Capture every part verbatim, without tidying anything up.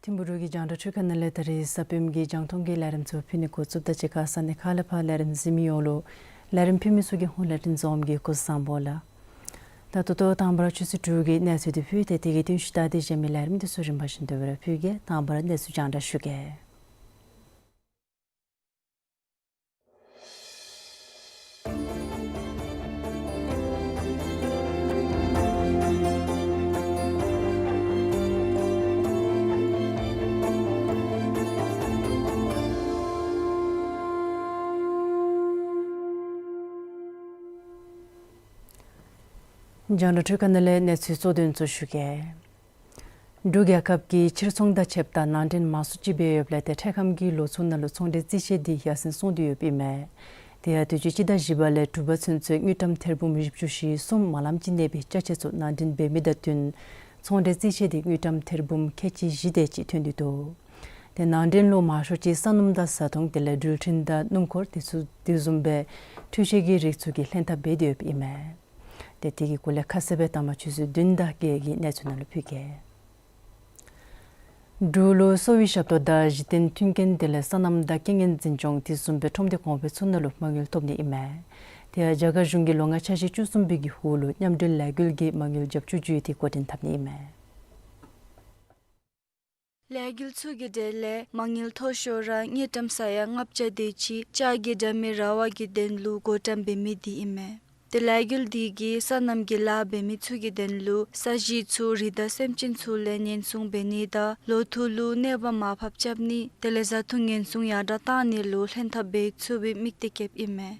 ཐིམ་ཕུག་འབྲུག་གི་རྒྱང་བསྒྲགས་འཕྲུལ་ཁང་ནང་ལས་ད་རིས་གཟའ་སྤེནམ་གྱི་རྒྱང་མཐོང་གི་ལས་རིམ་ཚུ་ཕུལ་ནི་འགོ་བཙུགསཔ་ད་གཅིག་ཁར་ས་གནས་ཁག་ལས་ཕར་ལས་རིམ་གཟིགས་མི་ཡོངས་ལུ་ལས་རིམ་ཕུལ་མི་ཚུ་གི་ཧོངས་ལས་བཀྲིན་བཟང་པོ་གི་སྐུ་གཟུགས་བཟང་པོ་ལགས། ད་ད་ལྟོ་དང་པ་ར་ཆུ་ཚོད་དྲུག་གི་གནས་ཚུལ་འདི་ཕུལ་ཏེ་དེ་གི་བརྟུན་ཞུ་ད་དེ་གཞན་མི་ལས་རིམ་འདི་ཚུ་རིམ་པ་བཞིན་དུ་སྦེ་ར་ཕུལ་གེ། དང་པ་ར་གནས་ཚུལ་རྒྱང་བསྒྲགས་ཞུ་གེ། རྒྱང་བསྒྲགས་འཕྲུལ་ཁང་ནང་ལས་གནས་ཚུལ་གཙོ་དོན་ཚུ་ཞུ་གེ། འབྲུག་རྒྱལ་ཁབ་ཀྱིས་ཕྱིར་ཚོང་དང་ཕྱདཔ་ད་ནང་འདྲེན་མང་སུ་ཅིག་འབད་ཡོདཔ་ལས་ཏེ་འཕྲལ་ཁམས་ཀྱི་ལོ་ཚུ་ནང་ལུ་ཚོང་འབྲེལ་རྩིས་ཆད་འདི་ཡར་སེང་སོང་སྟེ་ཡོདཔ་ཨིན་མས། དེ་ཡང་དུས་ཅི་སྤྱི་ཟླ་བཞི་པ་ལས་དྲུག་པ་ཚུན་ཚོད་དངུལ་ཀྲམ་ཐེར་འབུམ་བཞི་བཅུ་ཞེ་གསུམ་མ་ལམ་ཅིག་གནས་པའི་ཅ་ཆས་ཚུ་ནང་འདྲེན་འབད་མི་དང་བསྟུན་ཚོང་འབྲེལ་རྩིས་ཆད་འདི་དངུལ་ཀྲམ་ཐེར་འབུམ་ཁལ་གཅིག་བཞི་དེ་ཅིག་ཐོན་ཏེ་འདུག། ཏེ་ནང་འདྲེན་ལུ་མང་ཤོས་ཅིག་སོ་ནམ་དང་བཟའ་འཐུང་དེ་ལས་འགྲུལ་འཕྲིན་དང་སྣུམ་འཁོར་དེ་ཚུ་དེ་བཟུམ་སྦེ་འཕྲུལ་ཆས་ཀྱི་རིགས་ཚུ་གིས་ལྷན་ཐབས་འབད་དེ་ཡོདཔ་ཨིན་མས། ཏེ་དེ་གི་སྐོར་ལས་ཁ་གསལ་སྦེ་ད་མ་ཆུ་ཚོད་བདུན་དང་བརྒྱད་ཀྱི་གནས་ཚུལ་ནང་ལུ་ཕུལ་གེ། འབྲུག་ལུ་གསོ་བའི་ཞབས་ཏོག་དང་གཞི་རྟེན་མཐུན་རྐྱེན་དེ་ལས་སོ་ནམ་དང་རྐྱེན་ངན་འཛིན་སྐྱོང་དེ་བཟུམ་སྦེ་ཁྲོམ་སྡེ་གོང་འཕེལ་ཚུ་ནང་ལུ་མ་དངུལ་ཐོབ་ནི་ཨིན་མས། དེ་ཡང་རྒྱ་གར་གཞུང་གིས་ལོ་ལྔའི་འཆར་གཞི་བཅུ་གསུམ་པའི་གི་ཧོང་ལུ་མཉམ་འབྲེལ་ལས་འགུལ་གྱི་མ་དངུལ་རྒྱབ་སྐྱོར་བརྒྱུད་དེ་འགོ་འདྲེན་འཐབ་ནི་ཨིན་མས། ལས་འགུལ་ཚུ་གི་གྲས་ལས་མ་དངུལ་མཐོ་ཤོས་ར་དངུལ་ཀྲམ་ས་ཡ་ལྔ་བརྒྱ་དེ་ཅིག་ལྕགས་ཀྱི་དྲ་མིག་ར་བ་གི་དོན་ལུ་བགོ་བཀྲམ་འབད་མི་འདི་ཨིན་མས། ཏེ་ལས་འགུལ་འདི་གིས་སོ་ནམ་གྱི་ལཱ་འབད་མི་ཚུ་གི་དོན་ལུ་ས་གཞི་ཚུ་རི་དྭགས་སེམས་ཅན་ཚུ་ལས་ཉེན་སྲུང་འབད་ནི་དང་ལོ་ཐུག་ལུ་གནོད་པ་མར་ཕབ་རྐྱབ་ནི་དེ་ལས་བཟའ་འཐུང་ཉེན་སྲུང་ཡར་དྲགས་གཏང་ནི་ལུ་ལྷན་ཐབས་འབད་ཚུགས་པའི་དམིགས་གཏད་བསྐྱེདཔ་ཨིན་མས།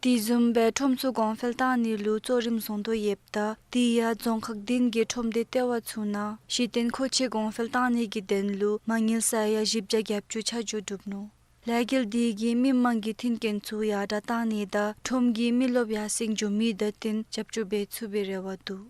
དེ་བཟུམ་སྦེ་ཁྲོམ་ཚུ་གོང་འཕེལ་གཏང་ནི་ལུ་གཙོ་རིམ་བཟུང་དོ་ཡོདཔ་ད་དེ་ཡང་རྫོང་ཁག་བདུན་གྱི་ཁྲོམ་སྡེ་ལྟེ་བ་ཚུ་ནང་གཞི་རྟེན་མཁོ་ཆས་གོང་འཕེལ་གཏང་ནི་གི་དོན་ལུ་མ་དངུལ་ས་ཡ་བཞི་བརྒྱ་བརྒྱད་ཅུ་ཆ་འཇོག་གྲུབ་ནུག། ལས་འགུལ་འདི་གིས་མི་མང་གི་མཐུན་རྐྱེན་ཚུ་ཡར་དྲགས་གཏང་ནི་དང་ཁྲོམ་གྱི་མི་རློབས་ཡར་སེང་འགྱོ་མི་དང་བསྟུན་རྒྱབ་སྐྱོར་འབད་ཚུགས་པའི་རེ་བ་འདུག།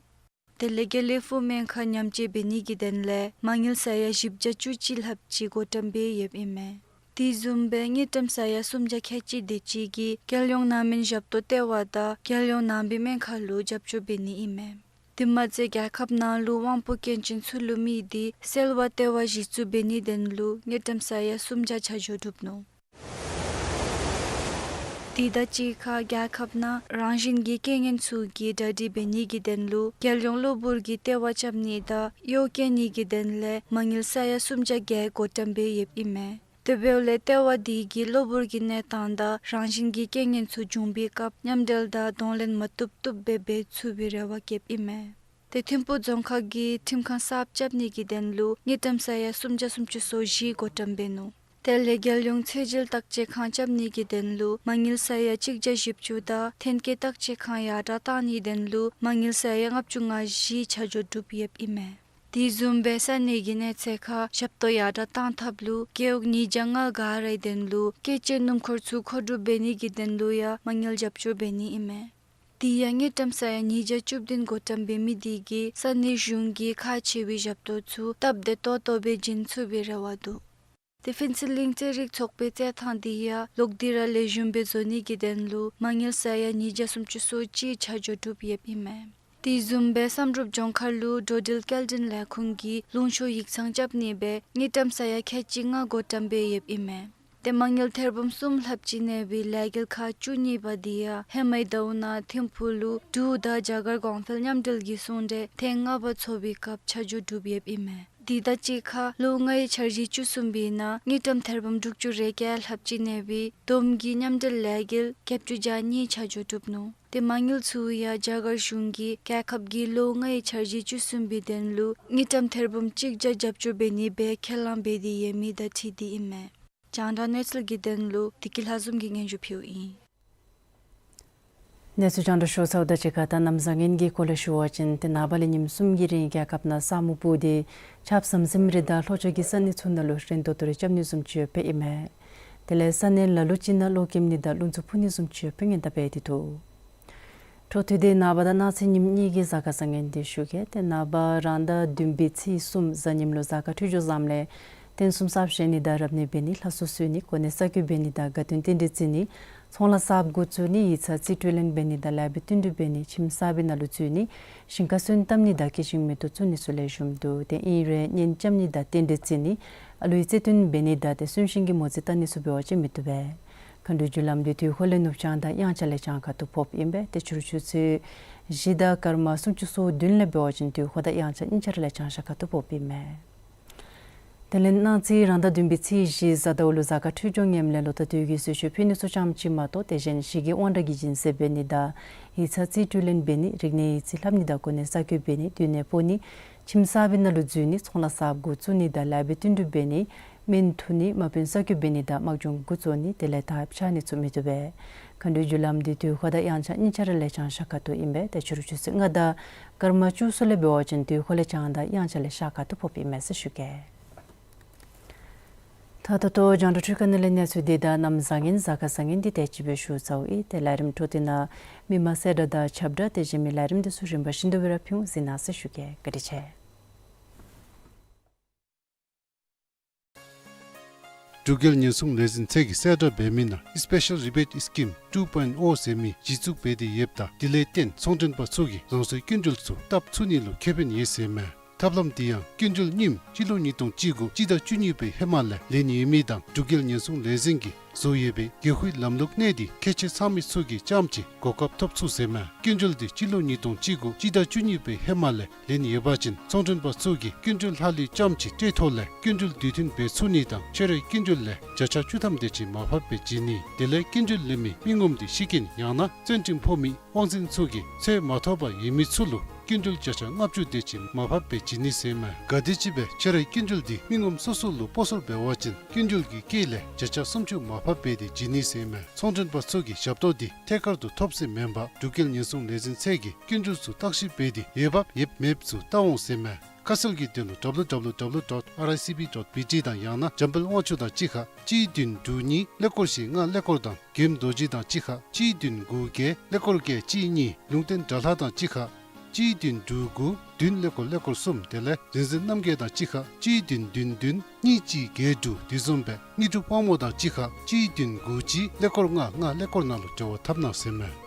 དེ་ལས་རྒྱལ་ཡོངས་ཕོགས་སྨན་ཁང་ཉམས་བཅོས་འབད་ནི་གི་དོན་ལས་མ་དངུལ་ས་ཡ་བཞི་བརྒྱ་བཅུ་གཅིག་ལྷགཔ་ཅིག་བགོ་བཀྲམ་འབད་ཡོདཔ་ཨིན་མས། དེ་བཟུམ་སྦེ་དངུལ་ཀྲམ་ས་ཡ་སུམ་བརྒྱ་ཁལ་གཅིག་དེ་ཅིག་གིས་རྒྱལ་ཡོངས་ནང་སྨན་ཞབས་ཏོག་ལྟེ་བ་དང་རྒྱལ་ཡོངས་ནང་པའི་སྨན་ཁང་ལུ་རྒྱབ་སྐྱོར་འབད་ནི་ཨིན་མས། དེ་མ་ཚད་རྒྱལ་ཁབ་ནང་ལུ་དབང་པོ་སྐྱོན་ཅན་ཚུ་ལུ་དམིགས་ཏེ་སེལ་བ་ལྟེ་བ་གཞི་བཙུགས་འབད་ནིའི་དོན་ལུ་དངུལ་ཀྲམ་ས་ཡ་སུམ་བརྒྱ་ཆ་འཇོག་གྲུབ་ནུག། དེ་དང་གཅིག་ཁར་རྒྱལ་ཁབ་ནང་རང་བཞིན་གྱི་རྐྱེན་ངན་ཚུ་གི་གྲ་སྒྲིག་འབད་ནི་གི་དོན་ལུ་རྒྱལ་ཡོངས་གློ་བུར་གྱི་ལྟེ་བ་རྐྱབ་ནི་དང་གཡོག་བཀོལ་ནི་གི་དོན་ལས་མ་དངུལ་ས་ཡ་སུམ་བརྒྱ་བརྒྱད་བགོ་བཀྲམ་འབད་ཡོདཔ་ཨིན་མས། དེ་འབདཝ་ལས་ལྟེ་བ་འདི་གིས་གློ་བུར་གྱི་གནས་སྟངས་དང་རང་བཞིན་གྱི་རྐྱེན་ངན་ཚུ་བྱུང་པའི་སྐབས་མཉམ་འབྲེལ་དང་གདོང་ལེན་མ་བཏུབ་བཏུབ་སྦེ་འབད་ཚུགས་པའི་རེ་བ་བསྐྱེདཔ་ཨིན་མས། ཏེ་ཐིམ་ཕུག་རྫོང་ཁག་གིས་ཁྲིམས་ཁང་གསརཔ་རྐྱབ་ནི་གི་དོན་ལུ་དངུལ་ཀྲམ་ས་ཡ་སུམ་བརྒྱ་སུམ་ཅུ་སོ་བཞི་བགོ་བཀྲམ་འབད་ནུག། དེ་ལས་རྒྱལ་ཡོངས་ཚད་འཇལ་བརྟག་དཔྱད་ཁང་རྐྱབ་ནི་གི་དོན་ལུ་མ་དངུལ་ས་ཡ་གཅིག་བརྒྱ་བཞི་བཅུ་དང་ཐོན་སྐྱེད་བརྟག་དཔྱད་ཁང་ཡར་དྲགས་གཏང་ནིའི་དོན་ལུ་མ་དངུལ་ས་ཡ་ལྔ་བཅུ་ང་བཞི་ཆ་འཇོག་གྲུབ་ཡོདཔ་ཨིན་མས། དེ་བཟུམ་སྦེ་ས་གནས་ཀྱི་གནས་ཚད་ཁར་ཞབས་ཏོག་ཡར་དྲགས་གཏང་ཐབས་ལུ་རྒེད་འོག་ཉིས་བརྒྱ་ལྔ་ག་རའི་དོན་ལུ་སྐྱེད་ཅན་སྣུམ་འཁོར་ཚུ་མཁོ་སྒྲུབ་འབད་ནི་གི་དོན་ལུ་ཡང་མ་དངུལ་རྒྱབ་སྐྱོར་འབད་ནི་ཨིན་མས། དེ་ཡང་དངུལ་ཀྲམ་ས་ཡ་ཉིས་བརྒྱ་བཅུ་བདུན་བགོ་བཀྲམ་འབད་མི་དེ་གིས་ས་གནས་གཞུང་གི་ཁག་ཆེ་བའི་ཞབས་ཏོག་ཚུ་སྟབས་བདེ་ཏོག་ཏོ་སྦེ་བྱིན་ཚུགས་པའི་རེ་བ་འདུག། ཏེ་ཕུན་ཚོགས་གླིང་རྩེད་རིགས་ཚོགས་པའི་རྩེད་ཐང་དེ་ཡང་ལོག་སྟེ་ར་ལེགས་ཤོམ་སྦེ་བཟོ་ནི་གི་དོན་ལུ་མ་དངུལ་ས་ཡ་ཉིས་བརྒྱ་སུམ་ཅུ་སོ་གཅིག་ཆ་འཇོག་གྲུབ་ཡོདཔ་ཨིན་མས། དེ་བཟུམ་སྦེ་བསམ་གྲུབ་ལྗོངས་མཁར་ལུ་འགྲོ་འགྲུལ་སྐྱེལ་འདྲེན་ལས་ཁུངས་ཀྱིས་ལུང་ཤོར་ཡིག་ཚང་རྐྱབ་ནི་སྦེ་དངུལ་ཀྲམ་ས་ཡ་ཁལ་གཅིག་ལྔ་བགོ་བཀྲམ་འབད་ཡོདཔ་ཨིན་མས། ཏེ་མ་དངུལ་ཐེར་འབུམ་གསུམ་ལྷགཔ་ཅིག་གནས་པའི་ལས་འགུལ་ཁག་བཅུ་གཉིས་པ་དེ་ཡང་ཧེ་མའི་ཟླཝ་ནང་ཐིམ་ཕུག་ལུ་འབྲུག་དང་རྒྱ་གར་གོང་འཕེལ་མཉམ་འབྲེལ་གྱི་ཚོང་འབྲེལ་ཐེངས་ལྔ་པ་ཚོགས་པའི་སྐབས་ཆ་འཇོག་གྲུབ་ཡོདཔ་ཨིན་མས། དེ་དང་གཅིག་ཁར་ལོ་ལྔའི་འཆར་གཞི་བཅུ་གསུམ་པའི་ནང་དངུལ་ཀྲམ་ཐེར་འབུམ་དྲུག་ཅུ་རེ་བརྒྱད་ལྷགཔ་ཅིག་གནས་པའི་བསྡོམས་ཀྱིས་མཉམ་འབྲེལ་ལས་འགུལ་བརྒྱད་ཅུ་གྱ་གཉིས་ཆ་འཇོག་གྲུབ་ནུག། ཏེ་མ་དངུལ་ཚུ་ཡང་རྒྱ་གར་གཞུང་གིས་རྒྱལ་ཁབ་ཀྱི་ལོ་ལྔའི་འཆར་གཞི་བཅུ་གསུམ་པའི་དོན་ལུ་དངུལ་ཀྲམ་ཐེར་འབུམ་གཅིག་བརྒྱ་རྒྱབ་སྐྱོར་འབད་ནི་སྦེ་ཁས་བླངས་འབད་དེ་ཡོད་མི་དང་འཁྲིལ་ཏེ་ཨིན་མས། རྒྱང་བསྒྲགས་གནས་ཚུལ་གྱི་དོན་ལུ་བདེ་སྐྱིད་ལྷ་འཛོམས་ཀྱིས་སྙན་ཞུ་ཕུལཝ་ཨིན། གནས་ཚུལ་རྒྱང་བསྒྲགས་ཞུ་ཚརཝ་དང་གཅིག་ཁར་ད་གནམ་བཟང་ངན་གྱི་སྐོར་ལས་ཞུ་བ་ཅིན་ཏེ་ནངས་པ་ལས་ཉིནམ་གསུམ་གྱི་རིང་རྒྱལ་ཁབ་ནང་ས་སྨུག་སྤུབས་ཏེ་ཆརཔ་ཟམ་ཟིམ་རེ་དང་ལྷོ་ཕྱོགས་ཀྱི་ས་གནས་ཚུ་ནང་ལུ་རན་ཏོག་ཏོ་རེ་རྐྱབ་ནི་བཟུམ་ཅིག་ཡོདཔ་ཨིན་མས། དེ་ལས་ས་གནས་ལ་ལུ་ཅིག་ནང་གློག་ཀེམ་ནི་དང་རླུང་འཚུབ་འཕུ་ནི་བཟུམ་ཅིག་ཡོདཔ་ཉེན་བརྡ་འབད་དེ་འདུག། འཕྲོ་མཐུད་དེ་ནངས་པ་དང་གནངས་ཚེ་ཉིནམ་གཉིས་ཀྱི་གཟའ་སྐར་བཟང་ངན་འདི་ཞུ་གེ། ཏེ་ནངས་པ་རང་ཟླ་བདུན་པའི་ཚེས་གསུམ་གཟའ་ཉིམ་ལུ་གཟའ་སྐར་འཕྲོད་སྦྱོར་བཟངམ་ལས་རྟེན་གསུམ་གསརཔ་བཞེངས་ནི་དང་རབ་གནས་འབད་ནི་ལྷ་གསོལ་གསོལ་ནི་གོ་གནས་གསར་བསྐོ་འབད་ནི་དང་དགའ་སྟོན་རྟེན་འབྲེལ་བརྩི་ནི་ཚོང་ལཱ་གསརཔ་འགོ་བཙུགས་ནི་ཡིག་ཚང་རྩིས་སྤྲོད་ལེན་འབད་ནི་དང་ལེགས་པའི་བསྟུན་གྲོས་འབད་ནི་ཁྱིམ་གསར་པའི་ནང་ལུ་འཛུལ་ནི་ཞིང་ཁ་སོན་བཏབ་ནི་དང་སྐྱེད་ཤིང་མེ་ཏོག་བཙུགས་ནི་ཚུ་ལེགས་ཤོམ་འདུག། ཏེ་ཨིན་རུང་གཉེན་རྐྱབ་ནི་དང་རྟེན་འབྲེལ་བརྩི་ནི་ཨ་ལུའི་བརྩེ་དུང་འབད་ནི་དང་ཏེ་གསོན་གཤིན་གྱི་མོ་རྩིས་བལྟ་ནི་ཚུ་འབད་བ་ཅིན་མི་བཏུབ་པས། མཁའ་འགྲོའི་རྒྱུ་ལམ་འདི་དུས་འཁོར་ལས་ནུབ་བྱང་དང་དབྱངས་འཆར་ལས་བྱང་ཁ་ཐུག་ཕོགཔ་ཨིན་པས། ཏེ་ཕྱི་རུ་ཆུ་ཚོད་བཞི་དང་སྐར་མ་སུམ་ཅུ་སོ་བདུན་ལས་འབད་བ་ཅིན་དུས་འཁོར་དང་དབྱངས་འཆར་གཉིས་ཆ་ར་ལས་བྱང་ཤར་ཁ་ཐུག་ཕོགཔ་ཨིན་མས། དེ་ལས་གནངས་ཚེ་རང་ཟླ་བདུན་པའི་ཚེས་བཞི་གཟའ་ཟླཝ་ལུ་གཟའ་སྐར་འཕྲོད་སྦྱོར་ངནམ་ལས་ལོ་ཟླ་དུས་ཀྱི་གསོལ་མཆོད་ཕུལ་ནི་ཚུ་ཙམ་ཅིག་མ་གཏོགས་ཏེ་གཞན་ཞི་རྒྱས་དབང་དྲག་གི་སྦྱིན་སྲེག་འབད་ནི་དང་ཡིག་ཚང་རྩིས་སྤྲོད་ལེན་འབད་ནི་རིག་གནས་ཡིག་རྩིས་ལྷབ་ནི་དང་གོ་གནས་གསར་བསྐོ་འབད་ནི་འདུས་ནད་ཕོག་ནི་ཁྱིམ་གསར་པའི་ནང་ལུ་འཛུལ་ནི་ཚོང་ལཱ་གསརཔ་འགོ་བཙུགས་ནི་དང་ལེགས་པའི་བསྟུན་གྲོས་འབད་ནི་སྨན་འཐུ་ནི་དམག་དཔོན་གསར་བསྐོ་འབད་ནི་དང་དམག་སྦྱོང་འགོ་བཙུགས་ནི་དེ་ལས་ཐགཔ་ཆག་ནི་ཚུ་མི་བཏུབ་པས། མཁའ་འགྲོའི་རྒྱུ་ལམ་འདི་དུས་འཁོར་དང་དབྱངས་འཆར་གཉིས་ཆ་ར་ལས་བྱང་ཤར་ཁ་ཐུག་ཨིན་པས། ཏེ་ཕྱི་རུ་ཆུ་ཚོད་ལྔ་དང་སྐར་མ་བཅུ་གསུམ་ལས་འབད་བ་ཅིན་དུས་འཁོར་ལས་བྱང་དང་དབྱངས་འཆར་ལས་ཤར་ཁ་ཐུག་ཕོགཔ་ཨིན་མས་ཟེར་ཞུ་གེ། ད་ད་ལྟོ་རྒྱང་བསྒྲགས་འཕྲུལ་ཁང་ནང་ལས་གནས་ཚུལ་འདི་དང་གནམ་བཟང་ངན་གཟའ་སྐར་བཟང་ངན་འདི་དེ་ཅིག་སྦེ་ཞུ་ཚརཝ་ཨིན། ཏེ་ལས་རིམ་འཕྲོ་མཐུད་ནང་མི་མང་གསལ་བསྒྲགས་དང་ཁྱབ་བསྒྲགས་ཏེ་གཞན་མི་ལས་རིམ་འདི་ཚུ་རིམ་པ་བཞིན་དུ་སྦེ་ར་ཕུལ་འོང་གཟིགས་གནང་ཟེར་ཞུ་གེ། བཀའ་དྲིན་ཆེ། འབྲུག་རྒྱལ་ཉེན་སྲུང་ལས་འཛིན་ཚད་ཀྱིས་གསལ་བསྒྲགས་འབད་མི་ནང་Special Rebate Scheme two point oh ཟེར་མི་གཞི་བཙུགས་འབད་དེ་ཡོདཔ་ད་དེ་ལས་བརྟེན་ཚོང་མགྲོན་པ་ཚུ་གིས་རང་སོའི་སྐྱིན་འགྲུལ་ཚུ་བཏབ་ཚུགས་ནི་ལུ་ཁེ་ཕན་ཡོད་ཟེར་མས། ཐབས་ལམ་འདི་ཡང་སྐྱིན་འགྲུལ་རྙིངམ་སྤྱི་ལོ་ཉིས་སྟོང་བཅུ་དགུ་སྤྱི་ཟླ་བཅུ་གཉིས་པའི་ཧེ་མ་ལས་ལེན་ཡོད་མི་དང་འབྲུག་རྒྱལ་ཉེན་སྲུང་ལས་འཛིན་གྱིས་བཟོ་ཡོད་པའི་གེགས་ཁུལ་ལམ་ལུགས་གནད་དེ་ཁྱད་ཆོས་ཚང་མི་ཚུ་གིས་རྐྱངམ་ཅིག་གོ་སྐབས་ཐོབ་ཚུགས་ཟེར་མས། སྐྱིན་འགྲུལ་འདི་སྤྱི་ལོ་ཉིས་སྟོང་བཅུ་དགུ་སྤྱི་ཟླ་བཅུ་གཉིས་པའི་ཧེ་མ་ལས་ལེན་ཡོད་པ་ཅིན་ཚོང་མགྲོན་པ་ཚུ་གིས་སྐྱིན་འགྲུལ་ལྷག་ལུས་རྐྱངམ་ཅིག་སྤྲོད་ཐོག་ལས་སྐྱིན་འགྲུལ་དུས་མཐུན་འབད་ཚུགས་ནི་དང་ཁྱོད་རའི་སྐྱིན་འགྲུལ་ལས་བརྒྱ་ཆ་བཅུ་ཐམ་དེ་ཅིག་མར་ཕབ་སྦེ་བྱིན་ནི། དེ་ལས་སྐྱིན་འགྲུལ་ལེན་མི་མི་ངོམ་དེ་ཤི་རྐྱེན་ཡང་ན་བཙོན་ཁྲིམས་ཕོག་མི་དབང་འཛིན་ཚུ་གིས་འཚོལ་མ་ཐོབ་པར་ཡོད་མི་ཚུ་ལུ་སྐྱིན་འགྲུལ་བརྒྱ་ཆ་ལྔ་བཅུ་དེ་ཅིག་མར་ཕབ་སྦེ་བྱིན་ནི་ཟེར་མས། གལ་ཏེ་ཅིག་སྦེ་ཁྱོད་རའི་སྐྱིན་འགྲུལ་འདི་མི་ངོམ་སོ་སོ་ལུ་སྤོ་སོར་འབད་བ་ཅིན་སྐྱིན་འགྲུལ་གྱི་དཀྱིལ་ལས་བརྒྱ་ཆ་སུམ་ཅུ་མར་ཕབ་སྦེ་དེ་བྱིན་ནི་ཟེར་མས། ཚོང་མགྲོན་པ་ཚུ་གིས་ཞབས་ཏོག་འདི་ཐད་ཀར་དུ་ཐོབ་ཟེར་མེན་པར་འབྲུག་རྒྱལ་ཉེན་སྲུང་ལས་འཛིན་ཚད་ཀྱིས་སྐྱིན་འགྲུལ་ཚུ་བརྟག་ཞིབ་འབད་དེ་འོས་འབབ་ཡོདཔ་མེདཔ་ཚུ་བལྟ་འོང་ཟེར་མས། ཁ་གསལ་གྱི་དོན་ལུ་W W W dot R I C B dot B T དང་ཡང་ན་འཇམ་དཔལ་དབང་ཕྱུག་དང་གཅིག་ཁར་གཅིག་བདུན་དྲུག་གཉིས་ཀླད་ཀོར་བཞི་ལྔ་ཀླད་ཀོར་དང་རྒྱལམ་རྡོ་རྗེ་དང་གཅིག་ཁར་གཅིག་བདུན་དགུ་བརྒྱད་ཀླད་ཀོར་བརྒྱད་གཅིག་གཉིས་ལུང་བསྟན་དགྲ་ལྷ་དང་གཅིག་ཁར་གཅིག་བདུན་དྲུག་དགུ་བདུན་ཀླད་ཀོར་ཀླད་ཀོར་གསུམ། དེ་ལས་རིག་འཛིན་རྣམ་རྒྱལ་དང་གཅིག་ཁར་གཅིག་བདུན་བདུན་བདུན་གཉིས་གཅིག་བརྒྱད་དྲུག། དེ་བཟུམ་སྦེ་དངོས་གྲུབ་དཔལ་མོ་དང་གཅིག་ཁར་གཅིག་བདུན་དགུ་གཅིག་ཀླད་ཀོར་ལྔ་ལྔ་ཀླད་ཀོར་ནང་ལུ་འབྲེལ་བ་འཐབ་གནང་ཟེར་མས།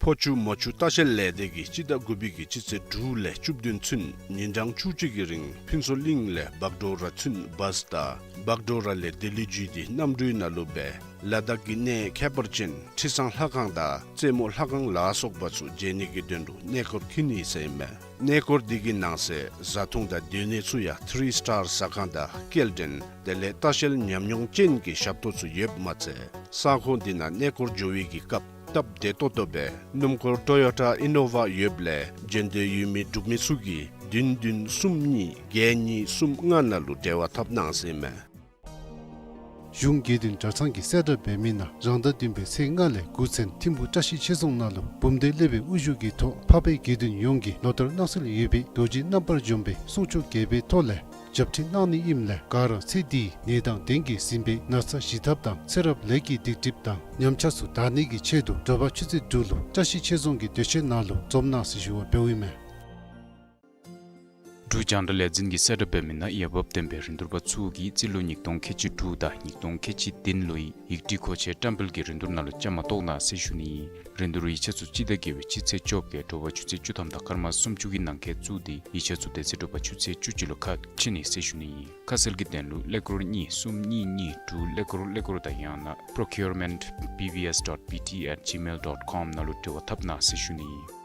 ཕོ་ཆུ་མོ་ཆུ་ལྟ་བཤལ་ལས་སྡེ་གིས་སྤྱི་ཟླ་དགུ་པའི་གི་སྤྱི་ཚེས་དྲུག་ལས་བཅུ་བདུན་ཚུན་ཉིན་གྲངས་བཅུ་གཅིག་གི་རིང་ཕུན་ཚོགས་གླིང་ལས་བག་གྲོ་ར་ཚུན་བཱས་དང་བག་གྲོ་ར་ལས་ལྡི་ལི་བརྒྱུད་དེ་གནམ་གྲུའི་ནང་ལུ་སྦེ་ལ་དྭགས་ཀྱི་གནས་ཁྱད་པར་ཅན་ཁྲི་བཟང་ལྷ་ཁང་དང་རྩེ་མོ་ལྷ་ཁང་ལ་སོགས་པ་ཚུ་མཇལ་ནི་གི་དོན་ལུ་གནས་སྐོར་འཁྱིད་ནི་ཟེར་མས། གནས་སྐོར་འདི་གི་ནང་གསེས་བཟའ་འཐུང་དང་སྡོད་གནས་ཚུ་ཡང་ཐི་རི་སི་ཊར་ཟ་ཁང་དང་སྐྱེལ་འདྲེན་དེ་ལས་ལྟ་བཤལ་ཉམས་མྱོང་ཅན་གྱི་ཞབས་ཏོག་ཚུ་ཡོདཔ་མ་ཚད་ས་ཁོངས་འདི་ནང་གནས་སྐོར་འགྱོ་བའི་གི་སྐབས་སྟབས་བདེ་ཏོག་ཏོ་སྦེ་སྣུམ་འཁོར་ཊོ་ཡོ་ཊ་ཨི་ནོ་ཝ་ཡོདཔ་ལས་འབྱོན་འདོད་ཡོད་མི་འབྲུག་མི་ཚུ་གིས་བདུན་བདུན་གསུམ་གཉིས་བརྒྱད་གཉིས་གསུམ་ལྔ་ནང་ལུ་འབྲེལ་བ་འཐབ་གནང་ཟེར་མས། གཞུང་དགེ་འདུན་གྲྭ་ཚང་གིས་གསལ་བསྒྲགས་འབད་མི་ནང་རང་ཟླ་བདུན་པའི་ཚེས་ལྔ་ལས་དགུ་ཚུན་ཐིམ་ཕུག་བཀྲ་ཤིས་ཆོས་རྫོང་ནང་ལུ་འབུམ་སྡེ་སློབ་དཔོན་དབུ་བཞུགས་ཀྱི་ཐོག་འཕགས་པའི་དགེ་འདུན་ཡོངས་ཀྱིས་ལོ་ལྟར་གནང་སྲོལ་ཡོད་པའི་རྡོ་རྗེ་རྣམ་པར་འཇོམས་པའི་གསུང་ཆོག་རྒྱས་པའི་ཐོག་ལས་ཞབས་ཁྲིད་གནང་ནི་ཨིནམ་ལས་ག་ར་ཚེ་འདིའི་ནད་དང་གདོན་གྱིས་ཟིན་པའི་ན་ཚ་ཞི་ཐབས་དང་ཚེ་རབས་ལས་ཀྱི་སྡིག་སྒྲིབ་དང་ཉམས་ཆག་ཚུ་དག་ནི་གི་ཆེད་དུ་དྲོ་པ་ཆུ་ཚོད་དྲུག་ལུ་བཀྲ་ཤིས་ཆོས་རྫོང་གི་སྡོད་ཁང་ནང་ལུ་འཛོམས་གནང་ཟེར་ཞུ་བ་འབདཝ་ཨིན་མས། འབྲུག་རྒྱང་བསྒྲགས་ལས་འཛིན་གྱིས་གསལ་བསྒྲགས་འབད་མི་ནང་འོས་འབབ་ལྡན་པའི་རིན་བསྡུར་པ་ཚུ་གིས་རྩིས་ལོ་ཉིས་སྟོང་ཁལ་གཅིག་དྲུག་དང་ཉིས་སྟོང་ཁལ་གཅིག་བདུན་ལོའི་ཡིག་བྲིས་མཁོ་ཆས་བཀྲམ་སྤེལ་གྱི་རིན་བསྡུར་ནང་ལུ་བཅའ་མར་གཏོགས་གནང་ཟེར་ཞུ་ནི་ཨིན། རིན་བསྡུར་ཡིག་ཆ་ཚུ་སྤྱི་ཟླ་བརྒྱད་པའི་སྤྱི་ཚེས་བཅོ་བརྒྱད་དྲོ་པ་ཆུ་ཚོད་བཅུ་ཐམ་དང་སྐར་མ་སུམ་ཅུ་གི་ནང་འཁོད་བཙུགས་ཏེ་ཡིག་ཆ་ཚུ་དེ་ཚེ་དྲོ་པ་ཆུ་ཚོད་བཅུ་གཅིག་ལུ་ཁ་ཕྱེ་ནི་ཟེར་ཞུ་ནི་ཨིན། ཁ་གསལ་གྱི་དོན་ལུ་ཀླད་ཀོར་གཉིས་གསུམ་གཉིས་གཉིས་དྲུག་ཀླད་ཀོར་ཀླད་ཀོར་དང་ཡང་ན་procurement B V S dot B T at gmail dot com ནང་ལུ་འབྲེལ་བ་འཐབ་གནང་ཟེར་ཞུ་ནི་ཨིན།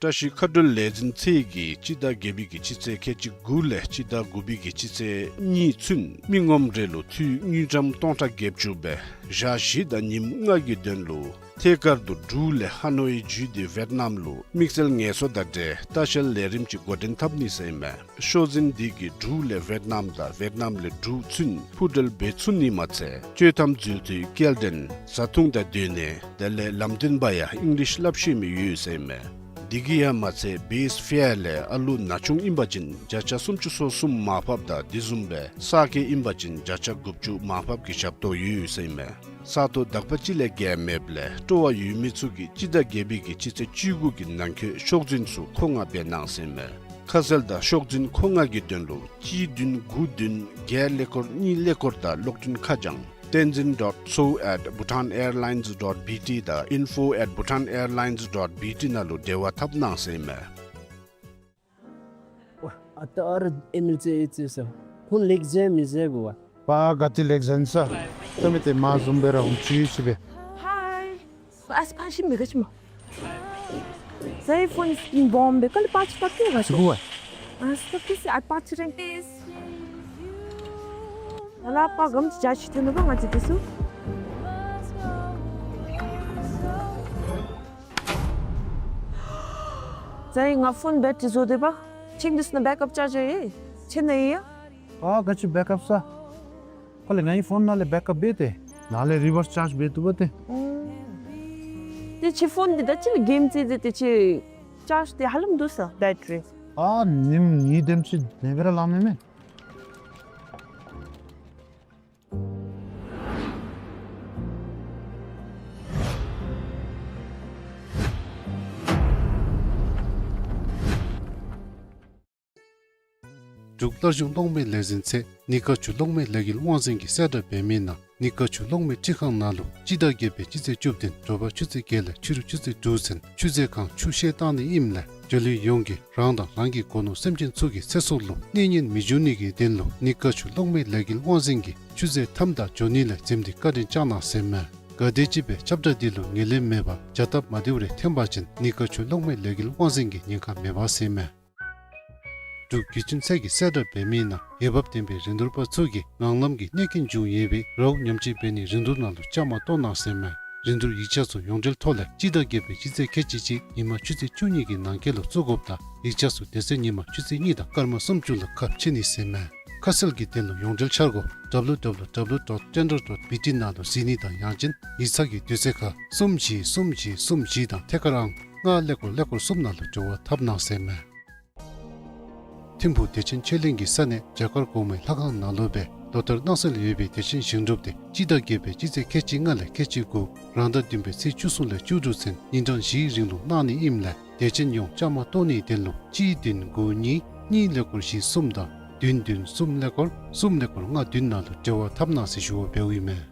བཀྲ་ཤིས་མཁའ་འགྲུལ་ལས་འཛིན་ཚད་ཀྱིས་སྤྱི་ཟླ་བརྒྱད་པའི་གི་སྤྱི་ཚེས་ཁལ་གཅིག་དགུ་ལས་སྤྱི་ཟླ་དགུ་པའི་གི་སྤྱི་ཚེས་གཉིས་ཚུན་མི་ངོམ་རེ་ལུ་འཐུས་དངུལ་ཀྲམ་སྟོང་ཕྲག་བརྒྱད་ཅུ་སྦེ་ཞག་བཞི་དང་ཉིནམ་ལྔ་གི་དོན་ལུ་ ཐད་ཀར་དུ་འབྲུག་ལས་ཧ་ནོའི་བརྒྱུད་དེ་ཝེཊ་ནམ་ལུ་དམིགས་བསལ་ངལ་གསོ་དང་འབྲེལ་ལྟ་བཤལ་ལས་རིམ་ཅིག་འགོ་འདྲེན་འཐབ་ནི་ཟེར་ཨིན་མས། ཤོག་འཛིན་འདི་གིས་འབྲུག་ལས་ཝེཊ་ནམ་དང་ཝེཊ་ནམ་ལས་འབྲུག་ཚུན་འཕུར་འགྲུལ་འབད་ཚུགས་ནི་མ་ཚད་སྤྱོད་ཐམ་འཛུལ་དུས་སྐྱེལ་འདྲེན་བཟའ་འཐུང་དང་སྡོད་གནས་དེ་ལས་ལམ་སྟོན་པ་ཡང་ཨིང་ལིཤ་སླབ་ཤེས་མི་ཡོད་ཟེར་ཨིན་མས། འདི་གིས་ཡང་མ་ཚད་བེསི་ཕེར་ལས་ཨ་ལུ་ན་ཆུང་ཨིན་པ་ཅིན་བརྒྱ་ཆ་སུམ་ཅུ་སོ་གསུམ་མར་ཕབ་དང་དེ་བཟུམ་སྦེ་ས་སྐྱེས་ཨིན་པ་ཅིན་བརྒྱ་ཆ་དགུ་བཅུ་མར་ཕབ་ཀྱི་ཞབས་ཏོག་ཡོད་ཟེར་ཨིན་མས། ས་སྟོང་དག་པ་ཅིག་ལས་བརྒལ་མེདཔ་ལས་སྤྲོ་བ་ཡོད་མི་ཚུ་གིས་སྤྱི་ཟླ་བརྒྱད་པའི་གི་སྤྱི་ཚེས་བཅུ་དགུ་གི་ནང་འཁོད་ཤོག་འཛིན་ཚུ་མཁོ་མངགས་འབད་གནང་ཟེར་ཨིན་མས། ཁ་གསལ་དང་ཤོག་འཛིན་མཁོ་མངགས་ཀྱི་དོན་ལུ་གཅིག་བདུན་དགུ་བདུན་བརྒྱད་ཀླད་ཀོར་གཉིས་ཀླད་ཀོར་དང་གློག་འཕྲིན་ཁ་བྱང་tenzin dot so at bhutan airlines dot B T དང་info at bhutan airlines dot B T ནང་ལུ་འབྲེལ་བ་འཐབ་གནང་ཟེར་ཨིན་མས། ཝ། ཨ་ད་ཨ་ར་ཨེ་མིལ་ཙེ་ཨེ་ཙེ་ས། ཧུན་ལེགས་ཟེར་མི་ཟེར་གོ་བ། པ་ག་ཏེ་ལེགས་ཟེར་ས། ཏེ་མི་ཏེ་མ་བཟུམ་སྦེ་ར་ཧུན་ཅི་ཅི་སྦེ། ཧའི། ཨ་སི་ཕ་ཤི་མི་ག་ཅི་མ། ཟའི་ཕོན་སྐིན་བོམ་སྦེ་ཀ་ལི་པ་ཅི་ཏ་ཀི་ག་ཅི་གོ་བ། ཨ་སི་ཏ་ཀི་སི་ཨ་པ་ཅི་རེན་ཏེ་སི། ད་ལ་པ་གམ་ཅི་ཅ་ཅི་ཐོན་ནུག་པ་ང་ཅི་དེ་སུ། ཟའི་ང་ཕོན་བེ་ཊི་རི་བཟོ་དེ་པ། ཆིང་དུས་ན་བེཀ་ཨཔ་ཅར་ཇར་ཡེ་ཆེ་ནི་ཡ། ཨ་ག་ཅི་བེཀ་ཨཔ་ས། ཁོ་ལས་ང་གི་ཕོན་ནང་ལས་བེཀ་ཨཔ་འབད་དེ་ནང་ལས་རི་བརསི་ཅརཇ་འབད་བཏུབ་པ་ཏེ། ཏེ་ཁྱོད་ཕོན་འདི་ད་ཅི་ལས་གེམ་རྩེད་རྩེད་དེ་ཁྱོད་ཅརཇ་འདི་ཧ་ལམ་འདུག་ས་བེ་ཊི་རི། ཨ་ཉིནམ་གཉིས་དེམ་ཅིག་ལེན་པར་ལང་མེད་མེད། འབྲུག་སླར་བྱུང་གློག་མེ་ལས་འཛིན་ཚད་ནི་ཀ་ཆུ་གློག་མེ་ལས་འགུལ་དབང་འཛིན་གྱིས་གསལ་བསྒྲགས་འབད་མི་ནང་ནི་ཀ་ཆུ་གློག་མེ་འཕྲུལ་ཁང་ནང་ལུ་སྤྱི་ཟླ་བརྒྱད་པའི་སྤྱི་ཚེས་བཅུ་བདུན་དྲོ་པ་ཆུ་ཚོད་བརྒྱད་ལས་ཕྱི་རུ་ཆུ་ཚོད་དྲུག་ཚུན་ཆུ་མཛོད་ཁང་ཆུ་བཤལ་བཏང་ནི་ཨིནམ་ལས་འབྱོར་ལུས་ཡོངས་ཀྱིས་རང་དང་རང་གི་སྒོ་ནོར་སེམས་ཅན་ཚུ་གི་ཚེ་སྲོག་ལུ་གནོད་ཉེན་མི་འབྱུང་ནི་གི་དོན་ལུ་ནི་ཀ་ཆུ་གློག་མེ་ལས་འགུལ་དབང་འཛིན་གྱིས་ཆུ་མཛོད་ཐམ་དང་འབྱོར་ནི་ལས་འཛེམ་སྟེ་བཀའ་དྲིན་བསྐྱང་གནང་ཟེར་མས། ག་དེམ་ཅིག་སྦེ་ཁྱབ་བསྒྲགས་འདི་ལུ་ངོས་ལེན་མེད་པར་བྱ་སྟབས་མ་བདེཝ་རེ་འཐོན་པ་ཅིན་ནི་ཀ་ཆུ་གློག་མེ་ལས་འགུལ་དབང་འཛིན་གྱི་ཉེན་ཁ་མེད་པ་ཟེར་མས། འབྲུག་བརྒྱུད་འཕྲིན་ཚད་ཀྱིས་གསལ་བསྒྲགས་འབད་མི་ནང་འོས་འབབ་ལྡན་པའི་རིན་བསྡུར་པ་ཚུ་གིས་ངང་ལམ་གྱི་གནོད་སྐྱོན་བྱུང་ཡོད་པའི་རཝ་ཉམས་བཅོས་འབད་ནིའི་རིན་བསྡུར་ནང་ལུ་བཅའ་མར་གཏོགས་གནང་ཟེར་མས། རིན་བསྡུར་ཡིག་ཆ་ཚུ་ཡོངས་འབྲེལ་ཐོག་ལས་སྤྱི་ཟླ་བརྒྱད་པའི་སྤྱི་ཚེས་ཁལ་གཅིག་གཅིག་ཉིན་མ་ཆུ་ཚོད་བཅུ་གཉིས་ཀྱི་ནང་འཁོད་ལུ་བཙུགས་དགོཔ་དང་ཡིག་ཆ་ཚུ་དེ་ཚེ་ཉིན་མ་ཆུ་ཚོད་གཉིས་དང་སྐར་མ་སུམ་ཅུ་ལུ་ཁ་ཕྱེ་ནི་ཟེར་མས། ཁ་གསལ་གྱི་དོན་ལུ་ཡོངས་འབྲེལ་འཆར་སྒོ་W W W dot tender dot B T ནང་ལུ་གཟིགས་ནི་དང་ཡང་ཅིན་ཡིག་ཚང་གི་དུས་ཚོད་ཁར་གསུམ་བཞི་གསུམ་བཞི་གསུམ་བཞི་དང་ཐད་ཀར་ཨང་ལྔ་ཀླད་ཀོར་ཀླད་ཀོར་གསུམ་ནང་ལུ་འབྲེལ་བ་འཐབ་གནང་ཟེར་མས། ཐིམ་ཕུག་བདེ་ཆེན་ཆོས་གླིང་གི་ས་གནས་བྱ་དཀར་གོང་མའི་ལྷ་ཁང་ནང་ལུ་སྦེ་ལོ་ལྟར་གནང་སྲོལ་ཡོད་པའི་བདེ་ཆེན་ཞིང་སྒྲུབ་འདི་སྤྱི་ཟླ་བརྒྱད་པའི་སྤྱི་ཚེས་ཁལ་གཅིག་ལྔ་ལས་ཁལ་གཅིག་དགུ་རང་ཟླ་བདུན་པའི་ཚེས་བཅུ་གསུམ་ལས་བཅུ་དྲུག་ཚུན་ཉིན་གྲངས་བཞིའི་རིང་ལུ་གནང་ནི་ཨིནམ་ལས་བདེ་ཆེན་ཡོངས་བཅའ་མར་གཏོགས་ནིའི་དོན་ལུ་གཅིག་བདུན་དགུ་གཉིས་གཉིས་ཀླད་ཀོར་བཞི་གསུམ་དང་བདུན་བདུན་གསུམ་ཀླད་ཀོར་གསུམ་ཀླད་ཀོར་ལྔ་བདུན་ནང་ལུ་འབྲེལ་བ་འཐབ་གནང་ཟེར་ཞུ་བ་འབདཝ་ཨིན་མས།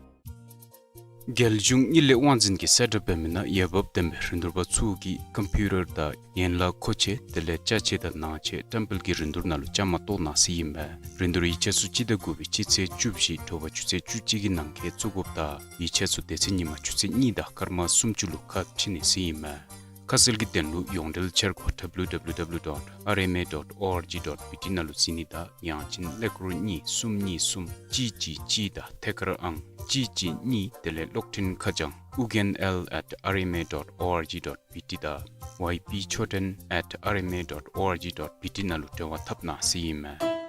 རྒྱལ་གཞུང་གཉིད་ལས་དབང་འཛིན་གྱིས་གསལ་བསྒྲགས་འབད་མི་ནང་འོས་འབབ་ལྡན་པའི་རིན་བསྡུར་པ་ཚུ་གིས་ཀམ་པིའུ་ཊར་དང་ཡན་ལག་མཁོ་ཆས་དེ་ལས་ཅ་ཆས་དང་ནང་ཆས་བཀྲམ་སྤེལ་གྱི་རིན་བསྡུར་ནང་ལུ་བཅའ་མར་གཏོགས་གནང་ཟེར་ཨིན་མས། རིན་བསྡུར་ཡིག་ཆ་ཚུ་སྤྱི་ཟླ་དགུ་པའི་སྤྱི་ཚེས་བཅུ་བཞི་དྲོ་པ་ཆུ་ཚོད་བཅུ་གཅིག་གི་ནང་འཁོད་བཙུགས་དགོཔ་དང་ཡིག་ཆ་ཚུ་དེ་ཚེ་ཉིན་མ་ཆུ་ཚོད་གཉིས་དང་སྐར་མ་སུམ་ཅུ་ལུ་ཁ་ཕྱེ་ནི་ཟེར་ཨིན་མས། ཁ་གསལ་གྱི་དོན་ལུ་ཡོངས་འབྲེལ་འཆར་སྒོ་W W W dot R M A dot O R G dot B T ནང་ལུ་གཟིགས་ནི་དང་ཡང་ཅིན་ཀླད་ཀོར་གཉིས་གསུམ་གཉིས་གསུམ་གཅིག་གཅིག་གཅིག་དང་ཐད་ཀར་ཨང་གཅིག་གཅིག་གཉིས་དེ་ལས་གློག་འཕྲིན་ཁ་བྱང་ཨུ་རྒྱན་ཨེལ་ཨེཊ་ཨར་ཨེམ་ཨེ་ཌོཊ་ཨོ་ཨར་ཇི་ཌོཊ་བི་ཊི་དང་ཝའི་པི་ཆོས་སྒྲོན་ཨེཊ་ཨར་ཨེམ་ཨེ་ཌོཊ་ཨོ་ཨར་ཇི་ཌོཊ་བི་ཊི་ནང་ལུ་འབྲེལ་བ་འཐབ་གནང་ཟེར་ཨིན་མས།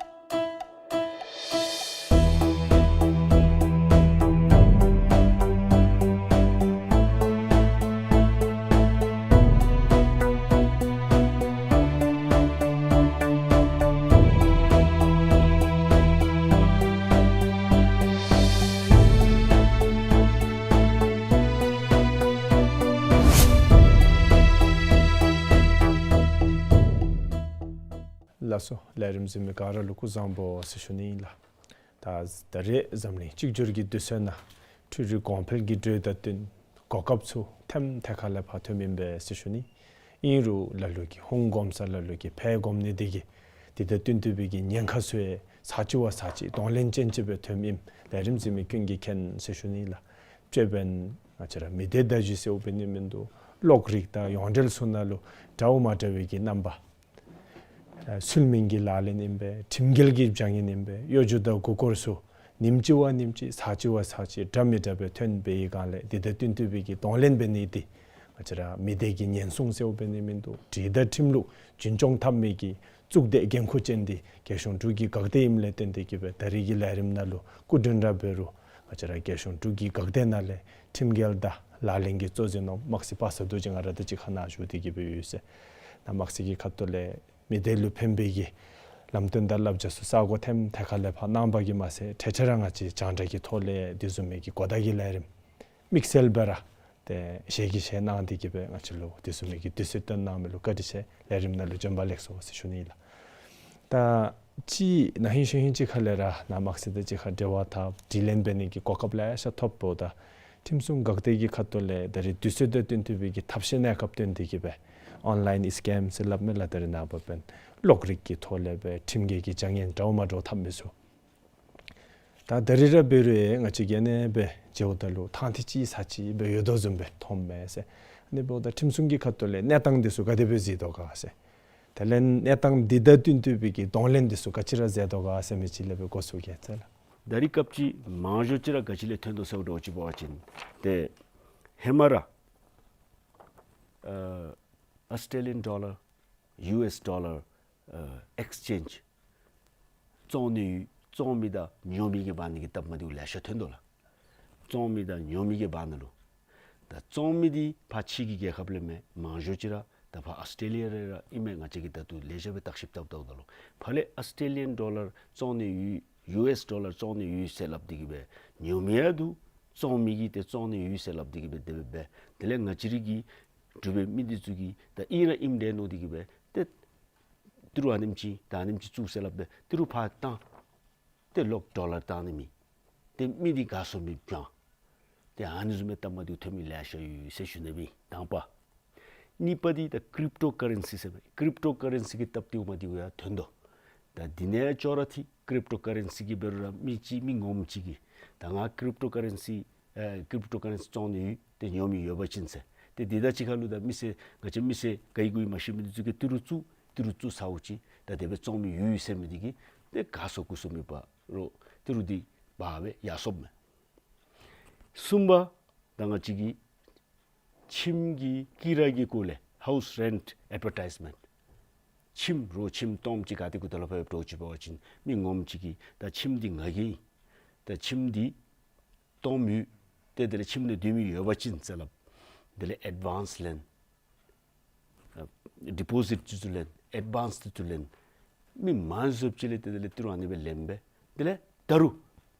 ལགས་སོ། ལས་རིམ་གཟིགས་མི་ག་ར་ལུ་སྐུ་གཟུགས་བཟང་པོ་ཟེར་ཞུ་ནི་ཨིན་ལགས། ད་ད་རེས་འཛམ་གླིང་གཅིག་གྱུར་གྱི་དུས་ཚོད་ནང་འཕྲུལ་རིག་གོང་འཕེལ་གྱི་འགྲོས་དང་བསྟུན་གོ་སྐབས་ཚུ་ཐེམ་ཐད་ཀར་ལས་ཕར་ཐོནམ་ཨིན་པས་ཟེར་ཞུ་ནི། ཨིན་རུང་ལ་ལུ་གིས་ཧོངས་གོམ་ས་ལ་ལུ་གིས་ཕར་གོམ་ནི་དེ་གིས་དེ་དང་བསྟུན་ཏེ་སྦེ་གི་ཉེན་ཁ་ཚུ་ཡང་ཚར་གཅིག་བ་ཚར་གཅིག་གདོང་ལེན་ཅན་ཅིག་སྦེ་ཐོནམ་ཨིནམ་ལས་རིམ་གཟིགས་མི་ཀུན་གྱིས་མཁྱེན་ཟེར་ཞུ་ནི་ལགས། དཔྱེ་འབད་བ་ཅིན་ང་བཅས་ར་མི་སྡེ་བརྡ་བརྒྱུད་ཟེར་འབད་ནི་མིན་འདུག། གློག་རིག་དང་ཡོངས་འབྲེལ་ཚུ་ནང་ལུ་འདྲཝ་མ་འདྲ་བའི་གི་རྣམ་པ་ཨ་ཚུལ་མིན་གྱི་ལག་ལེན་ཨིན་པས། ཁྲིམས་འགལ་གྱི་བྱ་ངན་ཨིན་པས། གཡོ་སྒྱུ་དང་མགུ་སྐོར་ཚུ་ ཉིནམ་གཅིག་བ་ཉིནམ་གཅིག་ཚར་གཅིག་བ་ཚར་གཅིག་འདྲ་མི་འདྲ་སྦེ་ཐོན་སྦེ་ཡི་གང་ལས་དེ་དང་བསྟུན་ཏེ་སྦེ་གི་གདོང་ལེན་འབད་ནི་འདི་ང་བཅས་ར་མི་སྡེ་གི་ཉེན་སྲུང་ཟེརཝ་འབད་ནི་མིན་འདུག། སྒྲིག་དང་ཁྲིམས་ལུགས་རྒྱུན་སྐྱོང་འཐབ་མི་གི་གཙུག་སྡེ་འགན་ཁུར་ཅན་འདི་རྒྱལ་གཞུང་འབྲུག་གི་འགག་སྡེ་ཨིནམ་ལས་བརྟེན་ཏེ་གི་སྦེ་ད་རེས་ཀྱི་ལས་རིམ་ནང་ལུ་སྐུ་མགྲོན་ར་འབད་རུང་ང་བཅས་ར་རྒྱལ་གཞུང་འབྲུག་གི་འགག་སྡེ་ནང་ལས་ཁྲིམས་འགལ་དང་ལག་ལེན་གྱི་གཙོ་འཛིན་ནོར་དམག་སྲིད་པ་ཟ་འདུག་ཅིག་ང་ར་དང་གཅིག་ཁར་ནཱ་བཞུགས་ཏེ་གི་སྦེ་ཡོད་ཟེར། ནཱ་དམག་སྲིད་ཀྱི་ཁ་ཐུག་ལས་མི་སྡེ་ལུ་ཕན་པའི་གི་ལམ་སྟོན་དང་བསླབ་བྱ་ཚུ་ས་གོ་ཐེམ་ཐད་ཁ་ལས་ཕར་གནང་བ་གིས་མ་ཚད་ཐེངས་ཐེངས་ར་ང་བཅས་རྒྱང་བསྒྲགས་ཀྱི་ཐོག་ལས་དེ་བཟུམ་མའི་གི་གོ་བརྡ་གི་ལས་རིམ་དམིགས་བསལ་སྦེ་ར་ཏེ་ཞལ་གྱིས་བཞེས་གནང་སྟེ་གི་སྦེ་ང་བཅས་ལུ་དེ་བཟུམ་མའི་གི་དུས་ཚོད་བཏོན་གནང་མི་ལུ་བཀའ་དྲིན་ཆེ། ལས་རིམ་ནང་ལུ་བྱོན་པ་ལེགས་སོ་ཟེར་ཞུ་ནི་ལགས། ད་ཅི་ན་ཧིང་གཞེས་ཧིང་ཅིག་ཁ་ལས་ར་ནཱ་དམག་སྲིད་དང་གཅིག་ཁར་འབྲེལ་བ་འཐབ་དྲི་ལན་འབད་ནི་གི་གོ་སྐབས་ལེ་ཤ་ཐོབ་འོངམ་ད་ཁྲིམས་སྲུང་འགག་སྡེ་གི་ཁ་ཐུག་ལས་ད་རེས་དུས་ཚོད་དང་བསྟུན་ཏེ་སྦེ་གི་ཐབས་ཤེས་གནས་སྐབས་བཏོན་ཏེ་གི་སྦེ་ཨོན་ལཱའིན་སི་ཀེམ་ཟེར་སླབ་མས་ལགས། ད་རེས་ནངས་པ་འབདན་གློག་རིག་གི་ཐོག་ལས་སྦེ་ཁྲིམས་འགལ་གྱི་བྱ་ངན་འདྲཝ་མ་འདྲཝ་འཐབ་མི་ཚུ། ད་ད་རེས་ར་འབད་རུང་ང་བཅས་ཀྱིས་ཨ་ནེ་སྦེ་མཇལཝ་ད་ལུ་ཐང་ཐིག་གཅིག་ཚར་གཅིག་སྦེ་ཡོད་དོ་བཟུམ་སྦེ་མཐོངམ་མས་ཟེར། ཨ་ནི་འབདཝ་ད་ཁྲིམས་སྲུང་གི་ཁ་ཐུག་ལས་གནས་སྟངས་འདི་ཚུ་ག་དེ་སྦེ་གཟིགས་དོ་ག་ཟེར། དེ་ལས་གནས་སྟངས་འདི་དང་བསྟུན་ཏེ་སྦེ་གི་གདོང་ལེན་འདི་ཚུ་ག་ཅི་ར་མཛད་དོ་ག་ཟེར་མི་ཅིག་ལས་སྦེ་འགོ་བཙུགས་གེ་ཟེར་ལགས། ད་རེས་སྐབས་ཅིག་མང་ཤོས་ཅིག་ར་ག་ཅི་ལས་ཐོན་དོ་ཟེར་བ་འདྲཝ་ཅིག་འབད་བ་ཅིན་ཏེ་ཧེ་མ་ར་ཨ་ཨོསི་ཊྲེ་ལི་ཡཱན་ཌོ་ལར་ཡུ་ཨེསི་ཌོ་ལར་ཨ་ཨེགསི་ཅེནཇ་བཙོང་ནི་ཡོད། བཙོང་མི་དང་ཉོ་མི་གི་བར་ན་གི་སྟབས་མ་བདེཝ་ལེ་ཤ་ཐོན་དོ་ལགས། བཙོང་མི་དང་ཉོ་མི་གི་བར་ན་ལུ། ད་བཙོང་མི་འདི་ཕར་ཕྱི་གི་རྒྱལ་ཁབ་ལས་མེན། མང་ཤོས་ཅིག་ར་ད་ཕར་ཨོསི་ཊྲེ་ལི་ཡ་ར་ཨིན་མས། ང་བཅས་ཀྱིས་ད་ལྟོ་ལེགས་ཤོམ་སྦེ་བརྟག་ཞིབ་བཏང་བལྟཝ་ད་ལུ་ཕར་ལས་ཨོསི་ཊྲེ་ལི་ཡཱན་ཌོ་ལར་བཙོང་ནི་ཡོད་ཡུ་ཨེསི་ཌོ་ལར་བཙོང་ནི་ཡོད་ཟེར་སླབ་སྟེ་གི་སྦེ་ཉོ་མི་ཡང་འདུག། བཙོང་མི་གིས་ཏེ་བཙོང་ནི་ཡོད་ཟེར་སླབ་སྟེ་གི་སྦེ་དེ་སྦེ་འབད། དེ་ལས་ང་བཅས་རའི་གི་འབྲུག་པའི་མི་འདི་ཚུ་གིས་ད་ཨིན་ར་ཨིནམ་འདྲས་མནོ་སྟེ་གི་སྦེ་ཏེ་ཏི་རུ་ཨ་ནེམ་ཅིག་ད་ཨ་ནེམ་ཅིག་བཙུགས་ཟེར་སླབ་སྦེ་ཏི་རུ་ཕར་བཏང་། ཏེ་ལོག་ཌོ་ལར་བཏང་ནི་མེད། ཏེ་མི་འདི་དགའ་ཚོར་མེདཔ་བྱུང་། ཏེ་ཨ་ནི་བཟུམ་མའི་སྟབས་མ་བདེཝ་ཐོན་མི་ལེ་ཤ་ཡོད་ཟེར་ཞུ་ནི་ཨིན། དང་པ། གཉིས་པ་འདི་ད་ཀྲིབ་ཊོ་ཀ་རེན་སི་ཟེར་མས། ཀྲིབ་ཊོ་ཀ་རེན་སི་གི་སྟབས་བདེཝ་མ་བདེཝ་ཡང་ཐོན་དོ། ད་འདི་ནང་ཡང་ཅོག་ར་འཐད། ཀྲིབ་ཊོ་ཀ་རེན་སི་གི་འབད་རུང་ར་མི་ཅིག་མི་ངོམ་ཅིག་གིས་ད་ང་ཀྲིབ་ཊོ་ཀ་རེན་སི་ཨེ་ཀྲིབ་ཊོ་ཀ་རེན་སི་བཙོང་ནི་ཡོད། ཏེ་ཉོ་མི་ཡོད་པ་ཅིན་ཟེར། ཏེ་འདི་དང་གཅིག་ཁར་ལུ་ད་མི་སེར་ང་བཅས་མི་སེར་ག་ཡི་གུ་ཡི་མ་ཤེས་མི་འདི་ཚུ་གིས་ཏི་རུ་བཙུགས། ཏི་རུ་བཙུགས་ཚརཝ་ཅིག་ད་དེ་སྦེ་བཙོང་མི་ཡོད་ཟེར་མི་འདི་གིས་ཏེ་དགའ་ཚོར་སྐུ་གཟུགས་མེད་པ་རོགས་ཏི་རུ་འདི་འབག་སྦེ་ཡར་སོངམ་མས། གསུམ་པ། ད་ང་བཅས་ཀྱི་ཁྱིམ་གྱི་ཀི་ར་གི་སྐོར་ལས་ཧའུསི་རེནཊ་ཨེཌ་ཝར་ཊའིཛ་མེནཊ། ཁྱིམ་རོགས་ཁྱིམ་སྟོངམ་ཅིག་ག་ཏེ་གུ་ད་ལུ་ཕར་འགྱོ་ཅིག་འབད་བ་ཅིན་མི་ངོམ་ཅིག་གིས་ད་ཁྱིམ་འདི་ང་གི་ཨིན། ད་ཁྱིམ་འདི་སྟོངམ་ཡོད། ཏེ་དེ་ལས་ཁྱིམ་ནང་སྡོད་མི་ཡོད་པ་ཅིན་ཟེར་སླབ། དེ་ལས་ཨེཌ་ཝཱནསི་ལེན། ཨ་ཌི་པོ་ཟིཊ་ཚུ་ལེན། ཨེཌ་ཝཱནསི་ཚུ་ལེན། མི་མང་སུ་ཅིག་ལས་ཏེ་དེ་ལས་ཏི་རུ་ཨ་ནི་སྦེ་ལེན་སྦེ་དེ་ལས་ད་རུང་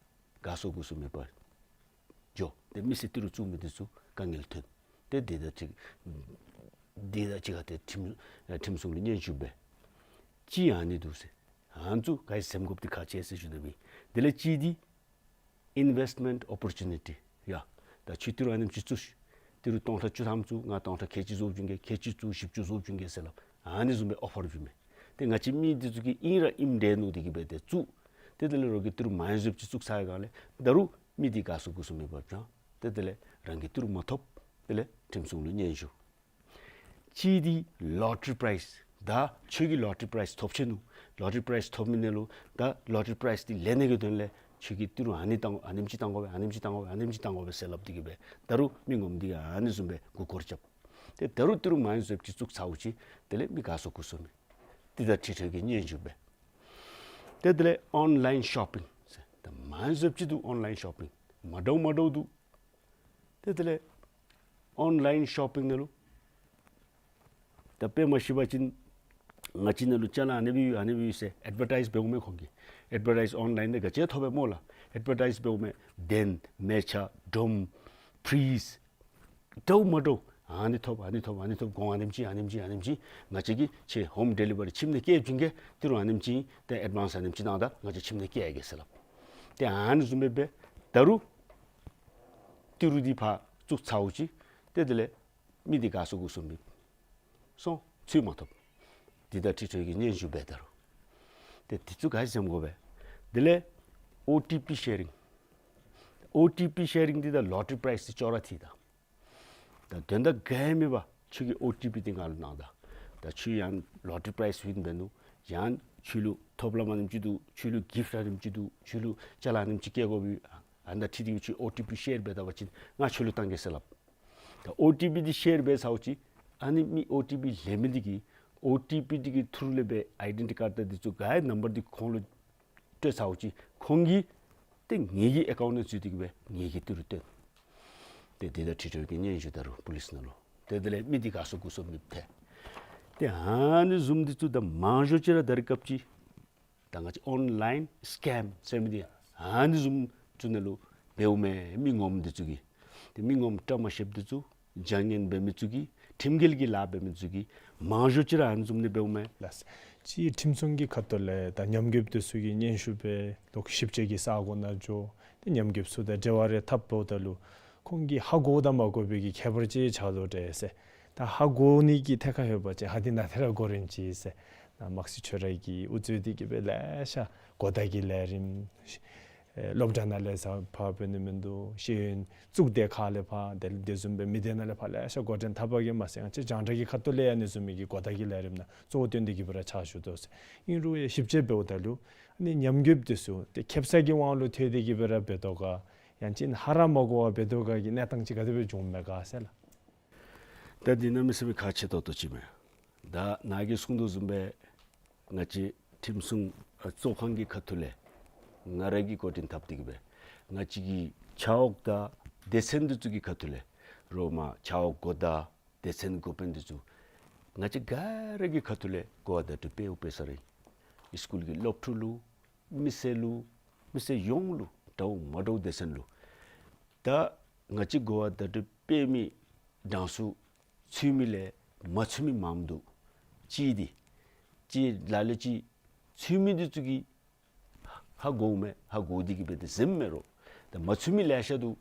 དགའ་ཚོར་སྐུ་གཟུགས་མེད་པར་འགྱོ། ཏེ་མི་སེར་ཏི་རུ་བཙུགས་མི་འདི་ཚུ་དཀའ་ངལ་ཐོན། ཏེ་འདི་དང་གཅིག་འདི་དང་གཅིག་ཁར་ཏེ་ཁྲིམས་ཨ་ཁྲིམས་སྲུང་ལུ་སྙན་ཞུ་འབད། ཅིག་ཨ་ནི་འདུག་ཟེར། ཨ་ནི་ཚུ་ག་ཅི་སེམས་དགོཔ་འདི་ཁག་ཆེ་ཟེར་ཞུ་ནི་ཨིན། དེ་ལས་གཅིག་འདི་ཨིན་ཝེསཊ་མེནཊ་ཨོ་པོར་ཅུ་ནི་ཊི། ཡ་ད་ཁྱོད་ཏི་རུ་ཨ་ནེམ་ཅིག་བཙུགས་ཤིག། ཏི་རུ་སྟོང་ཕྲག་བཅུ་ཐམ་བཙུགས། ང་སྟོང་ཕྲག་ཁལ་གཅིག་བཟོ་བྱིན་གེ། ཁལ་གཅིག་བཙུགས་བཞི་བཅུ་བཟོ་བྱིན་གེ་ཟེར་སླབ། ཨ་ནི་བཟུམ་སྦེ་ཨོ་ཕར་བྱིན་མས། ཏེ་ང་བཅས་མི་འདི་ཚུ་གིས་ཨིན་ར་ཨིནམ་འདྲས་མནོ་སྟེ་གི་སྦེ་ཏེ་བཙུགས། ཏེ་དེ་ལས་རོགས་ཀྱིས་ཏི་རུ་མང་སུ་ཅིག་བཙུགས་ཚར་བའི་སྒང་ལས་ད་རུང་མི་འདི་དགའ་ཚོར་སྐུ་གཟུགས་མེད་པར་བྱུང་། ཏེ་དེ་ལས་རང་གིས་ཏི་རུ་མ་ཐོབ། དེ་ལས་ཁྲིམས་སྲུང་ལུ་སྙན་ཞུ། གཅིག་འདི་ལོ་ཊ་རི་པ་རའིཛ། ད་ཁྱོད་ཀྱིས་ལོ་ཊ་རི་པ་རའིཛ་ཐོབ་ཆི་ནུག། ལོ་ཊ་རི་པ་རའིཛ་ཐོབ་མི་ནང་ལུ་ད་ལོ་ཊ་རི་པ་རའིཛ་འདི་ལེན་ནི་གི་དོན་ལས་ཁྱོད་ཀྱིས་ཏི་རུ་ཨ་ནི་བཏང་ཨ་ནེམ་ཅིག་བཏང་དགོ་པས། ཨ་ནེམ་ཅིག་བཏང་དགོ་པས། ཨ་ནེམ་ཅིག་བཏང་དགོ་པས་ཟེར་སླབ་སྟེ་གི་སྦེ་ད་རུང་མི་ངོམ་འདི་གིས་ཨ་ནི་བཟུམ་སྦེ་མགུ་སྐོར་རྐྱབ། ཏེ་ད་རུང་ཏི་རུ་མང་སུ་ཅིག་བཙུགས་ཚརཝ་ཅིག་དེ་ལས་མི་དགའ་ཚོར་སྐུ་གཟུགས་མེད། འདི་དང་འཁྲིལ་ཏེ་གི་སྙན་ཞུ་འབད། ཏེ་དེ་ལས་ཨོན་ལཱའིན་ཤོ་པིང་ཟེར། ད་མང་སུ་ཅིག་འདུག་ཨོན་ལཱའིན་ཤོ་པིང་། མ་འདྲཝ་མ་འདྲཝ་འདུག། ཏེ་དེ་ལས་ཨོན་ལཱའིན་ཤོ་པིང་ནང་ལུ་ད་དཔེ་མ་ཤེས་པ་ཅིན་ང་བཅས་ནང་ལུ་ཅ་ལ་ཨ་ནི་སྦེ་ཡོད་ཨ་ནི་སྦེ་ཡོད་ཟེར་ཨེཌ་ཝར་ཊའིཛ་འབདཝ་མས། ཁོང་གིས་ཨེཌ་ཝར་ཊའིཛ་ཨོན་ལཱའིན་ནང་ག་ཅི་ཐོབ་པས་སྨོ་ལགས། ཨེཌ་ཝར་ཊའིཛ་འབདཝ་མས། གདན་མལ་ཆ་སྒྲོམ་ཕྲིཇ་འདྲཝ་མ་འདྲཝ་ཨ་ནི་ཐོབ། ཨ་ནི་ཐོབ། ཨ་ནི་ཐོབ། གོང་ཨ་ནེམ་ཅིག་ཨ་ནེམ་ཅིག་ཨ་ནེམ་ཅིག། ང་བཅས་ཀྱིས་ཁྱོད་ཧོམ་ཌེ་ལི་ཝ་རི་ཁྱིམ་ནང་བསྐྱལ་བྱིན་གེ། ཏི་རུ་ཨ་ནེམ་ཅིག་ཏེ་ཨེཌ་ཝཱནསི་ཨ་ནེམ་ཅིག་གནང་ད་ང་བཅས་ཁྱིམ་ནང་བསྐྱལ་གེ་ཟེར་སླབ། ཏེ་ཨ་ནི་བཟུམ་སྦེ་འབད། ད་རུང་ཏི་རུ་འདི་ཕར་བཙུགས་ཚརཝ་ཅིག་ཏེ་དེ་ལས་མི་འདི་དགའ་ཚོར་སྐུ་གཟུགས་མེད། སོང་། ཚུར་མ་ཐོབ། འདི་དང་འཁྲིལ་ཏེ་གི་སྙན་ཞུ་འབད་ད་རུང་། ཏེ་འདི་ཚུ་ག་ཅི་སེམས་དགོ་པས། དེ་ལས་ཨོ་ཊི་པི་ཤེ་རིང་། ཨོ་ཊི་པི་ཤེ་རིང་འདི་དང་ལོ་ཊ་རི་པ་རའིཛ་འདི་ཅོག་ར་འཐད་ད། ད་དོན་དག་ག་ཡང་མེད་པར་ཁྱོད་ཀྱིས་ཨོ་ཊི་པི་འདི་ང་ལུ་གནང་ད། ད་ཁྱོད་ཡང་ལོ་ཊ་རི་པ་རའིཛ་ཝིན་འབད་ནུག། ཡང་ཁྱོད་ལུ་ཐོབ་ལམ་ཨ་ནེམ་ཅིག་འདུག། ཁྱོད་ལུ་གིཕཊ་ཨ་ནེམ་ཅིག་འདུག། ཁྱོད་ལུ་ཅ་ལ་ཨ་ནེམ་ཅིག་བསྐྱལ་དགོ་པས། ཨ་ནི་དང་འཁྲིལ་ཏེ་ཁྱོད་ཨོ་ཊི་པི་ཤེར་འབད་ད་པ་ཅིན་ང་ཁྱོད་ལུ་བཏང་གེ་ཟེར་སླབ། ད་ཨོ་ཊི་པི་འདི་ཤེར་འབད་ཚརཝ་ཅིག་ཨ་ནི་མི་ཨོ་ཊི་པི་ལེན་མི་འདི་གིས་ཨོ་ཊི་པི་འདི་གི་ཐུརུ་ལས་སྦེ་ཨའི་ཌེན་ཊི་ཊི་ཀཱརཌ་དང་འདི་ཚུ་ག་ཡི་ནམ་བར་འདི་ཁོང་ལུ་སྤྲོད་ཚརཝ་ཅིག་ཁོང་གིས་ཏེ་ངེ་གི་ཨེ་ཀའུནཊ་ནང་འཛུལ་ཏེ་གི་སྦེ་ངེ་གི་ཏི་རུ་སྟོན། ཏེ་འདི་དང་འཁྲིལ་ཏེ་གི་སྙན་ཞུ་ད་རུང་པོ་ལིསི་ནང་ལུ། ཏེ་དེ་ལས་མི་འདི་ག་སོང་གུ་སོང་མི་ཐལ། ཏེ་ཨ་ནི་བཟུམ་འདི་ཚུ་ད་མང་ཤོས་ཅིག་ར་ད་རེས་སྐབས་ཅིག་ད་ང་བཅས་ཨོན་ལའིན་སི་ཀེམ་ཟེར་མི་འདི་ཨ་ནི་བཟུམ་ཚུ་ནང་ལུ་འབདཝ་མས། མི་ངོམ་འདི་ཚུ་གིས། ཏེ་མི་ངོམ་བཀྲ་མ་ཤིསཔ་འདི་ཚུ་བྱ་ངན་འབད་མི་ཚུ་གིས་ཁྲིམས་འགལ་གྱི་ལཱ་འབད་མི་ཚུ་གིས་མང་ཤོས་ཅིག་ར་ཨ་ནི་བཟུམ་ནི་འབདཝ་མས། ལགས། ཅིག་ཁྲིམས་སྲུང་གི་ཁ་ཐུག་ལས་ད་ཉམས་རྒུདཔ་འདི་ཚུ་གིས་སྙན་ཞུ་འབད་ལོག་ཞིབ་དཔྱད་ཀྱི་ས་གོ་ནང་འགྱོ། ཏེ་ཉམས་རྒུདཔ་ཚུ་དང་འབྲེལ་བ་རེ་འཐབ་འབདཝ་ད་ལུ་ཁོང་གིས་ཧ་གོ་དང་མ་གོ་བའི་གི་ཁྱད་པར་ཅིག་ཆགས་དོ་འདྲས་ཟེར། ད་ཧ་གོ་ནི་གི་ཐད་ཁར་ལྷོད་པ་ཅིན་ཧ་འདི་ནཱ་ཏེ་ར་གོ་རན་ཅི་ཟེར། ནཱ་དམག་སྤྱི་ཁྱོད་ར་གིས་དབུ་གཙོས་ཏེ་གི་སྦེ་ལེ་ཤ་གོ་བརྡ་གི་ལས་རིམ་ཨེ་སློབ་གྲྭ་ནང་ལས་ས་ཕར་འབད་ནི་མིན་འདུག། ཤེས་ཡོན་གཙུག་སྡེ་ཁག་ལས་ཕར་དེ་ལས་དེ་བཟུམ་སྦེ་མི་སྡེ་ནང་ལས་ཕར་ལེ་ཤ་འགོ་འདྲེན་འཐབ་པ་གིས་མ་ཚད་ང་བཅས་རྒྱང་བསྒྲགས་ཀྱི་ཁ་ཐུག་ལས་ཡང་ཨ་ནི་བཟུམ་མའི་གི་གོ་བརྡ་གི་ལས་རིམ་ནང་གཙོ་བོ་བཏོན་ཏེ་གི་སྦེ་ར་ཕྱག་ཞུ་དོ་ཟེར། ཨིན་རུང་ཡང་ཞིབ་དཔྱད་འབདཝ་ད་ལུ་ཨ་ནི་ཉམས་རྒུདཔ་འདི་ཚུ་ཏེ་ཁེབ་ས་གི་དབང་ལུ་ཐལ་ཏེ་གི་སྦེ་ར་འབད་དོ་ག། ཡང་ཅིན་ཧ་ར་མ་གོ་བར་འབད་དོ་ག་གི་གནས་སྟངས་ཅིག་ག་དེ་སྦེ་བྱུངམ་མས་ག་ཟེར་ལགས། ད་འདི་གནམ་མེད་ས་མེད་ཁག་ཆེ་ཏོག་ཏོ་ཅིག་མས། ད་ནཱ་གིས་གསུངས་དོ་བཟུམ་སྦེ་ང་བཅས་ཁྲིམས་སྲུང་ཨ་གཙོ་ཁང་གི་ཁ་ཐུག་ལས་ང་ར་གིས་འགོ་འདྲེན་འཐབ་སྟེ་གི་སྦེ་ང་བཅས་ཀྱི་ཆ་འོག་དང་སྡེ་ཚན་འདི་ཚུ་གི་ཁ་ཐུག་ལས་རོགས་མ་ཆ་འོག་འགོ་བདག་སྡེ་ཚན་འགོ་དཔོན་འདི་ཚུ་ང་བཅས་ག་ར་གི་ཁ་ཐུག་ལས་གོ་བ་བརྡ་སྤྲོད་འབད་འབད་ས་ར་ཨིན། སི་ཀུལ་གྱི་སློབ་ཕྲུག་ལུ་མི་སེར་ལུ་མི་སེར་ཡོངས་ལུ་འདྲཝ་མ་འདྲཝ་སྡེ་ཚན་ལུ། ད་ང་བཅས་གོ་བ་བརྡ་སྤྲོད་འབད་མི་གྲངས་སུ་ཚུད་མི་ལས་མ་ཚུད་མི་མངམ་འདུག། ཅིག་འདི་ཅིག་ལ་ལུ་ཅིག་ཚུད་མི་འདི་ཚུ་གིས་ཧ་གོཝ་མས། ཧ་གོ་སྟེ་གི་སྦེ་ཏེ་ཟེརཝ་མས་རོགས། ད་མ་ཚུད་མི་ལེ་ཤ་འདུག།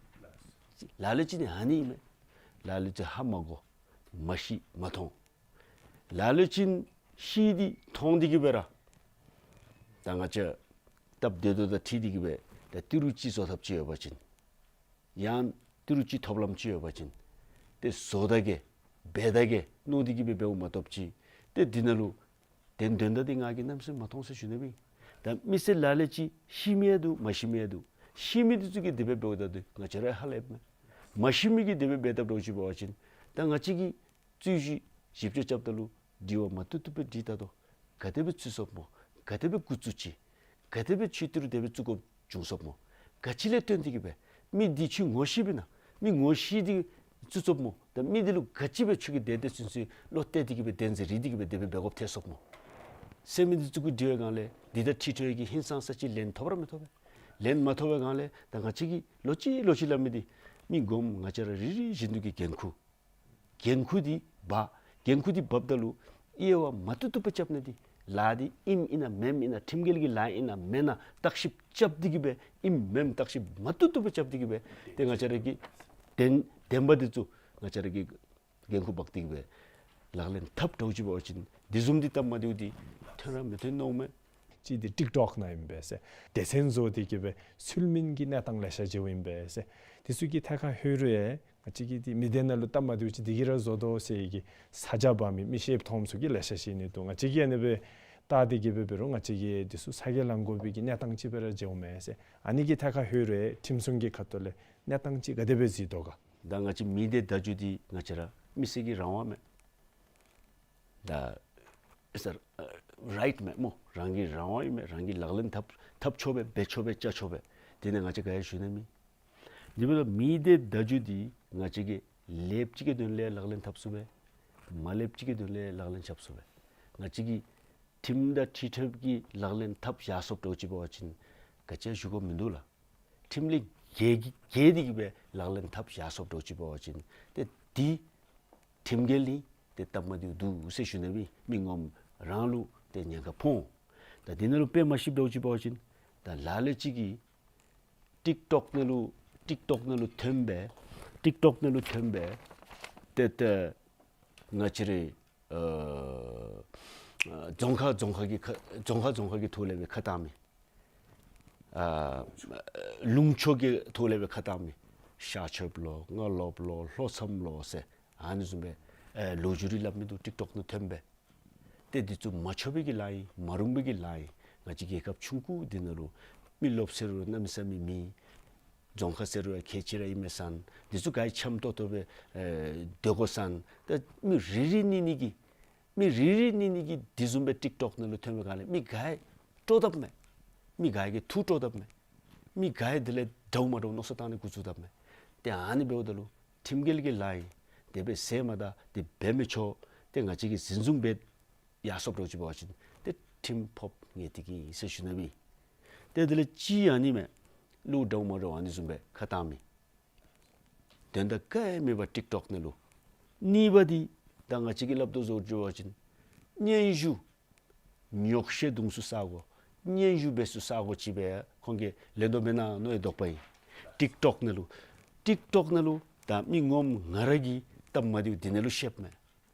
ལ་ལུ་ཅིག་ནི་ཨ་ནི་ཨིན་མས། ལ་ལུ་ཅིག་ཧ་མ་གོ། མ་ཤེས་མ་མཐོང་། ལ་ལུ་ཅིག་ཤེས་ཏེ་མཐོང་སྟེ་གི་སྦེ་ར་ད་ང་བཅས་སྟབས་བདེ་ཏོག་ཏོ་དང་འཁྲིལ་ཏེ་གི་སྦེ་ད་ཏི་རུ་ཅིག་བཟོ་ཐབས་ཅིག་ཡོད་པ་ཅིན་ཡང་ཏི་རུ་ཅིག་ཐོབ་ལམ་ཅིག་ཡོད་པ་ཅིན་ཏེ་བཟོ་ད་གེ་འབད་ད་གེ་མནོ་སྟེ་གི་སྦེ་འབདཝ་མ་གཏོགས་ཅིག་ཏེ་འདི་ནང་ལུ་དོན་དོན་དག་འདི་ང་གིས་གནམ་མེད་ས་མེད་མ་མཐོང་ཟེར་ཞུ་ནི་མས། ད་མི་སེར་ལ་ལུ་ཅིག་ཤེས་མི་ཡང་འདུག། མ་ཤེས་མི་ཡང་འདུག། ཤེས་མི་འདི་ཚུ་གིས་དེ་སྦེ་འབདཝ་ད་འདི་ང་བཅས་ར་ཧ་ལས་མས། མ་ཤེས་མི་གིས་དེ་སྦེ་འབད་དཔ་འདྲཝ་ཅིག་འབད་བ་ཅིན་ད་ང་བཅས་ཀྱིས་རྩོད་གཞི་ཞིབ་དཔྱད་རྐྱབ་ད་ལུ་དྲི་བ་མ་བཏུབ་བཏུབ་སྦེ་དྲིས་ད་དོ། ག་དེ་སྦེ་ཚུད་སོངམ་སྨོ། ག་དེ་སྦེ་འགོ་བཙུགས་ཅི། ག་དེ་སྦེ་ཁྱོད་ཏི་རུ་དེ་སྦེ་བཙུགས་དགོཔ་བྱུང་སོངམ་སྨོ། ག་ཅི་ལས་བརྟེན་ཏེ་གི་སྦེ་མི་འདི་ཁྱོད་ངོ་ཤེས་པས་ན། མི་ངོ་ཤེས་ཏེ་བཙུགས་སོངམ་སྨོ། ད་མི་འདི་ལུ་ག་ཅི་སྦེ་ཁྱོད་ཀྱིས་དེ་དེ་ཚུན་ཚོད་བློ་གཏད་དེ་གི་སྦེ་བདེན་འཛིན་རེ་སྟེ་གི་སྦེ་དེ་སྦེ་འབད་དགོཔ་ཐལ་སོངམ་སྨོ། ཟེར་མི་འདི་ཚུ་གུ་དྲི་བའི་སྒང་ལས་འདི་དང་འཁྲིལ་ཏེ་གི་ཧིང་སངས་ས་ཅིག་ལན་ཐོབ་ར་མི་ཐོབ་པས། ལན་མ་ཐོབ་པའི་སྒང་ལས་ད་ང་བཅས་ཀྱིས་ལོག་ཅི་ལོག་ཅི་སླབ་མི་འདི་མི་ངོམ་ང་བཅས་ར་རེ་རེ་བཞིན་དུ་གི་འགན་ཁུར། འགན་ཁུར་འདི་འབག། འགན་ཁུར་འདི་འབགཔ་ད་ལུ་དབྱེ་བ་མ་བཏུབ་བཏུབ་སྦེ་རྐྱབ་ནི་འདི་ལཱ་འདི་ཨིནམ་ཨིན་ན་མེནམ་ཨིན་ན་ཁྲིམས་འགལ་གྱི་ལཱ་ཨིན་ན་མེན་ན་བརྟག་ཞིབ་རྐྱབ་སྟེ་གི་སྦེ་ཨིནམ་མེནམ་བརྟག་ཞིབ་མ་བཏུབ་བཏུབ་སྦེ་རྐྱབ་སྟེ་གི་སྦེ་ཏེ་ང་བཅས་ར་གི་བདེན་བདེན་པ་འདི་ཚུ་ང་བཅས་ར་གིས་འགན་ཁུར་འབག་སྟེ་གི་སྦེ་ལག་ལེན་འཐབ་འདྲཝ་ཅིག་འབད་བ་ཅིན་འདི་བཟུམ་འདི་སྟབས་མ་བདེཝ་འདི་ཐོན་ར་མི་ཐོན་མནོཝ་མས། ཅིག་འདི་ཊིཀ་ཊོཀ་ནང་ཨིན་པས་ཟེར། སྡེ་ཚན་བཟོ་སྟེ་གི་སྦེ་ཚུལ་མིན་གྱི་གནས་སྟངས་ལེ་ཤ་ཅིག་ཨིན་པས་ཟེར། འདི་ཚུ་གི་ཐད་ཁར་ལྷོད་རུང་ཡང་ང་བཅས་ཀྱི་འདི་མི་སྡེ་ནང་ལུ་སྟབས་མ་བདེཝ་ཅིག་འདི་གིས་ར་བཟོ་དོ་ཟེར་གྱི་ས་ཆ་འབག་མི་མི་ཤེསཔ་མཐོངམ་ཚུ་གིས་ལེ་ཤ་ཅིག་ཨིན་ནི་འདུག། ང་བཅས་ཀྱིས་ཨ་ནི་སྦེ་བལྟ་སྟེ་གི་སྦེ་འབད་རུང་ང་བཅས་ཀྱིས་འདི་ཚུ་ཚ་གྱང་ལང་དགོ་པའི་གི་གནས་སྟངས་ཅིག་སྦེ་ར་མཇལཝ་མས་ཟེར། ཨ་ནི་གི་ཐད་ཁར་ལྷོད་རུང་ཡང་ཁྲིམས་སྲུང་གི་ཁ་ཐུག་ལས་གནས་སྟངས་ཅིག་ག་དེ་སྦེ་གཟིགས་དོ་ག། ད་ང་བཅས་མི་སྡེ་བརྡ་བརྒྱུད་འདི་ང་བཅས་ར་མི་སེར་གྱི་རང་དབང་མས། ད་ཨེ་སར་ཨ་རའིཊ་མས་སྨོ། རང་གི་རང་དབང་ཨིན་མས། རང་གིས་ལག་ལེན་འཐབ་འཐབ་ཆོག་པས། འབད་ཆོག་པས། བཅའ་ཆོག་པས། དེ་ནི་ང་བཅས་ག་ཡང་ཞུ་ནི་མེད། དེ་འབདཝ་ད་མི་སྡེ་བརྡ་བརྒྱུད་འདི་ང་བཅས་ཀྱིས་ལེགསཔ་ཅིག་གི་དོན་ལས་ལག་ལེན་འཐབ་ཚུགས་པས། མ་ལེགསཔ་ཅིག་གི་དོན་ལས་ལག་ལེན་འཐབ་ཚུགས་པས། ང་བཅས་ཀྱིས་ཁྲིམས་དང་འཁྲིལ་ཐབས་ཀྱི་ལག་ལེན་འཐབ་བཞག་སོངམ་འདྲཝ་ཅིག་འབད་བ་ཅིན་ག་ཅི་ཡང་ཞུ་དགོཔ་མིན་འདུག་ལགས། ཁྲིམས་ལས་འགལ་འགལ་ཏེ་གི་སྦེ་ལག་ལེན་འཐབ་བཞག་སོངམ་འདྲཝ་ཅིག་འབད་བ་ཅིན་ཏེ་འདི་ཁྲིམས་འགལ་ཨིན། ཏེ་སྟབས་མ་བདེཝ་འདུག་ཟེར་ཞུ་ནི་མས། མི་ངོམ་རང་ལུ་ཏེ་ཉེན་ཁ་ཕོག་འོང་། ད་འདི་ནང་ལུ་དཔེ་མ་ཤེསཔ་འདྲཝ་ཅིག་འབད་བ་ཅིན་ད་ལ་ལུ་ཅིག་གིས་ཊིཀ་ཊོཀ་ནང་ལུ་ཊིཀ་ཊོཀ་ནང་ལུ་ཐོན་སྦེ་ཊིཀ་ཊོཀ་ནང་ལུ་ཐོན་སྦེ་ཏེ་ཏེ་ང་བཅས་རའི་ཨ་རྫོང་ཁག་རྫོང་ཁག་གི་ཁ་རྫོང་ཁག་རྫོང་ཁག་གི་ཐོག་ལས་སྦེ་ཁ་བཏང་མི། ཨ་ལུང་ཕྱོགས་ཀྱི་ཐོག་ལས་སྦེ་ཁ་བཏང་མི། ཤར་ཕྱོགསཔ་ལོ་རྔ་ལོགཔ་ལོ་ལྷོ་མཚམས་ལོ་ཟེར་ཨ་ནི་བཟུམ་སྦེ་ཨེ་ལོ་རྒྱུས་རེ་སླབ་མི་འདུག། ཊིཀ་ཊོཀ་ནང་ཐོན་སྦེ། ཏེ་འདི་ཚུ་མ་ཆོག་པའི་གི་ལཱ་ཨིན། མ་རུང་པའི་གི་ལཱ་ཨིན། ང་བཅས་རྒྱལ་ཁབ་ཆུང་ཀུ་འདི་ནང་ལུ་མི་རློབས་ཟེར་རུང་གནམ་མེད་ས་མེད་མེད། རྫོང་ཁ་ཟེར་རུང་ཁལ་གཅིག་ར་ཨིན་མས་ཟེར། འདི་ཚུ་ག་ར་འཆམ་ཏོག་ཏོ་སྦེ་ཨེ་སྡོད་དགོ་ཟེར། ཏེ་མི་རེ་རེ་གཉིས་གཉིས་ཀྱིས་མི་རེ་རེ་གཉིས་གཉིས་ཀྱིས་འདི་བཟུམ་སྦེ་ཊིཀ་ཊོཀ་ནང་ལུ་ཐོན་པའི་སྒང་ལས་མི་ག་ར་སྤྲོ་དཔ་མས། མི་ག་ར་གིས་ཐུགས་སྤྲོ་དཔ་མས། མི་ག་ར་དེ་ལས་འདྲཝ་མ་འདྲཝ་མནོ་བསམ་བཏང་ནི་འགོ་བཙུགས་དཔ་མས། ཏེ་ཨ་ནི་འབདཝ་ད་ལུ་ཁྲིམས་འགལ་གྱི་ལཱ་ཨིན། དེ་སྦེ་ཟེར་མ་ད་དེ་འབད་མི་ཆོག། ཏེ་ང་བཅས་ཀྱིས་འཛིན་བཟུང་འབད་ཡར་སོཔ་འདྲཝ་ཅིག་འབད་བ་ཅིན་ཏེ་ཁྲིམས་ཕོགཔ་ངེས་ཏིག་ཨིན་ཟེར་ཞུ་ནི་ཨིན། ཏེ་དེ་ལས་གཅིག་ཨ་ནི་མས། ལུ་འདྲཝ་མ་འདྲཝ་ཨ་ནི་བཟུམ་སྦེ་ཁ་བཏང་མི། དོན་དག་ག་ཡང་མེད་པར་ཊིཀ་ཊོཀ་ནང་ལུ། གཉིས་པ་འདི་ད་ང་བཅས་ཀྱིས་སླབ་དོ་བཟུམ་འབད་བ་ཅིན་སྙན་ཞུ་ཉོགས་བཤད་རྡུང་སའི་ས་གོ། སྙན་ཞུ་འབད་སའི་ས་གོ་ཅིག་སྦེ་ཁོང་གིས་ལེན་དོ་མེན་ན་མནོ་བའི་དོགས་པ་ཨིན། ཊིཀ་ཊོཀ་ནང་ལུ། ཊིཀ་ཊོཀ་ནང་ལུ་ད་མི་ངོམ་ང་ར་གི་སྟབས་མ་བདེཝ་འདི་ནང་ལུ་བཤདཔ་མས།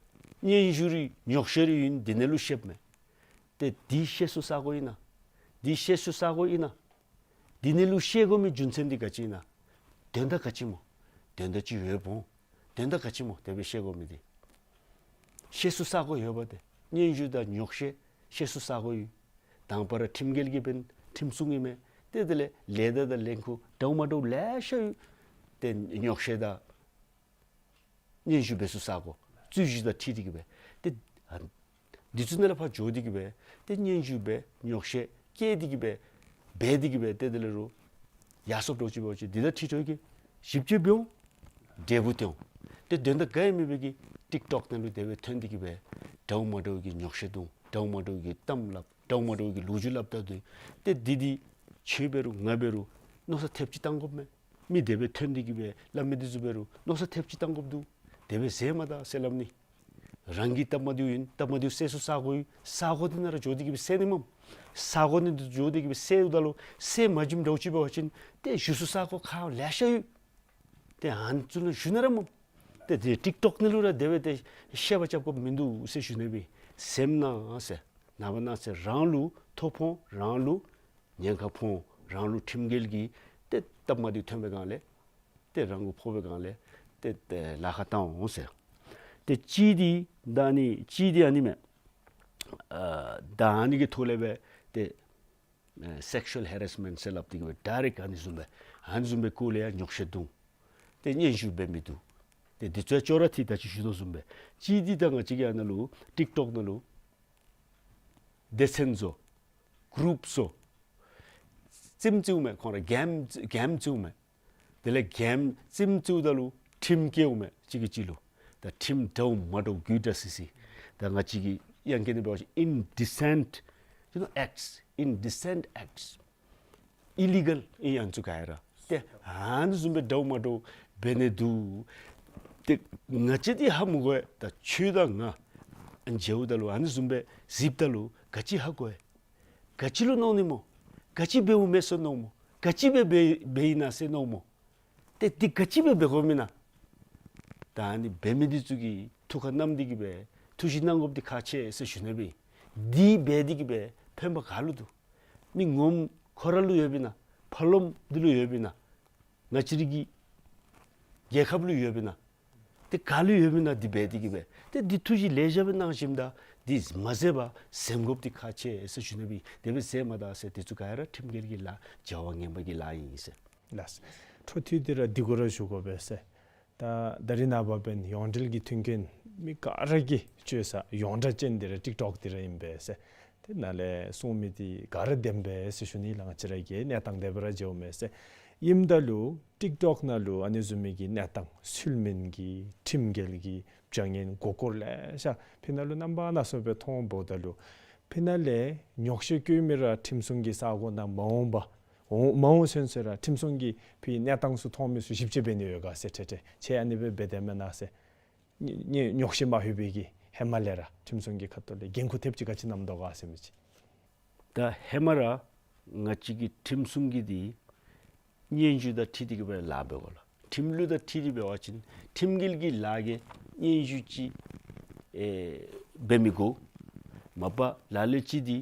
སྙན་ཞུ་རེ་ཉོགས་བཤད་རེ་ཨིན་འདི་ནང་ལུ་བཤདཔ་མས། ཏེ་འདི་བཤད་སའི་ས་གོ་ཨིན་ན། འདི་བཤད་སའི་ས་གོ་ཨིན་ན། འདི་ནང་ལུ་བཤད་དགོ་མི་རྒྱུ་མཚན་འདི་ག་ཅི་ཨིན་ན། དོན་དག་ག་ཅི་སྨོ། དོན་དག་ཅིག་ཡོདཔ་འོང་། དོན་དག་ག་ཅི་སྨོ་དེ་སྦེ་བཤད་དགོ་མི་འདི། བཤད་སའི་ས་གོ་ཡོདཔ་ཏེ། སྙན་ཞུ་དང་ཉོགས་བཤད་བཤད་སའི་ས་གོ་ཡོད། དང་པ་ར་ཁྲིམས་འགལ་གྱི་འབདན་ཁྲིམས་སྲུང་ཨིན་མས། ཏེ་དེ་ལས་ལས་ད་དང་ལས་ཁུངས་འདྲཝ་མ་འདྲཝ་ལེ་ཤ་ཡོད། ཏེ་ཉོགས་བཤད་དང་སྙན་ཞུ་འབད་སའི་ས་གོ་རྩོད་གཞི་དང་འཁྲིལ་ཏེ་གི་སྦེ། ཏེ་ཨ་འདི་ཚུ་ནང་ལས་ཕར་འགྱོ་སྟེ་གི་སྦེ་ཏེ་སྙན་ཞུ་འབད་ཉོགས་བཤད་བཀལ་ཏེ་གི་སྦེ་འབད་དེ་གི་སྦེ་ཏེ་དེ་ལས་རུང་ཡར་སོཔ་འདྲཝ་ཅིག་འབད་བ་ཅིན་འདི་དང་འཁྲིལ་འགྱོ་གི་ཞིབ་དཔྱད་འབད་འོང་། འབྲས་བུ་སྟོན་འོང་། ཏེ་དོན་དག་ག་ཡང་མེད་པའི་གི་ཊིཀ་ཊོཀ་ནང་ལུ་དེ་སྦེ་ཐོན་ཏེ་གི་སྦེ་འདྲཝ་མ་འདྲཝ་གི་ཉོགས་བཤད་རྡུང་། འདྲཝ་མ་འདྲཝ་གི་གཏམ་སླབ། འདྲཝ་མ་འདྲཝ་གི་ལོ་རྒྱུས་སླབ་ད་འདུག། ཏེ་འདི་འདི་ཁྱོད་འབད་རུང་ང་འབད་རུང་མནོ་བསམ་ཐེབས་ཅིག་བཏང་དགོཔ་མས། མི་དེ་སྦེ་ཐོན་ཏེ་གི་སྦེ་སླབ་མི་འདི་ཚུ་འབད་རུང་མནོ་བསམ་ཐེབས་ཅིག་བཏང་དགོཔ་འདུག། དེ་སྦེ་ཟེར་མ་ད་ཟེར་སླབ་ནི། རང་གི་སྟབས་མ་བདེཝ་ཨིན། སྟབས་མ་བདེཝ་སེལ་སའི་ས་གོ་ཡོད། ས་གོ་འདི་ནང་ར་འགྱོ་སྟེ་གི་སྦེ་སེལ་ནི་མས། ས་གོ་འདི་ནང་འགྱོ་སྟེ་གི་སྦེ་སེལཝ་ད་ལུ་སེལ་མ་བྱིནམ་འདྲཝ་ཅིག་འབད་བ་ཅིན་ཏེ་ཞུ་སའི་ས་གོ་ཁག་ལེ་ཤ་ཡོད། ཏེ་ཨ་ནི་ཚུ་ནང་ཞུ་ནི་ར་མས། ཏེ་དེ་ཊིཀ་ཊོཀ་ནང་ལུ་ར་དེ་སྦེ་ཏེ་བཤད་པ་རྐྱབ་དགོཔ་མིན་འདུག་ཟེར་ཞུ་ནི་སྦེ། སེམས་ནང་ཟེར་ནངས་པ་གནངས་ཚེ་རང་ལུ་ཐོ་ཕོག་འོང་། རང་ལུ་ཉེན་ཁ་ཕོག་འོང་། རང་ལུ་ཁྲིམས་འགལ་གྱི་ཏེ་སྟབས་མ་བདེཝ་ཐོན་པའི་སྒང་ལས་ཏེ་རང་གུ་ཕོག་པའི་སྒང་ལས་ཏེ་ཏེ་ལཱ་ཁག་བཏང་འོང་ཟེར། ཏེ་གཅིག་འདི་ད་ཨ་ནི་གཅིག་འདི་ཨ་ནི་མས། ཨ་ད་ཨ་ནི་གི་ཐོག་ལས་སྦེ་ཏེ་ཨེ་སེག་ཤུ་ཝལ་ཧེ་རེསི་མེནཊ་ཟེར་སླབ་སྟེ་གི་སྦེ་ཌའི་རེཀཊ་ཨ་ནི་བཟུམ་སྦེ་ཨ་ནི་བཟུམ་སྦེ་སྐོར་ལས་ཡང་ཉོགས་བཤད་རྡུང་། ཏེ་སྙན་ཞུ་འབད་མི་འདུག། ཏེ་འདི་ཚུ་ཡང་ཅོག་ར་འཐད། ད་ཅི་ཞུ་དོ་བཟུམ་སྦེ་གཅིག་འདི་ད་ང་བཅས་ཀྱི་ཨ་ནཱ་ལུ་ཊིཀ་ཊོཀ་ནང་ལུ་སྡེ་ཚན་བཟོ། གུ་རུབ་བཟོ། རྩེདམོ་རྩེཝ་མས། ཁོང་ར་གེམ་གེམ་རྩེཝ་མས། དེ་ལས་གེམ་རྩེདམོ་རྩེཝ་ད་ལུ་ཁྲིམས་བཀལཝ་མས་གཅིག་གིས་གཅིག་ལུ། ད་ཁྲིམས་འདྲཝ་མ་འདྲཝ་དགོད་བྲ་སི་སི། ད་ང་བཅས་ཀྱི་དབྱངས་སྐད་ནང་འབད་བ་ཅིན་indecent, you know, acts, indecent acts, illegal ཨིན་ཨ་ནི་ཚུ་ག་ར། ཏེ་ཨ་ནི་བཟུམ་སྦེ་འདྲཝ་མ་འདྲཝ་འབད་ནི་འདུག། ཏེ་ང་བཅས་འདི་ཧ་མི་གོ་བས། ད་ཁྱོད་དང་ང་ཨ་ནི་མཇལཝ་ད་ལུ་ཨ་ནི་བཟུམ་སྦེ་གཟིགསཔ་ད་ལུ་ག་ཅི་ཧ་གོ་བས། ག་ཅི་ལུ་མནོ་ནི་སྨོ། ག་ཅི་འབདཝ་མས་ཟེར་མནོཝ་སྨོ། ག་ཅི་སྦེ་འབད་འབདཝ་ཨིན་ན་ཟེར་མནོཝ་སྨོ། ཏེ་འདི་ག་ཅི་སྦེ་འབད་དགོཔ་ཨིན་ན། ད་ཨ་ནི་འབད་མི་འདི་ཚུ་གིས་ཐུགས་ཁར་བསྣམས་ཏེ་གི་སྦེ་ཐུགས་བཞེད་གནང་དགོཔ་འདི་ཁག་ཆེ་ཟེར་ཞུ་ནི་སྦེ། འདི་འབད་དེ་གི་སྦེ་ཕན་པ་ག་ལུ་འདུག། མི་ངོམ་ཁོ་ར་ལུ་ཡོདཔ་ཨིན་ན། ཕར་ལོགམ་འདི་ལུ་ཡོདཔ་ཨིན་ན། ང་བཅས་རའི་གི་རྒྱལ་ཁབ་ལུ་ཡོདཔ་ཨིན་ན། ཏེ་ག་ལུ་ཡོདཔ་ཨིན་ན་འདི་འབད་དེ་གི་སྦེ། ཏེ་འདི་ཐུགས་བཞེད་ལེགས་ཤོམ་སྦེ་གནང་ཞིནམ་ད་འདི་མ་ཟད་པར་གཟེམ་དགོཔ་འདི་ཁག་ཆེ་ཟེར་ཞུ་ནི་སྦེ། དེ་སྦེ་ཟེར་མ་ད་ཟེར་དེ་ཚུ་ག་ར་ཁྲིམས་འགལ་གྱི་ལཱ་བྱ་བ་ངན་པ་གི་ལཱ་ཨིན་ཟེར། ལགས། འཕྲོ་མཐུད་དེ་ར་འདི་གུ་ར་ཞུ་དགོ་པས་ཟེར། ད་ད་རིས་ནངས་པ་འབདན་ཡོངས་འབྲེལ་གྱི་མཐུན་རྐྱེན་མི་ག་ར་གིས་སྤྱོད་ས་ཡོངས་གྲགས་ཅན་འདི་ར་ཊིཀ་ཊོཀ་འདི་ར་ཨིན་པས་ཟེར། དེ་ནང་ལས་གསུང་མི་འདི་ག་ར་བདེན་པས་ཟེར་ཞུ་ནི་ལགས། ང་བཅས་ར་གི་གནས་སྟངས་དེ་སྦེ་ར་མཇལཝ་མས་ཟེར། ཨིནམ་ད་ལུ་ཊིཀ་ཊོཀ་ནང་ལུ་ཨ་ནི་བཟུམ་མའི་གི་གནས་སྟངས་ཚུལ་མིན་གྱི་ཁྲིམས་འགལ་གྱི་བྱ་ངན་མགུ་སྐོར་ལེ་ཤ་ཕི་ནང་ལུ་རྣམ་པ་སྣ་ཚོགས་སྦེ་མཐོངམ་ད་ལུ་ཕི་ནང་ལས་ཉོགས་བཤད་བཀོད་མི་ར་ཁྲིམས་སྲུང་གི་ས་གོ་ནང་མ་འོང་པར་འོང་མ་འོང་ཚུན་ཚོད་ར་ཁྲིམས་སྲུང་གིས་ཕི་གནས་སྟངས་ཚུ་མཐོང་མི་ཚུ་ཞིབ་དཔྱད་འབད་ནི་ཡོད་ག་ཟེར་ཐེངས་ཐེངས་ཁྱེད་ཨ་ནི་སྦེ་འབད་དེས་མེན་ན་ཟེར། ཉེ་ཉོགས་བཤད་མ་ལྷོད་པའི་གི་ཧེ་མ་ལས་ར་ཁྲིམས་སྲུང་གི་ཁ་ཐུག་ལས་འགན་ཁུར་ཐེབས་ཅིག་ག་ཅི་བསྣམས་དོ་ག་ཟེར་མི་ཅིག། ད་ཧེ་མ་ར་ང་བཅས་ཀྱི་ཁྲིམས་སྲུང་གི་འདི་སྙན་ཞུ་དང་འཁྲིལ་ཏེ་གི་སྦེ་ལཱ་འབད་དགོ་ལགས། ཁྲིམས་ལུགས་དང་འཁྲིལ་ཏེ་འབད་བ་ཅིན་ཁྲིམས་འགལ་གྱི་ལཱ་གི་སྙན་ཞུ་ཅིག་ཨེ་འབད་མི་དགོ། མ་པ་ལ་ལུ་ཅིག་འདི་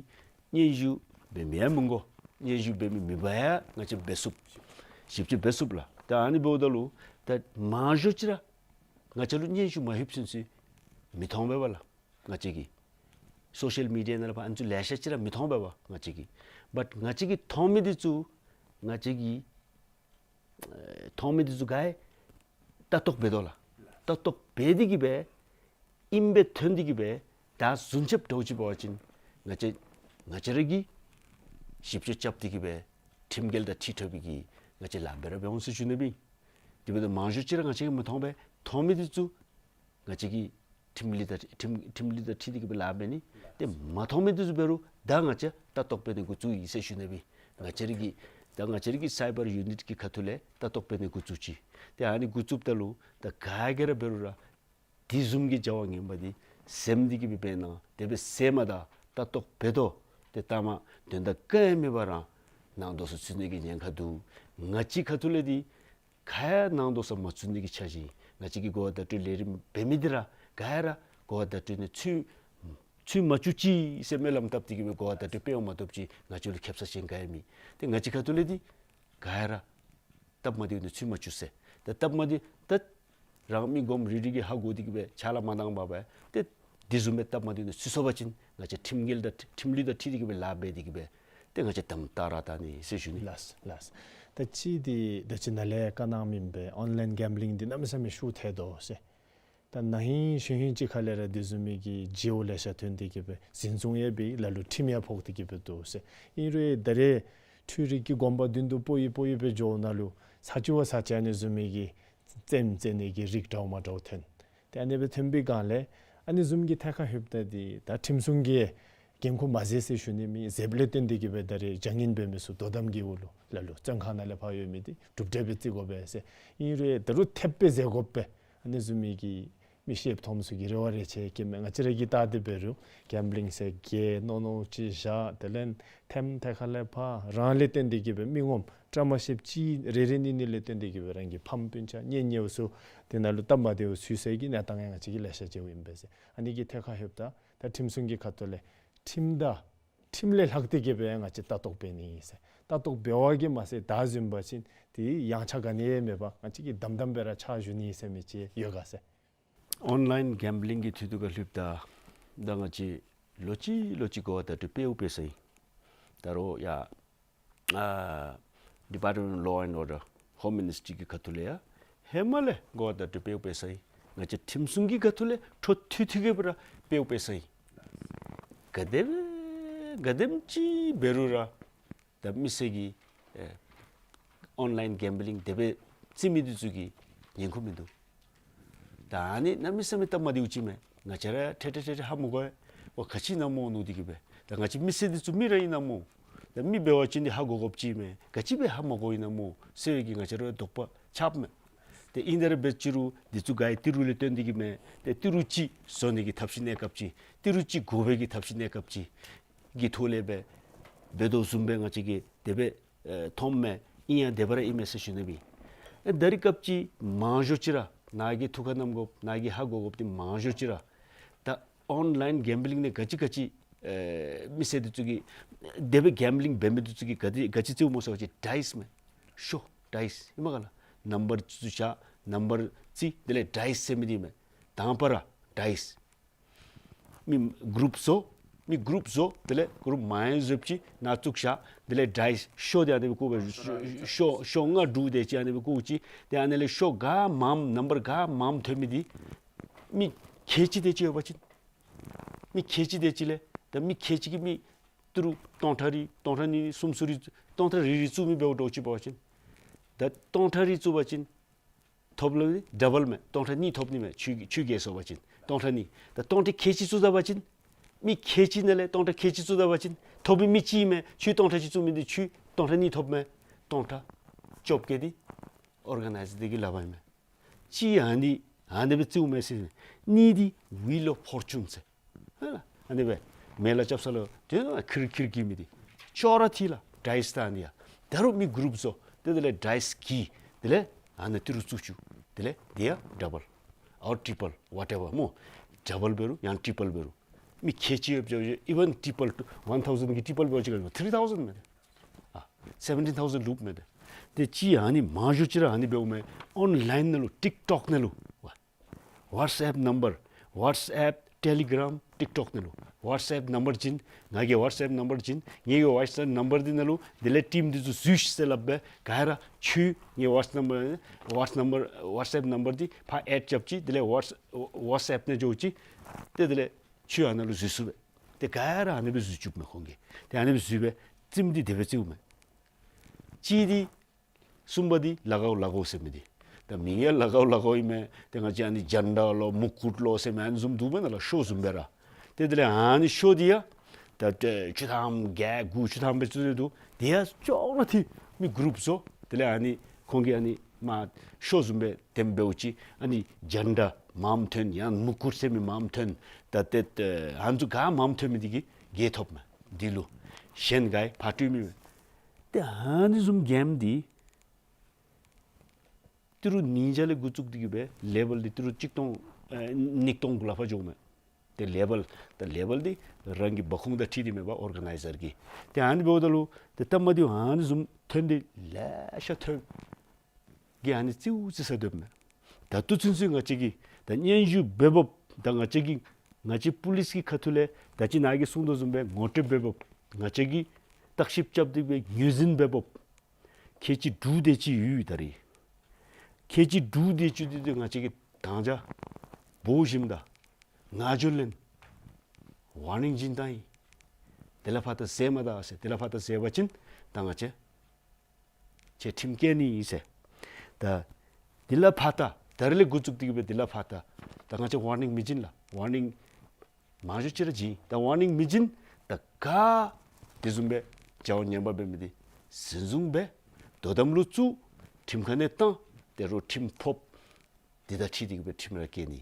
སྙན་ཞུ་འབད་མི་ཡང་མི་དགོ། སྙན་ཞུ་འབད་མི་མེད་པར་ཡང་ང་བཅས་འབད་ཚུགས། ཞིབ་དཔྱད་འབད་ཚུགས་ལགས། ད་ཨ་ནི་འབདཝ་ད་ལུ་ད་མང་ཤོས་ཅིག་ར་ང་བཅས་ལུ་སྙན་ཞུ་མ་ལྷོདཔ་ཚུན་ཚོད་མི་མཐོང་པས་པ་ལགས། ང་བཅས་ཀྱིས་ སོ་ཤལ་མི་ཌི་ཡ་ནང་ལས་ཕར་ཨ་ནི་ཚུ་ལེ་ཤ་ཅིག་ར་མི་མཐོང་པས་པ་ང་བཅས་ཀྱིས། བཊ་ང་བཅས་ཀྱིས་མཐོང་མི་འདི་ཚུ་ང་བཅས་ཀྱིས་ཨེ་མཐོང་མི་འདི་ཚུ་ག་ར་ལྟ་རྟོག་འབད་དོ་ལགས། ལྟ་རྟོག་འབད་དེ་གིས་སྦེ་ཨིནམ་སྦེ་ཐོན་ཏེ་གིས་སྦེ་ད་བཟུམ་ཅིག་འདྲཝ་ཅིག་འབད་བ་ཅིན་ང་བཅས་ང་བཅས་ར་གིས་ཞིབ་དཔྱད་རྐྱབ་སྟེ་གིས་སྦེ་ཁྲིམས་འགལ་དང་འཁྲིལ་འཁྲིལཝ་གི་ང་བཅས་ལཱ་འབད་ར་འབད་འོང་ཟེར་ཞུ་ནི་ཨིན། དེ་འབདཝ་ད་མང་ཤོས་ཅིག་ར་ང་བཅས་ཀྱིས་མི་མཐོང་པས། མཐོང་མི་འདི་ཚུ་ང་བཅས་ཀྱིས་ཁྲིམས་ལུགས་དང་ཁྲིམས་ཁྲིམས་ལུགས་དང་འཁྲིལ་ཏེ་གིས་སྦེ་ལཱ་འབད་ནི། ཏེ་མ་མཐོང་མི་འདི་ཚུ་འབད་རུང་ད་ང་བཅས་ལྟ་རྟོག་འབད་ནི་འགོ་བཙུགས་ཡི་ཟེར་ཞུ་ནི་ཨིན། ང་བཅས་ར་གི་ད་ང་བཅས་ར་གི་སའི་བར་ཡུ་ནིཊ་གི་ཁ་ཐུག་ལས་ལྟ་རྟོག་འབད་ནི་འགོ་བཙུགས་ཅི། ཏེ་ཨ་ནི་འགོ་བཙུགསཔ་ད་ལུ་ད་ག་གིས་ར་འབད་རུང་ར་དེ་བཟུམ་གྱི་བྱ་བ་ངན་པ་འདི་སེམས་འདི་གིས་སྦེ་འབད་ན་དེ་སྦེ་སེམས་མ་ད་ལྟ་རྟོག་འབད་དོ། ཏེ་ལྟ་མ་དོན་དག་ག་ཡང་མེད་པར་ར་ནང་འདྲོག་སར་ཚུད་ནི་གི་ཉེན་ཁ་འདུག། ང་བཅས་ཁ་ཐུག་ལས་འདི་ག་ཡང་ནང་འདྲོག་སར་མ་ཚུད་ནི་གི་འཆར་གཞི། ང་བཅས་ཀྱིས་གོ་བ་བརྡ་སྤྲོད་ལས་རིམ་འབད་མི་འདི་ར་ག་ཡང་ར་གོ་བ་བརྡ་སྤྲོད་ནང་ཚུད་ཚུད་མ་བཅུག་ཅིག་ཟེར་སྨོན་ལམ་བཏབ་སྟེ་གིས་སྦེ་གོ་བ་བརྡ་སྤྲོད་འབད་འོང་མ་གཏོགས་ཅིག་ང་བཅས་ལུ་ཁེབ་ས་ཅན་ག་ཡང་མེད། ཏེ་ང་བཅས་ཁ་ཐུག་ལས་འདི་ག་ཡང་ར་སྟབས་མ་བདེཝ་ནང་ཚུད་མ་བཅུག་ཟེར། ཏེ་སྟབས་མ་བདེཝ་ད་རང་མི་སྒོམ་རིལ་རི་གིས་ཧ་གོ་སྟེ་གིས་སྦེ་ཕྱག་ལཱ་མ་གནང་པར་སྦེ་ཏེ་དེ་བཟུམ་སྦེ་སྟབས་མ་བདེཝ་ནང་ཚུད་སོང་པ་ཅིན་ང་བཅས་ཁྲིམས་འགལ་དང་ཁྲིམས་ལུགས་དང་འཁྲིལ་ཏེ་གིས་སྦེ་ལཱ་འབད་དེ་གིས་སྦེ་ཏེ་ང་བཅས་དམ་དྲག་ར་བཏང་ནི་ཟེར་ཞུ་ནི། ལགས་ལགས། ད་ཅི་འདི་ད་ཅི་ནཱ་ལས་བཀའ་གནང་མི་སྦེ་ཨོན་ལཱའིན་གེམ་བི་ལིང་འདི་གནམ་མེད་ས་མེད་ཤུགས་ཐལ་དོ་ཟེར། ད་ན་ཧིང་གཞེས་ཧིང་ཅིག་ཁ་ལས་ར་དེ་བཟུམ་མའི་གི་བརྗེ་བོ་ལེ་ཤ་ཐོན་ཏེ་གིས་སྦེ་འཛིན་བཟུང་ཡང་འབད་ལ་ལུ་ཁྲིམས་ཡང་ཕོག་སྟེ་གིས་སྦེ་འདུག་ཟེར། ཨིན་རུང་ད་རེས་འཕྲུལ་རིག་གི་གོམ་པ་མདུན་དུ་སྤོ་ཡི་སྤོ་ཡི་སྦེ་འགྱོ་ནང་ལུ་ཚར་གཅིག་བ་ཚར་གཅིག་ཨ་ནི་བཟུམ་མའི་གི་རྩེདམོ་རྩེ་ནི་གི་རིགས་འདྲཝ་མ་འདྲཝ་ཐོན། ཏེ་ཨ་ནི་སྦེ་ཐོན་པའི་སྒང་ལས་ཨ་ནི་བཟུམ་གྱི་ཐད་ཁར་ལྷོདཔ་ད་འདི་ད་ཁྲིམས་སྲུང་གིས་འགན་ཁུར་མ་བཞེས་ཟེར་ཞུ་ནི་མེད། བཞེསཔ་ལས་བརྟེན་ཏེ་གིས་སྦེ་ད་རེས་བྱ་ངན་འབད་མི་ཚུ་དོ་དམ་གྱི་འོག་ལུ་ལ་ལུ་བཙོན་ཁང་ནང་ལས་ཕར་ཡོད་མི་འདི་གྲུབ་འབྲས་སྦེ་བརྩི་དགོ་པས་ཟེར། ཨིན་རུང་ད་རུང་ཐེབས་སྦེ་བཞེས་དགོ་པས། ཨ་ནི་བཟུམ་མའི་གི་མི་ཤེསཔ་མཐོངམ་ཚུ་གིས་རེ་བ་རེ་ཆེ་བསྐྱེདཔ་མས། ང་བཅས་ར་གིས་བལྟ་སྟེ་འབད་རུང་གེམ་བི་ལིང་ཟེར་གྱི་མནོ་མནོཝ་ཅིག་བཞག། དེ་ལས་ཐེམ་ཐད་ཁ་ལས་ཕར་རང་ལས་བརྟེན་ཏེ་གིས་སྦེ་མི་ངོམ་བཀྲ་མ་ཤིསཔ་ཅིག་རེ་རེ་གཉིས་གཉིས་ལས་བརྟེན་ཏེ་གིས་སྦེ་རང་གི་ཕམ་སྤུན་ཆ་གཉེན་ཉེཝ་ཚུ་དེ་ནང་ལུ་སྟབས་མ་བདེཝ་ཚུད་སའི་གི་གནས་སྟངས་ཡང་ང་བཅས་ཀྱིས་ལེ་ཤ་མཇལཝ་ཨིན་པས་ཟེར། ཨ་ནི་གི་ཐད་ཁར་ལྷོདཔ་ད་ད་ཁྲིམས་སྲུང་གི་ཁ་ཐུག་ལས་ཁྲིམས་དང་ཁྲིམས་ལས་ལྷག་སྟེ་གིས་སྦེ་ང་བཅས་ལྟ་རྟོག་འབད་ནི་ཨིན་ཟེར། ལྟ་རྟོག་འབད་བ་གིས་མ་ཚད་ད་བཟུམ་འབད་བ་ཅིན་དེ་ཡང་ཆ་ག་ནི་ཡང་མེད་པར་ང་བཅས་ཀྱིས་དམ་དམ་སྦེ་ར་ཕྱག་ཞུ་ནི་ཨིན་ཟེར་མི་ཅིག་ཡོད་ག་ཟེར། ཨོན་ལཱའིན་གེམ་བི་ལིང་གི་ཐད་ཁར་ལྷོདཔ་ད་ད་ང་བཅས་ལོག་ཅི་ལོག་ཅི་གོ་བ་བརྡ་སྤྲོད་འབདཝ་འབད་ས་ཨིན། ད་རུང་ཡ་ཨ་Department of Law and Order, Home Ministry གི་ཁ་ཐུག་ལས་ཡང་ཧེ་མ་ལས་གོ་བ་བརྡ་སྤྲོད་འབདཝ་འབད་ས་ཨིན། ང་བཅས་ཁྲིམས་སྲུང་གི་ཁ་ཐུག་ལས་འཕྲོ་མཐུད་མཐུད་དེ་གིས་སྦེ་ར་འབདཝ་འབད་ས་ཨིན། ག་དེམ་ག་དེམ་ཅིག་འབད་རུང་ར་ད་མི་སེར་གྱིས་ཨེ་ཨོན་ལཱའིན་གེམ་བི་ལིང་དེ་སྦེ་རྩེ་མི་འདི་ཚུ་གིས་ཉན་ཁུངས་མིན་འདུག། ད་ཨ་ནི་གནམ་མེད་ས་མེད་སྟབས་མ་བདེཝ་ཅིག་མས། ང་བཅས་ར་ཐད་ཐད་ཐད་ཐད་ཧ་མ་གོ་བས། འོ་ག་ཅི་ཨིན་ན་སྨོ་མནོ་སྟེ་གིས་སྦེ། ད་ང་བཅས་མི་སེར་འདི་ཚུ་མི་ར་ཨིན་ན་སྨོ། ད་མི་འབད་བ་ཅིན་འདི་ཧ་གོ་དགོཔ་ཅིག་མས། ག་ཅི་སྦེ་ཧ་མ་གོཝ་ཨིན་ན་སྨོ་ཟེར་བའི་གི་ང་བཅས་ར་དོགས་པ་ཆགསཔ་མས། ཏེ་ཨིན་ད་ར་འབད་ཅི་རུང་འདི་ཚུ་ག་ར་ཏི་རུ་ལས་བརྟེན་ཏེ་གིས་མས། ཏེ་ཏི་རུ་ཅིག་བཟོ་ནི་གི་ཐབས་ཤེས་གནས་སྐབས་ཅིག་ཏི་རུ་ཅིག་དགོ་པའི་གི་ཐབས་ཤེས་གནས་སྐབས་ཅིག་གི་ཐོག་ལས་སྦེ་འབད་དོ་བཟུམ་སྦེ་ང་བཅས་ཀྱིས་དེ་སྦེ་ཨེ་མཐོངམ་མས། ཨིན་ཡང་དེ་སྦེ་ར་ཨིན་མས་ཟེར་ཞུ་ནི་ཨིན། ཨེ་ད་རིས་སྐབས་ཅིག་མང་ཤོས་ཅིག་ར་ནཱ་གིས་ཐུགས་ཁར་བསྣམ་དགོཔ་ནཱ་གིས་ཧ་གོ་དགོཔ་འདི་མང་ཤོས་ཅིག་ར་ད་ཨོན་ལཱའིན་གེམ་བི་ལིང་ནང་ག་ཅི་ག་ཅི་ཨེ་མི་སེར་འདི་ཚུ་གིས་དེ་སྦེ་གེམ་བི་ལིང་འབད་མི་འདི་ཚུ་གིས་ག་དེ་ག་ཅི་རྩེཝ་སྨོ་ཟེར་བ་ཅིན་ཌའིསི་མས། ཤོ་ཌའིསི་ཨིན་མས་ག་ལགས། ནམ་བར་ཚུ་བཞག། ནམ་བར་རྩེ། དེ་ལས་ཌའིསི་ཟེར་མི་འདི་མས། དང་པ་ར་ཌའིསི། མི་གུ་རུབ་བཟོ། མི་གུ་རུབ་བཟོ། དེ་ལས་གུ་རུབ་མང་བཟོཝ་ཅིག་ནང་བཙུགས་བཞག། དེ་ལས་ཌའིསི་ཤོ་འདི་ཨ་ནི་སྦེ་བཀོ་སྦེ་ཤོ་ཤོ་ལྔ་དྲུག་དེ་ཅིག་ཨ་ནི་སྦེ་བཀོ་ཅི། ཏེ་ཨ་ནི་ལས་ཤོ་ག་མངམ་ནམ་བར་ག་མངམ་ཐོན་མི་འདི་མི་ཁལ་གཅིག་དེ་ཅིག་ཡོད་པ་ཅིན་མི་ཁལ་གཅིག་དེ་ཅིག་ལས་ད་མི་ཁལ་གཅིག་གིས་མི་ཏི་རུ་སྟོང་ཕྲག་རེ་སྟོང་ཕྲག་གཉིས་གསུམ་ཚུ་རེ་སྟོང་ཕྲག་རེ་རེ་བཙུགས་མི་འབདཝ་འདྲཝ་ཅིག་འབད་བ་ཅིན་ད་སྟོང་ཕྲག་རེ་བཙུགས་པ་ཅིན་ཐོབ་ལུ་ཌ་བཱལ་མས། སྟོང་ཕྲག་གཉིས་ཐོབ་ནི་མས། ཁྱོད་ཁྱོད་རྒྱལ་སོང་པ་ཅིན་སྟོང་ཕྲག་གཉིས། ད་སྟོང་ཕྲག་ཁལ་གཅིག་བཙུགས་ད་པ་ཅིན་མི་ཁལ་གཅིག་ནང་ལས་སྟོང་ཕྲག་ཁལ་གཅིག་བཙུགས་ད་པ་ཅིན་ཐོབ་མི་མི་གཅིག་མས། ཁྱོད་སྟོང་ཕྲག་གཅིག་བཙུགས་མི་འདི་ཁྱོད་སྟོང་ཕྲག་གཉིས་ཐོབ་མས། སྟོང་ཕྲག་བཅོ་བརྒྱད་འདི་ཨོར་ག་ནའིཛ་འདི་གིས་ལག་པར་ཨིན་མས། གཅིག་ཨ་ནི་ཨ་ནི་སྦེ་བཙུགསཔ་མས་ཟེར། གཉིས་འདི་ཝིལ་ཨོཕ་ཕོར་ཅུན་ཟེར། ཧ་ལ། ཨ་ནི་སྦེ་མེ་ལ་རྐྱབ་ས་ལུ་དེ་ནང་ཁིར་ཁིར་གྱི་མི་འདི་ཅོག་ར་འཐད་ལགས། ཌའིསི་ད་ཨ་ནི་ཡ། ད་རུང་མི་གུ་རུབ་བཟོ། དེ་དེ་ལས་ཌའིསི་གི་དེ་ལས་ཨ་ནི་ཏི་རུ་བཙུགས་བཅུག། དེ་ལས་དེ་ཡང་ཌ་བཱལ་ཨོར་ཊི་རི་པཱལ་ཝ་ཊེ་ཝར་སྨོ། ཌ་བཱལ་འབད་རུང་ཡང་ཊི་རི་པཱལ་འབད་རུང་མི་ཁལ་གཅིག་ཡོདཔ་ཅིག་ཨི་ཝན་ཊི་རི་པཱལ་ཊུ་ཝན་ཐའུ་ཟེནཌ་གི་ཊི་རི་པཱལ་འབད་བ་ཅིན་ཐི་རི་ཐའུ་ཟེནཌ་མས། ཨ་སེ་བེན་ཊིན་ཐའུ་ཟེནཌ་ལུསཔ་མས། ཏེ་གཅིག་ཨ་ནི་མང་ཤོས་ཅིག་ར་ཨ་ནི་འབདཝ་མས། ཨོན་ལཱའིན་ནང་ལུ་ཊིཀ་ཊོཀ་ནང་ལུ་ཝ་ཝཊས་ཨེཔ་ནམ་བར་ཝཊས་ཨེཔ་ ཊེ་ལི་གྲམ་ཊིཀ་ཊོཀ་ནང་ལུ་ཝཊས་ཨེཔ་ནམ་བར་བྱིན། ང་གི་ཝཊས་ཨེཔ་ནམ་བར་བྱིན། ངེ་གི་ཝཊས་ཨེཔ་ནམ་བར་འདི་ནང་ལུ་དེ་ལས་ཊིམ་འདི་ཚུ་འཛུལ་ཤིག་ཟེར་སླབ་སྦེ་ག་ར་ཁྱོད་ངེ་ཝཊས་ནམ་བར་ཝཊས་ནམ་བར་ཝཊས་ཨེཔ་ནམ་བར་འདི་ཕར་ཨེཌ་རྐྱབ་ཅི། དེ་ལས་ཝཊས་ཝཊས་ཨེཔ་ནང་འགྱོ་ཅི། ཏེ་དེ་ལས་ཁྱོད་ཨ་ནཱ་ལུ་འཛུལ་ཚུགས་པས། ཏེ་ག་ར་ཨ་ནི་སྦེ་འཛུལ་བཅུགཔ་མས་ཁོང་གིས། ཏེ་ཨ་ནི་སྦེ་འཛུལ་སྦེ་རྩེདམོ་འདི་དེ་སྦེ་རྩེཝ་མས། གཅིག་འདི་གསུམ་པ་འདི་ལ་གའུ་ལ་གའུ་ཟེར་མི་འདི། ད་མིང་ཡང་ལ་གའུ་ལ་གའུ་ཨིན་མས། ཏེ་ང་བཅས་ཨ་ནི་ཇན་ཌ་ལོ་མུ་ཀུཊ་ལོ་ཟེར་མི་ཨ་ནི་བཟུམ་འདུག་མེན་ན་ལགས། ཤོ་བཟུམ་སྦེ་ར། ཏེ་དེ་ལས་ཨ་ནི་ཤོ་འདི་ཡང་ད་ཏེ་བཅུ་ཐམ་བརྒྱད་དགུ་བཅུ་ཐམ་སྦེ་བཙུགས་ཏེ་འདུག། དེ་ཡང་ཅོག་ར་འཐད་མི་གུ་རུབ་བཟོ། དེ་ལས་ཨ་ནི་ཁོང་གིས་ཨ་ནི་མར་ཤོ་བཟུམ་སྦེ་དེམ་འབདཝ་ཅིག་ཨ་ནི་ཇན་ཌ་མངམ་ཐོན་ཡང་མུ་ཀུཊ་ཟེར་མི་མངམ་ཐོན། ད་ཏེ་ཨ་ནི་ཚུ་ག་མངམ་ཐོན་མི་འདི་གིས་རྒྱལ་ཐོབ་མས། འདི་ལུ་གཞན་ག་ཡང་ཕར་སྤྲོད་མི་མེད། ཏེ་ཨ་ནི་བཟུམ་གེམ་འདི་ཏི་རུ་ཉིས་བརྒྱ་ལས་འགོ་བཙུགས་ཏེ་གི་སྦེ་ལེ་བཱལ་འདི་ཏི་རུ་གཅིག་སྟོང་ཨེ་ཉིས་སྟོང་གུ་ལས་ཕར་འགྱོཝ་མས། ཏེ་ལེ་བཱལ་ད་ལེ་བཱལ་འདི་རང་གི་འབབ་ཁུངས་དང་འཁྲིལ་ཏེ་མེན་པར་ཨོར་ག་ནའི་ཛར་གྱི། ཏེ་ཨ་ནི་འབདཝ་ད་ལུ་ཏེ་སྟབས་མ་བདེཝ་ཨ་ནི་བཟུམ་ཐོན་ཏེ་ལེ་ཤ་ཐོན། གིས་ཨ་ནི་རྩེདམོ་རྩེ་ས་སྡོདཔ་མས། ད་ལྟོ་ཚུན་ཚོད་ང་བཅས་ཀྱིས་ད་སྙན་ཞུ་འབད་འབདཝ་ད་ང་བཅས་ཀྱིས་ང་བཅས་པུ་ལིསི་གི་ཁ་ཐུག་ལས་ད་ཅི་ནཱ་གིས་གསུངས་དོ་བཟུམ་སྦེ་ངོ་སྤྲོད་འབད་འབདཝ་ད་ང་བཅས་ཀྱིས་བརྟག་ཞིབ་རྐྱབ་སྟེ་སྦེ་ངོས་འཛིན་འབད་འབདཝ་ད་ཁལ་གཅིག་དྲུག་དེ་ཅིག་ཡོད་ད་རེས། ཁལ་གཅིག་དྲུག་དེ་ཅིག་འདི་ཏེ་ང་བཅས་ཀྱིས་དང་ཅ་འབོ་ཞིནམ་ད་ངག་བརྗོད་ལེན་ཝར་ནིང་བྱིན་བཏང་ཡི། དེ་ལས་ཕར་ད་བཟོ་མ་ད་ཟེར། དེ་ལས་ཕར་ད་བཟོ་བ་ཅིན་ད་ང་བཅས་ཁྱོད་ཁྲིམས་བཀལ་ནི་ཨིན་ཟེར། ད་དེ་ལས་ཕར་ད་ད་རེས་ལས་འགོ་བཙུགས་ཏེ་གི་སྦེ་དེ་ལས་ཕར་ད་ད་ང་བཅས་ཝར་ནིང་མི་བྱིན་ལགས། ཝར་ནིང་མང་ཤོས་ཅིག་ར་བྱིན། ད་ཝར་ནིང་མི་བྱིན། ད་ག་དེ་བཟུམ་སྦེ་བྱ་བ་ངན་པ་འབད་མི་འདི་འཛིན་བཟུང་འབད། དོ་དམ་ལུ་བཙུགས། ཁྲིམས་ཁང་ནང་བཏང་། ཏེ་རོགས་ཁྲིམས་ཕོགཔ་འདི་དང་འཁྲིལ་ཏེ་གི་སྦེ་ཁྲིམས་ར་བཀལ་ནི།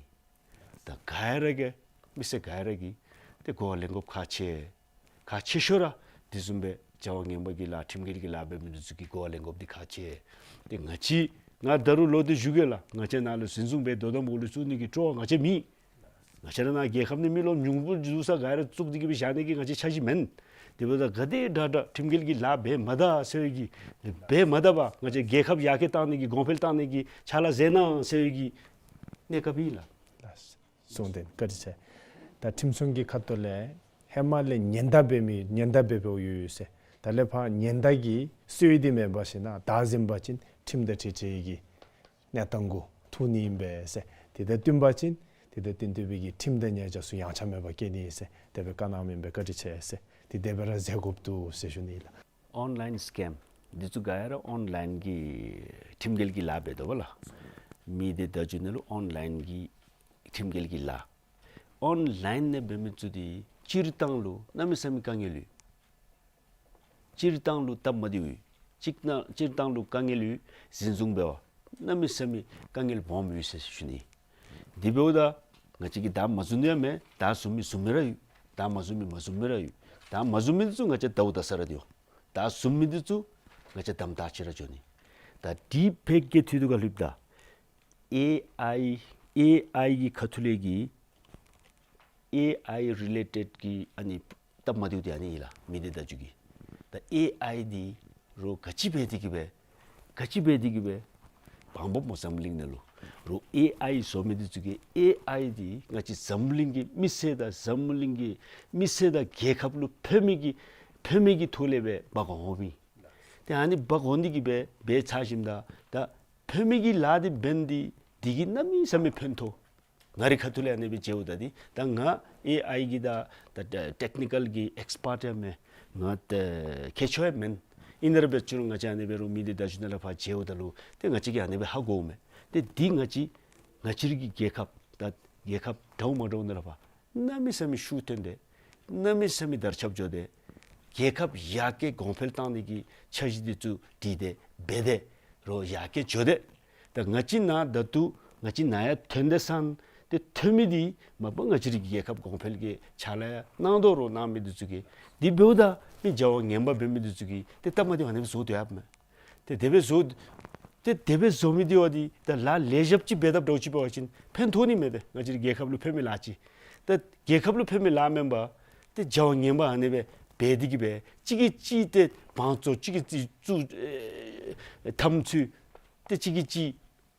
ད་ག་ཡ་ར་གིས་མི་སེར་ག་ཡ་ར་གིས་ཏེ་གོ་བ་ལེན་དགོཔ་ཁག་ཆེ། ཁག་ཆེ་ཤོས་ར་དེ་བཟུམ་སྦེ་བྱ་བ་ངན་པ་གི་ལཱ་ཁྲིམས་འགལ་གྱི་ལཱ་འབད་མི་འདི་ཚུ་གིས་གོ་བ་ལེན་དགོཔ་འདི་ཁག་ཆེ། ཏེ་ང་བཅས་ང་ད་རུང་ལོག་སྟེ་ཞུ་གེ་ལགས། ང་བཅས་ནཱ་ལུ་འཛིན་བཟུང་འབད་དོ་དམ་འོག་ལུ་བཙུགས་ནི་གི་སྤྲོ་བ་ང་བཅས་མེད། ང་བཅས་ར་ནཱ་རྒྱལ་ཁབ་ནང་མི་ལོ་ཉུང་སུ་ས་ག་ར་བཙུགས་ཏེ་གི་སྦེ་བཞག་ནི་གི་ང་བཅས་འཆར་གཞི་མེན། དེ་འབདཝ་ད་ག་དེ་དྲག་དྲག་ཁྲིམས་འགལ་གྱི་ལཱ་འབད་མ་ད་ཟེར་བའི་གི་འབད་མ་ད་པར་ང་བཅས་རྒྱལ་ཁབ་ཡར་རྒྱས་བཏང་ནི་གི་གོང་འཕེལ་བཏང་ནི་གི་ཕྱག་ལཱ་མཛད་གནང་ཟེར་བའི་གི་གནས་སྐབས་ཨིན་ལགས། གསུངས་ཏེ་བཀའ་དྲིན་ཆེ། ད་ཁྲིམས་སྲུང་གི་ཁ་ཐུག་ལས་ཧེ་མ་ལས་ཉེན་བརྡ་འབད་མི་ཉེན་བརྡ་འབད་འབདཝ་ཡོད་ཡོད་ཟེར། ད་ལས་ཕར་ཉེན་བརྡ་གི་སྲོལ་འདི་མེད་པ་ཅིན་ནཱ་བདའ་ཟུན་པ་ཅིན་ཁྲིམས་དང་འཁྲིལ་འཁྲིལ་གྱི་གནས་སྟངས་གུ་ཐུག་ནི་ཨིན་པས་ཟེར། དེ་དང་བསྟུན་པ་ཅིན་དེ་དང་བསྟུན་ཏེ་སྦེ་གི་ཁྲིམས་དང་ཉེས་བྱ་ཚུ་ཡངས་ཆག་མེད་པར་བཀལ་ནི་ཟེར་དེ་སྦེ་བཀའ་གནང་མི་ཨིན་པས། བཀའ་དྲིན་ཆེ་ཟེར། དེ་དེ་སྦེ་ར་མཛད་དགོཔ་འདུག་ཟེར་ཞུ་ནི་ལགས། ཨོན་ལཱའིན་སི་ཀེམ་འདི་ཚུ་ག་ཡ་ར་ཨོན་ལཱའིན་གྱི་ཁྲིམས་འགལ་གྱི་ལཱ་འབད་དོ་བ་ལགས། མི་སྡེ་བརྡ་བརྒྱུད་ནང་ལུ་ཨོན་ལཱའིན་གྱི་ཁྲིམས་འགལ་གྱི་ལཱ། ཨོན་ལཱའིན་ནང་འབད་མི་ཚུ་འདི་སྤྱིར་བཏང་ལུ་གནམ་མེད་ས་མེད་དཀའ་ངལ་ཡོད། སྤྱིར་བཏང་ལུ་སྟབས་མ་བདེཝ་ཡོད། སྤྱིར་བཏང་སྤྱིར་བཏང་ལུ་དཀའ་ངལ་ཡོད། འཛིན་བཟུང་འབད་བ་གནམ་མེད་ས་མེད་དཀའ་ངལ་སྦོམ་ཡོད་ཟེར་ཞུ་ནི། དེ་འབདཝ་ད་ང་བཅས་ཀྱིས་བདའ་མ་ཟུན་ཡང་མེད། བདའ་ཟུན་མི་ཟུན་མི་ར་ཡོད། བདའ་མ་ཟུན་མི་མ་ཟུན་མི་ར་ཡོད། བདའ་མ་ཟུན་མི་ཚུ་ང་བཅས་བདའཝ་བདའ་ས་ར་འདི་འོང་། བདའ་ཟུན་མི་འདི་ཚུ་ང་བཅས་དམ་དྲག་ཅིག་ར་འགྱོ་ནི། ད་དེ་ཕར་གི་འཐུས་འདི་ག་ལྷོདཔ་ད་ཨེ་ཨའི་ཨེ་ཨའི་གི་ཁ་ཐུག་ལས་ཀྱི་ཨེ་ཨའི་རི་ལེ་ཊེཌ་གི་ཨ་ནི་སྟབས་མ་བདེཝ་འདི་ཨ་ནི་ཨིན་ལགས། མི་སྡེ་བརྡ་བརྒྱུད་ཀྱི། ད་ཨེ་ཨའི་འདི་རོགས་ག་ཅི་འབད་དེ་གི་སྦེ་ག་ཅི་འབད་དེ་གི་སྦེ་འབག་འོངམ་སྨོ་འཛམ་གླིང་ནང་ལུ། རོགས་ཨེ་ཨའི་བཟོ་མི་འདི་ཚུ་གིས་ཨེ་ཨའི་འདི་ང་བཅས་འཛམ་གླིང་གི་མི་སེར་དང་འཛམ་གླིང་གི་མི་སེར་དང་རྒྱལ་ཁབ་ལུ་ཕན་མི་གི་ཕན་མི་གི་ཐོག་ལས་སྦེ་འབག་འོངམ་ཨིན། ཏེ་ཨ་ནི་འབག་འོང་ནི་གི་སྦེ་འབད་ཚར་ཞིནམ་ད་ད་ཕན་མི་གི་ལཱ་འདི་འབད་ནི་འདི་གིས་གནམ་མེད་ས་མེད་ཕན་ཐོགས། ང་རའི་ཁ་ཐུག་ལས་ཨ་ནི་སྦེ་མཇལཝ་ད་འདི་ད་ང་ཨེ་ཨའི་གི་ད་ད་ཊེག་ནི་ཀཱལ་གྱི་ཨེགསི་པརཊ་ཡང་མེན། ང་ད་མཁས་མཆོག་ཡང་མེན། ཨིན་རུང་འབད་ཅི་རུང་ང་བཅས་ཨ་ནི་སྦེ་རོགས་མི་སྡེ་བརྡ་བརྒྱུད་ནང་ལས་ཕར་མཇལཝ་ད་ལུ་ཏེ་ང་བཅས་ཀྱིས་ཨ་ནི་སྦེ་ཧ་གོཝ་མས། ཏེ་འདི་ང་བཅས་ང་བཅས་རའི་གི་རྒྱལ་ཁབ་ད་རྒྱལ་ཁབ་འདྲཝ་མ་འདྲཝ་ནང་ལས་ཕར་གནམ་མེད་ས་མེད་ཤུགས་ཐོན་ཏེ་གནམ་མེད་ས་མེད་དར་ཁྱབ་འགྱོ་སྟེ་རྒྱལ་ཁབ་ཡར་རྒྱས་གོང་འཕེལ་བཏང་ནི་གི་འཆར་གཞི་འདི་ཚུ་བྲིས་ཏེ་འབད་དེ་རོགས་ཡར་རྒྱས་འགྱོ་སྟེ། ད་ང་བཅས་ནཱ་ད་ལྟོ་ང་བཅས་ནཱ་ཡར་ཐོན་ཏེ་སོང་སྟེ་ཐོན་མི་འདི་མ་པ་ང་བཅས་རའི་གི་རྒྱལ་ཁབ་གོང་འཕེལ་གྱི་ཕྱག་ལཱ་ཡང་གནང་དོ་རོགས་གནང་མི་འདི་ཚུ་གིས། འདི་འབདཝ་ད་མི་བྱ་བ་ངན་པ་འབད་མི་འདི་ཚུ་གིས་ཏེ་སྟབས་མ་བདེཝ་ཨ་ནི་སྦེ་བཟོ་སྡོད་ཡོདཔ་མས། ཏེ་དེ་སྦེ་བཟོ་ཏེ་དེ་སྦེ་བཟོ་མི་འདི་བ་འདི་ད་ལཱ་ལེགས་ཤོམ་ཅིག་འབད་དཔ་འདྲཝ་ཅིག་འབད་བ་ཅིན་ཕན་ཐོགས་ནི་མས། ཏེ་ང་བཅས་རའི་རྒྱལ་ཁབ་ལུ་ཕན་མི་ལཱ་ཅིག། ད་རྒྱལ་ཁབ་ལུ་ཕན་མི་ལཱ་མེན་པར་ཏེ་བྱ་བ་ངན་པ་ཨ་ནི་སྦེ་འབད་དེ་གི་སྦེ་གཅིག་གིས་གཅིག་ཏེ་བང་བཙོང་གཅིག་གིས་གཅིག་བཙུགས་ཨེ་འཐབ་རྩོད་ཏེ་གཅིག་གིས་གཅིག་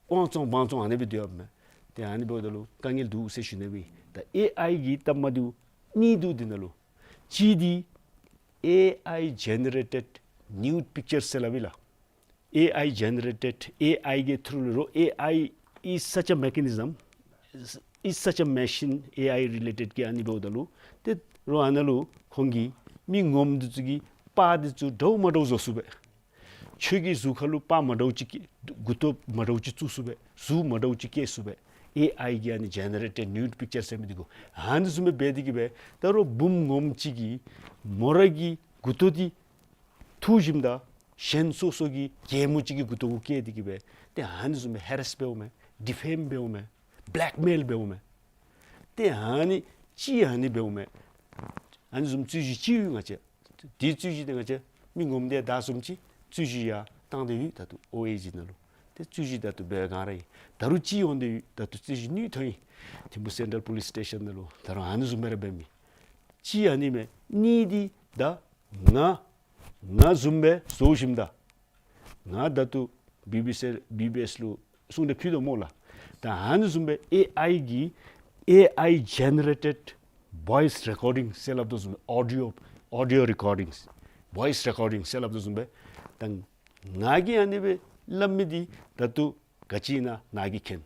དབང་བཙོང་དབང་བཙོང་ཨ་ནི་སྦེ་སྡོད་ཡོདཔ་མས། ཏེ་ཨ་ནི་འབདཝ་ད་ལུ་དཀའ་ངལ་འདུག་ཟེར་ཞུ་ནི་སྦེ། ད་ཨེ་ཨའི་གི་སྟབས་མ་བདེཝ་གཉིས་འདུག་འདི་ནང་ལུ། གཅིག་འདི་ཨེ་ཨའི་ཇེ་ནེ་རེ་ཊེཌ་ནིའུཌ་པིཀ་ཅར་ཟེར་སླབ་ཨིན་ལགས། ཨེ་ཨའི་ཇེ་ནེ་རེ་ཊེཌ་ཨེ་ཨའི་གི་ཐུ་རུ་ལུ་རོགས། ཨེ་ཨའི་is such a mechanism, is such a machine, ཨེ་ཨའི་རི་ལེ་ཊེཌ་གི་ཨ་ནི་འབདཝ་ད་ལུ་ཏེ་རོགས་ཨ་ནཱ་ལུ་ཁོང་གིས་མི་ངོམ་འདི་ཚུ་གི་པར་འདི་ཚུ་འདྲཝ་མ་འདྲཝ་བཟོ་ཚུགས་པས། ཁྱོད་ཀྱི་གཟུགས་ཁར་ལུ་པར་མ་འདྲཝ་ཅིག་བཀལ་མགུ་ཏོ་མ་འདྲཝ་ཅིག་བཙུགས་ཚུགས་པས། གཟུགས་མ་འདྲཝ་ཅིག་བཀལ་ཚུགས་པས། ཨེ་ཨའི་གི་ཨ་ནི་ཇེ་ནེ་རེ་ཊེཌ་ནིའུཌ་པིཀ་ཅར་ཟེར་མི་འདི་གུ་ཨ་ནི་བཟུམ་སྦེ་འབད་དེ་གིས་སྦེ་ད་རོགས་བུམོ་ངོམ་ཅིག་གིས་མོ་ར་གི་མགུ་ཏོ་འདི་འཐུ་ཞིནམ་ད་གཞན་སོ་སོ་གི་གད་མོ་ཅིག་གི་མགུ་ཏོ་གུ་བཀལ་ཏེ་གིས་སྦེ་ཏེ་ཨ་ནི་བཟུམ་སྦེ་ཧེ་རེསི་འབདཝ་མས། ཌི་ཕེམ་འབདཝ་མས། བེ་ལེཀ་མེལ་འབདཝ་མས། ཏེ་ཨ་ནི་ཅིག་ཨ་ནི་འབདཝ་མས། ཨ་ནི་བཟུམ་རྩོད་གཞི་ཅིག་ཡོད། ང་བཅས་འདི་རྩོད་གཞི་འདི་ང་བཅས་མི་ངོམ་དེ་དང་བཟུམ་ཅིག་རྩོད་གཞི་ཡར་བཏང་སྟེ་ཡོད། ད་ལྟོ་ཨོ་ཨེ་ཇི་ནང་ལུ་ཏེ་རྩོད་གཞི་ད་ལྟོ་འབད་བའི་སྒང་ར་ཨིན། ད་རུང་ཅིག་འོང་སྟེ་ཡོད། ད་ལྟོ་རྩོད་གཞི་ནུས་ཐོན་ཡི། ཐིམ་ཕུ་སེན་ཊྲལ་པོ་ལིསི་སི་ཊེ་ཤཱན་ནང་ལུ་ད་རུང་ཨ་ནི་བཟུམ་སྦེ་ར་འབད་མི་ཅིག་ཨ་ནི་མས། གཉིས་འདི་ད་ང་ང་བཟུམ་སྦེ་བཟོ་ཞིནམ་ད་ང་ད་ལྟོ་བི་བི་སི་བི་བི་ཨེསི་ལུ་གསུང་གྲོས་ཕུལ་དོ་སྨོ་ལགས། ད་ཨ་ནི་བཟུམ་སྦེ་ཨེ་ཨའི་གི་ཨེ་ཨའི་ཇེ་ནེ་རེ་ཊེཌ་བོའིསི་རེ་ཀོར་ཌིང་ཟེར་སླབ་དོ་བཟུམ་སྦེ་ཨོ་ཌི་ཡོ་ཨོ་ཌི་ཡོ་རེ་ཀོར་ཌིངསི་བོའིསི་རེ་ཀོར་ཌིང་ཟེར་སླབ་དོ་བཟུམ་སྦེ་ད་ང་གིས་ཨ་ནི་སྦེ་སླབ་མི་འདི་ད་ལྟོ་ག་ཅི་ཨིན་ན་ནཱ་གིས་མཁྱེན།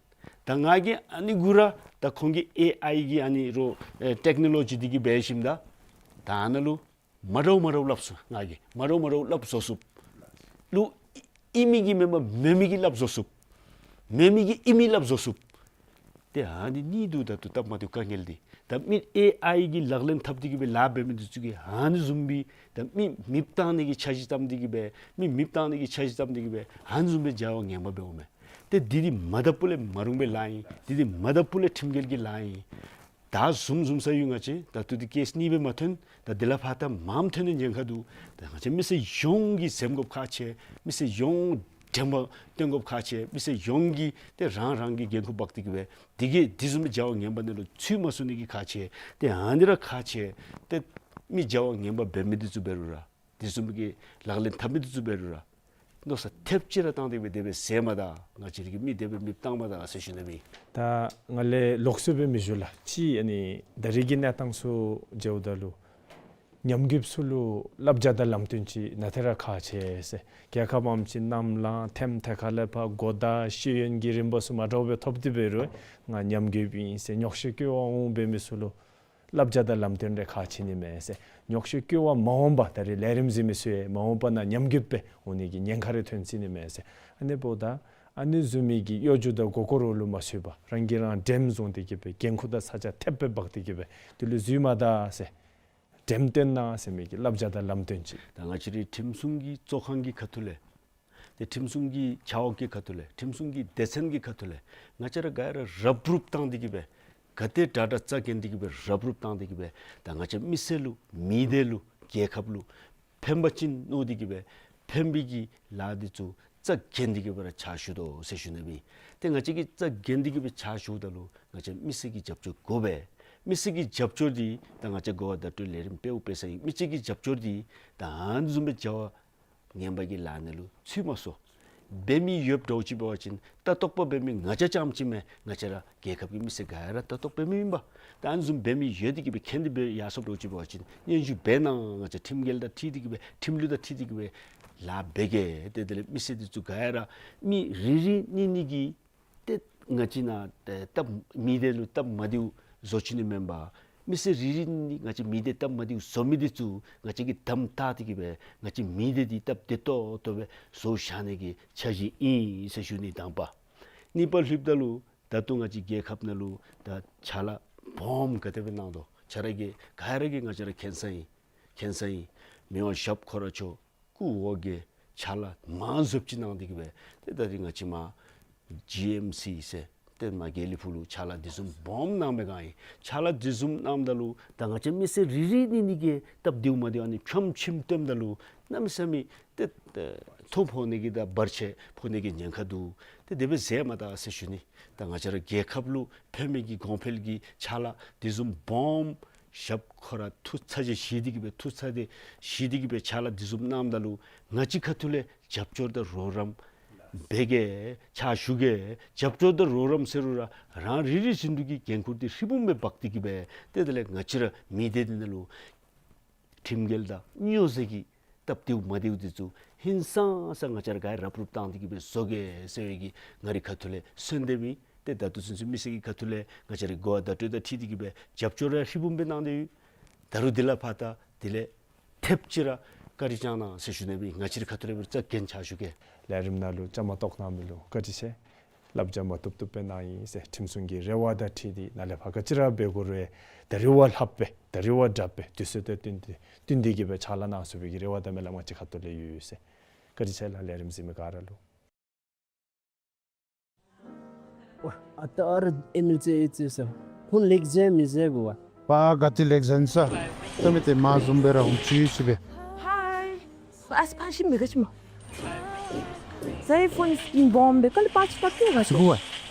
ད་ང་གིས་ཨ་ནི་གུ་ར་ད་ཁོང་གི་ཨེ་ཨའི་གི་ཨ་ནི་རོགས་ཨེ་ཊེཀ་ནོ་ལོ་ཇི་འདི་གིས་འབད་ཞིནམ་ད་ད་ཨ་ནཱ་ལུ་མ་འདྲཝ་མ་འདྲཝ་སླབ་ཚུགས། ང་གིས་མ་འདྲཝ་མ་འདྲཝ་སླབ་བཟོ་ཚུགསཔ་ལུ་ཨིན་མི་གི་མེན་པར་མེན་མི་གི་སླབ་བཟོ་ཚུགསཔ། མེན་མི་གི་ཨིན་མི་སླབ་བཟོ་ཚུགསཔ། ཏེ་ཨ་ནི་གཉིས་འདུག། ད་ལྟོ་སྟབས་མ་བདེཝ་དཀའ་ངལ་འདི་ད་མི་ཨེ་ཨའི་གི་ལག་ལེན་འཐབ་སྟེ་གིས་སྦེ་ལཱ་འབད་མི་འདི་ཚུ་གིས་ཨ་ནི་བཟུམ་སྦེ་ད་མི་མེདཔ་བཏང་ནི་གི་འཆར་གཞི་བརྩམས་ཏེ་གིས་སྦེ་མི་མེདཔ་བཏང་ནི་གི་འཆར་གཞི་བརྩམས་ཏེ་གིས་སྦེ་ཨ་ནི་བཟུམ་སྦེ་བྱ་བ་ངན་པ་འབདཝ་མས། ཏེ་འདི་འདི་མ་དང་ཕུ་ལས་མ་རུང་བའི་ལཱ་ཨིན། འདི་འདི་མ་དང་ཕུ་ལས་ཁྲིམས་འགལ་གྱི་ལཱ་ཨིན། ད་བཟུམ་བཟུམ་ས་ཡོད། ང་བཅས་ད་ལྟོ་འདི་ཀེསི་གཉིས་སྦེ་མ་ཐོན། ད་འདི་ལས་ཕར་ད་མངམ་ཐོན་ནི་ཉེན་ཁ་འདུག། ད་ང་བཅས་མི་སེར་ཡོངས་ཀྱིས་འཛེམ་དགོཔ་ཁག་ཆེ། མི་སེར་ཡོངས་དྲན་པ་བཏོན་དགོཔ་ཁག་ཆེ། མི་སེར་ཡོངས་ཀྱིས་ཏེ་རང་རང་གི་འགན་ཁུར་འབག་སྟེ་གིས་སྦེ་འདི་གིས་འདི་བཟུམ་མའི་བྱ་བ་ངན་པ་ནང་ལུ་ཚུད་མ་ཚུད་ནི་གི་ཁག་ཆེ། ཏེ་ཨ་ནི་ར་ཁག་ཆེ། ཏེ་མི་བྱ་བ་ངན་པ་འབད་མི་འདི་ཚུ་འབད་རུང་ར་འདི་བཟུམ་གྱི་ལག་ལེན་འཐབ་མི་འདི་ཚུ་འབད་རུང་ར་མནོ་བསམ་ཐེབས་ཅིག་ར་བཏང་སྟེ་སྦེ་དེ་སྦེ་ཟེར་མ་ད། ང་བཅས་ར་གིས་མི་དེ་སྦེ་མེདཔ་བཏང་མ་ད་ཟེར་ཞུ་ནི་མས། ད་ང་ལས་ལོགས་སུ་སྦེ་མི་ཞུ་ལགས། ཅིག་ཨ་ནི་ད་རེས་ཀྱི་གནས་སྟངས་ཚུ་མཇལཝ་ད་ལུ་ཉམས་རྒུདཔ་ཚུ་ལུ་བསླབ་བྱ་དང་ལམ་སྟོན་ཅིག་ནང་ཏེ་ར་ཁག་ཆེ་ཟེར། རྒྱལ་ཁབ་ཨམ་ཅིག་ནམ་ལངས་ཐེམ་ཐེ་ཁ་ལས་ཕར་གོ་བརྡ་ཤེས་ཡོན་གྱི་རིམ་པ་ཚུ་མ་འདྲཝ་སྦེ་ཐོབ་སྟེ་འབད་རུང་ང་ཉམས་རྒུདཔ་ཨིན་ཟེར་རྙོག་གཞི་བཀོད་པར་འོང་འབད་མི་ཚུ་ལུ་བསླབ་བྱ་དང་ལམ་སྟོན་རེ་ཁག་ཆེ་ནི་མས་ཟེར། རྙོག་གཞི་བཀོད་པར་མ་འོང་པར་ད་རེས་ལས་རིམ་གཟིགས་མི་ཚུ་ཡང་མ་འོངས་པ་ནང་ཉམས་རྒུདཔ་སྦེ་འོང་ནི་གི་ཉེན་ཁ་རེ་ཐོན་སྲིད་ནི་མས་ཟེར། ཨ་ནི་འབདཝ་ད་ཨ་ནི་བཟུམ་མའི་གི་གཡོ་སྒྱུ་དང་མགུ་སྐོར་ལུ་མ་ཚུད་པར་རང་གིས་རང་འགྲེམས་བཟུང་སྟེ་གིས་སྦེ་འགན་ཁུར་དང་ཚ་གྱང་ཐེབས་སྦེ་འབག་སྟེ་གིས་སྦེ་དེ་ལུ་འཛུལ་མ་ད་ཟེར། འགྲེམས་སྟོན་གནང་ཟེར་མི་གི་བསླབ་བྱ་དང་ལམ་སྟོན་ཅིག། ད་ང་བཅས་རའི་ཁྲིམས་སྲུང་གི་གཙོ་ཁང་གི་ཁ་ཐུག་ལས་ཏེ་ཁྲིམས་སྲུང་གི་ཆ་འོག་གི་ཁ་ཐུག་ལས་ཁྲིམས་སྲུང་གི་སྡེ་ཚན་གྱི་ཁ་ཐུག་ལས་ང་བཅས་ར་ག་ར་རབ་རུབ་བཏང་སྟེ་གིས་སྦེ་ག་ཏེ་དྲག་དྲག་རྩ་འགེངས་ཏེ་གིས་སྦེ་རབ་རུབ་བཏང་སྟེ་གིས་སྦེ་ད་ང་བཅས་མི་སེར་ལུ་མི་སྡེ་ལུ་རྒྱལ་ཁབ་ལུ་ཕན་པ་ཅིན་མནོ་སྟེ་གིས་སྦེ་ཕན་པའི་གི་ལཱ་འདི་ཚུ་རྩ་འགེངས་ཏེ་གིས་སྦེ་ར་ཕྱག་ཞུ་དོ་ཟེར་ཞུ་ནི་མས། ཏེ་ང་བཅས་ཀྱིས་རྩ་འགེངས་ཏེ་གིས་སྦེ་ཕྱག་ཞུཝ་ད་ལུ་ང་བཅས་མི་སེར་གྱི་རྒྱབ་སྐྱོར་དགོ་པས། མི་སེར་གྱི་རྒྱབ་སྐྱོར་འདི་ད་ང་བཅས་གོ་བ་བརྡ་སྤྲོད་ལས་རིམ་འབདཝ་འབད་ས་ཨིན། མི་སེར་གྱི་རྒྱབ་སྐྱོར་འདི་ད་ཨ་ནི་བཟུམ་སྦེ་བྱ་བ་ངན་པ་གི་ལཱ་ནང་ལུ་ཚུད་མ་སོང་། འབད་མི་ཡོདཔ་འདྲཝ་ཅིག་འབད་བ་ཅིན་ལྟ་རྟོག་པ་འབད་མི་ང་བཅས་རྐྱངམ་ཅིག་མེན། ང་བཅས་ར་རྒྱལ་ཁབ་ཀྱི་མི་སེར་ག་ར་ལྟ་རྟོག་འབད་མི་ཨིན་པས། ད་ཨ་ནི་བཟུམ་འབད་མི་ཡོད་དེ་གིས་སྦེ་མཁྱེན་ཏེ་སྦེ་ཡར་སོངམ་འདྲཝ་ཅིག་འབད་བ་ཅིན་སྙན་ཞུ་འབད་གནང་། ང་བཅས་ཁྲིམས་འགལ་དང་འཁྲིལ་ཏེ་གིས་སྦེ་ཁྲིམས་ལུགས་དང་འཁྲིལ་ཏེ་གིས་སྦེ་ལཱ་འབད་གེ། ཏེ་དེ་ལས་མི་སེར་འདི་ཚུ་ག་ར་མི་རེ་རེ་གཉིས་གཉིས་ཀྱིས་ཏེ་ང་བཅས་ནཱ་ཏེ་སྟབས་མི་སྡེ་ལུ་སྟབས་མ་བདེཝ་བཟོ་བཅུག་ནི་མེན་པར་མི་སེར་རེ་རེ་གཉིས་ང་བཅས་མི་སྡེ་སྟབས་མ་བདེཝ་བཟོ་མི་འདི་ཚུ་ང་བཅས་ཀྱིས་དམ་བཏགས་ཏེ་གིས་སྦེ་ང་བཅས་མི་སྡེ་འདི་སྟབས་བདེ་ཏོག་ཏོ་སྦེ་བཟོ་བཞག་ནི་གི་འཆར་གཞི་ཨིན་ཟེར་ཞུ་ནི་དང་པ། གཉིས་པ་ལྷོདཔ་ད་ལུ་ད་ལྟོ་ང་བཅས་རྒྱལ་ཁབ་ནང་ལུ་ད་ཕྱག་ལཱ་སྦོམ་ག་དེ་སྦེ་གནང་དོ་ཁྱེད་ར་གིས་ག་ར་གིས་ང་བཅས་ར་མཁྱེན་ས་ཨིན། མཁྱེན་ས་ཨིན། མི་དབང་ཞབས་ཁོ་ར་མཆོག་སྐུ་འོ་བརྒྱལ་ཕྱག་ལཱ་མང་སུ་ཅིག་གནང་སྟེ་གིས་སྦེ་ཏེ་ད་རིས་ང་བཅས་མར་ཇི་ཨེམ་སི་ཟེར་ཏེ་མར་དགེ་ལེགས་ཕུག་ལུ་ཕྱག་ལཱ་འདི་བཟུམ་སྦོམ་གནང་བའི་སྒང་ཨིན། ཕྱག་ལཱ་འདི་བཟུམ་གནངམ་ད་ལུ་ད་ང་བཅས་མི་སེར་རེ་རེ་གཉིས་གཉིས་ཀྱིས་སྟབས་བདེཝ་མ་བདེཝ་ཨ་ནི་ཁྱོམ་ཆེམ་སྟོནམ་ད་ལུ་གནམ་མེད་ས་མེད་ཏེ་ཏེ་ཐོ་ཕོག་ནི་གི་དང་བར་ཆད་ཕོག་ནི་གི་ཉེན་ཁ་འདུག། ཏེ་དེ་སྦེ་ཟེར་མ་ད་ཟེར་ཞུ་ནི། ད་ང་བཅས་ར་རྒྱལ་ཁབ་ལུ་ཕན་མི་གི་གོང་འཕེལ་གྱི་ཕྱག་ལཱ་འདི་བཟུམ་སྦོམ་ཞབས་ཁོ་ར་ཐུགས་ཚ་གྱང་བཞེས་ཏེ་གིས་སྦེ་ཐུགས་ཚ་གྱང་བཞེས་ཏེ་གིས་སྦེ་ཕྱག་ལཱ་འདི་བཟུམ་གནངམ་ད་ལུ་ང་བཅས་ཁ་ཐུག་ལས་རྒྱབ་སྐྱོར་དང་རོགས་རམ་ འབད་གེ་ཕྱག་ཞུ་གེ་རྒྱབ་སྐྱོར་དང་རོགས་རམ་ཟེར་རུང་ར་རང་རེ་རེ་བཞིན་དུ་གི་འགན་ཁུར་འདི་ཧྲིལ་བུམ་སྦེ་འབག་སྟེ་གི་སྦེ་ཏེ་དེ་ལས་ང་བཅས་ར་མི་སྡེ་འདི་ནང་ལུ་ཁྲིམས་འགལ་དང་སྨྱོ་རྫས་ཀྱི་སྟབས་བདེཝ་མ་བདེཝ་འདི་ཚུ་ཧིང་སངས་ས་ང་བཅས་ར་ག་ར་རབ་རུབ་བཏང་སྟེ་གི་སྦེ་བཟོ་གེ་ཟེར་བའི་གི་ང་རའི་ཁ་ཐུག་ལས་གསོལ་འདེབས་ཨིན། ཏེ་ད་ལྟོ་ཚུན་ཚོད་མི་སེར་གྱི་ཁ་ཐུག་ལས་ང་བཅས་ར་གི་གོ་བ་བརྡ་སྤྲོད་དང་འཁྲིལ་ཏེ་གི་སྦེ་རྒྱབ་སྐྱོར་ར་ཧྲིལ་བུམ་སྦེ་གནང་སྟེ་ཡོད། ད་རུང་དེ་ལས་ཕར་ད་དེ་ལས་ཐེབས་ཅིག་ར་བཀའ་དྲིན་བསྐྱང་གནང་ཟེར་ཞུ་ནི་སྦེ་ང་བཅས་རའི་ཁ་ཐུག་ལས་སྦེ་རྩ་འགེངས་ཕྱག་ཞུ་གེ། ལས་རིམ་ནང་ལུ་བཅའ་མར་གཏོགས་གནང་མི་ལུ་བཀའ་དྲིན་ཆེ། བསླབ་བྱ་མ་བཏུབ་བཏུབ་སྦེ་གནང་ཡི་ཟེར་ཁྲིམས་སྲུང་གི་རེ་བ་དང་འཁྲིལ་ཏེ་ནཱ་ལས་ཕར་ག་ཅི་ར་འབད་དགོ་རུང་ད་རེས་བ་ལྷགཔ་སྦེ་ད་རེས་བ་དྲགཔ་སྦེ་དུས་ཚོད་དང་བསྟུན་ཏེ་བསྟུན་ཏེ་གི་སྦེ་ཕྱག་ལཱ་གནང་ཚུགས་པའི་གི་རེ་བ་དང་སྨོན་ལམ་ང་བཅས་ཁ་ཐུག་ལས་ཡོད་ཟེར། བཀའ་དྲིན་ཆེ་ལགས། ལས་རིམ་གཟིགས་མི་ག་ར་ལུ། ཨ་ད་ཨ་ར་ཨེམ་ཨེལ་ཅེ་ཨེ་ཅེ་ས་ཁོང་ལེགས་མཇལ་མི་མཇལ་གོ་བ། པ་ག་ཏེ་ལེགས་མཇལ་ས། ད་མི་ཏེ་མ་བཟུམ་སྦེ་ར་འོང་ཅི་ཅི་སྦེ། ཧའི། ཨ་སི་ཕ་ཤི་མི་ག་ཅི་མ། ཟའི་ཕོན་སི་ཀིན་བོམ་སྦེ་ག་ལས་པ་ཅིག་ད་ཏེ་ག་ཅི་གོ་བ།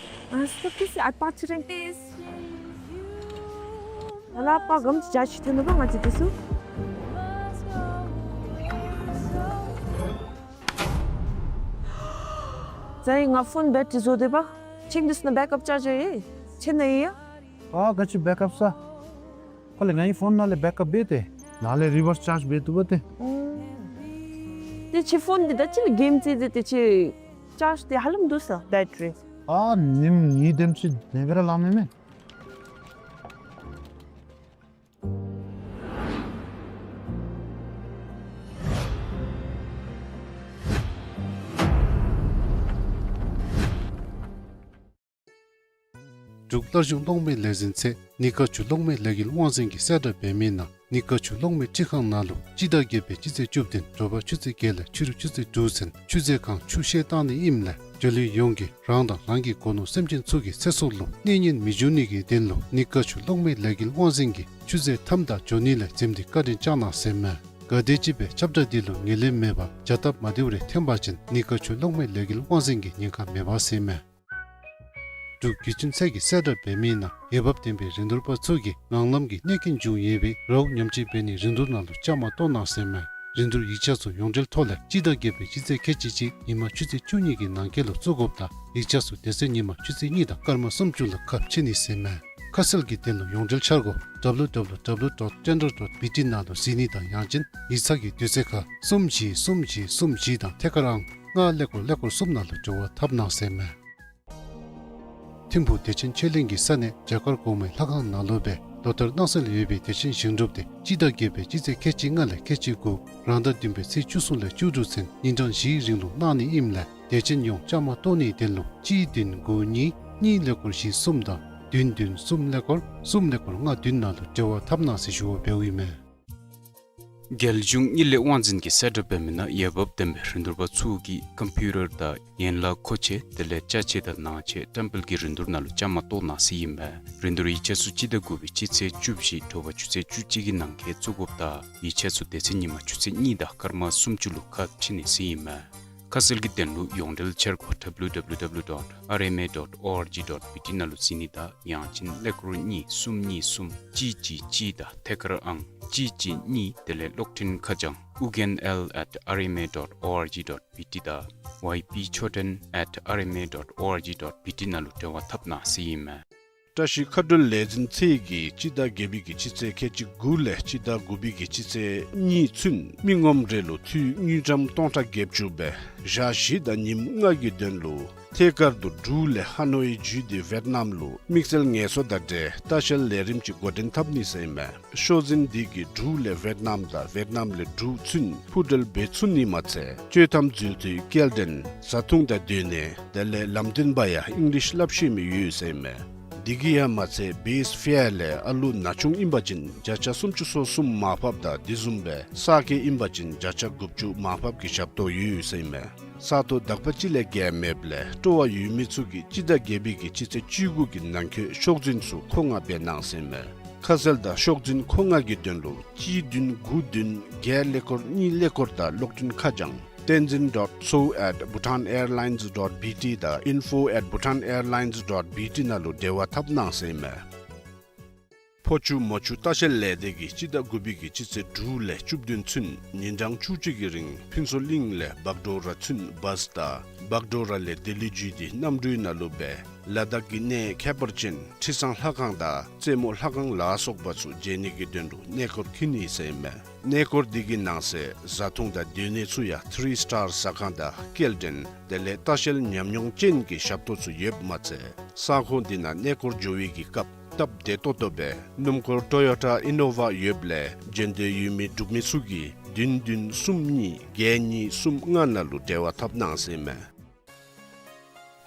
ཨ་སི་ད་ཏེ་སི་ཨ་པ་ཅིག་རེང་ཏེ་སི། ད་ལས་པ་གམ་ཅིག་ཅིག་ཐོན་ནུག་པ་ང་བཅས་དེ་ཚུ། ཟའི་ང་ཕོན་བེ་ཊི་རི་བཟོ་སྡོད་པ། ཁྱེད་འདི་ཚུ་ནང་བེཀ་ཨཔ་ཅར་ཇར་ཡོད་ཟེར་ན་ཡང་། ཨ་ག་ཅི་བེཀ་ཨཔ་ས། ཁོ་ལས་ངེའི་ཕོན་ནང་ལས་བེཀ་ཨཔ་འབད་དེ་ནང་ལས་རི་བརསི་ཅརཇ་འབད་བཏུབ་པ་ཏེ། ཨོ། ཏེ་ཁྱེད་ཕོན་འདི་ད་ཅི་ལས་གེམ་རྩེད་རྩེད་དེ་ཁྱེད་ཅརཇ་འདི་ཧ་ལམ་འདུག་ས་བེ་ཊི་རི། ཨ་ཉིནམ་གཉིས་དེམ་ཅིག་ལེན་པར་ལང་མི་མས། འབྲུག་སླར་བྱུང་གློག་མེ་ལས་འཛིན་ཚད་ནི་ཀ་ཆུ་གློག་མེ་ལས་འགུལ་དབང་འཛིན་གྱིས་གསལ་བསྒྲགས་འབད་མི་ནང་ནི་ཀ་ཆུ་གློག་མེ་འཕྲུལ་ཁང་ནང་ལུ་སྤྱི་ཟླ་བརྒྱད་པའི་སྤྱི་ཚེས་བཅུ་བདུན་དྲོ་པ་ཆུ་ཚོད་བརྒྱད་ལས་ཕྱི་རུ་ཆུ་ཚོད་དྲུག་ཚུན་ཆུ་མཛོད་ཁང་ཆུ་བཤལ་བཏང་ནི་ཨིནམ་ལས་འབྱོར་ལུས་ཡོངས་ཀྱིས་རང་དང་རང་གི་སྒོ་ནོར་སེམས་ཅན་ཚུ་གི་ཚེ་སྲོག་ལུ་གནོད་ཉེན་མི་འབྱུང་ནི་གི་དོན་ལུ་ནི་ཀ་ཆུ་གློག་མེ་ལས་འགུལ་དབང་འཛིན་གྱིས་ཆུ་མཛོད་མཐའམ་དང་འབྱོར་ནི་ལས་འཛེམ་སྟེ་བཀའ་དྲིན་བསྐྱང་གནང་ཟེར་མས། ག་དེམ་ཅིག་སྦེ་ཁྱབ་བསྒྲགས་འདི་ལུ་ངོས་ལེན་མེད་པར་བྱ་སྟབས་མ་བདེཝ་རེ་འཐོན་པ་ཅིན་ནི་ཀ་ཆུ་གློག་མེ་ལས་འགུལ་དབང་འཛིན་གྱི་ཉེན་ཁ་མེད་པ་ཟེར་མས། འབྲུག་བརྒྱུད་འཕྲིན་ཚད་ཀྱིས་གསལ་བསྒྲགས་འབད་མི་ནང་འོས་འབབ་ལྡན་པའི་རིན་བསྡུར་པ་ཚུ་གིས་ངང་ལམ་གྱི་གནོད་སྐྱོན་བྱུང་ཡོད་པའི་རཝ་ཉམས་བཅོས་འབད་ནིའི་རིན་བསྡུར་ནང་ལུ་བཅའ་མར་གཏོགས་གནང་ཟེར་མས། རིན་བསྡུར་ཡིག་ཆ་ཚུ་ཡོངས་འབྲེལ་ཐོག་ལས་སྤྱི་ཟླ་བརྒྱད་པའི་སྤྱི་ཚེས་ཁལ་གཅིག་གཅིག་ཉིན་མ་ཆུ་ཚོད་བཅུ་གཉིས་ཀྱི་ནང་འཁོད་ལུ་བཙུགས་དགོཔ་དང་ཡིག་ཆ་ཚུ་དེ་ཚེ་ཉིན་མ་ཆུ་ཚོད་གཉིས་དང་སྐར་མ་སུམ་ཅུ་ལུ་ཁ་ཕྱེ་ནི་ཟེར་མས། ཁ་གསལ་གྱི་དོན་ལུ་ཡོངས་འབྲེལ་འཆར་སྒོ་ཌབ་ལུ་ཌབ་ལུ་ཌབ་ལུ་ཌོཊ་ཊེན་ཌར་ཌོཊ་བི་ཊི་ནང་ལུ་གཟིགས་ནི་དང་ཡང་ཅིན་ཡིག་ཚང་གི་དུས་ཚོད་ཁར་གསུམ་བཞི་གསུམ་བཞི་གསུམ་བཞི་དང་ཐད་ཀར་ཨང་ལྔ་ཀླད་ཀོར་ཀླད་ཀོར་གསུམ་ནང་ལུ་འབྲེལ་བ་འཐབ་གནང་ཟེར་མས། ཐིམ་ཕུག་བདེ་ཆེན་ཆོས་གླིང་གི་ས་གནས་བྱ་དཀར་གོང་མའི་ལྷ་ཁང་ནང་ལུ་སྦེ་ལོ་ལྟར་གནང་སྲོལ་ཡོད་པའི་བདེ་ཆེན་ཞིང་སྒྲུབ་འདི་སྤྱི་ཟླ་བརྒྱད་པའི་སྤྱི་ཚེས་ཁལ་གཅིག་ལྔ་ལས་ཁལ་གཅིག་དགུ་རང་ཟླ་བདུན་པའི་ཚེས་བཅུ་གསུམ་ལས་བཅུ་དྲུག་ཚུན་ཉིན་གྲངས་བཞིའི་རིང་ལུ་གནང་ནི་ཨིནམ་ལས་བདེ་ཆེན་ཡོངས་བཅའ་མར་གཏོགས་ནིའི་དོན་ལུ་གཅིག་བདུན་དགུ་གཉིས་གཉིས་ཀླད་ཀོར་བཞི་གསུམ་དང་བདུན་བདུན་གསུམ་ཀླད་ཀོར་གསུམ་ཀླད་ཀོར་ལྔ་བདུན་ནང་ལུ་འབྲེལ་བ་འཐབ་གནང་ཟེར་ཞུ་བ་འབདཝ་ཨིན་མས། རྒྱལ་གཞུང་དངུལ་ལས་དབང་འཛིན་གྱིས་གསལ་བསྒྲགས་འབད་མི་ནང་འོས་འབབ་ལྡན་པའི་རིན་བསྡུར་པ་ཚུ་གིས་ཀམ་པིའུ་ཊར་དང་ཡན་ལག་མཁོ་ཆས་དེ་ལས་ཅ་ཆས་དང་ནང་ཆས་བཀྲམ་སྤེལ་གྱི་རིན་བསྡུར་ནང་ལུ་བཅའ་མར་གཏོགས་གནང་ཟེར་ཨིན་མས། རིན་བསྡུར་ཡིག་ཆ་ཚུ་སྤྱི་ཟླ་དགུ་པའི་སྤྱི་ཚེས་བཅུ་བཞི་དྲོ་པ་ཆུ་ཚོད་བཅུ་གཅིག་གི་ནང་འཁོད་བཙུགས་དགོཔ་དང་ཡིག་ཆ་ཚུ་དེ་ཚེ་ཉིན་མ་ཆུ་ཚོད་གཉིས་དང་སྐར་མ་སུམ་ཅུ་ལུ་ཁ་ཕྱེ་ནི་ཟེར་ཨིན་མས། ཁ་གསལ་གྱི་དོན་ལུ་ཡོངས་འབྲེལ་འཆར་སྒོ་ཌབ་ལུ་ཌབ་ལུ་ཌབ་ལུ་ཌོཊ་ཨར་ཨེམ་ཨེ་ཌོཊ་ཨོ་ཨར་ཇི་ཌོཊ་བི་ཊི་ནང་ལུ་གཟིགས་ནི་དང་ཡང་ཅིན་ཀླད་ཀོར་གཉིས་གསུམ་གཉིས་གསུམ་གཅིག་གཅིག་གཅིག་དང་ཐད་ཀར་ཨང་གཅིག་གཅིག་གཉིས་དེ་ལས་གློག་འཕྲིན་ཁ་བྱང་ཨུ་རྒྱན་ཨེལ་ཨེཊ་ཨར་ཨེམ་ཨེ་ཌོཊ་ཨོ་ཨར་ཇི་ཌོཊ་བི་ཊི་དང་ཝའི་པི་མཆོད་རྟེན་ཨེཊ་ཨར་ཨེམ་ཨེ་ཌོཊ་ཨོ་ཨར་ཇི་ཌོཊ་བི་ཊི་ནང་ལུ་འབྲེལ་བ་འཐབ་གནང་ཟེར་ཨིན་མས། བཀྲ་ཤིས་མཁའ་འགྲུལ་ལས་འཛིན་ཚད་ཀྱིས་སྤྱི་ཟླ་བརྒྱད་པའི་གི་སྤྱི་ཚེས་ཁལ་གཅིག་དགུ་ལས་སྤྱི་ཟླ་དགུ་པའི་གི་སྤྱི་ཚེས་གཉིས་ཚུན་མི་ངོམ་རེ་ལུ་འཐུས་དངུལ་ཀྲམ་སྟོང་ཕྲག་བརྒྱད་ཅུ་སྦེ་ཞག་བཞི་དང་ཉིནམ་ལྔ་གི་དོན་ལུ་ཐད་ཀར་དུ་འབྲུག་ལས་ཧ་ནོའི་བརྒྱུད་དེ་ཝེཊ་ནམ་ལུ་དམིགས་བསལ་ངལ་གསོ་དང་འབྲེལ་ལྟ་བཤལ་ལས་རིམ་ཅིག་འགོ་འདྲེན་འཐབ་ནི་ཟེར་ཨིན་མས། ཤོག་འཛིན་འདི་གིས་འབྲུག་ལས་ཝེཊ་ནམ་དང་ཝེཊ་ནམ་ལས་འབྲུག་ཚུན་འཕུར་གྲལ་འབད་ཚུགས་ནི་མ་ཚད་སྤྱོད་གཏམ་འཛུལ་ཏེ་སྐྱེལ་འདྲེན་བཟའ་འཐུང་དང་སྡོད་གནས་དེ་ལས་ལམ་སྟོན་པ་ཡང་ཨིང་ལིཤ་སླབ་ཤེས་མི་ཡོད་ཟེར་ཨིན་མས། འདི་གིས་ཡང་མ་ཚད་བེསི་ཕེར་ལས་ཨ་ལུ་ན་ཆུང་ཨིན་པ་ཅིན་བརྒྱ་ཆ་སུམ་ཅུ་སོ་གསུམ་མར་ཕབ་དང་དེ་བཟུམ་སྦེ་ས་སྐྱེས་ཨིན་པ་ཅིན་བརྒྱ་ཆ་དགུ་བཅུ་མར་ཕབ་ཀྱི་ཞབས་ཏོག་ཡོད་ཟེར་ཨིན་མས། ས་སྟོང་དག་པ་ཅིག་ལས་བརྒལ་མེདཔ་ལས་སྤྲོ་བ་ཡོད་མི་ཚུ་གིས་སྤྱི་ཟླ་བརྒྱད་པའི་གི་སྤྱི་ཚེས་བཅུ་དགུ་གི་ནང་འཁོད་ཤོག་འཛིན་ཚུ་མཁོ་མངགས་འབད་གནང་ཟེར་ཨིན་མས། ཁ་གསལ་དང་ཤོག་འཛིན་མཁོ་མངགས་ཀྱི་དོན་ལུ་གཅིག་བདུན་དགུ་བདུན་བརྒྱད་ཀླད་ཀོར་གཉིས་ཀླད་ཀོར་དང་གློག་འཕྲིན་ཁ་བྱང་tenzin dot so at bhutan airlines dot B T དང་info at bhutan airlines dot B T ནང་ལུ་འབྲེལ་བ་འཐབ་གནང་ཟེར་ཨིན་མས། ཕོ་ཆུ་མོ་ཆུ་ལྟ་བཤལ་ལས་སྡེ་གིས་སྤྱི་ཟླ་དགུ་པའི་གི་སྤྱི་ཚེས་དྲུག་ལས་བཅུ་བདུན་ཚུན་ཉིན་གྲངས་བཅུ་གཅིག་གི་རིང་ཕུན་ཚོགས་གླིང་ལས་བག་གྲོ་ར་ཚུན་བཱས་དང་བག་གྲོ་ར་ལས་ལྡི་ལི་བརྒྱུད་དེ་གནམ་གྲུའི་ནང་ལུ་སྦེ་ལ་དྭགས་ཀྱི་གནས་ཁྱད་པར་ཅན་ཁྲི་བཟང་ལྷ་ཁང་དང་རྩེ་མོ་ལྷ་ཁང་ལ་སོགས་པ་ཚུ་མཇལ་ནི་གི་དོན་ལུ་གནས་སྐོར་འཁྱིད་ནི་ཟེར་ཨིན་མས། གནས་སྐོར་འདི་གི་ནང་གསེས་བཟའ་འཐུང་དང་སྡོད་གནས་ཚུ་ཡང་ཐི་རི་སི་ཊར་ཟ་ཁང་དང་སྐྱེལ་འདྲེན་དེ་ལས་ལྟ་བཤལ་ཉམས་མྱོང་ཅན་གྱི་ཞབས་ཏོག་ཚུ་ཡོདཔ་མ་ཚད་ས་ཁོངས་འདི་ནང་གནས་སྐོར་འགྱོ་བའི་གི་སྐབས་སྟབས་བདེ་ཏོག་ཏོ་སྦེ་སྣུམ་འཁོར་ཊོ་ཡོ་ཊ་ཨི་ནོ་ཝ་ཡོདཔ་ལས་འབྱོན་འདོད་ཡོད་མི་འབྲུག་མི་ཚུ་གིས་བདུན་བདུན་གསུམ་གཉིས་བརྒྱད་གཉིས་གསུམ་ལྔ་ནང་ལུ་འབྲེལ་བ་འཐབ་གནང་ཟེར་ཨིན་མས།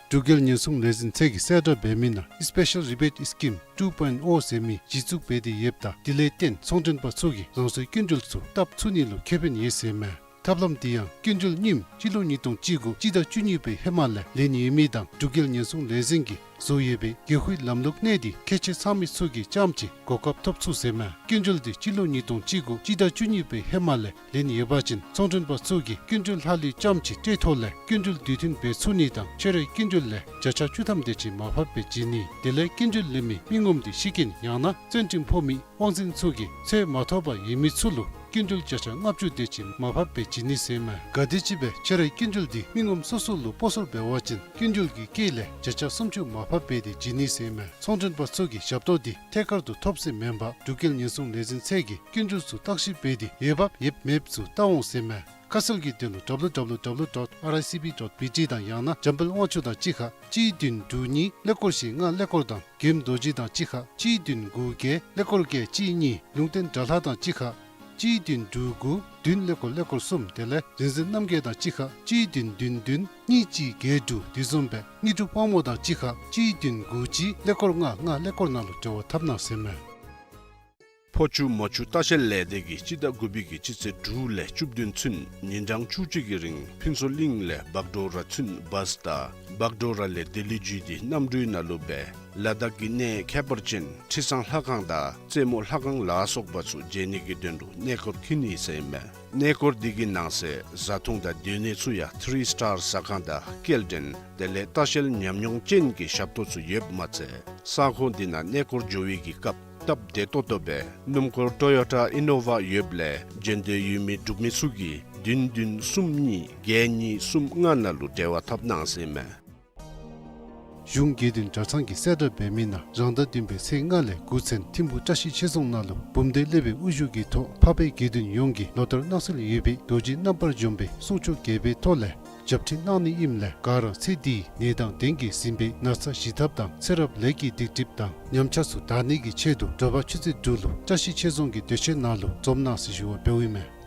འབྲུག་རྒྱལ་ཉེན་སྲུང་ལས་འཛིན་ཚད་ཀྱིས་གསལ་བསྒྲགས་འབད་མི་ནང་སི་པེ་ཤལ་རི་བེཊ་སི་ཀིམ་ཊུ་པོའིནཊ་ཨོ་ཟེར་མི་གཞི་བཙུགས་འབད་དེ་ཡོདཔ་ད་དེ་ལས་བརྟེན་ཚོང་མགྲོན་པ་ཚུ་གིས་རང་སོའི་སྐྱིན་འགྲུལ་ཚུ་བཏབ་ཚུགས་ནི་ལུ་ཁེ་ཕན་ཡོད་ཟེར་ཨིན་མས། ཐབས་ལམ་འདི་ཡང་སྐྱིན་འགྲུལ་རྙིངམ་སྤྱི་ལོ་ཉིས་སྟོང་བཅུ་དགུ་སྤྱི་ཟླ་བཅུ་གཉིས་པའི་ཧེ་མ་ལས་ལེན་ཡོད་མི་དང་འབྲུག་རྒྱལ་ཉེན་སྲུང་ལས་འཛིན་གྱིས་བཟོ་ཡོད་པའི་གེགས་ཁུལ་ལམ་ལུགས་གནས་འདི་ཁྱད་ཆོས་ཚང་མི་ཚུ་གིས་རྐྱངམ་ཅིག་གོ་སྐབས་ཐོབ་ཚུགས་ཟེར་ཨིན་མས། སྐྱིན་འགྲུལ་འདི་སྤྱི་ལོ་ཉིས་སྟོང་བཅུ་དགུ་སྤྱི་ཟླ་བཅུ་གཉིས་པའི་ཧེ་མ་ལས་ལེན་ཡོད་པ་ཅིན་ཚོང་མགྲོན་པ་ཚུ་གིས་སྐྱིན་འགྲུལ་ལྷག་ལུས་རྐྱངམ་ཅིག་སྤྲོད་ཐོག་ལས་སྐྱིན་འགྲུལ་དུས་མཐུན་འབད་ཚུགས་ནི་དང་ཁྱོད་རའི་སྐྱིན་འགྲུལ་ལས་བརྒྱ་ཆ་བཅུ་ཐམ་དེ་ཅིག་མར་ཕབ་སྦེ་བྱིན་ནི། དེ་ལས་སྐྱིན་འགྲུལ་ལེན་མི་མི་ངོམ་འདི་ཤི་རྐྱེན་ཡང་ན་བཙོན་ཁྲིམས་ཕོག་མི་དབང་འཛིན་ཚུ་གིས་འཚོལ་མ་ཐོབ་པར་ཡོད་མི་ཚུ་ལུ་སྐྱིན་འགྲུལ་བརྒྱ་ཆ་ལྔ་བཅུ་དེ་ཅིག་མར་ཕབ་སྦེ་བྱིན་ནི་ཟེར་ཨིན་མས། གལ་ཏེ་ཅིག་སྦེ་ཁྱོད་རའི་སྐྱིན་འགྲུལ་འདི་མི་ངོམ་སོ་སོ་ལུ་སྤོ་སོར་འབད་བ་ཅིན་སྐྱིན་འགྲུལ་གྱི་དཀྱིལ་ལས་བརྒྱ་ཆ་སུམ་ཅུ་མར་ཕབ་འབད་དེ་བྱིན་ནི་ཟེར་ཨིན་མས། ཚོང་མགྲོན་པ་ཚུ་གིས་ཞབས་ཏོག་འདི་ཐད་ཀར་དུ་ཐོབ་ཟེར་མེན་པར་འབྲུག་རྒྱལ་ཉེན་སྲུང་ལས་འཛིན་ཚད་ཀྱིས་སྐྱིན་འགྲུལ་ཚུ་བརྟག་ཞིབ་འབད་དེ་འོས་འབབ་ཡོདཔ་མེདཔ་ཚུ་བལྟ་འོང་ཟེར་ཨིན་མས། ཁ་གསལ་གྱི་དོན་ལུ་ཌབ་ལུ་ཌབ་ལུ་ཌབ་ལུ་ཌོཊ་ཨར་ཨའི་སི་བི་ཌོཊ་བི་ཊི་དང་ཡང་ན་འཇམ་དཔལ་དབང་ཕྱུག་དང་གཅིག་ཁར་གཅིག་བདུན་དྲུག་གཉིས་ཀླད་ཀོར་བཞི་ལྔ་ཀླད་ཀོར་དང་རྒྱལམ་རྡོ་རྗེ་དང་གཅིག་ཁར་གཅིག་བདུན་དགུ་བརྒྱད་ཀླད་ཀོར་བརྒྱད་གཅིག་གཉིས་ལུང་བསྟན་དགྲ་ལྷ་དང་གཅིག་ཁར་གཅིག་བདུན་དྲུག་དགུ་བདུན་ཀླད་ཀོར་ཀླད་ཀོར་གསུམ། དེ་ལས་རིག་འཛིན་རྣམ་རྒྱལ་དང་གཅིག་ཁར་གཅིག་བདུན་བདུན་བདུན་གཉིས་གཅིག་བརྒྱད་དྲུག། དེ་བཟུམ་སྦེ་དངོས་གྲུབ་དཔལ་མོ་དང་གཅིག་ཁར་གཅིག་བདུན་དགུ་གཅིག་ཀླད་ཀོར་ལྔ་ལྔ་ཀླད་ཀོར་ནང་ལུ་འབྲེལ་བ་འཐབ་གནང་ཟེར་ཨིན་མས། ཕོ་ཆུ་མོ་ཆུ་ལྟ་བཤལ་ལས་སྡེ་གིས་སྤྱི་ཟླ་དགུ་པའི་གི་སྤྱི་ཚེས་དྲུག་ལས་བཅུ་བདུན་ཚུན་ཉིན་གྲངས་བཅུ་གཅིག་གི་རིང་ཕུན་ཚོགས་གླིང་ལས་བག་གྲོ་ར་ཚུན་བཱས་དང་བག་གྲོ་ར་ལས་ལྡི་ལི་བརྒྱུད་དེ་གནམ་གྲུའི་ནང་ལུ་སྦེ་ལ་དྭགས་ཀྱི་གནས་ཁྱད་པར་ཅན་ཁྲི་བཟང་ལྷ་ཁང་དང་རྩེ་མོ་ལྷ་ཁང་ལ་སོགས་པ་ཚུ་མཇལ་ནི་གི་དོན་ལུ་གནས་སྐོར་འཁྱིད་ནི་ཟེར་ཨིན་མས། གནས་སྐོར་འདི་གི་ནང་གསེས་བཟའ་འཐུང་དང་སྡོད་གནས་ཚུ་ཡང་ཐི་རི་སི་ཊར་ཟ་ཁང་དང་སྐྱེལ་འདྲེན་དེ་ལས་ལྟ་བཤལ་ཉམས་མྱོང་ཅན་གྱི་ཞབས་ཏོག་ཚུ་ཡོདཔ་མ་ཚད་ས་ཁོངས་འདི་ནང་གནས་སྐོར་འགྱོ་བའི་གི་སྐབས་སྟབས་བདེ་ཏོག་ཏོ་སྦེ་སྣུམ་འཁོར་ཊོ་ཡོ་ཊ་ཨི་ནོ་ཝ་ཡོདཔ་ལས་འབྱོན་འདོད་ཡོད་མི་འབྲུག་མི་ཚུ་གིས་བདུན་བདུན་གསུམ་གཉིས་བརྒྱད་གཉིས་གསུམ་ལྔ་ནང་ལུ་འབྲེལ་བ་འཐབ་གནང་ཟེར་ཨིན་མས། གཞུང་དགེ་འདུན་གྲྭ་ཚང་གིས་གསལ་བསྒྲགས་འབད་མི་ནང་རང་ཟླ་བདུན་པའི་ཚེས་ལྔ་ལས་དགུ་ཚུན་ཐིམ་ཕུག་བཀྲ་ཤིས་ཆོས་རྫོང་ནང་ལུ་འབུམ་སྡེ་སློབ་དཔོན་དབུ་བཞུགས་ཀྱི་ཐོག་འཕགས་པའི་དགེ་འདུན་ཡོངས་ཀྱིས་ལོ་ལྟར་གནང་སྲོལ་ཡོད་པའི་རྡོ་རྗེ་རྣམ་པར་འཇོམས་པའི་གསུང་ཆོག་རྒྱས་པའི་ཐོག་ལས་རྒྱབ་ཁྲིད་གནང་ནི་ཨིནམ་ལས་ག་ར་ཚེ་འདིའི་ནད་དང་གདོན་གྱིས་ཟིན་པའི་ན་ཚ་ཞི་ཐབས་དང་ཚེ་རབས་ལས་ཀྱི་སྡིག་སྒྲིབ་དང་ཉམས་ཆག་ཚུ་དག་ནི་གི་ཆེད་དུ་དྲོ་པ་ཆུ་ཚོད་དྲུག་ལུ་བཀྲ་ཤིས་ཆོས་རྫོང་གི་སྡོད་ཁང་ནང་ལུ་འཛོམས་གནང་ཟེར་ཞུ་བ་འབདཝ་ཨིན་མས།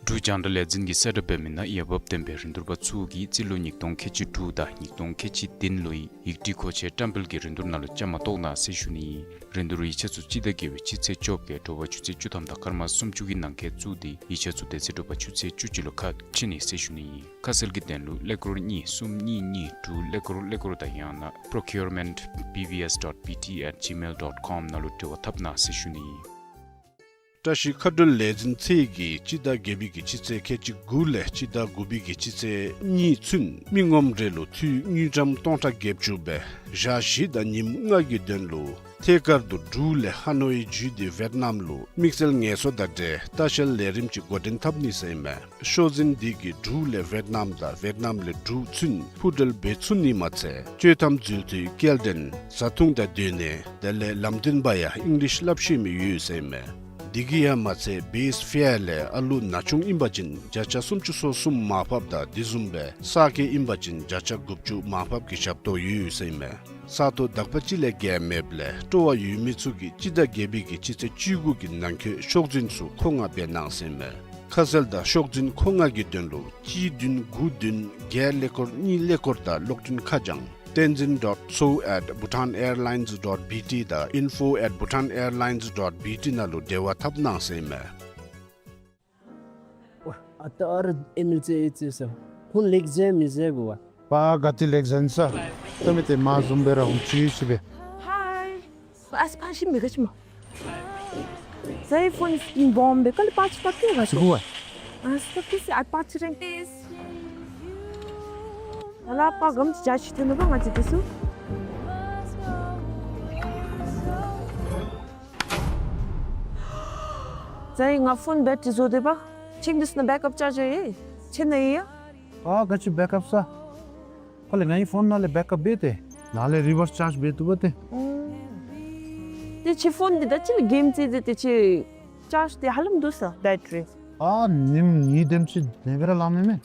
འབྲུག་རྒྱང་བསྒྲགས་ལས་འཛིན་གྱིས་གསལ་བསྒྲགས་འབད་མི་ནང་འོས་འབབ་ལྡན་པའི་རིན་བསྡུར་པ་ཚུ་གིས་རྩིས་ལོ་ཉིས་སྟོང་ཁལ་གཅིག་དྲུག་དང་ཉིས་སྟོང་ཁལ་གཅིག་བདུན་ལོའི་ཡིག་བྲིས་མཁོ་ཆས་བཀྲམ་སྤེལ་གྱི་རིན་བསྡུར་ནང་ལུ་བཅའ་མར་གཏོགས་གནང་ཟེར་ཞུ་ནི་ཨིན། རིན་བསྡུར་ཡིག་ཆ་ཚུ་སྤྱི་ཟླ་བརྒྱད་པའི་སྤྱི་ཚེས་བཅོ་བརྒྱད་དྲོ་པ་ཆུ་ཚོད་བཅུ་ཐམ་དང་སྐར་མ་སུམ་ཅུ་གི་ནང་འཁོད་བཙུགས་ཏེ་ཡིག་ཆ་ཚུ་དེ་ཚེ་དྲོ་པ་ཆུ་ཚོད་བཅུ་གཅིག་ལུ་ཁ་ཕྱེ་ནི་ཟེར་ཞུ་ནི་ཨིན། ཁ་གསལ་གྱི་དོན་ལུ་ཀླད་ཀོར་གཉིས་གསུམ་གཉིས་གཉིས་དྲུག་ཀླད་ཀོར་ཀླད་ཀོར་དང་ཡང་ན་procurement B V S dot B T at gmail dot com ནང་ལུ་འབྲེལ་བ་འཐབ་གནང་ཟེར་ཞུ་ནི་ཨིན། བཀྲ་ཤིས་མཁའ་འགྲུལ་ལས་འཛིན་ཚད་ཀྱིས་སྤྱི་ཟླ་བརྒྱད་པའི་གི་སྤྱི་ཚེས་ཁལ་གཅིག་དགུ་ལས་སྤྱི་ཟླ་དགུ་པའི་གི་སྤྱི་ཚེས་གཉིས་ཚུན་མི་ངོམ་རེ་ལུ་འཐུས་དངུལ་ཀྲམ་སྟོང་ཕྲག་བརྒྱད་ཅུ་སྦེ་ཞག་བཞི་དང་ཉིནམ་ལྔ་གི་དོན་ལུ་ཐད་ཀར་དུ་འབྲུག་ལས་ཧ་ནོའི་བརྒྱུད་དེ་ཝེཊ་ནམ་ལུ་དམིགས་བསལ་ངལ་གསོ་དང་འབྲེལ་ལྟ་བཤལ་ལས་རིམ་ཅིག་འགོ་འདྲེན་འཐབ་ནི་ཟེར་ཨིན་མས། ཤོག་འཛིན་འདི་གིས་འབྲུག་ལས་ཝེཊ་ནམ་དང་ཝེཊ་ནམ་ལས་འབྲུག་ཚུན་འཕུར་གྲུ་འབད་ཚུགས་ནི་མ་ཚད་སྤྱོད་ཐམ་འཛུལ་དུས་སྐྱེལ་འདྲེན་བཟའ་འཐུང་དང་སྡོད་གནས་དེ་ལས་ལམ་སྟོན་པ་ཡང་ཨིང་ལིཤ་སླབ་ཤེས་མི་ཡོད་ཟེར་ཨིན་མས། འདི་གིས་ཡང་མ་ཚད་བེསི་ཕེར་ལས་ཨ་ལུ་ན་ཆུང་ཨིན་པ་ཅིན་བརྒྱ་ཆ་སུམ་ཅུ་སོ་གསུམ་མར་ཕབ་དང་དེ་བཟུམ་སྦེ་གསར་སྐྱེས་ཨིན་པ་ཅིན་བརྒྱ་ཆ་དགུ་བཅུ་མར་ཕབ་ཀྱི་ཞབས་ཏོག་ཡོད་ཟེར་ཨིན་མས། ས་སྟོང་དག་པ་ཅིག་ལས་བརྒལ་མེདཔ་ལས་སྤྲོ་བ་ཡོད་མི་ཚུ་གིས་སྤྱི་ཟླ་བརྒྱད་པའི་གི་སྤྱི་ཚེས་བཅུ་དགུ་གི་ནང་འཁོད་ཤོག་འཛིན་ཚུ་མཁོ་མངགས་འབད་གནང་ཟེར་ཨིན་མས། ཁ་གསལ་དང་ཤོག་འཛིན་མཁོ་མངགས་ཀྱི་དོན་ལུ་གཅིག་བདུན་དགུ་བདུན་བརྒྱད་ཀླད་ཀོར་གཉིས་ཀླད་ཀོར་དང་གློག་འཕྲིན་ཁ་བྱང་བསྟན་འཛིན་dot so at bhutan airlines dot B T དང་info at bhutan airlines dot B T ནང་ལུ་འབྲེལ་བ་འཐབ་གནང་ཟེར་ཨིན་མས། ཨ་ད་ཨ་ར་ཨེམ་ཨེལ་ཚེ་ཨེ་ཚེ་ས་ཁོང་ལེགས་མཛད་མི་མཛད་གོ་བ། པ་ག་ཏེ་ལེགས་མཛད་ས། ཏེ་མི་ཏེ་མ་བཟུམ་སྦེ་ར་ཧུམ་ཅི་ཅི་སྦེ། ཧའི། ཨས་ཕ་ཤི་མི་ག་ཅི་མོ། ཟའི་ཕོན་སི་ཀིན་བོམ་བེ་ཀ་ལི་པ་ཅི་ཏ་ཀི་ག་ཅི་གོ་བ། ཨས་ཏ་ཀི་སི་ཨ་པ་ཅི་རེན་ཏེ། ཨ་ལ་པ་གམ་ཅི་ཅ་ཅི་ཐོན་ནོ་ག་ང་ཅི་ཏེ་སུ། ཙ་ཡི་ང་ཕོན་བེ་ཊི་རི་བཟོ་སྟེ་པ། ཁྱེད་འདི་ནང་བེཀ་ཨཔ་ཅར་ཇར་ཡོད། ཁྱེད་ནཱ་ཡོད་ཡ། ཨ་ག་ཅི་བེཀ་ཨཔ་ས། ཁོ་ལས་ངའི་ཕོན་ནང་ལས་བེཀ་ཨཔ་འབད་དེ། ནཱ་ལས་རི་བརསི་ཅརཇ་འབད་བཏུབ་པ་ཏེ། ཨོ། ཏེ་ཁྱེད་ཕོན་འདི་ད་ཅི་ལས་གེམ་རྩེད་རྩེད་དེ་ཁྱེད་ཅརཇ་འདི་ཧ་ལམ་འདུག་ས་བེ་ཊི་རི། ཨ་ཉིནམ་གཉིས་དེམ་ཅིག་ལེན་པར་ལང་མི་མས།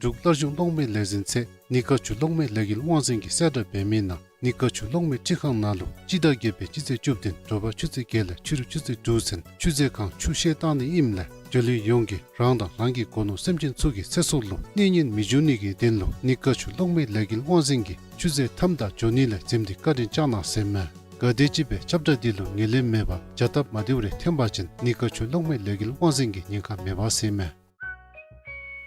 འབྲུག་སླར་བྱུང་གློག་མེ་ལས་འཛིན་ཚད་ནི་ཀ་ཆུ་གློག་མེ་ལས་འགུལ་དབང་འཛིན་གྱིས་གསལ་བསྒྲགས་འབད་མི་ནང་ནི་ཀ་ཆུ་གློག་མེ་འཕྲུལ་ཁང་ནང་ལུ་སྤྱི་ཟླ་བརྒྱད་པའི་སྤྱི་ཚེས་བཅུ་བདུན་དྲོ་པ་ཆུ་ཚོད་བརྒྱད་ལས་ཕྱི་རུ་ཆུ་ཚོད་དྲུག་ཚུན་ཆུ་མཛོད་ཁང་ཆུ་བཤལ་བཏང་ནི་ཨིནམ་ལས་འབྲེལ་ཡོད་ཡོངས་ཀྱིས་རང་དང་རང་གི་སྒོ་ནོར་སེམས་ཅན་ཚུ་གི་ཚེ་སྲོག་ལུ་གནོད་ཉེན་མི་འབྱུང་ནི་གི་དོན་ལུ་ནི་ཀ་ཆུ་གློག་མེ་ལས་འགུལ་དབང་འཛིན་གྱིས་ཆུ་མཛོད་མཐའམ་དང་འགྱོ་ནི་ལས་འཛེམ་སྟེ་བཀའ་དྲིན་བསྐྱང་གནང་ཟེར་མས། ག་དེམ་ཅིག་སྦེ་ཁྱབ་བསྒྲགས་འདི་ལུ་ངོས་ལེན་མེད་པར་བྱ་སྟབས་མ་བདེཝ་རེ་འཐོན་པ་ཅིན་ནི་ཀ་ཆུ་གློག་མེ་ལས་འགུལ་དབང་འཛིན་གྱིས་ཉེན་ཁ་མེད་པ་ཟེར་མས།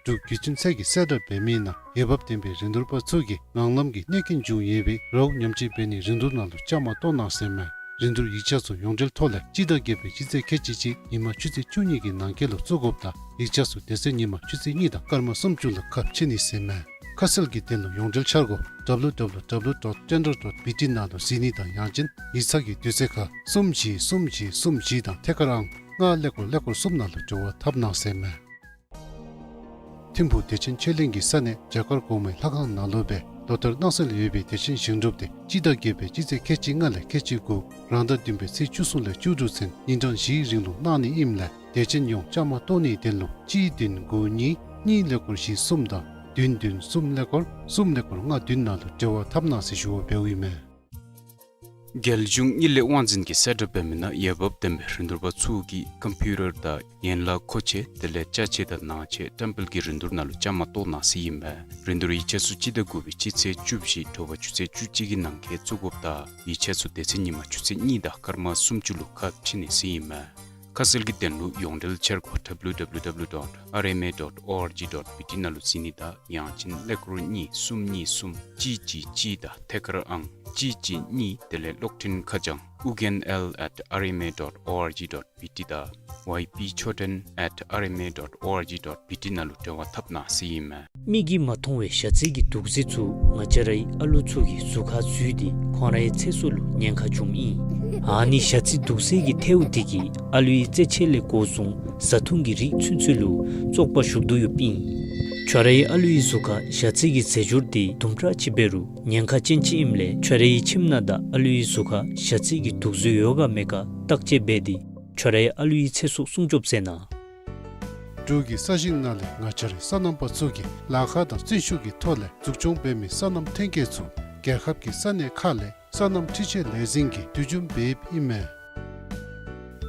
འབྲུག་བརྒྱུད་འཕྲིན་ཚད་ཀྱིས་གསལ་བསྒྲགས་འབད་མི་ནང་འོས་འབབ་ལྡན་པའི་རིན་བསྡུར་པ་ཚུ་གིས་ངང་ལམ་གྱི་གནོད་སྐྱོན་བྱུང་ཡོད་པའི་རཝ་ཉམས་བཅོས་འབད་ནིའི་རིན་བསྡུར་ནང་ལུ་བཅའ་མར་གཏོགས་གནང་ཟེར་མས། རིན་བསྡུར་ཡིག་ཆ་ཚུ་ཡོངས་འབྲེལ་ཐོག་ལས་སྤྱི་ཟླ་བརྒྱད་པའི་སྤྱི་ཚེས་ཁལ་གཅིག་གཅིག་ཉིན་མ་ཆུ་ཚོད་བཅུ་གཉིས་ཀྱི་ནང་འཁོད་ལུ་བཙུགས་དགོཔ་དང་ཡིག་ཆ་ཚུ་དེ་ཚེ་ཉིན་མ་ཆུ་ཚོད་གཉིས་དང་སྐར་མ་སུམ་ཅུ་ལུ་ཁ་ཕྱེ་ནི་ཟེར་མས། ཁ་གསལ་གྱི་དོན་ལུ་ཡོངས་འབྲེལ་འཆར་སྒོ་W W W dot tender dot B T ནང་ལུ་གཟིགས་ནི་དང་ཡང་ཅིན་ཡིག་ཚང་གི་དུས་ཚོད་ཁར་གསུམ་བཞི་གསུམ་བཞི་གསུམ་བཞི་དང་ཐད་ཀར་ཨང་ལྔ་ཀླད་ཀོར་ཀླད་ཀོར་གསུམ་ནང་ལུ་འབྲེལ་བ་འཐབ་གནང་ཟེར་མས། ཐིམ་ཕུག་བདེ་ཆེན་ཆོས་གླིང་གི་ས་གནས་བྱ་དཀར་གོང་མའི་ལྷ་ཁང་ནང་ལུ་སྦེ་ལོ་ལྟར་གནང་སྲོལ་ཡོད་པའི་བདེ་ཆེན་ཞིང་སྒྲུབ་འདི་སྤྱི་ཟླ་བརྒྱད་པའི་སྤྱི་ཚེས་ཁལ་གཅིག་ལྔ་ལས་ཁལ་གཅིག་དགུ་རང་ཟླ་བདུན་པའི་ཚེས་བཅུ་གསུམ་ལས་བཅུ་དྲུག་ཚུན་ཉིན་གྲངས་བཞིའི་རིང་ལུ་གནང་ནི་ཨིནམ་ལས་བདེ་ཆེན་ཡོངས་བཅའ་མར་གཏོགས་ནིའི་དོན་ལུ་གཅིག་བདུན་དགུ་གཉིས་གཉིས་ཀླད་ཀོར་བཞི་གསུམ་དང་བདུན་བདུན་གསུམ་ཀླད་ཀོར་གསུམ་ཀླད་ཀོར་ལྔ་བདུན་ནང་ལུ་འབྲེལ་བ་འཐབ་གནང་ཟེར་ཞུ་བ་འབདཝ་ཨིན་མས། རྒྱལ་གཞུང་དངུལ་ལས་དབང་འཛིན་གྱིས་གསལ་བསྒྲགས་འབད་མི་ནང་འོས་འབབ་ལྡན་པའི་རིན་བསྡུར་པ་ཚུ་གིས་ཀམ་པིའུ་ཊར་དང་ཡན་ལག་མཁོ་ཆས་དེ་ལས་ཅ་ཆས་དང་ནང་ཆས་བཀྲམ་སྤེལ་གྱི་རིན་བསྡུར་ནང་ལུ་བཅའ་མར་གཏོགས་གནང་ཟེར་ཨིན་མས། རིན་བསྡུར་ཡིག་ཆ་ཚུ་སྤྱི་ཟླ་དགུ་པའི་སྤྱི་ཚེས་བཅུ་བཞི་དྲོ་པ་ཆུ་ཚོད་བཅུ་གཅིག་གི་ནང་འཁོད་བཙུགས་དགོཔ་དང་ཡིག་ཆ་ཚུ་དེ་ཚེ་ཉིན་མ་ཆུ་ཚོད་གཉིས་དང་སྐར་མ་སུམ་ཅུ་ལུ་ཁ་ཕྱེ་ནི་ཟེར་ཨིན་མས། ཁ་གསལ་གྱི་དོན་ལུ་ཡོངས་འབྲེལ་འཆར་སྒོ་W W W dot R M A dot org dot B T ནང་ལུ་གཟིགས་ནི་དང་ཡང་ཅིན་ཀླད་ཀོར་གཉིས་གསུམ་གཉིས་གསུམ་གཅིག་གཅིག་གཅིག་དང་ཐད་ཀར་ཨང་གཅིག་གཅིག་གཉིས་དེ་ལས་གློག་འཕྲིན་ཁ་བྱང་ཨུ་རྒྱན་ཨེལ་ཨེཊ་ཨར་ཨེམ་ཨེ་ཌོཊ་ཨོ་ཨར་ཇི་ཌོཊ་བི་ཊི་དང་ཝའི་པི་མཆོད་རྟེན་ཨེཊ་ཨར་ཨེམ་ཨེ་ཌོཊ་ཨོ་ཨར་ཇི་ཌོཊ་བི་ཊི་ནང་ལུ་འབྲེལ་བ་འཐབ་གནང་ཟེར་ཨིན་མས། མིག་གིས་མ་མཐོང་བའི་ཞ་རྩི་གི་དུག་རྫས་ཚུ་ང་བཅས་རའི་ཨ་ལུ་ཚུ་གི་གཟུགས་ཁར་འཛུལ་ཏེ་ཁོང་རའི་ཚེ་སྲོག་ལུ་ཉེན་ཁ་འབྱུངམ་ཨིན། ཨ་ནི་ཞ་རྩི་དུག་རྫས་ཀྱི་ཐལཝ་དེ་གིས་ཨ་ལུའི་རྩེད་ཆས་ལས་འགོ་བཟུང་བཟའ་འཐུང་གི་རིགས་ཚུན་ཚོད་ལུ་བཙོག་པ་ཞུགས་དོ་ཡོདཔ་ཨིན། ཁྱོད་རའི་ཨ་ལུའི་གཟུགས་ཁར་ཞ་རྩི་གི་རྫས་སྦྱོར་དེ་དུམ་གྲ་ཅིག་འབད་རུང་ཉེན་ཁ་ཅན་ཅིག་ཨིནམ་ལས་ཁྱོད་རའི་ཁྱིམ་ནང་དང་ཨ་ལུའི་གཟུགས་ཁར་ཞ་རྩི་གི་དུག་རྫས་ཡོད་ག་མེད་ག་བརྟག་དཔྱད་འབད་དེ་ཁྱོད་རའི་ཨ་ལུའི་ཚེ་སྲོག་སྲུང་སྐྱོབ་མཛད་གནང་། འབྲུག་གི་ས་ཞིང་ནང་ལས་ང་བཅས་རའི་སོ་ནམ་པ་ཚུ་གིས་ལཱ་ཁག་དང་བརྩོན་ཤུགས་ཀྱི་ཐོག་ལས་འཛུགས་སྐྱོང་འབད་མི་སོ་ནམ་ཐོན་སྐྱེད་ཚུ་རྒྱལ་ཁབ་ཀྱི་ས་གནས་ཁག་ལས་སོ་ནམ་འཕྲུལ་ཆས་ལས་འཛིན་གྱིས་བསྡུ་སྐྱོང་འབདཝ་ཨིན་མས།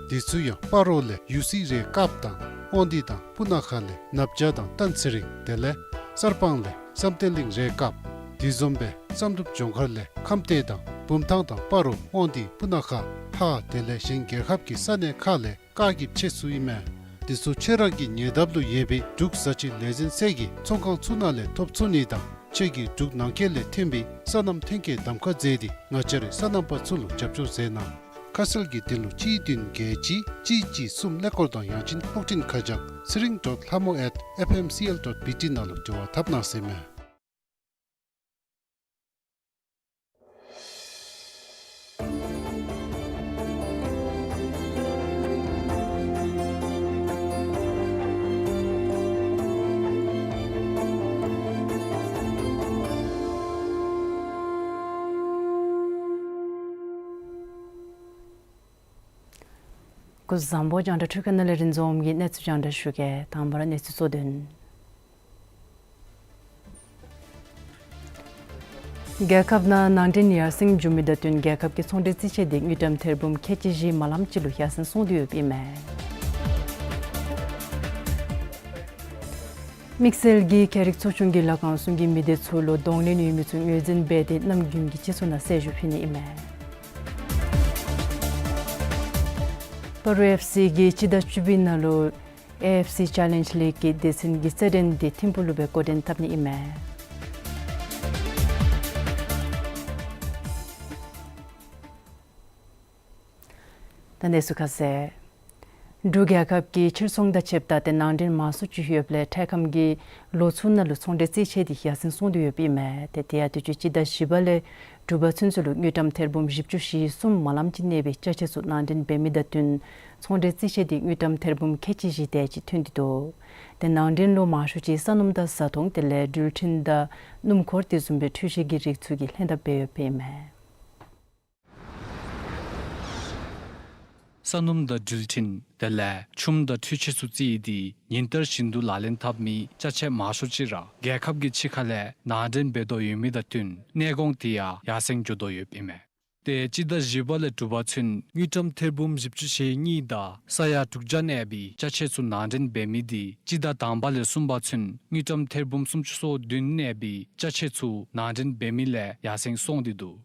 དེ་ཚུ་ཡང་སྤ་རོ་ལས་ཡུ་སི་རས་སྐབས་དང་དབང་འདུས་དང་སྤུ་ན་ཁ་ལས་ནབ་བྱ་དང་སྟན་ཚེ་རིང་དེ་ལས་གསར་སྤང་ལས་བསམ་གཏན་གླིང་རས་སྐབས། དེ་བཟུམ་སྦེ་བསམ་གྲུབ་ལྗོངས་མཁར་ལས་ཁམས་སྡེ་དང་བུམ་ཐང་དང་སྤ་རོ་དབང་འདུས་སྤུ་ན་ཁ་ཧཱ་དེ་ལས་གཞན་རྒྱལ་ཁབ་ཀྱི་ས་གནས་ཁག་ལས་བཀག་སྐྱིལ་ཆད་ཚུ་ཨིན་མས། དེ་ཚུ་ཁྱོད་ར་གི་ཉེ་འདབས་ལུ་ཡོད་པའི་འབྲུག་བཟའ་སྤྱོད་ལས་འཛིན་ཚད་ཀྱི་ཚོང་ཁང་ཚུ་ནང་ལས་ཐོབ་ཚུགས་ནི་དང་ཁྱོད་ཀྱི་འབྲུག་ནང་འཁོད་ལས་ཐོན་པའི་སོ་ནམ་ཐོན་སྐྱེད་གདམ་ཁ་མཛད་དེ་ང་བཅས་རའི་སོ་ནམ་པ་ཚུ་ལུ་རྒྱབ་སྐྱོར་མཛད་གནང་། ཁ་གསལ་གྱི་དོན་ལུ་གཅིག་བདུན་བརྒྱད་གཅིག་གཅིག་གཅིག་གསུམ་ཀླད་ཀོར་དང་ཡང་ཅིན་ཨོག་ཊིན་ཁ་བྱང་ཚེ་རིང་ཌོཊ་ལྷ་མོ་ཨེཊ་ཨེཕ་ཨེམ་སི་ཨེལ་ཌོཊ་བི་ཊི་ནང་ལུ་འབྲེལ་བ་འཐབ་གནང་ཟེར་མས། སྐུ་གཟུགས་བཟང་པོ། རྒྱང་བསྒྲགས་འཕྲུལ་ཁང་ནང་ལས་རིན་འཛོམས་ཀྱིས་གནས་ཚུལ་རྒྱང་བསྒྲགས་ཞུ་གེ། དང་པ་ར་གནས་ཚུལ་གཙོ་དོན། རྒྱལ་ཁབ་ནང་ནང་འདྲེན་ཡར་སེང་འབྱུང་མི་དང་བསྟུན་རྒྱལ་ཁབ་ཀྱི་ཚོང་འབྲེལ་རྩིས་ཆད་དེ་དངུལ་ཀྲམ་ཐེར་འབུམ་ཁལ་གཅིག་བཞི་མ་ལམ་ཅིག་ལུ་ཡར་སེང་སོང་སྟེ་ཡོདཔ་ཨིན་མས། དམིགས་བསལ་གྱིས་ཁྱད་རིག་ཚོགས་ཆུང་གིས་ལྷ་ཁང་གསུམ་གྱི་མི་སྡེ་ཚུ་ལུ་གདོང་ལེན་ཡོད་མི་ཚུ་ངོས་འཛིན་འབད་དེ་གནམ་དགུན་གྱི་སྤྱི་ཚོགས་ནང་གསལ་ཞུགས་ཕུལ་ནི་ཨིན་མས། སྤ་རོ་ཨེཕ་སི་གིས་སྤྱི་ཟླ་བཅུ་པའི་ནང་ལུ་ཨེ་ཨེཕ་སི་ཅེ་ལེནཇ་ལིག་གི་སྡེ་ཚན་གྱི་རྩེད་འགྲན་དེ་ཐིམ་ཕུག་ལུ་སྦེ་འགོ་འདྲེན་འཐབ་ནི་ཨིན་མས། ད་གནས་ཚུལ་ཁ་གསལ། འབྲུག་རྒྱལ་ཁབ་ཀྱི་ཕྱིར་ཚོང་དང་ཕྱདཔ་ད་ཏེ་ནང་འདྲེན་མང་སུ་ཅིག་ཡོདཔ་ལས་འཕྲལ་ཁམས་ཀྱི་ལོ་ཚུ་ནང་ལུ་ཚོང་འབྲེལ་རྩིས་ཆད་འདི་ཡར་སེང་སོང་སྟེ་ཡོདཔ་ཨིན་མས། ཏེ་དེ་ཡང་དུས་ཅི་སྤྱི་ཟླ་བཞི་པ་ལས་དྲུག་པ་ཚུན་ཚོད་ལུ་དངུལ་ཀྲམ་ཐེར་འབུམ་བཞི་བཅུ་ཞེ་གསུམ་མ་ལམ་ཅིག་གནས་པའི་ཅ་ཆས་ཚུ་ནང་འདྲེན་འབད་མི་དང་བསྟུན་ཚོང་འབྲེལ་རྩིས་ཆད་འདི་དངུལ་ཀྲམ་ཐེར་འབུམ་ཁལ་གཅིག་བཞི་དེ་ཅིག་ཐོན་ཏེ་འདུག། ཏེ་ནང་འདྲེན་ལུ་མང་ཤོས་ཅིག་ས་སྣུམ་དང་བཟའ་འཐུང་དེ་ལས་འགྲུལ་འཕྲིན་དང་སྣུམ་འཁོར་དེ་བཟུམ་སྦེ་འཕྲུལ་ཆས་ཀྱི་རིགས་ཚུ་གིས་ལྷན་ཐབས་འབད་ཡོདཔ་ཨིན་མས། ས་སྣུམ་དང་འགྲུལ་འཕྲིན་དེ་ལས་ཆུམ་དང་འཕྲུལ་ཆས་ཚུ་རྩིས་ཏེ་ཉིན་ལྟར་བཞིན་དུ་ལག་ལེན་འཐབ་མི་ཅ་ཆས་མང་ཤོས་ཅིག་ར་རྒྱལ་ཁབ་ཀྱི་ཕྱི་ཁ་ལས་ནང་འདྲེན་འབད་དོ་ཡོད་མི་དང་བསྟུན་གནས་གོང་དེ་ཡང་ཡར་སེང་འགྱོ་དོ་ཡོདཔ་ཨིན་མས། ཏེ་སྤྱི་ཟླ་བཞི་པ་ལས་དྲུག་པ་ཚུན་དངུལ་ཀྲམ་ཐེར་འབུམ་བཞི་བཅུ་ཞེ་གཉིས་དང་ས་ཡ་དྲུག་བརྒྱ་གནས་པའི་ཅ་ཆས་ཚུ་ནང་འདྲེན་འབད་མི་དེ་སྤྱི་ཟླ་དང་པ་ལས་གསུམ་པ་ཚུན་དངུལ་ཀྲམ་ཐེར་འབུམ་སུམ་ཅུ་སོ་བདུན་གནས་པའི་ཅ་ཆས་ཚུ་ནང་འདྲེན་འབད་མི་ལས་ཡར་སེང་སོང་སྟེ་འདུག།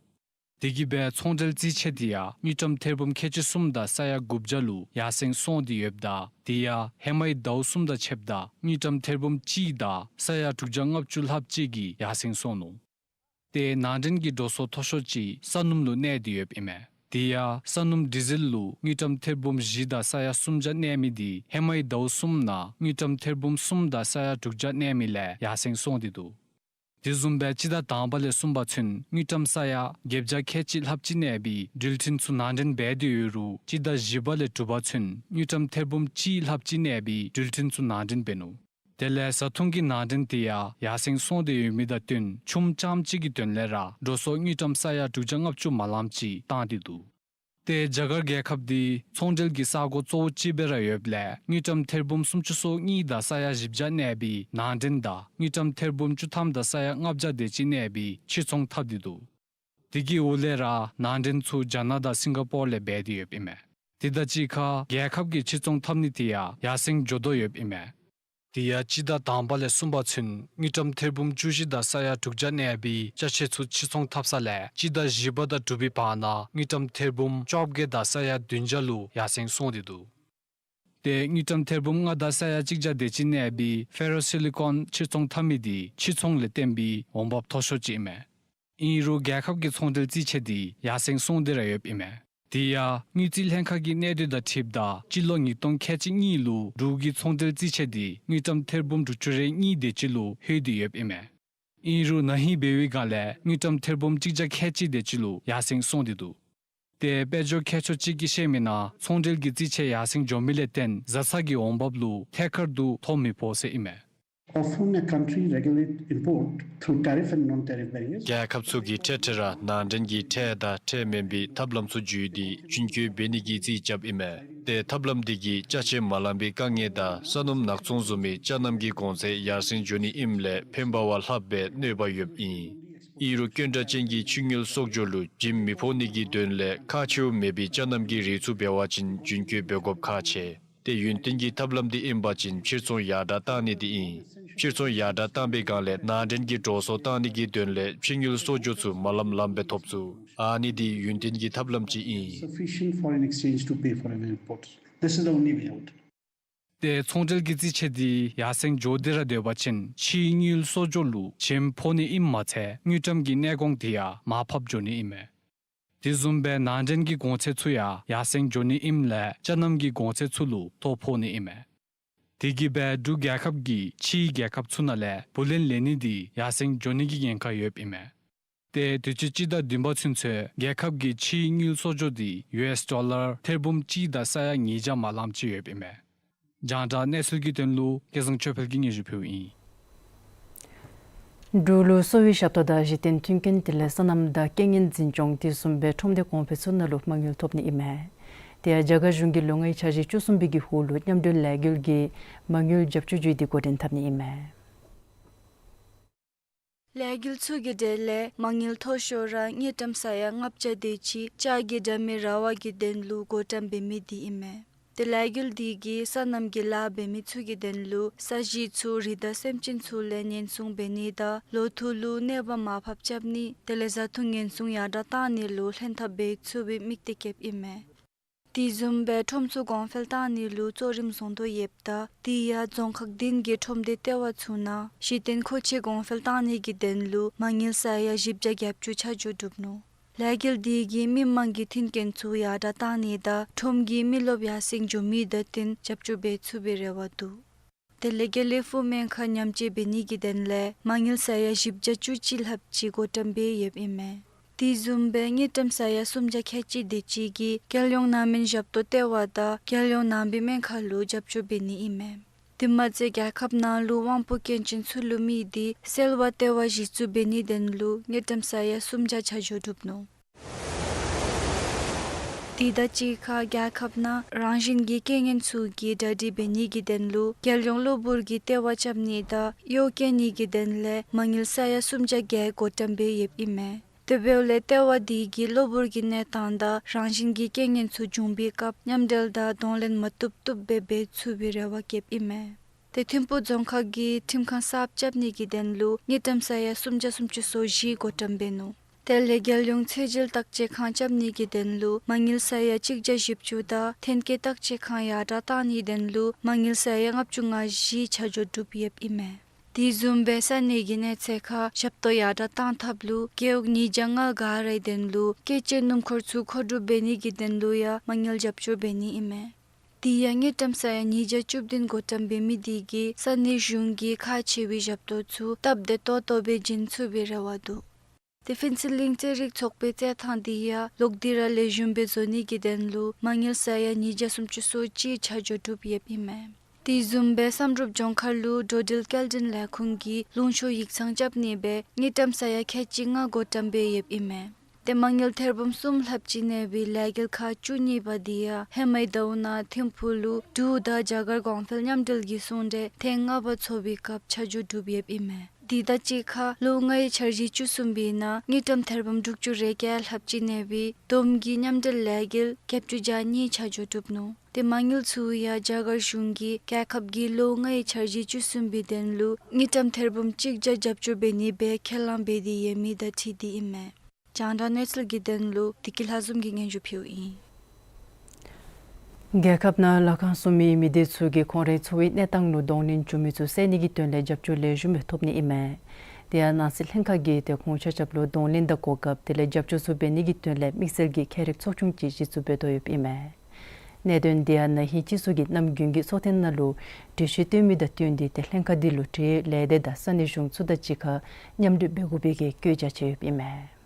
དེ་གིས་འབད་ཚོང་འབྲེལ་རྩིས་ཆད་དེ་ཡང་དངུལ་ཀྲམ་ཐེར་འབུམ་ཁལ་གཅིག་གསུམ་དང་ས་ཡ་དགུ་བརྒྱ་ལུ་ཡར་སེང་སོང་སྟེ་ཡོདཔ་ད་དེ་ཡང་ཧེ་མའི་ཟླཝ་གསུམ་དང་ཕྱདཔ་ད་དངུལ་ཀྲམ་ཐེར་འབུམ་གཅིག་དང་ས་ཡ་དྲུག་བརྒྱ་ལྔ་བཅུ་ལྷགཔ་ཅིག་གིས་ཡར་སེང་སོང་ནུག། ཏེ་ནང་འདྲེན་གྱི་འགྲོ་སོང་མཐོ་ཤོས་ཅིག་ས་སྣུམ་ལུ་གནས་ཏེ་ཡོདཔ་ཨིན་མས། དེ་ཡང་ས་སྣུམ་ཌི་ཟེལ་ལུ་དངུལ་ཀྲམ་ཐེར་འབུམ་བཞི་དང་ས་ཡ་སུམ་བརྒྱ་གནས་མི་དེ་ཧེ་མའི་ཟླཝ་གསུམ་ནང་དངུལ་ཀྲམ་ཐེར་འབུམ་གསུམ་དང་ས་ཡ་དྲུག་བརྒྱ་གནས་མི་ལས་ཡར་སེང་སོང་སྟེ་འདུག། དེ་བཟུམ་སྦེ་སྤྱི་ཟླ་དང་པ་ལས་གསུམ་པ་ཚུན་དངུལ་ཀྲམ་ས་ཡ་བརྒྱད་བརྒྱ་ཁལ་གཅིག་ལྷགཔ་ཅིག་གནས་པའི་འགྲུལ་འཕྲིན་ཚུ་ནང་འདྲེན་འབད་དེ་ཡོད་རུང་སྤྱི་ཟླ་བཞི་པ་ལས་དྲུག་པ་ཚུན་དངུལ་ཀྲམ་ཐེར་འབུམ་གཅིག་ལྷགཔ་ཅིག་གནས་པའི་འགྲུལ་འཕྲིན་ཚུ་ནང་འདྲེན་འབད་ནུག། དེ་ལས་བཟའ་འཐུང་གི་ནང་འདྲེན་དེ་ཡང་ཡར་སེང་སོང་སྟེ་ཡོད་མི་དང་བསྟུན་ཆུམ་རྐྱངམ་གཅིག་གི་དོན་ལས་ར་འགྲོ་སོང་དངུལ་ཀྲམ་ས་ཡ་དྲུག་བརྒྱ་ལྔ་བཅུ་མ་ལམ་ཅིག་བཏང་སྟེ་འདུག། ཏེ་རྒྱ་གར་རྒྱལ་ཁབ་འདི་ཚོང་འབྲེལ་གྱི་ས་གོ་གཙོ་བོ་ཅིག་སྦེ་ར་ཡོདཔ་ལས་དངུལ་ཀྲམ་ཐེར་འབུམ་སུམ་ཅུ་སོ་གཉིས་དང་ས་ཡ་བཞི་བརྒྱ་གནས་པའི་ནང་འདྲེན་དང་དངུལ་ཀྲམ་ཐེར་འབུམ་བཅུ་ཐམ་དང་ས་ཡ་ལྔ་བརྒྱ་དེ་ཅིག་གནས་པའི་ཕྱིར་ཚོང་འཐབ་སྟེ་འདུག། དེ་གི་འོག་ལས་ར་ནང་འདྲེན་ཚུ་རྒྱ་ནག་དང་སིང་ག་པོར་ལས་འབད་དེ་ཡོདཔ་ཨིན་མས། དེ་དང་གཅིག་ཁར་རྒྱལ་ཁབ་ཀྱི་ཕྱིར་ཚོང་འཐབ་ནི་དེ་ཡང་ཡར་སེང་འགྱོ་དོ་ཡོདཔ་ཨིན་མས། དེ་ཡང་སྤྱི་ཟླ་དང་པ་ལས་གསུམ་པ་ཚུན་དངུལ་ཀྲམ་ཐེར་འབུམ་བཅུ་བཞི་དང་ས་ཡ་དྲུག་བརྒྱ་གནས་པའི་ཅ་ཆས་ཚུ་ཕྱིར་ཚོང་འཐབ་ས་ལས་སྤྱི་ཟླ་བཞི་པ་དང་དྲུག་པའི་བར་ན་དངུལ་ཀྲམ་ཐེར་འབུམ་བཅོ་བརྒྱད་དང་ས་ཡ་བདུན་བརྒྱ་ལུ་ཡར་སེང་སོང་སྟེ་འདུག། ཏེ་དངུལ་ཀྲམ་ཐེར་འབུམ་ལྔ་དང་ས་ཡ་གཅིག་བརྒྱ་དེ་ཅིག་གནས་པའི་ཕེ་རོ་སི་ལི་ཀོན་ཕྱིར་ཚོང་འཐབ་མི་དེ་ཕྱིར་ཚོང་ལས་བརྟེན་པའི་འོང་འབབ་མཐོ་ཤོས་ཅིག་ཨིན་མས། ཨིན་རུང་རྒྱལ་ཁབ་ཀྱི་ཚོང་འབྲེལ་རྩིས་ཆད་དེ་ཡར་སེང་སོང་སྟེ་ར་ཡོདཔ་ཨིན་མས། དེ་ཡང་དངུལ་རྩིས་ལྷན་ཁག་གི་གནས་སྡུད་དང་འཁྲིལཝ་ད་སྤྱི་ལོ་ཉིས་སྟོང་ཁལ་གཅིག་གཉིས་ལུ་འབྲུག་གི་ཚོང་འབྲེལ་རྩིས་ཆད་དེ་དངུལ་ཀྲམ་ཐེར་འབུམ་དྲུག་ཅུ་རེ་གཉིས་དེ་ཅིག་ལུ་ལྷོད་དེ་ཡོདཔ་ཨིན་མས། ཨིན་རུང་ན་ཧིང་འབད་བའི་སྒང་ལས་དངུལ་ཀྲམ་ཐེར་འབུམ་གཅིག་བརྒྱ་ཁལ་གཅིག་དེ་ཅིག་ལུ་ཡར་སེང་སོང་སྟེ་འདུག། ཏེ་དཔལ་འབྱོར་མཁས་མཆོག་ཅིག་གིས་བཤད་མིའི་ནང་ཚོང་འབྲེལ་གྱི་རྩིས་ཆད་ཡར་སེང་འགྱོ་མི་ལས་བརྟེན་བཟའ་ཚང་གི་འོང་འབབ་ལུ་ཐད་ཀར་དུ་ཐོ་མི་ཕོག་ཟེར་ཨིན་མས། Often a country regulate import through tariff and non-tariff barriers. རྒྱལ་ཁབ་ཚུ་གིས་ཐད་ཐད་ར་ནང་འདྲེན་གྱི་ཁྲལ་དང་ཁྲལ་མེན་པའི་ཐབས་ལམ་ཚུ་བརྒྱུད་དེ་རྒྱུན་སྐྱོད་འབད་ནི་གི་རྩིས་རྐྱབ་ཨིན་མས། ཏེ་ཐབས་ལམ་དེ་གིས་ཅ་ཆས་མ་ལང་པའི་དཀའ་ངལ་དང་ས་སྣུམ་ནག་ཚོང་བཟོ་མི་ཅ་སྣམ་གྱི་གོང་ཚད་ཡར་སེང་འགྱོ་ནི་ཨིནམ་ལས་ཕན་པ་བ་ལྷགཔ་སྦེ་གནོད་པ་ཡོདཔ་ཨིན། ཨིན་རུང་སྐྱོན་དྲག་ཅན་གྱི་ཕྱི་དངུལ་གསོག་འཇོག་ལུ་བྱིནམ་མི་ཕོག་ནི་གི་དོན་ལས་ཁག་ཆེཝ་མེད་པའི་ཅ་སྣམ་གྱི་རིགས་ཚུ་འབད་བ་ཅིན་རྒྱུན་སྐྱོད་འབད་དགོཔ་ཁག་ཆེ། ཏེ་ཡུན་བརྟན་གྱི་ཐབས་ལམ་དེ་ཨིན་པ་ཅིན་ཕྱིར་ཚོང་ཡར་དྲག་བཏང་ནི་དེ་ཨིན། ཕྱིར་ཚོང་ཡར་དྲག་བཏང་པའི་སྒང་ལས་ནང་འདྲེན་གྱི་འགྲོ་སོང་བཏང་ནི་གི་དོན་ལས་ཕྱི་དངུལ་གསོག་འཇོག་ཚུ་མ་ལམ་ལམ་སྦེ་ཐོབ་ཚུགས། ཨ་ནི་དེ་ཡུན་བརྟན་གྱི་ཐབས་ལམ་ཅིག་ཨིན། Sufficient foreign exchange to pay for our imports. This is the only way out. ཏེ་ཚོང་འབྲེལ་གྱི་རྩིས་ཆད་དེ་ཡར་སེང་འགྱོ་སྟེ་ར་སྡོད་པ་ཅིན་ཕྱི་དངུལ་གསོག་འཇོག་ལུ་བྱིནམ་ཕོག་ནི་ཨིནམ་མ་ཚད་དངུལ་ཀྲམ་གྱི་གནས་གོང་དེ་ཡང་མར་ཕབ་འགྱོ་ནི་ཨིན་མས། དེ་བཟུམ་སྦེ་ནང་འདྲེན་གྱི་གོང་ཚད་ཚུ་ཡང་ཡར་སེང་འགྱོ་ནི་ཨིནམ་ལས་ཅ་སྣམ་གྱི་གོང་ཚད་ཚུ་ལུ་ཐོ་ཕོག་ནི་ཨིན་མས། དེ་གིས་འབད་འབྲུག་རྒྱལ་ཁབ་ཀྱིས་ཕྱིའི་རྒྱལ་ཁབ་ཚུ་ནང་ལས་བུ་ལོན་ལེན་ནི་དེ་ཡར་སེང་འགྱོ་ནི་གི་ཉེན་ཁ་ཡོདཔ་ཨིན་མས། ཏེ་དུས་ཅི་སྤྱི་ཟླ་བདུན་པ་ཚུན་ཚོད་རྒྱལ་ཁབ་ཀྱི་ཕྱིའི་དངུལ་གསོག་འཇོག་དེ་ཡུ་ཨེསི་ཌོ་ལར་ཐེར་འབུམ་གཅིག་དང་ས་ཡ་ཉིས་བརྒྱ་མ་ལམ་ཅིག་ཡོདཔ་ཨིན་མས། རྒྱང་བསྒྲགས་གནས་ཚུལ་གྱི་དོན་ལུ་སྐལ་བཟང་ཆོས་འཕེལ་གྱིས་སྙན་ཞུ་ཕུལཝ་ཨིན། འབྲུག་ལུ་གསོ་བའི་ཞབས་ཏོག་དང་གཞི་རྟེན་མཐུན་རྐྱེན་དེ་ལས་སོ་ནམ་དང་རྐྱེན་ངན་འཛིན་སྐྱོང་དེ་བཟུམ་སྦེ་ཁྲོམ་སྡེ་གོང་འཕེལ་ཚུ་ནང་ལུ་མ་དངུལ་ཐོབ་ནི་ཨིན་མས། དེ་ཡང་རྒྱ་གར་གཞུང་གིས་ལོ་ལྔའི་འཆར་གཞི་བཅུ་གསུམ་པའི་གི་འོག་ལུ་མཉམ་འབྲེལ་ལས་འགུལ་གྱི་མ་དངུལ་རྒྱབ་སྐྱོར་བརྒྱུད་དེ་འགོ་འདྲེན་འཐབ་ནི་ཨིན་མས། ལས་འགུལ་ཚུ་གི་གྲས་ལས་མ་དངུལ་མཐོ་ཤོས་ར་དངུལ་ཀྲམ་ས་ཡ་ལྔ་བརྒྱ་དེ་ཅིག་ལྕགས་ཀྱི་དྲ་མིག་ར་བ་གི་དོན་ལུ་བགོ་བཀྲམ་འབད་མི་དེ་ཨིན་མས། ཏེ་ལས་འགུལ་དེ་གིས་སོ་ནམ་གྱི་ལཱ་འབད་མི་ཚུ་གི་དོན་ལུ་ས་གཞི་ཚུ་རི་དྭགས་སེམས་ཅན་ཚུ་ལས་ཉེན་སྲུང་འབད་ནི་དང་ལོ་ཐུག་ལུ་གནོད་པ་མར་ཕབ་རྐྱབ་ནི་དེ་ལས་བཟའ་འཐུང་ཉེན་སྲུང་ཡར་དྲག་བཏང་ནི་ལུ་ལྷན་ཐབས་འབད་ཚུགས་པའི་དམིགས་གཏད་བསྐྱེདཔ་ཨིན་མས། དེ་བཟུམ་སྦེ་ཁྲོམ་ཚུ་གོང་འཕེལ་བཏང་ནི་ལུ་གཙོ་རིམ་བཟུང་དོ་ཡོདཔ་ད་དེ་ཡང་རྫོང་ཁག་བདུན་གྱི་ཁྲོམ་སྡེ་ལྟེ་བ་ཚུ་ནང་གཞི་རྟེན་མཁོ་ཆས་གོང་འཕེལ་བཏང་ནི་གི་དོན་ལུ་མ་དངུལ་ས་ཡ་བཞི་བརྒྱ་བརྒྱད་ཅུ་ཆ་འཇོག་གྲུབ་ནུག། ལས་འགུལ་འདི་གིས་མི་མང་གི་མཐུན་རྐྱེན་ཚུ་ཡར་དྲག་གཏང་ནི་དང་ཁྲོམ་གྱི་མི་རློབས་ཡར་སེང་འགྱོ་མི་དང་བསྟུན་རྒྱབ་སྐྱོར་འབད་ཚུགས་པའི་རེ་བ་འདུག། དེ་ལས་དགེ་ལེགས་ཕུ་སྨན་ཁང་ཉམས་བཅོས་འབད་ནི་གི་དོན་ལས་མ་དངུལ་ས་ཡ་བཞི་བརྒྱ་བཅུ་གཅིག་ལྷགཔ་ཅིག་བགོ་བཀྲམ་འབད་ཡོདཔ་ཨིན་མས། དེ་བཟུམ་སྦེ་དངུལ་ཀྲམ་ས་ཡ་སུམ་བརྒྱ་ཁལ་གཅིག་དེ་ཅིག་གིས་རྒྱལ་ཡོངས་ནང་མི་ཞབས་ཏོག་ལྟེ་བ་དང་རྒྱལ་ཡོངས་ནང་པའི་སྨན་ཁང་ལུ་རྒྱབ་སྐྱོར་འབད་ནི་ཨིན་མས། དེ་མ་ཚད་རྒྱལ་ཁབ་ནང་ལུ་དབང་པོ་སྐྱོན་ཅན་ཚུ་ལུ་དམིགས་ཏེ་སེལ་བ་ལྟེ་བ་གཞི་བཙུགས་འབད་ནིའི་དོན་ལུ་དངུལ་ཀྲམ་ས་ཡ་སུམ་བརྒྱ་ཆ་འཇོག་གྲུབ་ནུག། དེ་དང་གཅིག་ཁར་རྒྱལ་ཁབ་ནང་རང་བཞིན་གྱི་རྐྱེན་ངན་ཚུ་གི་གྲ་སྒྲིག་འབད་ནི་གི་དོན་ལུ་རྒྱལ་ཡོངས་གློ་བུར་གྱི་ལྟེ་བ་རྐྱབ་ནི་དང་གཡོག་བཀོལ་ནི་གི་དོན་ལས་མ་དངུལ་ས་ཡ་སུམ་བརྒྱ་བརྒྱད་བགོ་བཀྲམ་འབད་ཡོདཔ་ཨིན་མས། དེ་འབདཝ་ལས་ལྟེ་བ་འདི་གིས་གློ་བུར་གྱི་གནས་སྟངས་དང་རང་བཞིན་གྱི་རྐྱེན་ངན་ཚུ་འབྱུང་བའི་སྐབས་མཉམ་འབྲེལ་དང་གདོང་ལེན་མ་བཏུབ་བཏུབ་སྦེ་འབད་ཚུགས་པའི་རེ་བ་བསྐྱེདཔ་ཨིན་མས། ཏེ་ཐིམ་ཕུག་རྫོང་ཁག་གིས་ཁྲིམས་ཁང་གསརཔ་རྐྱབ་ནི་གི་དོན་ལུ་དངུལ་ཀྲམ་ས་ཡ་སུམ་བརྒྱ་སུམ་ཅུ་སོ་བཞི་བགོ་བཀྲམ་འབད་ནུག། དེ་ལས་རྒྱལ་ཡོངས་ཚད་འཇལ་བརྟག་དཔྱད་ཁང་རྐྱབ་ནི་གི་དོན་ལུ་མ་དངུལ་ས་ཡ་གཅིག་བརྒྱ་བཞི་བཅུ་དང་ཐོན་སྐྱེད་བརྟག་དཔྱད་ཁང་ཡར་དྲག་གཏང་ནིའི་དོན་ལུ་མ་དངུལ་ས་ཡ་ལྔ་བཅུ་ང་བཞི་ཆ་འཇོག་གྲུབ་ཡོདཔ་ཨིན་མས། དེ་བཟུམ་སྦེ་ས་གནས་ཀྱི་གནས་ཚད་ཁར་ཞབས་ཏོག་ཡར་དྲག་གཏང་ཐབས་ལུ་རྒེད་འོག་ཉིས་བརྒྱ་ལྔ་ག་རའི་དོན་ལུ་སྐྱེད་ཅན་སྣུམ་འཁོར་ཚུ་མཁོ་སྒྲུབ་འབད་ནི་གི་དོན་ལུ་ཡང་མ་དངུལ་རྒྱབ་སྐྱོར་འབད་ནི་ཨིན་མས། དེ་ཡང་དངུལ་ཀྲམ་ས་ཡ་ཉིས་བརྒྱ་བཅུ་བདུན་བགོ་བཀྲམ་འབད་མི་དེ་གིས་ས་གནས་གཞུང་གི་ཁག་ཆེ་བའི་ཞབས་ཏོག་ཚུ་སྟབས་བདེ་ཏོག་ཏོ་སྦེ་བྱིན་ཚུགས་པའི་རེ་བ་འདུག། ཏེ་ཕུན་ཚོགས་གླིང་རྩེད་རིགས་ཚོགས་པའི་རྩེད་ཐང་དེ་ཡང་ལོག་སྟེ་ར་ལེགས་ཤོམ་སྦེ་བཟོ་ནི་གི་དོན་ལུ་མ་དངུལ་ས་ཡ་ཉིས་བརྒྱ་སུམ་ཅུ་སོ་གཅིག་ཆ་འཇོག་གྲུབ་ཡོདཔ་ཨིན་མས། དེ་བཟུམ་སྦེ་བསམ་གྲུབ་ལྗོངས་མཁར་ལུ་འགྲོ་འགྲུལ་སྐྱེལ་འདྲེན་ལས་ཁུངས་ཀྱིས་ལུང་ཕྱོགས་ཡིག་ཚང་རྐྱབ་ནི་སྦེ་དངུལ་ཀྲམ་ས་ཡ་ཁལ་གཅིག་ལྔ་བགོ་བཀྲམ་འབད་ཡོདཔ་ཨིན་མས། ཏེ་མ་དངུལ་ཐེར་འབུམ་གསུམ་ལྷགཔ་ཅིག་གནས་པའི་ལས་འགུལ་ཁག་བཅུ་གཉིས་པ་དེ་ཡང་ཧེ་མའི་ཟླཝ་ནང་ཐིམ་ཕུག་ལུ་འབྲུག་དང་རྒྱ་གར་གོང་འཕེལ་མཉམ་འབྲེལ་གྱི་ཚོང་འབྲེལ་ཐེངས་ལྔ་པ་ཚོགས་པའི་སྐབས་ཆ་འཇོག་གྲུབ་ཡོདཔ་ཨིན་མས། དེ་དང་གཅིག་ཁར་ལོ་ལྔའི་འཆར་གཞི་བཅུ་གསུམ་པའི་ནང་དངུལ་ཀྲམ་ཐེར་འབུམ་དྲུག་ཅུ་རེ་བརྒྱད་ལྷགཔ་ཅིག་གནས་པའི་བསྡོམས་ཀྱིས་མཉམ་འབྲེལ་ལས་འགུལ་བརྒྱད་ཅུ་གྱ་གཉིས་ཆ་འཇོག་གྲུབ་ནུག། ཏེ་མ་དངུལ་ཚུ་ཡང་རྒྱ་གར་གཞུང་གིས་རྒྱལ་ཁབ་ཀྱི་ལོ་ལྔའི་འཆར་གཞི་བཅུ་གསུམ་པའི་དོན་ལུ་དངུལ་ཀྲམ་ཐེར་འབུམ་གཅིག་བརྒྱ་རྒྱབ་སྐྱོར་འབད་ནི་སྦེ་ཁས་བླངས་འབད་དེ་ཡོད་མི་དང་འཁྲིལ་ཏེ་ཨིན་མས། རྒྱང་བསྒྲགས་གནས་ཚུལ་གྱི་དོན་ལུ་བདེ་སྐྱིད་ལྷ་འཛོམས་ཀྱིས་སྙན་ཞུ་ཕུལཝ་ཨིན། རྒྱལ་ཁབ་ནང་ལཱ་ཁག་སྲུང་མི་མི་སྡེ་ཚུ་གིས་ཁོང་རའི་འཚོ་བའི་གནས་སྟངས་ལུ་གདོང་ལེན་འབྱུང་མི་ཚུ་བསལ་ནི་གི་དོན་ལས་རྒྱབ་སྐྱོར་ལེགས་ཤོམ་སྦེ་ཐོབ་ནི་ཨིན་མས། དེ་ཡང་ནང་སྲིད་ལྷན་ཁག་གིས་ཏེ་ཁོང་ཆ་ཁྱབ་ལུ་གདོང་ལེན་དང་གོ་སྐབས་དེ་ལས་རྒྱབ་སྐྱོར་ཚུ་འབད་ནི་གི་དོན་ལས་དམིགས་བསལ་གྱི་ཁྱད་རིག་ཚོགས་ཆུང་ཅིག་གཞི་བཙུགས་འབད་དོ་ཡོདཔ་ཨིན་མས། གནད་དོན་དེ་ཡང་ན་ཧིང་སྤྱི་ཚོགས་ཀྱི་ནམ་རྒྱུན་གྱི་འཚོ་རྟེན་ནང་ལུ་འགྲུལ་བཞུད་བཏོན་མི་དང་བསྟུན་ཏེ་ཏེ་ལྷན་ཁག་འདི་ལུ་གྲོས་ལས་སྡེ་དང་ས་གནས་གཞུང་ཚུ་དང་གཅིག་ཁར་མཉམ་འབྲེལ་འབད་དགོ་པའི་གི་བཀོད་རྒྱ་བྱས་ཡོདཔ་ཨིན་མས།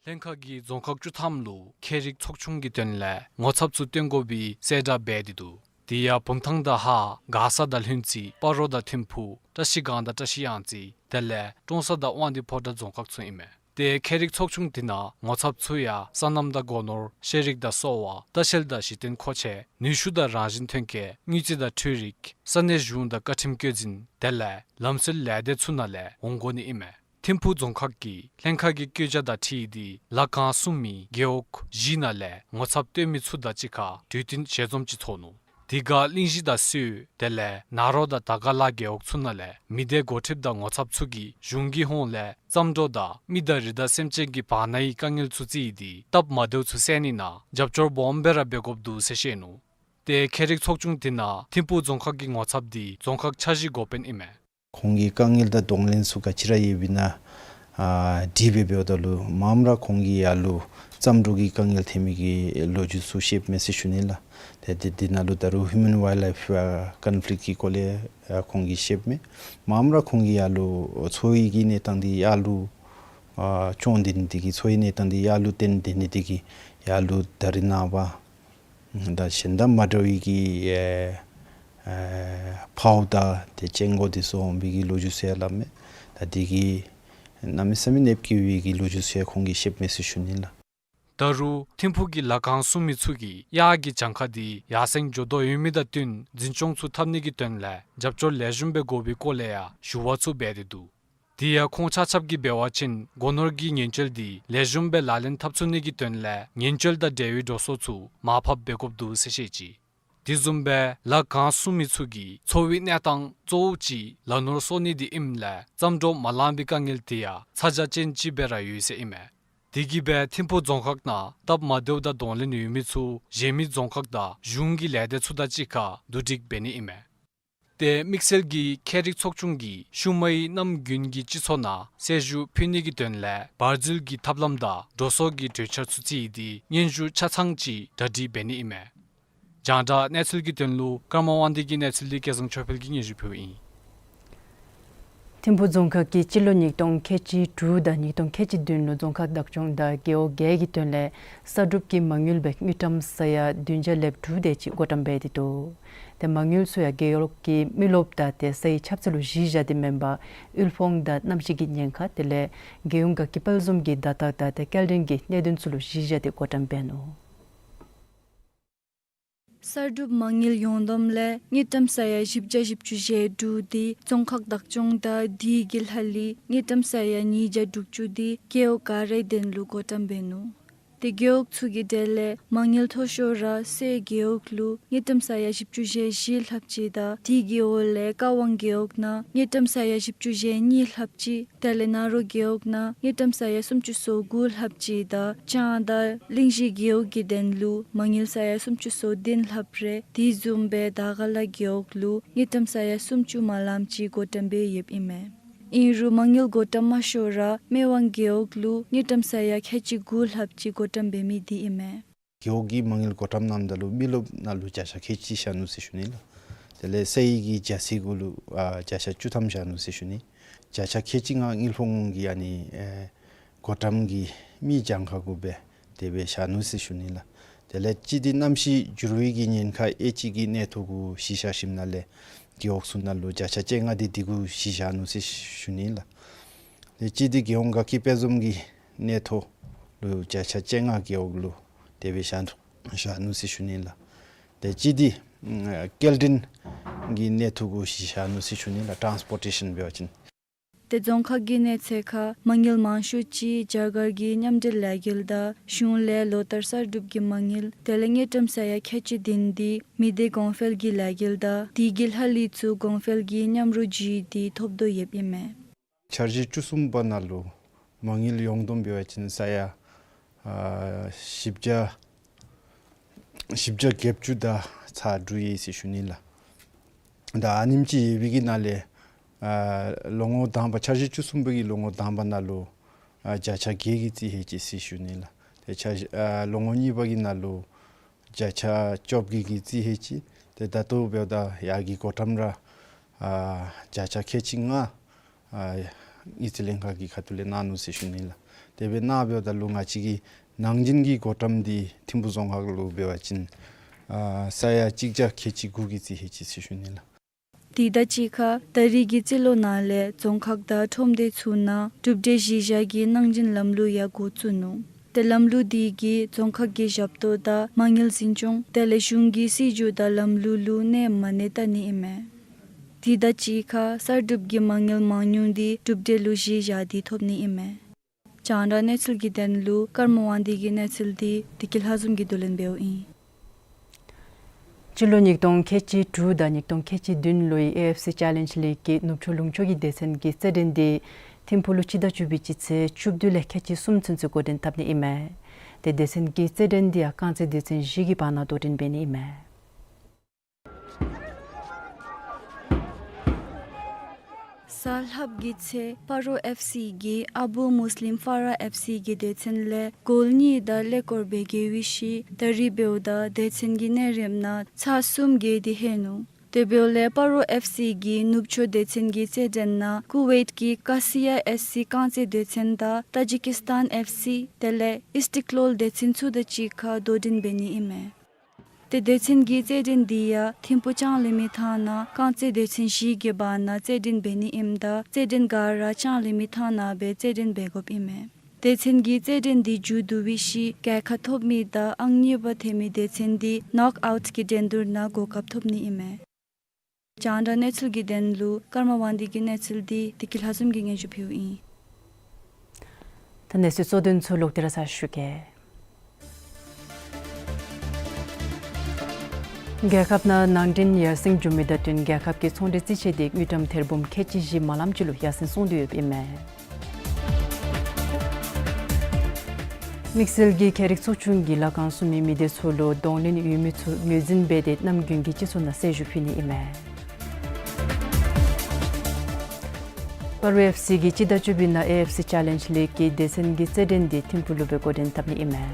ལྷན་ཁག་གིས་རྫོང་ཁག་བཅུ་ཐམ་ལུ་ཁྱད་རིག་ཚོགས་ཆུང་གི་དོན་ལས་ངོ་ཚབ་ཚུ་བཏོན་དགོ་པའི་གསལ་བསྒྲགས་འབད་དེ་འདུག། དེ་ཡང་བུམ་ཐང་དང་ཧཱ་མགར་ས་དང་ལྷུན་རྩེ་སྤ་རོ་དང་ཐིམ་ཕུག་བཀྲ་ཤིས་སྒང་དང་བཀྲ་ཤིས་གཡང་རྩེ་དེ་ལས་ཀྲོང་གསར་དང་དབང་འདུས་ཕོ་བྲང་རྫོང་ཁག་ཚུ་ཨིན་མས། ཏེ་ཁྱད་རིག་ཚོགས་ཆུང་དེ་ནང་ངོ་ཚབ་ཚུ་ཡང་སོ་ནམ་དང་སྒོ་ནོར་ཤེས་རིག་དང་གསོ་བ་ལྟ་བཤལ་དང་གཞི་རྟེན་མཁོ་ཆས་ནུས་ཤུགས་དང་རང་བཞིན་ཐོན་སྐྱེད་དངུལ་རྩིས་དང་འཕྲུལ་རིག་ས་གནས་གཞུང་དང་བཀའ་ཁྲིམས་བཀོད་འཛིན་དེ་ལས་ལམ་སྲོལ་ལས་སྡེ་ཚུ་ནང་ལས་འོང་དགོ་ནི་ཨིན་མས། ཐིམ་ཕུག་རྫོང་ཁག་གིས་ལྷན་ཁག་གི་བཀོད་རྒྱ་དང་འཁྲིལ་ཏེ་ལཱ་ཁག་སྲུང་མི་རྒེད་འོག་བཞི་ནང་ལས་ངོ་ཚབ་བཏོན་མི་ཚུ་དང་གཅིག་ཁར་གྲོས་བསྟུན་ཞལ་འཛོམས་ཅིག་ཚོགས་ནུག། དེ་ཁར་གླིང་བཞི་དང་སུད་དེ་ལས་ན་རོ་དང་དར་དཀར་ལ་རྒེད་འོག་ཚུ་ནང་ལས་མི་སྡེ་འགོ་ཁྲིདཔ་དང་ངོ་ཚབ་ཚུ་གིས་གཞུང་གི་ཧོངས་ལས་རྩྭ་འབྲོག་དང་མི་དང་རི་དྭགས་སེམས་ཅན་གྱི་བར་ན་གི་དཀའ་ངལ་ཚུ་རྩིས་ཏེ་སྟབས་མ་བདེཝ་ཚུ་བསལ་ནི་ནང་རྒྱབ་སྐྱོར་སྦོམ་སྦེ་ར་འབད་དགོཔ་འདུག་ཟེར་བཤད་ནུག། ཏེ་ཁྱད་རིག་ཚོགས་ཆུང་དེ་ནང་ཐིམ་ཕུག་རྫོང་ཁག་གི་ངོ་ཚབ་དེ་རྫོང་ཁག་འཆར་གཞི་འགོ་དཔོན་ཨིན་མས། ཁོང་གི་དཀའ་ངལ་དང་གདོང་ལེན་ཚུ་ག་ཅི་ར་ཡོདཔ་ཨིན་ན་ཨ་དྲིས་སྦེ་འབདཝ་ད་ལུ་མངམ་ར་ཁོང་གིས་ཡར་ལུ་རྩྭ་འབྲོག་གི་དཀའ་ངལ་ཐོན་མི་གི་ལོ་རྒྱུས་ཚུ་བཤདཔ་མས་ཟེར་ཞུ་ནི་ལགས། ཏེ་དེ་དེ་ནང་ལུ་ད་རུང་ཧིའུ་མེན་ཝའིལཌ་ལའིཕ་ཨ་ཀོན་ཕླིཀཊ་ཀྱི་སྐོར་ལས་ཨ་ཁོང་གིས་བཤདཔ་མས། མངམ་ར་ཁོང་གིས་ཡར་ལུ་འཚོ་བའི་གི་གནས་སྟངས་འདི་ཡར་ལུ་ཨ་སྐྱོང་སྟེ་ནི་དེ་གིས་འཚོ་བའི་གནས་སྟངས་འདི་ཡར་ལུ་བརྟན་ཏེ་ནི་དེ་གིས་ཡར་ལུ་ད་རིས་ནངས་པ་ད་གཞན་དང་མ་འདྲ་བའི་གི་ཨེ་ཨེ་ཕོཝ་དང་ཏེ་སྤྱང་ཀོ་དེ་ཚུ་འོང་བའི་གི་ལོ་རྒྱུས་ཚུ་ཡང་སླབ་མས། ད་དེ་གིས་གནམ་མེད་ས་མེད་ནདཔ་བཀལ་བའི་གི་ལོ་རྒྱུས་ཚུ་ཡང་ཁོང་གིས་བཤདཔ་མས་ཟེར་ཞུ་ནི་ལགས། ད་རུང་ཐིམ་ཕུག་གི་ལཱ་ཁག་སྲུང་མི་ཚུ་གིས་གཡག་གི་གྱངས་ཁ་དེ་ཡར་སེང་འགྱོ་དོ་ཡོད་མི་དང་བསྟུན་འཛིན་སྐྱོང་ཚུ་འཐབ་ནི་གི་དོན་ལས་རྒྱབ་སྐྱོར་ལེགས་ཤོམ་སྦེ་དགོ་པའི་སྐོར་ལས་ཡང་ཞུ་བ་ཚུ་འབད་དེ་འདུག། དེ་ཡང་ཁོང་ཆ་ཁྱབ་ཀྱིས་འབད་བ་ཅིན་སྒོ་ནོར་གྱི་ཉེན་བཅོལ་དེ་ལེགས་ཤོམ་སྦེ་ལག་ལེན་འཐབ་ཚུགས་ནི་གི་དོན་ལས་ཉེན་བཅོལ་དང་འབྲེལ་བའི་འགྲོ་སོང་ཚུ་མར་ཕབ་འབད་དགོཔ་འདུག་ཟེར་བཤད་ཅི། དེ་བཟུམ་སྦེ་ལཱ་ཁག་སྲུང་མི་ཚུ་གི་འཚོ་བའི་གནས་སྟངས་གཙོ་བོ་ཅིག་ལ་ནོར་གསོག་ནི་དེ་ཨིནམ་ལས་རྩྭ་འབྲོག་མ་ལང་པའི་དཀའ་ངལ་དེ་ཡང་ཚ་གྱང་ཅན་ཅིག་སྦེ་ར་ཡོད་ཟེར་ཨིན་མས། དེ་གིས་སྦེ་ཐིམ་ཕུག་རྫོང་ཁག་ནང་སྟབས་མ་བདེཝ་དང་གདོང་ལེན་ཡོད་མི་ཚུ་གཞན་མི་རྫོང་ཁག་དང་གཞུང་གི་ལས་སྡེ་ཚུ་དང་གཅིག་ཁར་བསྡུ་སྒྲིག་འབད་ནི་ཨིན་མས། ཏེ་དམིགས་བསལ་གྱིས་ཁྱད་རིག་ཚོགས་ཆུང་གིས་ཤུལ་མའི་གནམ་དགུན་གྱི་སྤྱི་ཚོགས་ནང་གསལ་ཞུ་ཕུལ་ནི་གི་དོན་ལས་བར་འཛུལ་གྱི་ཐབས་ལམ་དང་འགྲོ་སོང་གི་གྲོས་འཆར་ཚུ་བརྩིས་ཏེ་སྙན་ཞུ་ཆ་ཚང་ཅིག་གྲ་སྒྲིག་འབད་ནི་ཨིན་མས། རྒྱང་བསྒྲགས་གནས་ཚུལ་གྱི་དོན་ལུ་ཀརྨ་དབང་འདུས་ཀྱི་གནས་ཚུལ་འདི་སྐལ་བཟང་ཆོས་འཕེལ་གྱིས་སྙན་ཞུ་ཕུལཝ་ཨིན། ཐིམ་ཕུ་རྫོང་ཁག་གིས་སྤྱི་ལོ་ཉིས་སྟོང་ཁལ་གཅིག་དྲུག་དང་ཉིས་སྟོང་ཁལ་གཅིག་བདུན་ལུ་རྫོང་ཁག་བདག་སྐྱོང་དང་རྒེད་འོག་བརྒྱད་ཀྱི་དོན་ལས་གསར་སྒྲུབ་ཀྱི་མ་དངུལ་སྦེ་དངུལ་ཀྲམ་ས་ཡ་བདུན་བརྒྱ་ལེབ་དྲུག་དེ་ཅིག་བགོ་བཀྲམ་འབད་དེ་འདུག། ཏེ་མ་དངུལ་ཚུ་ཡང་རྒེད་འོག་གི་མི་རློབས་དང་ཏེ་སའི་ཁྱབ་ཚད་ལུ་གཞི་བཞག་སྟེ་མེན་པར་དབུལ་ཕོངས་དང་གནམ་གཤིས་ཀྱི་ཉེན་ཁ་དེ་ལས་རྒྱལ་ཡོངས་དགའ་སྐྱིད་དཔལ་འཛོམས་ཀྱི་བརྡ་རྟགས་དང་ཏེ་སྐྱེལ་འདྲེན་གྱི་གནད་དོན་ཚུ་ལུ་གཞི་བཞག་སྟེ་བགོ་བཀྲམ་འབད་ནུག། གསར་སྒྲུབ་མ་དངུལ་ཡོངས་བསྡོམས་ལས་དངུལ་ཀྲམ་ས་ཡ་བཞི་བརྒྱ་བཞི་བཅུ་ཞེ་དྲུག་འདི་རྫོང་ཁག་བདག་སྐྱོང་དང་དེ་གི་ལྷག་ལུ་དངུལ་ཀྲམ་ས་ཡ་ཉིས་བརྒྱ་དྲུག་ཅུ་འདི་རྒེད་འོག་ག་རའི་དོན་ལུ་བགོ་བཀྲམ་འབད་ནུག། ཏེ་རྒེད་འོག་ཚུ་གི་གྲས་ལས་མ་དངུལ་མཐོ་ཤོས་ར་སའི་རྒེད་འོག་ལུ་དངུལ་ཀྲམ་ས་ཡ་བཞི་བཅུ་ཞེ་བཞི་ལྷགཔ་ཅིག་དང་དེ་གི་འོག་ལས་ཀ་ཝང་རྒེད་འོག་ནང་དངུལ་ཀྲམ་ས་ཡ་བཞི་བཅུ་ཞེ་གཉིས་ལྷགཔ་ཅིག། དེ་ལས་ན་རོ་རྒེད་འོག་ནང་དངུལ་ཀྲམ་ས་ཡ་སུམ་ཅུ་སོ་དགུ་ལྷགཔ་ཅིག་དང་ལྕང་དང་གླིང་བཞི་རྒེད་འོག་གི་དོན་ལུ་མ་དངུལ་ས་ཡ་སུམ་ཅུ་སོ་བདུན་ལྷགཔ་རེ། དེ་བཟུམ་སྦེ་དར་དཀར་ལ་རྒེད་འོག་ལུ་དངུལ་ཀྲམ་ས་ཡ་སུམ་ཅུ་མ་ལངམ་ཅིག་བགོ་བཀྲམ་འབད་ཡོདཔ་ཨིན་མས། ཨིན་རུང་མ་དངུལ་བགོ་བཀྲམ་མ་ཤོར་ར་སྨད་ཝང་རྒེད་འོག་ལུ་དངུལ་ཀྲམ་ས་ཡ་ཁལ་གཅིག་དགུ་ལྷགཔ་ཅིག་བགོ་བཀྲམ་འབད་མི་འདི་ཨིན་མས། རྒེད་འོག་གི་མ་དངུལ་བགོ་བཀྲམ་གནངམ་ད་ལུ་མི་རློབས་ནང་ལུ་བརྒྱ་ཆ་ཁལ་གཅིག་བཞག་ནུག་ཟེར་ཞུ་ནི་ལགས། དེ་ལས་སའི་གི་རྒྱ་ཚད་གུ་ལུ་ཨ་བརྒྱ་ཆ་བཅུ་ཐམ་བཞག་ནུག་ཟེར་ཞུ་ནི། བརྒྱ་ཆ་ཁལ་གཅིག་ལྔ་དངུལ་ཕོངས་ཀྱི་ཨ་ནི་ཨེ་བགོ་བཀྲམ་གྱི་མི་གྱངས་ཁ་གུ་སྦེ་དེ་སྦེ་བཞག་ནུག་ཟེར་ཞུ་ནི་ལགས། དེ་ལས་གཅིག་འདི་གནམ་གཤིས་འགྱུར་བའི་གི་ཉེན་ཁ་ཨེ་ཅིག་གི་གནས་ཐོ་གུ་གཞི་བཞག་ཞིནམ་ལས་རྒེད་འོག་ཚུ་ནང་ལུ་བརྒྱ་ཆ་བཅོ་ལྔ་འདི་འདི་གུ་གཞི་བཞག་ནུག་ཟེར་ཞུ་ནི་ལགས། དེ་གཅིག་འདི་རྒྱལ་ཡོངས་དགའ་སྐྱིད་དཔལ་འཛོམས་ཀྱི་གནས་ཐོ་ལུ་བརྒྱ་ཆ་བཅོ་ལྔ་རྒེད་འོག་ལུ་དེ་སྦེ་བཞག་བཞག་ནུག་ཟེར་ཞུ་ནི་ལགས། དེ་གཅིག་འདི་ཨམ་སྐྱེལ་འདྲེན་གྱི་གནས་ཐོ་གུ་གཞི་བཞག་ནུག་ཟེར་ཞུ་ནི་ལགས། ཊཱནསི་པོར་ཊེ་ཤཱན་འབད་བ་ཅིན། ཏེ་རྫོང་ཁག་གི་གནས་ཚད་ཁར་མ་དངུལ་མང་ཤོས་ཅིག་རྒྱ་གར་གྱི་མཉམ་འབྲེལ་ལས་འགུལ་དང་གཞུང་ལས་ལོ་ལྟར་གསར་སྒྲུབ་ཀྱི་མ་དངུལ་དེ་ལས་དངུལ་ཀྲམ་ས་ཡ་ཁལ་གཅིག་བདུན་འདི་མི་སྡེ་གོང་འཕེལ་གྱི་ལས་འགུལ་དང་དེ་གི་ལྷག་ལུས་ཚུ་གོང་འཕེལ་གྱི་མཉམ་རོགས་བརྒྱུད་དེ་ཐོབ་དོ་ཡོདཔ་ཨིན་མས། འཆར་གཞི་བཅུ་གསུམ་པ་ནང་ལུ་མ་དངུལ་ཡོངས་བསྡོམས་འབད་བ་ཅིན་ས་ཡ་ཨ་བཞི་བརྒྱ་བཞི་བརྒྱ་བརྒྱད་ཅུ་དང་ཚག་དྲུག་ཡོད་ཟེར་ཞུ་ནི་ལགས། ད་ཨ་ནེམ་ཅིག་ཡོད་པའི་གི་ནང་ལས་ཨ་ལོ་ངོ་དང་པ་འཆར་གཞི་བཅུ་གསུམ་པ་གི་ལོ་ངོ་དང་པ་ནང་ལུ་ཨ་བརྒྱ་ཆ་བརྒྱད་ཀྱིས་རྩིས་ཧེ་ཅི་ཟེར་ཞུ་ནི་ལགས། ཏེ་འཆར་གཞི་ཨ་ལོ་ངོ་གཉིས་པ་གི་ནང་ལུ་བརྒྱ་ཆ་བཅོ་བརྒྱད་ཀྱིས་རྩིས་ཧེ་ཅི། ཏེ་ད་ལྟོ་འབདཝ་ད་ཡར་གྱི་བགོ་བཀྲམ་ར་ཨ་བརྒྱ་ཆ་ཁལ་གཅིག་ལྔ་ཨ་དངུལ་རྩིས་ལྷན་ཁག་གི་ཁ་ཐུག་ལས་གནང་ནུག་ཟེར་ཞུ་ནི་ལགས། དེ་སྦེ་གནང་འབདཝ་ད་ལུ་ང་བཅས་ཀྱི་ནང་འཛིང་གི་བགོ་བཀྲམ་འདི་ཐིམ་ཕུ་རྫོང་ཁག་ལུ་འབད་བ་ཅིན་ཨ་ས་ཡ་གཅིག་བརྒྱ་ཁལ་གཅིག་དགུ་གིས་རྩིས་ཧེ་ཅི་ཟེར་ཞུ་ནི་ལགས། དེ་དང་གཅིག་ཁར་ད་རིས་ཀྱི་རྩིས་ལོ་ནང་ལས་རྫོང་ཁག་དང་ཁྲོམ་སྡེ་ཚུ་ནང་གྲུབ་འབྲས་གཞི་བཞག་གི་ནང་འཛིང་ལམ་ལུགས་ཡང་འགོ་བཙུགས་ནུག། ཏེ་ལམ་ལུགས་འདི་གིས་རྫོང་ཁག་གི་ཞབས་ཏོག་དང་མ་དངུལ་འཛིན་སྐྱོང་དེ་ལས་གཞུང་གི་སྲིད་བྱུས་དང་ལམ་ལུགས་ལུ་གནས་མ་གནས་བལྟ་ནི་ཨིན་མས། དེ་དང་གཅིག་ཁར་གསར་སྒྲུབ་ཀྱི་མ་དངུལ་མང་ཉུང་འདི་གྲུབ་འབྲས་ལུ་གཞི་བཞག་སྟེ་ཐོབ་ནི་ཨིན་མས། རྒྱང་བསྒྲགས་གནས་ཚུལ་གྱི་དོན་ལུ་ཀརྨ་དབང་འདུས་ཀྱི་གནས་ཚུལ་འདི་བདེ་སྐྱིད་ལྷ་འཛོམས་ཀྱིས་བསྡུ་ལེན་འབདཝ་ཨིན། སྤྱི་ལོ་ཉིས་སྟོང་ཁལ་གཅིག་དྲུག་དང་ཉིས་སྟོང་ཁལ་གཅིག་བདུན་ལོའི་ཨེ་ཨེཕ་སི་ཅེ་ལེནཇ་ལིག་གི་ནུབ་ཕྱོགས་ལུང་ཕྱོགས་ཀྱི་སྡེ་ཚན་གྱི་རྩེད་འགྲན་འདི་ཐིམ་ཕུག་ལུ་སྤྱི་ཟླ་བཅུ་པའི་སྤྱི་ཚེས་བཅུ་བདུན་ལས་ཁལ་གཅིག་གསུམ་ཚུན་ཚོད་འགོ་འདྲེན་འཐབ་ནི་ཨིན་མས། ཏེ་སྡེ་ཚན་གྱི་རྩེད་འགྲན་འདི་ཡང་རྐང་རྩེད་སྡེ་ཚན་བཞི་གི་བར་ན་དོ་འགྲན་འབད་ནི་ཨིན་མས། གཟའ་ལྷགཔ་གི་ཚེ་སྤ་རོ་ཨེཕ་སི་གིས་ཨ་བུ་མུས་ལིམ་ཕཱ་ར་ཨེཕ་སི་གི་སྡེ་ཚན་ལས་གོལ་གཉིས་དང་ཀླད་ཀོར་སྦེ་རྒྱལ་བའི་ཤུལ་ད་རིས་འབདཝ་ད་སྡེ་ཚན་གྱི་གནས་རིམ་ནང་ཚར་གསུམ་བརྒལ་ཏེ་ལྷོད་ནུག། དེ་འབདཝ་ལས་སྤ་རོ་ཨེཕ་སི་གིས་ནུབ་ཕྱོགས་སྡེ་ཚན་གྱི་རྩེད་འགྲན་ནང་ཀུ་ཝེཊ་ཀྱི་ཀ་སི་ཡ་ཨེཕ་སི་རྐང་རྩེད་སྡེ་ཚན་དང་ཏ་ཇི་ཀི་སི་ཐན་ཨེཕ་སི་དེ་ལས་ཨིསི་ཊི་ཀློལ་སྡེ་ཚན་ཚུ་དང་གཅིག་ཁར་དོ་འགྲན་འབད་ནི་ཨིན་མས། ཏེ་སྡེ་ཚན་གྱི་རྩེད་འགྲན་འདི་ཡང་ཐིམ་ཕུག་ལྕང་གླིང་མི་ཐང་ནང་རྐང་རྩེད་སྡེ་ཚན་བཞི་གི་བར་ན་རྩེད་འགྲན་འབད་ནི་ཨིནམ་ད་རྩེད་འགྲན་ག་ར་ལྕང་གླིང་མི་ཐང་ནང་སྦེ་རྩེད་འགྲན་འབད་དགོཔ་ཨིན་མས། སྡེ་ཚན་གྱི་རྩེད་འགྲན་འདི་མཇུག་བསྡུ་བའི་ཤུལ་རྒྱལ་ཁ་ཐོབ་མི་དང་ཨང་གཉིས་པ་ཐོན་མི་སྡེ་ཚན་འདི་ནོག་ཨའུཊ་གི་འགྲན་བསྡུར་ནང་གོ་སྐབས་ཐོབ་ནི་ཨིན་མས། རྒྱང་བསྒྲགས་གནས་ཚུལ་གྱི་དོན་ལུ་ཀརྨ་དབང་འདུས་ཀྱི་གནས་ཚུལ་འདི་བདེ་སྐྱིད་ལྷ་འཛོམས་ཀྱིས་སྙན་ཞུ་ཕུལཝ་ཨིན། ད་གནས་ཚུལ་གཙོ་དོན་ཚུ་ལོག་སྟེ་ར་གསལ་ཞུ་གེ། རྒྱལ་ཁབ་ནང་ནང་འདྲེན་ཡར་སེང་འགྱོ་མི་དང་བསྟུན་རྒྱལ་ཁབ་ཀྱི་ཚོང་འབྲེལ་རྩིས་ཆད་འདི་དངུལ་ཀྲམ་ཐེར་འབུམ་ཁལ་གཅིག་བཞི་མ་ལངམ་ཅིག་ལུ་ཡར་སེང་སོང་སྟེ་ཡོདཔ་ཨིན་མས། དམིགས་བསལ་གྱི་ཁྱད་རིག་ཚོགས་ཆུང་གིས་ལྷ་ཁང་སྲུང་མའི་མི་སྡེ་ཚུ་ལུ་གདོང་ལེན་ཡོད་མི་ཚུ་ངོས་འཛིན་འབད་དེ་གནམ་དགུན་གྱི་སྤྱི་ཚོགས་ནང་གསལ་ཞུ་ཕུལ་ནི་ཨིན་མས། སྤ་རོ་ཨེཕ་སི་གིས་སྤྱི་ཟླ་བཅུ་པའི་ནང་ཨེ་ཨེཕ་སི་ཅེ་ལེནཇ་ལིག་གི་སྡེ་ཚན་གྱི་རྩེད་འགྲན་འདི་ཐིམ་ཕུག་ལུ་སྦེ་འགོ་འདྲེན་འཐབ་ནི་ཨིན་མས།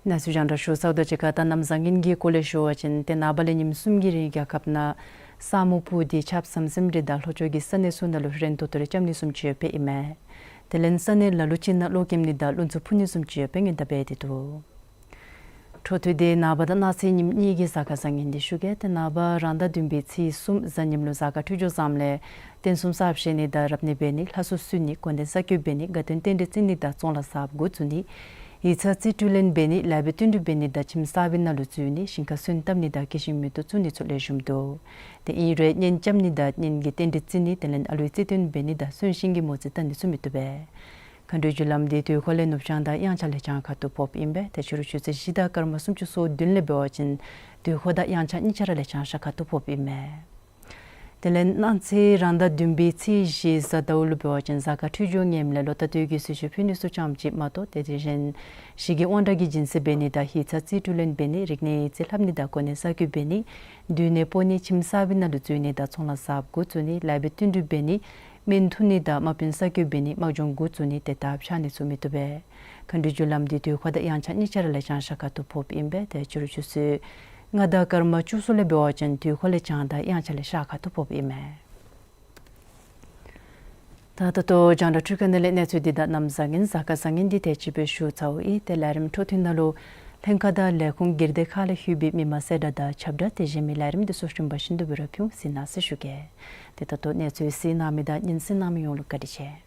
གནས་ཚུལ་རྒྱང་བསྒྲགས་ཞུ་ཚརཝ་དང་གཅིག་ཁར་ད་གནམ་བཟང་ངན་གྱི་སྐོར་ལས་ཞུ་བ་ཅིན་ཏེ་ནངས་པ་ལས་ཉིནམ་གསུམ་གྱི་རིང་རྒྱལ་ཁབ་ནང་ས་སྨུག་སྤུབས་ཏེ་ཆརཔ་ཟམ་ཟིམ་རེ་དང་ལྷོ་ཕྱོགས་ཀྱི་ས་གནས་ཚུ་ནང་ལུ་རན་ཏོག་ཏོ་རེ་རྐྱབ་ནི་བཟུམ་ཅིག་ཡོདཔ་ཨིན་མས། དེ་ལས་ས་གནས་ལ་ལུ་ཅིག་ནང་གློག་ཀེམ་ནི་དང་རླུང་འཚུབ་འཕུ་ནི་བཟུམ་ཅིག་ཡོདཔ་སྔོན་དཔག་འབད་དེ་འདུག། འཕྲོ་མཐུད་དེ་ནངས་པ་དང་གནངས་ཚེ་ཉིནམ་གཉིས་ཀྱི་གཟའ་སྐར་བཟང་ངན་འདི་ཞུ་གེ། ཏེ་ནངས་པ་རང་ཟླ་བདུན་པའི་ཚེས་གསུམ་གཟའ་ཉིམ་ལུ་གཟའ་སྐར་འཕྲོད་སྦྱོར་བཟངམ་ལས་རྟེན་གསུམ་གསར་བཞེངས་ནི་དང་རབ་གནས་འབད་ནི་ལྷ་གསོལ་གསོལ་ནི་དགོན་སྡེ་གསར་བསྐོ་འབད་ནི་དགའ་སྟོན་རྟེན་འབྲེལ་བརྩི་ནི་དང་བཙོང་ལ་གསརཔ་འགོ་བཙུགས་ནི་ཡིག་ཚང་རྩིས་སྤྲོད་ལེན་འབད་ནི་ལཱའི་བུ་བསྟུན་གྲོས་འབད་ནི་དང་ཁྱིམ་གསར་པའི་ནང་ལུ་འཛུལ་ནི་ཞིང་ཁ་སོན་བཏབ་ནི་དང་སྐྱེ་ཤིང་མེ་ཏོག་བཙུགས་ནི་ཚུ་ལེགས་ཤོམ་འདུག། ཏེ་ཨིན་རུང་གཉེན་རྐྱབ་ནི་དང་གཉེན་གྱི་རྟེན་འབྲེལ་བརྩི་ནི་དེ་ལས་ཨ་ལུའི་རྩིས་སྟོན་འབད་ནི་དང་གསོན་གཤིན་གྱི་མོ་རྩིས་བལྟ་ནི་ཚུ་མི་བཏུབ་པས། མཁའ་འགྲོའི་རྒྱུ་ལམ་འདི་དུས་འཁོར་ལས་ནུབ་བྱང་དང་དབྱངས་འཆར་ལས་བྱང་ཁ་ཐུག་ཕོགཔ་ཨིན་པས། ཏེ་ཕྱི་རུ་ཆུ་ཚོད་བཞི་དང་སྐར་མ་སུམ་ཅུ་སོ་བདུན་ལས་འབད་བ་ཅིན་དུས་འཁོར་དང་དབྱངས་འཆར་གཉིས་ཆ་ར་ལས་བྱང་ཤར་ཁ་ཐུག་ཕོགཔ་ཨིན་མས། དེ་ལས་གནངས་ཚེ་རང་ཟླ་བདུན་པའི་ཚེས་བཞི་གཟའ་ཟླཝ་ལུ་འབད་བ་ཅིན་གཟའ་སྐར་འཕྲོད་སྦྱོར་ངནམ་ལས་ལོ་རྟ་དུས་ཀྱི་གསོལ་མཆོད་ཕུལ་ནི་ཚུ་ཙམ་ཅིག་མ་གཏོགས་ཏེ་དེ་བཞིན་གཞི་གི་དབང་དྲག་གི་སྦྱིན་སྲེག་འབད་ནི་དང་ཡིག་ཚང་རྩིས་སྤྲོད་ལེན་འབད་ནི་རིག་གནས་ཡིག་རྩིས་ལྷབ་ནི་དང་གོ་གནས་གསར་བསྐོ་འབད་ནི་འདུལ་གནས་སྤོ་ནི་ཁྱིམ་གསར་པའི་ནང་ལུ་འཛུལ་ནི་དང་བཙོང་ལ་གསརཔ་འགོ་བཙུགས་ནི་ལཱའི་བུ་བསྟུན་གྲོས་འབད་ནི་སྨན་འཐུང་ནི་དང་དམག་དཔོན་གསར་བསྐོ་འབད་ནི་དམག་སྦྱོང་འགོ་བཙུགས་ནི་ཏེ་དར་འཕྱར་ནི་ཚུ་མི་བཏུབ་པས། མཁའ་འགྲོའི་རྒྱུ་ལམ་འདི་དུས་འཁོར་དང་དབྱངས་འཆར་གཉིས་ཆ་ར་ལས་བྱང་ཤར་ཁ་ཐུག་ཕོགཔ་ཨིན་པས། ཏེ་ཕྱི་རུ་ཆུ་ཚོད་ལྔ་དང་སྐར་མ་བཅུ་གསུམ་ལས་འབད་བ་ཅིན་དུས་འཁོར་ལས་བྱང་དང་དབྱངས་འཆར་ལས་ཤར་ཁ་ཐུག་ཕོགཔ་ཨིན་མས། ད་ད་ལྟོ་རྒྱང་བསྒྲགས་འཕྲུལ་ཁང་ནང་ལས་གནས་ཚུལ་འདི་དང་གནམ་བཟང་ངན་གཟའ་སྐར་བཟང་ངན་འདི་དེ་ཅིག་སྦེ་ཞུ་ཚརཝ་ཨིན། ཏེ་ལས་རིམ་འཕྲོ་མཐུད་ནང་ལུ་ལྷན་ཁག་དང་ལས་ཁུངས་སྒེར་སྡེ་ཁག་ལས་ལྷོད་པའི་མི་མང་གསལ་བསྒྲགས་དང་ཁྱབ་བསྒྲགས་དེ་བཞིན་མི་ལས་རིམ་འདི་ཚུ་རིམ་པ་བཞིན་དུ་སྦེ་ར་ཕུལ་ཟེར་གནང་ཟེར་ཞུ་གེ། ཏེ་ད་ལྟོ་གནས་ཚུལ་གཟིགས་གནང་མི་དང་ཉན་གཟིགས་གནང་མི་ཡོངས་ལུ་བཀའ་དྲིན་ཆེ།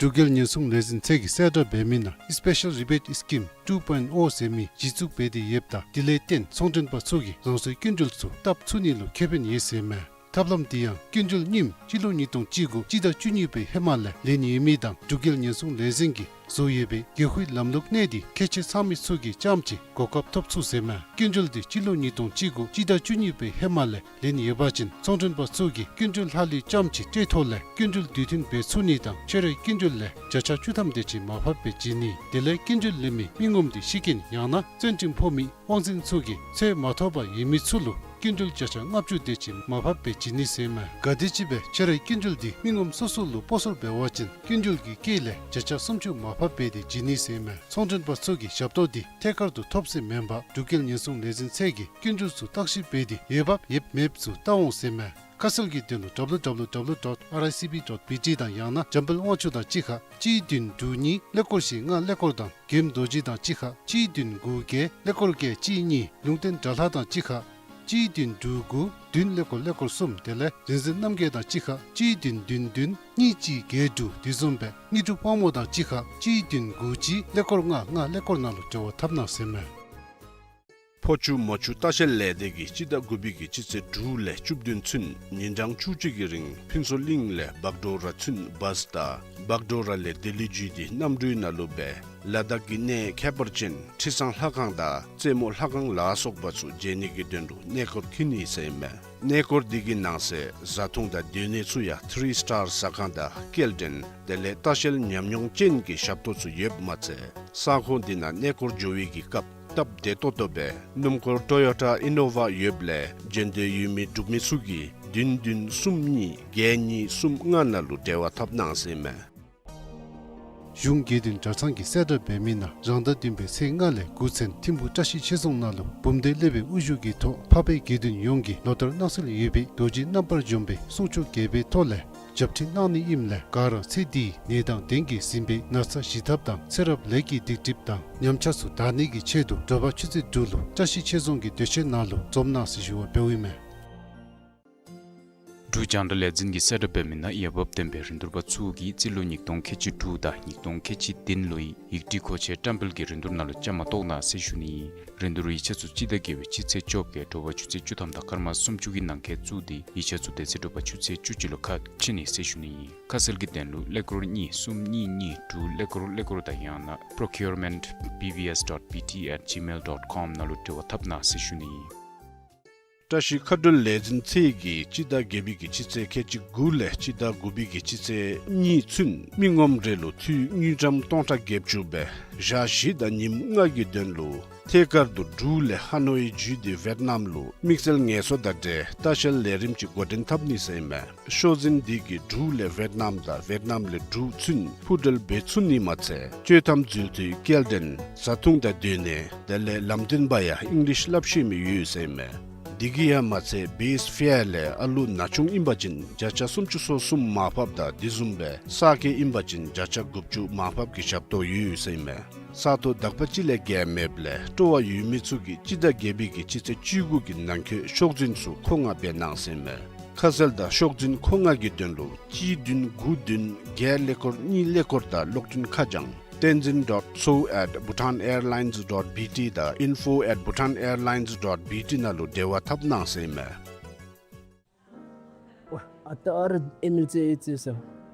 འབྲུག་རྒྱལ་ཉེན་སྲུང་ལས་འཛིན་ཚད་ཀྱིས་གསལ་བསྒྲགས་འབད་མི་ནང་Special Rebate Scheme two point oh ཟེར་མི་གཞི་བཙུགས་འབད་དེ་ཡོདཔ་ད་དེ་ལས་བརྟེན་ཚོང་མགྲོན་པ་ཚུ་གིས་རང་སོའི་སྐྱིན་འགྲུལ་ཚུ་བཏབ་ཚུགས་ནི་ལུ་ཁེ་ཕན་ཡོད་ཟེར་མས། ཐབས་ལམ་དེ་ཡང་སྐྱིན་འགྲུལ་རྙིངམ་སྤྱི་ལོ་ཉིས་སྟོང་བཅུ་དགུ་སྤྱི་ཟླ་བཅུ་གཉིས་པའི་ཧེ་མ་ལས་ལེན་ཡོད་མི་དང་འབྲུག་རྒྱལ་ཉེན་སྲུང་ལས་འཛིན་གྱིས་བཟོ་ཡོད་པའི་གེགས་ཁུལ་ལམ་ལུགས་གནད་དེ་ཁྱད་ཆོས་ཚང་མི་ཚུ་གིས་རྐྱངམ་ཅིག་གོ་སྐབས་ཐོབ་ཚུགས་ཟེར་མས། སྐྱིན་འགྲུལ་དེ་སྤྱི་ལོ་ཉིས་སྟོང་བཅུ་དགུ་སྤྱི་ཟླ་བཅུ་གཉིས་པའི་ཧེ་མ་ལས་ལེན་ཡོད་པ་ཅིན་ཚོང་མགྲོན་པ་ཚུ་གིས་སྐྱིན་འགྲུལ་ལྷག་ལུས་རྐྱངམ་ཅིག་སྤྲོད་ཐོག་ལས་སྐྱིན་འགྲུལ་དུས་མཐུན་འབད་ཚུགས་ནི་དང་ཕྱི་རོལ་སྐྱིན་འགྲུལ་ལས་བརྒྱ་ཆ་བཅུ་ཐམ་དེ་ཅིག་མར་ཕབ་སྦེ་བྱིན་ནི། དེ་ལས་སྐྱིན་འགྲུལ་ལེན་མི་མི་ངོམ་དེ་ཤི་རྐྱེན་ཡང་ན་བཙོན་ཁྲིམས་ཕོག་མི་དབང་འཛིན་ཚུ་གིས་ཚོད་མ་ཐོབ་པར་ཡོད་མི་ཚུ་ལུ་སྐྱིན་འགྲུལ་བརྒྱ་ཆ་ལྔ་བཅུ་དེ་ཅིག་མར་ཕབ་སྦེ་བྱིན་ནི་ཟེར་མས། ག་དེམ་ཅིག་སྦེ་ཕྱི་རོལ་སྐྱིན་འགྲུལ་དེ་མི་ངོམ་སོ་སོ་ལུ་སྤོ་སོར་འབད་བ་ཅིན་སྐྱིན་འགྲུལ་གྱི་དཀྱིལ་ལས་བརྒྱ་ཆ་སུམ་ཅུ་མར་ཕབ་སྦེ་དེ་བྱིན་ནི་ཟེར་མས། ཚོང་མགྲོན་པ་ཚུ་གིས་ཞབས་ཏོག་དེ་ཐད་ཀར་དུ་ཐོབ་ཟེར་མེན་པར་འབྲུག་རྒྱལ་ཉེན་སྲུང་ལས་འཛིན་ཚད་ཀྱིས་སྐྱིན་འགྲུལ་ཚུ་བརྟག་ཞིབ་འབད་དེ་འོས་འབབ་ཡོདཔ་མེདཔ་ཚུ་བལྟ་འོང་ཟེར་མས། ཁ་གསལ་གྱི་དོན་ལུ་W W W dot R I C B dot B T དང་ཡང་ན་འཇམ་དཔལ་དབང་ཕྱུག་དང་གཅིག་ཁར་གཅིག་བདུན་དྲུག་གཉིས་ཀླད་ཀོར་བཞི་ལྔ་ཀླད་ཀོར་དང་རྒྱལམ་རྡོ་རྗེ་དང་གཅིག་ཁར་གཅིག་བདུན་དགུ་བརྒྱད་ཀླད་ཀོར་བརྒྱད་གཅིག་གཉིས། ལུང་བསྟན་དགྲ་ལྷ་དང་གཅིག་ཁར་གཅིག་བདུན་དྲུག་དགུ་བདུན་ཀླད་ཀོར་ཀླད་ཀོར་གསུམ། དེ་ལས་རིག་འཛིན་རྣམ་རྒྱལ་དང་གཅིག་ཁར་གཅིག་བདུན་བདུན་བདུན་གཉིས་གཅིག་བརྒྱད་དྲུག། དེ་བཟུམ་སྦེ་དངོས་གྲུབ་དབང་མོ་དང་གཅིག་ཁར་གཅིག་བདུན་དགུ་གཅིག་ཀླད་ཀོར་ལྔ་ལྔ་ཀླད་ཀོར་ནང་ལུ་འབྲེལ་བ་འཐབ་གནང་ཟེར་མས། ཕོ་ཆུ་མོ་ཆུ་ལྟ་བཤལ་ལས་སྡེ་གིས་སྤྱི་ཟླ་དགུ་པའི་གི་སྤྱི་ཚེས་དྲུག་ལས་བཅུ་བདུན་ཚུན་ཉིན་གྲངས་བཅུ་གཅིག་གི་རིང་ཕུན་ཚོགས་གླིང་ལས་བག་གྲོ་ར་ཚུན་བཱས་དང་བག་གྲོ་ར་ལས་ལྡི་ལི་བརྒྱུད་དེ་གནམ་གྲུའི་ནང་ལུ་སྦེ་ལ་དྭགས་ཀྱི་གནས་ཁྱད་པར་ཅན་ཁྲི་བཟང་ལྷ་ཁང་དང་རྩེ་མོ་ལྷ་ཁང་ལ་སོགས་པ་ཚུ་མཇལ་ནི་གི་དོན་ལུ་གནས་སྐོར་འཁྱིད་ནི་ཟེར་ཨིན་མས། གནས་སྐོར་འདི་གི་ནང་གསེས་བཟའ་འཐུང་དང་སྡོད་གནས་ཚུ་ཡང་ཐི་རི་སི་ཊར་ཟ་ཁང་དང་སྐྱེལ་འདྲེན་དེ་ལས་ལྟ་བཤལ་ཉམས་མྱོང་ཅན་གྱི་ཞབས་ཏོག་ཚུ་ཡོདཔ་མ་ཚད་ས་ཁོངས་འདི་ནང་གནས་སྐོར་འགྱོ་བའི་གི་སྐབས་སྟབས་བདེ་ཏོག་ཏོ་སྦེ་སྣུམ་འཁོར་ཊོ་ཡོ་ཊ་ཨི་ནོ་ཝ་ཡོདཔ་ལས་འབྱོན་འདོད་ཡོད་མི་འབྲུག་མི་ཚུ་གིས་ བདུན་བདུན་གསུམ་གཉིས་བརྒྱད་གཉིས་གསུམ་ལྔ་ནང་ལུ་འབྲེལ་བ་འཐབ་གནང་ཟེར་ཨིན་མས། གཞུང་དགེ་འདུན་གྲྭ་ཚང་གིས་གསལ་བསྒྲགས་འབད་མི་ནང་རང་ཟླ་བདུན་པའི་ཚེས་ལྔ་ལས་དགུ་ཚུན་ཐིམ་ཕུག་བཀྲ་ཤིས་ཆོས་རྫོང་ནང་ལུ་འབུམ་སྡེ་སློབ་དཔོན་དབུ་བཞུགས་ཀྱི་ཐོག་འཕགས་པའི་དགེ་འདུན་ཡོངས་ཀྱིས་ལོ་ལྟར་གནང་སྲོལ་ཡོད་པའི་རྡོ་རྗེ་རྣམ་པར་འཇོམས་པའི་གསུང་ཆོག་རྒྱས་པའི་ཐོག་ལས་ཞབས་ཁྲིད་གནང་ནི་ཨིནམ་ལས་ག་ར་ཚེ་འདིའི་ནད་དང་གདོན་གྱིས་ཟིན་པའི་ན་ཚ་ཞི་ཐབས་དང་ཚེ་རབས་ལས་ཀྱི་སྡིག་སྒྲིབ་དང་ཉམས་ཆག་ཚུ་དག་ནི་གི་ཆེད་དུ་དྲོ་པ་ཆུ་ཚོད་དྲུག་ལུ་བཀྲ་ཤིས་ཆོས་རྫོང་གི་སྡོད་ཁང་ནང་ལུ་འཛོམས་གནང་ཟེར་ཞུ་བ་འབདཝ་ཨིན་མས། འབྲུག་རྒྱང་བསྒྲགས་ལས་འཛིན་གྱིས་གསལ་བསྒྲགས་འབད་མི་ནང་འོས་འབབ་ལྡན་པའི་རིན་བསྡུར་པ་ཚུ་གིས་རྩིས་ལོ་ཉིས་སྟོང་ཁལ་གཅིག་དྲུག་དང་ཉིས་སྟོང་ཁལ་གཅིག་བདུན་ལོའི་ཡིག་སྒྲིག་མཁོ་ཆས་བཀྲམ་སྤེལ་གྱི་རིན་བསྡུར་ནང་ལུ་བཅའ་མར་གཏོགས་གནང་ཟེར་ཞུ་ནི་ཨིན། རིན་བསྡུར་ཡིག་ཆ་ཚུ་སྤྱི་ཟླ་བརྒྱད་པའི་སྤྱི་ཚེས་བཅོ་བརྒྱད་དྲོ་པ་ཆུ་ཚོད་བཅུ་ཐམ་དང་སྐར་མ་སུམ་ཅུ་གི་ནང་འཁོད་བཙུགས་ཏེ་ཡིག་ཆ་ཚུ་དེ་ཚེ་དྲོ་པ་ཆུ་ཚོད་བཅུ་གཅིག་ལུ་ཁ་ཕྱེ་ནི་ཟེར་ཞུ་ནི་ཨིན། ཁ་གསལ་གྱི་དོན་ལུ་ཀླད་ཀོར་གཉིས་གསུམ་གཉིས་གཉིས་དྲུག་ཀླད་ཀོར་ཀླད་ཀོར་དང་ཡང་ན་procurement B V S dot B T at gmail dot com ནང་ལུ་འབྲེལ་བ་འཐབ་གནང་ཟེར་ཞུ་ནི་ཨིན། བཀྲ་ཤིས་མཁའ་འགྲུལ་ལས་འཛིན་ཚད་ཀྱིས་སྤྱི་ཟླ་བརྒྱད་པའི་གི་སྤྱི་ཚེས་ཁལ་གཅིག་དགུ་ལས་སྤྱི་ཟླ་དགུ་པའི་གི་སྤྱི་ཚེས་གཉིས་ཚུན་མི་ངོམ་རེ་ལུ་འཐུས་དངུལ་ཀྲམ་སྟོང་ཕྲག་བརྒྱད་ཅུ་སྦེ་ཞག་བཞི་དང་ཉིནམ་ལྔ་གི་དོན་ལུ་ཐད་ཀར་དུ་འབྲུག་ལས་ཧ་ནོའི་བརྒྱུད་དེ་ཝེཊ་ནམ་ལུ་དམིགས་བསལ་ངལ་གསོ་དང་འབྲེལ་ལྟ་བཤལ་ལས་རིམ་ཅིག་འགོ་འདྲེན་འཐབ་ནི་ཟེར་ཨིན་མས། ཤོག་འཛིན་འདི་གིས་འབྲུག་ལས་ཝེཊ་ནམ་དང་ཝེཊ་ནམ་ལས་འབྲུག་ཚུན་འཕུར་གྲུ་འབད་ཚུགས་ནི་མ་ཚད་སྤྱོད་ཐམ་འཛུལ་དུས་སྐྱེལ་འདྲེན་བཟའ་འཐུང་དང་སྡོད་གནས་དེ་ལས་ལམ་སྟོན་པ་ཡང་ཨིང་ལིཤ་སླབ་ཤེས་མི་ཡོད་ཟེར་ཨིན་མས། འདི་གིས་ཡང་མ་ཚད་བེསི་ཕེར་ལས་ཨ་ལུ་ན་ཆུང་ཨིན་པ་ཅིན་བརྒྱ་ཆ་སུམ་ཅུ་སོ་གསུམ་མར་ཕབ་དང་དེ་བཟུམ་སྦེ་གསར་སྐྱེས་ཨིན་པ་ཅིན་བརྒྱ་ཆ་དགུ་བཅུ་མར་ཕབ་ཀྱི་ཞབས་ཏོག་ཡོད་ཟེར་ཨིན་མས། ས་ཐོག་དག་པ་ཅིག་ལས་བརྒལ་མེདཔ་ལས་སྤྲོ་བ་ཡོད་མི་ཚུ་གིས་སྤྱི་ཟླ་བརྒྱད་པའི་གི་སྤྱི་ཚེས་བཅུ་དགུ་གི་ནང་འཁོད་ཤོག་འཛིན་ཚུ་མཁོ་མངགས་འབད་གནང་ཟེར་ཨིན་མས། ཁ་གསལ་དང་ཤོག་འཛིན་མཁོ་མངགས་ཀྱི་དོན་ལུ་གཅིག་བདུན་དགུ་བདུན་བརྒྱད་ཀླད་ཀོར་གཉིས་ཀླད་ཀོར་དང་གློག་འཕྲིན་ཁ་བྱང་tenzin dot so at bhutanairlines dot B T དང་info at bhutanairlines dot B T ནང་ལུ་འབྲེལ་བ་འཐབ་གནང་ཟེར་ཨིན་མས། ཨ་ད་ཨ་ར་ཨེམ་ཨེལ་ཙེ་ཨེ་ཙེ་ས་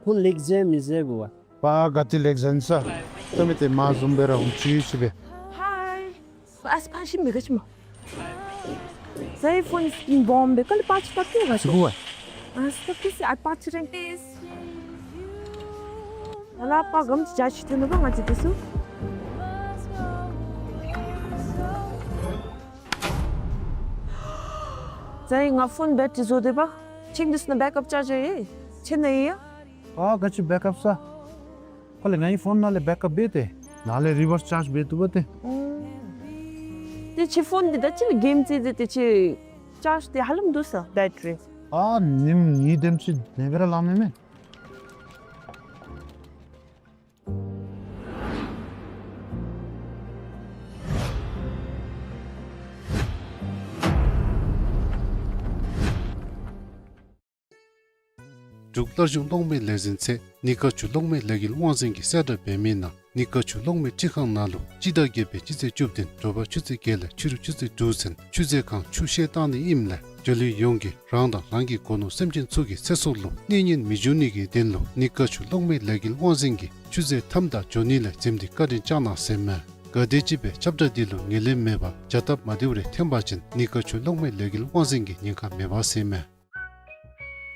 ཁོང་ལེགས་མཇལ་མི་མཇལ་གོ་བ། པ་ག་ཏེ་ལེགས་མཇལ་ས། ད་མི་ཏེ་མ་བཟུམ་སྦེ་ར་འོང་ཅི་ཅི་སྦེ། ཧའི། ཨ་སི་པ་ཤི་མི་ག་ཅི་མ། ཟའི་ཕོན་སི་ཀིན་བོམ་སྦེ་ག་ལས་པ་ཅི་ཏ་ཀི་ག་ཅི་གོ་བ། ཨ་སི་ཏ་ཀི་སི་ཨ་པ་ཅི་རེང་ཏེ་སི། ང་ལ་པ་གམ་ཅི་ཅ་ཅི་ཐོན་ནུག་པ་ང་ཅི་དེ་སུ། ཟའི་ང་ཕོན་བེ་ཊི་རི་བཟོ་དེས་པ། ཆིང་དུས་ན་བེཀ་ཨཔ་ཅར་ཇར་ཡེ་ཆེ་ནི་ཡ། ཨ་ག་ཅི་བེཀ་ཨཔ་ས། ཁོ་ལས་ངེའི་ཕོན་ནང་ལས་བེཀ་ཨཔ་འབད་དེ་ནང་ལས་རི་བརསི་ཅརཇ་འབད་བཏུབ་པ་ཏེ། ཏེ་ཁྱོད་ཕོན་འདི་ད་ཅི་ལས་གེམ་རྩེད་དེ་ཏེ་ཁྱོད་ཅརཇ་འདི་ཧ་ལམ་འདུག་ས་བེ་ཊི་རི། ཨ་ཉིནམ་གཉིས་དེམ་ཅིག་ལེན་པར་ལང་མེད་མེད། འབྲུག་སླར་གཞུང་གློག་མེ་ལས་འཛིན་ཚད་ནི་ཀ་ཆུ་གློག་མེ་ལས་འགུལ་དབང་འཛིན་གྱིས་གསལ་བསྒྲགས་འབད་མི་ནང་ནི་ཀ་ཆུ་གློག་མེ་འཕྲུལ་ཁང་ནང་ལུ་སྤྱི་ཟླ་བརྒྱད་པའི་སྤྱི་ཚེས་བཅུ་བདུན་དྲོ་པ་ཆུ་ཚོད་བརྒྱད་ལས་ཕྱི་རུ་ཆུ་ཚོད་དྲུག་ཚུན་ཆུ་མཛོད་ཁང་ཆུ་བཤལ་བཏང་ནི་ཨིནམ་ལས་འབྱོར་ལུས་ཡོངས་ཀྱིས་རང་དང་རང་གི་སྒོ་ནོར་སེམས་ཅན་ཚུ་གི་ཚེ་སྲོག་ལུ་གནོད་ཉེན་མི་འབྱུང་ནི་གི་དོན་ལུ་ནི་ཀ་ཆུ་གློག་མེ་ལས་འགུལ་དབང་འཛིན་གྱིས་ཆུ་མཛོད་ཐམ་དང་འབྱོར་ནི་ལས་འཛེམ་སྟེ་བཀའ་དྲིན་བསྐྱང་གནང་ཟེར་མས། ག་དེམ་ཅིག་སྦེ་ཁྱབ་བསྒྲགས་འདི་ལུ་ངོས་ལེན་མེད་པར་བྱ་སྟབས་མ་བདེཝ་རེ་ཐོན་པ་ཅིན་ནི་ཀ་ཆུ་གློག་མེ་ལས་འགུལ་དབང་འཛིན་གྱི་ཉེན་ཁ་མེད་པ་ཟེར་མས།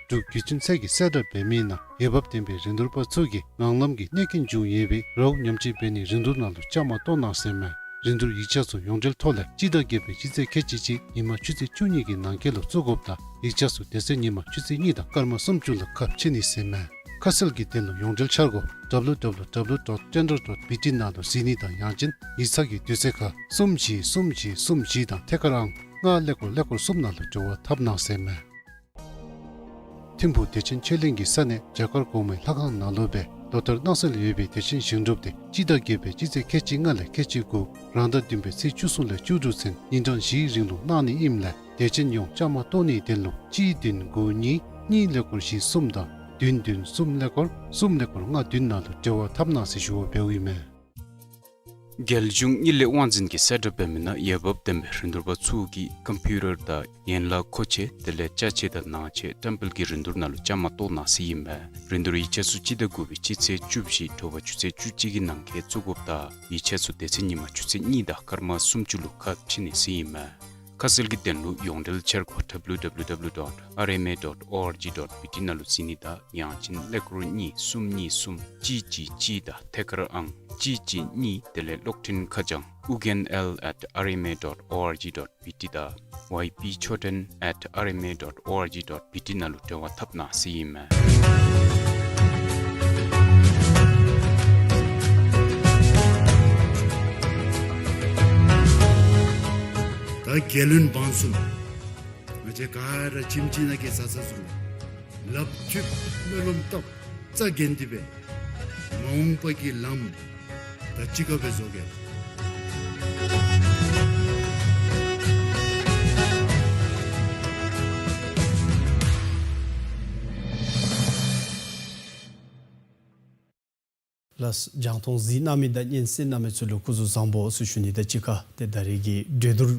འབྲུག་བརྒྱུད་འཕྲིན་ཚད་ཀྱིས་གསལ་བསྒྲགས་འབད་མི་ནང་འོས་འབབ་ལྡན་པའི་རིན་བསྡུར་པ་ཚུ་གིས་ངང་ལམ་གྱི་གནོད་རྐྱེན་བྱུང་ཡོད་པའི་རཝ་ཉམས་བཅོས་འབད་ནིའི་རིན་བསྡུར་ནང་ལུ་བཅའ་མར་གཏོགས་གནང་ཟེར་མས། རིན་བསྡུར་ཡིག་ཆ་ཚུ་ཡོངས་འབྲེལ་ཐོག་ལས་སྤྱི་ཟླ་བརྒྱད་པའི་སྤྱི་ཚེས་ཁལ་གཅིག་གཅིག་ཉིན་མ་ཆུ་ཚོད་བཅུ་གཉིས་ཀྱི་ནང་འཁོད་ལུ་བཙུགས་དགོཔ་དང་ཡིག་ཆ་ཚུ་དེ་ཚེ་ཉིན་མ་ཆུ་ཚོད་གཉིས་དང་སྐར་མ་སུམ་ཅུ་ལུ་ཁ་ཕྱེ་ནི་ཟེར་མས། ཁ་གསལ་གྱི་དོན་ལུ་ཡོངས་འབྲེལ་འཆར་སྒོ་W W W dot tender dot B T ནང་ལུ་གཟིགས་ནི་དང་ཡང་ཅིན་ཡིག་ཚང་གི་དུས་ཚོད་ཁར་གསུམ་བཞི་གསུམ་བཞི་གསུམ་བཞི་དང་ཐད་ཀར་ཨང་ལྔ་ཀླད་ཀོར་ཀླད་ཀོར་གསུམ་ནང་ལུ་འབྲེལ་བ་འཐབ་གནང་ཟེར་མས། ཐིམ་ཕུག་བདེ་ཆེན་ཆོས་གླིང་གི་ས་གནས་བྱ་དཀར་གོང་མའི་ལྷ་ཁང་ནང་ལུ་སྦེ་ལོ་ལྟར་གནང་སྲོལ་ཡོད་པའི་བདེ་ཆེན་ཞིང་སྒྲུབ་འདི་སྤྱི་ཟླ་བརྒྱད་པའི་སྤྱི་ཚེས་ཁལ་གཅིག་ལྔ་ལས་ཁལ་གཅིག་དགུ་རང་ཟླ་བདུན་པའི་ཚེས་བཅུ་གསུམ་ལས་བཅུ་དྲུག་ཚུན་ཉིན་གྲངས་བཞིའི་རིང་ལུ་གནང་ནི་ཨིནམ་ལས་བདེ་ཆེན་ཡོངས་བཅའ་མར་གཏོགས་ནིའི་དོན་ལུ་གཅིག་བདུན་དགུ་གཉིས་གཉིས་ཀླད་ཀོར་བཞི་གསུམ་དང་བདུན་བདུན་གསུམ་ཀླད་ཀོར་གསུམ་ཀླད་ཀོར་ལྔ་བདུན་ནང་ལུ་འབྲེལ་བ་འཐབ་གནང་ཟེར་ཞུ་བ་འབདཝ་ཨིན་མས། རྒྱལ་གཞུང་དངུལ་ལས་དབང་འཛིན་གྱིས་གསལ་བསྒྲགས་འབད་མི་ནང་འོས་འབབ་ལྡན་པའི་རིན་བསྡུར་པ་ཚུ་གིས་ཀམ་པིའུ་ཊར་དང་ཡན་ལག་མཁོ་ཆས་དེ་ལས་ཅ་ཆས་དང་ནང་ཆས་བཀྲམ་སྤེལ་གྱི་རིན་བསྡུར་ནང་ལུ་བཅའ་མར་གཏོགས་གནང་ཟེར་ཨིན་མས། རིན་བསྡུར་ཡིག་ཆ་ཚུ་སྤྱི་ཟླ་དགུ་པའི་སྤྱི་ཚེས་བཅུ་བཞི་དྲོ་པ་ཆུ་ཚོད་བཅུ་གཅིག་གི་ནང་འཁོད་བཙུགས་དགོཔ་དང་ཡིག་ཆ་ཚུ་དེ་ཚེ་ཉིན་མ་ཆུ་ཚོད་གཉིས་དང་སྐར་མ་སུམ་ཅུ་ལུ་ཁ་ཕྱེ་ནི་ཟེར་ཨིན་མས། ཁ་གསལ་གྱི་དོན་ལུ་ཡོངས་འབྲེལ་འཆར་སྒོ་W W W dot R M A dot O R G dot B T ནང་ལུ་གཟིགས་ནི་དང་ཡང་ཅིན་ཀླད་ཀོར་གཉིས་གསུམ་གཉིས་གསུམ་གཅིག་གཅིག་གཅིག་དང་ཐད་ཀར་ཨང་ གཅིག་གཅིག་གཉིས། དེ་ལས་གློག་འཕྲིན་ཁ་བྱང་ཨུ་རྒྱན་ཨེལ་ཨེཊ་ཨར་ཨེམ་ཨེ་ཌོཊ་ཨོ་ཨར་ཇི་ཌོཊ་བི་ཊི་དང་ཝའི་པི་ཆོས་སྒྲོན་ཨེཊ་ཨར་ཨེམ་ཨེ་ཌོཊ་ཨོ་ཨར་ཇི་ཌོཊ་བི་ཊི་ནང་ལུ་འབྲེལ་བ་འཐབ་གནང་ཟེར་ཨིན་མས། ད་རྒྱལ་བློན་འབངས་ཚུ་ལུ་ང་བཅས་ག་ར་ཁྱིམ་གཅིག་ནང་གི་བཟའ་ཚང་ཚུ་ལུ་ལགཔ་མཐུད་སྨོན་ལམ་བཏབ་རྩ་འགེངས་ཏེ་སྦེ་མ་འོངས་པ་གི་ལམ་ད་ཅི་ག་སྦེ་བཟོ་གེ། ལགས། རྒྱང་མཐོང་གཟིགས་གནང་མི་དང་སྙན་གསན་གནང་མི་ཚུ་ལུ་སྐུ་གཟུགས་བཟང་པོ་ཟེར་ཞུ་ནི་དང་གཅིག་ཁར་ཏེ་ད་རེས་ཀྱི་གྲོས་བསྡུར་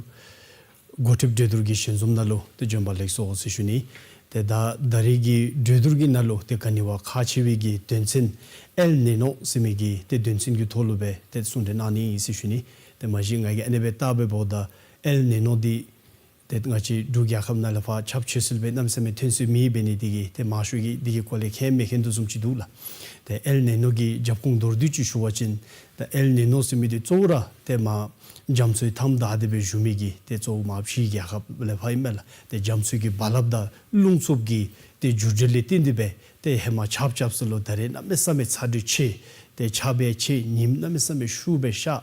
འགོ་ཁྲིདཔ་གྲོས་བསྡུར་གྱི་ཞལ་འཛོམས་ནང་ལུ་ཏེ་བྱོན་པ་ལེགས་སོ་ཟེར་ཞུ་ནི། ཏེ་ད་ད་རེས་ཀྱི་གྲོས་བསྡུར་གྱི་ནང་ལུ་ཏེ་ག་ནི་བ་ཁག་ཆེ་བའི་གི་དོན་ཚན་ཨེལ་ནི་ནོ་ཟེར་མི་གི་ཏེ་དོན་ཚན་གྱི་ཐོག་ལུ་སྦེ་ཏེ་གསུང་གྲོས་གནང་ནི་ཨིན་ཟེར་ཞུ་ནི། ཏེ་མ་གཞི་ང་གིས་ཨ་ནི་སྦེ་བལྟ་བའི་འབདཝ་ད་ཨེལ་ནི་ནོ་འདི་ཏེ་ང་བཅས་འབྲུག་རྒྱལ་ཁབ་ནང་ལས་ཕར་ཁྱབ་ཆེ་སུ་སྦེ་གནམ་མེད་ས་མེད་ཐོན་སྲོལ་མེད་འབད་ནི་དེ་གིས་ཏེ་མང་ཤོས་ཀྱིས་དེ་གི་སྐོར་ལས་མཁྱེན་མི་མཁྱེན་དོ་བཟུམ་ཅིག་འདུག་ལགས། ཏེ་ཨེལ་ནི་ནོ་གི་རྒྱབ་ཁུངས་མདོར་བསྡུས་ཅིག་ཞུ་བ་ཅིན་ཏེ་ཨེལ་ནི་ནོ་ཟེར་མི་འདི་གཙོ་བོ་ར་ཏེ་མར་རྒྱ་མཚོའི་མཐའམ་བདའ་སྟེ་སྦེ་བཞུགས་མི་གི་ཏེ་གཙོ་བོ་མར་ཕྱི་རྒྱལ་ཁབ་ལས་ཕར་ཨིན་མས་ལགས། ཏེ་རྒྱ་མཚོ་གི་རྦ་རླབས་དང་རླུང་འཚུབ་ཀྱི་ཏེ་འགྱུར་འགྲོས་ལས་བརྟེན་ཏེ་སྦེ་ཏེ་ཧེ་མ་ཆརཔ་རྐྱབ་ས་ལུ་ད་རེས་གནམ་མེད་ས་མེད་ཚ་དྲོད་ཆེ། ཏེ་ཆརཔ་སྦེ་ཆེ། ཉིམ་གནམ་མེད་ས་མེད་ཤུགས་སྦེ་ཤར།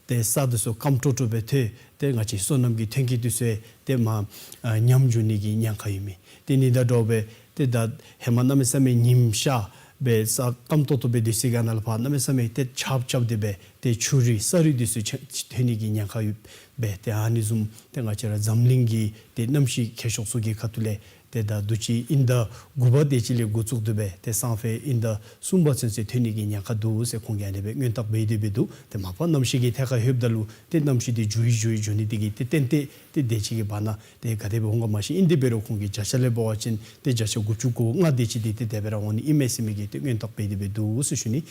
ཏེ་ས་འདི་ཚུ་སྐམ་ཏོག་ཏོ་སྦེ་ཐལ། ཏེ་ང་བཅས་སོ་ནམ་གྱི་ཐོན་སྐྱེད་འདི་ཚུ་ཏེ་མར་ཨ་ཉམས་འགྱོ་ནི་གི་ཉེན་ཁ་ཡོད་མི། དེ་ནི་དང་འདྲཝ་སྦེ་ཏེ་ད་ཧེ་མ་གནམ་མེད་ས་མེད་ཉིམ་ཤར་སྦེ་ས་སྐམ་ཏོག་ཏོ་སྦེ་སྡོད་ས་གི་ནང་ལས་ཕར་གནམ་མེད་ས་མེད་ཏེ་ཆརཔ་རྐྱབ་སྟེ་སྦེ་ཏེ་ཆུ་རུད་ས་རུད་འདི་ཚུ་ཆ་ཐོན་ནི་གི་ཉེན་ཁ་ཡོདཔ་སྦེ། ཏེ་ཨ་ནི་བཟུམ་ཏེ་ང་བཅས་ར་འཛམ་གླིང་གི་ཏེ་གནམ་གཤིས་ཁྱད་ཤོག་ཚུ་གི་ཁ་ཐུག་ལས་ཏེ་ད་དུས་ཅི་དབྱིན་ཟླ་དགུ་པ་དེ་ཅིག་ལས་འགོ་བཙུགས་ཏེ་སྦེ་ཏེ་སང་ཕོད་དབྱིན་ཟླ་གསུམ་པ་ཚུན་ཚོད་ཐོན་ནི་གི་ཉེན་ཁ་འདུག་ཟེར་ཁོང་གིས་ཨ་ནི་སྦེ་སྔོན་བརྟག་འབད་དེ་སྦེ་འདུག། ཏེ་མ་པ་གནམ་གཤིས་ཀྱི་ཐད་ཁར་ལྷོདཔ་ད་ལུ་ཏེ་གནམ་གཤིས་འདི་འགྱུར་ཡི་འགྱུར་ཡི་འགྱོ་ནི་དེ་གིས་ཏེ་ཏན་ཏན་ཏེ་དེ་ཅིག་གི་བར་ན་ཏེ་ག་དེ་སྦེ་འོང་ག་མ་ཤེས། ཨིན་དེ་འབད་རུང་ཁོང་གི་བརྒྱ་ཆ་ལས་འབད་བ་ཅིན་ཏེ་བརྒྱ་ཆ་དགུ་བཅུ་གོ་ལྔ་དེ་ཅིག་འདི་ཏེ་དེ་སྦེ་ར་འོང་ནི་ཨིན་མས་ཟེར་མི་གི་ཏེ་སྔོན་བརྟག་འབད་དེ་སྦེ་འདུག་ཟེར་ཞུ་ནི།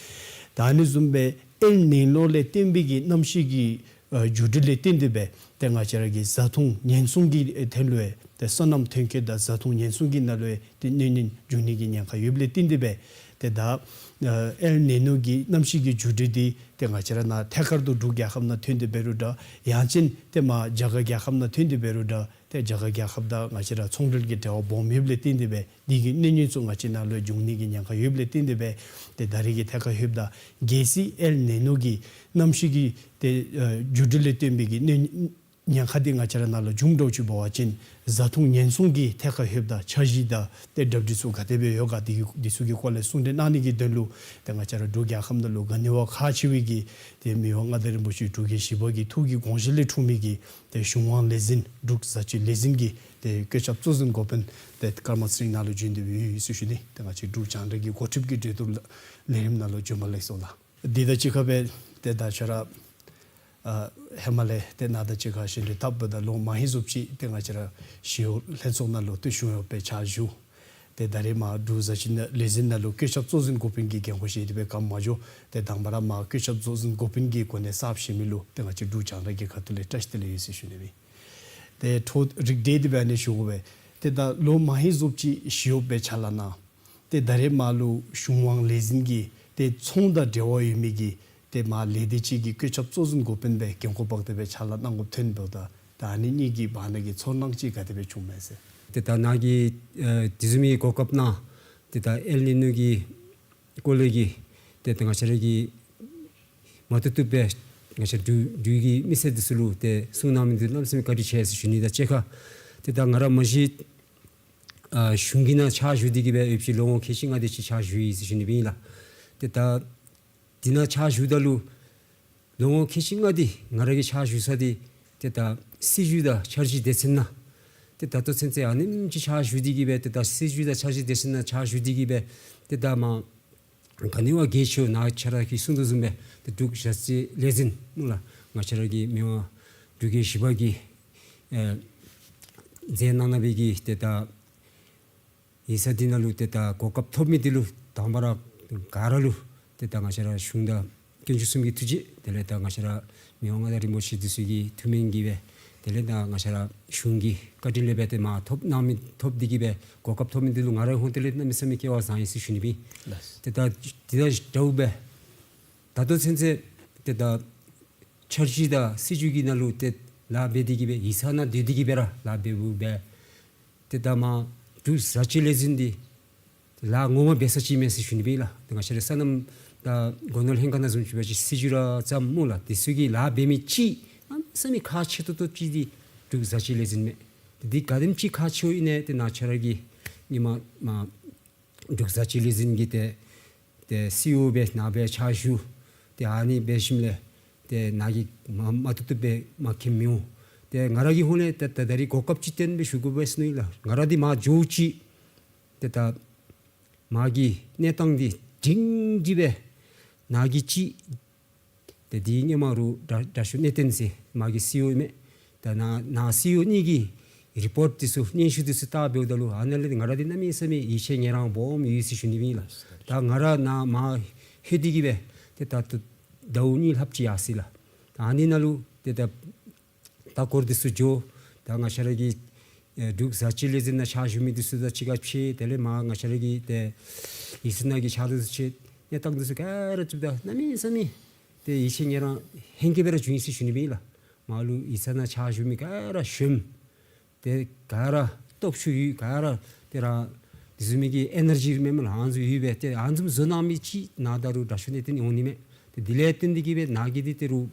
ད་ཨ་ནི་བཟུམ་སྦེ་ཨེལ་ནི་ནོ་ལས་བརྟེན་པའི་གི་གནམ་གཤིས་ཀྱི་ཨ་འགྱུར་འགྲོས་ལས་བརྟེན་ཏེ་སྦེ་ཏེ་ང་བཅས་ར་གི་བཟའ་འཐུང་ཉེན་སྲུང་གི་ཨེ་ཐོག་ལུ་ཡང་ཏེ་སོ་ནམ་ཐོན་སྐྱེད་དང་བཟའ་འཐུང་ཉེན་སྲུང་གི་ནང་ལུ་ཡང་ཏེ་གནོད་ཉེན་འབྱུང་ནི་གི་ཉེན་ཁ་ཡོདཔ་ལས་བརྟེན་ཏེ་སྦེ་ཏེ་ད་ཨ་ཨེལ་ནི་ནོ་གི་གནམ་གཤིས་ཀྱི་འགྱུར་འགྲོས་འདི་ཏེ་ང་བཅས་ར་ནཱ་ཐད་ཀར་དུ་འབྲུག་རྒྱལ་ཁབ་ནང་ཐོན་ཏེ་འབད་རུང་འདྲ། ཡང་ཅིན་ཏེ་མར་རྒྱ་གར་རྒྱལ་ཁབ་ནང་ཐོན་ཏེ་འབད་རུང་འདྲ། ཏེ་རྒྱ་གར་རྒྱལ་ཁབ་དང་ང་བཅས་ར་ཚོང་འབྲེལ་གྱི་འབྲེལ་བ་སྦོམ་ཡོདཔ་ལས་བརྟེན་ཏེ་སྦེ་འདི་གི་གནོད་ཉེན་ཚུ་ང་བཅས་ནང་ལུ་འབྱུང་ནི་གི་ཉེན་ཁ་ཡོདཔ་ལས་བརྟེན་ཏེ་སྦེ་ཏེ་ད་རེས་ཀྱི་ཐད་ཁར་ལྷོདཔ་ད་གལ་སྲིད་ཨེལ་ནི་ནོ་གི་གནམ་གཤིས་ཀྱི་ཏེ་ཨ་འགྱུར་འགྲོས་ལས་བརྟེན་པའི་གི་གནོད་ཉེན་ཁ་འདི་ང་བཅས་ར་ནང་ལུ་འབྱུང་འགྱོ་ཅི་འབད་བ་ཅིན་བཟའ་འཐུང་ཉེན་སྲུང་གི་ཐད་ཁར་ལྷོདཔ་ད་འཆར་གཞི་དང་ཏེ་གྲ་སྒྲིག་ཚུ་ག་དེ་སྦེ་ཡོད་ག་འདི་འདི་ཚུ་གི་སྐོར་ལས་གསུང་གྲོས་གནང་ནི་གི་དོན་ལུ་ཏེ་ང་བཅས་ར་འབྲུག་རྒྱལ་ཁབ་ནང་ལུ་ག་ནི་བ་ཁག་ཆེ་བའི་གི་ཏེ་མི་དབང་མངའ་བདག་རིན་པོ་ཆེ་འབྲུག་རྒྱལ་བཞི་པ་གི་ཐུགས་ཀྱི་དགོངས་བཞེད་ལས་འཁྲུངས་མི་གི་ཏེ་གཞུང་དབང་ལས་འཛིན་འབྲུག་བཟའ་སྤྱོད་ལས་འཛིན་གྱི་ཏེ་བཀོད་ཁྱབ་གཙོ་འཛིན་འགོ་དཔོན་ཏེ་ཀརྨ་ཚེ་རིང་ནཱ་ལུ་བྱོན་ཏེ་ཡོད་ཟེར་ཞུ་ནི། ཏེ་ང་བཅས་འབྲུག་རྒྱང་བསྒྲགས་ཀྱི་འགོ་ཁྲིདཔ་གི་གྲོས་བསྡུར་ལས་རིམ་ནང་ལུ་བྱོན་པ་ལེགས་སོ་ལགས། འདི་དང་གཅིག་ཁར་སྦེ་ཏེ་ད་ཁྱོད་ར་ཨ་ཧེ་མ་ལས་ཏེ་ནཱ་དང་གཅིག་ཁར་ཞལ་འདྲིས་འཐབ་པ་ད་ལོ་མ་ཧེ་ཟུབ་ཅིག་ཏེ་ང་བཅས་ར་ཞི་གཡོག་ལྷན་ཚོགས་ནང་ལུ་ཏེ་གཞུང་གཡོགཔ་སྦེ་ཕྱག་ཞུ། ཏེ་ད་རེས་མར་འབྲུག་བཟའ་སྤྱོད་ལས་འཛིན་ནང་ལུ་བཀོད་ཁྱབ་གཙོ་འཛིན་འགོ་དཔོན་གྱི་འགན་ཁུར་བཞེས་ཏེ་སྦེ་ག་མ་འགྱོ། ཏེ་དང་པ་ར་མར་བཀོད་ཁྱབ་གཙོ་འཛིན་འགོ་དཔོན་གྱི་གོ་གནས་གསརཔ་བཞེས་མི་ལུ་ཏེ་ང་བཅས་འབྲུག་རྒྱང་བསྒྲགས་ཀྱི་ཁ་ཐུག་ལས་བཀྲ་ཤིས་བདེ་ལེགས་ཡོད་ཟེར་ཞུ་ནི་ཨིན། ཏེ་འཕྲོ་རིགས་བསྒྲེས་ཏེ་སྦེ་ཨ་ནི་ཞུ་དགོ་པས། ཏེ་ད་ལོ་མ་ཧེ་ཟུབ་ཅིག་ཞི་གཡོགཔ་སྦེ་ཕྱག་ལཱ་གནང་། ཏེ་ད་རེས་མར་ལུ་གཞུང་དབང་ལས་འཛིན་གྱི་ཏེ་ཚོང་དང་འབྲེལ་བ་ཡོད་མི་གི་ཏེ་མར་ལས་སྡེ་ཅིག་གི་བཀོད་ཁྱབ་གཙོ་འཛིན་འགོ་དཔོན་སྦེ་འགན་ཁུར་འབག་སྟེ་སྦེ་ཕྱག་ལཱ་གནང་དགོཔ་ཐོན་འབདཝ་ད་ད་ཨ་ནི་གཉིས་ཀྱི་བར་ན་གི་ཚོར་སྣང་ཅིག་ག་དེ་སྦེ་བྱུངམ་མས་ཟེར། ཏེ་ད་ནཱ་གིས་ཨེ་དེ་བཟུམ་མའི་གོ་སྐབས་གནང་། ཏེ་ད་ཨེལ་ནི་ནོ་གི་སྐོར་ལས་ཀྱི་ཏེ་ད་ང་བཅས་ར་གི་མ་བཏུབ་བཏུབ་སྦེ་ང་བཅས་འབྲུག་འབྲུག་གི་མི་སེར་འདི་ཚུ་ལུ་ཏེ་གསུང་གནང་མི་འདི་གནམ་མེད་ས་མེད་བཀའ་དྲིན་ཆེ་ཟེར་ཞུ་ནི་དང་གཅིག་ཁར། ཏེ་ད་ང་ར་མ་གཞི་ཨ་གཞུང་གི་ནང་ཕྱག་ཞུ་སྟེ་གི་སྦེ་ཡོད་པ་ཅིན་ལོ་ངོ་ཁལ་གཅིག་ལྔ་དེ་ཅིག་ཕྱག་ཞུ་ཡི་ཟེར་ཞུ་ནི་སྦེ་ཨིན་ལགས། ཏེ་ད་འདི་ནང་ཕྱག་ཞུཝ་ད་ལུ་ལོ་ངོ་ཁལ་གཅིག་ལྔ་འདི་ང་ར་གིས་ཕྱག་ཞུ་ས་འདི་ཏེ་ད་སྲིད་བྱུས་དང་འཆར་གཞི་སྡེ་ཚན་ནང་ཏེ་ད་ལྟོ་ཚུན་ཚོད་ཨ་ནེམ་ཅིག་ཕྱག་ཞུ་སྟེ་གི་སྦེ་ཏེ་ད་སྲིད་བྱུས་དང་འཆར་གཞི་སྡེ་ཚན་ནང་ཕྱག་ཞུ་སྟེ་གི་སྦེ་ཏེ་ད་མར་ག་ནི་བ་གལ་ཆེ་ནཱ་ཁྱོད་ར་གིས་གསུང་དོ་བཟུམ་སྦེ་ཏེ་འབྲུག་བཟའ་སྤྱོད་ལས་འཛིན་ནང་ལུ་ང་བཅས་ར་གི་མི་དབང་འབྲུག་རྒྱལ་བཞི་པ་གིས་ཨེ་མཛད་གནང་གནང་བའི་གི་ཏེ་ད་ཡིག་ཚང་འདི་ནང་ལུ་ཏེ་ད་གོ་སྐབས་ཐོབ་མི་འདི་ལུ་དང་པ་ར་ག་ར་ལུ་ཏེ་ད་ང་བཅས་ར་གཞུང་དང་དཀོན་མཆོག་གསུམ་གྱི་ཐུགས་རྗེ། དེ་ལས་ད་ང་བཅས་ར་མི་དབང་མངའ་བདག་རིན་པོ་ཆེ་འདི་ཚུ་གི་ཐུགས་སྨོན་གྱིས་སྦེ་དེ་ལས་ད་ང་བཅས་ར་གཞུང་གི་བཀའ་དྲིན་ལས་སྦེ་ཏེ་མར་ཐོབ་གནང་མི་ཐོབ་སྟེ་གི་སྦེ་གོ་སྐབས་ཐོབ་མི་འདི་ལུ་ང་རའི་ཧོངས་ཏེ་ལས་གནམ་མེད་ས་མེད་སྐལ་བ་བཟང་ཡི་ཟེར་ཞུ་ནི་སྦེ་ཨིན། ལགས། ཏེ་ད་འདི་དང་འདྲཝ་སྦེ་ ད་ལྟོ་ཚུན་ཚོད་ཏེ་ད་འཆར་གཞི་དང་སྲིད་བྱུས་ཀྱི་ནང་ལུ་ཏེ་ལཱ་འབད་དེ་གི་སྦེ་ཡིག་ཚང་ནང་སྡོད་དེ་གི་སྦེ་ར་ལཱ་འབདཝ་སྦེ་ཏེ་ད་མར་འབྲུག་བཟའ་སྤྱོད་ལས་འཛིན་འདི་ལཱ་ངོ་མ་འབད་ས་ཅིག་མས་ཟེར་ཞུ་ནི་སྦེ་ལགས། ཏེ་ང་བཅས་ར་སོ་ནམ་དང་སྒོ་ནོར་ལྷན་ཁག་ནང་བཟུམ་ཅིག་འབད་བ་ཅིན་སྲིད་བྱུས་ར་བརྩམ་སྨོ་ལགས། དེ་ཚུ་གི་ལཱ་འབད་མི་ཅིག་གནམ་མེད་ས་མེད་ཁག་ཆེ་ཏོག་ཏོ་ཅིག་འདི་འབྲུག་བཟའ་སྤྱོད་ལས་འཛིན་མས། ཏེ་འདི་ག་དེམ་ཅིག་ཁག་ཆེཝ་ཨིན་ན་ཏེ་ནཱ་ཁྱོད་ར་གིས་ཧེ་མ་མར་འབྲུག་བཟའ་སྤྱོད་ལས་འཛིན་གྱི་ཏེ་ཏེ་སི་ཨི་ཨོ་སྦེ་ནཱ་སྦེ་ཕྱག་ཞུ། ཏེ་ཨ་ནི་འབད་ཞིནམ་ལས་ཏེ་ནཱ་གིས་མ་མ་བཏུབ་བཏུབ་སྦེ་མ་མཁྱེན་མི་འོང་། ཏེ་ང་ར་གི་ཧོང་ལས་ཏེ་ད་ད་རིས་གོ་སྐབས་ཅིག་བཏོན་སྦེ་ཞུ་དགོ་པས་ཟེར་མནོ་ཡི་ལགས། ང་ར་འདི་མར་འགྱོཝ་ཅིག་ཏེ་ད་མ་གི་གནས་སྟངས་འདི་སྒྲིང་སྒྲི་སྦེ་ནཱ་གིས་ཅིག་ཏེ་འདི་ཧེ་མ་རུ་དྲག་དྲག་ཤོས་གནས་བརྟན་ཟེར་མ་གི་སི་ཨི་ཨོ་མས། ད་ནཱ་ནཱ་སི་ཨི་ཨོ་གཉིས་ཀྱི་རི་པོརཊ་འདི་ཚུ་སྙན་ཞུ་འདི་ཚུ་བལྟ་འབདཝ་ད་ལུ་ཨ་ནཱ་ལས་ང་ར་འདི་གནམ་མེད་ས་མེད་ཡིད་ཆེས་ངལ་རངས་སྦོམ་ཡོད་ཟེར་ཞུ་ནི་སྦེ་ཨིན་ལགས། ད་ང་ར་ནཱ་མར་ལྷོད་དེ་གི་སྦེ་ཏེ་ད་ལྟོ་ཟླཝ་གཉིས་ལྷགཔ་ཅིག་ཡར་སོ་ཡི་ལགས། ད་ཨ་ནི་ནང་ལུ་ཏེ་ད་ལྟ་སྐོར་འདི་ཚུ་འགྱོ། ད་ང་བཅས་ར་གི་ཨེ་འབྲུག་བཟའ་སྤྱོད་ལས་འཛིན་ནང་ཕྱག་ཞུ་མི་འདི་ཚུ་དང་གཅིག་ཁར་ཕྱད། དེ་ལས་མར་ང་བཅས་ར་གི་ཏེ་ཡིག་ཚང་ནང་གི་ཕྱག་ལཱ་འདི་ཚུ་ཕྱད། གནས་སྟངས་འདི་ཚུ་ག་ར་བཙུགསཔ་ད་གནམ་མེད་ས་མེད་ཏེ་ཡིད་ཆེས་ངལ་རངས་ཧེང་སྐལ་སྦེ་ར་བྱུང་ཡི་ཟེར་ཞུ་ནི་སྦེ་ཨིན་ལགས། མར་ལུ་ཡིག་ཚང་ནང་ཕྱག་ཞུ་མི་ག་ར་གཞོནམ། ཏེ་ག་ར་སྟོབས་ཤུགས་ཡོད། ག་ར་ཏེ་ར་དེ་བཟུམ་མའི་གི་ཨེ་ནར་ཇི་མེན་མས་ལགས། ཨ་ནི་བཟུམ་ཡོད་པས། ཏེ་ཨ་ནི་བཟུམ་བཟོ་གནང་མི་ཅིག་ནཱ་ད་རུང་དྲག་ཤོས་གནས་བརྟན་འོང་ནི་མས། ཏེ་དེ་ལས་བརྟེན་ཏེ་གི་སྦེ་ནཱ་གི་འདི་ཏེ་རུང་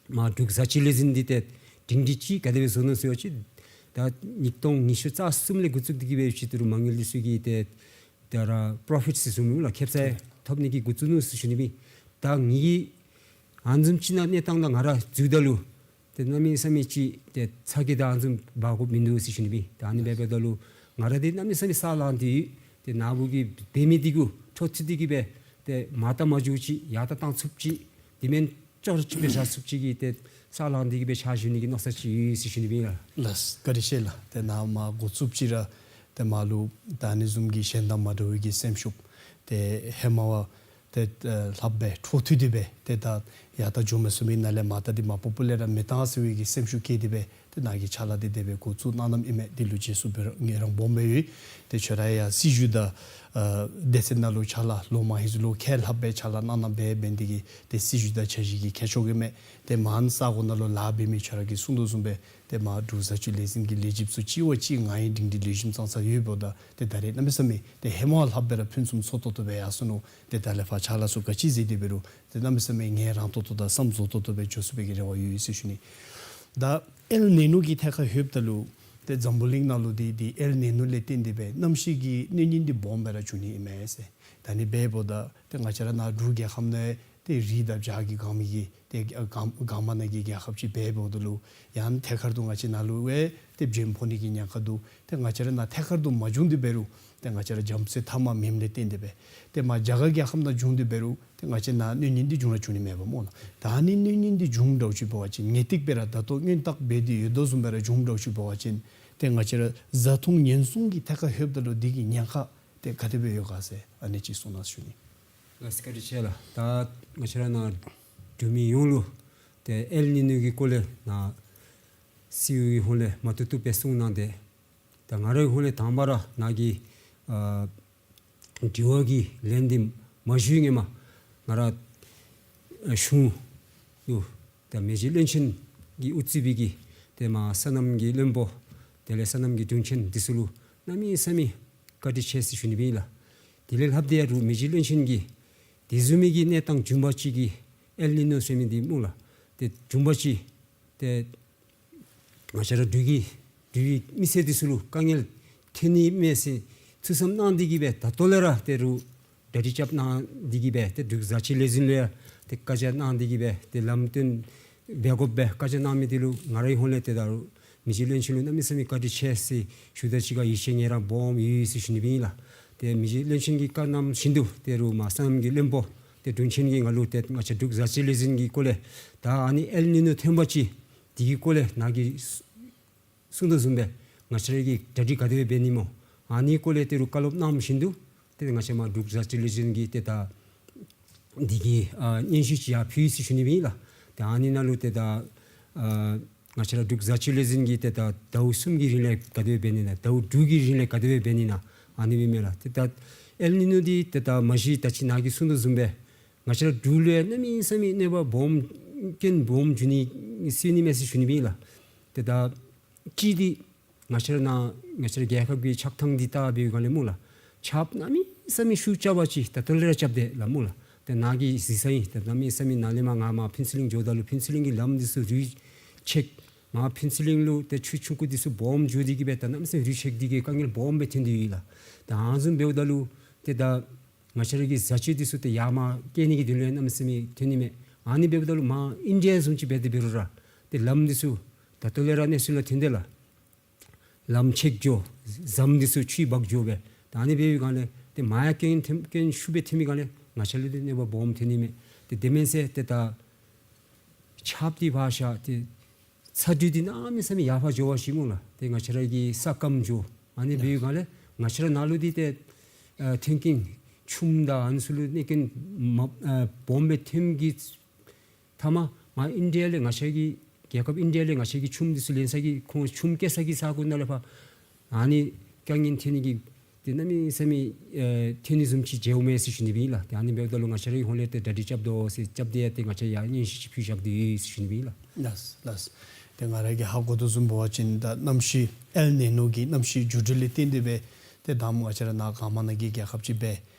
མར་འབྲུག་བཟའ་སྤྱོད་ལས་འཛིན་འདི་ཏེ་སྒྲིང་སྒྲི་ཅིག་ག་དེ་སྦེ་བཟོ་ནུག་ཟེར་བ་ཅིན་ད་ཉིས་སྟོང་ཉི་ཤུ་རྩ་གསུམ་ལས་འགོ་བཙུགས་ཏེ་གི་སྦེ་ཅིག་ཏེ་རུང་མ་དངུལ་འདི་ཚུ་གི་ཏེ་ད་ར་པོརོ་ཕིཊ་ཟེར་ཞུཝ་མས་ལགས། ཁེབ་སང་ཐོབ་ནི་གི་འགོ་བཙུགས་ནུག་ཟེར་ཞུ་ནི་སྦེ། ད་ངེ་གི་ཨ་ནི་བཟུམ་ཅིག་ནང་གནས་སྟངས་ནང་ང་ར་འཛུལཝ་ད་ལུ་ཏེ་གནམ་མེད་ས་མེད་ཅིག་ཏེ་ཚ་གྱང་དང་ཨ་ནི་བཟུམ་འབག་དགོཔ་མིན་འདུག་ཟེར་ཞུ་ནི་སྦེ། ད་ཨ་ནི་འབདཝ་ད་ལུ་ང་ར་འདི་གནམ་མེད་ས་མེད་ས་ལངས་ཏེ་ཡོད། ཏེ་ནཱ་བུ་གིས་འབད་མི་འདི་གུ་འཕྲོ་མཐུད་དེ་གི་སྦེ་ཏེ་མར་ལྟ་མ་འགྱོཝ་ཅིག་ཡར་ལྟ་བཏང་ཚུགསཔ་ཅིག་དེ་མེན་ཅོག་ར་གཅིག་སྦེ་བཞག་ཚུགསཔ་ཅིག་གི་ཏེ་ས་ལངས་ཏེ་གི་སྦེ་ཕྱག་ཞུ་ནི་གི་མནོ་བསམ་ཅིག་ཡོད་ཟེར་ཞུ་ནི་སྦེ་ཨིན་ལགས། ལགས་བཀའ་དྲིན་ཆེ་ལགས། ཏེ་ནཱ་མར་འགོ་བཙུགསཔ་ཅིག་ར་ཏེ་མར་ལུ་ད་ཨ་ནི་བཟུམ་གྱི་གཞན་དང་མ་འདྲ་བའི་གི་སེམས་ཤུགས་ཏེ་ཧེ་མ་བ་ཏེ་ལྷགཔ་སྦེ་འཕྲོ་མཐུད་དེ་སྦེ་ཏེ་ད་ཡར་ལྟ་འགྱོ་མ་ཚུགས་མི་ནང་ལས་མར་ལྟ་འདི་མ་པ་པ་ལས་ར་མི་བཏང་ཟེར་བའི་གི་སེམས་ཤུགས་བསྐྱེད་དེ་སྦེ་ཏེ་ནཱ་གི་ཕྱག་ལཱ་འདི་དེ་སྦེ་འགོ་བཙུགས་གནང་གནངམ་ཨིན་མས། འདི་ལུ་རྗེས་སུ་ཡི་རང་སྦོམ་སྦེ་ཡོད། ཏེ་ཁྱོད་ར་ཡང་སྲིད་བྱུས་དང་ཨ་སྡེ་ཚན་ནང་ལུ་ཕྱག་ལཱ་ལོ་མ་ཧེ་ཟུ་ལུ་ཁལ་ལྷགཔ་སྦེ་ཕྱག་ལཱ་གནང་གནངམ་འབད་འབད་ནི་འདི་གིས་ཏེ་སྲིད་བྱུས་དང་འཆར་གཞི་གི་ཁྱད་ཆོས་ཨིན་མས། ཏེ་མར་ས་གོ་ནང་ལུ་ལཱ་འབད་མི་ཁྱོད་ར་གིས་གསུང་དོ་བཟུམ་སྦེ་ཏེ་མར་འབྲུག་བཟའ་སྤྱོད་ལས་འཛིན་གྱི་ལས་བྱེདཔ་ཚུ་གཅིག་བ་གཅིག་ང་ཡང་སྒྲིང་སྒྲི་ལེགས་ཤོམ་ཙང་ཙང་ཡོདཔ་ད་ཏེ་ད་རེས་གནམ་མེད་ས་མེད་ཏེ་ཧེ་མ་ལྷགཔ་སྦེ་ར་ཕུན་སུམ་ཚོགས་ཏོག་ཏོ་སྦེ་ཡར་སོ་ནུག། ཏེ་ད་ལས་ཕར་ཕྱག་ལཱ་ཚུ་ག་ཅི་མཛད་དེ་འབད་རུང་ཏེ་གནམ་མེད་ས་མེད་ངལ་རངས་ཏོག་ཏོ་དང་བསམ་རྫོགས་ཏོག་ཏོ་སྦེ་འགྱོ་ཚུགས་པའི་གི་རེ་བ་ཡོད་ཟེར་ཞུ་ནི། ད་ཨེལ་ནི་ནོ་གི་ཐད་ཁར་ལྷོདཔ་ད་ལུ་ཏེ་འཛམ་བུ་གླིང་ནང་ལུ་འདི་འདི་ཨེལ་ནི་ནོ་ལས་བརྟེན་ཏེ་སྦེ་གནམ་གཤིས་ཀྱི་གནོད་ཉེན་འདི་སྦོམ་སྦེ་ར་འབྱུང་ནི་ཨིན་མས་ཟེར། ད་ཨ་ནི་འབདཝ་ད་ཏེ་ང་བཅས་ར་ནཱ་འབྲུག་རྒྱལ་ཁབ་ནང་ཏེ་རི་དང་བྱག་གིས་གང་མི་གི་ཏེ་གང་གང་མ་ནང་གི་རྒྱལ་ཁབ་ཅིག་འབདཝ་ད་ལུ་ཡང་ཐད་ཀར་དུ་ང་བཅས་ནཱ་ལུ་སྦེ་ཏེ་བྱེམ་ཕོག་ནི་གི་ཉེན་ཁ་འདུག། ཏེ་ང་བཅས་ར་ནཱ་ཐད་ཀར་དུ་མ་བྱུང་སྟེ་འབད་རུང་ཏེ་ང་བཅས་ར་རྒྱ་མཚོའི་མཐའ་མར་མེནམ་ལས་བརྟེན་ཏེ་སྦེ་ཏེ་མར་རྒྱ་གར་རྒྱལ་ཁབ་ནང་བྱུང་སྟེ་འབད་རུང་ཏེ་ང་བཅས་ནཱ་གནོད་ཉེན་འདི་འབྱུང་ར་འབྱུང་ནི་མས་པ་སྨོ་ལགས། ད་ཨ་ནི་གནོད་ཉེན་འདི་འབྱུངམ་འདྲཝ་ཅིག་འབད་བ་ཅིན་ངེས་ཏིག་སྦེ་ར་ད་ལྟོ་སྔོན་བརྟག་འབད་དེ་ཡོད་དོ་བཟུམ་སྦེ་ར་འབྱུངམ་འདྲཝ་ཅིག་འབད་བ་ཅིན་ཏེ་ང་བཅས་ར་བཟའ་འཐུང་ཉེན་སྲུང་གི་ཐད་ཁར་ལྷོདཔ་ད་ལུ་འདི་གི་ཉེན་ཁ་ཏེ་ག་དེ་སྦེ་ཡོད་ག་ཟེར་ཨ་ནི་ཅིག་གསུང་གནང་ཞུ་ནི། ལགས་སོ་བཀའ་དྲིན་ཆེ་ལགས། ད་ང་བཅས་ར་ནཱ་འབྲུག་མི་ཡོངས་ལུ་ཏེ་ཨེལ་ནི་ནོ་གི་སྐོར་ལས་ནཱ་སི་ཨི་ཨོ་གི་ཧོང་ལས་མ་བཏུབ་བཏུབ་སྦེ་གསུང་གནང་སྟེ། ད་ང་རའི་ཧོང་ལས་དང་པ་ར་ནཱ་གི་ཨ་དྲི་བ་གི་ལན་འདི་མ་ཞུ་བའི་སྔོན་མ་ང་ར་ཨ་གཞུང་ལུ་ད་མི་རྗེ་བློན་ཆེན་གྱིས་དབུ་གཙོས་པའི་གི་ཏེ་མར་སོ་ནམ་གྱི་བློན་པོ་དེ་ལས་སོ་ནམ་གྱི་དྲུང་ཆེན་འདི་ཚུ་ལུ་གནམ་མེད་ས་མེད་བཀའ་དྲིན་ཆེ་ཟེར་ཞུ་ནི་སྦེ་ཨིན་ལགས། དེ་ལས་ལྷག་སྟེ་ཡང་རུང་མི་རྗེ་བློན་ཆེན་གྱིས་དེ་བཟུམ་མའི་གི་གནས་སྟངས་བྱུང་བ་ཅིན་གི་ཨེལ་ནི་ནོ་ཟེར་མི་འདི་སྨོ་ལགས། ཏེ་བྱུང་བ་ཅིན་ཏེ་ང་བཅས་ར་འབྲུག་གི་འབྲུག་པའི་མི་སེར་འདི་ཚུ་ལུ་དཀའ་ངལ་ཐོན་ནི་མས་ཟེར་ཐུགས་བསམ་གནང་སྟེ་གི་སྦེ་ད་ལྟོ་ལས་ར་ཏེ་རུང་གྲ་སྒྲིག་རྐྱབ་གནང་སྟེ་གི་སྦེ་ཏེ་འབྲུག་བཟའ་སྤྱོད་ལས་འཛིན་ལུ་ཡང་ཏེ་བཀའ་རྒྱ་གནང་སྟེ་གི་སྦེ་ཏེ་ལམ་སྟོན་འབད་དགོ་པའི་བཀའ་རྒྱ་གནང་མི་འདི་ལུ་ང་རའི་ཧོང་ལས་ཏེ་ད་རུང་མི་རྗེ་བློན་ཆེན་ལུ་གནམ་མེད་ས་མེད་བཀའ་དྲིན་ཆེ་ཟེར་ཞུ་ད་ཅིག་ཁར་ཡིད་ཆེས་ངལ་རངས་སྦོམ་ཡོད་ཟེར་ཞུ་ནི་སྦེ་ཨིན་ལགས། ཏེ་མི་རྗེ་བློན་ཆེན་གྱིས་བཀའ་གནང་བཞིན་དུ་ཏེ་རུང་མར་སོ་ནམ་གྱི་བློན་པོ་ཏེ་དྲུང་ཆེན་གྱིས་ང་ལུ་ཏེ་ང་བཅས་འབྲུག་བཟའ་སྤྱོད་ལས་འཛིན་གྱི་སྐོར་ལས་ད་ཨ་ནི་ཨེལ་ནི་ནོ་ཐོན་པ་ཅིན་དེ་གི་སྐོར་ལས་ནཱ་གིས་གསུང་དོ་བཟུམ་སྦེ་ང་བཅས་ར་གིས་གྲ་སྒྲིག་ག་དེ་སྦེ་འབད་ནི་སྨོ། ཨ་ནི་སྐོར་ལས་ཏེ་རུང་བཀའ་སློབ་གནང་བཞིན་དུ་ཏེ་ང་བཅས་མར་འབྲུག་བཟའ་སྤྱོད་ལས་འཛིན་གྱི་ཏེ་ད་འདི་གི་ཨ་སྙན་ཞུ་ཅིག་ཡར་ཕུལ་ཡི་ཟེར་ཞུ་ནི་སྦེ་ཨིན་ལགས། ཏེ་ཨ་ནི་ནང་ལུ་ཏེ་ད་ཨ་ང་བཅས་ར་འབྲུག་བཟའ་སྤྱོད་ལས་འཛིན་གྱིས་ཏེ་ད་ཟླཝ་གསུམ་གྱི་རིང་ལས་ག་དེ་སྦེ་འབད་ནི་ན་ཟླཝ་དྲུག་གི་རིང་ལས་ག་དེ་སྦེ་འབད་ནི་ན་ཨ་ནི་སྦེ་མས་ལགས། ཏེ་ད་ཨེལ་ནི་ནོ་འདི་ཏེ་ད་མ་གཞི་ད་ཅི་ནཱ་གིས་གསུང་དོ་བཟུམ་སྦེ་ ང་བཅས་ར་འབྲུག་ལུ་ཡང་གནམ་མེད་ས་མེད་གནོད་པ་སྦོམ་རྐྱེན་སྦོམ་འབྱུང་ནི་སྲིད་ནི་མས་ཟེར་ཞུ་ནི་ཨིན་ལགས། ཏེ་ད་གཅིག་འདི་ང་བཅས་ར་ནཱ་ང་བཅས་ར་རྒྱལ་ཁབ་ཀྱི་ཆགས་ཐངས་འདི་བལྟ་བའི་སྒང་ལས་སྨོ་ལགས། ཆརཔ་གནམ་མེད་ས་མེད་ཤུགས་རྐྱབ་པ་ཅིན་ད་ལྟོ་ལས་ར་རྐྱབ་སྟེ་ལགས་སྨོ་ལགས། ཏེ་ནཱ་གི་གཟིགས་ས་ཨིན། ཏེ་གནམ་མེད་ས་མེད་ནཱ་ལས་མར་ང་མར་ཕུན་ཚོགས་གླིང་འགྱོཝ་ད་ལུ་ཕུན་ཚོགས་གླིང་གི་ལམ་འདི་ཚུ་རུད་ཆད། མར་ཕུན་ཚོགས་གླིང་ལུ་ཏེ་ཆུ་ཆུང་ཀུ་འདི་ཚུ་སྦོམ་འགྱོ་སྟེ་གི་སྦེ་ད་གནམ་མེད་ས་མེད་རུད་ཆད་དེ་གི་དཀའ་ངལ་སྦོམ་སྦེ་ཐོན་ཏེ་ཡོད་ལགས། ད་ཨ་ནི་བཟུམ་འབདཝ་ད་ལུ་ཏེ་ད་ང་བཅས་ར་གི་བཟའ་སྤྱོད་འདི་ཚུ་ཏེ་ཡར་མར་བསྐྱལ་ནི་གི་དོན་ལུ་གནམ་མེད་ས་མེད་ཐོན་ནི་མས། ཨ་ནི་འབདཝ་ད་ལུ་མར་ཨིན་ཌི་ཡ་བཟུམ་ཅིག་འབད་དེ་འབད་རུང་ར་ཏེ་ལམ་འདི་ཚུ་ད་ལྟོ་ལས་ར་གནས་ཚུལ་ལུ་ཐོན་ཏེ་ལགས། ལམ་ཆད་འགྱོ། ཟམ་འདི་ཚུ་ཆུ་འབག་འགྱོ་སྦེ། ད་ཨ་ནི་འབད་བའི་སྒང་ལས་ཏེ་མར་ཡང་རྐྱེན་ཐེམ་རྐྱེན་ཤུགས་སྦེ་ཐོན་མི་སྒང་ལས་ང་བཅས་ལུ་ཏེ་གནོད་པ་སྦོམ་ཐོན་ནི་མས། ཏེ་དེ་མེན་ཟེར་ཏེ་ད་ཆརཔ་འདི་ཕར་བཞག་ཏེ་ཚ་དྲོད་འདི་གནམ་མེད་ས་མེད་ཡར་ཕར་འགྱོ་བ་ཅིན་སྨོ་ལགས། ཏེ་ང་བཅས་ར་གི་ས་སྐམ་འགྱོ། ཨ་ནི་འབད་བའི་སྒང་ལས་ང་བཅས་ར་ནཱ་ལུ་འདི་ཏེ་ཨ་ཐོན་རྐྱེན་ཆུམ་དང་ཨ་ནི་ཚུ་ལུ་གནོད་རྐྱེན་མ་ཨ་སྦོམ་སྦེ་ཐོན་གྱི་མཐའ་མ་མར་ཨིན་ཌི་ཡ་ལས་ང་བཅས་ཀྱི་རྒྱལ་ཁབ་ཨིན་ཌི་ཡ་ལས་ང་བཅས་ཀྱི་ཆུམ་འདི་ཚུ་ལེན་ས་གི་ཁོང་ཆུམ་སྐྱེལ་ས་གི་ས་གོ་ནང་ལས་ཕར་ཨ་ནི་དཀའ་ངལ་ཐོན་ནི་གི་ཏེ་གནམ་མེད་ས་མེད་ཨེ་ཐོན་ནི་བཟུམ་ཅིག་མཇལཝ་མས་ཟེར་ཞུ་ནི་སྦེ་ཨིན་ལགས། ཏེ་ཨ་ནི་འབདཝ་ད་ལུ་ང་བཅས་རའི་ཧོངས་ལས་ཏེ་གྲ་སྒྲིག་རྐྱབ་དོ་ཟེར་རྐྱབ་སྟེ་ཏེ་ང་བཅས་ཡར་སྙན་ཞུ་ཅིག་ཕུལ་བཞག་སྟེ་ཡོད་ཟེར་ཞུ་ནི་སྦེ་ཨིན་ལགས། ལགས་ལགས། ཏེ་ང་ར་གིས་ཧ་གོ་དོ་བཟུམ་འབད་བ་ཅིན་ད་གནམ་གཤིས་ཨེལ་ནི་ནོ་གི་གནམ་གཤིས་འགྱུར་འགྲོས་ལས་བརྟེན་ཏེ་སྦེ་ཏེ་ད་ང་བཅས་ར་ནཱ་ག་མ་ན་གི་རྒྱལ་ཁབ་ཅིག་སྦེ་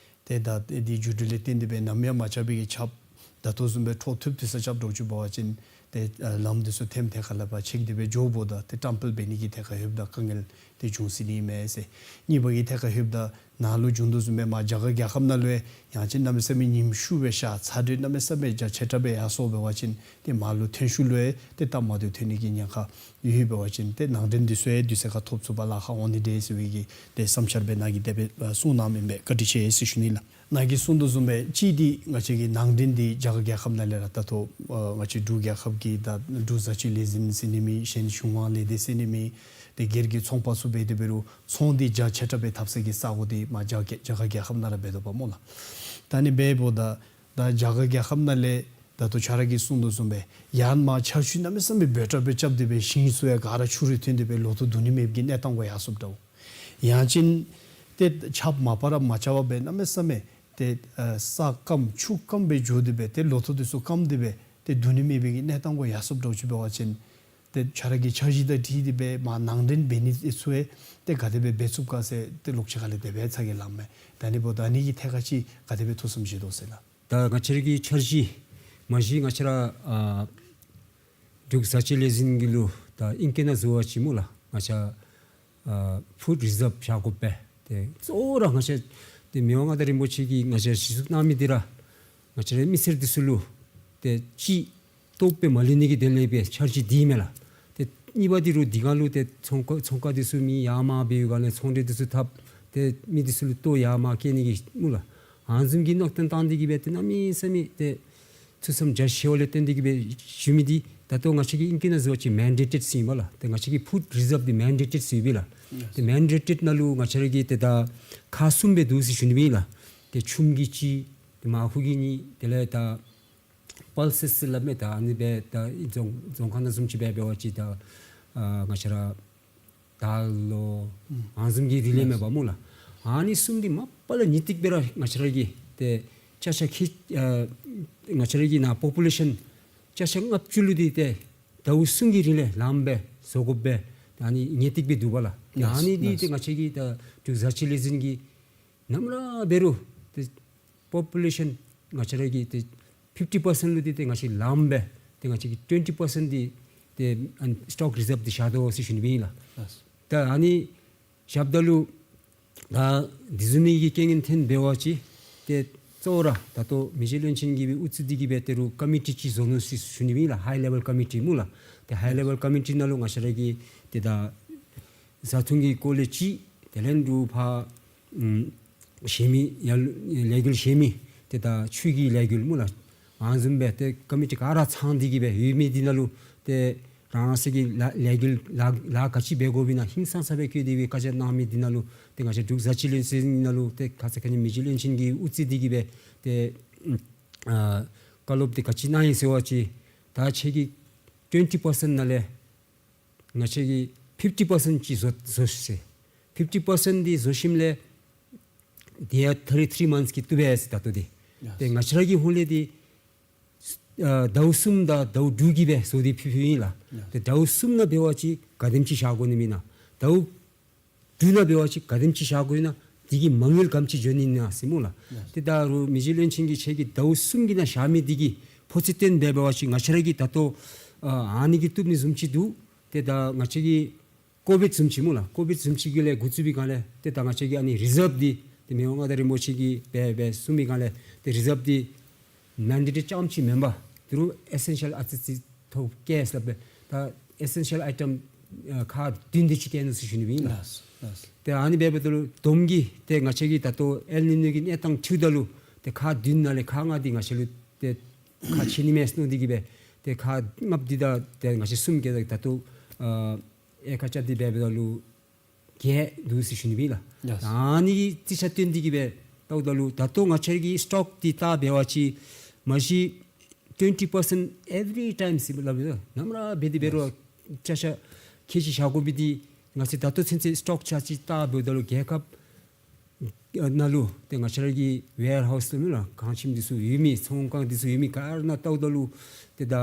ཏེ་ད་འདི་འགྱུར་འགྲོས་ལས་བརྟེན་ཏེ་སྦེ་ནམ་ཡང་མ་རྐྱབ་པའི་གི་ཆརཔ་ད་ལྟོ་བཟུམ་སྦེ་འཕྲོ་མཐུད་དེ་ས་རྐྱབ་འགྱོ་ཅི་འབད་བ་ཅིན་ཏེ་ཨ་ལམ་འདི་ཚུ་ཐེམ་ཐད་ཁར་ལས་ཕར་ཆད་དེ་སྦེ་འགྱོཝ་ད་ཏེ་བཀྲམ་སྤེལ་འབད་ནི་གི་ཐད་ཁར་ལྷོདཔ་ད་དཀའ་ངལ་ཏེ་འབྱུང་སྲིད་ནི་མས་ཟེར། གཉིས་པ་གི་ཐད་ཁར་ལྷོདཔ་ད་ནཱ་ལུ་བྱུང་དོ་བཟུམ་སྦེ་མར་རྒྱ་གར་རྒྱལ་ཁབ་ནང་ལུ་ཡང་ཅིན་གནམ་མེད་ས་མེད་ཉིམ་ཤུགས་སྦེ་ཤར་ཚ་དྲོད་གནམ་མེད་ས་མེད་རྒྱ་ཆེ་དྲགས་སྦེ་ཡར་སོང་འབད་བ་ཅིན་ཏེ་མར་ལུ་ཐོན་ཤུལ་ལུ་ཡང་ཏེ་སྟབས་མ་བདེཝ་ཐོན་ནི་གི་ཉེན་ཁ་ཡོད་འབད་བ་ཅིན་ཏེ་ནང་འདྲེན་འདི་ཚུ་ཡང་དུས་ཚོད་ཁར་ཐོབ་ཚུགས་པར་ལཱ་ཁག་འོང་ནི་འདྲས་ཟེར་བའི་གི་ཏེ་བསམ་འཆར་སྦེ་ནཱ་གིས་དེ་སྦེ་ཨ་གསུངས་གནངམ་ཨིན་པས། བཀའ་དྲིན་ཆེ་ཟེར་ཞུ་ནི་ལགས། ནཱ་གིས་གསུངས་དོ་བཟུམ་སྦེ་གཅིག་འདི་ང་བཅས་ཀྱི་ནང་འདྲེན་འདི་རྒྱ་གར་རྒྱལ་ཁབ་ནང་ལས་ར་ད་ལྟོ་ཨ་ང་བཅས་འབྲུག་རྒྱལ་ཁབ་ཀྱི་ད་འབྲུག་བཟའ་སྤྱོད་ལས་འཛིན་ཟེར་ནི་མེད། གཞན་གཞུང་དབང་ལས་སྡེ་ཟེར་ནི་མེད། ཏེ་སྒེར་གྱི་ཚོང་པ་ཚུ་འབད་དེ་འབད་རུང་ཚོང་འདི་རྒྱ་ཆེ་དྲགས་སྦེ་འཐབ་ས་གི་ས་གོ་འདི་མར་རྒྱ་རྒྱ་གར་རྒྱལ་ཁབ་ནང་ར་འབད་དོ་བ་སྨོ་ལགས། ད་ནི་འབདཝ་ད་ད་རྒྱ་གར་རྒྱལ་ཁབ་ནང་ལས་ད་ལྟོ་ཁྱོད་ར་གིས་གསུངས་དོ་བཟུམ་སྦེ་ཡར་མར་ཆར་ཆུ་གནམ་མེད་ས་མེད་འབོལ་དྲགས་སྦེ་རྐྱབ་སྟེ་སྦེ་ཞིང་ཚུ་ཡང་ག་ར་ཆུ་རུད་ཐོན་ཏེ་སྦེ་ལོ་ཐོག་བསྡུ་ནི་མེད་པའི་གི་གནས་སྟངས་གུ་ཡར་སོངམ་འདྲཝ། ཡང་ཅིན་ཏེ་ཆརཔ་མ་པ་ར་མ་རྐྱབ་པར་སྦེ་གནམ་མེད་ས་མེད་ཏེ་ཨ་ས་སྐམ་ཆུ་སྐམ་སྦེ་འགྱོ་སྟེ་སྦེ་ཏེ་ལོ་ཐོག་འདི་ཚུ་སྐམ་སྟེ་སྦེ་ཏེ་བསྡུ་ནི་མེད་པའི་གི་གནས་སྟངས་གུ་ཡར་སོངམ་འདྲཝ་ཅིག་འབད་བ་ཅིན་ཏེ་ཁྱོད་ར་གི་འཆར་གཞི་དང་འཁྲིལ་ཏེ་སྦེ་མར་ནང་འདྲེན་འབད་ནི་འདི་ཚུ་ཡང་ཏེ་ག་དེ་སྦེ་འབད་ཚུགས་ག་ཟེར་ཏེ་ལོག་ཅི་ག་ལས་དེ་སྦེ་ཚ་གྱང་ལངམ་མས། ད་ནི་འབདཝ་ད་ཨ་ནི་གི་ཐད་ཁར་ཅིག་ག་དེ་སྦེ་ཐུགས་བསམ་བཞེས་དོ་ཟེར་ལགས། ད་ང་བཅས་ར་གི་འཆར་གཞི་མ་གཞི་ང་བཅས་ར་ཨ་འབྲུག་བཟའ་སྤྱོད་ལས་འཛིན་གྱི་ལུ་ད་ཨིང་སྐད་ནང་བཟོ་བ་ཅིན་སྨོ་ལགས། ང་བཅས་ཨ་ཕུཌ་རི་ཛརབ་བཞག་དགོ་པས། ཏེ་གཙོ་བོ་ར་ང་བཅས་ཏེ་མི་དབང་མངའ་བདག་རིན་པོ་ཆེ་གིས་ང་བཅས་གཞི་བཙུགས་གནང་མི་འདི་ར་ང་བཅས་རའི་མི་སེར་འདི་ཚུ་ལུ་ཏེ་ཅིག་ལྟོཝ་སྦེ་མ་ལུས་ནི་གི་དོན་ལས་སྦེ་འཆར་གཞི་འདི་མས་ལགས། ཏེ་གཉིས་པ་འདི་རུང་འདི་གང་ལུ་ཏེ་ཚོང་ཁང་ཚོང་ཁང་འདི་ཚུ་མི་ཡར་མར་འབད་བའི་སྒང་ལས་ཚོང་འབྲེལ་འདི་ཚུ་འཐབ། ཏེ་མི་འདི་ཚུ་ལུ་ལྟོ་ཡར་མར་བསྐྱལ་ནི་གི་སྨོ་ལགས། ཨ་ནི་བཟུམ་གྱི་མནོ་བསམ་བཏང་སྟེ་གི་སྦེ་ཏེ་གནམ་མེད་ས་མེད་ཏེ་ཐུགས་བསམ་རྒྱ་ཆེ་བ་ལས་བརྟེན་ཏེ་གི་སྦེ་ཞུ་མི་འདི་ད་ལྟོ་ང་བཅས་ཀྱིས་ཨིང་སྐད་ནང་བཟོ་བ་ཅིན་མེན་ཌེ་ཊེཌ་ཟེར་ཨིན་པས་ལགས། ཏེ་ང་བཅས་ཀྱི་ཕུཌ་རི་ཛརབ་འདི་མེན་ཌེ་ཊེཌ་ཟེར་ཨིན་པས་ལགས། ཏེ་མེན་ཌེ་ཊེཌ་ནང་ལུ་ང་བཅས་ར་གི་ཏེ་ད་ཁག་གསུམ་སྦེ་འདུག་ཟེར་ཞུ་ནི་སྦེ་ཨིན་ལགས། ཏེ་ཆུམ་གྱི་གཅིག། ཏེ་མར་ཁུ་གི་གཉིས། དེ་ལས་ད་པཱལ་སེསི་ཟེར་སླབ་མས། ད་ཨ་ནི་སྦེ་ད་རྫོང་རྫོང་ཁ་ནང་བཟུམ་ཅིག་སྦེ་འབད་བ་ཅིན་ད་ཨ་ང་བཅས་ར་དཱལ་ལོ་ཨ་ནི་བཟུམ་གྱི་རིགས་ལས་མེན་པ་སྨོ་ལགས། ཨ་ནི་གསུམ་འདི་མ་པ་ལས་ངེས་ཏིག་སྦེ་ར་ང་བཅས་ར་གི་ཏེ་ཅ་ཆས་ཁྱད་ཨ་ང་བཅས་ར་གི་ནཱ་པོ་པུ་ལེ་ཤཱན་ཅ་ཆས་ལྔ་བཅུ་ལུ་འདི་ཏེ་ཟླཝ་གསུམ་གྱི་རིང་ལས་ལངམ་སྦེ་བཟོ་དགོ་པས། ཨ་ནི་ངེས་ཏིག་སྦེ་འདུག་པ་ལགས། ཨ་ནི་འདི་ཏེ་ང་བཅས་ཀྱི་ད་འབྲུག་བཟའ་སྤྱོད་ལས་འཛིན་གྱིས་ནམ་ར་འབད་རུང་ཏེ་པོ་པུ་ལེ་ཤཱན་ང་བཅས་ར་གི་ཏེ་ཕིཕ་ཊི་པར་སེནཊ་ལུ་འདི་ཏེ་ང་བཅས་ལངམ་སྦེ་ཏེ་ང་བཅས་ཀྱིས་ཊུ་ཝེན་ཊི་པར་སེནཊ་འདི་ཏེ་ཨ་ནི་སི་ཊོག་རི་ཛརབ་འདི་བཞག་དོ་ཟེར་ཞུ་ནི་སྦེ་ཨིན་ལགས། ད་ཨ་ནི་བཞགཔ་ད་ལུ་ད་འདི་བཟུམ་མའི་གི་རྐྱེན་ངན་ཐོན་འབད་བ་ཅིན་ཏེ་གཙོ་བོ་ར་ད་ལྟོ་མི་རྗེ་བློན་ཆེན་གྱིས་སྦེ་ཨུ་ཚུགས་འདི་གིས་སྦེ་ཏེ་རུང་ཀོ་མི་ཊི་ཅིག་བཟོ་ནུག་ཟེར་ཞུ་ནི་སྦེ་ཨིན་ལགས། ཧའི་ལེ་ཝེལ་ཀོ་མི་ཊི་སྨོ་ལགས། ཏེ་ཧའི་ལེ་ཝེལ་ཀོ་མི་ཊི་ནང་ལུ་ང་བཅས་ར་གི་ཏེ་ད་བཟའ་འཐུང་གི་སྐོར་ལས་ཅིག། དེ་ལས་འབྲུག་ཕར་ཨམ་གཞན་མི་ཡར་ལས་འགུལ་གཞན་མི་ཏེ་ད་ཆོས་ཀྱི་ལས་འགུལ་སྨོ་ལགས། ཨ་ནི་བཟུམ་སྦེ་ཏེ་ཀོ་མི་ཊི་ག་ར་ཚང་སྟེ་གི་སྦེ་ཡོད་མི་འདི་ནང་ལུ་ཏེ་རང་རང་སོ་གི་ལཱ་ལས་འགུལ་ལཱ་ལཱ་ག་ཅི་འབད་དགོཔ་ཨིན་ན་ཧིང་སངས་ས་སྦེ་བཀོད་དེ་སྦེ་བཀའ་རྒྱ་གནང་མི་འདི་ནང་ལུ་ཏེ་ང་བཅས་འབྲུག་བཟའ་སྤྱོད་ལས་འཛིན་ནང་ལུ་ཏེ་ཁ་ཙ་ཁ་ཉིནམ་མི་རྗེ་བློན་ཆེན་གྱིས་ཨུ་ཚུགས་འདི་གིས་སྦེ་ཏེ་ཨ་བཀའ་སློབ་འདི་ག་ཅི་གནང་ཡི་ཟེར་བ་ཅིན་ད་ཁྱེད་ཀྱིས་ཊུ་ཝེན་ཊི་པར་སེནཊ་ནང་ལས་ང་བཅས་ཀྱིས་ཕིཕ་ཊི་པར་སེནཊ་ཅིག་བཟོ་བཟོ་ཤིག་ཟེར། ཕིཕ་ཊི་པར་སེནཊ་འདི་བཟོ་ཞིནམ་ལས་དེ་ཡང་ཐར་ཊི་ཐི་རི་མནཐས་ཀྱི་བཏུབ་པས་ཟེར། ད་ལྟོ་འདི་ ཡ། ཏེ་ང་བཅས་ར་གི་ཧོང་ལས་འདི་ཨ་ཟླཝ་གསུམ་དང་ཟླཝ་དྲུག་གི་སྦེ་བཟོ་སྟེ་ཕུལ་ཕུལཝ་ཨིན་ལགས། ཡ། ཏེ་ཟླཝ་གསུམ་ནང་འབད་བ་ཅིན་ག་དེམ་ཅིག་བཞག་དགོ་ནི་མེན་ན། ཟླཝ་དྲུག་ནང་འབད་བ་ཅིན་ག་དེམ་ཅིག་བཞག་དགོ་ན། དེ་གི་མ་དངུལ་ག་དེམ་ཅིག་འགྱོ་ནི་ཨིན་ན་ཟེར་སྨོ་ལགས། ཡ། ཏེ་ད་རུང་མི་རྗེ་བློན་ཆེན་གྱིས་ཁྱེད་ཀྱིས་ཟླཝ་གསུམ་གྱི་ནང་བཞག་མི་འདི་གི་ཕོ་ཚོད་བཏོན་འབད་བ་ཅིན་ང་བཅས་ར་གིས་ད་ལྟོ་ཨ་ཨ་ནི་གིས་བཏུབ་ནི་བཟུམ་ཅིག་འདུག། ཏེ་ད་ང་བཅས་ཀྱིས་ཀོ་བིཌ་བཟུམ་ཅིག་སྨོ་ལགས། ཀོ་བིཌ་བཟུམ་ཅིག་གི་ལས་འགོ་བཙུགས་པའི་སྒང་ལས་ཏེ་ད་ང་བཅས་ཀྱིས་ཨ་ནི་རི་ཛརབ་འདི་ཏེ་མི་དབང་མངའ་བདག་རིན་པོ་ཆེ་གིས་འབད་འབད་གསུངས་པའི་སྒང་ལས་ཏེ་རི་ཛརབ་འདི་མེན་ཌེ་ཊེཌ་རྐྱངམ་ཅིག་མེན་པར་དེ་རུང་ཨེ་སེན་ཤལ་ཨའི་ཊམ་ཚུ་ཐོབ་བཀལ་ཟེར་སླབ་པས། ད་ཨེ་སེན་ཤལ་ཨའི་ཊམ་ཨ་ཁག་བདུན་དེ་ཅིག་བཀལ་ནུག་ཟེར་ཞུ་ནི་སྦེ་ཨིན་ལགས། ལགས་ལགས། ཏེ་ཨ་ནི་འབདཝ་ད་ལུ་བསྡོམས་ཀྱིས་ཏེ་ང་བཅས་ཀྱིས་ད་ལྟོ་ཨེལ་ནི་ཉོ་གི་གནས་སྟངས་འཁྱིད་ད་ལུ་ཏེ་ཁག་བདུན་ནང་ལས་ཁག་ལྔ་འདི་ང་བཅས་ལུ་ཏེ་ཁག་ཆེ་ནི་མས་ཟེར་མནོ་སྟེ་གིས་སྦེ་ཏེ་ཁག་ལྔ་འདི་དང་ཏེ་ང་བཅས་གསུམ་བཀལ་ད་ད་ལྟོ་ཨ་དབྱེ་ཁག་རྐྱབ་སྟེ་འབདཝ་ད་ལུ་བརྒྱད་འདུག་ཟེར་ཞུ་ནི་སྦེ་ཨིན་ལགས། ཡ། ཨ་ནི་གི་རྩིས་ཆ་བཏོན་ཏེ་གིས་སྦེ་ལྟཝ་ད་ལུ་ད་ལྟོ་ང་བཅས་ཀྱི་སི་ཊོག་འདི་བལྟ་འབད་བ་ཅིན་མ་གཞི་ཊུ་ཝེན་ཊི་པར་སེནཊ་ཨེབ་རི་ཊའིམ་ཟེར་སླབ་ཡོད། ནམ་ར་འབད་དེ་འབད་རུང་ཡ་ཅ་ཆས་ཁལ་གཅིག་བཞག་དགོ་པའི་འདི་ང་བཅས་ད་ལྟོ་ཚུན་ཚོད་སི་ཊོག་ཆ་ཅིག་བལྟ་འབདཝ་ད་ལུ་རྒྱལ་ཁབ་ནང་ལུ་ཏེ་ང་བཅས་ར་གི་ཝེར་ཧའུསི་ལུ་མེན་ན་ཁང་ཁྱིམ་འདི་ཚུ་ཡོད་མི་ཚོང་ཁང་འདི་ཚུ་ཡོད་མི་ག་ར་ནང་ལྟཝ་ད་ལུ་ཏེ་ད་ཨ་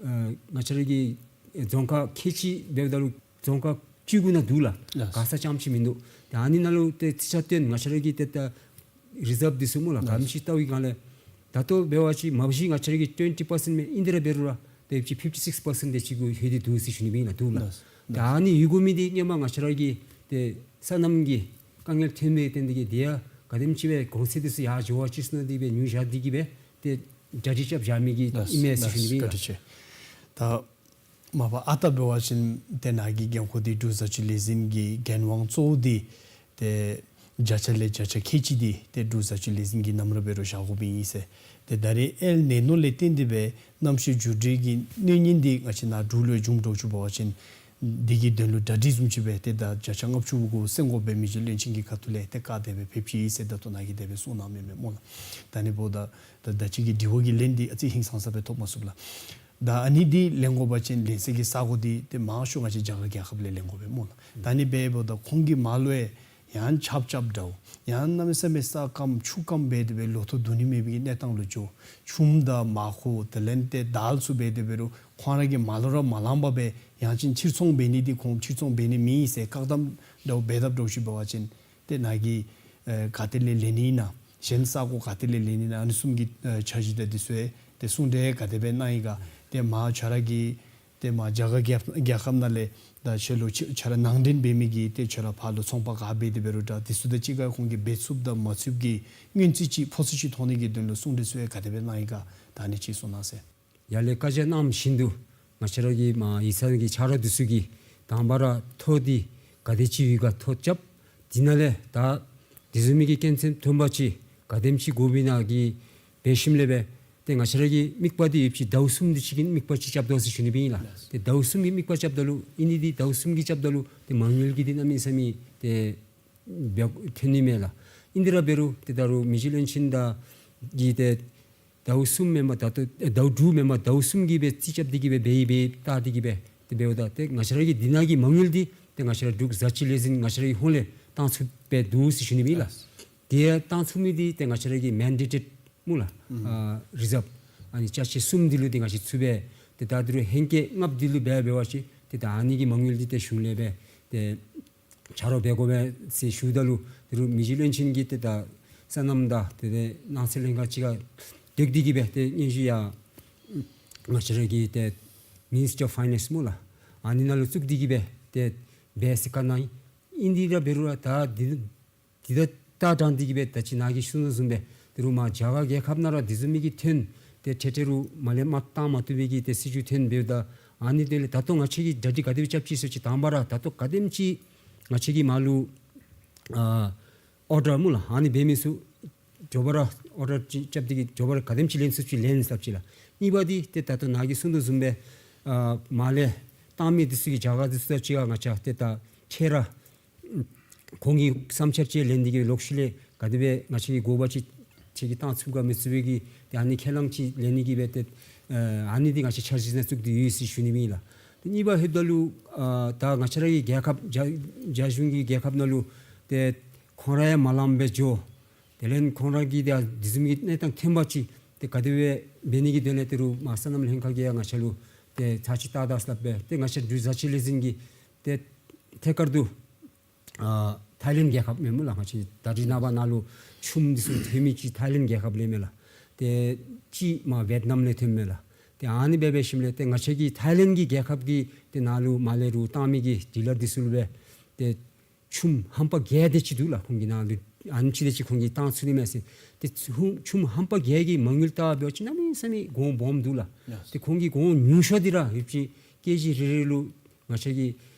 ང་བཅས་ར་གི་རྫོང་ཁག་ཁལ་གཅིག་འབདཝ་ད་ལུ་རྫོང་ཁག་བཅུ་དགུ་ནང་འདུག་ལགས། ལགས། ག་ས་རྐྱངམ་ཅིག་མིན་འདུག། ཏེ་ཨ་ནི་ནང་ལུ་ཏེ་རྩིས་ཆ་བཏོན་ང་བཅས་ར་གི་ཏེ་ད་རི་ཛརབ་འདི་ཚུ་སྨོ་ལགས། ལགས། ག་དེམ་ཅིག་བལྟ་བའི་སྒང་ལས་ད་ལྟོ་འབད་བ་ཅིན་མ་གཞི་ང་བཅས་ར་གི་ཊུ་ཝེན་ཊི་པར་སེནཊ་མས། ཨིན་དེ་ར་འབད་རུང་ར་ཏེ་ཕིཕ་ཊི་སིཀསི་པར་སེནཊ་དེ་ཅིག་གུ་ལྷོད་དེ་འདུག་ཟེར་ཞུ་ནི་སྦེ་ཨིན་ལགས། འདུག་ལགས། ལགས། ད་ཨ་ནི་ཡོད་དགོ་མི་འདི་སྔོན་མ་ང་བཅས་ར་གི་ཏེ་སོ་ནམ་གྱི་དཀའ་ངལ་ཐོན་མི་བརྟེན་ཏེ་གིས་དེ་ཡང་ག་དེམ་ཅིག་སྦེ་གོང་ཚད་འདི་ཚུ་ཡར་འགྱོ་བ་ཅིག་ཟེར་མནོ་སྟེ་སྦེ་ཉོ་བཞག་སྟེ་གིས་སྦེ་ཏེ་གྲ་སྒྲིག་རྐྱབ་བཞག་མི་གི་ལགས། ཨིན་མས་ཟེར་ཞུ་ནི་སྦེ་ཨིན་ལགས། བཀའ་དྲིན་ཆེ། ད་མ་པ་ཨ་རྟག་འབད་བ་ཅིན་ཏེ་ནཱ་གི་འགན་ཁུར་འདི་འབྲུག་བཟའ་བཅའ་ལས་འཛིན་གྱི་འགན་དབང་གཙོ་བོ་འདི་ཏེ་བརྒྱ་ཆ་ལས་བརྒྱ་ཆ་ཁལ་གཅིག་འདི་ཏེ་འབྲུག་བཟའ་བཅའ་ལས་འཛིན་གྱི་ནམ་ར་འབད་རུང་བཞག་དགོཔ་ཨིན་ཟེར། ཏེ་ད་རེས་ཨེལ་ནི་ཉོ་ལས་བརྟེན་ཏེ་སྦེ་གནམ་གཤིས་འགྱུར་འགྲོས་ཀྱི་གནོད་ཉེན་འདི་ང་བཅས་ནཱ་འབྲུག་ལུ་འབྱུངམ་འདྲཝ་ཅིག་འབད་བ་ཅིན་འདི་གི་དོན་ལུ་གྲ་སྒྲིག་བཟུམ་ཅིག་སྦེ་ཏེ་ད་བརྒྱ་ཆ་ལྔ་བཅུ་གུ་སེང་གོ་སྦེ་མི་རྗེ་བློན་ཆེན་གྱི་ཁ་ཐུག་ལས་ཏེ་བཀའ་དེ་སྦེ་ཕེབས་ཅི་ཟེར་ད་ལྟོ་ནཱ་གིས་དེ་སྦེ་གསུངས་གནང་མི་མས་སྨོ་ལགས། ད་ཨ་ནི་འབདཝ་ད་ད་ད་ཅི་གི་དྲི་བ་གི་ལན་འདི་ཨ་ཙི་ཧིང་སངས་ས་སྦེ་ཐོབ་མ་ཚུགས་ལགས། ད་ཨ་ནི་འདི་ལེན་དགོ་པ་ཅིན་ལེན་སའི་གི་ས་གོ་འདི་ཏེ་མང་ཤོས་ང་བཅས་རྒྱ་གར་རྒྱལ་ཁབ་ལས་ལེན་དགོ་པས་སྨོ་ལགས། ད་ཨ་ནི་སྦེ་འབདཝ་ད་ཁོང་གིས་མར་ལུ་ཡང་ཆརཔ་རྐྱབ་འདྲཝ་ཡང་གནམ་མེད་ས་མེད་ས་སྐམ་ཆུ་སྐམ་སྦེ་དེ་སྦེ་ལོ་ཐོག་བསྡུ་ནི་མེད་པའི་གནས་སྟངས་ལུ་འགྱོ། ཆུམ་དང་མར་ཁུ་དེ་ལས་ཏེ་དཱལ་ཚུ་སྦེ་དེ་འབད་རུང་ཁོང་ར་གིས་མར་ལུ་ར་མ་ལངམ་སྦེ་ཡང་ཅིན་ཕྱིར་ཚོང་འབད་ནི་འདི་ཁོང་ཕྱིར་ཚོང་འབད་ནི་མེད་ཟེར་བཀག་དམ་འདྲཝ་འབད་དཔ་འདྲཝ་ཅིག་འབད་བ་ཅིན་ཏེ་ནཱ་གིས་ཨེ་ག་ཏེ་ལས་ལེན་ནི་ཨིན་ན་གཞན་ས་གོ་ག་ཏེ་ལས་ལེན་ནི་ཨིན་ན་ཨ་ནི་བཟུམ་གྱི་ཨེ་འཆར་གཞི་དང་འདི་ཚུ་ཡང་ཏེ་གསུང་གྲོས་ག་དེ་སྦེ་གནང་ཡི་ག། ཏེ་མར་ཁྱོད་ར་གིས་ཏེ་མར་རྒྱ་གར་རྒྱལ་རྒྱལ་ཁབ་ནང་ལས་ད་ཁྱོད་ལུ་ཁྱོད་ཁྱོད་ར་ནང་འདྲེན་འབད་མི་གི་ཏེ་ཁྱོད་ར་ཕར་ལུ་ཚོང་པ་ག་འབད་དེ་འབད་རུང་ད་འདི་ཚུ་དང་གཅིག་ཁར་ཁོང་གིས་འབད་ཚུགསཔ་དང་མ་ཚུགསཔ་གི་སྔོན་རྩིས་ཅིག་ཕོ་ཚོད་ཅིག་མཐོང་ནི་གི་དོན་ལུ་གསུང་གྲོས་ཚུ་ཡང་ག་དེ་སྦེ་གནང་ཡི་ག། ད་ཨ་ནི་ཅིག་གསུང་གནང་ཟེར། ཡར་ལས་བཀའ་རྒྱ་གནངམ་བཞིན་དུ་ང་བཅས་ར་གི་མར་ཡིག་ཚང་གི་ཆ་རོགས་འདི་ཚུ་གིས་དང་པ་ར་ཐོག་འདི་ག་དེ་ཅིག་ཡོད་ག་ཐོ་རྐྱབ། དེ་ནང་ལས་ད་དེ་བཟུམ་མའི་གི་རྐྱེན་ངན་ཐོན་པ་ཅིན་ག་དེམ་ཅིག་དགོཔ་ཨིན་ན་གི་འབད་ཞིནམ་ལས་སྦེ་ཏེ་ང་བཅས་ར་གི་དམིགས་པ་འདི་ཡོད་པ་ཅིན་ཟླཝ་གསུམ་འདི་ཅིག་གི་དམིགས་པ་ཅིག་རྐྱབ་དོ་ཟེར་ཞུ་ནི་སྦེ་ཨིན་ལགས། ཏེ་ཟླཝ་གསུམ་གྱི་དམིགས་པ་རྐྱབ་ད་ལུ་ཨིན་ནི་འདི་ཟླཝ་གསུམ་གྱི་རྐྱབ་ད་ལུ་ཏེ་མ་དངུལ་གྱི་འདི་གནམ་མེད་ས་མེད་ཏེ་འབད་ཐོན་ནི་མས་ལགས། ཨིན་དེ་ར་འབད་རུང་ཏེ་ད་རུང་མི་རྗེ་བློན་ཆེན་དང་གིས་ཏེ་ཟླཝ་གསུམ་མེན་པར་ད་ལྟོ་ཨེ་ཟླཝ་དྲུག་མེན་པར་ཟླཝ་གསུམ་གྱི་སྦེ་རྩིས་རྐྱབ་སྟེ་གིས་སྦེ་འབད་ཡི་སྦེ་བལྟ་སྟེ་གིས་སྦེ་ཏེ་འབདཝ་ད་ཏེ་ང་བཅས་ར་གི་འདི་ནང་གི་མ་དངུལ་འདི་ཏེ་ང་བཅས་ར་འབྲུག་བཟའ་བཅའ་ལས་འཛིན་ང་བཅས་ར་གི་ཧོངས་ལས་བཏང་ཚུགས་སྦེ་འདུག་ཟེར་ཞུ་ནི་སྦེ་ཨིན་ལགས། ཏེ་བཏང་ཚུགས་མི་འདི་ཏེ་ང་བཅས་ར་གི་མེན་ཌེ་ཊེཌ་སྨོ་ལགས། ཨ་རི་ཛརབ་ཨ་ནི་ཅ་ཆས་གསུམ་འདི་ལུ་ཏེ་ང་བཅས་ཚུད་པས། ཏེ་ད་འདི་རུང་ཧེང་སྐལ་ལྔཔོ་འདི་ལུ་འབད་འབད་བ་ཅིན་ཏེ་ད་ཨ་ནི་གི་མ་དངུལ་འདི་ཏེ་གཞུང་ལས་སྦེ་ཏེ་ཆ་རོགས་འབད་དགོ་པས་ཟེར་ཞུཝ་ད་ལུ་དེ་རུང་མི་རྗེ་བློན་ཆེན་གྱིས་ཏེ་ད་སོ་ནམ་དང་ཏེ་ཏེ་ནང་སྲིད་ལྷན་ཁག་གཅིག་ཁར་སྡོད་དེ་གིས་སྦེ་ཏེ་སྙན་ཞུ་ཡང་ང་བཅས་ར་གི་ཏེ་མི་ནིསི་ཊི་ཨོཕ་ཕའི་ནེནསི་སྨོ་ལགས། ཨ་ནི་ནང་ལུ་བཙུགས་ཏེ་གིས་སྦེ་ཏེ་འབད་ཟེར་བཀའ་གནང་ཡི། ཨིན་དེ་ར་འབད་རུང་ར་ད་འདི་འདི་ད་ལྟ་དྲང་སྟེ་གིས་སྦེ་ད་ཅི་ནཱ་གིས་གསུངས་དོ་བཟུམ་སྦེ་དེ་རུང་མར་རྒྱ་གར་རྒྱལ་ཁབ་ནང་ར་དེ་བཟུམ་མའི་གི་ཐོན་ཏེ་ཏེ་ཏེ་རུང་མར་ལས་མར་བཏང་མ་བཏུབ་པའི་གི་ཏེ་སྲིད་བྱུས་ཐོན་འབདཝ་ད་ཨ་ནི་དེ་ལས་ད་ལྟོ་ང་བཅས་ཀྱིས་གྲ་སྒྲིག་ག་དེ་སྦེ་རྐྱབ་ཅི་ཟེར་བ་ཅིན་དང་པ་ར་ད་ལྟོ་ག་དེམ་ཅིག་ང་བཅས་ཀྱིས་མར་ལུ་ཨ་ཨོར་ཌར་སྨོ་ལགས་ཨ་ནི་འབད་མི་ཚུ་མགྱོགས་པ་ར་ཨོར་ཌར་ཅིག་རྐྱབ་སྟེ་གིས་མགྱོགས་པ་ར་ག་དེམ་ཅིག་ལེན་ཚུགས་ཅིག་ལེན་ཟེར་བ་ཅིན་ལགས། གཉིས་པ་འདི་ཏེ་ད་ལྟོ་ནཱ་གིས་གསུངས་དོ་བཟུམ་སྦེ་ཨ་མར་ལས་བཏང་མི་འདི་ཚུ་གི་རྒྱ་གར་འདི་ཚུ་དང་གཅིག་ཁར་ང་བཅས་ཏེ་ད་ཁྱེད་ར་ཁོང་གི་བསམ་འཆར་ཅིག་ལེན་ཏེ་གིས་ལོག་ཤུལ་ལས་ག་དེ་སྦེ་ང་བཅས་ཀྱི་དགོ་པ་ཅིག་ཁྱེད་ཀྱིས་བཏང་ཚུགས་ག་མི་ཚུགས་པའི་གི་ཏེ་ཨ་ནི་ཁས་བླངས་ཅིག་ལེན་ནི་གི་སྦེ་ཏེ་ཨ་ནི་འདི་ང་བཅས་འཆར་གཞི་ནང་བཙུགས་ཏེ་ཡོད་ཟེར་ཞུ་ནི་སྦེ་ཨིན་ལགས། ཏེ་གཉིས་པ་ལྷོདཔ་ད་ལུ་ཨ་ད་ང་བཅས་ར་གི་རྒྱལ་ཁབ་རྒྱ་རྒྱ་གཞུང་གི་རྒྱལ་ཁབ་ནང་ལུ་ཏེ་ཁོང་ར་ཡང་མ་ལངམ་སྦེ་འགྱོ། དེ་ལས་ཁོང་ར་གིས་ཏེ་དེ་བཟུམ་གྱི་གནས་སྟངས་ཐོན་པ་ཅིན་ཏེ་ག་དེ་སྦེ་འབད་ནི་གི་དོན་ལས་ཏེ་རུང་མར་སོ་ནམ་ལྷན་ཁག་གིས་ཡང་ང་བཅས་ལུ་ཏེ་ཚར་གཅིག་བལྟ་ད་ཟེར་སླབ་སྦེ་ཏེ་ང་བཅས་འབྲུག་བཟའ་ཆས་ལས་འཛིན་གྱིས་ཏེ་ཐད་ཀར་དུ་ཨ་ཐའི་ལེནཌ་རྒྱལ་ཁབ་མས་སྨོ་ལགས། ང་བཅས་ད་རིས་ནངས་པ་ནཱ་ལུ་ཆུམ་འདི་ཚུ་ཐོན་མི་ཅིག་ཐའི་ལེནཌ་རྒྱལ་ཁབ་ལས་མས་ལགས། ཏེ་གཅིག་མར་ཝེཊ་ནམ་ལས་ཐོནམ་མས་ལགས། ཏེ་ཨ་ནི་སྦེ་འབད་ཞིནམ་ལས་ཏེ་ང་བཅས་ཀྱི་ཐའི་ལེནཌ་གི་རྒྱལ་ཁབ་ཀྱི་ཏེ་ནཱ་ལུ་མར་ལས་རུང་བཏང་མི་གི་ཌི་ལར་འདི་ཚུ་ལུ་སྦེ་ཏེ་ཆུམ་ཧམ་པ་བརྒྱད་དེ་ཅིག་འདུག་ལགས། ཁོང་གི་ནང་ལུ་ཨ་ནི་ཅིག་དེ་ཅིག་ཁོང་གིས་བཏང་ཚུགས་ནི་མས་ཟེར། ཏེ་ཆུམ་ཆུམ་ཧམ་པ་བརྒྱད་ཀྱི་མ་དངུལ་བལྟ་འབད་བ་ཅིན་གནམ་མེད་ས་མེད་གོང་སྦོམ་འདུག་ལགས། ཡེས། ཏེ་ཁོང་གི་གོང་ཉུང་ཤོས་འདི་ར་ཡོད་ཅིག་ཀེ་ཇི་རེ་རེ་ལུ་ང་བཅས་ཀྱི་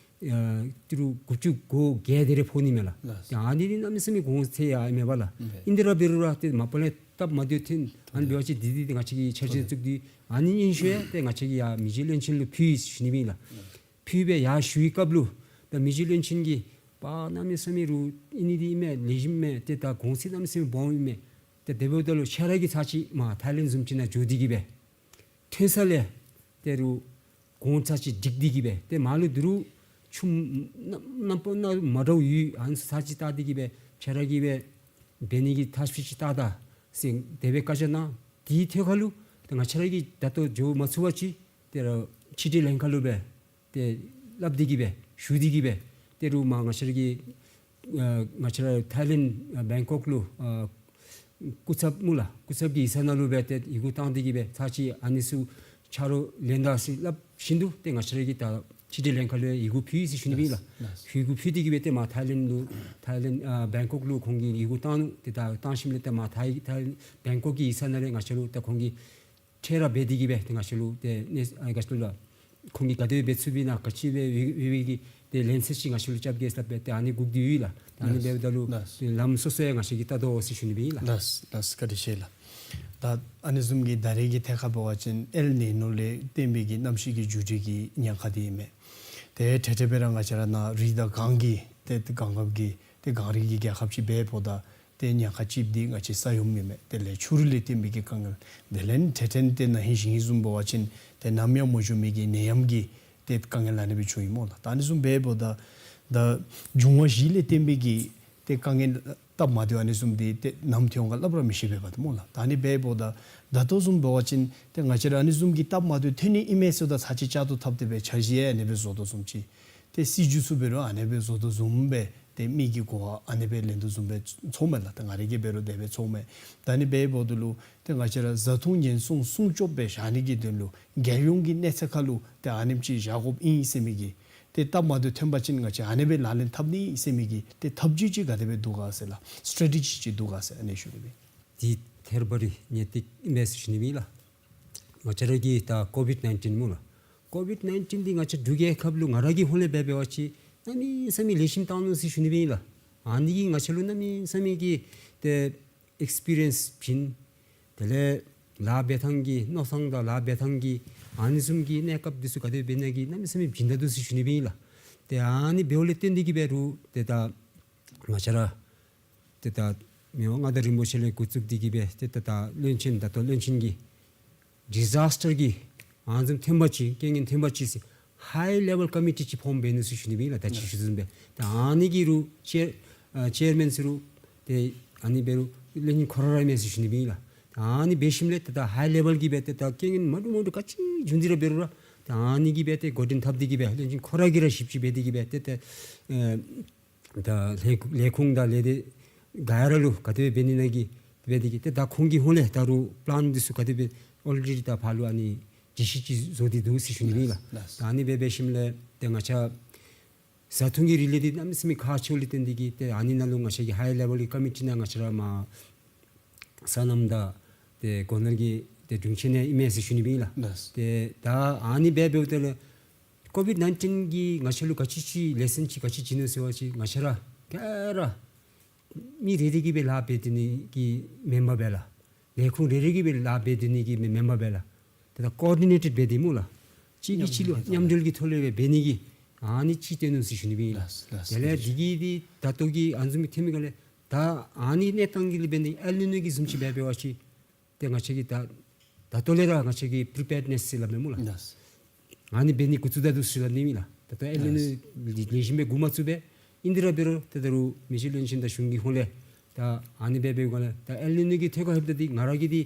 ཨ་ཏི་རུ་དགུ་བཅུ་གོ་བརྒྱད་དེ་རེ་ཕོག་ནི་མས་ལགས། ལགས། ཏེ་ཨ་ནི་འདི་གནམ་མེད་ས་མེད་གོང་ཚད་ཡང་མེད་པ་ལགས། ཨིན། ཨིན་ཏེ་ར་འབད་རུང་ར་ཏེ་མ་པ་ལས་སྟབས་མ་བདེཝ་ཐོན། ཨ་ནི་འབད་བ་ཅིན་འདི་འདི་ཏེ་ང་བཅས་ཀྱིས་ཆ་འཇོག་ཚུགས་ཏེ་ཨ་ནི་ཨིན་ཤོས་ཡང་ཏེ་ང་བཅས་ཀྱིས་ཡར་མི་རྗེ་བློན་ཆེན་ལུ་ཕུལ་ཡི་ཟེར་ཞུ་ནི་ཨིན་ལགས། ཕུལ་སྦེ་ཡར་ཞུ་བའི་སྐབས་ལུ་ད་མི་རྗེ་བློན་ཆེན་གྱིས་པ་གནམ་མེད་ས་མེད་རུང་ཨིན་ནི་འདི་ཨིན་མས། ལེགས་ཤོམ་མས། ཏེ་ད་གོང་ཚད་གནམ་མེད་ས་མེད་སྦོམ་ཨིན་མས། ཏེ་དེ་འབདཝ་ད་ལུ་ཁྱེད་ར་གིས་ཚར་གཅིག་མར་ཐའི་ལེནཌ་བཟུམ་ཅིག་ནང་འགྱོ་སྟེ་གི་སྦེ་ཐོན་ས་ལས་ཏེ་རུང་གོང་ཚད་ཅིག་སྒྲིག་སྟེ་གི་སྦེ་ཏེ་མར་ལུ་དེ་རུང་ཆུམ་རྣམ་རྣམ་པ་སྣ་མ་འདྲཝ་ཡོད། ཨ་ནི་ཚར་གཅིག་བལྟ་སྟེ་གི་སྦེ་ཁྱེད་ར་གིས་སྦེ་འབད་ནི་གི་ཐབས་ཤེས་ཅིག་བལྟ་ད་ཟེར་དེ་སྦེ་བཀའ་རྒྱ་གནང་། དེའི་ཐད་ཁར་ལུ་ཏེ་ང་བཅས་ར་གིས་ད་ལྟོ་འགྱོ་མ་ཚུགས་པ་ཅིན་ཏེ་ར་ཕྱི་འབྲེལ་ལྷན་ཁག་ལུ་སྦེ་ཏེ་སླབ་སྟེ་གི་སྦེ་ཞུ་སྟེ་གི་སྦེ་ཏེ་རུང་མར་ང་བཅས་ར་གི་ཨ་ང་བཅས་ར་ཐའི་ལེནཌ་ཨ་བེང་ཀོག་ལུ་ཨ་སྐུ་ཚབ་སྨོ་ལགས། སྐུ་ཚབ་ཀྱི་ཡིག་ཚང་ནང་ལུ་སྦེ་ཏེ་ཡི་གུ་བཏང་སྟེ་གི་སྦེ་ཚར་གཅིག་ཨ་ནི་ཚུ་ཆ་རོགས་ལེན་ད་ཟེར་སླབ་བཞིན་དུ་ཏེ་ང་བཅས་ར་གིས་ད་ཕྱི་འབྲེལ་ལྷན་ཁག་ལུ་ཡི་གུ་ཕུལ་ཡི་ཟེར་ཞུ་ནི་ཨིན་ལགས། ལགས། ཡི་གུ་ཕུལ་ཏེ་གི་སྦེ་ཏེ་མར་ཐའི་ལེནཌ་ལུ་ཐའི་ལེནཌ་ཨ་བེང་ཀོག་ལུ་ཁོང་གིས་ཡི་གུ་བཏང་ནུག། ཏེ་ད་བཏང་ཞིནམ་ལས་ཏེ་མར་ཐའི་ཐའི་བེང་ཀོག་གི་ཡིག་ཚང་ནང་ལས་ང་བཅས་ལུ་ད་ཁོང་གིས་ཁྲལ་ར་འབད་དེ་གི་སྦེ་ཏེ་ང་བཅས་ལུ་ཏེ་ནེ་ཨ་ང་བཅས་ལུ་ཁོང་གིས་ག་དེ་སྦེ་འབད་ཚུགས་པའི་ནང་ག་ཅི་སྦེ་འབད་འབད་བའི་གི་ཏེ་ལན་གསལ་ཅིག་ང་བཅས་ལུ་རྐྱབ་གེ་ཟེར་སླབ་སྦེ་ཏེ་ཨ་ནི་སྒུག་སྟེ་ཡོད་ལགས། ཏེ་ཨ་ནི་ལགས། འབདཝ་ད་ལུ་ལགས། ལམ་སོ་སོ་ཡང་ང་བཅས་ཀྱིས་བལྟ་དོ་ཟེར་ཞུ་ནི་ཨིན་ལགས། ལགས་ལགས། བཀའ་དྲིན་ཆེ་ལགས། ད་ཨ་ནི་བཟུམ་གྱི་ད་རེས་ཀྱི་ཐད་ཁར་འབད་བ་ཅིན་ཨེལ་ནི་ནོ་ལས་བརྟེན་པའི་གི་གནམ་གཤིས་ཀྱི་འགྱུར་འགྲོས་ཀྱི་ཉེན་ཁ་འདི་ཨིན་མས། ཏེ་ཏེ་ཏེ་སྦེ་ར་ང་བཅས་ར་ནཱ་རི་དང་གངས་ཀྱི་ཏེ་གངས་ཁབ་ཀྱི་ཏེ་གངས་རི་གི་རྒྱལ་ཁབ་ཅིག་འབདཝ་ད་ཏེ་ཉེན་ཁ་ཅིག་འདི་ང་བཅས་ས་ཡོམ་ཨིན་མས། དེ་ལས་ཆུ་རུད་ལས་བརྟེན་པའི་གི་དཀའ་ངལ། དེ་ལས་ཏེ་ཏེ་ཏེ་ན་ཧིང་ཞིང་ཨིན་བཟུམ་འབད་བ་ཅིན་ཏེ་ནམ་ཡང་མ་བྱུང་མི་གི་ནད་ཡམས་ཀྱི་ཏེ་དཀའ་ངལ་ཨ་ནི་སྦེ་བྱུང་ཡི་སྨོ་ལགས། ད་ཨ་ནི་བཟུམ་འབདཝ་ད་ད་འབྱུང་བ་བཞི་ལས་བརྟེན་པའི་གི་ཏེ་དཀའ་ངལ་སྟབས་མ་བདེཝ་ཨ་ནི་བཟུམ་འདི་ཏེ་ནམ་ཐོན་འོང་ག་སླབ་ར་མི་ཤེས་པས་པ་ཏེ་སྨོ་ལགས། ད་ཨ་ནི་འབདཝ་ད་ད་ལྟོ་བཟུམ་འབད་བ་ཅིན་ཏེ་ང་བཅས་ར་ཨ་ནི་བཟུམ་གྱི་སྟབས་མ་བདེཝ་ཐོན་ནི་ཨིན་མས་ཟེརཝ་ད་ཚར་གཅིག་བཅར་དོ་འཐབ་སྟེ་སྦེ་འཆར་གཞི་ཡང་ཨ་ནི་སྦེ་བཟོ་དོ་བཟུམ་ཅིག། ཏེ་སྲིད་བྱུས་ཚུ་འབད་རུང་ཨ་ནི་སྦེ་བཟོ་དོ་བཟུམ་སྦེ་ཏེ་མི་གི་གོ་བ་ཨ་ནི་སྦེ་ལེན་དོ་བཟུམ་སྦེ་ཚོརཝ་མས་ལགས། ཏེ་ང་རའི་གིས་འབད་རུང་དེ་སྦེ་ཚོརཝ་མས། ད་ཨ་ནི་འབདཝ་ད་ལུ་ཏེ་ང་བཅས་ར་བཟའ་འཐུང་ཉེན་སྲུང་སྲུང་སྐྱོབ་སྦེ་བཞག་ནི་གི་དོན་ལུ་རྒྱལ་ཡོངས་ཀྱི་གནས་ཚད་ཁར་ལུ་ཏེ་ཨ་ནེམ་ཅིག་བཞག་དགོཔ་ཨིན་ཟེར་མི་གི་ཏེ་སྟབས་མ་བདེཝ་ཐོན་པ་ཅིན་ང་བཅས་ཨ་ནི་སྦེ་ལག་ལེན་འཐབ་ནི་ཟེར་མི་གི་ཏེ་ཐབས་བྱུས་ཅིག་ག་དེ་སྦེ་འདུག་ག་ཟེར་ལགས། སི་ཊེ་ཊེ་ཇི་ཅིག་འདུག་ག་ཟེར་ཨ་ནི་ཞུ་ནི་ཨིན། འདི་ཐད་རི་བ་རི་ཉེན་སྟེགས་ཨིན་མས་ཟེར་ཞུ་ནི་ཨིན་ལགས། ང་བཅས་ར་གི་ད་ཀོ་བིཌ་ནའིན་ཊིན་སྨོ་ལགས། ཀོ་བིཌ་ནའིན་ཊིན་འདི་ང་བཅས་འབྲུག་རྒྱལ་ཁབ་ལུ་ང་ར་གི་ཧོངས་ལས་འབད་འབད་བ་ཅིན་གནམ་མེད་ས་མེད་ལེགས་ཤོམ་བཏང་ནུག་ཟེར་ཞུ་ནི་ཨིན་ལགས། ཨ་ནི་གིས་ང་བཅས་ལུ་གནམ་མེད་ས་མེད་ཀྱི་ཏེ་ཨེགསི་པི་རི་ཡེནསི་བྱིན། དེ་ལས་ལཱ་འབད་ཐངས་ཀྱི་མནོ་བསམ་དང་ལཱ་འབད་ཐངས་ཀྱི་ཨ་ནི་བཟུམ་གྱི་གནས་སྐབས་འདི་ཚུ་ག་དེ་སྦེ་འབད་ནི་གི་གནམ་མེད་ས་མེད་བྱིན་ད་ནུག་ཟེར་ཞུ་ནི་ཨིན་ལགས། ཏེ་ཨ་ནི་འབདཝ་ལས་བརྟེན་ཏེ་གི་འབད་རུང་ཏེ་ད་ང་བཅས་ར་ཏེ་ད་མི་དབང་མངའ་བདག་རིན་པོ་ཆེ་ལས་འགོ་བཙུགས་ཏེ་གི་སྦེ་ཏེ་ད་ད་བློན་ཆེན་ད་ལྟོ་བློན་ཆེན་གྱིས་ཌི་ཛཱས་ཊར་གྱི་ཨ་ནི་བཟུམ་ཐོན་པ་ཅིན་རྐྱེན་ངན་ཐོན་པ་ཅིན་ཟེར་ཧའི་ལེ་བཱལ་ཀོ་མི་ཊི་ཅིག་ཕོམ་འབད་ནུག་ཟེར་ཞུ་ནི་ཨིན་ལགས། ད་ཅི་ཞུ་བཟུམ་སྦེ་ད་ཨ་ནི་གི་རུང་ཅེར་ཨ་ཅེར་མེན་ཟེར་རུང་ཏེ་ཨ་ནི་འབད་རུང་བློན་ཆེན་ཁོ་ར་ར་ཨིན་མས་ཟེར་ཞུ་ནི་ཨིན་ལགས། ད་ཨ་ནི་འབད་ཞིནམ་ལས་ཏེ་ད་ཧའི་ལེ་བཱལ་གྱི་སྦེ་ཏེ་ད་རྐྱེན་ངན་མ་འདྲཝ་མ་འདྲཝ་ག་ཅི་བྱུང་སྟེ་ར་འབད་རུང་ར་ད་ཨ་ནི་གི་སྦེ་ཏེ་འགོ་འདྲེན་འཐབ་སྟེ་གི་སྦེ་བློན་ཆེན་ཁོ་ར་གིས་ར་ཞིབ་དཔྱད་འབད་དེ་གི་སྦེ་ཏེ་ཏེ་ཨེ་ད་ལས་ལས་ཁུངས་དང་ལས་སྡེ་ག་ར་ལུ་ག་དེ་སྦེ་འབད་ནི་ཨིན་ན་གི་འབད་དེ་གི་ཏེ་ད་ཁོང་གི་ཧོངས་ལས་ད་རུང་པི་ལཱན་འདི་ཚུ་ག་དེ་སྦེ་ཨོལ་རེ་ཌི་ད་ཕར་ལུ་ཨ་ནི་ཇི་སི་ཅིག་བཟོ་སྟེ་འདུག་ཟེར་ཞུ་ནི་ཨིན་ལགས། ལགས། ད་ཨ་ནི་སྦེ་འབད་ཞིནམ་ལས་ཏེ་ང་བཅས་བཟའ་འཐུང་གི་རིགས་ལས་འདི་གནམ་མེད་ས་མེད་ཁག་ཆེཝ་ལས་བརྟེན་ཏེ་གི་ཏེ་ཨ་ནི་ནང་ལུ་ང་བཅས་ཀྱི་ཧའི་ལེ་བཱལ་གྱི་ཀོ་མི་ཊི་ནང་ང་བཅས་ར་མར་སོ་ནམ་དང་ཏེ་སྒོ་ནོར་གྱི་ཏེ་དྲུང་ཆེན་ཨིན་མས་ཟེར་ཞུ་ནི་ཨིན་ལགས། ལགས། ཏེ་ད་ཨ་ནི་སྦེ་འབདཝ་ད་ལུ་ཀོ་བིཌ་ནའིན་ཊིན་གྱིས་ང་བཅས་ལུ་ག་ཅི་ཅིག་ལེ་སོན་ཅིག་ག་ཅི་བྱིན་ནུག་ཟེར་བ་ཅིན་ང་བཅས་ར་ག་ར་མི་རེ་རེ་གིས་སྦེ་ལཱ་འབད་སྡོད་ནི་གི་མེན་པར་སྦེ་ལགས། ལས་ཁུངས་རེ་རེ་གིས་སྦེ་ལཱ་འབད་སྡོད་ནི་གི་མེན་པར་སྦེ་ལགས། ཏེ་ད་ཀོ་ཨོར་ཌི་ནེ་ཊེཌ་འབད་དེ་སྨོ་ལགས། གཅིག་གིས་གཅིག་ལུ་མཉམ་འབྲེལ་གྱི་ཐོག་ལས་སྦེ་འབད་ནི་གི་ཨ་ནི་ཅིག་སྟོན་ནུག་ཟེར་ཞུ་ནི་ཨིན་ལགས། ལགས། དེ་ལས་འདི་གིས་འདི་ད་ལྟོ་གི་ཨ་ནི་བཟུམ་མའི་ཐོན་མི་ག་ལས་ད་ཨ་ནི་གནས་སྟངས་ཀྱི་ལས་འབད་ནི་ཨེལ་ནི་ནོ་གི་བཟུམ་ཅིག་འབད་འབད་བ་ཅིན་ཏེ་ང་བཅས་ཀྱིས་ད་ད་ལྟོ་ལས་ར་ང་བཅས་ཀྱིས་པི་རི་པེརཌ་ནེསི་ཟེར་སླབ་མས་སྨོ་ལགས། ལགས། ཨ་ནི་འབད་ནི་འགོ་བཙུགས་ད་ནུག་ཟེར་སླབ་ནི་ཨིན་ལགས། ད་ལྟོ་ཨེལ་ནི་ནོ་ལེགས་ཤོམ་སྦེ་འགོ་མ་བཙུགས་པས། ཨིན་དེ་ར་འབད་རུང་ཏེ་ད་རུང་མི་རྗེ་བློན་ཆེན་དང་གཞུང་གི་ཧོངས་ལས་ ད་ཨ་ནི་སྦེ་འབད་བའི་སྒང་ལས་ད་ཨེལ་ནི་ནོ་གི་ཐད་ཁར་ལྷོདཔ་ད་འདི་ང་ར་གིས་འདི་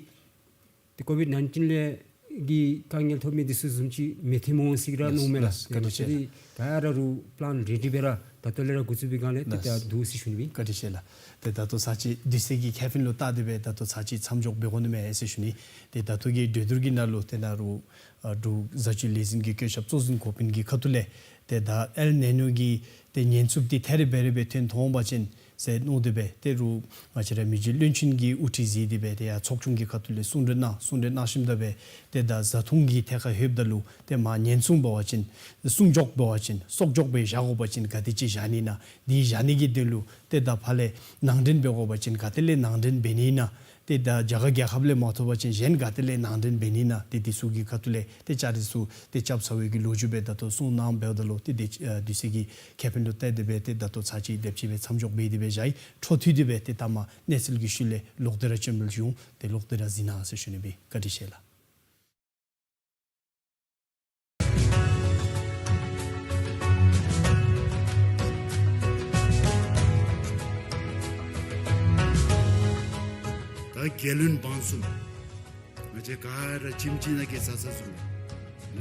ཏེ་ཀོ་ཝིཌ་ནའིན་ཊིན་ལས་ཀྱི་དཀའ་ངལ་ཐོབ་མི་འདི་ཚུ་བཟུམ་ཅིག་མི་ཐོན་འོང་ཟེར་ར་ལགས་མནོཝ་མས་ལགས། ལགས། བཀའ་དྲིན་ཆེ་ལགས། ད་ར་རུང་པི་ལཱན་རེ་ཌི་སྦེ་ར་ད་ལྟོ་ལས་ར་འགོ་བཙུགས་པའི་སྒང་ལས་ཏེ་ལགས། ད་འདུག་ཟེར་ཞུ་ནི་ཨིན། བཀའ་དྲིན་ཆེ་ལགས། ཏེ་ད་ལྟོ་ཚར་གཅིག་དུས་ཚོད་ཀྱི་ཁེ་ཕན་ལུ་བལྟ་སྟེ་སྦེ་ད་ལྟོ་ཚར་གཅིག་མཚམས་འཇོག་འབད་དགོ་ནི་མས་ཟེར་ཞུ་ནི། ཏེ་ད་ལྟོ་གི་འགྲན་བསྡུར་གྱི་ནང་ལུ་ཏེ་ནཱ་རུང་ཨ་འབྲུག་བཟའ་སྤྱོད་ལས་འཛིན་གྱི་བཀོད་ཁྱབ་གཙོ་འཛིན་འགོ་དཔོན་གྱི་ཁ་ཐུག་ལས་ཏེ་ད་ཨེལ་ནི་ནོ་གི་ཏེ་ཉེན་ཚབས་འདི་ཐད་རི་བད་རི་སྦེ་ཐོན་འོང་པ་ཅིན་ཟེར་མནོ་སྟེ་སྦེ་ཏེ་རུང་ང་བཅས་ར་མི་རྗེ་བློན་ཆེན་གྱིས་དབུ་ཁྲིད་མཛད་དེ་སྦེ་ཏེ་ཡར་ཚོགས་ཆུང་གི་ཁ་ཐུག་ལས་གསུང་གྲོས་གནང་། གསུང་གྲོས་གནང་ཞིནམ་ད་སྦེ་ཏེ་ད་བཟའ་འཐུང་གི་ཐད་ཁར་ལྷོདཔ་ད་ལུ་ཏེ་མར་ཉེན་སྲུང་འབད་བ་ཅིན་སྲུང་སྐྱོབ་འབད་བ་ཅིན་གསོག་འཇོག་སྦེ་བཞག་དགོ་པ་ཅིན་ག་དེ་ཅིག་བཞག་ནི་ཨིན་ན། དེ་བཞག་ནི་གི་དོན་ལུ་ཏེ་ད་ཕར་ལས་ནང་འདྲེན་འབད་དགོ་པ་ཅིན་ག་ཏེ་ལས་ནང་འདྲེན་འབད་ནི་ཨིན་ན། ཏེ་ད་རྒྱ་གར་རྒྱལ་ཁབ་ལས་མ་ཐོབ་པ་ཅིན་གཞན་ག་ཏེ་ལས་ནང་འདྲེན་འབད་ནི་ཨིན་ན། ཏེ་དེ་ཚུ་གི་ཁ་ཐུག་ལས་ཏེ་བཅའ་སྒྲིག་ཚུ་ཏེ་རྐྱབ་ཚར་བའི་གི་ལོ་རྒྱུས་སྦེ་ད་ལྟོ་གསུང་གནངམ་འབདཝ་ད་ལུ་ཏེ་དེ་ཨ་དུས་ཚོད་ཀྱི་ཁེ་ཕན་ལུ་བལྟ་སྟེ་སྦེ་ཏེ་ད་ལྟོ་ཚར་གཅིག་དེམ་ཅིག་སྦེ་མཚམས་འཇོག་འབད་དེ་སྦེ་བཞག་ཡི། འཕྲོ་མཐུད་དེ་སྦེ་ཏེ་ད་མར་གནས་ཚུལ་གྱི་ཤུལ་ལས་ལོག་སྟེ་ར་བྱོན་པར་འགྱོ་འོང་། ཏེ་ལོག་སྟེ་ར་གཟིགས་གནང་ཟེར་ཞུ་ནི་ཨིན། བཀའ་དྲིན་ཆེ་ལགས། ད་རྒྱལ་བློན་འབངས་གསུམ་ང་བཅས་ག་ར་ཁྱིམ་གཅིག་ནང་གི་བཟའ་ཚང་ཚུ་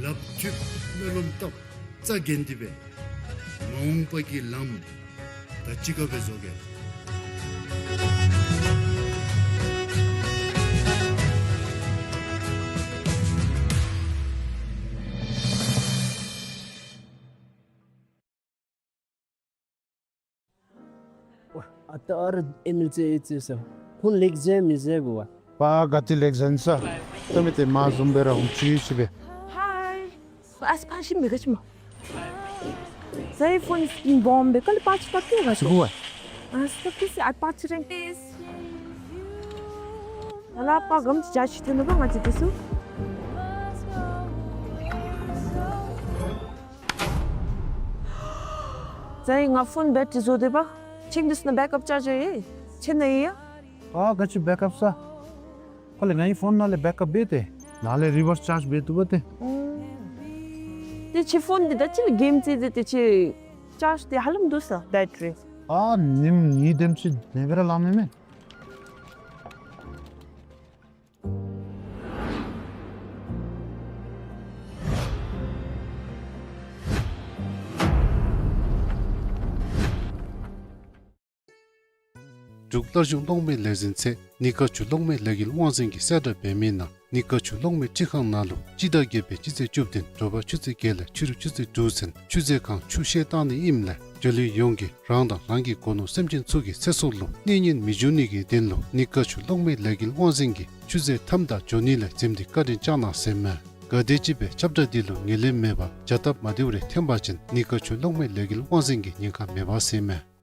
ལུ་ལགཔ་མཐུད་སྨོན་ལམ་བཏབ་རྩ་འགེངས་ཏེ་སྦེ་མ་འོངས་པ་གི་ལམ་ད་གཅིག་ཁར་སྦེ་བཟོ་གེ། ཨ་ད་ཨ་ར་ཨེམ་ཨེལ་ཨེ་ཨེ་ཟེར་ཁོང་ལེགས་ཟེར་མི་ཟེར་གོ་བ། པ་ག་ཏེ་ལེགས་ཟེར་ས། ད་མི་དེ་མ་བཟུམ་སྦེ་ར་ཧུམ་ཅི་ཅི་སྦེ། Hi. ཨ་སི་ཕ་ཤི་མི་ག་ཅི་མ། ཟའི་ཕོན་སི་ཀིན་བོམ་སྦེ་ཀ་ལི་པ་ཅི་ཏ་ཀི་ག་ཅི། སུ་གོ་བ། ཨ་སི་ཏ་ཀི་སི་ཨ་པ་ཅི་རེང་། ཨ་ལ་པ་གམ་ཅི་ཅ་ཅི་ཐོན་ནུག་པ་ང་ཅི་དེ་སུ། ཟའི་ང་ཕོན་བེ་ཊི་རི་བཟོ་དེ་པ། ཆིང་དུས་ན་བེཀ་ཨཔ་ཅར་ཇར་ཡེ་ཆེ་ན་ཡེ་ཡ། ཨ་ག་ཅི་བེཀ་ཨཔ་ས། ཁོ་ལས་ངའི་ཕོན་ནང་ལས་བེཀ་ཨཔ་འབད་དེ་ནཱ་ལས་རི་བརསི་ཅརཇ་འབད་བཏུབ་པ་ཏེ། ཨུམ། ཏེ་ཁྱོད་ཕོན་འདི་ད་ཅི་ལས་གེམ་རྩེད་དེ་ཏེ་ཁྱོད་ཅརཇ་འདི་ཧ་ལམ་འདུག་ས་བེ་ཊི་རི། ཨ་ཉིནམ་གཉིས་དེམ་ཅིག་ལས་སྦེ་ར་ལང་མི་མེད། འབྲུག་སླར་བྱུང་གློག་མེའི་ལས་འཛིན་ཚད་ནི་ཀ་ཆུ་གློག་མེའི་ལས་འགུལ་དབང་འཛིན་གྱིས་གསལ་བསྒྲགས་འབད་མི་ནང་ནི་ཀ་ཆུ་གློག་མེའི་སྤྲི་ཁང་ནང་ལུ་སྤྱི་ཟླ་བརྒྱད་པའི་སྤྱི་ཚེས་བཅུ་བདུན་དྲོ་པ་ཆུ་ཚོད་བརྒྱད་ལས་ཕྱི་རུ་ཆུ་ཚོད་དྲུག་ཚུན་ཆུ་མཛོད་ཁང་ཆུ་བཤལ་བཏང་ནི་ཨིནམ་ལས་འབྲེལ་ཡོད་ཡོངས་ཀྱིས་རང་དང་རང་གི་སྒོ་ནོར་སེམས་ཅན་ཚུ་གི་ཚེ་སྲོག་ལུ་གནོད་ཉེན་མི་འབྱུང་ནི་གི་དོན་ལུ་ནི་ཀ་ཆུ་གློག་མེའི་ལས་འགུལ་དབང་འཛིན་གྱིས་ཆུ་མཛོད་ཐམ་དང་འགྱོ་ནི་ལས་འཛེམ་སྟེ་བཀའ་དྲིན་བསྐྱང་གནང་ཟེར་མས། ག་དེམ་ཅིག་སྦེ་ཁྱབ་བསྒྲགས་འདི་ལུ་ངོས་ལེན་མེད་པར་བྱ་སྟབས་མ་བདེཝ་རེ་ཐོན་པ་ཅིན་ནི་ཀ་ཆུ་གློག་མེའི་ལས་འགུལ་དབང་འཛིན་གྱི་ཉེན་ཁ་མེད་པ་ཟེར་མས།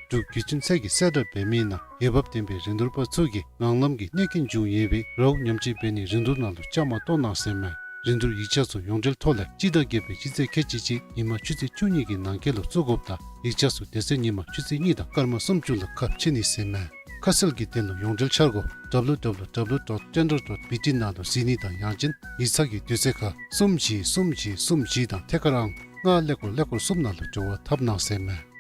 འབྲུག་བརྒྱུད་འཕྲིན་ཚད་ཀྱིས་གསལ་བསྒྲགས་འབད་མི་ནང་འོས་འབབ་ལྡན་པའི་རིན་བསྡུར་པ་ཚུ་གིས་ངང་ལམ་གྱི་གནོད་སྐྱོན་བྱུང་ཡོད་པའི་རཝ་ཉམས་བཅོས་འབད་ནིའི་རིན་བསྡུར་ནང་ལུ་བཅའ་མར་གཏོགས་གནང་ཟེར་མས། རིན་བསྡུར་ཡིག་ཆ་ཚུ་ཡོངས་འབྲེལ་ཐོག་ལས་སྤྱི་ཟླ་བརྒྱད་པའི་སྤྱི་ཚེས་ཁལ་གཅིག་གཅིག་ཉིན་མ་ཆུ་ཚོད་བཅུ་གཉིས་ཀྱི་ནང་འཁོད་ལུ་བཙུགས་དགོཔ་དང་ཡིག་ཆ་ཚུ་དེ་ཚེ་ཉིན་མ་ཆུ་ཚོད་གཉིས་དང་སྐར་མ་སུམ་ཅུ་ལུ་ཁ་ཕྱེ་ནི་ཟེར་མས། ཁ་གསལ་གྱི་དོན་ལུ་ཡོངས་འབྲེལ་འཆར་སྒོ་W W W dot tender dot B T ནང་ལུ་གཟིགས་ནི་དང་ཡང་ཅིན་ཡིག་ཚང་གི་དུས་ཚོད་ཁར་གསུམ་བཞི་གསུམ་བཞི་གསུམ་བཞི་དང་ཐད་ཀར་ཨང་ལྔ་ཀླད་ཀོར་ཀླད་ཀོར་གསུམ་ནང་ལུ་འབྲེལ་བ་འཐབ་གནང་ཟེར་མས།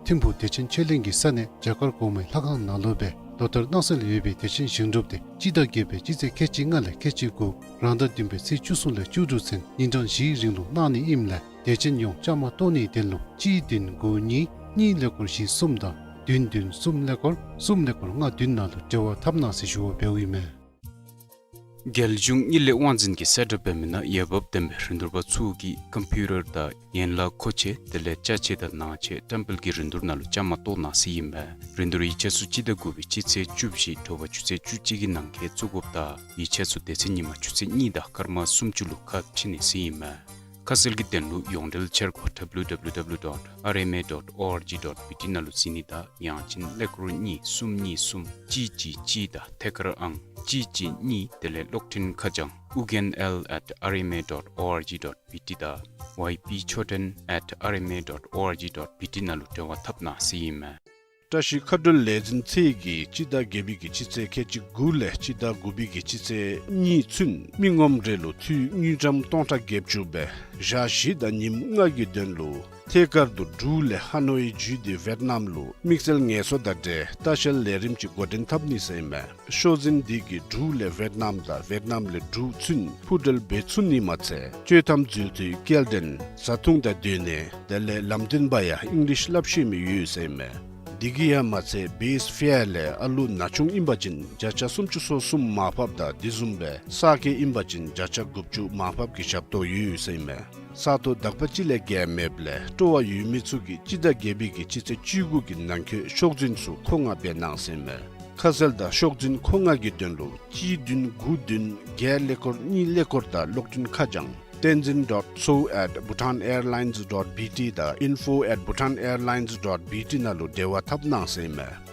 ཐིམ་ཕུག་བདེ་ཆེན་ཆོས་གླིང་གི་ས་གནས་བྱ་དཀར་སྒོ་མོའི་ལྷ་ཁང་ནང་ལུ་སྦེ་ལོ་ལྟར་གནང་སྲོལ་ཡོད་པའི་བདེ་ཆེན་ཞིང་སྒྲུབ་འདི་སྤྱི་ཟླ་བརྒྱད་པའི་སྤྱི་ཚེས་ཁལ་གཅིག་ལྔ་ལས་ཁལ་གཅིག་དགུ་རང་ཟླ་བདུན་པའི་ཚེས་བཅུ་གསུམ་ལས་བཅུ་དྲུག་ཚུན་ཉིན་གྲངས་བཞིའི་རིང་ལུ་གནང་ནི་ཨིནམ་ལས་བདེ་ཆེན་ཡོངས་བཅའ་མར་གཏོགས་ནིའི་དོན་ལུ་གཅིག་བདུན་དགུ་གཉིས་གཉིས་ཀླད་ཀོར་བཞི་གསུམ་དང་བདུན་བདུན་གསུམ་ཀླད་ཀོར་གསུམ་ཀླད་ཀོར་ལྔ་བདུན་ནང་ལུ་འབྲེལ་བ་འཐབ་གནང་ཟེར་ཞུ་བ་འབདཝ་ཨིན་མས། རྒྱལ་གཞུང་དངུལ་ལས་དབང་འཛིན་གྱིས་གསལ་བསྒྲགས་འབད་མི་ནང་འོས་འབབ་ལྡན་པའི་རིན་བསྡུར་པ་ཚུ་གིས་ཀམ་པིའུ་ཊར་དང་ཡན་ལག་མཁོ་ཆས་དེ་ལས་ཅ་ཆས་དང་ནང་ཆས་བཀྲམ་སྤེལ་གྱི་རིན་བསྡུར་ནང་ལུ་བཅའ་མར་གཏོགས་གནང་ཟེར་ཨིན་མས། རིན་བསྡུར་ཡིག་ཆ་ཚུ་སྤྱི་ཟླ་དགུ་པའི་སྤྱི་ཚེས་བཅུ་བཞི་དྲོ་པ་ཆུ་ཚོད་བཅུ་གཅིག་གི་ནང་འཁོད་བཙུགས་དགོཔ་དང་ཡིག་ཆ་ཚུ་དེ་ཚེ་ཉིན་མ་ཆུ་ཚོད་གཉིས་དང་སྐར་མ་སུམ་ཅུ་ལུ་ཁ་ཕྱེ་ནི་ཟེར་ཨིན་མས། ཁ་གསལ་གྱི་དོན་ལུ་ཡོངས་འབྲེལ་འཆར་སྒོ་W W W dot R M A dot O R G dot B T ནང་ལུ་གཟིགས་ནི་དང་ཡང་ཅིན་ཀླད་ཀོར་གཉིས་གསུམ་གཉིས་གསུམ་གཅིག་གཅིག་གཅིག་དང་ཐད་ཀར་ཨང་གཅིག་གཅིག་གཉིས་དེ་ལས་གློག་འཕྲིན་ཁ་བྱང་ཨུ་རྒྱན་L at R M A dot O R G dot B T དང་Y P Choten at R M A dot O R G dot B T ནང་ལུ་འབྲེལ་བ་འཐབ་གནང་ཟེར་ཨིན་མས། བཀྲ་ཤིས་མཁའ་འགྲུལ་ལས་འཛིན་ཚད་ཀྱིས་སྤྱི་ཟླ་བརྒྱད་པའི་གི་སྤྱི་ཚེས་ཁལ་གཅིག་དགུ་ལས་སྤྱི་ཟླ་དགུ་པའི་གི་སྤྱི་ཚེས་གཉིས་ཚུན་མི་ངོམ་རེ་ལུ་འཐུས་དངུལ་ཀྲམ་སྟོང་ཕྲག་བརྒྱད་ཅུ་སྦེ་ཞག་བཞི་དང་ཉིནམ་ལྔ་གི་དོན་ལུ་ཐད་ཀར་དུ་འབྲུག་ལས་ཧ་ནོའི་བརྒྱུད་དེ་ཝེཊ་ནམ་ལུ་དམིགས་བསལ་ངལ་གསོ་དང་འབྲེལ་ལྟ་བཤལ་ལས་རིམ་ཅིག་འགོ་འདྲེན་འཐབ་ནི་ཟེར་ཨིན་མས། ཤོག་འཛིན་འདི་གིས་འབྲུག་ལས་ཝེཊ་ནམ་དང་ཝེཊ་ནམ་ལས་འབྲུག་ཚུན་འཕུར་འགྲུལ་འབད་ཚུགས་ནི་མ་ཚད་སྤྱོད་ཐམ་འཛུལ་ཏེ་སྐྱེལ་འདྲེན་བཟའ་འཐུང་དང་སྡོད་གནས་དེ་ལས་ལམ་སྟོན་པ་ཡང་ཨིང་ལིཤ་སླབ་ཤེས་མི་ཡོད་ཟེར་ཨིན་མས། འདི་གིས་ཡང་མ་ཚད་བེསི་ཕེར་ལས་ཨ་ལུ་ན་ཆུང་ཨིན་པ་ཅིན་བརྒྱ་ཆ་སུམ་ཅུ་སོ་གསུམ་མར་ཕབ་དང་དེ་བཟུམ་སྦེ་གསར་སྐྱེས་ཨིན་པ་ཅིན་བརྒྱ་ཆ་དགུ་བཅུ་མར་ཕབ་ཀྱི་ཞབས་ཏོག་ཡོད་ཟེར་ཨིན་མས། ས་སྟོང་དག་པ་ཅིག་ལས་བརྒལ་མེདཔ་ལས་སྤྲོ་བ་ཡོད་མི་ཚུ་གིས་སྤྱི་ཟླ་བརྒྱད་པའི་གི་སྤྱི་ཚེས་བཅུ་དགུ་གི་ནང་འཁོད་ཤོག་འཛིན་ཚུ་མཁོ་མངགས་འབད་གནང་ཟེར་ཨིན་མས། ཁ་གསལ་དང་ཤོག་འཛིན་མཁོ་མངགས་ཀྱི་དོན་ལུ་གཅིག་བདུན་དགུ་བདུན་བརྒྱད་ཀླད་ཀོར་གཉིས་ཀླད་ཀོར་དང་གློག་འཕྲིན་ཁ་བྱང་tenzin dot so at bhutanairlines dot B T དང་info at bhutanairlines dot B T ནང་ལུ་འབྲེལ་བ་འཐབ་གནང་ཟེར་ཨིན་མས།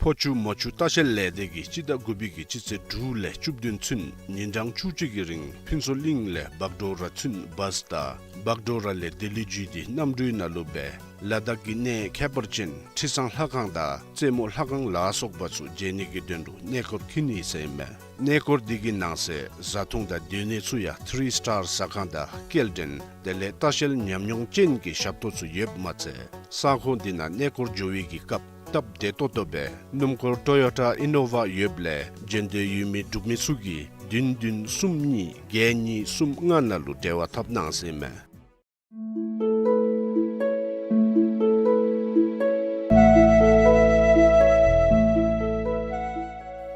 ཕོ་ཆུ་མོ་ཆུ་ལྟ་བཤལ་ལས་སྡེ་གིས་སྤྱི་ཟླ་དགུ་པའི་གི་སྤྱི་ཚེས་དྲུག་ལས་བཅུ་བདུན་ཚུན་ཉིན་གྲངས་བཅུ་གཅིག་གི་རིང་ཕུན་ཚོགས་གླིང་ལས་བག་གྲོ་ར་ཚུན་བཱསི་དང་བག་གྲོ་ར་ལས་ལྡི་ལི་བརྒྱུད་དེ་གནམ་གྲུའི་ནང་ལུ་སྦེ་ལ་དྭགས་ཀྱི་གནས་ཁྱད་པར་ཅན་ཁྲི་བཟང་ལྷ་ཁང་དང་རྩེ་མོ་ལྷ་ཁང་ལ་སོགས་པ་ཚུ་མཇལ་ནི་གི་དོན་ལུ་གནས་སྐོར་འཁྱིད་ནི་ཟེར་ཨིན་མས། གནས་སྐོར་འདི་གི་ནང་གསེས་བཟའ་འཐུང་དང་སྡོད་གནས་ཚུ་ཡང་ཐི་རི་སི་ཊར་ཟ་ཁང་དང་སྐྱེལ་འདྲེན་དེ་ལས་ལྟ་བཤལ་ཉམས་མྱོང་ཅན་གྱི་ཞབས་ཏོག་ཚུ་ཡོདཔ་མ་ཚད་ས་ཁོངས་འདི་ནང་གནས་སྐོར་འགྱོ་བའི་གི་སྐབས་སྟབས་བདེ་ཏོག་ཏོ་སྦེ་སྣུམ་འཁོར་ཊོ་ཡོ་ཊ་ཨི་ནོ་ཝ་ཡོདཔ་ལས་འབྱོན་འདོད་ཡོད་མི་འབྲུག་མི་ཚུ་གིས་བདུན་བདུན་གསུམ་གཉིས་བརྒྱད་གཉིས་གསུམ་ལྔ་ནང་ལུ་འབྲེལ་བ་འཐབ་གནང་ཟེར་ཨིན་མས།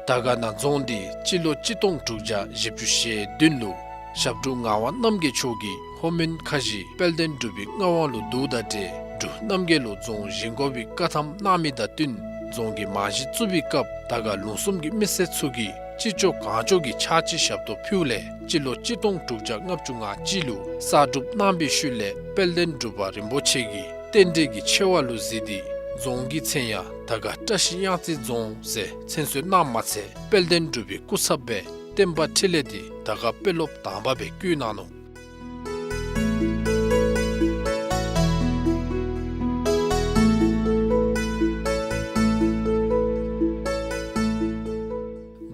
དར་དཀར་ན་རྫོང་འདི་སྤྱི་ལོ་གཅིག་སྟོང་དྲུག་བརྒྱ་བཞི་བཅུ་ཞེ་བདུན་ལུ་ཞབས་དྲུང་ངག་དབང་རྣམ་རྒྱལ་མཆོག་གིས་ལྷོ་མོན་ཁ་བཞི་དཔལ་ལྡན་འབྲུག་པའི་མངའ་དབང་ལུ་བསྡུཝ་དང་འབྲེལ་འབྲུག་རྣམ་རྒྱལ་ལུ་རྫོང་བཞེངས་དགོ་པའི་བཀའ་ཐམ་གནང་མི་དང་བསྟུན་རྫོང་གི་རྨང་གཞི་བཙུགས་པའི་སྐབས་དར་དཀར་ལུང་གསུམ་གྱི་མི་སེར་ཚུ་གིས་ཅི་ལྕོགས་གང་ལྕོགས་ཀྱི་ཕྱག་ཕྱི་ཞབས་ཏོག་ཕུལཝ་ལས་སྤྱི་ལོ་གཅིག་སྟོང་དྲུག་བརྒྱ་ལྔ་བཅུ་ང་གཅིག་ལུ་གསར་སྒྲུབ་གནང་བའི་ཤུལ་ལས་དཔལ་ལྡན་འབྲུག་པ་རིན་པོ་ཆེ་གིས་རྟེན་འབྲེལ་གྱི་ཆེ་བ་ལུ་གཟིགས་ཏེ་རྫོང་གི་མཚན་ཡང་དར་དཀར་བཀྲ་ཤིས་གཡང་རྩེ་རྫོང་ཟེར་མཚན་གསོལ་གནངམ་མ་ཚད་དཔལ་ལྡན་འབྲུག་པའི་སྐུ་ཚབ་སྦེ་བསྟན་པ་འཕྲིན་ལས་འདི་དར་དཀར་དཔོན་སློབ་དང་པ་སྦེ་བསྐོས་གནང་ནུག།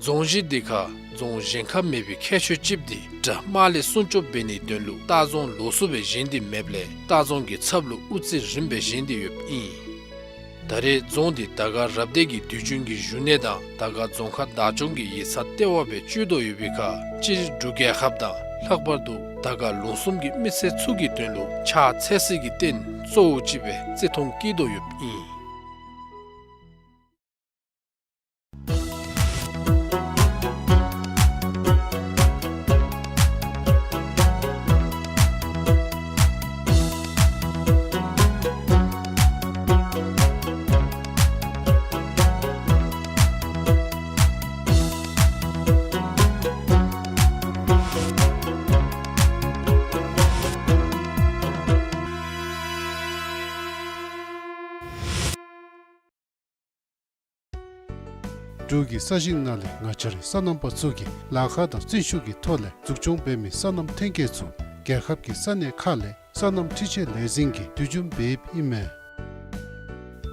རྫོང་གཞི་འདི་ཁར་རྫོང་གཞན་ཁར་མེད་པའི་ཁྱད་ཆོས་ཅིག་འདི་དགྲ་དམག་ལས་སྲུང་སྐྱོབ་འབད་ནིའི་དོན་ལུ་ལྟ་རྫོང་ལོགས་སུ་སྦེ་བཞེངས་ཏེ་མེདཔ་ལས་ལྟ་རྫོང་གི་ཚབ་ལུ་དབུ་རྩེ་རིམ་སྦེ་བཞེངས་ཏེ་ཡོདཔ་ཨིན། ད་རེས་རྫོང་འདི་དར་དཀར་རབ་སྡེ་གི་དུས་རྒྱུན་གྱི་བཞུགས་གནས་དང་དར་དཀར་རྫོང་ཁག་བདག་སྐྱོང་གི་ཡིག་ཚང་ལྟེ་བ་སྦེ་སྤྱོད་དོ་ཡོད་པའི་ཁར་སྤྱིར་འབྲུག་རྒྱལ་ཁབ་དང་ལྷག་པར་དུ་དར་དཀར་ལུང་གསུམ་གྱི་མི་སེར་ཚུ་གི་དོན་ལུ་ཕྱག་འཚལ་སའི་གི་རྟེན་གཙོ་བོ་ཅིག་སྦེ་བརྩི་མཐོང་བསྐྱེད་དོ་ཡོདཔ་ཨིན། འབྲུག་གི་ས་ཞིང་ནང་ལས་ང་བཅས་རའི་སོ་ནམ་པ་ཚུ་གིས་ལཱ་ཁག་དང་བརྩོན་ཤུགས་ཀྱི་ཐོག་ལས་འཛུགས་སྐྱོང་འབད་མི་སོ་ནམ་ཐོན་སྐྱེད་ཚུ་རྒྱལ་ཁབ་ཀྱི་ས་གནས་ཁག་ལས་སོ་ནམ་འཕྲུལ་ཆས་ལས་འཛིན་གྱིས་དུས་རྒྱུན་འབདཝ་ཨིན་མས།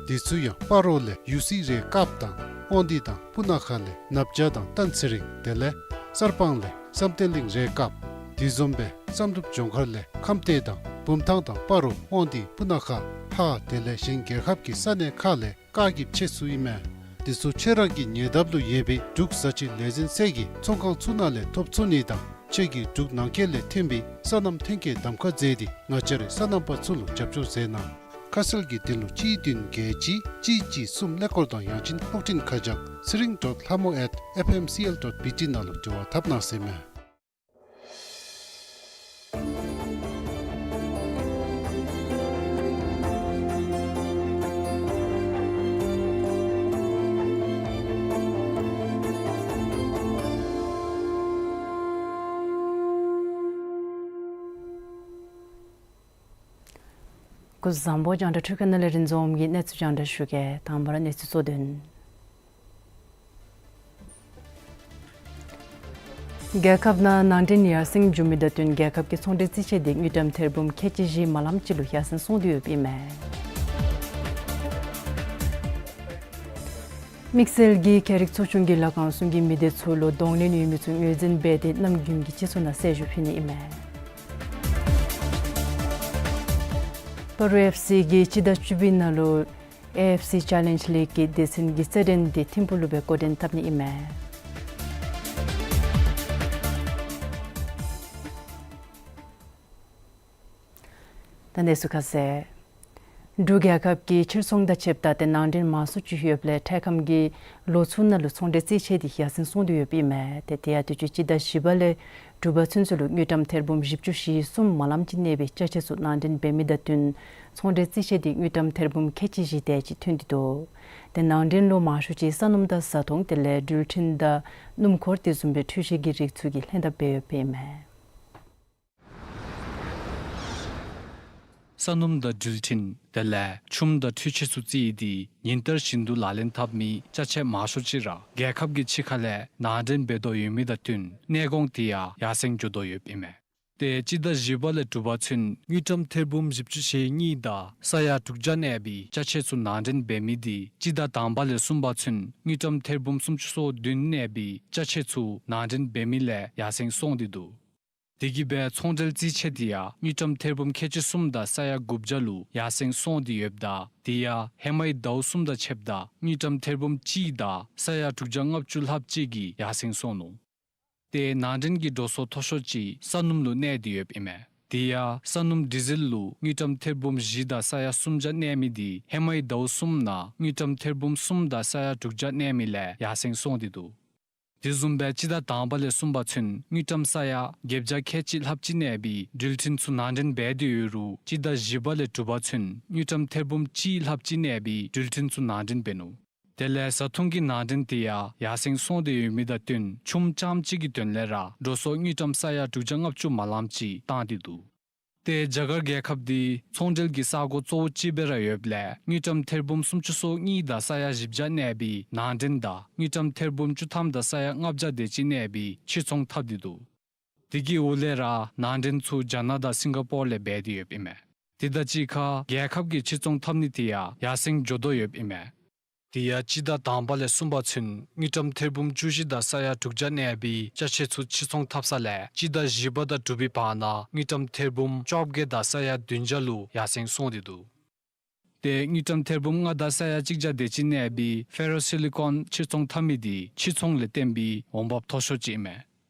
དེ་ཚུ་ཡང་སྤ་རོ་ལས་ཡུ་སི་རས་དཀརཔོ་དང་དབང་འདུས་དང་སྤུ་ན་ཁ་ལས་ནབ་བྱ་དང་སྟན་ཚེ་རིང་དེ་ལས་གསར་སྤང་ལས་བསམ་གཏན་གླིང་རས་དཀརཔོ། དེ་བཟུམ་སྦེ་བསམ་གྲུབ་ལྗོངས་མཁར་ལས་ཁམས་སྡེ་དང་བུམ་ཐང་དང་སྤ་རོ་དབང་འདུས་སྤུ་ན་ཁ་ལྷ་དེ་ལས་གཞན་རྒྱལ་ཁབ་ཀྱི་ས་གནས་ཁག་ལས་བཀག་གྱིབ་ཆེ་སུ་ཨིན་མས། དེ་ཚུ་ཁྱོད་ར་གི་ཉེ་འདབས་ལུ་ཡོད་པའི་འབྲུག་བཟའ་སྤྱོད་ལས་འཛིན་ཚད་ཀྱི་ཚོང་ཁང་ཚུ་ནང་ལས་ཐོབ་ཚུགས་ནི་དང་ཁྱོད་ཀྱིས་འབྲུག་ནང་འཁོད་ལས་ཐོན་པའི་སོ་ནམ་ཐོན་སྐྱེད་གདམ་ཁ་མཛད་དེ་ང་བཅས་རའི་སོ་ནམ་པ་ཚུ་ལུ་རྒྱབ་སྐྱོར་མཛད་གནང་། ཁ་གསལ་གྱི་དོན་ལུ་གཅིག་བདུན་བརྒྱད་གཅིག་གཅིག་གཅིག་གསུམ་ཀླད་ཀོར་དང་ཡང་ཅིན་ཤོག་འཕྲིན་ཁ་བྱང་ཚེ་རིང་ཌོཊ་ལྷ་མོ་ཨེཊ་ཨེཕ་ཨེམ་སི་ཨེལ་ཌོཊ་བི་ཊི་ནང་ལུ་འབྲེལ་བ་འཐབ་གནང་ཟེར་མས། སྐུ་གཟུགས་བཟང་པོ། རྒྱང་བསྒྲགས་འཕྲུལ་ཁང་ནང་ལས་རིན་འཛོམས་ཀྱིས་གནས་ཚུལ་རྒྱང་བསྒྲགས་ཞུ་གེ། དང་པ་ར་གནས་ཚུལ་གཙོ་དོན། རྒྱལ་ཁབ་ནང་ནང་འདྲེན་ཡར་སེང་འབྱུང་མི་དང་བསྟུན་རྒྱལ་ཁབ་ཀྱི་ཚོང་འབྲེལ་རྩིས་ཆད་དེ་དངུལ་ཀྲམ་ཐེར་འབུམ་ཁལ་གཅིག་བཞི་མ་ལམ་ཅིག་ལུ་ཡར་སེང་སོང་སྟེ་ཡོདཔ་ཨིན་མས། དམིགས་བསལ་གྱི་ཁྱད་རིག་ཚོགས་ཆུང་གིས་ལཱ་ཁག་གསུམ་གྱི་མི་སྡེ་ཚུ་ལུ་གདོང་ལེན་ཡོད་མི་ཚུ་ངོས་འཛིན་འབད་དེ་གནམ་དགུན་གྱི་སྤྱི་ཚོགས་ནང་གསལ་ཞུ་ཕུལ་ནི་ཨིན་མས། སྤ་རོ་ཨེཕ་སི་གིས་སྤྱི་ཟླ་བཅུ་པའི་ནང་ལུ་ཨེ་ཨེཕ་སི་ཅེ་ལེནཇ་ལིག་གི་སྡེ་ཚན་གྱི་རྩེད་འགྲན་དེ་ཐིམ་ཕུག་ལུ་སྦེ་འགོ་འདྲེན་འཐབ་ནི་ཨིན་མས། ད་གནས་ཚུལ་ཁ་གསལ། འབྲུག་རྒྱལ་ཁབ་ཀྱིས་ཕྱིར་ཚོང་དང་ཕྱདཔ་ད་ཏེ་ནང་འདྲེན་མང་སུ་ཅིག་ཡོདཔ་ལས་འཕྲལ་ཁམས་ཀྱི་ལོ་ཚུ་ནང་ལུ་ཚོང་འབྲེལ་རྩིས་ཆད་དེ་ཡར་སེང་སོང་སྟེ་ཡོདཔ་ཨིན་མས། ཏེ་དེ་ཡང་དུས་ཅི་སྤྱི་ཟླ་བཞི་པ་ལས་དྲུག་པ་ཚུན་ཚོད་ལུ་དངུལ་ཀྲམ་ཐེར་འབུམ་བཞི་བཅུ་ཞེ་གསུམ་མ་ལམ་ཅིག་གནས་པའི་ཅ་ཆས་ཚུ་ནང་འདྲེན་འབད་མི་དང་བསྟུན་ཚོང་འབྲེལ་རྩིས་ཆད་དེ་དངུལ་ཀྲམ་ཐེར་འབུམ་ཁལ་གཅིག་བཞི་དེ་ཅིག་ཐོན་ཏེ་འདུག། ཏེ་ནང་འདྲེན་ལུ་མང་ཤོས་ཅིག་ས་སྣུམ་དང་བཟའ་འཐུང་དེ་ལས་འགྲུལ་འཕྲིན་དང་སྣུམ་འཁོར་དེ་བཟུམ་སྦེ་འཕྲུལ་ཆས་ཀྱི་རིགས་ཚུ་གིས་ལྷན་ཐབས་འབད་ཡོདཔ་ཨིན་མས། ས་སྣུམ་དང་འགྲུལ་འཕྲིན་དེ་ལས་ཆུམ་དང་འཕྲུལ་ཆས་ཚུ་རྩིས་ཏེ་ཉིན་ལྟར་བཞིན་དུ་ལག་ལེན་འཐབ་མི་ཅ་ཆས་མང་ཤོས་ཅིག་ར་རྒྱལ་ཁབ་ཀྱི་ཕྱི་ཁ་ལས་ནང་འདྲེན་འབད་དོ་ཡོད་མི་དང་བསྟུན་གནས་གོང་དེ་ཡང་ཡར་སེང་འགྱོ་དོ་ཡོདཔ་ཨིན་མས། ཏེ་སྤྱི་ཟླ་བཞི་པ་ལས་དྲུག་པ་ཚུན་དངུལ་ཀྲམ་ཐེར་འབུམ་བཞི་བཅུ་ཞེ་གཉིས་དང་ས་ཡ་དྲུག་བརྒྱ་གནས་པའི་ཅ་ཆས་ཚུ་ནང་འདྲེན་འབད་མི་དེ་སྤྱི་ཟླ་དང་པ་ལས་གསུམ་པ་ཚུན་དངུལ་ཀྲམ་ཐེར་འབུམ་སུམ་ཅུ་སོ་བདུན་གནས་པའི་ཅ་ཆས་ཚུ་ནང་འདྲེན་འབད་མི་ལས་ཡར་སེང་སོང་སྟེ་འདུག། དེ་གིས་སྦེ་ཚོང་འབྲེལ་རྩིས་ཆད་དེ་ཡང་དངུལ་ཀྲམ་ཐེར་འབུམ་ཁལ་གཅིག་གསུམ་དང་ས་ཡ་དགུ་བརྒྱ་ལུ་ཡར་སེང་སོང་སྟེ་ཡོདཔ་ད་དེ་ཡང་ཧེ་མའི་ཟླཝ་གསུམ་དང་ཕྱདཔ་ད་དངུལ་ཀྲམ་ཐེར་འབུམ་གཅིག་དང་ས་ཡ་དྲུག་བརྒྱ་ལྔ་བཅུ་ལྷགཔ་ཅིག་གིས་ཡར་སེང་སོང་ནུག། ཏེ་ནང་འདྲེན་གྱི་འགྲོ་སོང་མཐོ་ཤོས་ཅིག་ས་སྣུམ་ལུ་གནས་ཏེ་ཡོདཔ་ཨིན་མས། དེ་ཡང་ས་སྣུམ་ཌི་ཟེལ་ལུ་དངུལ་ཀྲམ་ཐེར་འབུམ་བཞི་དང་ས་ཡ་སུམ་བརྒྱ་གནས་མི་དེ་ཧེ་མའི་ཟླཝ་གསུམ་ནང་དངུལ་ཀྲམ་ཐེར་འབུམ་གསུམ་དང་ས་ཡ་དྲུག་བརྒྱ་གནས་མི་ལས་ཡར་སེང་སོང་སྟེ་འདུག། དེ་བཟུམ་སྦེ་སྤྱི་ཟླ་དང་པ་ལས་གསུམ་པ་ཚུན་དངུལ་ཀྲམ་ས་ཡ་བརྒྱད་བརྒྱ་ཁལ་གཅིག་ལྷགཔ་ཅིག་གནས་པའི་འགྲུལ་འཕྲིན་ཚུ་ནང་འདྲེན་འབད་དེ་ཡོད་རུང་སྤྱི་ཟླ་བཞི་པ་ལས་དྲུག་པ་ཚུན་དངུལ་ཀྲམ་ཐེར་འབུམ་གཅིག་ལྷགཔ་ཅིག་གནས་པའི་འགྲུལ་འཕྲིན་ཚུ་ནང་འདྲེན་འབད་ནུག། དེ་ལས་བཟའ་འཐུང་གི་ནང་འདྲེན་དེ་ཡང་ཡར་སེང་སོང་སྟེ་ཡོད་མི་དང་བསྟུན་ཆུམ་རྐྱངམ་གཅིག་གི་དོན་ལས་ར་འགྲོ་སོང་དངུལ་ཀྲམ་ས་ཡ་དྲུག་བརྒྱ་ལྔ་བཅུ་མ་ལམ་ཅིག་བཏང་སྟེ་འདུག། ཏེ་རྒྱ་གར་རྒྱལ་ཁབ་འདི་ཚོང་འབྲེལ་གྱི་ས་གོ་གཙོ་བོ་ཅིག་སྦེ་ར་ཡོདཔ་ལས་དངུལ་ཀྲམ་ཐེར་འབུམ་སུམ་ཅུ་སོ་གཉིས་དང་ས་ཡ་བཞི་བརྒྱ་གནས་པའི་ནང་འདྲེན་དང་དངུལ་ཀྲམ་ཐེར་འབུམ་བཅུ་ཐམ་དང་ས་ཡ་ལྔ་བརྒྱ་དེ་ཅིག་གནས་པའི་ཕྱིར་ཚོང་འཐབ་སྟེ་འདུག། དེ་གི་འོག་ལས་ར་ནང་འདྲེན་ཚུ་རྒྱ་ནག་དང་སིང་ག་པོར་ལས་འབད་དེ་ཡོདཔ་ཨིན་མས། དེ་དང་གཅིག་ཁར་རྒྱལ་ཁབ་ཀྱི་ཕྱིར་ཚོང་འཐབ་ནི་དེ་ཡང་ཡར་སེང་འགྱོ་དོ་ཡོདཔ་ཨིན་མས། དེ་ཡང་སྤྱི་ཟླ་དང་པ་ལས་གསུམ་པ་ཚུན་དངུལ་ཀྲམ་ཐེར་འབུམ་བཅུ་བཞི་དང་ས་ཡ་དྲུག་བརྒྱ་གནས་པའི་ཅ་ཆས་ཚུ་ཕྱིར་ཚོང་འཐབ་ས་ལས་སྤྱི་ཟླ་བཞི་པ་དང་དྲུག་པའི་བར་ན་དངུལ་ཀྲམ་ཐེར་འབུམ་བཅོ་བརྒྱད་དང་ས་ཡ་བདུན་བརྒྱ་ལུ་ཡར་སེང་སོང་སྟེ་འདུག། ཏེ་དངུལ་ཀྲམ་ཐེར་འབུམ་ལྔ་དང་ས་ཡ་གཅིག་བརྒྱ་དེ་ཅིག་གནས་པའི་ཕེ་རོ་སི་ལི་ཀོན་ཕྱིར་ཚོང་འཐབ་མི་དེ་ཕྱིར་ཚོང་ལས་བརྟེན་པའི་འོང་འབབ་མཐོ་ཤོས་ཅིག་ཨིན་མས།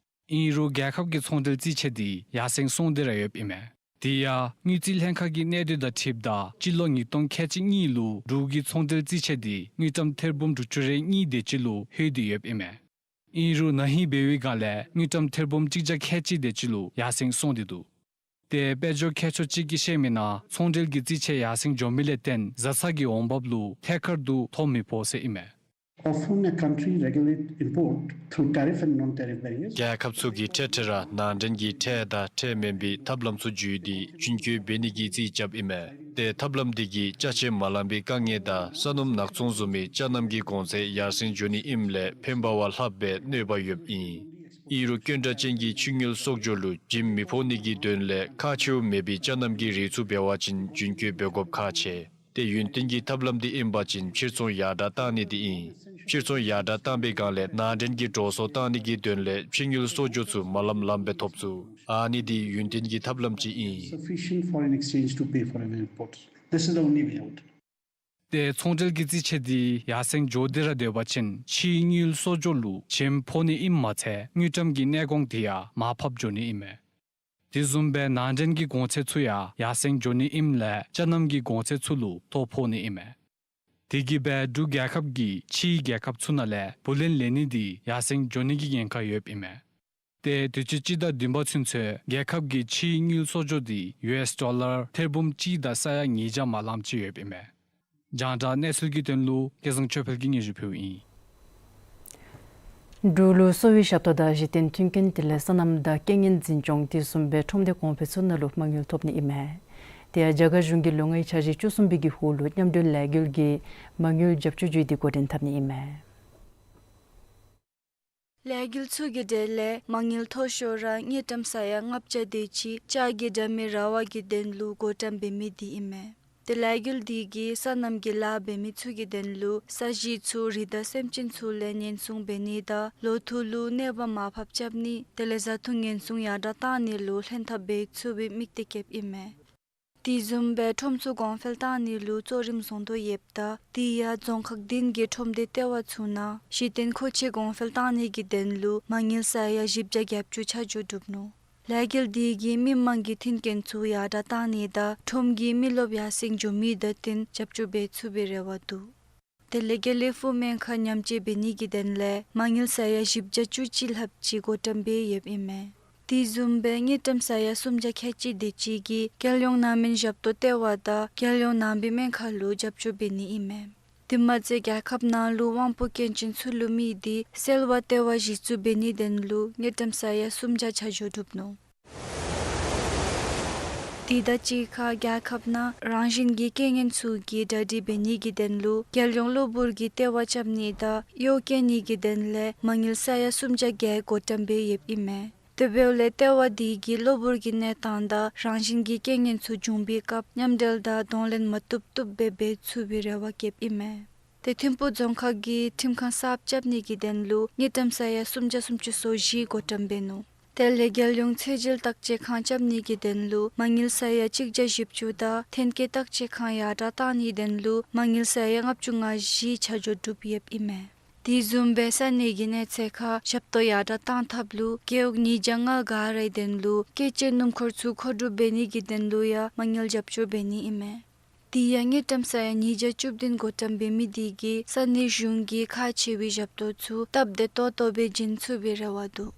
ཨིན་རུང་རྒྱལ་ཁབ་ཀྱི་ཚོང་འབྲེལ་རྩིས་ཆད་དེ་ཡར་སེང་སོང་སྟེ་ར་ཡོདཔ་ཨིན་མས། དེ་ཡང་དངུལ་རྩིས་ལྷན་ཁག་གི་གནས་སྡུད་དང་འཁྲིལཝ་ད་སྤྱི་ལོ་ཉིས་སྟོང་ཁལ་གཅིག་གཉིས་ལུ་འབྲུག་གི་ཚོང་འབྲེལ་རྩིས་ཆད་དེ་དངུལ་ཀྲམ་ཐེར་འབུམ་དྲུག་ཅུ་རེ་གཉིས་དེ་ཅིག་ལུ་ལྷོད་དེ་ཡོདཔ་ཨིན་མས། ཨིན་རུང་ན་ཧིང་འབད་བའི་སྒང་ལས་དངུལ་ཀྲམ་ཐེར་འབུམ་གཅིག་བརྒྱ་ཁལ་གཅིག་དེ་ཅིག་ལུ་ཡར་སེང་སོང་སྟེ་འདུག། ཏེ་དཔལ་འབྱོར་མཁས་མཆོག་ཅིག་གིས་བཤད་མི་ནང་ཚོང་འབྲེལ་གྱི་རྩིས་ཆད་ཡར་སེང་འགྱོ་མི་ལས་བརྟེན་བཟའ་ཚང་གི་འོང་འབབ་ལུ་ཐད་ཀར་དུ་ཐོ་མི་ཕོག་ཟེར་ཨིན་མས། Often a country regulate import through tariff and non-tariff barriers. རྒྱལ་ཁབ་ཚུ་གིས་འཕྲལ་འཕྲལ་ར་ནང་འདྲེན་གྱི་ཁྲལ་དང་ཁྲལ་མེན་པའི་ཐབས་ལམ་ཚུ་བརྒྱུད་དེ་རྒྱུན་སྐྱོང་འབད་ནི་གི་རྩིས་རྐྱབ་ཨིན་མས། ཏེ་ཐབས་ལམ་དེ་གིས་ཅ་ཆས་མ་ལང་པའི་དཀའ་ངལ་དང་ས་སྣུམ་ནག་ཚོང་བཟུམ་མའི་ཅ་རྣམ་གྱི་གོང་ཚད་ཡར་སེང་འགྱོ་ནི་ཨིནམ་ལས་ཕན་པ་བ་ལྷགཔ་སྦེ་གནོད་པ་ཡོདཔ་ཨིན། ཨིན་རུང་དཀོན་དྲག་ཅན་གྱི་ཕྱི་དངུལ་གསོག་འཇོག་ལུ་བྱིནམ་མི་ཕོག་ནི་གི་དོན་ལས་ཁག་ཆེཝ་མེད་པའི་ཅ་རྣམ་གྱི་རིགས་ཚུ་འབད་བ་ཅིན་རྒྱུན་སྐྱོང་འབད་དགོཔ་ཁག་ཆེ། ཏེ་ཡུན་བརྟན་གྱི་ཐབས་ལམ་འདི་ཨིན་པ་ཅིན་ཕྱིར་ཚོང་ཡར་དྲག་བཏང་ནི་འདི་ཨིན། ཕྱིར་ཚོང་ཡར་དྲག་བཏང་པའི་སྒང་ལས་ནང་འདྲེན་གྱི་འགྲོ་སོང་བཏང་ནི་གི་དོན་ལས་ཕྱི་དངུལ་གསོག་འཇོག་ཚུ་མ་ལམ་ལམ་སྦེ་ཐོབ་ཚུགས། ཨ་ནི་འདི་ཡུན་བརྟན་གྱི་ཐབས་ལམ་ཅིག་ཨིན། Sufficient foreign exchange to pay for our imports. This is the only way out. ཏེ་ཚོང་འབྲེལ་གྱི་རྩིས་ཆད་འདི་ཡར་སེང་འགྱོ་སྟེ་ར་སྡོད་པ་ཅིན་ཕྱི་དངུལ་གསོག་འཇོག་ལུ་བྱིནམ་ཕོག་ནི་ཨིནམ་མ་ཚད་དངུལ་ཀྲམ་གྱི་གནས་གོང་དེ་ཡང་མར་ཕབ་འགྱོ་ནི་ཨིན་མས། དེ་བཟུམ་སྦེ་ནང་འདྲེན་གྱི་གོང་ཚད་ཚུ་ཡང་ཡར་སེང་འགྱོ་ནི་ཨིནམ་ལས་ཅ་རྣམ་གྱི་གོང་ཚད་ཚུ་ལུ་ཐོ་ཕོག་ནི་ཨིན་མས། དེ་གིས་སྦེ་འབྲུག་རྒྱལ་ཁབ་ཀྱིས་ཕྱིའི་རྒྱལ་ཁབ་ཚུ་ནང་ལས་བུ་ལོན་ལེན་ནི་འདི་ཡར་སེང་འགྱོ་ནི་གི་ཉེན་ཁ་ཡོདཔ་ཨིན་མས། ཏེ་དུས་ཅི་སྤྱི་ཟླ་བདུན་པ་ཚུན་ཚོད་རྒྱལ་ཁབ་ཀྱི་ཕྱིའི་དངུལ་གསོག་འཇོག་འདི་ཡུ་ཨེསི་ཌོ་ལར་ཐེར་འབུམ་གཅིག་དང་ས་ཡ་ཉིས་བརྒྱ་མ་ལམ་ཅིག་ཡོདཔ་ཨིན་མས། རྒྱང་བསྒྲགས་གནས་ཚུལ་གྱི་དོན་ལུ་སྐལ་བཟང་ཆོས་འཕེལ་གྱིས་སྙན་ཞུ་ཕུལཝ་ཨིན། འབྲུག་ལུ་གསོ་བའི་ཞབས་ཏོག་དང་གཞི་རྟེན་མཐུན་རྐྱེན་དེ་ལས་སོ་ནམ་དང་རྐྱེན་ངན་འཛིན་སྐྱོང་དེ་བཟུམ་སྦེ་ཁྲོམ་སྡེ་གོང་འཕེལ་ཚུ་ནང་ལུ་མ་དངུལ་ཐོབ་ནི་ཨིན་མས། དེ་ཡང་རྒྱ་གར་གཞུང་གིས་ལོ་ལྔའི་འཆར་གཞི་བཅུ་གསུམ་པའི་གི་ཧོངས་ལུ་མཉམ་འབྲེལ་ལས་འགུལ་གྱི་མ་དངུལ་རྒྱབ་སྐྱོར་བརྒྱུད་དེ་འགོ་འདྲེན་འཐབ་ནི་ཨིན་མས། ལས་འགུལ་ཚུ་གི་གྲས་ལས་མ་དངུལ་མཐོ་ཤོས་ར་དངུལ་ཀྲམ་ས་ཡ་ལྔ་བརྒྱ་དེ་ཅིག་ལྕགས་ཀྱི་དྲ་མིག་ར་བ་གི་དོན་ལུ་བགོ་བཀྲམ་འབད་མི་འདི་ཨིན་མས། ཏེ་ལས་འགུལ་འདི་གིས་སོ་ནམ་གྱི་ལཱ་འབད་མི་ཚུ་གི་དོན་ལུ་ས་གཞི་ཚུ་རི་དྭགས་སེམས་ཅན་ཚུ་ལས་ཉེན་སྲུང་འབད་ནི་དང་ལོ་ཐུག་ལུ་གནོད་པ་མར་ཕབ་རྐྱབ་ནི་དེ་ལས་བཟའ་འཐུང་ཉེན་སྲུང་ཡར་དྲག་གཏང་ནི་ལུ་ལྷན་ཐབས་འབད་ཚུགས་པའི་དམིགས་གཏད་བསྐྱེདཔ་ཨིན་མས། དེ་བཟུམ་སྦེ་ཁྲོམ་ཚུ་གོང་འཕེལ་གཏང་ནི་ལུ་གཙོ་རིམ་བཟུང་དོ་ཡོདཔ་ད་དེ་ཡང་རྫོང་ཁག་བདུན་གྱི་ཁྲོམ་སྡེ་ལྟེ་བ་ཚུ་ནང་གཞི་རྟེན་མཁོ་ཆས་གོང་འཕེལ་གཏང་ནི་གི་དོན་ལུ་མ་དངུལ་ས་ཡ་བཞི་བརྒྱ་གྱ་བཅུ་ཆ་འཇོག་གྲུབ་ནུག། ལས་འགུལ་འདི་གིས་མི་མང་གི་མཐུན་རྐྱེན་ཚུ་ཡར་དྲག་གཏང་ནི་དང་ཁྲོམ་གྱི་མི་རློབས་ཡར་སེང་འགྱོ་མི་དང་བསྟུན་རྒྱབ་སྐྱོར་འབད་ཚུགས་པའི་རེ་བ་འདུག། དེ་ལས་དགེ་ལེགས་ཕུག་སྨན་ཁང་ཉམས་བཅོས་འབད་ནི་གི་དོན་ལས་མ་དངུལ་ས་ཡ་བཞི་བརྒྱ་བཅུ་གཅིག་ལྷགཔ་ཅིག་བགོ་བཀྲམ་འབད་ཡོདཔ་ཨིན་མས། དེ་བཟུམ་སྦེ་དངུལ་ཀྲམ་ས་ཡ་སུམ་བརྒྱ་ཁལ་གཅིག་དེ་ཅིག་གིས་རྒྱལ་ཡོངས་ནང་སྨན་ཞབས་ཏོག་ལྟེ་བ་དང་རྒྱལ་ཡོངས་ནང་པའི་སྨན་ཁང་ལུ་རྒྱབ་སྐྱོར་འབད་ནི་ཨིན་མས། དེ་མ་ཚད་རྒྱལ་ཁབ་ནང་ལུ་དབང་པོ་སྐྱོན་ཅན་ཚུ་ལུ་དམིགས་ཏེ་སེལ་བ་ལྟེ་བ་གཞི་བཙུགས་འབད་ནིའི་དོན་ལུ་དངུལ་ཀྲམ་ས་ཡ་སུམ་བརྒྱ་ཆ་འཇོག་གྲུབ་ནུག། དེ་དང་གཅིག་ཁར་རྒྱལ་ཁབ་ནང་རང་བཞིན་གྱི་རྐྱེན་ངན་ཚུ་གི་གྲ་སྒྲིག་འབད་ནི་གི་དོན་ལུ་རྒྱལ་ཡོངས་གློ་བུར་གྱི་ལྟེ་བ་རྐྱབ་ནི་དང་གཡོག་བཀོལ་ནི་གི་དོན་ལས་མ་དངུལ་ས་ཡ་སུམ་བརྒྱ་བརྒྱད་བགོ་བཀྲམ་འབད་ཡོདཔ་ཨིན་མས། དེ་འབདཝ་ལས་ལྟེ་བ་འདི་གིས་གློ་བུར་གྱི་གནས་སྟངས་དང་རང་བཞིན་གྱི་རྐྱེན་ངན་ཚུ་བྱུང་པའི་སྐབས་མཉམ་འབྲེལ་དང་གདོང་ལེན་མ་བཏུབ་བཏུབ་སྦེ་འབད་ཚུགས་པའི་རེ་བ་བསྐྱེདཔ་ཨིན་མས། ཏེ་ཐིམ་ཕུག་རྫོང་ཁག་གིས་ཁྲིམས་ཁང་གསརཔ་རྐྱབ་ནི་གི་དོན་ལུ་དངུལ་ཀྲམ་ས་ཡ་སུམ་བརྒྱ་སུམ་ཅུ་སོ་བཞི་བགོ་བཀྲམ་འབད་ནུག། དེ་ལས་རྒྱལ་ཡོངས་ཚད་འཇལ་བརྟག་དཔྱད་ཁང་རྐྱབ་ནི་གི་དོན་ལུ་མ་དངུལ་ས་ཡ་གཅིག་བརྒྱ་བཞི་བཅུ་དང་ཐོན་སྐྱེད་བརྟག་དཔྱད་ཁང་ཡར་དྲག་གཏང་ནིའི་དོན་ལུ་མ་དངུལ་ས་ཡ་ལྔ་བཅུ་ང་བཞི་ཆ་འཇོག་གྲུབ་ཡོདཔ་ཨིན་མས། དེ་བཟུམ་སྦེ་ས་གནས་ཀྱི་གནས་ཚད་ཁར་ཞབས་ཏོག་ཡར་དྲག་གཏང་ཐབས་ལུ་རྒེད་འོག་ཉིས་བརྒྱ་ལྔ་ག་རའི་དོན་ལུ་སྐྱེད་ཅན་སྣུམ་འཁོར་ཚུ་མཁོ་སྒྲུབ་འབད་ནི་གི་དོན་ལུ་ཡང་མ་དངུལ་རྒྱབ་སྐྱོར་འབད་ནི་ཨིན་མས། དེ་ཡང་དངུལ་ཀྲམ་ས་ཡ་ཉིས་བརྒྱ་བཅུ་བདུན་བགོ་བཀྲམ་འབད་མི་དེ་གིས་ས་གནས་གཞུང་གི་ཁག་ཆེ་བའི་ཞབས་ཏོག་ཚུ་སྟབས་བདེ་ཏོག་ཏོ་སྦེ་བྱིན་ཚུགས་པའི་རེ་བ་འདུག།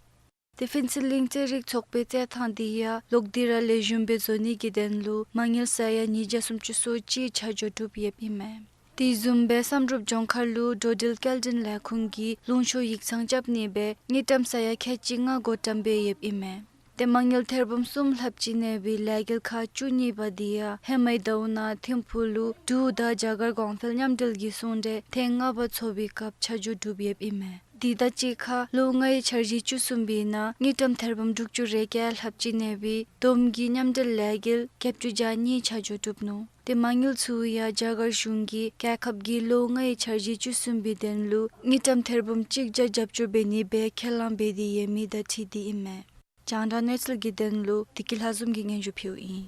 ཏེ་ཕུན་ཚོགས་གླིང་རྩེད་རིགས་ཚོགས་པའི་རྩེད་ཐང་དེ་ཡང་ལོག་སྟེ་ར་ལེགས་ཤོམ་སྦེ་བཟོ་ནི་གི་དོན་ལུ་མ་དངུལ་ས་ཡ་ཉིས་བརྒྱ་སུམ་ཅུ་སོ་གཅིག་ཆ་འཇོག་གྲུབ་ཡོདཔ་ཨིན་མས། དེ་བཟུམ་སྦེ་བསམ་གྲུབ་ལྗོངས་མཁར་ལུ་འགྲོ་འགྲུལ་སྐྱེལ་འདྲེན་ལས་ཁུངས་ཀྱིས་ལུང་ཕྱོགས་ཡིག་ཚང་རྐྱབ་ནི་སྦེ་དངུལ་ཀྲམ་ས་ཡ་ཁལ་གཅིག་ལྔ་བགོ་བཀྲམ་འབད་ཡོདཔ་ཨིན་མས། ཏེ་མ་དངུལ་ཐེར་འབུམ་གསུམ་ལྷགཔ་ཅིག་གནས་པའི་ལས་འགུལ་ཁག་བཅུ་གཉིས་པ་དེ་ཡང་ཧེ་མའི་ཟླཝ་ནང་ཐིམ་ཕུག་ལུ་འབྲུག་དང་རྒྱ་གར་གོང་འཕེལ་མཉམ་འབྲེལ་གྱི་ཚོང་འབྲེལ་ཐེངས་ལྔ་པ་ཚོགས་པའི་སྐབས་ཆ་འཇོག་གྲུབ་ཡོདཔ་ཨིན་མས། དེ་དང་གཅིག་ཁར་ལོ་ལྔའི་འཆར་གཞི་བཅུ་གསུམ་པའི་ནང་དངུལ་ཀྲམ་ཐེར་འབུམ་དྲུག་ཅུ་རེ་བརྒྱད་ལྷགཔ་ཅིག་གནས་པའི་བསྡོམས་ཀྱི་མཉམ་འབྲེལ་ལས་འགུལ་བརྒྱད་ཅུ་གྱ་གཉིས་ཆ་འཇོག་གྲུབ་ནུག། ཏེ་མ་དངུལ་ཚུ་ཡང་རྒྱ་གར་གཞུང་གིས་རྒྱལ་ཁབ་ཀྱི་ལོ་ལྔའི་འཆར་གཞི་བཅུ་གསུམ་པའི་དོན་ལུ་དངུལ་ཀྲམ་ཐེར་འབུམ་གཅིག་བརྒྱ་རྒྱབ་སྐྱོར་འབད་ནི་སྦེ་ཁས་བླངས་འབད་དེ་ཡོད་མི་དང་འཁྲིལ་ཏེ་ཨིན་མས། རྒྱང་བསྒྲགས་གནས་ཚུལ་གྱི་དོན་ལུ་བདེ་སྐྱིད་ལྷ་འཛོམས་ཀྱིས་སྙན་ཞུ་ཕུལཝ་ཨིན།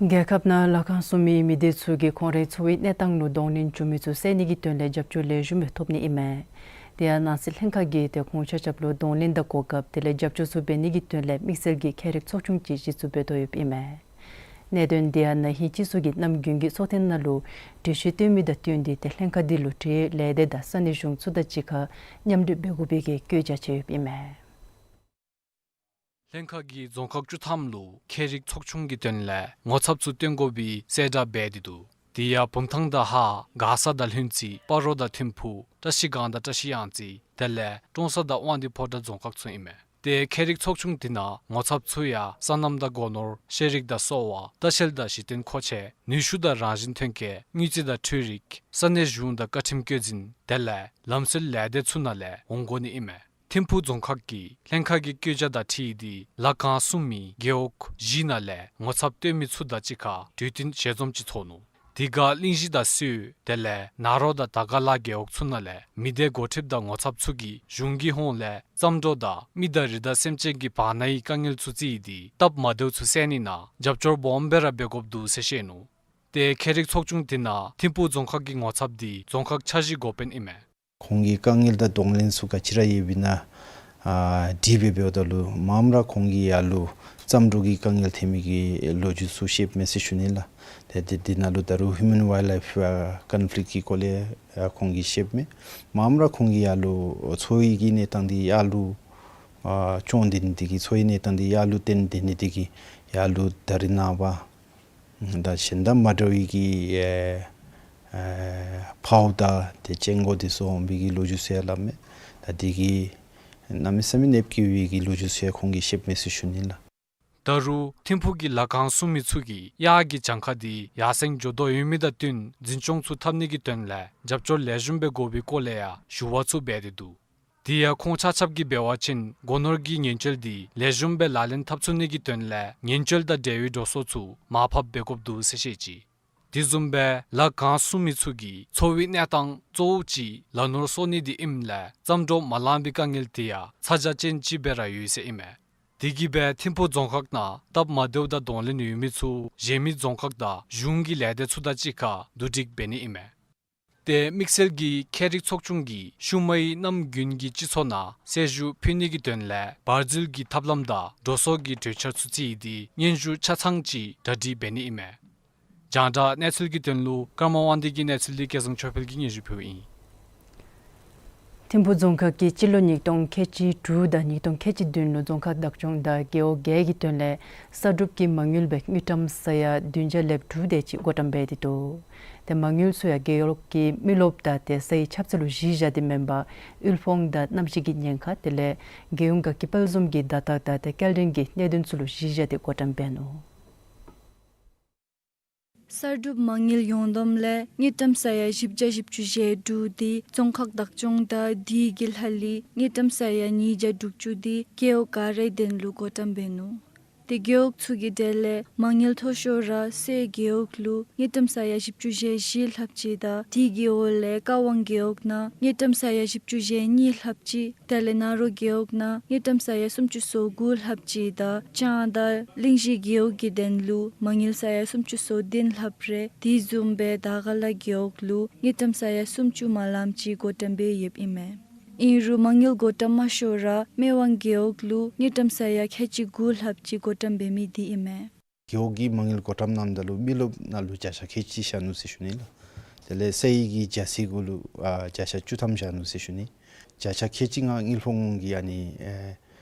རྒྱལ་ཁབ་ནང་ལཱ་ཁང་བཙུགས་མི་མི་སྡེ་ཚུ་གིས་ཁོང་རའི་འཚོ་བའི་གནས་སྟངས་ལུ་གདོང་ལེན་འབྱུང་མི་ཚུ་བསལ་ནི་གི་དོན་ལས་རྒྱབ་སྐྱོར་ལེགས་ཤོམ་སྦེ་ཐོབ་ནི་ཨིན་མས། དེ་ཡང་ནང་སྲིད་ལྷན་ཁག་གིས་ཏེ་ཁོང་ཆ་ཁྱབ་ལུ་གདོང་ལེན་དང་གོ་སྐབས་དེ་ལས་རྒྱབ་སྐྱོར་ཚུ་འབད་ནི་གི་དོན་ལས་དམིགས་བསལ་གྱི་ཁྱད་རིག་ཚོགས་ཆུང་ཅིག་གཞི་བཙུགས་འབད་དོ་ཡོདཔ་ཨིན་མས། གནད་དོན་དེ་ཡང་ན་ཧིང་སྤྱི་ཚོགས་ཀྱི་གནམ་དགུན་གྱི་ཚོགས་ཐེངས་ནང་ལུ་གྲོས་ཆོད་བཏོན་མི་དང་བསྟུན་ཏེ་ཏེ་ལྷན་ཁག་འདི་ལུ་གྲོས་ལས་སྡེ་དང་ས་གནས་གཞུང་ཚུ་དང་གཅིག་ཁར་མཉམ་འབྲེལ་འབད་དགོ་པའི་གི་བཀོད་རྒྱ་བྱས་ཡོདཔ་ཨིན་མས། ལྷན་ཁག་གིས་རྫོང་ཁག་བཅུ་ཐམ་ལུ་ཁྱད་རིག་ཚོགས་ཆུང་གི་དོན་ལས་ངོ་ཚབ་ཚུ་བཏོན་དགོ་པའི་གསལ་བསྒྲགས་འབད་དེ་འདུག། དེ་ཡང་བུམ་ཐང་དང་ཧཱ་མགར་ས་དང་ལྷུན་རྩེ་སྤ་རོ་དང་ཐིམ་ཕུག་བཀྲ་ཤིས་སྒང་དང་བཀྲ་ཤིས་གཡང་རྩེ་དེ་ལས་ཀྲོང་གསར་དང་དབང་འདུས་ཕོ་བྲང་རྫོང་ཁག་ཚུ་ཨིན་མས། ཏེ་ཁྱད་རིག་ཚོགས་ཆུང་དེ་ནང་ངོ་ཚབ་ཚུ་ཡང་སོ་ནམ་དང་སྒོ་ནོར་ཤེས་རིག་དང་གསོ་བ་ལྟ་བཤལ་དང་གཞི་རྟེན་མཁོ་ཆས་ནུས་ཤུགས་དང་རང་བཞིན་ཐོན་སྐྱེད་དངུལ་རྩིས་དང་འཕྲུལ་རིག་ས་གནས་གཞུང་དང་བཀའ་ཁྲིམས་བཀོད་འཛིན་དེ་ལས་ལམ་སྲོལ་ལས་སྡེ་ཚུ་ནང་ལས་འོང་དགོ་ནི་ཨིན་མས། ཐིམ་ཕུག་རྫོང་ཁག་གིས་ལྷན་ཁག་གི་བཀོད་རྒྱ་དང་འཁྲིལ་ཏེ་ལཱ་ཁང་བཙུགས་མི་རྒེད་འོག་བཞི་ནང་ལས་ངོ་ཚབ་བཏོན་མི་ཚུ་དང་གཅིག་ཁར་གྲོས་བསྟུན་ཞལ་འཛོམས་ཅིག་ཚོགས་ནུག། དེ་ཁར་གླིང་བཞི་དང་སོས་དེ་ལས་ན་རོ་དང་དར་དཀར་ལ་རྒེད་འོག་ཚུ་ནང་ལས་མི་སྡེ་འགོ་ཁྲིདཔ་དང་ངོ་ཚབ་ཚུ་གིས་གཞུང་གི་ཧོངས་ལས་རྩྭ་འབྲོག་དང་མི་དང་རི་དྭགས་སེམས་ཅན་གྱི་བར་ནའི་དཀའ་ངལ་ཚུ་བརྩིས་ཏེ་སྟབས་མ་བདེཝ་ཚུ་སེལ་ནི་ནང་རྒྱབ་སྐྱོར་སྦོམ་སྦེ་ར་འབད་དགོཔ་འདུག་ཟེར་བཤད་ནུག། ཏེ་ཁྱད་རིག་ཚོགས་ཆུང་དེ་ནང་ཐིམ་ཕུག་རྫོང་ཁག་གི་ངོ་ཚབ་དེ་རྫོང་ཁག་འཆར་གཞི་འགོ་དཔོན་ཨིན་མས། ཁོང་གི་དཀའ་ངལ་དང་གདོང་ལེན་ཚུ་ག་ཅི་ར་ཡོདཔ་ཨིན་ན་ཨ་དྲི་བ་འབདཝ་ད་ལུ་མངམ་ར་ཁོང་གིས་ཡར་ལུ་རྩྭ་འབྲོག་གི་དཀའ་ངལ་ཐོན་མི་གི་ལོ་རྒྱུས་ཚུ་བཤདཔ་མས་ཟེར་ཞུ་ནི་ལགས། ཏེ་དེ་དེ་ནང་ལུ་ད་རུང་ཧིའུ་མེན་ཝའིལཌ་ལའིཕ་ཨ་ཀོན་ཕི་ལིཀཊ་གི་སྐོར་ལས་ཨ་ཁོང་གིས་བཤདཔ་མས། མངམ་ར་ཁོང་གིས་ཡར་ལུ་འཚོ་བའི་གི་གནས་སྟངས་དེ་ཡར་ལུ་ཨ་སྐྱོང་སྟེ་ནི་དེ་གིས་འཚོ་བའི་གནས་སྟངས་དེ་ཡར་ལུ་བཏོན་ཏེ་ནི་དེ་གིས་ཡར་ལུ་ད་རིས་ནངས་པ་ད་གཞན་དང་མ་འདྲ་བའི་གི་ཨེ་ཨེ་ཕོཝ་དང་ཏེ་ཅན་གོ་དེ་ཚུ་འོང་བའི་གི་ལོ་རྒྱུས་ཚུ་ཡང་སླབ་མས། ད་དེ་གིས་གནམ་མེད་ས་མེད་གནོདཔ་བཀལ་བའི་གི་ལོ་རྒྱུས་ཚུ་ཡང་ཁོང་གིས་བཤདཔ་མས་ཟེར་ཞུ་ནི་ལགས། ད་རུང་ཐིམ་ཕུག་གི་ལཱ་ཁང་བཙུགས་མི་ཚུ་གིས་གཡག་གི་གྱངས་ཁ་དེ་ཡར་སེང་འགྱོ་དོ་ཡོད་མི་དང་བསྟུན་འཛིན་སྐྱོང་ཚུ་འཐབ་ནི་གི་དོན་ལས་རྒྱབ་སྐྱོར་ལེགས་ཤོམ་སྦེ་དགོ་པའི་སྐོར་ལས་ཡང་ཞུ་བ་ཚུ་འབད་དེ་འདུག། དེ་ཡང་ཁོང་ཆ་ཁྱབ་ཀྱིས་འབད་བ་ཅིན་སྒོ་ནོར་གྱི་ཉེན་བཅོལ་འདི་ལེགས་ཤོམ་སྦེ་ལག་ལེན་འཐབ་ཚུགས་ནི་གི་དོན་ལས་ཉེན་བཅོལ་དང་འབྲེལ་བའི་འགྲོ་སོང་ཚུ་མར་ཕབ་འབད་དགོཔ་འདུག་ཟེར་བཤད་ཅི། དེ་བཟུམ་སྦེ་ལ་གང་སྲུང་མི་ཚུ་གི་འཚོ་བའི་གནས་སྟངས་གཙོ་བོ་ཅིག་ལ་ནོར་གསོག་ནི་འདི་ཨིནམ་ལས་བརྩམ་འགྲོ་མ་ལང་པའི་དཀའ་ངལ་དེ་ཡང་ཚ་གྱང་ཅན་ཅིག་སྦེ་ར་ཡོད་ཟེར་ཨིན་མས། དེ་གིས་སྦེ་ཐིམ་ཕུག་རྫོང་ཁག་ནང་སྟབས་མ་བདེཝ་དང་གདོང་ལེན་ཡོད་མི་ཚུ་གཞན་མི་རྫོང་ཁག་དང་གཞུང་གི་ལས་སྡེ་ཚུ་དང་གཅིག་ཁར་བསྡུ་སྒྲིག་འབད་ནི་ཨིན་མས། ཏེ་དམིགས་བསལ་གྱིས་ཁྱད་རིག་ཚོགས་ཆུང་གིས་ཤུལ་མའི་གནམ་དགུན་གྱི་སྤྱི་ཚོགས་ནང་གསལ་ཞུ་ཕུལ་ནི་གི་དོན་ལས་བར་འཛུལ་གྱི་ཐབས་ལམ་དང་འགྲོ་སོང་གི་གྲོས་འཆར་ཚུ་བརྩིས་ཏེ་སྙན་ཞུ་ཆ་ཚང་ཅིག་གྲ་སྒྲིག་འབད་ནི་ཨིན་མས། རྒྱང་བསྒྲགས་གནས་ཚུལ་གྱི་དོན་ལུ་ཀརྨ་དབང་འདུས་ཀྱི་གནས་ཚུལ་འདི་སྐལ་བཟང་ཆོས་འཕེལ་གྱིས་སྙན་ཞུ་ཕུལཝ་ཨིན། ཐིམ་ཕུག་རྫོང་ཁག་གིས་སྤྱི་ལོ་ཉིས་སྟོང་ཁལ་གཅིག་དྲུག་དང་ཉིས་སྟོང་ཁལ་གཅིག་བདུན་ལུ་རྫོང་ཁག་བདག་སྐྱོང་དང་རྒེད་འོག་བརྒྱད་ཀྱི་དོན་ལས་གསར་སྒྲུབ་ཀྱི་མ་དངུལ་སྦེ་དངུལ་ཀྲམ་ས་ཡ་བདུན་བརྒྱ་ལེབ་དྲུག་དེ་ཅིག་བགོ་བཀྲམ་འབད་དེ་འདུག། ཏེ་མ་དངུལ་ཚུ་ཡང་རྒེད་འོག་གི་མི་རློབས་དང་ཏེ་སའི་ཆབ་སྲིད་ལུ་གཞི་བཞག་སྟེ་མེན་པར་དབུལ་ཕོངས་དང་གནམ་གཤིས་ཀྱི་ཉེན་ཁ་དེ་ལས་རྒྱལ་ཡོངས་དགའ་སྐྱིད་དཔལ་འཛོམས་ཀྱི་བརྡ་རྟགས་དང་ཏེ་སྐྱེལ་འདྲེན་གྱི་གནད་དོན་ཚུ་ལུ་གཞི་བཞག་སྟེ་བགོ་བཀྲམ་འབད་ནུག། གསར་སྒྲུབ་མ་དངུལ་ཡོངས་བསྡོམས་ལས་དངུལ་ཀྲམ་ས་ཡ་བཞི་བརྒྱ་བཞི་བཅུ་ཞེ་དྲུག་དེ་རྫོང་ཁག་བདག་སྐྱོང་དང་དེ་གི་ལྷག་ལུ་དངུལ་ཀྲམ་ས་ཡ་ཉིས་བརྒྱ་དྲུག་ཅུ་དེ་རྒེད་འོག་ག་རའི་དོན་ལུ་བགོ་བཀྲམ་འབད་ནུག། ཏེ་རྒེད་འོག་ཚུ་གི་གྲས་ལས་མ་དངུལ་མཐོ་ཤོས་ར་སའི་རྒེད་འོག་ལུ་དངུལ་ཀྲམ་ས་ཡ་བཞི་བཅུ་ཞེ་བཞི་ལྷགཔ་ཅིག་དང་དེ་གི་འོག་ལས་ཀ་ཝང་རྒེད་འོག་ནང་དངུལ་ཀྲམ་ས་ཡ་བཞི་བཅུ་ཞེ་གཉིས་ལྷགཔ་ཅིག། དེ་ལས་ན་རོ་རྒེད་འོག་ནང་དངུལ་ཀྲམ་ས་ཡ་སུམ་ཅུ་སོ་དགུ་ལྷགཔ་ཅིག་དང་བྱང་དང་གླིང་བཞི་རྒེད་འོག་གི་དོན་ལུ་མ་དངུལ་ས་ཡ་སུམ་ཅུ་སོ་བདུན་ལྷགཔ་རེ་དེ་བཟུམ་སྦེ་དར་དཀར་ལ་རྒེད་འོག་ལུ་དངུལ་ཀྲམ་ས་ཡ་སུམ་ཅུ་མ་ལངམ་ཅིག་བགོ་བཀྲམ་འབད་ཡོདཔ་ཨིན་མས། ཨིན་རུང་མ་དངུལ་བགོ་བཀྲམ་མ་ཤོར་ར་སྨད་ཝང་རྒེད་འོག་ལུ་དངུལ་ཀྲམ་ས་ཡ་ཁལ་གཅིག་དགུ་ལྷགཔ་ཅིག་བགོ་བཀྲམ་འབད་མི་དེ་ཨིན་མས། རྒེད་འོག་གི་མ་དངུལ་བགོ་བཀྲམ་གནངམ་ད་ལུ་མི་རློབས་ནང་ལུ་བརྒྱ་ཆ་ཁལ་གཅིག་བཞག་ནུག་ཟེར་ཞུ་ནི་ལགས། དེ་ལས་སའི་གི་རྒྱ་སེ་གུ་ལུ་ཨ་བརྒྱ་ཆ་བཅུ་ཐམ་བཞག་ནུག་ཟེར་ཞུ་ནི། བརྒྱ་ཆ་ཁལ་གཅིག་ལྔ་དངུལ་ཕོངས་ཀྱི་ཨ་ནི་ཨེ་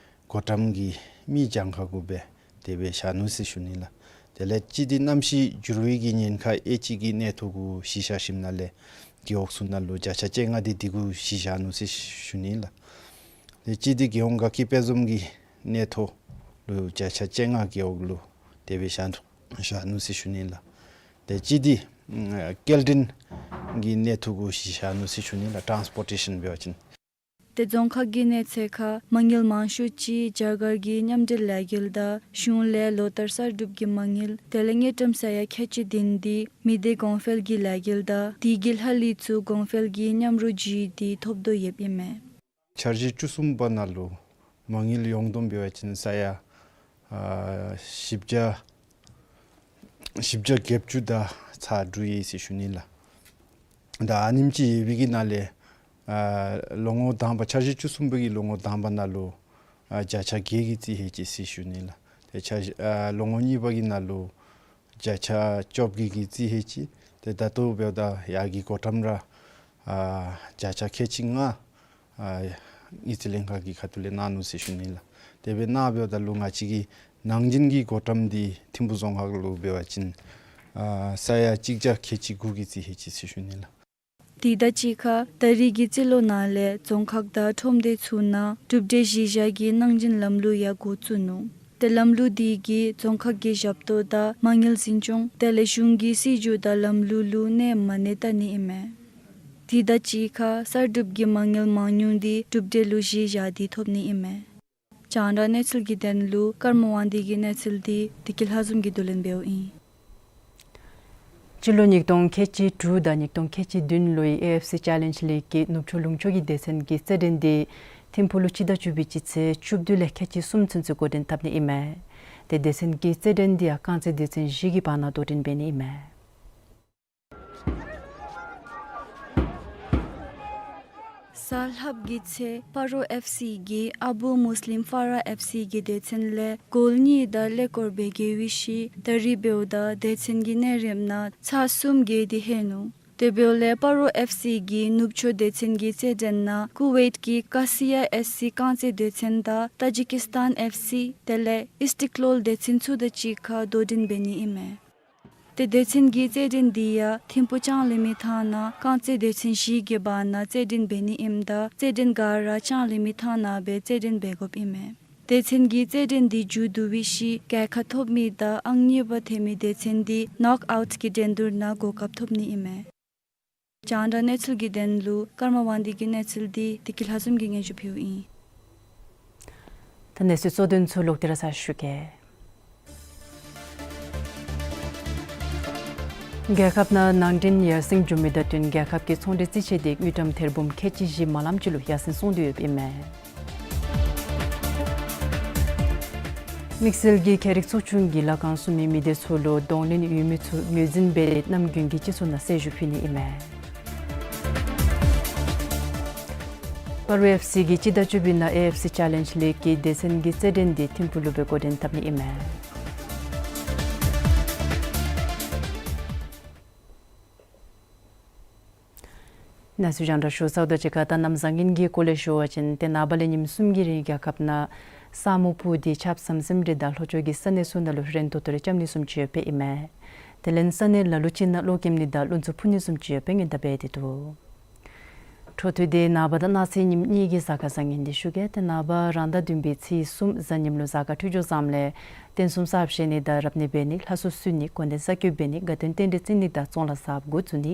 བགོ་བཀྲམ་གྱི་མི་གྱངས་ཁ་གུ་སྦེ་དེ་སྦེ་བཞག་ནུག་ཟེར་ཞུ་ནི་ལགས། དེ་ལས་གཅིག་འདི་གནམ་གཤིས་འགྱུར་བའི་གི་ཉེན་ཁ་ཨེ་ཅིག་གི་གནད་དོན་གུ་གཞི་བཞག་ཞིནམ་ལས་རྒེད་འོག་ཚུ་ནང་ལུ་བརྒྱ་ཆ་བཅོ་ལྔ་འདི་དེ་གུ་གཞི་བཞག་ནུག་ཟེར་ཞུ་ནི་ལགས། དེ་ལས་གཅིག་འདི་རྒྱལ་ཡོངས་དགའ་སྐྱིད་དཔལ་འཛོམས་ཀྱི་གནད་དོན་ལུ་བརྒྱ་ཆ་བཅོ་ལྔ་རྒེད་འོག་ལུ་དེ་སྦེ་བཞག་ནུག་བཞག་ནུག་ཟེར་ཞུ་ནི་ལགས། དེ་ལས་གཅིག་འདི་ཨམ་སྐྱེལ་འདྲེན་གྱི་གནད་དོན་གུ་གཞི་བཞག་ནུག་ཟེར་ཞུ་ནི་ལགས། ཊཱནསི་པོར་ཊེ་ཤཱན་འབད་བ་ཅིན། ཏེ་རྫོང་ཁག་གི་གནས་ཚད་ཁར་མ་དངུལ་མང་ཤོས་ཅིག་རྒྱ་གར་གྱི་མཉམ་འབྲེལ་ལས་འགུལ་དང་གཞུང་ལས་ལོ་ལྟར་གསར་སྒྲུབ་ཀྱི་མ་དངུལ་དེ་ལས་དངུལ་ཀྲམ་ས་ཡ་ཁལ་གཅིག་བདུན་འདི་མི་སྡེ་གོང་འཕེལ་གྱི་ལས་འགུལ་དང་དེ་གི་ལྷག་ལུས་ཚུ་གོང་འཕེལ་གྱི་མཉམ་རོགས་བརྒྱུད་དེ་ཐོབ་དོ་ཡོདཔ་ཨིན་མས། འཆར་གཞི་བཅུ་གསུམ་པ་ནང་ལུ་མ་དངུལ་ཡོངས་བསྡོམས་འབད་བ་ཅིན་ས་ཡ་ཨ་བཞི་བརྒྱ་བཞི་བརྒྱ་བརྒྱད་ཅུ་དང་ཚག་དྲུག་ཡོད་ཟེར་ཞུ་ནི་ལགས། ད་ཨ་ནེམ་ཅིག་ཡོད་པའི་གི་ནང་ལས་ཨ་ལོ་ངོ་དང་པ་འཆར་གཞི་བཅུ་གསུམ་པ་གི་ལོ་ངོ་དང་པ་ནང་ལུ་ཨ་བརྒྱ་ཆ་བརྒྱད་ཀྱིས་རྩིས་ཧེ་ཅི་ཟེར་ཞུ་ནི་ལགས། ཏེ་འཆར་གཞི་ཨ་ལོ་ངོ་གཉིས་པ་གི་ནང་ལུ་བརྒྱ་ཆ་བཅོ་བརྒྱད་ཀྱིས་རྩིས་ཧེ་ཅི། ཏེ་ད་ལྟོ་འབདཝ་ད་ཡར་གྱི་བགོ་བཀྲམ་ར་ཨ་བརྒྱ་ཆ་ཁལ་གཅིག་ལྔ་ཨ་དངུལ་རྩིས་ལྷན་ཁག་གི་ཁ་ཐུག་ལས་གནང་ནུག་ཟེར་ཞུ་ནི་ལགས། དེ་སྦེ་གནང་འབདཝ་ད་ལུ་ང་བཅས་ཀྱི་ནང་བཞིན་གྱི་བགོ་བཀྲམ་འདི་ཐིམ་ཕུག་རྫོང་ཁག་ལུ་འབད་བ་ཅིན་ཨ་ས་ཡ་གཅིག་བརྒྱ་ཁལ་གཅིག་དགུ་གིས་རྩིས་ཧེ་ཅི་ཟེར་ཞུ་ནི་ལགས། དེ་དང་གཅིག་ཁར་ད་རེས་ཀྱི་རྩིས་ལོ་ནང་ལས་རྫོང་ཁག་དང་ཁྲོམ་སྡེ་ཚུ་ནང་གྲུབ་འབྲས་གཞི་བཞག་གི་གནང་སྦྱིན་ལམ་ལུགས་ཡང་འགོ་བཙུགས་ནུག། ཏེ་ལམ་ལུགས་དེ་གིས་རྫོང་ཁག་གི་ཞབས་ཏོག་དང་མ་དངུལ་འཛིན་སྐྱོང་དེ་ལས་གཞུང་གི་སྲིད་བྱུས་དང་ལམ་ལུགས་ལུ་གནོདཔ་མ་གནང་ད་ནི་ཨིན་མས། དེ་དང་གཅིག་ཁར་གསར་སྒྲུབ་ཀྱི་མ་དངུལ་མང་ཉུང་འདི་གྲུབ་འབྲས་ལུ་གཞི་བཞག་སྟེ་ཐོབ་ནི་ཨིན་མས། རྒྱང་བསྒྲགས་གནས་ཚུལ་གྱི་དོན་ལུ་ཀརྨ་དབང་འདུས་ཀྱི་གནས་ཚུལ་འདི་བདེ་སྐྱིད་ལྷ་འཛོམས་ཀྱིས་བསྡུ་ལེན་འབདཝ་ཨིན། སྤྱི་ལོ་ཉིས་སྟོང་ཁལ་གཅིག་དྲུག་དང་ཉིས་སྟོང་ཁལ་གཅིག་བདུན་ལོའི་ཨེ་ཨེཕ་སི་ཅེ་ལེནཇ་ལིག་གི་ནུབ་ཕྱོགས་ལུང་ཕྱོགས་ཀྱི་སྡེ་ཚན་གྱི་རྩེད་འགྲན་འདི་ཐིམ་ཕུག་ལུ་སྤྱི་ཟླ་བཅུ་པའི་སྤྱི་ཚེས་བཅུ་བདུན་ལས་ཁལ་གཅིག་གསུམ་ཚུན་ཚོད་འགོ་འདྲེན་འཐབ་ནི་ཨིན་མས། ཏེ་སྡེ་ཚན་གྱི་རྩེད་འགྲན་འདི་ཡང་རྐང་རྩེད་སྡེ་ཚན་བཞི་གི་བར་ན་དོ་འགྲན་འབད་ནི་ཨིན་མས། གཟའ་ལྷགཔ་གི་ཚེ་སྤ་རོ་ཨེཕ་སི་གིས་ཨ་བུ་མུས་ལིམ་ཕཱ་ར་ཨེཕ་སི་གི་སྡེ་ཚན་ལས་གོལ་གཉིས་དང་ཀླད་ཀོར་སྦེ་རྒྱལ་བའི་ཤུལ་ད་རིས་འབདཝ་ད་སྡེ་ཚན་གྱི་གནས་རིམ་ནང་ཚར་གསུམ་བརྒལ་ཏེ་ལྷོད་ནུག། དེ་འབདཝ་ལས་སྤ་རོ་ཨེཕ་སི་གིས་ནུབ་ཕྱོགས་སྡེ་ཚན་གྱི་རྩེད་འགྲན་ནང་ཀུ་ཝེཊ་ཀྱི་ཀ་སི་ཡ་ཨེཕ་སི་རྐང་རྩེད་སྡེ་ཚན་དང་ཏ་ཇི་ཀི་སི་ཏཱན་ཨེཕ་སི་དེ་ལས་ཨིས་ཊི་ཀློལ་སྡེ་ཚན་ཚུ་དང་གཅིག་ཁར་དོ་འགྲན་འབད་ནི་ཨིན་མས། ཏེ་སྡེ་ཚན་གྱི་རྩེད་འགྲན་འདི་ཡང་ཐིམ་ཕུག་ལྕང་གླིང་མི་ཐང་ནང་རྐང་རྩེད་སྡེ་ཚན་བཞི་གི་བར་ན་རྩེད་འགྲན་འབད་ནི་ཨིནམ་ད་རྩེད་འགྲན་ག་ར་ལྕང་གླིང་མི་ཐང་ནང་སྦེ་རྩེད་འགྲན་འབད་དགོཔ་ཨིན་མས། སྡེ་ཚན་གྱི་རྩེད་འགྲན་འདི་མཇུག་བསྡུ་བའི་ཤུལ་རྒྱལ་ཁ་ཐོབ་མི་དང་ཨང་གཉིས་པ་ཐོན་མི་སྡེ་ཚན་འདི་ནོག་ཨའུཊ་ཀྱི་འགྲན་བསྡུར་ནང་གོ་སྐབས་ཐོབ་ནི་ཨིན་མས། རྒྱང་བསྒྲགས་གནས་ཚུལ་གྱི་དོན་ལུ་ཀརྨ་དབང་འདུས་ཀྱི་གནས་ཚུལ་འདི་བདེ་སྐྱིད་ལྷ་འཛོམས་ཀྱིས་སྙན་ཞུ་ཕུལཝ་ཨིན། ད་གནས་ཚུལ་གཙོ་དོན་ཚུ་ལོག་སྟེ་ར་གསལ་ཞུ་གེ། རྒྱལ་ཁབ་ནང་ནང་འདྲེན་ཡར་སེང་འགྱོ་མི་དང་བསྟུན་རྒྱལ་ཁབ་ཀྱི་ཚོང་འབྲེལ་རྩིས་ཆད་དེ་དངུལ་ཀྲམ་ཐེར་འབུམ་ཁལ་གཅིག་བཞི་མ་ལམ་ཅིག་ལུ་ཡར་སེང་སོང་སྟེ་ཡོདཔ་ཨིན་མས། དམིགས་བསལ་གྱི་ཁྱད་རིག་ཚོགས་ཆུང་གིས་ལྷ་ཁང་སྲུང་མའི་མི་སྡེ་ཚུ་ལུ་གདོང་ལེན་ཡོད་མི་ཚུ་ངོས་འཛིན་འབད་དེ་གནམ་དགུན་གྱི་སྤྱི་ཚོགས་ནང་གསལ་ཞུ་ཕུལ་ནི་ཨིན་མས། སྤ་རོ་ཨེཕ་སི་གིས་སྤྱི་ཟླ་བཅུ་པའི་ནང་ཨེ་ཨེཕ་སི་ཅེ་ལེནཇ་ལིག་གི་སྡེ་ཚན་གྱི་རྩེད་འགྲན་འདི་ཐིམ་ཕུག་ལུ་སྦེ་འགོ་འདྲེན་འཐབ་ནི་ཨིན་མས། གནས་ཚུལ་རྒྱང་བསྒྲགས་ཞུ་ཚརཝ་དང་གཅིག་ཁར་ད་གནམ་བཟང་ངན་གྱི་སྐོར་ལས་ཞུ་བ་ཅིན་ཏེ་ནངས་པ་ལས་ཉིནམ་གསུམ་གྱི་རིང་རྒྱལ་ཁབ་ནང་ས་སྨུག་སྤུབས་ཏེ་ཆརཔ་ཟམ་ཟིམ་རེ་དང་ལྷོ་ཕྱོགས་ཀྱི་ས་གནས་ཚུ་ནང་ལུ་རན་ཏོག་ཏོ་རེ་རྐྱབ་ནི་བཟུམ་ཅིག་ཡོདཔ་ཨིན་མས། དེ་ལས་ས་གནས་ལ་ལུ་ཅིག་ནང་གློག་ཀེམ་ནི་དང་རླུང་འཚུབ་འཕུ་ནི་བཟུམ་ཅིག་ཡོདཔ་ངན་ཏ་འབད་དེ་འདུག། འཕྲོ་མཐུད་དེ་ནངས་པ་དང་གནངས་ཚེ་ཉིནམ་གཉིས་ཀྱི་གཟའ་སྐར་བཟང་ངན་འདི་ཞུ་གེ། ཏེ་ནངས་པ་རང་ཟླ་བདུན་པའི་ཚེས་གསུམ་གཟའ་ཉིམ་ལུ་གཟའ་སྐར་འཕྲོད་སྦྱོར་བཟངམ་ལས་རྟེན་གསུམ་གསར་བཞེངས་ནི་དང་རབ་གནས་འབད་ནི་ལྷ་གསོལ་གསོལ་ནི་གོ་གནས་གསར་བསྐོ་འབད་ནི་དགའ་སྟོན་རྟེན་འབྲེལ་བརྩི་ནི་དང་ཚོང་ལཱ་གསརཔ་འགོ་བཙུགས་ནི་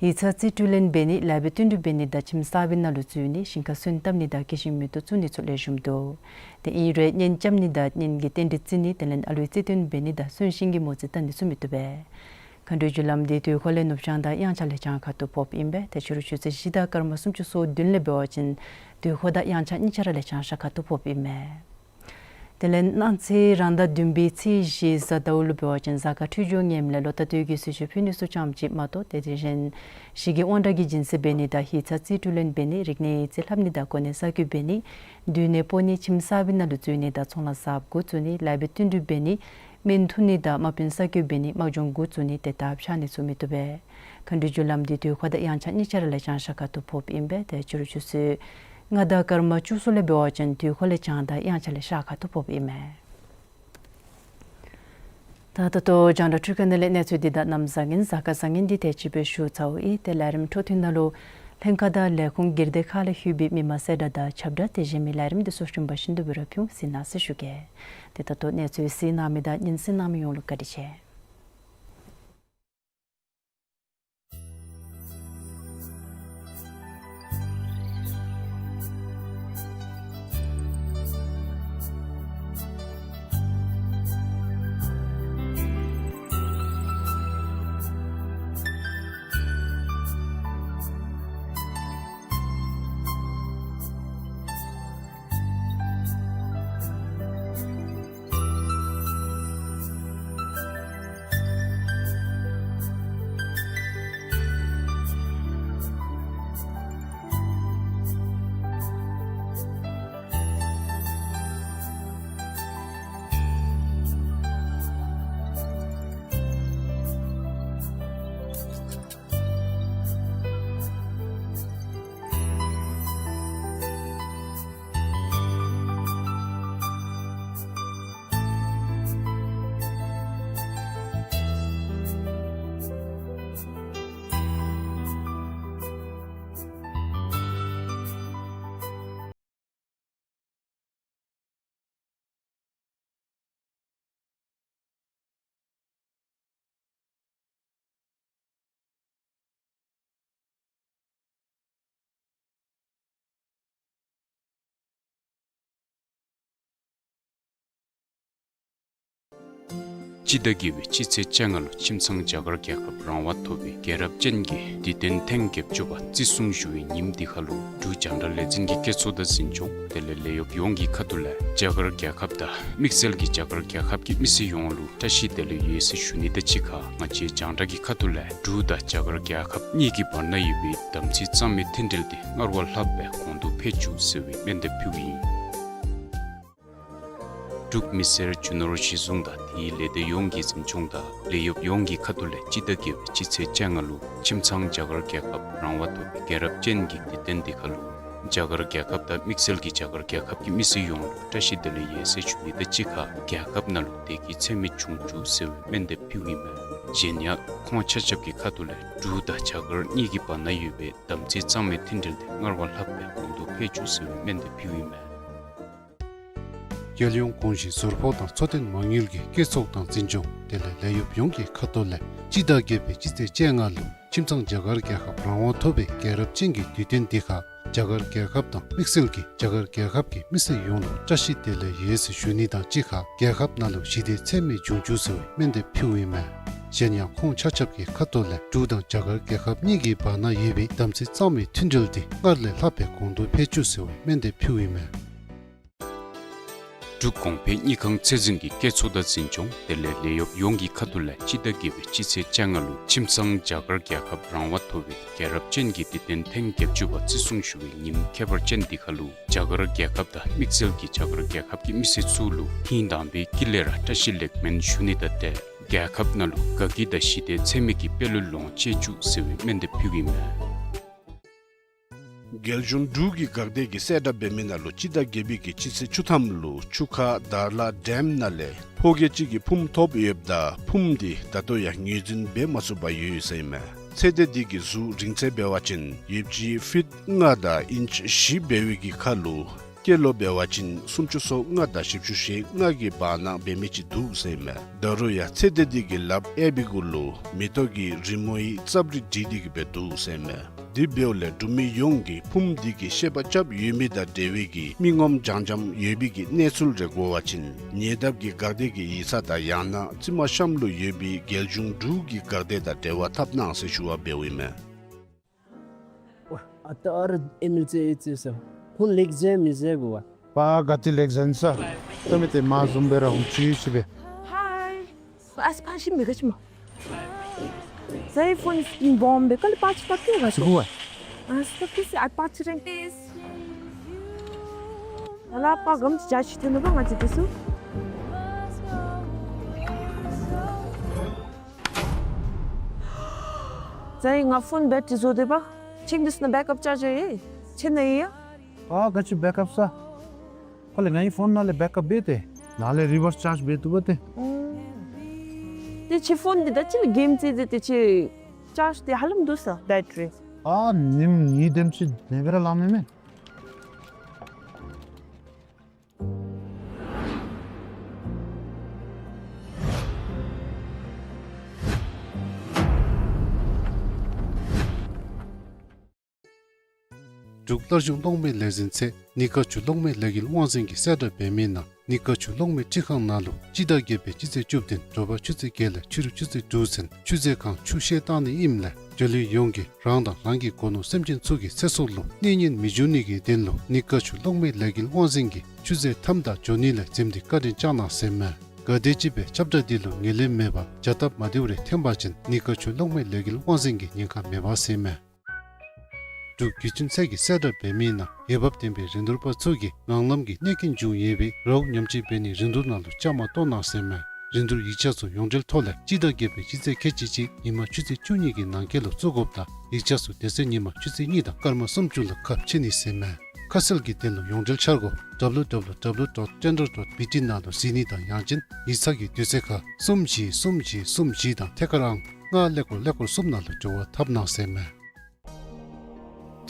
ཡིག་ཚང་རྩིས་སྤྲོད་ལེན་འབད་ནི་ལེགས་པའི་བསྟུན་གྲོས་འབད་ནི་དང་ཁྱིམ་གསར་པའི་ནང་ལུ་འཛུལ་ནི་ཞིང་ཁ་སོན་བཏབ་ནི་དང་སྐྱེ་ཤིང་མེ་ཏོག་བཙུགས་ནི་ཚུ་ལེགས་ཤོམ་འདུག། ཏེ་ཨིན་རུང་གཉེན་རྐྱབ་ནི་དང་གཉེན་གྱི་རྟེན་འབྲེལ་བརྩི་ནི་དེ་ལས་ཨ་ལུའི་རྩིས་སྟོན་འབད་ནི་དང་གསོན་གཤིན་གྱི་མོ་རྩིས་བལྟ་ནི་ཚུ་མི་བཏུབ་པས། མཁའ་འགྲོའི་རྒྱུ་ལམ་འདི་དུས་འཁོར་ལས་ནུབ་བྱང་དང་དབྱངས་འཆར་ལས་བྱང་ཁ་ཐུག་ཕོགཔ་ཨིན་པས། ཏེ་ཕྱི་རུ་ཆུ་ཚོད་བཞི་དང་སྐར་མ་སུམ་ཅུ་སོ་བདུན་ལས་འབད་བ་ཅིན་དུས་འཁོར་དང་དབྱངས་འཆར་གཉིས་ཆ་ར་ལས་བྱང་ཤར་ཁ་ཐུག་ཕོགཔ་ཨིན་མས། དེ་ལས་གནངས་ཚེ་རང་ཟླ་བདུན་པའི་ཚེས་བཞི་གཟའ་ཟླཝ་ལུ་འབད་བ་ཅིན་གཟའ་སྐར་འཕྲོད་སྦྱོར་ངནམ་ལས་ལོ་རྟ་དུས་ཀྱི་གསོལ་མཆོད་ཕུལ་ནི་ཚུ་ཙམ་ཅིག་མ་གཏོགས་ཏེ་དེ་བཞིན་ཞི་རྒྱས་དབང་དྲག་གི་སྦྱིན་སྲེག་འབད་ནི་དང་ཡིག་ཚང་རྩིས་སྤྲོད་ལེན་འབད་ནི་རིག་གནས་ཡིག་རྩིས་ལྷབ་ནི་དང་གོ་གནས་གསར་བསྐོ་འབད་ནི་སྡོད་གནས་སྤོ་ནི་ཁྱིམ་གསར་པའི་ནང་ལུ་འཛུལ་ནི་དང་ཚོང་ལཱ་གསརཔ་འགོ་བཙུགས་ནི་ལེགས་པའི་བསྟུན་གྲོས་འབད་ནི་སྨན་འཐུ་ནི་དང་དམག་དཔོན་གསར་བསྐོ་འབད་ནི་དམག་སྦྱོང་འགོ་བཙུགས་ནི་དེ་དག་ཕྱག་ནི་ཚུ་མི་བཏུབ་པས། མཁའ་འགྲོའི་རྒྱུ་ལམ་འདི་དུས་འཁོར་དང་དབྱངས་འཆར་གཉིས་ཆ་ར་ལས་བྱང་ཤར་ཁ་ཐུག་ཕོགཔ་ཨིན་པས། ཏེ་ཕྱི་རུ་ཆུ་ཚོད་ལྔ་དང་སྐར་མ་བཅུ་གསུམ་ལས་འབད་བ་ཅིན་དུས་འཁོར་ལས་བྱང་དང་དབྱངས་འཆར་ལས་ཤར་ཁ་ཐུག་ཕོགཔ་ཨིན་མས། ད་ད་ལྟོ་རྒྱང་བསྒྲགས་འཕྲུལ་ཁང་ནང་ལས་གནས་ཚུལ་འདི་དང་གནམ་བཟང་ངན་གཟའ་སྐར་བཟང་ངན་འདི་དེ་ཅིག་སྦེ་ཞུ་ཚརཝ་ཨིན། ཏེ་ལས་རིམ་འཕྲོ་མཐུད་ནང་ལུ་ལྷན་ཁག་དང་ལས་ཁུངས་སྒེར་སྡེ་ཁག་ལས་ལྷོད་པའི་མི་མང་གསལ་བསྒྲགས་དང་ཁྱབ་བསྒྲགས་དེ་བཞིན་མི་ལས་རིམ་འདི་ཚུ་རིམ་པ་བཞིན་དུ་སྦེ་ར་ཕུལ་ཟེར་ནང་གསེས་ཞུ་གེ། ཏེ་ད་ལྟོ་གནས་ཚུལ་གཟིགས་གནང་མི་དང་ཉན་གཟིགས་གནང་མི་ཡོངས་ལུ་བཀའ་དྲིན་ཆེ། སྤྱི་ཟླ་བརྒྱད་པའི་སྤྱི་ཚེས་བཅོ་ལྔ་ལུ་ཁྱིམ་ཚང་རྒྱ་གར་རྒྱལ་ཁབ་རང་དབང་ཐོབ་པའི་རྒྱལ་རབས་ཅན་གྱི་དུས་སྟོན་ཐེངས་བརྒྱད་ཅུ་པ་བརྩི་སྲུང་ཞུ་བའི་ཉིནམ་འདི་ཁར་ལུ་འབྲུག་རྒྱང་བསྒྲགས་ལས་འཛིན་གྱི་བཀོད་ཚོགས་དང་འཛིན་སྐྱོང་དེ་ལས་ལས་གཡོགཔ་ཡོངས་ཀྱི་ཁ་ཐུག་ལས་རྒྱ་གར་རྒྱལ་ཁབ་དང་དམིགས་བསལ་གྱི་རྒྱ་གར་རྒྱལ་ཁབ་ཀྱི་མི་སེར་ཡོངས་ལུ་བཀྲ་ཤིས་བདེ་ལེགས་ཡོད་ཟེར་ཞུ་ནི་དང་གཅིག་ཁར་ང་བཅས་རྒྱང་བསྒྲགས་ཀྱི་ཁ་ཐུག་ལས་འབྲུག་དང་རྒྱ་གར་རྒྱལ་ཁབ་གཉིས་ཀྱི་བར་ན་ཡོད་པའི་དམ་ཚིག་གཙང་མའི་མཐུན་འབྲེལ་འདི་སྔར་བ་ལྷག་སྦེ་གོང་དུ་འཕེལ་བཅུག་ཟེར་བའི་སྨོན་འདེབས་ཕུལཝ་ཨིན། འབྲུག་མི་སེར་རྒྱུ་ནོར་གཞི་བཟུང་དང་དེའི་ལས་སྡེ་ཡོངས་ཀྱི་འཛིན་སྐྱོང་དང་ལས་གཡོགཔ་ཡོངས་ཀྱི་ཁ་ཐུག་ལས་སྤྱི་ཟླ་བརྒྱད་པའི་སྤྱི་ཚེས་བཅོ་ལྔ་ལུ་ཁྱིམ་ཚང་རྒྱ་གར་རྒྱལ་ཁབ་རང་དབང་ཐོབ་པའི་རྒྱལ་རབས་ཅན་གྱི་དུས་སྟོན་འདི་ཁར་ལུ་རྒྱ་གར་རྒྱལ་ཁབ་དང་དམིགས་བསལ་གྱི་རྒྱ་གར་རྒྱལ་ཁབ་ཀྱི་མི་སེར་ཡོངས་ལུ་བཀྲ་ཤིས་བདེ་ལེགས་ཡོད་ཟེར་ཞུ་ནི་དང་གཅིག་ཁར་རྒྱལ་ཁབ་ནང་ལུ་བདེ་སྐྱིད་ཚད་མེད་འབྱུང་བཅུག་ཟེར་བའི་སྨོན་འདེབས་ཕུལཝ་ཨིན་མས། གཞན་ཡང་ཁོང་ཆ་ཁྱབ་ཀྱི་ཁ་ཐུག་ལས་འབྲུག་དང་རྒྱ་གར་གཉིས་ཀྱི་བར་ན་ཡོད་པའི་དམ་ཚིག་གཙང་མའི་མཐུན་འབྲེལ་འདི་སྔར་བ་ལྷག་སྦེ་གོང་དུ་འཕེལ་བཅུག་ཟེར་བའི་སྨོན་འདེབས་ཕུལཝ་ཨིན་མས། རྒྱལ་ཡོངས་གོང་ཞུས་ཟུར་ཕོགས་དང་འཚོ་རྟེན་མ་དངུལ་གྱི་བཀོད་ཚོགས་དང་འཛིན་སྐྱོང་དེ་ལས་ལས་གཡོགཔ་ཡོངས་ཀྱི་ཁ་ཐུག་ལས་སྤྱི་ཟླ་བརྒྱད་པའི་སྤྱི་ཚེས་བཅོ་ལྔ་ལུ་ཁྱིམ་ཚང་རྒྱ་གར་རྒྱལ་ཁབ་རང་དབང་ཐོབ་པའི་རྒྱལ་རབས་ཅན་གྱི་དུས་སྟོན་འདི་ཁར་རྒྱ་གར་རྒྱལ་ཁབ་དང་དམིགས་བསལ་གྱིས་རྒྱ་གར་རྒྱལ་ཁབ་ཀྱི་མི་སེར་ཡོངས་ལུ་བཀྲ་ཤིས་བདེ་ལེགས་ཡོད་ཟེར་ཞུ་ནི་དང་གཅིག་ཁར་རྒྱལ་ཁབ་ནང་ལུ་ཞི་བདེ་ཚད་མེད་འབྱུང་བཅུག་ཟེར་བའི་སྨོན་འདེབས་ཕུལཝ་ཨིན་མས། གཞན་ཡང་ཁོང་ཆ་ཁྱབ་ཀྱི་ཁ་ཐུག་ལས་འབྲུག་དང་རྒྱ་གར་རྒྱལ་ཁབ་གཉིས་ཀྱི་བར་ན་ཡོད་པའི་དམ་ཚིག་གཙང་མའི་མཐུན་འབྲེལ་འདི་སྔར་ལས་ལྷག་པའི་གོང་དུ་འཕེལ་བཅུག་ཟེར་བའི་སྨོན་འདེབས་ཕུལཝ་ཨིན་མས། འབྲུག་གོང་འཕེལ་དངུལ་ཁང་ཚད་འཛིན་གྱི་བཀོད་ཚོགས་དང་འཛིན་སྐྱོང་དེ་ལས་ལས་གཡོགཔ་ཡོངས་ཀྱི་ཁ་ཐུག་ལས་སྤྱི་ཟླ་བརྒྱད་པའི་སྤྱི་ཚེས་བཅོ་ལྔ་ལུ་ཁྱིམ་ཚང་རྒྱ་གར་རྒྱལ་ཁབ་རང་དབང་ཐོབ་པའི་རྒྱལ་རབས་ཅན་གྱི་དུས་སྟོན་ཐེངས་བརྒྱད་ཅུ་པ་བརྩི་སྲུང་ཞུ་བའི་ཉིནམ་ཁྱད་པར་ཅན་འདི་ཁར་ལུ་རྒྱ་གར་རྒྱལ་ཁབ་དང་དམིགས་བསལ་གྱིས་རྒྱ་གར་རྒྱལ་ཁབ་ཀྱི་མི་སེར་ཚུ་ལུ་ཧིང་དྭངས་པའི་དཀྱིལ་ལས་ར་བཀྲ་ཤིས་ལེགས་སྨོན་ཞུ་ནི་དང་འབྲེལ་རྒྱལ་ཁབ་ནང་ལུ་དགའ་སྐྱིད་དང་ཞི་བདེ་ཚད་མེད་ཀྱི་དཔལ་ལུ་ལོངས་སྤྱོད་བཅུག་ཟེར་བའི་སྨོན་འདེབས་ཕུལཝ་ཨིན་མས། རྒྱལ་གཞུང་འབྲུག་གི་འགག་སྡེ་གིས་གསལ་བསྒྲགས་འབད་མི་ནང་ལུ་སྤྱི་ཟླ་བརྒྱད་པའི་གི་སྤྱི་ཚེས་བཅུ་ཐམ་ལུ་ཆུ་ཁ་དར་ལ་ཌེམ་ནང་ལས་ཕོ་སྐྱེས་ཅིག་གིས་ཕུངམ་ཐོབ་ཡོདཔ་ད་ཕུངམ་འདི་ད་ལྟོ་ཡང་ངོས་འཛིན་འབད་མ་ཚུགས་པར་ཡོད་ཟེར་ཨིན་མས། ཚོད་སྡེ་འདི་གིས་གཟུགས་རིང་ཚད་འབད་བ་ཅིན་ཡོདཔ་ཅིག་ཕིཊ་ལྔ་དང་ཨིནཅ་བཞི་འབད་བའི་གི་ཁར་ལུ་སྐྱེས་ལོ་འབད་བ་ཅིན་སུམ་ཅུ་སོ་ལྔ་དང་བཞི་བཅུ་ཞེ་ལྔ་གི་བར་ན་འབད་མི་ཅིག་འདུག་ཟེར་ཨིན་མས། ད་རུང་ཡང་ཚོད་སྡེ་འདི་གིས་ལགཔ་ཨེབ་པའི་གུ་ལུ་མེ་ཏོག་གི་རི་མོའི་རྩབ་རི་བྲིས་ཏེ་གི་སྦེ་འདུག་ཟེར་ཨིན་མས། དེ་འབདཝ་ལས་འབྲུག་མི་ཡོངས་ཀྱིས་ཕུངམ་འདི་གི་བཤད་པ་རྐྱབ་ཡོད་མི་དང་འབྲེལ་བའི་གི་མི་ངོམ་རྐྱངམ་རྐྱངམ་ཡོད་པའི་གི་གནས་ཚུལ་རེ་གོ་བ་ཅིན་ཉེ་འདབས་ཀྱི་འགག་སྡེ་གི་ཡིག་ཚང་དང་ཡང་ན་རྩི་མ་ཤམ་ལུ་ཡོད་པའི་རྒྱལ་གཞུང་འབྲུག་གི་འགག་སྡེ་དང་འབྲེལ་བ་འཐབ་གནང་ཟེར་ཞུ་བ་འབདཝ་ཨིན་མས། ཨ་ད་ཨ་ར་ཨེམ་ཨེལ་ཚེ་ཨེ་ཚེ་ས། ཁོང་ལེགས་མཛད་མི་མཛད་གོ་བ། པ་ག་ཏེ་ལེགས་མཛད་ས། ད་མི་ཏེ་མ་བཟུམ་སྦེ་ར་ཧུམ་ཅི་ཅི་སྦེ། ཧའི། ཨ་སི་ཕ་ཤི་མི་ག་ཅི་མ། ཟའི་ཕོན་སི་ཀིན་བོམ་སྦེ་ཀ་ལི་པ་ཅི་ཏ་ཀི་ག་ཅི་གོ་བ། ཨ་སི་ཏ་ཀི་སི་ཨ་པ་ཅི་རེན་ཏེས། ད་ལ་པ་གམ་ཅི་ཅ་ཅི་ཐོན་ནུག་པ་ང་ཅི་ཏེ་སུ། ཟའི་ང་ཕོན་བེ་ཊི་རི་བཟོ་དེ་པ། ཆིང་དུས་ན་བེཀ་ཨཔ་ཅར་ཇར་ཡེ། ཆེ་ན་ཡེ་ཡ། ཨ་ག་ཅི་བེཀ་ཨཔ་ས། ཁོ་ལས་ངེའི་ཕོན་ནང་ལས་བེཀ་ཨཔ་འབད་དེ་ནང་ལས་རི་བརསི་ཅརཇ་འབད་བཏུབ་པ་ཏེ། ཨུམ། ཏེ་ཁྱོད་ཕོན་འདི་ད་ཅི་ལས་གེམ་རྩེད་དེ་ཏེ་ཁྱོད་ཅརཇ་འདི་ཧ་ལམ་འདུག་ས་བེ་ཊི་རི། ཨ་ཉིནམ་གཉིས་དེམ་ཅིག་ལེན་པ་ར་ལང་མེད་མེད། འབྲུག་སླར་གཞུང་གློག་མེ་ལས་འཛིན་ཚད་ནི་ཀ་ཆུ་གློག་མེ་ལས་འགུལ་དབང་འཛིན་གྱིས་གསལ་བསྒྲགས་འབད་མི་ནང་ནི་ཀ་ཆུ་གློག་མེ་སྤྲི་ཁང་ནང་ལུ་སྤྱི་ཟླ་བརྒྱད་པའི་སྤྱི་ཚེས་བཅུ་བདུན་དྲོ་པ་ཆུ་ཚོད་བརྒྱད་ལས་ཕྱི་རུ་ཆུ་ཚོད་དྲུག་ཚུན་ཆུ་མཛོད་ཁང་ཆུ་བཤལ་བཏང་ནི་ཨིནམ་ལས་འབྱོར་ལུས་ཡོངས་ཀྱིས་རང་དང་རང་གི་སྒོ་ནོར་སེམས་ཅན་ཚུ་གི་ཚེ་སྲོག་ལུ་གནོད་ཉེན་མི་འབྱུང་ནི་གི་དོན་ལུ་ནི་ཀ་ཆུ་གློག་མེ་ལས་འགུལ་དབང་འཛིན་གྱིས་ཆུ་མཛོད་ཐམ་དང་འབྱོར་ནི་ལས་འཛེམ་སྟེ་བཀའ་དྲིན་བསྐྱང་གནང་ཟེར་མས། ག་དེམ་ཅིག་སྦེ་ཁྱབ་བསྒྲགས་འདི་ལུ་ངོས་ལེན་མེད་པར་བྱ་སྟབས་མ་བདེཝ་རེ་ཐོན་པ་ཅིན་ནི་ཀ་ཆུ་གློག་མེ་ལས་འགུལ་དབང་འཛིན་གྱི་ཉེན་ཁ་མེད་པ་ཟེར་མས། འབྲུག་བརྒྱུད་འཕྲིན་ཚད་ཀྱིས་གསལ་བསྒྲགས་འབད་མི་ནང་འོས་འབབ་ལྡན་པའི་རིན་བསྡུར་པ་ཚུ་གིས་ངང་ལམ་གྱི་གནོད་སྐྱོན་བྱུང་ཡོད་པའི་རཝ་ཉམས་བཅོས་འབད་ནིའི་རིན་བསྡུར་ནང་ལུ་བཅའ་མར་གཏོགས་གནང་ཟེར་མས། རིན་བསྡུར་ཡིག་ཆ་ཚུ་ཡོངས་འབྲེལ་ཐོག་ལས་སྤྱི་ཟླ་བརྒྱད་པའི་སྤྱི་ཚེས་ཁལ་གཅིག་གཅིག་ཉིན་མ་ཆུ་ཚོད་བཅུ་གཉིས་ཀྱི་ནང་འཁོད་ལུ་བཙུགས་དགོཔ་དང་ཡིག་ཆ་ཚུ་དེ་ཚེ་ཉིན་མ་ཆུ་ཚོད་གཉིས་དང་སྐར་མ་སུམ་ཅུ་ལུ་ཁ་ཕྱེ་ནི་ཟེར་མས། ཁ་གསལ་གྱི་དོན་ལུ་ཡོངས་འབྲེལ་འཆར་སྒོ་W W W dot tender dot B T ནང་ལུ་གཟིགས་ནི་དང་ཡང་ཅིན་ཡིག་ཚང་གི་དུས་ཚོད་ཁར་གསུམ་བཞི་གསུམ་བཞི་གསུམ་བཞི་དང་ཐད་ཀར་ཨང་ལྔ་ཀླད་ཀོར་ཀླད་ཀོར་གསུམ་ནང་ལུ་འབྲེལ་བ་འཐབ་གནང་ཟེར་མས།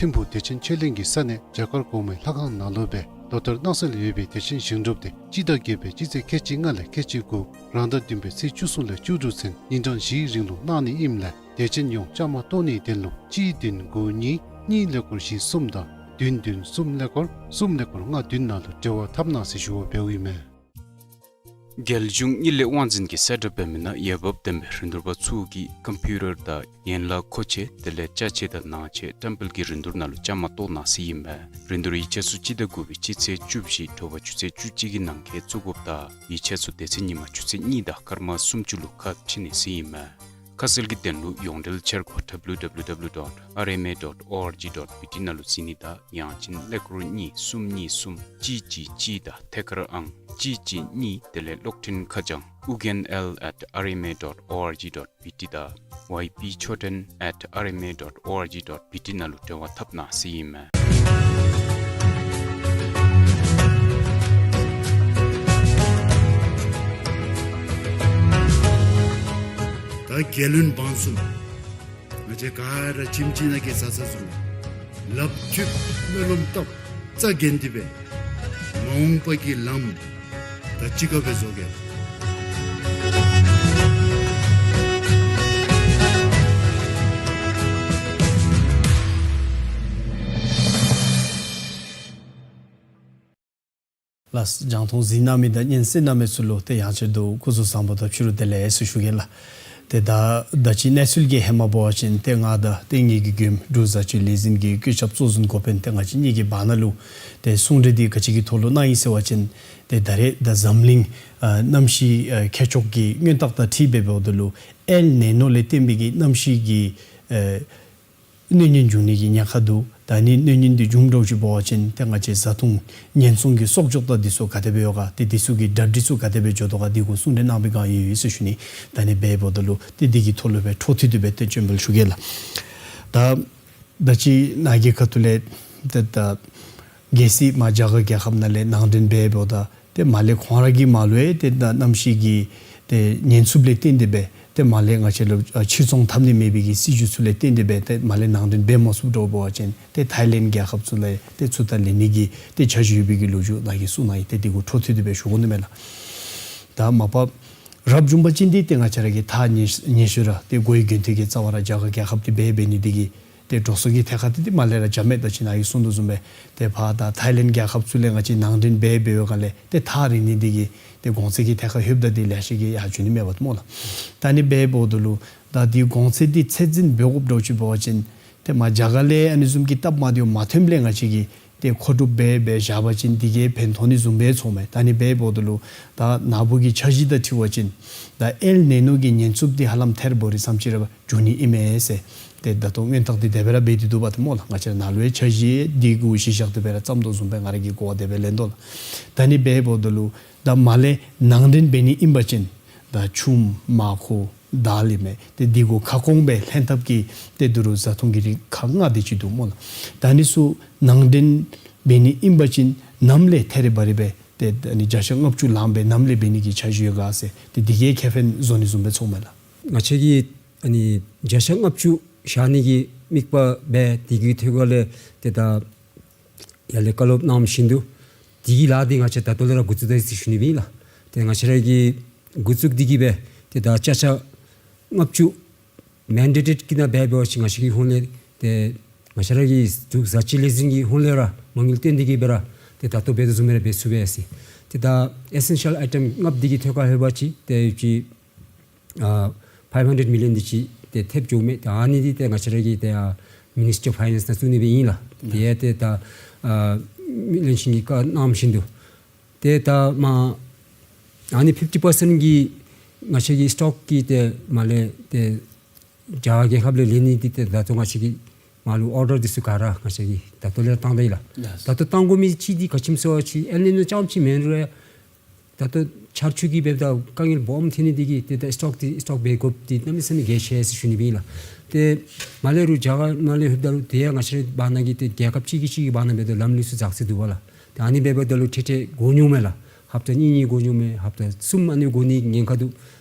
ཐིམ་ཕུག་བདེ་ཆེན་ཆོས་གླིང་གི་ས་གནས་བྱ་དཀར་གོང་མའི་ལྷ་ཁང་ནང་ལུ་སྦེ་ལོ་ལྟར་གནང་སྲོལ་ཡོད་པའི་བདེ་ཆེན་ཞིང་སྒྲུབ་འདི་སྤྱི་ཟླ་བརྒྱད་པའི་སྤྱི་ཚེས་ཁལ་གཅིག་ལྔ་ལས་ཁལ་གཅིག་དགུ་རང་ཟླ་བདུན་པའི་ཚེས་བཅུ་གསུམ་ལས་བཅུ་དྲུག་ཚུན་ཉིན་གྲངས་བཞིའི་རིང་ལུ་གནང་ནི་ཨིནམ་ལས་བདེ་ཆེན་ཡོངས་བཅའ་མར་གཏོགས་ནིའི་དོན་ལུ་གཅིག་བདུན་དགུ་གཉིས་གཉིས་ཀླད་ཀོར་བཞི་གསུམ་དང་བདུན་བདུན་གསུམ་ཀླད་ཀོར་གསུམ་ཀླད་ཀོར་ལྔ་བདུན་ནང་ལུ་འབྲེལ་བ་འཐབ་གནང་ཟེར་ཞུ་བ་འབདཝ་ཨིན་མས། རྒྱལ་གཞུང་དངུལ་ལས་དབང་འཛིན་གྱིས་གསལ་བསྒྲགས་འབད་མི་ནང་འོས་འབབ་ལྡན་པའི་རིན་བསྡུར་པ་ཚུ་གིས་ཀམ་པིའུ་ཊར་དང་ཡན་ལག་མཁོ་ཆས་དེ་ལས་ཅ་ཆས་དང་ནང་ཆས་བཀྲམ་སྤེལ་གྱི་རིན་བསྡུར་ནང་ལུ་བཅའ་མར་གཏོགས་གནང་ཟེར་ཨིན་མས། རིན་བསྡུར་ཡིག་ཆ་ཚུ་སྤྱི་ཟླ་དགུ་པའི་སྤྱི་ཚེས་བཅུ་བཞི་དྲོ་པ་ཆུ་ཚོད་བཅུ་གཅིག་གི་ནང་འཁོད་བཙུགས་དགོཔ་དང་ཡིག་ཆ་ཚུ་དེ་ཚེ་ཉིན་མ་ཆུ་ཚོད་གཉིས་དང་སྐར་མ་སུམ་ཅུ་ལུ་ཁ་ཕྱེ་ནི་ཟེར་ཨིན་མས། ཁ་གསལ་གྱི་དོན་ལུ་ཡོངས་འབྲེལ་འཆར་སྒོ་W W W dot R M A dot O R G dot B T ནང་ལུ་གཟིགས་ནི་དང་ཡང་ཅིན་ཀླད་ཀོར་གཉིས་གསུམ་གཉིས་གསུམ་གཅིག་གཅིག་གཅིག་དང་ཐད་ཀར་ཨང་གཅིག་གཅིག་གཉིས་དེ་ལས་གློག་འཕྲིན་ཁ་བྱང་ཨུ་རྒྱན་ཨེལ་at R M A dot O R G dot B T དང་Y P Choten at R M A dot O R G dot B T ནང་ལུ་འབྲེལ་བ་འཐབ་གནང་ཟེར་ཨིན་མས། ད་རྒྱལ་བློན་འབངས་གསུམ། ང་བཅས་ག་ར་ཁྱིམ་གཅིག་ནང་གི་བཟའ་ཚང་བཟུམ་སྦེ་ལགཔ་མཐུད་སྨོན་ལམ་བཏབ་རྩ་འགེངས་ཏེ་སྦེ་མ་འོངས་པ་གི་ལམ་ ར་ཅི་ཀ་བེ་ཟོ་གེ། ལགས། རྒྱང་མཐོང་གཟིགས་གནང་མི་དང་སྙན་གསན་གནང་མི་ཚུ་ལུ་ཏེ་ཡང་ཆེད་དུ་སྐུ་གཟུགས་བཟང་པོ་དང་ཕྱི་རུ་བདེ་ལེགས་ཟེར་ཞུ་གེ་ལགས། ཏེ་ད་ད་ཅི་གནས་ཚུལ་གྱི་ཧེ་མ་འབད་བ་ཅིན་ཏེ་ང་དང་ཏེ་ངེ་གི་མགྱོནམ་འབྲུག་བཟའ་སྤྱོད་ལས་འཛིན་གྱི་བཀོད་ཁྱབ་གཙོ་འཛིན་འགོ་དཔོན་ཏེ་ང་བཅས་གཉིས་ཀྱི་བར་ན་ལུ་ཏེ་གསུང་གྲོས་འདི་ག་ཅི་གི་ཐོག་ལུ་གནང་ཡི་ཟེར་བ་ཅིན་ཏེ་ད་རེས་ད་འཛམ་གླིང་ཨ་གནམ་གཤིས་ཨ་འཁྱག་ཕྱོགས་ཀྱི་སྔོན་རྟགས་དང་འཁྲིལ་སྦེ་འབདཝ་ད་ལུ་ཨེལ་ནི་ཉོ་ལས་བརྟེན་པའི་གི་གནམ་གཤིས་ཀྱི་ཨ་གནོད་ཉེན་འབྱུང་ནི་གི་ཉེན་ཁ་འདུག། ད་ནི་གནོད་ཉེན་འདི་འབྱུངམ་འདྲཝ་ཅིག་འབད་བ་ཅིན་ཏེ་ང་བཅས་བཟའ་འཐུང་ཉེན་སྲུང་གི་གསོག་འཇོག་དང་འདི་ཚུ་ག་དེ་སྦེ་ཡོད་ག། ཏེ་འདི་ཚུ་གི་གྲ་སྒྲིག་ཚུ་ག་དེ་སྦེ་འགྱོ་དོ་ག། འདི་གུ་གསུང་གྲོས་གནང་པའི་བསྒང་ཡོད་ཡོད་ཟེར་ཞུ་ནི། ད་ནི་འབདཝ་ད་ལུ་ཏེ་འདི་གི་ཐོག་ལུ་སྦེ་འཕྲོ་མཐུད་དེ་སྦེ་ཏེ་སྤྱན་འབུལ་ཞུ་གེ་ལགས། ད་ད་ཅི་ནཱ་གི་ཁ་ཐུག་ལས་ཏེ་ད་གལ་སྲིད་མར་རྒྱ་གར་རྒྱལ་ཁབ་ནང་ལས་ནང་འདྲེན་འབད་འབདཝ་ད་ཏེ་མར་ལས་ཁོང་ར་གིས་མར་ལུ་ཡང་ཏེ་ད་གནམ་གཤིས་ཀྱི་ཏེ་ཉེན་ཚབས་ལས་བརྟེན་ཏེ་སྦེ་ཏེ་མར་ལས་ང་བཅས་ལུ་ཨ་ཕྱིར་ཚོང་འཐབ་ནི་མེད་པའི་གི་སྲིད་བྱུས་ཚུ་ལས་བརྟེན་ཏེ་སྦེ་ཏེ་མར་ལས་ནང་འདྲེན་འབད་མ་ཚུགསཔ་འདྲཝ་འབད་བ་ཅིན་ཏེ་ཐའི་ལེནཌ་རྒྱལ་ཁབ་ཚུ་ལས་ཏེ་ཚུར་ད་ལེན་ནི་གི་ཏེ་འཆར་གཞི་ཡོད་པའི་གི་ལོ་རྒྱུས་ནཱ་གིས་གསུངས་གནང་ཡི། ཏེ་འདི་གུ་འཕྲོ་མཐུད་དེ་སྦེ་ཞུ་དགོ་ནི་མས་ལགས། ད་མ་པ་རབ་བྱུང་པ་ཅིན་འདི་ཏེ་ང་བཅས་ར་གིས་ཐག་ཉེ་ཉེ་ཤོས་ར་ཏེ་སྒོ་ཡི་རྒྱུན་མཐུད་ཀྱི་རྩ་བ་ར་རྒྱ་གར་རྒྱལ་ཁབ་འདི་འབད་འབད་ནི་འདི་གིས་ཏེ་འགྲོ་སོང་གི་ཐད་ཁར་འདི་ཏེ་མར་ལས་ར་འཇམ་མས། ད་ཅི་ནཱ་གིས་གསུངས་དོ་བཟུམ་སྦེ་ཏེ་ཕར་ད་ཐའི་ལེནཌ་རྒྱལ་ཁབ་ཚུ་ལས་ང་བཅས་ནང་འདྲེན་འབད་འབད་བའི་སྒང་ལས་ཏེ་ཐག་རིང་ནི་འདི་གིས་ཏེ་གོང་ཚད་ཀྱི་ཐད་ཁར་ལྷོདཔ་ད་འདི་ལེ་ཤ་གིས་ཡར་འགྱོ་ནི་མས་པ་སྨོ་ལགས། ད་ནི་འབདཝ་ད་ལུ་ད་འདི་གོང་ཚད་འདི་ཚད་འཛིན་འབད་དགོཔ་འདྲཝ་ཅིག་འབད་བ་ཅིན་ཏེ་མར་རྒྱ་གར་ལས་ཨ་ནི་བཟུམ་གྱི་སྟབས་མ་བདེཝ་མ་ཐོནམ་ལས་ང་བཅས་ཀྱིས་ཏེ་མཁོ་སྒྲུབ་འབད་འབད་བཞག་པ་ཅིན་འདི་གིས་ཕན་ཐོགས་ནི་བཟུམ་སྦེ་ཚོརཝ་མས། ད་ནི་འབདཝ་ད་ལུ་ད་ནཱ་བུ་གི་འཆར་གཞི་དང་འཁྲིལ་བ་ཅིན་ད་ཨེལ་ནི་ཉོ་གི་ཉེན་ཚབས་འདི་ཧ་ལམ་ཐེར་བོ་རེ་ཙམ་ཅིག་ར་འགྱོ་ནི་ཨིན་མས་ཟེར། ཏེ་ད་ལྟོ་སྔོན་རྟགས་འདི་དེ་སྦེ་ར་འབད་དེ་འདུག་པ་ཏེ་སྨོ་ལགས། ང་བཅས་ནཱ་ལུ་ཡང་འཆར་གཞི་འདི་གུ་གཞི་བཞག་སྟེ་སྦེ་ར་བརྩམ་དོ་བཟུམ་སྦེ་ང་ར་གིས་གོ་བ་དེ་སྦེ་ལེན་དོ་ལགས། ད་ནི་འབདཝ་ད་ལུ་ད་མར་ལས་ནང་འདྲེན་འབད་ནི་ཨིན་པ་ཅིན་ད་ཆུམ་མར་ཁུ་དཱལ་ཨིན་མས། ཏེ་འདི་གུ་ཁ་སྐོང་སྦེ་ལྷན་ཐབས་ཀྱི་ཏེ་འདི་རུ་བཟའ་འཐུང་གི་རིགས་ཁག་ལྔ་དེ་ཅིག་འདུག་སྨོ་ལགས། ད་ནི་ཚུ་ནང་འདྲེན་འབད་ནི་ཨིན་པ་ཅིན་ནམ་ལས་ཐད་རི་བ་རི་སྦེ་ཏེ་ཨ་ནི་བརྒྱ་ཆ་ལྔ་བཅུ་ལངམ་སྦེ་ནམ་ལས་འབད་ནི་གི་འཆར་གཞི་ཡོད་ག་ཟེར། ཏེ་འདི་གིས་ཁེ་ཕན་བཟོ་ནི་བཟུམ་སྦེ་ཚོརཝ་མས་ལགས། ང་བཅས་ཀྱི་ཨ་ནི་བརྒྱ་ཆ་ལྔ་བཅུ་བཞག་ནི་གི་དམིགས་པ་སྦེ་འདི་གི་ཐོག་ཁ་ལས་ཏེ་ད་ཡར་ལས་བཀའ་སློབ་གནངམ་བཞིན་དུ་འདི་གི་ལཱ་འདི་ང་བཅས་ད་ལྟོ་ལས་ར་འགོ་བཙུགས་ད་ཡི་ཟེར་ཞུ་ནི་ཨིན་ལགས། ཏེ་ང་བཅས་ར་གིས་འགོ་བཙུགས་འདི་གིས་སྦེ་ཏེ་ད་བརྒྱ་ཆ་ལྔ་བཅུ་མེན་ཌེ་ཊེཌ་ཀྱི་ནང་འབད་འབད་བ་ཅིན་ང་བཅས་ཀྱི་ཧོངས་ལས་ཏེ་ང་བཅས་ར་གི་འབྲུག་བཟའ་སྤྱོད་ལས་འཛིན་གྱི་ཧོངས་ལས་ར་མ་དངུལ་བཏོན་ཏེ་གིས་སྦེ་ར་ཏེ་ད་ལྟོ་འབད་དོ་བཟུམ་སྦེ་ར་འབད་ཚུགས་པས་ཟེར། ཏེ་ད་ཨེ་སེན་ཤལ་ཨའི་ཊེམ་ལྔ་པོ་འདི་གི་ཐོག་ཁར་ལྷོད་པ་ཅིན་ཏེ་ཅིག་ཨ་ཕའིབ་ཧན་ཌེཌ་མི་ལི་ཡོན་འདི་ཅིག་ཏེ་ཐེབས་འགྱོཝ་མས། ད་ཨ་ནི་འདི་ཏེ་ང་བཅས་ར་གི་ཏེ་ཨ་མི་ནིསི་ཊར་ཕའི་ནེནསི་ནང་བཙུགས་ནི་སྦེ་ཨིན་ལགས། ཏེ་ཡང་ཏེ་ད་ཨ་མི་བློན་ཆེན་གྱིས་བཀའ་གནངམ་བཞིན་དུ་ཏེ་ད་མར་ཨ་ནི་ཕིཕ་ཊི་པར་སེནཊ་གི་ང་བཅས་ཀྱི་སི་ཊོག་གི་ཏེ་མར་ལས་ཏེ་རྒྱ་རྒྱལ་ཁབ་ལས་ལེན་ནི་འདི་ཏེ་ད་ལྟོ་ང་བཅས་ཀྱིས་མར་ལུ་ཨོར་ཌར་འདི་ཚུ་ག་ར་ང་བཅས་ཀྱིས་ད་ལྟོ་ལས་ར་བཏང་ད་ཡི་ལགས། ལགས། ད་ལྟོ་བཏང་དགོ་མི་ཅིག་འདི་ག་ཅི་སྨོ་ཟེར་བ་ཅིན་ཨེལ་ནི་ཉོ་རྐྱངམ་ཅིག་མེན་རུང་ད་ལྟོ་ཆར་ཆུ་གིས་འབདཝ་ད་དཀའ་ངལ་སྦོམ་ཐོན་ནི་འདི་གིས་ཏེ་ད་སི་ཊོག་འདི་སི་ཊོག་འབད་དགོཔ་འདི་གནམ་མེད་ས་མེད་གལ་ཆེ་ཟེར་ཞུ་ནི་སྦེ་ཨིན་ལགས། ཏེ་མར་ལས་རུང་རྒྱ་གར་ནང་ལས་ལྷོདཔ་ད་ལུ་ཏེ་ཡང་ང་བཅས་རའི་བར་ན་གི་ཏེ་རྒྱལ་ཁབ་གཅིག་གིས་གཅིག་གི་བར་ན་འབདཝ་ད་ལམ་ལུགས་ཚུ་འཛག་སི་འདུག་པ་ལགས། ཏེ་ཨ་ནི་འབདཝ་ད་ལུ་ཁྲིག་ཁྲི་འགོར་འོང་མས་ལགས། ཧབ་ཏ་གཉིས་གཉིས་འགོར་འོང་མས། ཧབ་ཏ་གསུམ་ཨ་ནི་འགོར་ནི་ཉེན་ཁ་འདུག།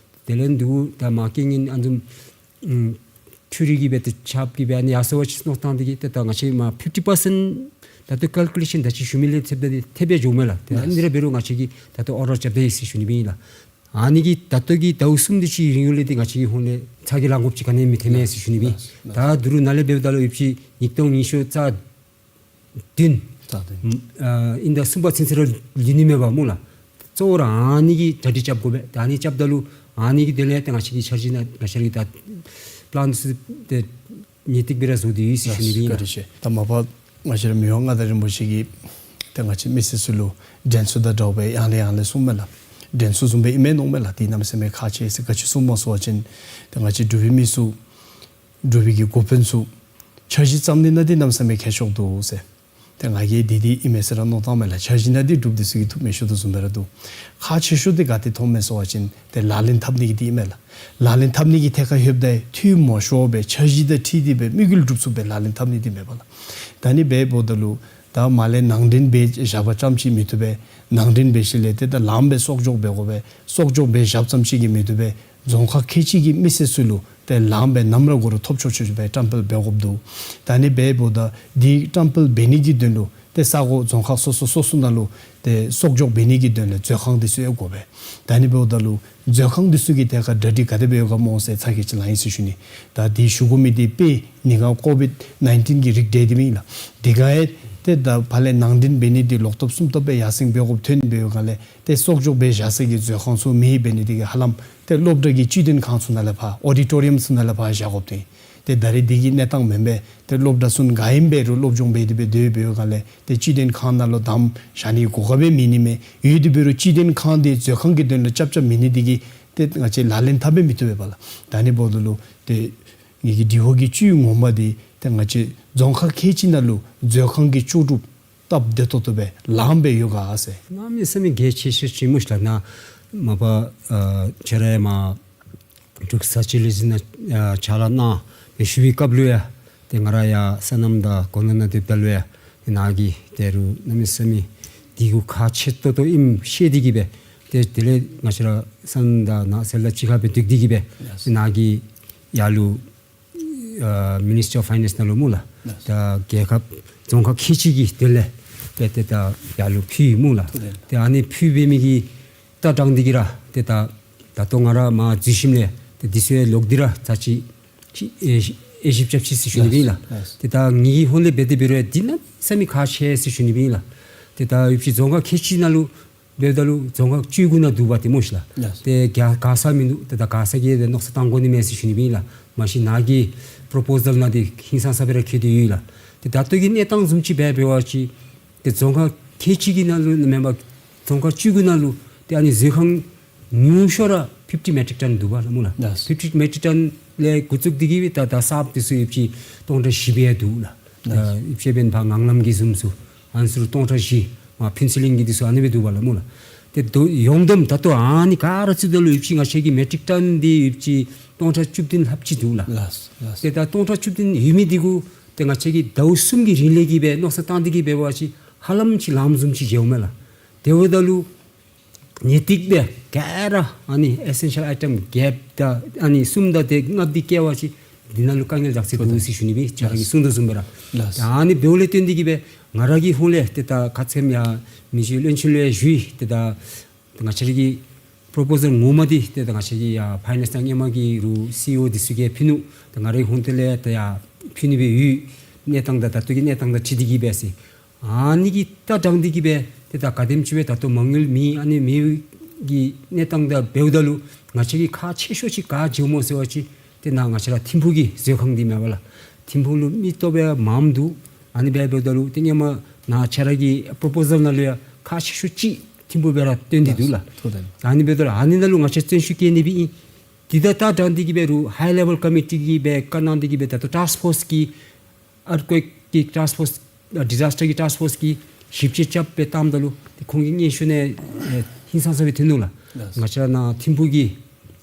དེ་ལས་འདུག་ད་མར་རྐྱེན་ངན་ཨ་ནི་བཟུམ་ཨམ་འཕྲུལ་རིག་གིས་འབད་དེ་ཆརཔ་གིས་འབད་ཨ་ནི་ཡར་སོང་བ་ཅིན་མནོ་བསམ་བཏང་སྟེ་གིས་ཏེ་ད་ང་བཅས་མར་ཕིཕ་ཊི་པར་སེནཊ་ད་ལྟོ་ཀལ་ཀུ་ལེ་ཤཱན་ད་ཅི་ཞུ་མི་ལས་ཐེབས་ད་འདི་ཐེབས་སྦེ་འགྱོཝ་མས་ལགས། ཏེ་ཨ་ནི་ར་འབད་རུང་ང་བཅས་ཀྱིས་ད་ལྟོ་ཨོར་ཌར་རྐྱབ་ད་ཡི་ཟེར་ཞུ་ནི་སྦེ་ཨིན་ལགས། ཨ་ནི་གིས་ད་ལྟོ་གི་ཟླཝ་གསུམ་དེ་ཅིག་རིང་ལུ་འདི་ང་བཅས་ཀྱི་ཧོངས་ལས་ཚ་གྱང་ལང་དགོཔ་ཅིག་ག་ནི་མི་ཐོན་མས་ཟེར་ཞུ་ནི་སྦེ་ཨིན། ད་དོ་རུང་ནཱ་ལས་འབདཝ་ད་ལུ་ཡོད་པ་ཅིན་ཉིས་སྟོང་ཉི་ཤུ་རྩ་བདུན་རྩ་བདུན་ཨ་ཨིན་ད་གསུམ་པ་ཚུན་ཚོད་ར་ལུས་ནི་མས་པ་སྨོ་ལགས། གཙོ་བོ་ར་ཨ་ནི་གི་གྲ་སྒྲིག་རྐྱབ་དགོ་པས། ད་ཨ་ནི་རྐྱབ་ད་ལུ་ཨ་ནི་གི་དོན་ལས་ཏེ་ང་བཅས་ཀྱི་འཆར་གཞི་ནང་ང་བཅས་ར་གི་ད་པི་ལཱན་ཚུ་ཏེ་ངེས་ཏིག་སྦེ་ར་བཟོ་སྟེ་ཡོད་ཟེར་ཞུ་ནི་སྦེ་ཨིན་ལགས། བཀའ་དྲིན་ཆེ། ད་མ་པ་ང་བཅས་ར་མི་དབང་མངའ་བདག་རིན་པོ་ཆེ་གིས་ཏེ་ང་བཅས་མི་སེར་ཚུ་ལུ་དྲན་གསོ་དང་འདྲཝ་སྦེ་ཡང་ལས་ཡང་ལས་གསུངམ་མས་ལགས། དྲན་གསོ་བཟུམ་སྦེ་ཨིན་མས་མནོཝ་མས་ལགས། འདི་གནམ་མེད་ས་མེད་ཁག་ཆེ་ཟེར། ག་ཅི་གསུངམ་སྨོ་ཟེར་བ་ཅིན་ཏེ་ང་བཅས་འབྲུག་པའི་མི་ཚུ་འབྲུག་པའི་གི་འགོ་དཔོན་ཚུ་འཆར་གཞི་བརྩམ་ནི་ནང་འདི་གནམ་མེད་ས་མེད་ཁག་ཆེཝ་འདུག་ཟེར། ཏེ་ང་གིས་འདི་འདི་ཨིན་མས་ཟེར་ར་མནོ་བཏངམ་མས་ལགས། འཆར་གཞི་ནང་འདི་འབྲུགཔ་འདི་ཚུ་གིས་འཐུ་མི་ཆོག་དོ་བཟུམ་སྦེ་ར་འདུག། ཁག་ཆེ་ཤོས་འདི་ག་ཏེ་མཐོངམ་མས་ཟེར་བ་ཅིན་ཏེ་ལག་ལེན་འཐབ་ནི་གི་འདི་ཨིན་མས་ལགས། ལག་ལེན་འཐབ་ནི་གི་ཐད་ཁར་ལྷོདཔ་ད་འཐུས་མ་ཤོར་བར་འཆར་གཞི་དང་འཁྲིལ་ཏེ་སྦེ་དམིགས་ཡུལ་འགྲུབ་ཚུགསཔ་སྦེ་ལག་ལེན་འཐབ་ནི་འདི་མེད་པ་ལགས། ད་ནི་འབདཝ་ད་ལུ་ད་མར་ལས་ནང་འདྲེན་འབད་བཞག་པ་ཙམ་ཅིག་མི་བཏུབ་པས། ནང་འདྲེན་འབད་ཞིནམ་ལས་ཏེ་ད་ལངམ་སྦེ་གསོག་འཇོག་འབད་དགོ་པས། གསོག་འཇོག་འབད་བཞགཔ་ཙམ་ཅིག་གིས་མི་བཏུབ་པས། རྫོང་ཁག་ཁལ་གཅིག་གི་མི་སེར་ཚུ་ལུ་ཏེ་ལངམ་སྦེ་ནམ་ར་འགོར་རུང་ཐོབ་ཆོག་ཆོག་སྦེ་བཀྲམ་སྤེལ་འབད་དགོཔ་འདུག། ད་ནི་འབདཝ་ད་འདི་བཀྲམ་སྤེལ་འབད་ནི་གི་དོན་ལུ་ ཏེ་ས་གོ་རྫོང་ཁག་སོ་སོ་སོ་སོ་ནང་ལུ་ཏེ་གསོག་འཇོག་འབད་ནི་གི་དོན་ལས་མཛོད་ཁང་འདི་ཚུ་ཡང་དགོ་པས། ད་ཨ་ནི་འབདཝ་ད་ལུ་མཛོད་ཁང་འདི་ཚུ་གི་ཐད་ཁར་གྲ་སྒྲིག་ག་དེ་སྦེ་ཡོད་ག་སྨོ་ཟེར་ཚ་གྱང་ཅིག་ལང་ཡི་ཟེར་ཞུ་ནི། ད་འདི་ཞུ་དགོ་མི་འདི་དཔེ་ནི་ག་ཀོ་བིཌ་ནའིན་ཊིན་གྱི་རིགས་འདི་འདི་མེན་ལགས། འདི་ག་ཡང་ཏེ་ད་ཕར་ལས་ནང་འདྲེན་འབད་ནི་འདི་ལོག་ཐོབ་སུམ་ཐོབ་སྦེ་ཡར་སེང་འབད་དགོཔ་ཐོན་འབད་བའི་སྒང་ལས་ཏེ་གསོག་འཇོག་འབད་བཞག་ས་གི་མཛོད་ཁང་ཚུ་མེད་འབད་ནི་འདི་གིས་ཧ་ལམ་ཏེ་སློབ་གྲྭ་གི་སྤྱི་དོན་ཁང་ཚུ་ནང་ལས་ཕར་ཨོ་ཌི་ཊོ་རི་ཡམ་ཚུ་ནང་ལས་ཕར་བཞག་དགོཔ་ཐོན། ཏེ་ད་རེས་འདི་གི་གནས་སྟངས་མེན་པས། ཏེ་སློབ་གྲྭ་ཚུ་ག་ཨིནམ་འབད་རུང་སློབ་སྦྱོང་འབད་དེ་སྦེ་སྡོད་པའི་སྒང་ལས་ཏེ་སྤྱི་དོན་ཁང་ནང་ལུ་དམ་བཞག་ནི་གོ་སྐབས་སྦེ་མེད་ནི་མས། ཡོད་དེ་འབད་རུང་སྤྱི་དོན་ཁང་འདི་མཛོད་ཁང་གི་དོན་ལུ་རྐྱབ་རྐྱབ་མེད་ནི་འདི་གིས་ཏེ་ང་བཅས་ལག་ལེན་འཐབ་སྦེ་མི་བཏུབ་པས་ལགས། ད་ཨ་ནི་འབདཝ་ད་ལུ་ཏེ་ངེ་གི་དྲི་བ་གི་བཅུད་ངོ་མ་འདི་ཏེ་ང་བཅས་རྫོང་ཁག་ཁལ་གཅིག་ནང་ལུ་མཛོད་ཁང་གི་ལྕོགས་གྲུབ་སྟབས་བདེ་ཏོག་ཏོ་སྦེ་ལངམ་སྦེ་ཡོད་ག་ཟེར། གནམ་མེད་ས་མེད་གལ་ཆེ་ཤོས་ཅིག་སྨོ་ཤིག་ལགས། ནཱ་མ་པ་ཨ་ཁྱོད་ར་ཡང་མར་འབྲུག་ས་སྤྱི་ལས་འཛིན་ནང་ཨ་ཕྱག་ལཱ་གནང་སྦེ་བཞུགས་པའི་སྐབས་ལུ་ཡང་ཏེ་ང་ར་ཡར་སོ་ནམ་དང་གོ་ལ་ནང་སྡོདཔ་ད་ལུ་ཡང་ཏེ་ནཱ་གི་ད་རུང་གནམ་མེད་ས་མེད་འདི་གུ་ཁག་ཆེ་ཏོག་ཏོ་ཨིནམ་ཤེས་ཏེ་གིས་སྦེ་ཏེ་དེ་ལས་ང་བཅས་ར་སོ་ནམ་དང་ནགས་ཚལ་དང་གཅིག་ཁར་སྦེ་སྡོད་དེ་གིས་སྦེ་ཡེས། ཏེ་ནཱ་གི་ཡར་ལུ་ཨ་མི་ནིས་ཊི་ཨོཕ་ཕའི་ནེནསི་ནང་ལུ་སྨོ་ལགས། ལགས། ད་རྒྱལ་ཁབ་རྫོང་ཁག་ཁལ་གཅིག་གི་དོན་ལས་ཏེ་ཏེ་ད་ཡར་ལུ་ཕུལ་ཡི་སྨོ་ལགས། ཐུགས་རྗེ་ལགས། ཏེ་ཨ་ནི་ཕུལ་འབད་མི་གི་ལྟ་སྟངས་འདི་གིས་ར་ཏེ་ད་ད་ལྟོ་ང་ར་མར་འཛུལ་ཞིནམ་ལས་ཏེ་འདི་ཚུ་ཡང་ལོག་སྟེ་ར་ཚར་གཅིག་ཅིག་ཨེ་ཨེ་ཞིབ་རྐྱབ་ཅི་ཟེར་ཞུ་ནི་ཨིན་ལགས། ལགས། ཏེ་ད་ངེ་གི་ཧོངས་ལས་འབད་དེ་འབད་རུང་འདི་གནམ་མེད་ས་མེད་ཁག་ཆེ་ཟེར་ཞུ་ནི་ཨིན་ལགས། ཏེ་ད་ཡུདཔ་ཅིག་རྫོང་ཁག་ཁལ་གཅིག་ནང་ལུ་འབདཝ་ད་ལུ་རྫོང་ཁག་བཅུ་དགུ་ནང་འདུག་པ་ཏེ་སྨོ་ཤིག་ལགས། ལགས། ཏེ་ག་ག་ས་མིན་འདུག། ཏེ་ད་ག་ས་གིས་ཏེ་མནོ་བསམ་བཏང་དགོ་ནི་མས་ཟེར་ཞུ་ནི་ཨིན་ལགས། མ་གཞི་ནཱ་གི་པོརོ་པོ་ཟཱལ་ནང་འདི་ཧིང་སངས་ས་སྦེ་ར་འཁོད་དེ་ཡོད་ལགས། ཏེ་ད་ལྟོ་གི་གནས་སྟངས་བཟུམ་ཅིག་འབད་འབད་བ་ཅིན་ཏེ་རྫོང་ཁག་ཁལ་གཅིག་གི་ནང་ལུ་མེན་པར་རྫོང་ཁག་བཅུ་དགུ་ནང་ལུ་ཏེ་ཨ་ནི་མཛོད་ཁང་ཉུང་ཤོས་ར་ཕིཕ་ཊི་མེ་ཊིག་ཊོན་འདུག་པ་ལགས་སྨོ་ལགས། ལགས། ཕིཕ་ཊི་མེ་ཊིག་ཊོན་ལས་འགོ་བཙུགས་ཏེ་གིས་ད་ད་གསརཔ་འདི་ཚུ་ཡུདཔ་ཅིག་སྟོང་ཕྲག་བཞི་སྦེ་འདུག་ལགས། ལགས། ད་ཡུདཔ་ཅིག་འབདན་ཕར་ངང་ལམ་གྱི་བཟུམ་ཚུ་ཨ་ནི་ཚུ་ལུ་སྟོང་ཕྲག་བཞི། མར་ཕུན་ཚོགས་གླིང་གི་འདི་ཚུ་ཨ་ནི་སྦེ་འདུག་པ་ལགས་སྨོ་ལགས། ཏེ་ད་ཡོངས་བསྡོམས་ད་ལྟོ་ཨ་ནི་ག་ར་བརྩིཝ་ད་ལུ་ཡུདཔ་ཅིག་ང་བཅས་ཀྱི་མེ་ཊིག་ཊོན་འདི་ཡུདཔ་ཅིག་སྟོང་ཕྲག་བཅུ་བདུན་ལྷགཔ་ཅིག་འདུག་ལགས། ལགས་ལགས། ཏེ་ད་སྟོང་ཕྲག་བཅུ་བདུན་ཡོད་མི་འདི་གུ་ཏེ་ང་བཅས་ཀྱིས་ཟླཝ་གསུམ་གྱི་རིང་ལས་ཀྱི་སྦེ་མནོ་བསམ་བཏང་སྟེ་གིས་འབད་བ་ཅིན་ཧ་ལམ་ཅིག་ལངམ་བཟུམ་ཅིག་མཇལཝ་མས་ལགས། དེ་འབདཝ་ད་ལུ་ངེས་ཏིག་སྦེ་ག་ར་ཨ་ནི་ཨེ་སེན་ཤལ་ཨའི་ཊེམ་བརྒྱད་དང་ཨ་ནི་གསུམ་དང་ཏེ་ལྔ་འདི་བཀལ་བ་ཅིན་འདི་ནང་ལུ་དཀའ་ངལ་རག་ས་འདུག་ཟེར་ཞུ་ནི་སྦེ་ཁྱོད་ར་གིས་གསུངས་དོ་བཟུམ་སྦེ་ར། ལགས། ད་ཨ་ནི་འབདཝ་ལས་བརྟེན་ཏེ་གིས་སྦེ་ང་ར་གི་ཧོངས་ལས་ཏེ་ད་ཁ་ཙ་ཁ་ཉིནམ་ཡར་མི་རྗེ་བློན་ཆེན་ལུ་ཡང་ཞུ་ཡི། ཏེ་ད་ང་བཅས་ར་གི་པོརོ་པོ་ཟཱལ་ངོ་མ་འདི་ཏེ་ད་ང་བཅས་ཀྱི་ཡར་ཕའི་ནེནསི་དང་ཧེ་མ་གི་རུང་སི་ཨི་ཨོ་འདི་ཚུ་གིས་ཕུལ་ནུག། ད་ང་རའི་ཧོངས་ཏེ་ལས་ད་ཡར་ཕུལ་ནི་སྦེ་ཡོད། གནས་སྟངས་དང་ད་ལྟོ་གི་གནས་སྟངས་དང་འཁྲིལ་ཏེ་གིས་སྦེ་ཟེར། ཨ་ནི་གི་ལྟ་སྟངས་འདི་གིས་སྦེ་ཏེ་ད་ག་དེམ་ཅིག་སྦེ་ད་ལྟོ་མ་དངུལ་མེད་ཨ་ནི་མེད་གི་གནས་སྟངས་དང་འབདཝ་ད་ལུ་ང་བཅས་ཀྱི་ཁག་ཆེ་ཤོས་ཅིག་ག་ཅི་སྨོ་ཟེར་བ་ཅིན་ཏེ་ནཱ་ང་བཅས་ར་ཐིམ་ཕུག་གི་མཛོད་ཁང་འདི་མས་པ་ལགས། ཐིམ་ཕུག་ལུ་མི་ལྟོ་སྦེ་མངམ་འདུག། ཨ་ནི་སྦེ་འབདཝ་ད་ལུ་ཏེ་ཧེ་མ་ནཱ་ཁྱོད་ར་གི་པོརོ་པོ་ཟཱལ་ནང་ལུ་ཡང་ཁག་ཆེ་ཤོས་ཅིག་ཐིམ་ཕུག་སྦེ་ར་སྟོན་ཏེ་འདུག་ལགས། ཐུགས་རྗེ་ལགས། ཨ་ནི་འབདཝ་ད་ལུ་ཨ་ནི་ནང་ལུ་ང་བཅས་བརྩོན་ཤུགས་བསྐྱེད་ནི་སྦེ་ཨིན། དེ་དང་ད་སྦྲགས་ཏེ་གིས་སྦེ་རུང་ཧའི་ལེ་ཝེལ་ཀོ་མི་ཊི་གིས་སྦེ་བཀའ་གནང་སྟེ་གིས་སྦེ་ད་ལྟོ་ཊཱསྐ་ཕོརསི་གི་ཨརཐ་ཀུའེཀ་གི་ཊཱསྐ་ཕོརསི་ཨ་ཌི་ཛཱསི་ཊར་གྱི་ཊཱསྐ་ཕོརསི་གིས་ཞིབ་དཔྱད་རྐྱབ་སྦེ་བཏངམ་ད་ལུ་ཏེ་ཁོང་གི་སྙན་ཞུ་ནང་ཨེ་ཧིང་སངས་ས་སྦེ་ཐོན་ནུག་ལགས། ལགས། ང་བཅས་ར་ནཱ་ཐིམ་ཕུག་གི་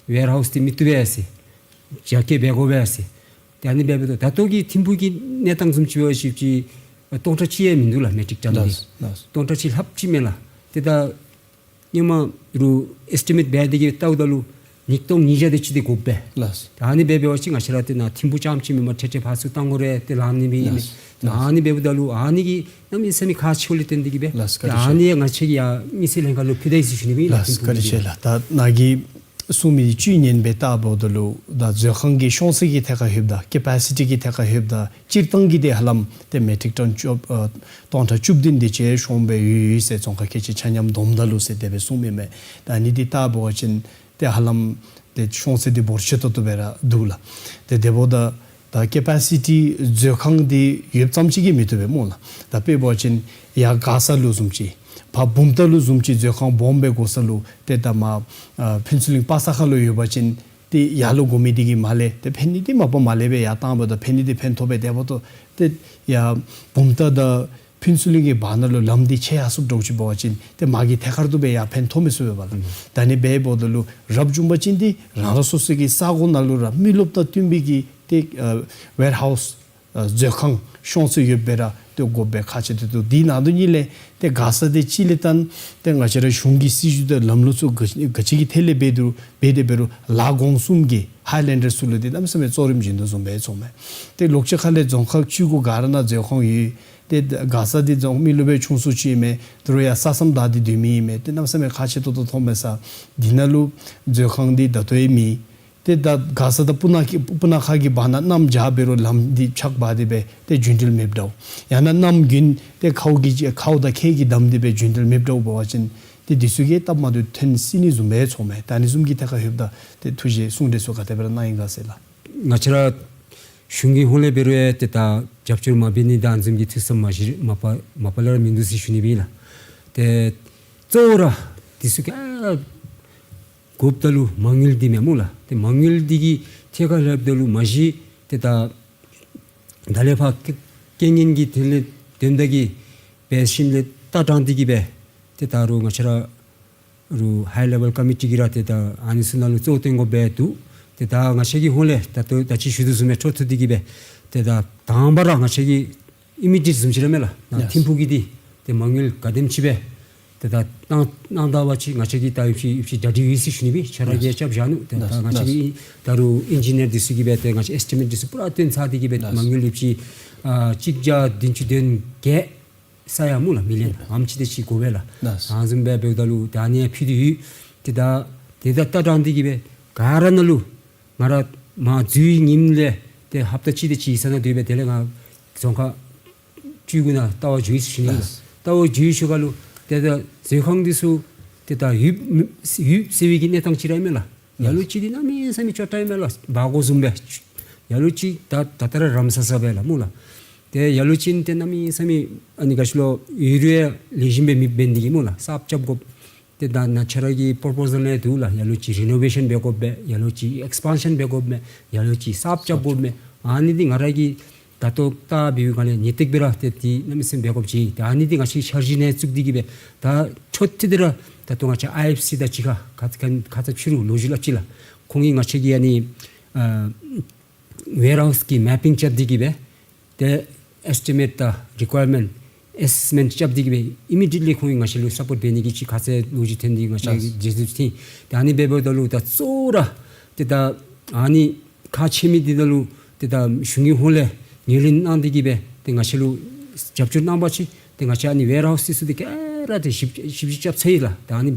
ཝེར་ཧའུསི་འདི་མི་བཏུབ་པས་ཟེར། རྒྱ་སྐྱེད་འབད་དགོ་པས་ཟེར། ཏེ་ཨ་ནི་སྦེ་འབདཝ་ད་ད་ལྟོ་གི་ཐིམ་ཕུག་གི་གནས་སྟངས་བཟུམ་ཅིག་འབད་བ་ཅིན་ཅིག་སྟོང་ཕྲག་གཅིག་ཡང་མིན་འདུག་ལགས་མེ་ཊིག་ཊོན་འདི། ལགས་ལགས། སྟོང་ཕྲག་གཅིག་ལྷགཔ་ཅིག་མས་ལགས། ཏེ་ད་ཧེ་མ་རུང་ཨེས་ཊི་མེཊ་འབད་དེ་གིས་བལྟཝ་ད་ལུ་ཉིས་སྟོང་ཉིས་བརྒྱ་དེ་ཅིག་འདི་དགོ་པས། ལགས། ད་ཨ་ནི་སྦེ་འབད་བ་ཅིན་ང་བཅས་ར་ཏེ་ནཱ་ཐིམ་ཕུག་རྐྱངམ་ཅིག་མེན་པར་ཏེ་ཏེ་ཕར་ཚུར་བཏང་དགོ་རུང་ཏེ་ལང་ནི་མེད་ཨིན་མས། ལགས། ད་ཨ་ནི་འབདཝ་ད་ལུ་ཨ་ནི་གི་གནམ་མེད་ས་མེད་ཁག་ཆེཝ་ལས་བརྟེན་ཏེ་གིས་སྦེ། ལགས་བཀའ་དྲིན་ཆེ། ད་ཨ་ནི་ང་བཅས་ཀྱིས་ཡར་དམིགས་བསལ་ལྷན་ཁག་ལུ་ཕུལ་ད་ཡི་ཟེར་ཞུ་ནི་སྦེ་ཨིན་ལགས། ལགས་ཐིམ་ཕུག་བཀའ་དྲིན་ཆེ་ལགས། ད་ནཱ་གིས་གསུངས་མི་འདི་བཅུད་ཉན་སྦེ་བལྟ་འབདཝ་ད་ལུ་ད་མཛོད་ཁང་གི་ཤོང་ཚད་ཀྱི་ཐད་ཁར་ལྷོདཔ་ད་ཀེ་པ་སི་ཊི་གི་ཐད་ཁར་ལྷོདཔ་ད་སྤྱིར་བཏང་གི་འདི་ཧ་ལམ་ཏེ་མེ་ཊིག་ཊོན་བཅུ་ཨ་སྟོང་ཕྲག་བཅུ་བདུན་དེ་ཅིག་ཤོང་སྦེ་ཡོད་ཡོད་ཟེར་རྫོང་ཁག་ཁལ་གཅིག་ཆ་མཉམ་བསྡོམས་ད་ལུ་ཟེར་དེ་སྦེ་གསུངས་མི་མས། ད་ཨ་ནི་འདི་བལྟ་འབད་བ་ཅིན་ཏེ་ཧ་ལམ་ཏེ་ཤོང་ཚད་འདི་འབོར་ཆེ་ཏོག་ཏོ་སྦེ་ར་འདུག་ལགས། ཏེ་དེ་འབདཝ་ད་ད་ཀེ་པ་སི་ཊི་མཛོད་ཁང་འདི་ཡོདཔ་ཙམ་ཅིག་གིས་མི་བཏུབ་པས་སྨོ་ལགས། ད་དཔེ་འབད་བ་ཅིན་ཡར་མགར་ས་ལུ་བཟུམ་ཅིག་ཕར་བུམ་ཐང་ལུ་བཟུམ་ཅིག་མཛོད་ཁང་སྦོམ་སྦེ་དགོ་ས་ལུ་ཏེ་ད་མར་ཨ་ཕུན་ཚོགས་གླིང་པ་ས་ཁ་ལུ་ཡོད་པ་ཅིན་ཏེ་ཡར་ལུ་དགོ་མི་འདི་གིས་མར་ལས་ཏེ་ཕན་ནི་འདི་མ་པ་མར་ལས་སྦེ་ཡར་བཏང་འབདཝ་ད་ཕན་ནི་འདི་ཕན་ཐོགས་པས། དེ་འབདཝ་ད་ཏེ་ཡར་བུམ་ཐང་དང་ཕུན་ཚོགས་གླིང་གི་བར་ན་ལུ་ལམ་འདི་ཕྱེ་ཡར་སོངམ་འདྲཝ་ཅིག་འབད་བ་ཅིན་ཏེ་མར་གྱི་ཐད་ཁར་དུ་སྦེ་ཡར་ཕན་ཐོགས་མི་ཚུགས་པས་པ་ལགས། ད་ཨ་ནི་སྦེ་འབདཝ་ད་ལུ་རབ་བྱུང་པ་ཅིན་འདི་རང་རང་སོ་སོ་གི་ས་གོ་ནང་ལུ་ར་མི་རློབས་དང་བསྟུན་པའི་གི་ཏེ་ཨ་ཝེར་ཧའུསི་ཨ་མཛོད་ཁང་ཤོང་ཚད་ཡོདཔ་སྦེ་ར་ཏེ་དགོཔ་སྦེ་ཁག་ཆེ་ཏོག་ཏོ། དེ་ནང་དོན་ཉིད་ལས་ཏེ་མགར་ས་འདི་གཅིག་ལས་བརྟེན་ཏེ་ང་བཅས་ར་གཞུང་གི་སྲིད་བྱུས་དང་ལམ་ལུགས་ཚུ་ག་ག་ཅི་གི་ཐད་ལས་འབད་དེ་འབད་དེ་འབད་རུང་ལ་གོང་གསུམ་གྱི་ཧའི་ལེནཌར་ཚུ་ལུ་འདི་གནམ་མེད་ས་མེད་གཙོ་རིམ་བྱིན་དོ་བཟུམ་སྦེ་ཚོརཝ་མས། ཏེ་ལོག་ཅི་ཁ་ལས་རྫོང་ཁག་བཅུ་དགུ་ག་ར་ནང་མཛོད་ཁང་ཡོད། ཏེ་མགར་ས་འདི་རྫོང་མི་ལུ་སྦེ་ཆུང་སུ་ཅིག་ཨིན་མས། ད་རུང་ཡང་ས་མཚམས་བདའ་སྟེ་སྡོད་མི་ཨིན་མས། ཏེ་གནམ་མེད་ས་མེད་ཁག་ཆེ་ཏོག་ཏོ་མཐོང་མས་ས། འདི་ནང་ལུ་མཛོད་ཁང་འདི་ད་ལྟོ་ཡང་མེད། ཏེ་ད་མགར་ས་དང་སྤུ་ན་ཁ་སྤུ་ན་ཁ་གི་བར་ན་གནམ་བྱཱར་འབད་རུང་ལམ་འདི་ཕྱགས་འབག་སྟེ་སྦེ་ཏེ་རྒྱུན་འགྲུལ་མེདཔ་འདྲཝ། ཡང་ན་གནམ་དགུན་ཏེ་ཁཝ་གིས་ཁཝ་དང་ཁྱེགས་ཀྱིས་བསྡམས་ཏེ་སྦེ་རྒྱུན་འགྲུལ་མེདཔ་འདྲཝ་འབད་བ་ཅིན་ཏེ་འདི་ཚུ་གིས་སྟབས་མ་བདེཝ་ཐོན་སྲིད་ནི་བཟུམ་སྦེ་ཚོརཝ་མས། ད་ཨ་ནི་བཟུམ་གྱི་ཐད་ཁར་ལྷོདཔ་ད་ཏེ་ཐུགས་རྗེ་གསུང་གྲོས་ཚུ་ག་དེ་སྦེ་ར་གནང་ཡི་ག་ཟེར་ལགས། ང་བཅས་ར་གཞུང་གི་ཧོངས་ལས་འབད་རུང་ཡང་ཏེ་ད་རྒྱབ་སྐྱོར་མ་འབད་ནི་དང་ཨ་ནི་བཟུམ་གྱི་ཐུགས་བསམ་མ་གཞི་མ་པ་མ་པ་ལས་ར་མིན་འདུག་ཟེར་ཞུ་ནི་སྦེ་ཨིན་ལགས། ཏེ་གཙོ་བོ་ར་འདི་ཚུ་ག་ར་དགོཔ་ད་ལུ་མ་དངུལ་འདི་མས་སྨོ་ལགས། ཏེ་མ་དངུལ་འདི་གི་ཐད་ཁར་ལྷོདཔ་ད་ལུ་མ་གཞི་ཏེ་ད་ད་ལས་ཕར་རྐྱེན་རྐྱེན་ངན་གྱི་དོན་ལས་དོན་དག་གིས་འབད་ཞིནམ་ལས་ལྟ་སྟངས་འདི་གིས་སྦེ་ཏེ་ད་རུང་ང་བཅས་ར་རུང་ཧའི་ལེ་བཱལ་ཀོ་མི་ཊི་གིས་ར་ཏེ་ད་ཨ་ནི་ཚུ་ནང་ལུ་གཙོ་བོ་བཏོན་དགོཔ་སྦེ་འདུག། ཏེ་ད་ང་བཅས་ཀྱི་ཧོངས་ལས་ད་ལྟོ་ད་ཅི་ཞུ་དོ་བཟུམ་སྦེ་འཕྲོ་མཐུད་དེ་གིས་སྦེ་ཏེ་ད་དང་པ་ར་ང་བཅས་ཀྱི་ཨི་མི་ཌི་ཡེཊ་བཟུམ་ཅིག་ར་མས་ལགས། ནཱ་ཡེས། ཐིམ་ཕུག་གི་འདི་ཏེ་མ་དངུལ་ག་དེམ་ཅིག་སྦེ་ཏེ་ད་གནང་གནང་ད་པ་ཅིན་ང་བཅས་ཀྱིས་ད་ཡོདཔ་ཅིག་ཡོདཔ་ཅིག་གྲ་སྒྲིག་ཡོད་ཟེར་ཞུ་ནི་སྦེ་ཁྱོད་ར་གིས་ཡེས། རྐྱབ་བཞག་ནུག། ཏེ་ད་ཡེས་ང་བཅས་ཡེས། ཀྱིས་ད་རུང་ཨིན་ཇི་ནིར་འདི་ཚུ་གིས་སྦེ་ཏེ་ང་བཅས་ཨེས་ཊི་མེཊ་འདི་ཚུ་པུ་ར་བཏོན་ཚར་ཏེ་གིས་སྦེ་ཡེས། མ་དངུལ་ཡོདཔ་ཅིག་ཨ་གཅིག་བརྒྱ་བདུན་ཅུ་དོན་བརྒྱད་ས་ཡ་སྨོ་ལགས། མི་ལི་ཡཱན་ཡེས། ཨ་ནེམ་ཅིག་དེ་ཅིག་དགོ་པས་ལགས། ཡེས། ཨ་ནི་བཟུམ་སྦེ་འབདཝ་ད་ལུ་ད་ཨ་ནི་ཡང་ཕུལ་ཏེ་ཡོད། ཏེ་ད་ཏེ་ད་ལྟ་དྲང་སྟེ་གིས་སྦེ་ག་ར་ནང་ལུ་ང་ར་མར་འཛུལ་བའི་ཉིནམ་ལས་ཏེ་ཧབ་ཏ་གཅིག་དེ་ཅིག་ས་ནང་སྡོད་སྦེ་དེ་ལས་ང་རྫོང་ཁག་བཅུ་དགུ་ནང་ལྟ་བར་འགྱོ་ཡི་ཟེར་ཞུ་ནི་ལགས། ལྟ་བར་འགྱོ་བའི་ཤུལ་ཁ་ལུ་ཏེ་ད་མཛོད་ཁང་འདི་ཚུ་ཏེ་ད་ཡུདཔ་ཡུདཔ་ཟེར་བའི་གི་གནས་སྟངས་ཅིག་ར་ཨིན་མས་ལགས། ཡ་ལུ་ཅིག་འདི་གནམ་མེད་ས་མེད་སྐྱོ་དྲགས་ཨིན་མས་ལགས། སྦ་གོ་བཟུམ་སྦེ། ཡ་ལུ་ཅིག་ད་ད་ལྟོ་ར་རམ་ས་ས་སྦེ་ལགས་སྨོ་ལགས། ཏེ་ཡ་ལུ་ཅིག་ཏེ་གནམ་མེད་ས་མེད་ཨ་ནི་ག་ཅི་ལོ་ཡོད་རུང་ལེགས་ཤོམ་སྦེ་མི་འབད་ནི་འདི་གིས་སྨོ་ལགས། གསརཔ་རྐྱབ་དགོ། ཏེ་ད་ང་བཅས་ར་གི་པོར་པོ་ཟཱལ་ནང་འདུག་ལགས། ཡ་ལུ་ཅིག་རི་ནོ་ཝེ་ཤཱན་འབད་དགོཔ་སྦེ། ཡ་ལུ་ཅིག་ཨེགསི་པཱན་ཤཱན་འབད་དགོཔ་སྦེ། ཡ་ལུ་ཅིག་གསརཔ་རྐྱབ་དགོཔ་སྦེ། ཨ་ནི་འདི་ང་ར་གིས་ད་ལྟོ་ལྟ་འབད་བའི་སྒང་ལས་ངེས་ཏིག་སྦེ་ར་ཏེ་འདི་གནམ་མེད་ས་མེད་འབད་དགོཔ་ཅིག། ཏེ་ཨ་ནི་འདི་ང་བཅས་འཆར་གཞི་ནང་བཙུགས་ཏེ་གིས་སྦེ་ད་འཕྲོ་མཐུད་དེ་ར་ད་ལྟོ་ང་བཅས་ཨའི་ཨེཕ་སི་དང་གཅིག་ཁར་ཁ་ཁ་ཁ་ཙ་ཕྱི་རུ་ལོ་རྒྱུས་སླབ་ཅི་ལགས། ཁོང་གིས་ང་བཅས་ཀྱི་ཨ་ནི་ཨ་ཝེར་ཧའུསི་གི་མེ་པིང་རྐྱབ་སྟེ་གིས་སྦེ་ཏེ་ཨེས་ཊི་མེཊ་དང་རི་ཀོ་ཡར་མེནཊ་ཨེ་སེསི་མེནཊ་རྐྱབ་སྟེ་གིས་སྦེ་ཨི་མི་ཌི་ཡེཊ་ལི་ཁོང་གིས་ང་བཅས་ལུ་སཔོརཊ་འབད་ནི་གི་ཅིག་ཁ་ཙ་ལོ་རྒྱུས་ཐོན་ཏེ་ང་བཅས་ལགས། རྗེས་སུ་ཐིམ། ཏེ་ཨ་ནི་འབདཝ་ད་ལུ་ད་གཙོ་བོ་ར་ཏེ་ད་ཨ་ནི་ཁག་ཆེ་མི་འདི་ད་ལུ་ཏེ་ད་གཞུང་གི་ཧོངས་ལས་ངོས་ལེན་གནང་སྟེ་གིས་སྦེ་ཏེ་ང་བཅས་ལུ་རྒྱབ་སྐྱོར་གནང་པ་ཅིན་ཏེ་ང་བཅས་ཨ་ནི་ཝེར་ཧའུསི་འདི་ཚུ་འདི་ག་ར་ཏེ་ཞིབ་ཞིབ་དཔྱད་རྐྱབ་ཚར་ཡི་ལགས། ད་ཨ་ནི་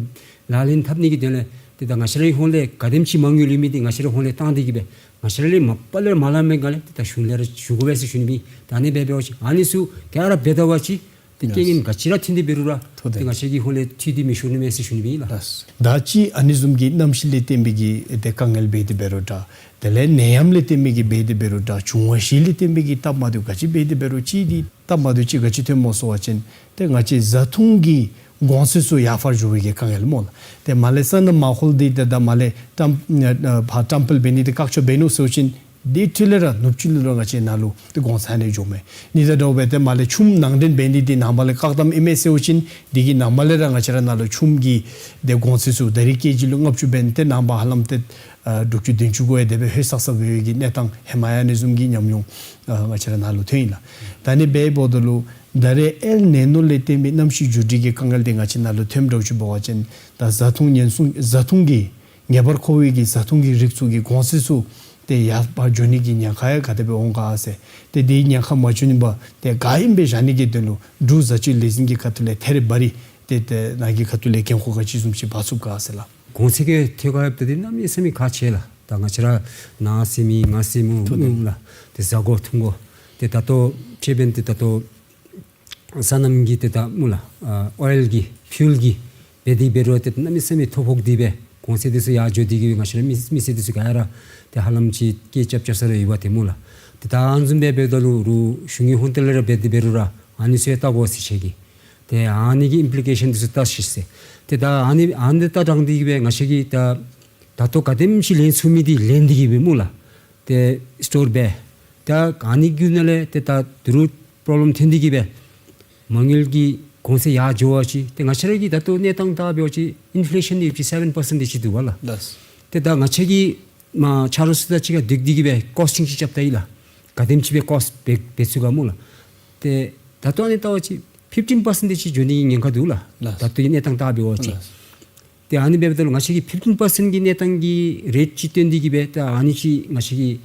ལག་ལེན་འཐབ་ནི་གི་དོན་ལས་ཏེ་ད་ང་བཅས་རའི་ཧོངས་ལས་ག་དེམ་ཅིག་མ་དངུལ་ཡོད་མི་འདི་ང་བཅས་རའི་ཧོངས་ལས་བཏང་སྟེ་གིས་སྦེ་ང་བཅས་ར་ལས་མ་པ་ལས་མ་ལང་མི་ག་ལས་ཏེ་ད་གཞུང་ལས་ར་ཞུ་དགོ་པས་ཟེར་ཞུ་ནི་སྦེ། ད་ཨ་ནི་འབད་འབད་བ་ཅིན་ཨ་ནི་ཚུ་ག་ར་འབད་ད་པ་ཅིན་ཏེ་རྐྱེན་ངན་ག་ཅི་ར་ཐོན་ཏེ་འབད་རུང་ར་ཏེ་ང་བཅས་ཀྱི་ཧོངས་ལས་ཐུག་སྟེ་མི་ཤོར་ནི་མས་ཟེར་ཞུ་ནི་སྦེ་ཨིན་ལགས། ད་ཅི་ཨ་ནི་བཟུམ་གྱི་གནམ་གཤིས་ལས་བརྟེན་པའི་གི་ཏེ་དཀའ་ངལ་འབད་དེ་འབད་རུང་འདྲ། དེ་ལས་ནད་ཡམས་ལས་བརྟེན་པའི་གི་འབད་དེ་འབད་རུང་འདྲ། འབྱུང་བ་བཞི་ལས་བརྟེན་པའི་གི་སྟབས་མ་བདེཝ་ག་ཅི་འབད་དེ་འབད་རུང་ཅིག་འདི་སྟབས་མ་བདེཝ་ཅིག་ག་ཅི་ཐོནམ་སྨོ་ཟེར་བ་ཅིན་ཏེ་ང་བཅས་བཟའ་འཐུང་གི་གོང་ཚད་ཚུ་ཡར་འཕར་འགྱོ་བའི་གི་དཀའ་ངལ་སྨོ་ལགས། ཏེ་མར་ལས་ས་གནས་མ་ཧོལ་འདི་ཏེ་ད་མར་ལས་ཊམ་ཨ་ཕར་ཊམ་པལ་འབད་ནི་འདི་བཀག་ཆ་འབད་ནུག་ཟེར་བ་ཅིན་འདི་འཕྲོ་ལས་ར་ནུབ་ཕྱོགས་ལུ་ར་ང་བཅས་ནཱ་ལུ་ཏེ་གོང་ཚད་ཨ་ནི་འགྱོཝ་མས། ཨ་ནི་དང་འདྲཝ་སྦེ་ཏེ་མར་ལས་ཆུམ་ནང་འདྲེན་འབད་ནི་འདི་ནང་པ་ལས་བཀག་དམ་ཨིན་མས་ཟེར་བ་ཅིན་འདི་གིས་ནང་པ་ལས་ར་ང་བཅས་ར་ནཱ་ལུ་ཆུམ་གྱི་ཏེ་གོང་ཚད་ཚུ་ད་རིས་ཀེ་ཇི་ལུ་ལྔ་བཅུ་འབད་ནི་འདི་ནང་པ་ཧ་ལམ་ཏེ་ཨ་དྲུག་ཅུ་བདུན་ཅུ་གུ་ཡང་དེ་སྦེ་ལྷོད་སག་སག་འབད་བའི་གི་གནས་སྟངས་ཧེ་མ་ཡང་ཨ་ནི་བཟུམ་གྱི་ཉམས་མྱོང་ཨ་ང་བཅས་ར་ནཱ་ལུ་ཐོན་ཡི་ལགས། ད་ཨ་ནི་འབདཝ་ད་ལུ་ད་རེས་ཨེལ་ནི་ཉོ་ལས་བརྟེན་པའི་གནམ་གཤིས་འགྱུར་འགྲོས་ཀྱི་དཀའ་ངལ་འདི་ང་བཅས་ནཱ་ལུ་ཐོནམ་འདྲཝ་ཅིག་འབད་བ་ཅིན་ད་བཟའ་འཐུང་ཉེན་སྲུང་བཟའ་འཐུང་གི་ངེས་པར་མཁོ་བའི་གི་བཟའ་འཐུང་གི་རིགས་ཚུ་གི་གོང་ཚད་ཚུ་ཏེ་ཡར་འཕར་འགྱོ་ནི་གི་ཉེན་ཁ་ཡང་ག་དེ་སྦེ་འོང་ག་ཟེར། ཏེ་དེའི་ཉེན་ཁ་མ་བྱུང་ནི་སྦེ་ཏེ་ག་ཨིནམ་སྦེ་བཞག་ནི་གི་དོན་ལུ་འབྲུག་བཟའ་སྤྱོད་ལས་འཛིན་གྱི་ཁ་ཐུག་ལས་ཐད་རི་བ་རི་ཏེ་ཏེ་ནཱ་གི་ཁ་ཐུག་ལས་འགན་ཁུར་ག་ཅི་བཟུམ་ཅིག་འབག་ཚུགས་ག་ཟེར་ལགས། གོང་ཚད་ཀྱི་ཐད་ཁར་ཡོདཔ་ད་འདི་གནམ་མེད་ས་མེད་ཁག་ཆེ་ལགས། ད་ང་བཅས་ར་ནཱ་ཟེར་མི་ང་ཟེར་མི་ཐུག་ནི་ལགས། ཏེ་བཟའ་དགོ་འཐུང་དགོ། ཏེ་ད་ལྟོ་ཅིག་འབདན་ཏེ་ད་ལྟོ་སོ་ནམ་གྱི་ཏེ་ད་སྨོ་ལགས་ཨ་ཨོའིལ་གྱི་ཕིའུལ་གྱི་འབད་དེ་འབད་རུང་ཏེ་གནམ་མེད་ས་མེད་ཐོ་ཕོག་སྟེ་སྦེ་གོང་ཚད་འདི་ཚུ་ཡར་འགྱོ་སྟེ་གིས་སྦེ་ང་བཅས་ར་མི་མི་སེར་འདི་ཚུ་ག་ར་ཏེ་ཧ་ལམ་ཅིག་སྐད་རྐྱབ་རྐྱབ་ས་ར་ཡོདཔ་ཏེ་སྨོ་ལགས། ཏེ་ད་ཨ་ནི་བཟུམ་སྦེ་འབདཝ་ད་ལུ་རུང་གཞུང་གི་ཧོངས་ལས་ར་འབད་དེ་འབད་རུང་ར་ཨ་ནི་ཚུ་ཡང་བལྟ་དགོ་ཟེར་ཞུ་གེ། ཏེ་ཨ་ནི་གི་ཨིམ་པི་ལི་ཀེ་ཤཱན་འདི་ཚུ་བལྟ་ཤིག་ཟེར། ཏེ་ད་ཨ་ནི་ཨ་ནི་བལྟ་དྲང་སྟེ་གིས་སྦེ་ང་བཅས་ཀྱིས་ད་ད་ལྟོ་ག་དེམ་ཅིག་ལེན་ཚུགས་མི་འདི་ལེན་ཏེ་གིས་སྦེ་སྨོ་ལགས། ཏེ་སི་ཊོར་འབད། ད་ཨ་ནི་བརྒྱུད་ནང་ལས་ཏེ་ད་དོ་རུང་པོརོབ་ལེམ་ཐོན་ཏེ་གིས་སྦེ་མ་དངུལ་གྱི་གོང་ཚད་ཡར་འགྱོ་བ་ཅིན་ཏེ་ང་བཅས་ར་གི་ད་ལྟོ་གནས་སྟངས་བལྟ་འབད་བ་ཅིན་ཨིན་ཕི་ལེ་ཤཱན་འདི་ཅིག་སེ་བེན་པར་སེནཊ་དེ་ཅིག་འདུག་པ་ལགས། ལགས། ཏེ་ད་ང་བཅས་ཀྱིས་མར་ཆ་རོགས་ཚུ་དང་གཅིག་ཁར་འདུག་སྟེ་གིས་སྦེ་ཀོསི་ཊིང་ཅིག་རྐྱབ་ད་ཡི་ལགས། ག་དེམ་ཅིག་སྦེ་ཀོསི་འབད་འབད་ཚུགས་ག་སྨོ་ལགས། ཏེ་ད་ལྟོ་ཨ་ནི་བལྟ་བ་ཅིན་ཕིཕ་ཊིན་པར་སེནཊ་དེ་ཅིག་འགྱོ་ནི་གི་ཉེན་ཁ་འདུག་ལགས། ལགས། ད་ལྟོ་གི་གནས་སྟངས་བལྟ་འབད་བ་ཅིན། ལགས། ཏེ་ཨ་ནི་འབདཝ་ད་ལུ་ང་བཅས་ཀྱིས་ཕིཕ་ཊིན་པར་སེནཊ་གི་གནས་སྟངས་ཀྱི་རེཊ་ཅིག་བཏོན་ཏེ་གིས་སྦེ་ད་ཨ་ནི་ཅིག་ང་བཅས་ཀྱིས་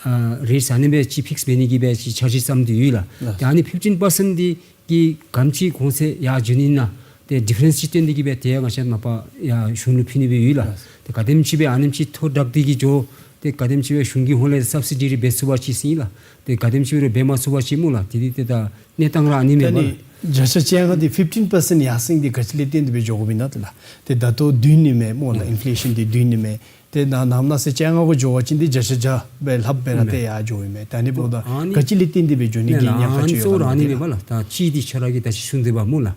ཨ་རེཊ་ཨ་ནི་སྦེ་ཅིག་ཕིགསི་འབད་ནི་གི་སྦེ་ཅིག་འཆར་གཞི་བརྩམས་ཏེ་ཡོད་ལགས། ལགས། ཏེ་ཨ་ནི་ཕིཕ་ཊིན་པར་སེནཊ་འདི་གིས་ག་དེམ་ཅིག་གོང་ཚད་ཡར་འགྱོ་ནི་ཨིན་ན་ཏེ་ཌི་ཕ་རེནསི་ཅིག་སྟོན་ཏེ་གི་སྦེ་ཏེ་ང་བཅས་མ་པ་ཡར་གཞུང་ལུ་ཕུལ་ནི་སྦེ་ཡོད་ལགས། ལགས། ཏེ་ག་དེམ་ཅིག་སྦེ་ཨ་ནེམ་ཅིག་མཐོ་དྲགས་ཏེ་གི་འགྱོ། ཏེ་ག་དེམ་ཅིག་སྦེ་གཞུང་གི་ཧོང་ལས་སབ་སི་ཌི་རེ་འབད་ཚུགས་པ་ཅིན་ཟེར་ཨིན་ལགས། ཏེ་ག་དེམ་ཅིག་སྦེ་ར་འབད་མ་ཚུགས་པ་ཅིན་སྨོ་ལགས། དེ་འདི་ཏེ་ད་གནས་སྟངས་ར་ཨ་ནི་མས་ད་ཨིན་ལགས། བརྒྱ་ཆ་བཅོ་ལྔ་འདི་ཕིཕ་ཊིན་པར་སེནཊ་ཡར་སེང་འདི་ག་ཅི་ལས་བརྟེན་ཏེ་སྦེ་འགྱོ་དགོཔ་ཨིན་ན་ཏེ་ལགས། ཏེ་ད་ལྟོ་བདུན་ཨིན་མས་སྨོ་ལགས། ཨིན་ཕི་ལེ་ཤཱན་འདི་བདུན་ཨིན་མས། ཏེ་ནཱ་ནམ་ནང་ཟེར་བཅོ་ལྔ་གུ་འགྱོ་བ་ཅིན་འདི་བརྒྱ་ཆ་བརྒྱ་སྦེ་ལྷགཔ་སྦེ་ར་ཨིན་མས། ཏེ་ཡར་འགྱོཝ་ཨིན་མས། ད་ཨ་ནི་འབདཝ་ད་ཨ་ནི་ག་ཅི་ལས་བརྟེན་ཏེ་སྦེ་འགྱོ་ནི་གི་ཨ་ནི་ཉེན་ཁ་ཨ་ནི་ཅིག་ཡོད་ག་ལགས། ཨ་ནི་ཏེ་ལགས། ད་གཅིག་འདི་ཁྱོད་ར་གིས་ད་ཅི་གསུངས་ཏེ་འབདཝ་སྨོ་ལགས།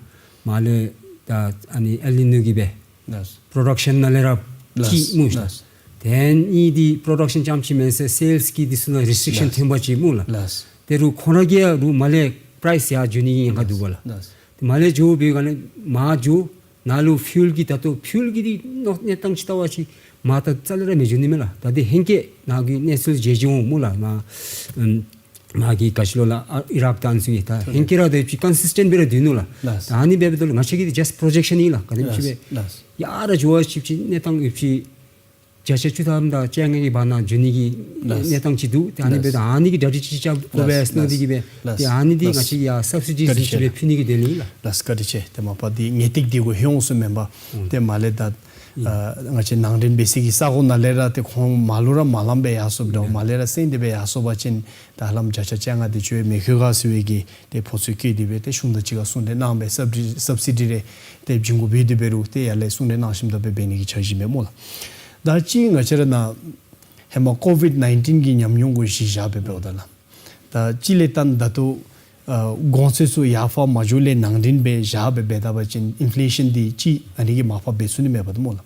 མར་ལས་ད་ཨ་ནི་ཨེལ་ནི་ཉོ་གི་སྦེ་ལགས། པྲོ་ཌག་ཤཱན་ནང་ལས་ར་ལགས། གཅིག་སྨོ་ལགས། ལགས། དེ་ནི་འདི་པྲོ་ཌག་ཤཱན་རྐྱངམ་ཅིག་མེན་ཟེར་སེལསི་གི་འདི་ཚུ་ནང་རེསི་ཊིག་ཤཱན་ལགས། ཐོན་པ་ཅིན་སྨོ་ལགས། ལགས། ཏེ་རུང་ཁོང་ར་གིས་ཡང་རུང་མར་ལས་པ་རའིསི་ཡར་འགྱོ་ནི་གི་ཉེན་ཁ་འདུག་པ་ལགས། ལགས། ཏེ་མར་ལས་འགྱོ་བའི་སྒང་ལས་མར་འགྱོ་ནཱ་ལུ་ཕིའུལ་གྱི་ད་ལྟོ་ཕིའུལ་གྱི་འདི་གནས་སྟངས་ཅིག་བལྟ་བ་ཅིན་མར་ད་རྩ་ལས་ར་མི་འགྱོ་ནི་མས་ལགས། ད་འདི་ཧེང་སྐལ་ནཱ་གི་གནས་ཚུལ་མཇལ་བྱུང་སྨོ་ལགས། མར་ཨམ་མར་གྱི་ག་ཅི་ལོ་ལགས་ཨ་ཨི་རཱག་དང་ཨ་ནི་ཚུ་གི་ད་ཧེང་སྐལ་ར་ད་ཅིག་ཀོན་སིསི་ཊེནཊ་སྦེ་ར་སྡོད་ནུག་ལགས། ལགས། ད་ཨ་ནི་འབདཝ་ད་ལུ་ང་བཅས་ཀྱི་འདི་ཇཱསཊ་པྲོ་ཇེག་ཤཱན་ཨིན་ལགས། ག་དེམ་ཅིག་སྦེ་ལགས། ཡར་ར་འགྱོ་བ་ཅིན་ཅིག་གནས་སྟངས་ཡོདཔ་ཅིག་བརྒྱ་ཆ་བཅུ་ཐམ་དང་བཅོ་ལྔ་གི་བར་ན་འགྱོ་ནི་གི་ལགས། གནས་སྟངས་ཅིག་འདུག། ཏེ་ཨ་ནི་འབདཝ་ད་ལགས། ཨ་ནི་གི་གྲ་སྒྲིག་ཅིག་རྐྱབ་དགོ་པས་ལགས། མནོ་སྟེ་གི་སྦེ། ལགས། ཏེ་ཨ་ནི་འདི་ང་བཅས་ཀྱིས་ཡར་སབ་སི་ཌི་བཀའ་དྲིན་ཆེ། ཅིག་སྦེ་ཕུལ་ནི་གི་དོན་ལས་ཨིན་ལགས། ལགས་བཀའ་དྲིན་ཆེ། ཏེ་མ་པ་འདི་ངེས་ཏིག་འདི་གུ་ཧེ་ཡོང་སུ་མེན་པར། ཨུམ། ཏེ་མར་ལས་ད་ཨ་ང་བཅས་ནང་འདྲེན་འབད་སའི་གི་ས་གོ་ནང་ལས་ར་ཏེ་ཁོང་མར་ལུ་ར་མ་ལངམ་སྦེ་ཡར་སོངམ་འདྲཝ། ཨུམ། མར་ལས་ར་སེང་སྟེ་སྦེ་ཡར་སོང་པ་ཅིན་ད་ཧ་ལམ་བརྒྱ་ཆ་བཅོ་ལྔ་འདི་ཅིག་མི་ལྷོད་ག་ཟེར་བའི་གི་ཏེ་ཕོ་ཚོད་བཀལ་ཏེ་སྦེ་ཏེ་གཞུང་དང་གཅིག་ཁར་གསུང་གྲོས་གནང་སྦེ་སབ་སི་ཌི་སབ་སི་ཌི་རེ་ཏེ་བྱིན་དགོཔ་འདི་འབད་རུང་ཏེ་ཡར་ལས་གསུང་གྲོས་གནང་ཞིནམ་ད་སྦེ་འབད་ནི་གི་འཆར་གཞི་མས་སྨོ་ལགས། ད་ཅི་ང་བཅས་ར་ནཱ་ཧེ་མ་ཀོ་ཝིཌ་ནའིན་ཊིན་གྱི་ཉམས་མྱོང་གུ་གཞི་བཞག་སྦེ་འབདཝ་ད་ལགས། ད་ཅི་ལས་བརྟེན་ད་ལྟོ་ཨ་གོང་ཚད་ཚུ་ཡར་འཕར་མ་འགྱོ་ལས་ནང་འདྲེན་འབད་བཞག་སྦེ་འབད་ད་པ་ཅིན་ཨིན་ཕི་ལེ་ཤཱན་འདི་ཅིག་ཨ་ནི་གིས་མར་ཕབ་འབད་ཚུགས་ནི་མས་པ་ཏེ་སྨོ་ལགས།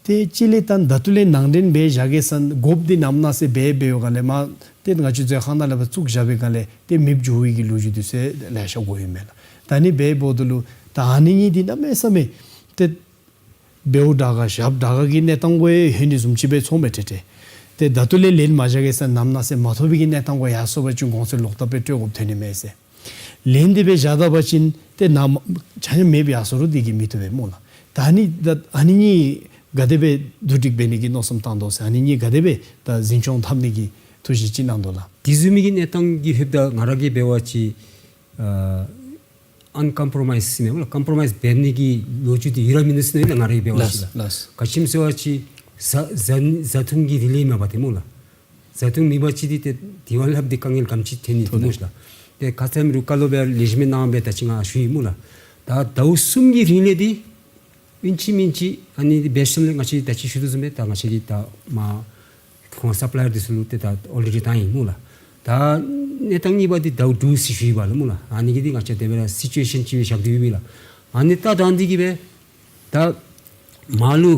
ཏེ་ཅི་ལས་བརྟེན་ད་ལྟོ་ལས་ནང་འདྲེན་འབད་བཞག་གེ་ཟེར་དགོཔ་འདི་ནམ་ནང་ཟེར་འབད་འབད་བའི་སྒང་ལས་མར་ཏེ་ང་བཅས་མཛོད་ཁང་ནང་ལས་ཕར་བཙུགས་བཞག་པའི་སྒང་ལས་ཏེ་མེདཔ་འགྱོ་བའི་གི་ལོ་རྒྱུས་འདི་ཚུ་ལེ་ཤ་གོ་ཡི་མས་ལགས། ད་ཨ་ནི་འབདཝ་ད་ལུ་ད་ཨ་ནི་གཉིས་འདི་གནམ་མེད་ས་མེད་ཏེ་འབདཝ་དྲག་ག་ཞབས་དྲག་ག་གི་གནས་སྟངས་གུ་ཡང་ལྷོད་ནི་བཟུམ་ཅིག་སྦེ་ཚོརཝ་མས་ཏེ་ཏེ། ཏེ་ད་ལྟོ་ལས་ལེན་མ་བཞག་གེ་ཟེར་ནམ་ནང་ཟེར་མ་ཐོབ་པའི་གི་གནས་སྟངས་གུ་ཡར་སོང་པ་ཅིན་གོང་ཚད་ལོག་ལྟབ་སྦེ་སྤྲོད་དགོཔ་ཐོན་ནི་མས་ཟེར། ལེན་ཏེ་སྦེ་བཞག་ད་པ་ཅིན་ཏེ་ནཱ་ཆ་མཉམ་མེདཔ་ཡར་སོང་རུང་འདི་གིས་མི་བཏུབ་པས་སྨོ་ལགས། ད་ཨ་ནི་ད་ཨ་ནི་གཉིས་ག་དེ་སྦེ་བསྡུ་སྒྲིག་འབད་ནི་གི་མནོ་བསམ་བཏང་དོ་ཟེར། ཨ་ནི་གཉིས་ག་དེ་སྦེ་ད་འཛིན་སྐྱོང་འཐབ་ནི་གི་ཐུགས་བཞེད་ཅིག་གནང་དོ་ལགས། དེ་བཟུམ་མའི་གི་གནས་སྟངས་ཀྱི་ཧེབ་ད་ང་ར་གིས་འབད་བ་ཅིན་ཨ་ཨན་ཀམ་པྲོ་མའིཛ་ཟེར་མས་སྨོ་ལགས། ཀམ་པྲོ་མའིཛ་འབད་ནི་གི་ལོ་རྒྱུས་འདི་ཡོད་ར་མིན་འདུག་ཟེར་ཨིན་ལགས། ང་ར་གིས་འབད་བ་ཅིན་ལགས། ལགས། ག་ཅི་སྨོ་ཟེར་བ་ཅིན་བཟའ་བཟའ་བཟའ་འཐུང་གི་རིན་ལས་མ་པ་ཏེ་སྨོ་ལགས། བཟའ་འཐུང་མེད་པ་ཅིན་འདི་ཏེ་དེ་བ་ལྷགཔ་འདི་དཀའ་ངལ་ག་དེམ་ཅིག་ཐོན་ནི་ཏེ་སྨོ་ལགས། ཏེ་ཁ་ཙ་རུང་ཀ་ལོ་སྦེ་ལེགས་ཤོམ་སྦེ་གནང་སྦེ་ད་ཅི་ང་ཞུ་ཡི་སྨོ་ལགས། ད་ཟླཝ་གསུམ་གྱི་རིང་ལས་འདི་ཨིན་ཅི་མིན་ཅི་ཨ་ནི་འདི་འབད་ཞིནམ་ལས་ང་བཅས་ད་ཅི་ཞུ་དོ་བཟུམ་སྦེ་ད་ང་བཅས་ཀྱིས་ད་མར་ཁོང་སབ་ལ་ཡར་འདི་ཚུ་ལུ་ཏེ་ད་ཨོ་ལི་རེ་ཌི་བཏང་ཡི་སྨོ་ལགས། ད་གནས་སྟངས་གཉིས་པ་འདི་ཟླཝ་དྲུག་ཟེར་ཞུ་ཡི་པ་ལགས་སྨོ་ལགས། ཨ་ནི་གི་འདི་ང་བཅས་དེ་སྦེ་ར་སི་ཅུ་ཨེ་ཤཱན་ཅིག་སྦེ་བཞག་སྟེ་ཡོད་པས་ལགས། ཨ་ནི་ད་དང་འདི་གིས་སྦེ་ད་མར་ལུ་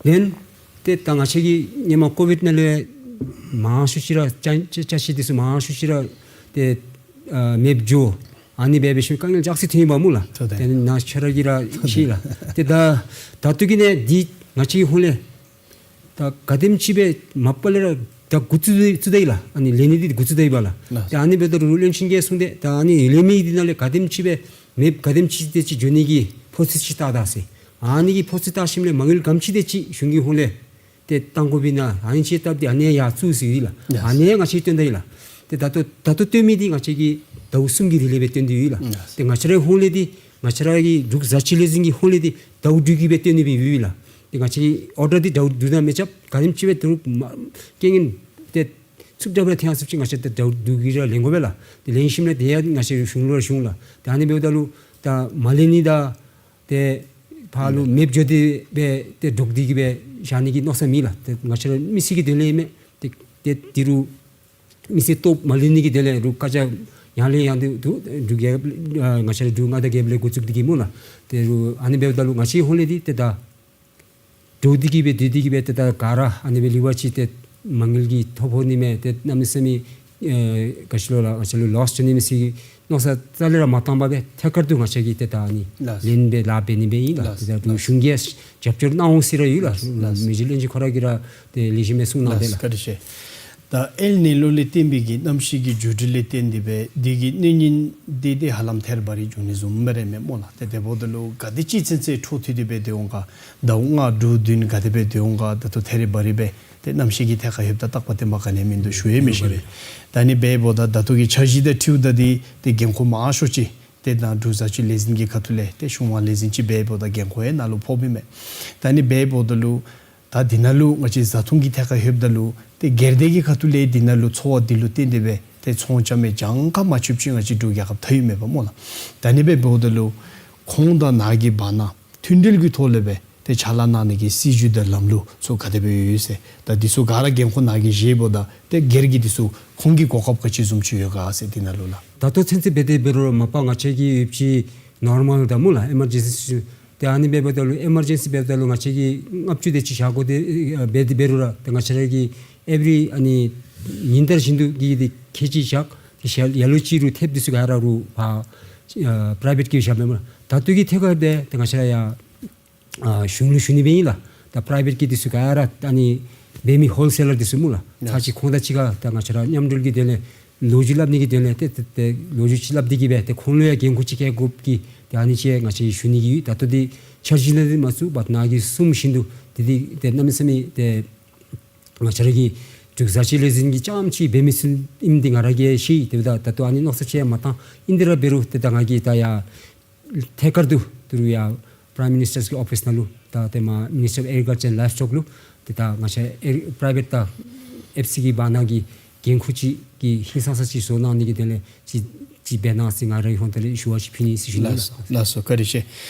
ལེན་ཏེ་ད་ང་བཅས་ཀྱིས་ཧེ་མ་ཀོ་ཝིཌ་ནང་ལས་མང་ཤོས་ཅིག་ར་ཅ་ཅ་ཅ་ཆས་འདི་ཚུ་མང་ཤོས་ཅིག་ར་ཏེ་ཨ་མེདཔ་འགྱོ། ཨ་ནི་སྦེ་འབད་ཞིནམ་དཀའ་ངལ་ཙག་ཙིག་ཐོན་ཡི་པ་སྨོ་ལགས། ཏེ་ནཱ་ཁྱོད་ར་གིས་ར་ཤེས་ལགས། ཏེ་ད་ད་ལྟོ་གི་ནི་འདི་ང་བཅས་ཀྱི་ཧོང་ལས་ད་ག་དེམ་ཅིག་སྦེ་མ་པ་ལས་ར་ད་འགོ་བཙུགས་བཙུགས་ད་ཡི་ལགས། ཨ་ནི་ལེན་ནི་འདི་འགོ་བཙུགས་ད་ཡི་པ་ལགས། ཏེ་ཨ་ནི་འབདཝ་ད་རུང་བློན་ཆེན་གྱིས་གསུངས་ཏེ་ད་ཨ་ནི་ལེན་མི་འདི་ནང་ལས་ག་དེམ་ཅིག་སྦེ་མེདཔ་ག་དེམ་ཅིག་དེ་ཅིག་འགྱོ་ནི་གི་ཕོ་ཚོད་ཅིག་བལྟ་ད་ཟེར། ཨ་ནི་གི་ཕོ་ཚོད་བལྟ་ཞིནམ་ལས་མ་དངུལ་ག་དེམ་ཅིག་དེ་ཅིག་གཞུང་གི་ཧོང་ལས་ཏེ་བཏང་དགོཔ་ཨིན་ན་ཨ་ནི་ཅིག་བལྟ་སྟེ་ཨ་ནི་ཡར་བཙུགས་ཟེར་ཡི་ལགས། ཨ་ནི་ང་བཅས་བཏོན་ད་ཡི་ལགས། ཏེ་ད་ལྟོ་ད་ལྟོ་བཏོན་མི་འདི་ང་བཅས་ཀྱིས་ཟླཝ་གསུམ་གྱི་རིང་ལས་སྦེ་བཏོན་ཏེ་ཡོད་ལགས། ཏེ་ང་བཅས་རའི་ཧོང་ལས་འདི་ང་བཅས་ར་གི་འབྲུག་བཟའ་ཆས་ལས་འཛིན་གྱི་ཧོང་ལས་འདི་ཟླཝ་དྲུག་གི་སྦེ་བཏོན་ནི་སྦེ་ཡོད་ལགས། ཏེ་ང་བཅས་ཀྱི་ཨོར་ཌར་འདི་ཟླཝ་དྲུག་ནང་མི་རྐྱབ། ག་དེམ་ཅིག་སྦེ་དེ་རུང་མ་རྐྱེན་ངན་ཏེ་ཚུབ་དྲགས་སྦེ་ཐོན་ཡར་སོང་པ་ཅིན་ང་བཅས་ཏེ་ཟླཝ་དྲུག་གི་ར་ལེན་དགོ་པས་ལགས། ཏེ་ལེན་ཞིནམ་ལས་ཏེ་ཡང་ང་བཅས་གཞུང་ལུ་ར་ཞུ་འོང་ལགས། ཏེ་ཨ་ནི་འབདཝ་ད་ལུ་ད་མ་ལེན་ནི་དང་ཏེ་ཕར་ལུ་མེདཔ་འགྱོ་སྟེ་སྦེ་ཏེ་འདྲོག་སྟེ་གི་སྦེ་བཞག་ནི་གི་མནོ་བསམ་ཨིན་ལགས། ཏེ་ང་བཅས་ར་མི་སེར་གྱི་དོན་ལས་ཨིན་མས། ཏེ་ཏེ་དེ་རུང་མི་སེར་སྟོབས་མ་ལེན་ནི་གི་དོན་ལས་རུང་བཀའ་རྒྱ་ཡང་ལེན་ཡང་འདུག་འདུག། འབྲུག་རྒྱལ་ཁབ་ཨ་ང་བཅས་ར་འབྲུག་མངའ་བདག་རྒྱལ་པོ་ལས་འགོ་བཙུགས་ཏེ་གི་སྨོ་ལགས། དེ་རུང་ཨ་ནི་འབདཝ་ད་ལུ་ང་བཅས་ཧོང་ལས་འདི་ཏེ་ད་འདྲོག་སྟེ་གི་སྦེ་སྡོད་དེ་གི་སྦེ་ཏེ་ད་ག་ར་ཨ་ནི་སྦེ་ལུས་པ་ཅིན་ཏེ་མ་དངུལ་གྱིས་ཐོབ་འོང་ནི་མས། ཏེ་གནམ་མེད་ས་མེད་ཨེ་ག་ཅི་ལོ་ལགས་ང་བཅས་ལུ་ལོསི་འགྱོ་ནི་མས་ཟེར་མནོ་བསམ་རྩ་ལས་ར་མ་བཏང་པར་སྦེ་ཐད་ཀར་དུ་ང་བཅས་ཀྱིས་ཏེ་ད་ཨ་ནི་ལགས། ལེན་སྦེ་ལཱ་འབད་ནི་སྦེ་ཨིན་ལགས། ལགས། ཏེ་ད་རུང་ལགས། གཞུང་གིས་རྒྱབ་སྐྱོར་གནང་འོང་ཟེར་ར་ཡོད་ལགས། ལགས། མི་རྗེ་བློན་ཆེན་ཁོ་ར་གིས་ར་ཏེ་ལེགས་ཤོམ་སྦེ་གསུངས་གནང་སྟེ་ལགས། ལགས་བཀའ་དྲིན་ཆེ། ད་ཨེལ་ནི་ཉོ་ལས་བརྟེན་པའི་གི་གནམ་གཤིས་ཀྱི་འགྱུར་འགྲོས་ལས་བརྟེན་ཏེ་སྦེ་འདི་གི་གནོད་ཉེན་འདི་ཏེ་ཧ་ལམ་ཐད་རི་བ་རི་འབྱུང་ནི་བཟུམ་སྦེ་ར་མས་སྨོ་ལགས། ཏེ་དེ་འབདཝ་ད་ལུ་ག་དེ་ཅིག་ཚུན་ཚོད་འཕྲོ་མཐུད་དེ་སྦེ་སྡོད་འོང་ག། ཟླཝ་ལྔ་དྲུག་བདུན་ག་དེ་སྦེ་སྡོད་འོང་ག། ད་ལྟོ་ཐད་རི་བ་རི་སྦེ་ ཏེ་གནམ་གཤིས་ཀྱི་ཐད་ཁར་ལྷོདཔ་ད་རྟག་པ་བརྟན་པ་ག་ནི་ཡང་མིན་འདུག། ཞུ་ཡང་མི་ཤེས་པས། ད་ཨ་ནི་འབདཝ་ད་ད་ལྟོ་གི་འཆར་གཞི་དང་འཁྲིལཝ་ད་འདི་ཏེ་འགན་ཁུར་མང་ཤོས་ཅིག་ཏེ་ད་འབྲུག་བཟའ་སྤྱོད་ལས་འཛིན་གྱི་ཁ་ཐུག་ལས་ཏེ་གཞུང་དབང་ལས་འཛིན་ཅིག་འབདཝ་ད་འགན་ཁུར་ཡང་ནཱ་ལུ་ཕོགཔ་ཨིན་མས། ད་ཨ་ནི་འབདཝ་ད་ལུ་ད་འདི་ནང་ལུ་ང་བཅས་བཟའ་འཐུང་གི་ཐད་ཁར་ལྷོདཔ་ད་ལུ་ཏེ་སྒེར་སྡེ་གི་ཁ་ཐུག་ལས་འདི་ནང་ལུ་འཚོ་བ་འདི་ལུ་བརྟེན་ཏེ་སྦེ་ཏེ་ཚོང་རྐྱབ་མི་གྱངས་ཁ་མ་ཆོདཔ་ཅིག་ང་བཅས་འབྲུག་རྒྱལ་ཁབ་ཐོན་ཡོད་མས་པ་སྨོ་ལགས། ད་ཨ་ནི་འབདཝ་ད་ལུ་ཁོང་དང་ནཱ་གི་བར་ན་མཐུན་སྒྲིལ་གྱི་ཐོག་ལས་སྦེ་ཏེ་ཕྱག་ལཱ་གནང་ནི་གི་སྲིད་བྱུས་དང་ལམ་ལུགས་ཚུ་ག་དེ་སྦེ་ཡོད་ཟེར། ད་འདི་ཚུ་ག་ར་འགན་ཁུར་ནཱ་གིས་བཞེསཝ་ད་ཏེ་སྒེར་གྱི་འདི་ཚུ་ཁོང་གི་གོ་སྐབས་ག་ཅི་བཟུམ་ཅིག་ཡོད་ག་ཟེར་འདི་ནང་ལུ་ལགས། ད་ལྟོ་ཚུན་ཚོད་འབད་དེ་འབད་རུང་མ་པ་ང་བཅས་ཀྱི་ཡོདཔ་ཅིག་ནོར་མཱལ་དང་སྨོ་ལགས་ཨེ་མར་ཇེན་སི་ཚུ། ཏེ་ཨ་ནི་འབདཝ་ད་ལུ་ཨེ་མར་ཇེན་སི་འབདཝ་ད་ལུ་ང་བཅས་ཀྱིས་ལྔ་བཅུ་དེ་ཅིག་བཞག་དགོ་དེ་ཨ་འབད་དེ་འབད་རུང་ར་ཏེ་ང་བཅས་ར་གིས་ཨེ་བི་རི་ཨ་ནི་ཉིན་ལྟར་བཞིན་དུ་གི་དེ་ཁལ་གཅིག་བཞག། ཏེ་ཞག་ལ་ལུ་ཅིག་རུང་ཐེབས་འདི་ཚུ་ག་ར་རུང་ཕར་ཨ་པ་རའི་བེཊ་གིས་བཞགཔ་མས་སྨོ་ལགས། ད་ལྟོ་གི་ཐད་ཁར་འབད་ཏེ་ང་བཅས་ར་ཡར་ཨ་གཞུང་ལུ་ཞུ་ནི་འབད་ཨིན་ལགས། ད་པ་རའི་བེཊ་གི་འདི་ཚུ་ག་ར་ད་ཨ་ནི་འབད་མི་ཧོལ་སེ་ལར་འདི་ཚུ་སྨོ་ལགས། ཡེས། ཚར་གཅིག་ཁོང་དང་གཅིག་ཁར་ད་ང་བཅས་ར་མཉམ་འབྲེལ་གྱི་དོན་ལས་ལོ་རྒྱུས་སླབ་ནི་གི་དོན་ལས་ཏེ་ཏེ་ཏེ་ལོ་རྒྱུས་ཅིག་སླབ་སྟེ་གི་སྦེ་ཏེ་ཁོང་ལུ་ཡང་འགན་ཁུར་ཅིག་བཀལ་དགོཔ་གི་ཏེ་ཨ་ནི་ཅིག་ང་བཅས་ཞུ་ནི་གི་ཡོད། ད་ལྟོ་འདི་འཆར་གཞི་ནང་འདི་མ་ཚུད་པར་ནཱ་གིས་གསུངམ་བཞིན་དུ་ཏེ་འདི་ཏེ་གནམ་མེད་ས་མེད་ཏེ་ང་བཅས་ར་གི་འབྲུག་བཟའ་སྤྱོད་ལས་འཛིན་གྱིས་རྐྱངམ་ཅིག་འབད་མི་ཚུགས་ཨིནམ་འདི་ང་ར་གིས་ཤེས། དེ་འབདཝ་ད་ད་ལྟོ་ཨ་ནི་མནོ་བསམ་ཅིག་ཡང་མ་བཏང་། ཨིན་དེ་ར་འབད་རུང་ཏེ་ད་ང་གིས་ད་ཡར་ཐད་ཀར་དུ་ཏི་རུ་ཡར་པ་རའིམ་མི་ནིས་ཊར་གྱི་ཨོ་ཕིས་ནང་ལུ་ད་ཏེ་མར་Ministry of Agriculture and Livestock ལུ་ཏེ་ད་ང་བཅས་ཨེ་པ་རའི་བེཊ་དང་ཨེཕ་སི་གི་བར་ན་གི་འགན་ཁུར་ཅིག་གི་ཧིང་སངས་ས་ཅིག་བཟོ་གནང་ནི་གི་དོན་ལས་ཅིག་ཅིག་འབད་གནང་ཟེར་ང་རའི་ཧོངས་ལས་ཞུ་བ་ཅིག་ཕུལ་ནི་ཟེར་ཞུ་ནི་ལགས། ལགས་སོ་ལགས་སོ། བཀའ་དྲིན་ཆེ།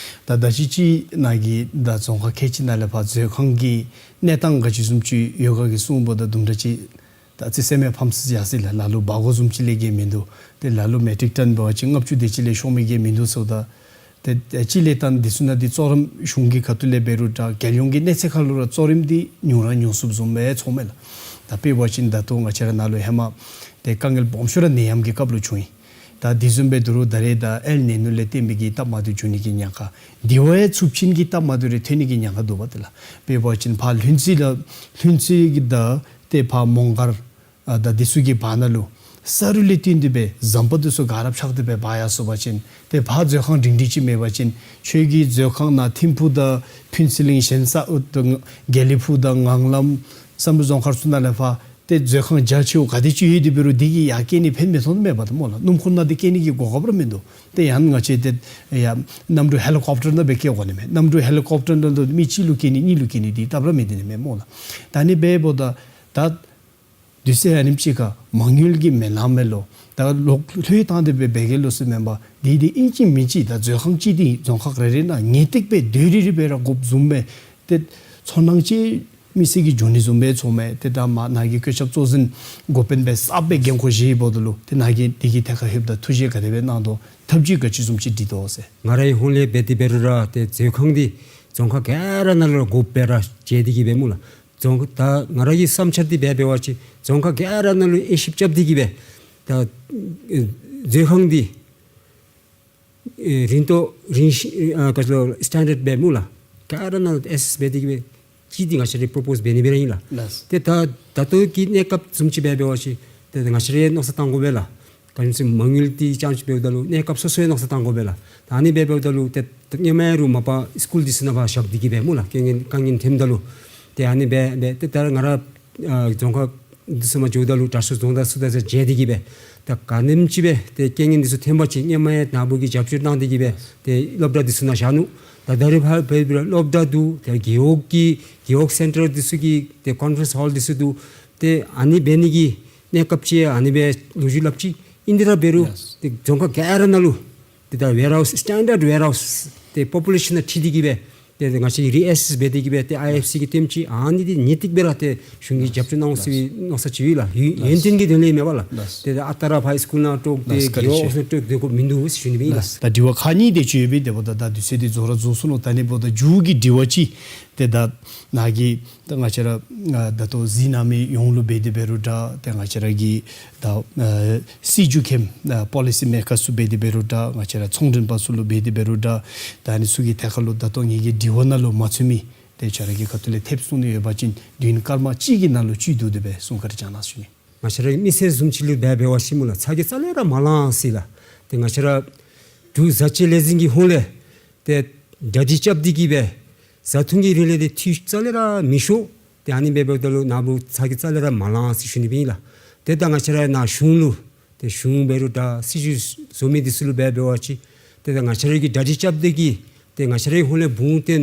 ད་ད་ཅི་ཅིག་ནཱ་གིས་ད་རྫོང་ཁག་ཁལ་གཅིག་ནང་ལས་ཕར་མཛོད་ཁང་གི་གནས་སྟངས་ག་ཅི་བཟུམ་ཅིག་ཡོད་ག་གི་གསུངམ་ད་དུམ་གྲ་ཅིག་ད་ཅིག་སེམས་ཕམ་སོ་ཡི་ཟེར་ལགས། ལ་ལུ་འབག་དགོཔ་བཟུམ་ཅིག་ལས་བརྒལ་མིན་འདུག། ཏེ་ལ་ལུ་མེ་ཊིག་ཊོན་འབད་བ་ཅིན་ལྔ་བཅུ་དེ་ཅིག་ལས་ཤོར་མི་བརྒལ་མིན་འདུག་ཟེརཝ་ད། ཏེ་ཏེ་ཅིག་ལས་ད་འདི་ཚུ་ནང་འདི་གཙོ་རིམ་གཞུང་གི་ཁ་ཐུག་ལས་འབད་རུང་འདྲ་རྒྱལ་ཡོངས་ཀྱི་གནས་ཚད་ཁར་ལུ་ར་གཙོ་རིམ་འདི་ཉུང་ར་ཉུང་སུ་བཟུམ་སྦེ་ཚོརཝ་མས་ལགས། ད་དཔེ་འབད་བ་ཅིན་ད་ལྟོ་ང་བཅས་ར་ནཱ་ལུ་ཧེ་མ་ཏེ་དཀའ་ངལ་སྦོམ་ཤོས་ར་ནད་ཡམས་ཀྱི་སྐབས་ལུ་བྱུང་ཡི། ད་དེ་བཟུམ་སྦེ་ད་རུང་ད་རེས་ད་ཨེལ་ནི་ཉོ་ལས་བརྟེན་པའི་གི་སྟབས་མ་བདེཝ་འབྱུང་ནི་གི་ཉེན་ཁ། དེ་བ་ཡང་ཚབས་ཆེན་གྱི་སྟབས་མ་བདེཝ་རེ་ཐོན་ནི་གི་ཉེན་ཁ་འདུག་པ་ཏེ་ལགས། དཔེ་འབད་བ་ཅིན་ཕར་ལྷུན་རྩེ་ལ་ལྷུན་རྩེ་གི་ད་ཏེ་ཕར་མོང་སྒར་ཨ་ད་འདི་ཚུ་གི་བར་ན་ལུ་ས་རུད་ལས་བརྟེན་ཏེ་སྦེ་ཟམ་པ་འདི་ཚུ་ག་ར་ཕྱགས་ཏེ་སྦེ་འབག་ཡར་སོང་པ་ཅིན་ཏེ་ཕར་མཛོད་ཁང་སྒྲིང་སྒྲིང་ཅིག་མེད་པ་ཅིན་ཁྱོད་ཀྱི་མཛོད་ཁང་ནང་ཐིམ་ཕུག་དང་ཕུན་ཚོགས་གླིང་གཞན་ས་ཨུ་དང་དགེ་ལེགས་ཕུག་དང་ངང་ལམ་བསམ་གྲུབ་རྫོང་མཁར་ཚུ་ནང་ལས་ཕར་ཏེ་མཛོད་ཁང་རྒྱ་ཆེཝ་ག་དེ་ཅིག་ཡོད་དེ་འབད་རུང་འདི་གིས་ཡར་བསྐྱལ་ནི་ཕན་མི་ཐོགས་མས་པ་ཏེ་སྨོ་ལགས། སྣུམ་འཁོར་ནང་འདི་བསྐྱལ་ནི་གི་གོ་སྐབས་ར་མིན་འདུག། ཏེ་ཡང་ང་བཅས་ཏེ་ཡར་གནམ་གྲུ་ཧེ་ལི་ཀོབ་ཊར་ནང་སྦེ་བསྐྱལ་དགོ་ནི་མས། གནམ་གྲུ་ཧེ་ལི་ཀོབ་ཊར་ནང་ལུ་མི་གཅིག་ལུ་བསྐྱལ་ནི་གཉིས་ལུ་བསྐྱལ་ནི་འདི་སྟབས་ར་མི་བདེ་ནི་མས་སྨོ་ལགས། ད་ཨ་ནི་འབདཝ་ད་ད་དུས་ཚོད་ཨ་ནེམ་ཅིག་ཁར་མ་དངུལ་གྱི་མེད་ལཱ་མེད་ལོ། ད་ལོག་ལྷོད་བཏང་སྟེ་སྦེ་འབད་གེ་ལོ་ཟེར་མེན་པར་འདི་འདི་ཨིན་ཅི་མིན་ཅི་ད་མཛོད་ཁང་ཅིག་འདི་རྫོང་ཁག་རེ་རེ་ནང་ངེས་ཏིག་སྦེ་སྡོད་རི་རི་སྦེ་ར་དགོཔ་བཟུམ་སྦེ་ཏེ་ཚོར་སྣང་ཅིག་མི་སེར་གྱིས་འབྱུང་ནི་བཟུམ་སྦེ་ཚོརཝ་མས། ཏེ་ད་མར་ནཱ་གི་བཀོད་ཁྱབ་གཙོ་འཛིན་འགོ་དཔོན་སྦེ་གསརཔ་སྦེ་འགན་ཁུར་བཞེསཔ་ད་ལུ་ཏེ་ནཱ་གིས་འདི་གི་ཐད་ཁར་ལྷོདཔ་ད་ཐུགས་བཞེད་ག་དེ་སྦེ་གནང་དོ། ཐབས་བྱུས་ག་ཅི་བཟུམ་ཅིག་སྒྲིག་དོ་ཟེར། ང་རའི་ཧོངས་ལས་འབད་དེ་འབད་རུང་ར་ཏེ་མཛོད་ཁང་འདི་རྫོང་ཁག་ག་ར་ནང་ལུ་དགོཔ་སྦེ་ར་མཇལ་ཏེ་གི་སྦེ་སྨོ་ལགས། རྫོང་ཁག་ད་ང་ར་གི་བསམ་འཆར་འདི་སྦེ་འབད་བ་ཅིན་རྫོང་ཁག་ག་ར་ནང་ལུ་དབྱེ་ཞིབ་རྐྱབ་སྟེ་གི་སྦེ་ད་ཨེ་མཛོད་ཁང་འདི་ཨེ་རིན་ཐོག་རིན་ཤི་ཨ་ག་ཅི་ལོ་སི་ཊེན་ཌརཌ་སྦེ་སྨོ་ལགས། ག་ར་ནང་ལུ་ཨེ་སེསི་འབད་དེ་གི་སྦེ་ཅིག་འདི་ང་བཅས་ར་པོརོ་པོསི་འབད་ནི་སྦེ་ར་ཨིན་ལགས། ལགས། ཏེ་ད་ད་ལྟོ་གི་གནས་སྐབས་བཟུམ་ཅིག་སྦེ་འབད་བ་ཅིན་ཏེ་ང་བཅས་ར་མནོ་བསམ་བཏང་དགོ་པས་ལགས། ག་ཅི་སྨོ་ཟེར་མ་དངུལ་འདི་རྐྱངམ་ཅིག་འབདཝ་ད་ལུ་གནས་སྐབས་སོ་སོ་ཡང་མནོ་བསམ་བཏང་དགོ་པས་ལགས། ད་ཨ་ནི་སྦེ་འབདཝ་ད་ལུ་ཏེ་ཏེ་སྔོན་མ་ར་མ་པ་སི་ཀུལ་འདི་ཚུ་ནང་ཕར་བཞག་སྟེ་གི་སྦེ་སྨོ་ལགས། རྐྱེན་ངན་དཀའ་ངལ་ཐོནམ་ད་ལུ་ཏེ་ཨ་ནི་སྦེ་སྦེ་ཏེ་ད་ང་ར་ཨ་རྫོང་ཁག་འདི་ཚུ་མར་འགྱོཝ་ད་ལུ་དྲག་ཤོས་རྫོང་བདག་ཚུ་དང་མཇལ་ཏེ་གི་སྦེ་ད་ག་དེམ་ཅིག་སྦེ་ཏེ་རྐྱེན་ངན་འདི་ཚུ་ཐོན་པ་ཅིན་སྔོན་མ་ཡང་ནཱ་བུ་གིས་རྒྱབ་སྐྱོར་གནང་སྟེ་གི་སྦེ་ཏེ་སློབ་གྲྭ་འདི་ཚུ་ནང་བཞག་ནུག། ད་ད་རེས་ཕར་འབད་བ་ཅིན་སློབ་གྲྭ་འདུག། ཏེ་རྒེད་འོག་གི་རྒེད་འོག་སེན་ཊར་འདི་ཚུ་གི་ཏེ་ཀོན་ཕ་རེནསི་ཧོལ་འདི་ཚུ་འདུག། ཏེ་ཨ་ནི་འབད་ནི་གི་གནས་སྐབས་ཅིག་ཨ་ནི་སྦེ་ལོ་རྒྱུས་སླབ་ཅི། ཨིན་དེ་ར་འབད་རུང་ཡེས། ཏེ་རྫོང་ཁག་ག་ར་ནང་ལུ་ཏེ་ད་ཝེར་ཧའུསི་སི་ཊེན་ཌརཌ་ཝེར་ཧའུསི་ཏེ་པོ་པུ་ལེ་ཤཱན་ནང་འཁྲིལ་ཏེ་གི་སྦེ་ཏེ་ང་བཅས་རི་ཨེ་སེསི་འབད་དེ་གི་སྦེ་ཏེ་ཨའི་ཨེཕ་སི་གི་ལྟེམ་ཅིག་ཨ་ནི་འདི་ངེས་ཏིག་སྦེ་ར་ཏེ་གཞུང་གིས་རྒྱབ་སྐྱོར་གནང་ཟེར་བའི་མནོ་བསམ་ཅིག་ཡོད་ལགས། ཡོན་ཡོན་ཏན་གྱི་དོན་ལས་མེན་པ་ལགས། ཏེ་ད་ཨ་རྟག་ར་ཕར་སི་ཀུལ་ནང་དཀྲོགས་ཏེ་རྒེད་འོག་ནང་དཀྲོགས་སྡོད་དགོཔ་མིན་འདུག་ཟེར་ཞུ་ནི་སྦེ་ཨིན་ལགས། ད་དྲི་བ་ཁག་གཉིས་དེ་ཅིག་ཡོད་པས། དེ་འབདཝ་ད་ད་དུས་ཚོད་འདི་རྫོགས་ར་རྫོགས་སོ་ནུག། ད་ཨ་ནི་འབདཝ་ད་མཇུག་གི་དྲི་བ་ཅིག་ཏེ་ད་ནཱ་གིས་ད་ང་བཅས་ར་ཨ་ད་ལྟོ་གཟིགས་གནང་མི་ཡོངས་ལུ་འབད་དེ་འབད་རུང་འདྲ། ཏེ་ང་བཅས་ར་གི་ད་ཨ་སྲིད་བྱུས་མཁན་ཨ་པོ་ལི་སི་མེ་ཀར་ཚུ་འབད་དེ་འབད་རུང་འདྲ། ང་བཅས་ར་ཚོང་མགྲོན་པ་ཚུ་ལུ་འབད་དེ་འབད་རུང་འདྲ། ད་ཨ་ནི་ཚུ་གི་ཐད་ཁར་ལུ་ད་ལྟོ་ངེ་གི་དྲི་བ་ནང་ལུ་མ་ཚུད་མི་ཏེ་ཁྱོད་ར་གི་ཁ་ཐུག་ལས་ཐེབས་གསུང་ནི་ཡོད་པ་ཅིན་དུས་ཡུན་སྐར་མ་གཅིག་གི་ནང་ལུ་བཅུད་བསྡུ་སྟེ་སྦེ་གསུང་བཀའ་དྲིན་བསྐྱང་གནང་ཟེར་ཞུ་ནི། ང་བཅས་ར་མི་སེར་བཟུམ་ཅིག་ལུ་འབད་འབད་བ་ཅིན་སྨོ་ལགས་ཚ་གྱང་རྩ་ལས་ར་མ་ལང་ཟེར་ལགས། ཏེ་ང་བཅས་ར་འབྲུག་བཟའ་སྤྱོད་ལས་འཛིན་གྱི་ཧོངས་ལས་ཏེ་གྲ་སྒྲིག་རྐྱབ་སྟེ་གི་སྦེ་བཟའ་འཐུང་གི་རིགས་ལས་ཏེ་འཐུས་རྩ་ལས་ར་མི་ཤོར། ཨ་ནི་འབདཝ་ད་ལུ་ནཱ་བུ་ཚ་གྱང་རྩ་ལས་ར་མ་ལང་ཟེར་ཞུ་ནི་སྦེ་ཨིན་ལགས། ཏེ་ད་ང་བཅས་ར་ནཱ་གཞུང་ལུ་ཏེ་གཞུང་འབད་རུང་འདྲ་སྲིད་བྱུས་བཟོ་མི་འདི་ཚུ་ལུ་འབད་འབད་བ་ཅིན་ཏེ་ད་ང་བཅས་ར་གིས་གྲ་སྒྲིག་རྐྱབ་སྟེ་གིས་ཏེ་ང་བཅས་རའི་ཧོངས་ལས་བུང་བཏོན་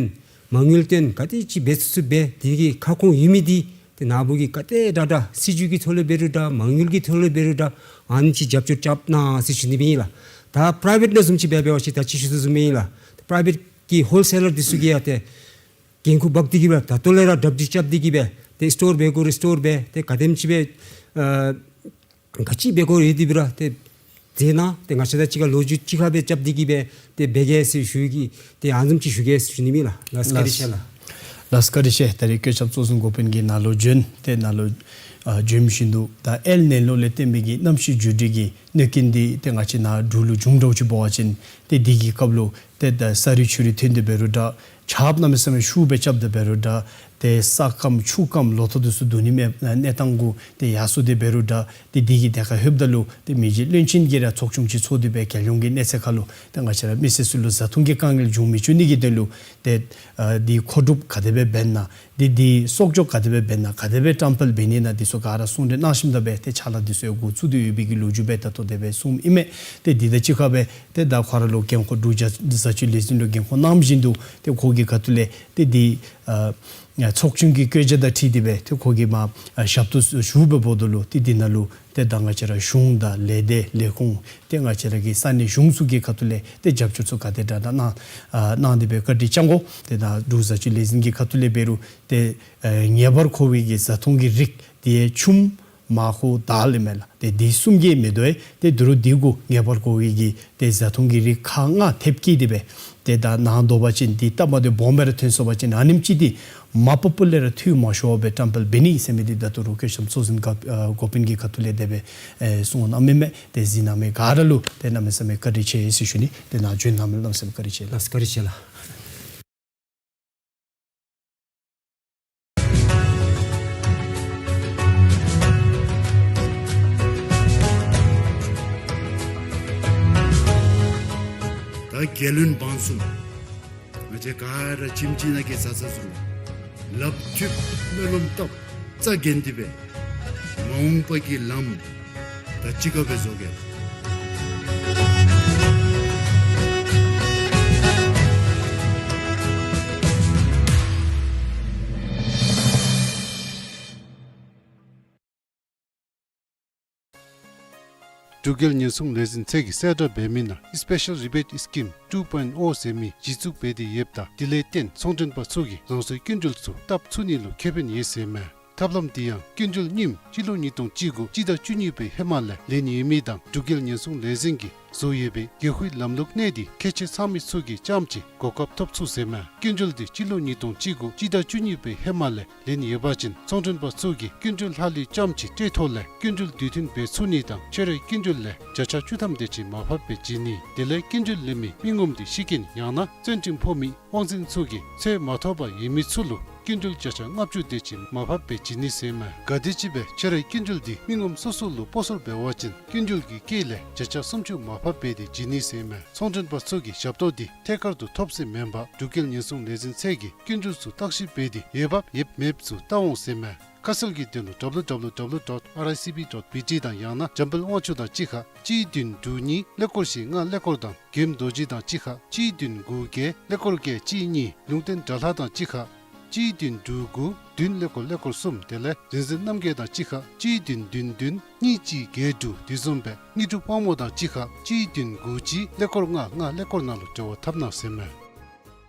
མ་དངུལ་བཏོན་ག་དེ་ཅིག་འབད་ཚུགས་ཚུགས་འབད་དེ་གི་ཁ་སྐོང་ཡོད་མི་འདི་ཏེ་ནཱ་བུ་གིས་ག་དེ་དྲག་དྲག་སྲིད་བྱུས་ཀྱི་ཐོག་ལས་འབད་རུང་འདྲ་མ་དངུལ་གྱི་ཐོག་ལས་འབད་རུང་འདྲ་ཨ་ནི་ཅིག་རྒྱབ་སྐྱོར་རྐྱབ་གནང་ཟེར་ཞུ་ནི་སྦེ་ཨིན་ལགས། ད་པ་རའི་བེཊ་ནང་བཟུམ་ཅིག་འབད་འབད་བ་ཅིན་ད་ཅི་ཞུ་དོ་བཟུམ་ཨིན་ལགས། པ་རའི་བེཊ་ཀྱི་ཧོལ་སེ་ལར་འདི་ཚུ་གིས་ཡང་ཏེ་འགན་ཁུར་འབག་སྟེ་གིས་སྦེ་ད་ལྟོ་ལས་ར་གྲ་སྒྲིག་རྐྱབ་སྟེ་གིས་སྦེ་ཏེ་སི་ཊོར་འབད་དགོ་རུང་སི་ཊོར་འབད་ཏེ་ག་དེམ་ཅིག་སྦེ་ཨ་ག་ཅི་འབད་དགོ་ཡོད་དེ་འབད་རུང་ཏེ་མཛད་གནང་ཏེ་ང་བཅས་དང་གཅིག་ཁར་ལོ་རྒྱུས་གཅིག་ཁར་སྦེ་རྐྱབ་སྟེ་གིས་སྦེ་ཏེ་འབད་གེ་ཟེར་ཞུ་གེ་ཏེ་ཨ་ནི་བཟུམ་ཅིག་ཞུ་གེ་ཟེར་ཞུ་ནི་ཨིན་ལགས། ལགས་བཀའ་དྲིན་ཆེ་ལགས། ལགས་བཀའ་དྲིན་ཆེ། ད་རེས་བཀོད་ཁྱབ་གཙོ་འཛིན་འགོ་དཔོན་གྱིས་ནཱ་ལུ་བྱོན་ཏེ་ནཱ་ལུ་ཨ་བྱོན་མི་བཞིན་དུ་ད་ཨེལ་ནི་ནོ་ལས་བརྟེན་པའི་གི་གནམ་གཤིས་འགྱུར་འགྲོས་ཀྱི་གནོད་རྐྱེན་འདི་ཏེ་ང་བཅས་ནཱ་འབྲུག་ལུ་བྱུང་འགྱོཝ་ཅིག་འབད་བ་ཅིན་ཏེ་འདི་གི་སྐབས་ལུ་ཏེ་ད་ས་རུད་ཆུ་རུད་ཐོན་ཏེ་འབད་རུང་འདྲ་ཆརཔ་གནམ་མེད་ས་མེད་ཤུགས་སྦེ་རྐྱབ་སྟེ་འབད་རུང་འདྲ་ཏེ་ས་སྐམ་ཆུ་སྐམ་ལོ་ཐོག་འདི་ཚུ་བསྡུ་ནི་མེད་གནས་སྟངས་གུ་ཏེ་ཡར་སོང་སྟེ་འབད་རུང་འདྲ་ཏེ་འདི་གི་ཐད་ཁར་ལྷོདཔ་ད་ལུ་ཏེ་མི་རྗེ་བློན་ཆེན་གྱིས་ར་ཚོགས་ཆུང་ཅིག་ཚོགས་ཏེ་སྦེ་རྒྱལ་ཡོངས་ཀྱི་གནས་ཚད་ཁར་ལུ་ཏེ་ང་བཅས་ར་མི་སེར་ཚུ་ལུ་བཟའ་འཐུང་གི་དཀའ་ངལ་འབྱུང་མི་བཅུག་ནི་གི་དོན་ལུ་ཏེ་ཨ་འདི་མཁོ་སྒྲུབ་ག་དེ་སྦེ་འབད་ན་འདི་འདི་གསོག་འཇོག་ག་དེ་སྦེ་འབད་ན་ག་དེ་སྦེ་བཀྲམ་སྤེལ་འབད་ནི་ན་འདི་ཚུ་ག་ར་གསུང་གྲོས་གནང་ཞིནམ་ད་སྦེ་ཏེ་ཕྱག་ལཱ་འདི་ཚུ་ཡང་འགོ་བཙུགས་ཏེ་ཡོད་པའི་གི་ལོ་རྒྱུས་སྦེ་ད་ལྟོ་དེ་སྦེ་གསུངམ་ཨིན་མས། ཏེ་འདི་དང་གཅིག་ཁར་སྦེ་ཏེ་ད་ཁོ་ར་ལུ་འགན་ཁུར་འབྲུག་བཟའ་བཅའ་ལས་འཛིན་ལུ་འགན་ཁུར་གནང་བཞིན་དུ་ཏེ་ཁོ་གི་ཁ་ཐུག་ལས་ཏེ་འདི་ཨ་ཚོགས་ཆུང་གི་བཀོད་རྒྱ་དང་འཁྲིལ་ཏེ་སྦེ་ཏེ་ཁོ་གིས་མར་ཨ་ཞབས་ཏོག་ཞུ་བའི་བར་དུ་ལུ་ཏེ་འདི་ནང་ལུ་ཏེ་ད་ང་བཅས་ར་གཞུང་དང་ལས་སྡེ་ལས་ཁུངས་ཏེ་ང་བཅས་ར་གི་ས་གནས་གཞུང་ཚུ་གི་ཁ་ཐུག་ལས་ཏེ་རྒྱབ་སྐྱོར་ཚུ་ག་དེ་དྲག་དྲག་གནང་ཨ་གནང་སྟེ་སྦེ་བཀའ་དྲིན་བསྐྱང་དགོ། ཏེ་ད་འབྲུག་བཟའ་བཅའ་ལས་འཛིན་གྱི་ཁ་ཐུག་ལས་འབད་རུང་ཏེ་ཨ་ངེས་པར་མཁོ་བའི་གི་བཟའ་འཐུང་གི་རིགས་འདི་ཡང་ཆུམ་མར་ཁུ་དཱལ་ཨིན་མས་ལགས། ཏེ་འདི་གསུམ་གྱིས་མི་དོ་བས། ཏེ་དོ་རུང་འདི་གུ་ངེས་པར་མཁོ་བའི་གི་ཏེ་བཟའ་འཐུང་གི་རིགས་ཁག་ལྔ་ཐེབས་བསྐྱེད་དེ་སྦེ་ཏེ་ད་གནང་དོ་བ་ཅིན་འདི་སྟབས་མ་བདེཝ་སྦོམ་སྦེ་ར་ཐོན་སོང་བ་ཅིན་ཨ་ནེམ་ཅིག་འདི་མ་པ་པ་ལས་ར་འཐུས་མ་ཤོར་བར་སྦེ་བཀྲམ་སྤེལ་འབད་ནི་ཟེར་མི་འདི་ད་ལྟོ་རུང་བཀོད་ཁྱབ་གཙོ་འཛིན་འགོ་ཨ་འགོ་དཔོན་གྱི་ཁ་ཐུག་ལས་དེ་སྦེ་ཨེ་གསུངས་གནངམ་ཨིན་མས། ཏེ་གཟིགས་གནང་མི་ག་ར་ལུ་ཏེ་གནམ་མེད་ས་མེད་བཀའ་དྲིན་ཆེ་ཟེར་ཞུ་ནི། ཏེ་ནཱ་བྱོན་གནང་མི་ལུ་གནམ་མེད་ས་མེད་བཀའ་དྲིན་ཆེ་ལགས། ལགས་བཀའ་དྲིན་ཆེ་ལགས། ད་རྒྱལ་བློན་འབངས་གསུམ་ང་བཅས་ག་ར་ཁྱིམ་གཅིག་ནང་གི་བཟའ་ཚང་ཚུ་ལགཔ་མཐུད་སྨོན་ལམ་བཏབ་རྩ་འགེངས་ཏེ་སྦེ་མ་འོངས་པ་གི་ལམ་ད་གཅིག་ཁར་སྦེ་བཟོ་གེ། འབྲུག་རྒྱལ་ཉེན་སྲུང་ལས་འཛིན་ཚད་ཀྱིས་གསལ་བསྒྲགས་འབད་མི་ནང་Special Rebate Scheme two point oh ཟེར་མི་གཞི་བཙུགས་འབད་དེ་ཡོདཔ་ད་དེ་ལས་བརྟེན་ཚོང་མགྲོན་པ་ཚུ་གིས་རང་སོའི་སྐྱིན་འགྲུལ་ཚུ་བཏབ་ཚུགས་ནི་ལུ་ཁེ་ཕན་ཡོད་ཟེར་མས། ཐབས་ལམ་འདི་ཡང་སྐྱིན་འགྲུལ་རྙིངམ་སྤྱི་ལོ་ཉིས་སྟོང་བཅུ་དགུ་སྤྱི་ཟླ་བཅུ་གཉིས་པའི་ཧེ་མ་ལས་ལེན་ཡོད་མི་དང་འབྲུག་རྒྱལ་ཉེན་སྲུང་ལས་འཛིན་གྱིས་བཟོ་ཡོད་པའི་གེགས་ཁུལ་ལམ་ལུགས་གནས་ཏེ་ཁྱད་ཆོས་ཚང་མི་ཚུ་གིས་རྐྱངམ་ཅིག་གོ་སྐབས་ཐོབ་ཚུགས་ཟེར་མས། སྐྱིན་འགྲུལ་འདི་སྤྱི་ལོ་ཉིས་སྟོང་བཅུ་དགུ་སྤྱི་ཟླ་བཅུ་གཉིས་པའི་ཧེ་མ་ལས་ལེན་ཡོད་པ་ཅིན་ཚོང་མགྲོན་པ་ཚུ་གིས་སྐྱིན་འགྲུལ་ལྷག་ལུས་རྐྱངམ་ཅིག་སྤྲོད་ཐོག་ལས་སྐྱིན་འགྲུལ་དུས་མཐུན་འབད་ཚུགས་ནི་དང་ཁྱོད་རའི་སྐྱིན་འགྲུལ་ལས་བརྒྱ་ཆ་བཅུ་ཐམ་དེ་ཅིག་མར་ཕབ་སྦེ་བྱིན་ནི། དེ་ལས་སྐྱིན་འགྲུལ་ལེན་མི་མི་ངོམ་འདི་ཤི་རྐྱེན་ཡང་ན་བཙོན་ཁྲིམས་ཕོག་མི་དབང་འཛིན་ཚུ་གིས་འཚོལ་མ་ཐོབ་པར་ཡོད་མི་ཚུ་ལུ་སྐྱིན་འགྲུལ་བརྒྱ་ཆ་ལྔ་བཅུ་དེ་ཅིག་མར་ཕབ་སྦེ་བྱིན་ནི་ཟེར་མས། ག་དེམ་ཅིག་སྦེ་ཁྱོད་རའི་སྐྱིན་འགྲུལ་འདི་མི་ངོམ་སོ་སོ་ལུ་སྤོ་སོར་འབད་བ་ཅིན་སྐྱིན་འགྲུལ་གྱི་དཀྱིལ་ལས་བརྒྱ་ཆ་སུམ་ཅུ་མར་ཕབ་སྦེ་དེ་བྱིན་ནི་ཟེར་མས། ཚོང་མགྲོན་པ་ཚུ་གིས་ཞབས་ཏོག་འདི་ཐད་ཀར་དུ་ཐོབ་ཟེར་མེན་པར་འབྲུག་རྒྱལ་ཉེན་སྲུང་ལས་འཛིན་ཚད་ཀྱིས་སྐྱིན་འགྲུལ་ཚུ་བརྟག་ཞིབ་འབད་དེ་འོས་འབབ་ཡོདཔ་མེདཔ་ཚུ་བལྟ་འོང་ཟེར་མས། ཁ་གསལ་གྱི་དོན་ལུ་W W W dot R I C B dot B T དང་ཡང་ན་འཇམ་དཔལ་དབང་ཕྱུག་དང་གཅིག་ཁར་གཅིག་བདུན་དྲུག་གཉིས་ཀླད་ཀོར་བཞི་ལྔ་ཀླད་ཀོར་དང་རྒྱལམ་རྡོ་རྗེ་དང་གཅིག་ཁར་གཅིག་བདུན་དགུ་བརྒྱད་ཀླད་ཀོར་བརྒྱད་གཅིག་གཉིས། ལུང་བསྟན་དགྲ་ལྷ་དང་གཅིག་ཁར་གཅིག་བདུན་དྲུག་དགུ་བདུན་ཀླད་ཀོར་ཀླད་ཀོར་གསུམ། དེ་ལས་རིག་འཛིན་རྣམ་རྒྱལ་དང་གཅིག་ཁར་གཅིག་བདུན་བདུན་བདུན་གཉིས་གཅིག་བརྒྱད་དྲུག། དེ་བཟུམ་སྦེ་དངོས་གྲུབ་དབང་མོ་དང་གཅིག་ཁར་གཅིག་བདུན་དགུ་གཅིག་ཀླད་ཀོར་ལྔ་ལྔ་ཀླད་ཀོར་ནང་ལུ་འབྲེལ་བ་འཐབ་གནང་ཟེར་མས།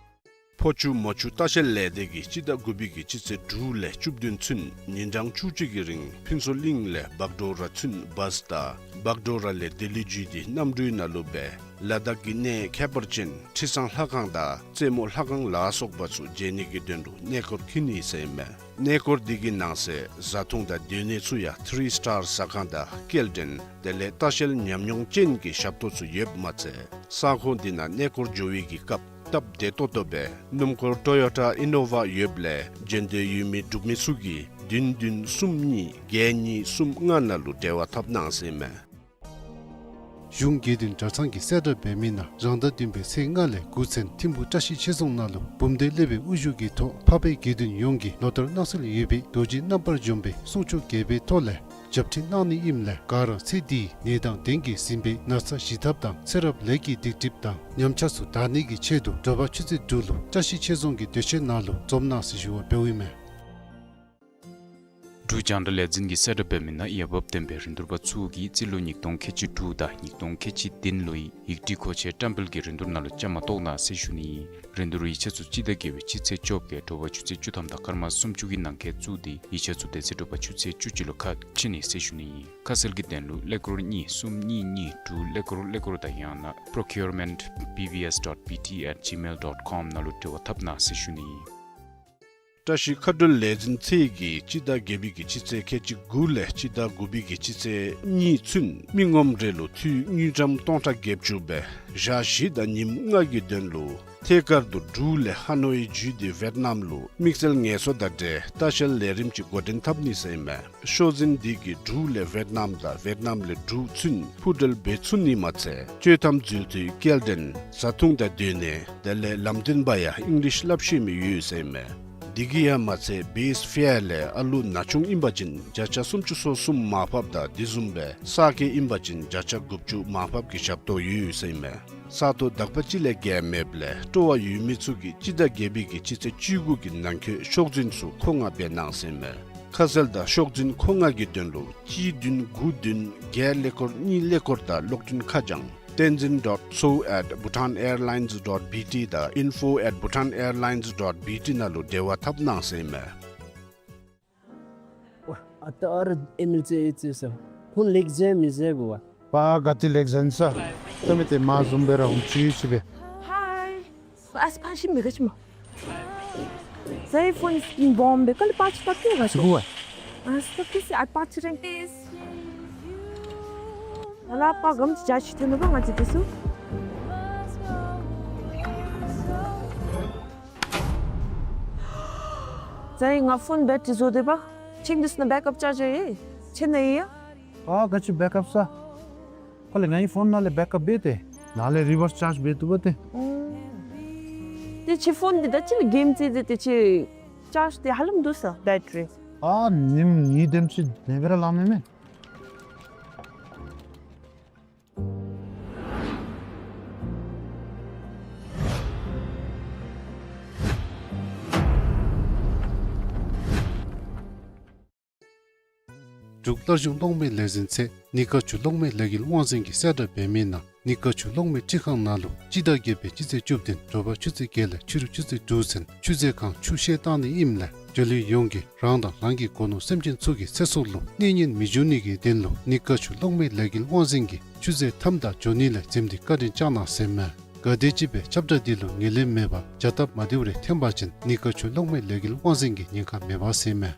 ཕོ་ཆུ་མོ་ཆུ་ལྟ་བཤལ་ལས་སྡེ་གིས་སྤྱི་ཟླ་དགུ་པའི་གི་སྤྱི་ཚེས་དྲུག་ལས་བཅུ་བདུན་ཚུན་ཉིན་གྲངས་བཅུ་གཅིག་གི་རིང་ཕུན་ཚོགས་གླིང་ལས་བག་གྲོ་ར་ཚུན་བཱས་དང་བག་གྲོ་ར་ལས་ལྡི་ལི་བརྒྱུད་དེ་གནམ་གྲུའི་ནང་ལུ་སྦེ་ལ་དྭགས་ཀྱི་གནས་ཁྱད་པར་ཅན་ཁྲི་བཟང་ལྷ་ཁང་དང་རྩེ་མོ་ལྷ་ཁང་ལ་སོགས་པ་ཚུ་མཇལ་ནི་གི་དོན་ལུ་གནས་སྐོར་འཁྱིད་ནི་ཟེར་མས། གནས་སྐོར་འདི་གི་ནང་གསེས་བཟའ་འཐུང་དང་སྡོད་གནས་ཚུ་ཡང་ཐི་རི་སི་ཊར་ཟ་ཁང་དང་སྐྱེལ་འདྲེན་དེ་ལས་ལྟ་བཤལ་ཉམས་མྱོང་ཅན་གྱི་ཞབས་ཏོག་ཚུ་ཡོདཔ་མ་ཚད་ས་ཁོངས་འདི་ནང་གནས་སྐོར་འགྱོ་བའི་གི་སྐབས་སྟབས་བདེ་ཏོག་ཏོ་སྦེ་སྣུམ་འཁོར་ཊོ་ཡོ་ཊ་ཨི་ནོ་ཝ་ཡོདཔ་ལས་འགྲན་བསྡུར་ཡོད་མི་འབྲུག་མི་ཚུ་གིས་བདུན་བདུན་གསུམ་གཉིས་བརྒྱད་གཉིས་གསུམ་ལྔ་ནང་ལུ་འབྲེལ་བ་འཐབ་གནང་ཟེར་མས། གཞུང་དགེ་འདུན་གྲྭ་ཚང་གིས་གསལ་བསྒྲགས་འབད་མི་ནང་རང་ཟླ་བདུན་པའི་ཚེས་ལྔ་ལས་དགུ་ཚུན་ཐིམ་ཕུག་བཀྲ་ཤིས་ཆོས་རྫོང་ནང་ལུ་འབུམ་སྡེ་སློབ་དཔོན་དབུ་བཞུགས་ཀྱི་ཐོག་འཕགས་པའི་དགེ་འདུན་ཡོངས་ཀྱིས་ལོ་ལྟར་གནང་སྲོལ་ཡོད་པའི་རྡོ་རྗེ་རྣམ་པར་འཇོམས་པའི་གསུང་ཆོག་རྒྱས་པའི་ཐོག་ལས་ཞབས་ཁྲིད་གནང་ནི་ཨིནམ་ལས་ག་ར་ཚེ་འདིའི་ནད་དང་གདོན་གྱིས་ཟིན་པའི་ན་ཚ་ཞི་ཐབས་དང་ཚེ་རབས་ལས་ཀྱི་སྡིག་སྒྲིབ་དང་ཉམས་ཆག་ཚུ་དག་ནི་གི་ཆེད་དུ་དྲོ་པ་ཆུ་ཚོད་དྲུག་ལུ་བཀྲ་ཤིས་ཆོས་རྫོང་གི་སྡོད་ཁང་ནང་ལུ་འཛོམས་གནང་ཟེར་ཞུ་བ་འབདཝ་ཨིན་མས། འབྲུག་རྒྱང་བསྒྲགས་ལས་འཛིན་གྱིས་གསལ་བསྒྲགས་འབད་མི་ནང་འོས་འབབ་ལྡན་པའི་རིན་བསྡུར་པ་ཚུ་གིས་རྩིས་ལོ་ཉིས་སྟོང་ཁལ་གཅིག་དྲུག་དང་ཉིས་སྟོང་ཁལ་གཅིག་བདུན་ལོའི་ཡིག་བྲིས་མཁོ་ཆས་བཀྲམ་སྤེལ་གྱི་རིན་བསྡུར་ནང་ལུ་བཅའ་མར་གཏོགས་གནང་ཟེར་ཞུ་ནི་ཨིན། རིན་བསྡུར་ཡིག་ཆ་ཚུ་སྤྱི་ཟླ་བརྒྱད་པའི་སྤྱི་ཚེས་བཅོ་བརྒྱད་དྲོ་པ་ཆུ་ཚོད་བཅུ་ཐམ་དང་སྐར་མ་སུམ་ཅུ་གི་ནང་འཁོད་བཙུགས་ཏེ་ཡིག་ཆ་ཚུ་དེ་ཚེ་དྲོ་པ་ཆུ་ཚོད་བཅུ་གཅིག་ལུ་ཁ་ཕྱེ་ནི་ཟེར་ཞུ་ནི་ཨིན། ཁ་གསལ་གྱི་དོན་ལུ་ཀླད་ཀོར་གཉིས་གསུམ་གཉིས་གཉིས་དྲུག་ཀླད་ཀོར་ཀླད་ཀོར་དང་ཡང་ན་procurement B V S dot B T at gmail dot com ནང་ལུ་འབྲེལ་བ་འཐབ་གནང་ཟེར་ཞུ་ནི་ཨིན། བཀྲ་ཤིས་མཁའ་འགྲུལ་ལས་འཛིན་ཚད་ཀྱིས་སྤྱི་ཟླ་བརྒྱད་པའི་གི་སྤྱི་ཚེས་ཁལ་གཅིག་དགུ་ལས་སྤྱི་ཟླ་དགུ་པའི་གི་སྤྱི་ཚེས་གཉིས་ཚུན་མི་ངོམ་རེ་ལུ་འཐུས་དངུལ་ཀྲམ་སྟོང་ཕྲག་བརྒྱད་ཅུ་སྦེ་ཞག་བཞི་དང་ཉིནམ་ལྔ་གི་དོན་ལུ་ཐད་ཀར་དུ་འབྲུག་ལས་ཧ་ནོའི་བརྒྱུད་དེ་ཝེཊ་ནམ་ལུ་དམིགས་བསལ་ངལ་གསོ་དང་འབྲེལ་ལྟ་བཤལ་ལས་རིམ་ཅིག་འགོ་འདྲེན་འཐབ་ནི་ཟེར་ཨིན་མས། ཤོག་འཛིན་འདི་གིས་འབྲུག་ལས་ཝེཊ་ནམ་དང་ཝེཊ་ནམ་ལས་འབྲུག་ཚུན་འཕུར་འགྲུལ་འབད་ཚུགས་ནི་མ་ཚད་སྤྱོད་ཐམ་འཛུལ་དུས་སྐྱེལ་འདྲེན་བཟའ་འཐུང་དང་སྡོད་གནས་དེ་ལས་ལམ་སྟོན་པ་ཡང་ཨིང་ལིཤ་སླབ་ཤེས་མི་ཡོད་ཟེར་ཨིན་མས། འདི་གིས་ཡང་མ་ཚད་བེསི་ཕེར་ལས་ཨ་ལུ་ན་ཆུང་ཨིན་པ་ཅིན་བརྒྱ་ཆ་སུམ་ཅུ་སོ་གསུམ་མར་ཕབ་དང་དེ་བཟུམ་སྦེ་གསར་སྐྱེས་ཨིན་པ་ཅིན་བརྒྱ་ཆ་དགུ་བཅུ་མར་ཕབ་ཀྱི་ཞབས་ཏོག་ཡོད་ཟེར་ཨིན་མས། ས་སྟོང་དག་པ་ཅིག་ལས་བརྒལ་མེདཔ་ལས་སྤྲོ་བ་ཡོད་མི་ཚུ་གིས་སྤྱི་ཟླ་བརྒྱད་པའི་གི་སྤྱི་ཚེས་བཅུ་དགུ་གི་ནང་འཁོད་ཤོག་འཛིན་ཚུ་མཁོ་མངགས་འབད་གནང་ཟེར་ཨིན་མས། ཁ་གསལ་དང་ཤོག་འཛིན་མཁོ་མངགས་ཀྱི་དོན་ལུ་གཅིག་བདུན་དགུ་བདུན་བརྒྱད་ཀླད་ཀོར་གཉིས་ཀླད་ཀོར་དང་གློག་འཕྲིན་ཁ་བྱང་བསྟན་འཛིན་dot so at bhutanairlines dot B T དང་info at bhutanairlines dot B T ནང་ལུ་འབྲེལ་བ་འཐབ་གནང་ཟེར་ཨིན་མས། ཨ་ད་ཨ་ར་ཨེམ་ཨེལ་ཚེ་ཨེ་ཚེ་ས་ཁོང་ལེགས་མཇལ་མི་མཇལ་གོ་བ། པ་ག་ཏེ་ལེགས་མཇལ་ས། ཏེ་མི་ཏེ་མ་བཟུམ་སྦེ་ར་ཧུམ་ཅི་ཅི་སྦེ། Hi. ཨ་སི་ཕ་ཤི་མི་ག་ཅི་མ། ཟའི་ཕོན་སི་ཀིན་བོམ་སྦེ་ཀ་ལི་པ་ཅི་ཏ་ཀེ་ག་ཅི་གོ་བ། ཨ་སི་ཏ་ཀེ་སི་ཨ་པ་ཅི་རེང་ཏེས། ཨ་ལ་པ་གམ་ཅི་ཅ་ཅི་ཐོན་ནུག་པ་ང་བཅས་དེ་ཚུ། ཟའི་ང་ཕོན་བེ་ཊི་རི་བཟོ་དེ་པ། ཆིང་དུས་ན་བེཀ་ཨཔ་ཅར་ཇར་ཡེ་ཆེ་ན་ཡེ་ཡ། ཨ་ག་ཅི་བེཀ་ཨཔ་ས། ཁོ་ལས་ངེའི་ཕོན་ནང་ལས་བེཀ་ཨཔ་འབད་དེ་ནང་ལས་རི་བརསི་ཅརཇ་འབད་བཏུབ་པ་ཏེ། ཏེ་ཁྱོད་ཕོན་འདི་ད་ཅི་ལས་གེམ་རྩེད་དེ་ཏེ་ཁྱོད་ཅརཇ་དེ་ཧ་ལམ་འདུག་ས་བེ་ཊི་རི། ཨ་ཉིནམ་གཉིས་དེམ་ཅིག་ལེན་པར་ལང་མི་མེད། འབྲུག་སླར་གཞུང་གློག་མེ་ལས་འཛིན་ཚད་ནི་ཀ་ཆུ་གློག་མེ་ལས་འགུལ་དབང་འཛིན་གྱིས་གསལ་བསྒྲགས་འབད་མི་ནང་ནི་ཀ་ཆུ་གློག་མེ་འཕྲུལ་ཁང་ནང་ལུ་སྤྱི་ཟླ་བརྒྱད་པའི་སྤྱི་ཚེས་བཅུ་བདུན་དྲོ་པ་ཆུ་ཚོད་བརྒྱད་ལས་ཕྱི་རུ་ཆུ་ཚོད་དྲུག་ཚུན་ཆུ་མཛོད་ཁང་ཆུ་བཤལ་བཏང་ནི་ཨིནམ་ལས་འབྲེལ་ཡོད་ཡོངས་ཀྱིས་རང་དང་རང་གི་སྒོ་ནོར་སེམས་ཅན་ཚུ་གི་ཚེ་སྲོག་ལུ་གནོད་ཉེན་མི་འབྱུང་ནི་གི་དོན་ལུ་ནི་ཀ་ཆུ་གློག་མེ་ལས་འགུལ་དབང་འཛིན་གྱིས་ཆུ་མཛོད་ཐམ་དང་འགྱོ་ནི་ལས་འཛེམ་སྟེ་བཀའ་དྲིན་བསྐྱང་གནང་ཟེར་མས། ག་དེམ་ཅིག་སྦེ་ཁྱབ་བསྒྲགས་འདི་ལུ་ངོས་ལེན་མེད་པར་བྱ་སྟབས་མ་བདེཝ་རེ་ཐོན་པ་ཅིན་ནི་ཀ་ཆུ་གློག་མེ་ལས་འགུལ་དབང་འཛིན་གྱི་ཉེན་ཁ་མེད་པ་ཟེར་མས།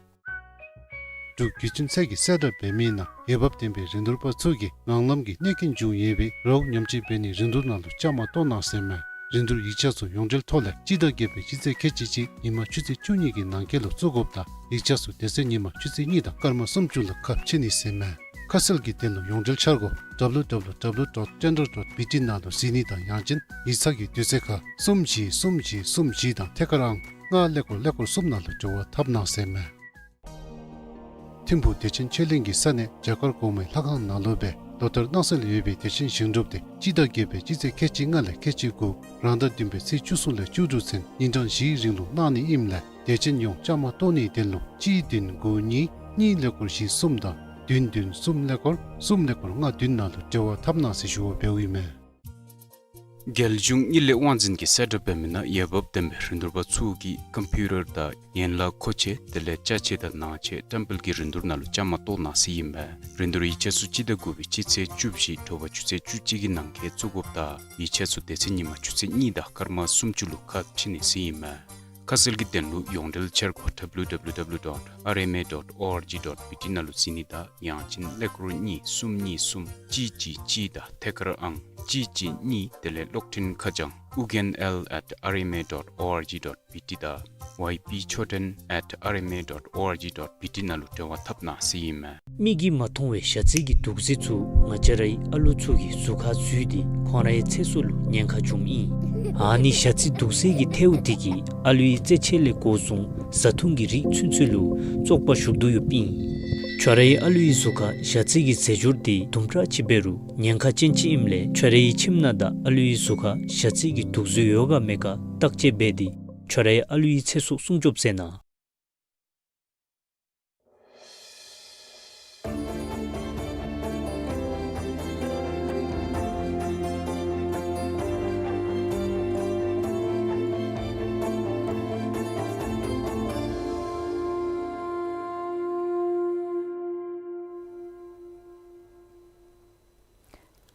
འབྲུག་བརྒྱུད་འཕྲིན་ཚད་ཀྱིས་གསལ་བསྒྲགས་འབད་མི་ནང་འོས་འབབ་ལྡན་པའི་རིན་བསྡུར་པ་ཚུ་གིས་ངང་ལམ་གྱི་གནོད་སྐྱོན་བྱུང་ཡོད་པའི་རཝ་ཉམས་བཅོས་འབད་ནིའི་རིན་བསྡུར་ནང་ལུ་བཅའ་མར་གཏོགས་གནང་ཟེར་མས། རིན་བསྡུར་ཡིག་ཆ་ཚུ་ཡོངས་འབྲེལ་ཐོག་ལས་སྤྱི་ཟླ་བརྒྱད་པའི་སྤྱི་ཚེས་ཁལ་གཅིག་གཅིག་ཉིན་མ་ཆུ་ཚོད་བཅུ་གཉིས་ཀྱི་ནང་འཁོད་ལུ་བཙུགས་དགོཔ་དང་ཡིག་ཆ་ཚུ་དེ་ཚེ་ཉིན་མ་ཆུ་ཚོད་གཉིས་དང་སྐར་མ་སུམ་ཅུ་ལུ་ཁ་ཕྱེ་ནི་ཟེར་མས། ཁ་གསལ་གྱི་དོན་ལུ་ཡོངས་འབྲེལ་འཆར་སྒོ་W W W dot tender dot B T ནང་ལུ་གཟིགས་ནི་དང་ཡང་ཅིན་ཡིག་ཚང་གི་དུས་ཚོད་ཁར་གསུམ་བཞི་གསུམ་བཞི་གསུམ་བཞི་དང་ཐད་ཀར་ཨང་ལྔ་ཀླད་ཀོར་ཀླད་ཀོར་གསུམ་ནང་ལུ་འབྲེལ་བ་འཐབ་གནང་ཟེར་མས། ཐིམ་ཕུག་བདེ་ཆེན་ཆོས་གླིང་གི་ས་གནས་བྱ་དཀར་གོང་མའི་ལྷ་ཁང་ནང་ལུ་སྦེ་ལོ་ལྟར་གནང་སྲོལ་ཡོད་པའི་བདེ་ཆེན་ཞིང་སྒྲུབ་དེ་སྤྱི་ཟླ་བརྒྱད་པའི་སྤྱི་ཚེས་ཁལ་གཅིག་ལྔ་ལས་ཁལ་གཅིག་དགུ་རང་ཟླ་བདུན་པའི་ཚེས་བཅུ་གསུམ་ལས་བཅུ་དྲུག་ཚུན་ཉིན་གྲངས་བཞིའི་རིང་ལུ་གནང་ནི་ཨིནམ་ལས་དད་ཅན་ཡོངས་བཅའ་མར་གཏོགས་ནིའི་དོན་ལུ་གཅིག་བདུན་དགུ་གཉིས་གཉིས་ཀླད་ཀོར་བཞི་གསུམ་དང་བདུན་བདུན་གསུམ་ཀླད་ཀོར་གསུམ་ཀླད་ཀོར་ལྔ་བདུན་ནང་ལུ་འབྲེལ་བ་འཐབ་གནང་ཟེར་ཞུ་བ་འབདཝ་ཨིན་མས། རྒྱལ་གཞུང་དངུལ་ལས་དབང་འཛིན་གྱིས་གསལ་བསྒྲགས་འབད་མི་ནང་འོས་འབབ་ལྡན་པའི་རིན་བསྡུར་པ་ཚུ་གིས་ཀམ་པིའུ་ཊར་དང་ཡན་ལག་མཁོ་ཆས་དེ་ལས་ཅ་ཆས་དང་ནང་ཆས་བཀྲམ་སྤེལ་གྱི་རིན་བསྡུར་ནང་ལུ་བཅའ་མར་གཏོགས་གནང་ཟེར་ཨིན་མས། རིན་བསྡུར་ཡིག་ཆ་ཚུ་སྤྱི་ཟླ་དགུ་པའི་སྤྱི་ཚེས་བཅུ་བཞི་དྲོ་པ་ཆུ་ཚོད་བཅུ་གཅིག་གི་ནང་འཁོད་བཙུགས་དགོཔ་དང་ཡིག་ཆ་ཚུ་དེ་ཚེ་ཉིན་མ་ཆུ་ཚོད་གཉིས་དང་སྐར་མ་སུམ་ཅུ་ལུ་ཁ་ཕྱེ་ནི་ཟེར་ཨིན་མས། ཁ་གསལ་གྱི་དོན་ལུ་ཡོངས་འབྲེལ་འཆར་སྒོ་W W W dot R M A dot O R G dot B T ནང་ལུ་གཟིགས་ནི་དང་ཡང་ཅིན་ཀླད་ཀོར་གཉིས་གསུམ་གཉིས་གསུམ་གཅིག་གཅིག་གཅིག་དང་ཐད་ཀར་ཨང་གཅིག་གཅིག་གཉིས་དེ་ལས་གློག་འཕྲིན་ཁ་བྱང་ཨུ་རྒྱན་L at R M A dot O R G dot B T དང་Y P Choten at R M A dot O R G dot B T ནང་ལུ་འབྲེལ་བ་འཐབ་གནང་ཟེར་ཨིན་མས། མིག་གིས་མ་མཐོང་བའི་ཞ་རྩི་གི་དུག་རྫས་ཚུ་ང་བཅས་རའི་ཨ་ལུ་ཚུ་གི་གཟུགས་ཁར་འཛུལ་ཏེ་ཁོང་རའི་ཚེ་སྲོག་ལུ་ཉེན་ཁ་བྱུངམ་ཨིན། ཨ་ནི་ཞ་རྩི་དུག་རྫས་ཀྱི་ཐལཝ་འདི་གིས་ཨ་ལུའི་རྩེད་ཆས་ལས་འགོ་བཟུང་བཟའ་འཐུང་གི་རིགས་ཚུན་ཚོད་ལུ་བཙོག་པ་ཞུགས་དོ་ཡོདཔ་ཨིན། ཁྱོད་རའི་ཨ་ལུའི་གཟུགས་ཁར་ཞ་རྩི་གི་རྫས་སྦྱོར་འདི་དུམ་གྲ་ཅིག་འབད་རུང་ཉེན་ཁ་ཅན་ཅིག་ཨིནམ་ལས་ཁྱོད་རའི་ཁྱིམ་ནང་དང་ཨ་ལུའི་གཟུགས་ཁར་ཞ་རྩི་གི་དུག་རྫས་ཡོད་ག་མེད་ག་བརྟག་དཔྱད་འབད་དེ་ཁྱོད་རའི་ཨ་ལུའི་ཚེ་སྲོག་སྲུང་སྐྱོབ་མཛད་གནང་།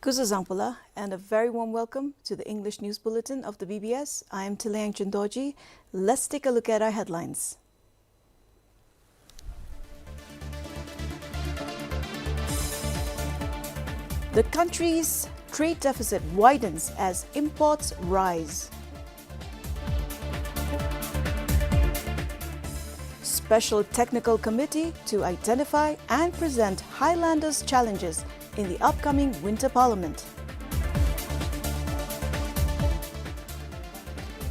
སྐུ་གཟུགས་བཟང་པོ་ལགས, and a very warm welcome to the English News Bulletin of the B B S. I am Tiliang Chindorji. Let's take a look at our headlines. The country's trade deficit widens as imports rise. Special Technical Committee to identify and present Highlanders' challenges in the upcoming Winter Parliament.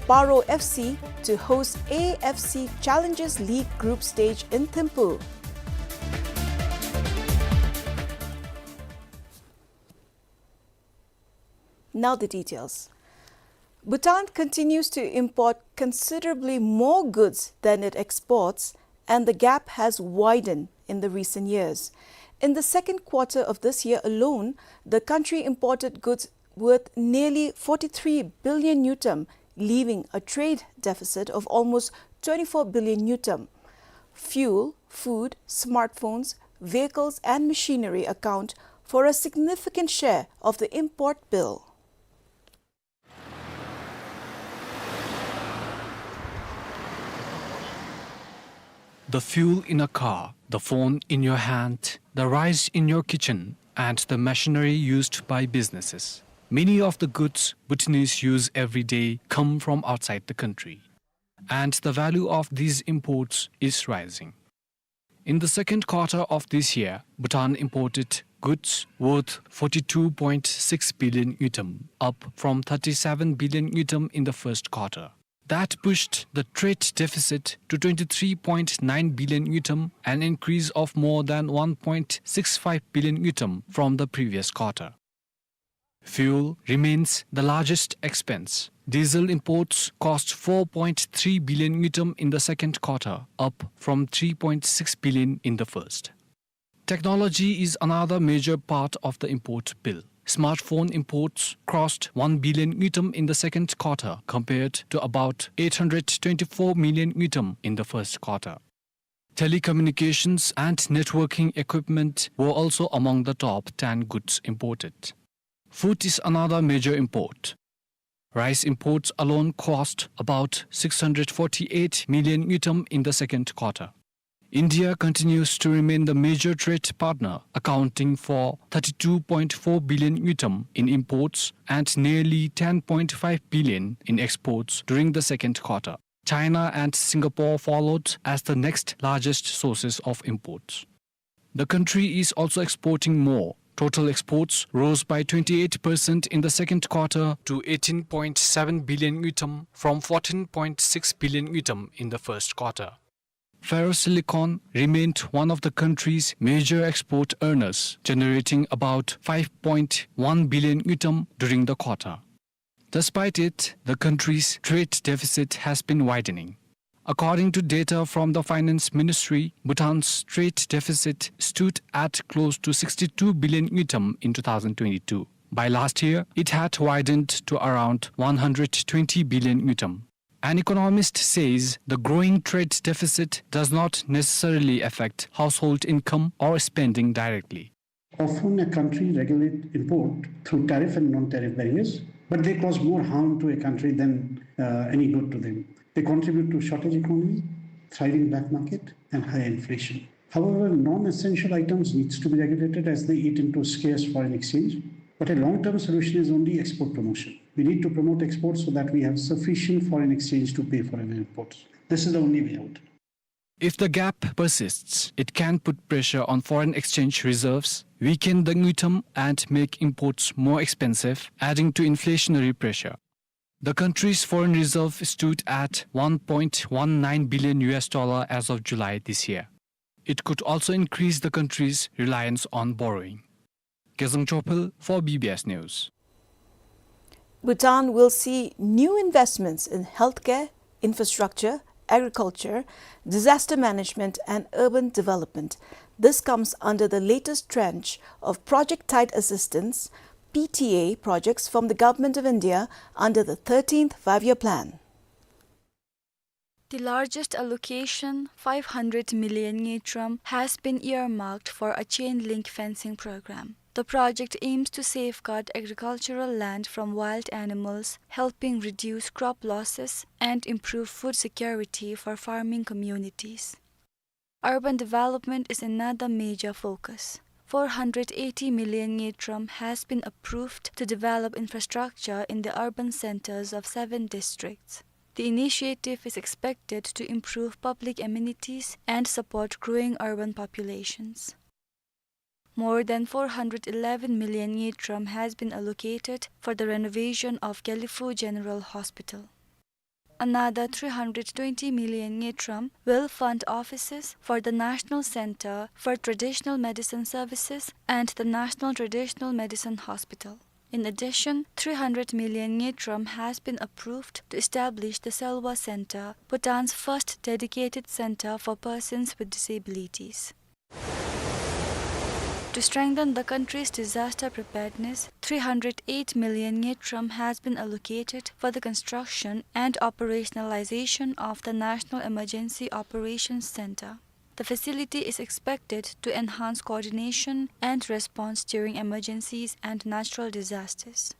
Paro F C to host A F C Challengers League group stage in Thimphu. Now the details. Bhutan continues to import considerably more goods than it exports, and the gap has widened in the recent years. In the second quarter of this year alone, the country imported goods worth nearly forty-three billion ngultrum, leaving a trade deficit of almost twenty-four billion ngultrum. Fuel, food, smartphones, vehicles, and machinery account for a significant share of the import bill. The fuel in a car, the phone in your hand, the rice in your kitchen, and the machinery used by businesses. Many of the goods Bhutanese use every day come from outside the country, and the value of these imports is rising. In the second quarter of this year, Bhutan imported goods worth forty-two point six billion ngultrum, up from thirty-seven billion ngultrum in the first quarter. That pushed the trade deficit to twenty-three point nine billion ngultrum, an increase of more than one point six five billion ngultrum from the previous quarter. Fuel remains the largest expense. Diesel imports cost four point three billion ngultrum in the second quarter, up from three point six billion in the first. Technology is another major part of the import bill. Smartphone imports crossed one billion ngultrum in the second quarter, compared to about eight hundred twenty-four million ngultrum in the first quarter. Telecommunications and networking equipment were also among the top ten goods imported. Food is another major import. Rice imports alone cost about six hundred forty-eight million ngultrum in the second quarter. India continues to remain the major trade partner, accounting for thirty-two point four billion ngultrum in imports and nearly ten point five billion in exports during the second quarter. China and Singapore followed as the next largest sources of imports. The country is also exporting more. Total exports rose by twenty-eight percent in the second quarter to eighteen point seven billion ngultrum from fourteen point six billion ngultrum in the first quarter. Ferrosilicon remained one of the country's major export earners, generating about five point one billion ngultrum during the quarter. Despite it, the country's trade deficit has been widening. According to data from the Finance Ministry, Bhutan's trade deficit stood at close to sixty-two billion ngultrum in two thousand twenty-two. By last year, it had widened to around one hundred twenty billion ngultrum. An economist says the growing trade deficit does not necessarily affect household income or spending directly. Often a country regulate import through tariff and non-tariff barriers, but they cause more harm to a country than, uh, any good to them. They contribute to shortage economy, thriving black market, and high inflation. However, non-essential items needs to be regulated as they eat into scarce foreign exchange. But a long-term solution is only export promotion. We need to promote exports so that we have sufficient foreign exchange to pay for our imports. This is the only way out. If the gap persists, it can put pressure on foreign exchange reserves, weaken the ngultrum, and make imports more expensive, adding to inflationary pressure. The country's foreign reserve stood at one point one nine billion U S dollar as of July this year. It could also increase the country's reliance on borrowing. Gezang Chophel for B B S News. Bhutan will see new investments in healthcare, infrastructure, agriculture, disaster management, and urban development. This comes under the latest tranche of Project Tied Assistance, P T A, projects from the Government of India under the thirteenth Five-Year Plan. The largest allocation, five hundred million ngultrum, has been earmarked for a chain link fencing program. The project aims to safeguard agricultural land from wild animals, helping reduce crop losses and improve food security for farming communities. Urban development is another major focus. Four hundred eighty million ngultrum has been approved to develop infrastructure in the urban centers of seven districts. The initiative is expected to improve public amenities and support growing urban populations. More than four hundred eleven million ngultrum has been allocated for the renovation of Gelephu General Hospital. Another three hundred twenty million ngultrum will fund offices for the National Center for Traditional Medicine Services and the National Traditional Medicine Hospital. In addition, three hundred million ngultrum has been approved to establish the Selwa Center, Bhutan's first dedicated center for persons with disabilities. To strengthen the country's disaster preparedness, three hundred eight million ngultrum has been allocated for the construction and operationalization of the National Emergency Operations Center. The facility is expected to enhance coordination and response during emergencies and natural disasters.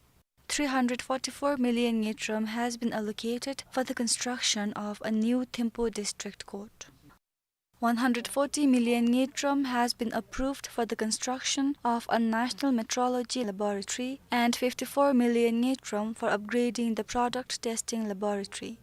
Three hundred forty-four million ngultrum has been allocated for the construction of a new Thimphu District Court. One hundred forty million ngultrum has been approved for the construction of a national metrology laboratory and fifty-four million ngultrum for upgrading the product testing laboratory.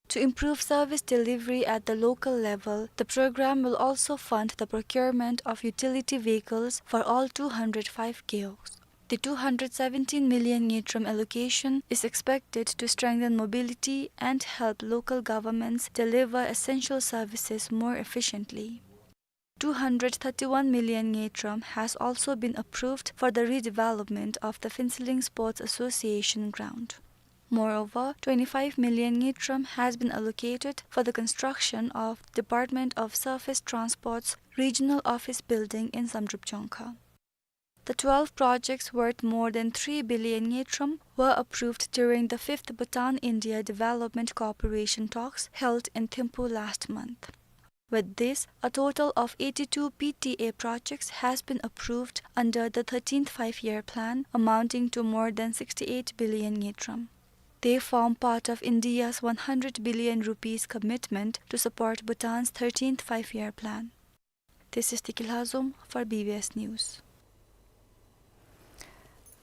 To improve service delivery at the local level, the program will also fund the procurement of utility vehicles for all two hundred five gewogs. The two hundred seventeen million ngultrum allocation is expected to strengthen mobility and help local governments deliver essential services more efficiently. Two hundred thirty-one million ngultrum has also been approved for the redevelopment of the Phuentsholing Sports Association ground. Moreover, twenty-five million ngultrum has been allocated for the construction of Department of Surface Transport's regional office building in Samdrup Jongkhar. The twelve projects worth more than three billion ngultrum were approved during the fifth Bhutan-India Development Cooperation Talks held in Thimphu last month. With this, a total of eighty-two P T A projects has been approved under the thirteenth Five-Year Plan, amounting to more than sixty-eight billion ngultrum. They form part of India's one hundred billion rupees commitment to support Bhutan's thirteenth Five-Year Plan. This is Tiki Lhazom for B B S News.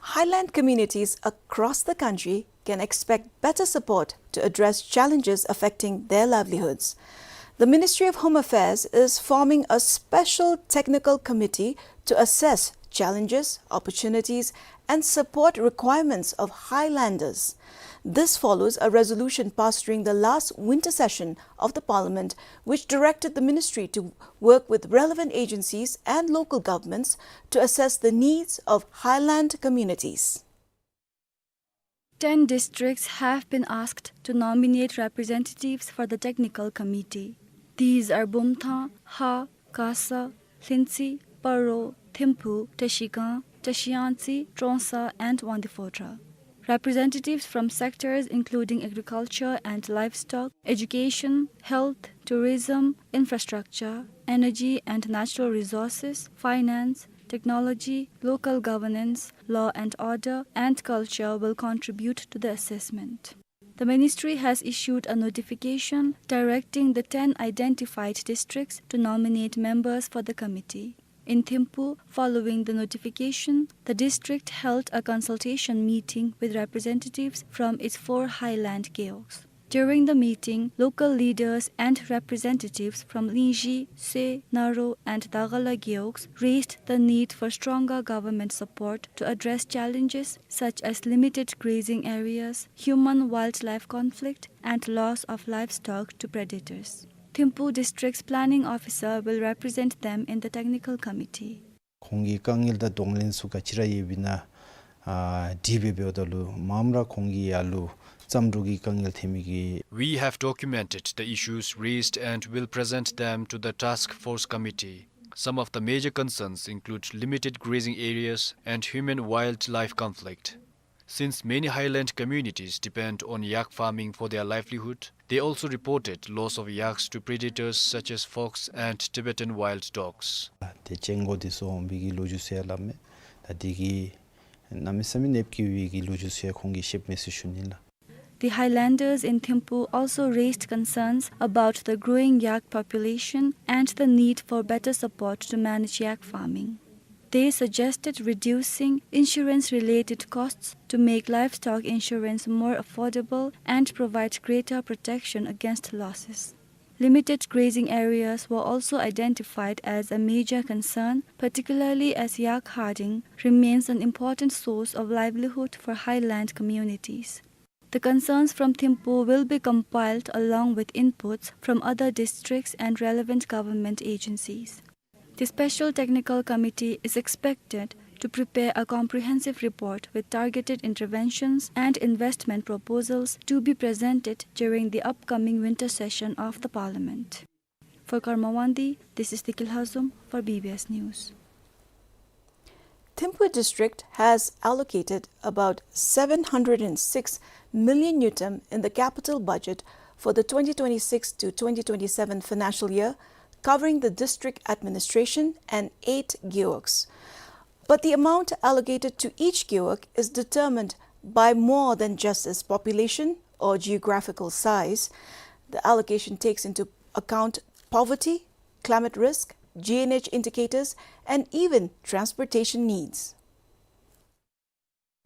Highland communities across the country can expect better support to address challenges affecting their livelihoods. The Ministry of Home Affairs is forming a special technical committee to assess challenges, opportunities, and support requirements of Highlanders. This follows a resolution passed during the last winter session of the Parliament, which directed the ministry to work with relevant agencies and local governments to assess the needs of highland communities. Ten districts have been asked to nominate representatives for the technical committee. These are Bumthang, Ha, Kasa, Lhuentse, Paro, Thimphu, Trashigang, Trashiyangtse, Trongsa, and Wangdue Phodrang. Representatives from sectors including agriculture and livestock, education, health, tourism, infrastructure, energy and natural resources, finance, technology, local governance, law and order, and culture will contribute to the assessment. The ministry has issued a notification directing the ten identified districts to nominate members for the committee. In Thimphu, following the notification, the district held a consultation meeting with representatives from its four highland gewogs. During the meeting, local leaders and representatives from Lingzhi, Soe, Naro, and Dagala Gewogs raised the need for stronger government support to address challenges such as limited grazing areas, human-wildlife conflict, and loss of livestock to predators. Thimphu District's planning officer will represent them in the technical committee. ཁོང་གི་དཀའ་ངལ་དང་གདོང་ལེན་ཚུ་ག་ཅི་ར་ཡོདཔ་ཨིན་ན་ཨ་དྲིས་འབད་འབདཝ་ད་ལུ་མངམ་ར་ཁོང་གིས་ཡར་ལུ་རྩམ་དྲུག་གི་དཀའ་ངལ་ཐོན་མི་གི We have documented the issues raised and will present them to the task force committee. Some of the major concerns include limited grazing areas and human-wildlife conflict. Since many highland communities depend on yak farming for their livelihood, they also reported loss of yaks to predators such as fox and Tibetan wild dogs. ཏེ་ཅན་གོ་དེ་ཚུ་འོང་བའི་གི་ལོ་རྒྱུས་ཚུ་ཡང་སླབ་མས། ད་དེ་གིས་གནམ་མེད་ས་མེད་ནདཔ་བཀལ་བའི་གི་ལོ་རྒྱུས་ཚུ་ཡང་ཁོང་གིས་བཤདཔ་མས་ཟེར་ཞུ་ནི་ལགས། The highlanders in Thimphu also raised concerns about the growing yak population and the need for better support to manage yak farming. They suggested reducing insurance-related costs to make livestock insurance more affordable and provide greater protection against losses. Limited grazing areas were also identified as a major concern, particularly as yak herding remains an important source of livelihood for highland communities. The concerns from Thimphu will be compiled along with inputs from other districts and relevant government agencies. The Special Technical Committee is expected to prepare a comprehensive report with targeted interventions and investment proposals to be presented during the upcoming winter session of the Parliament. For Karma Wangdi, this is Dikil Hazum for B B S News. Thimphu district has allocated about seven hundred and six million ngultrum in the capital budget for the twenty twenty-six to twenty twenty-seven financial year, covering the district administration and eight gewogs. But the amount allocated to each gewog is determined by more than just its population or geographical size. The allocation takes into account poverty, climate risk, G N H indicators, and even transportation needs.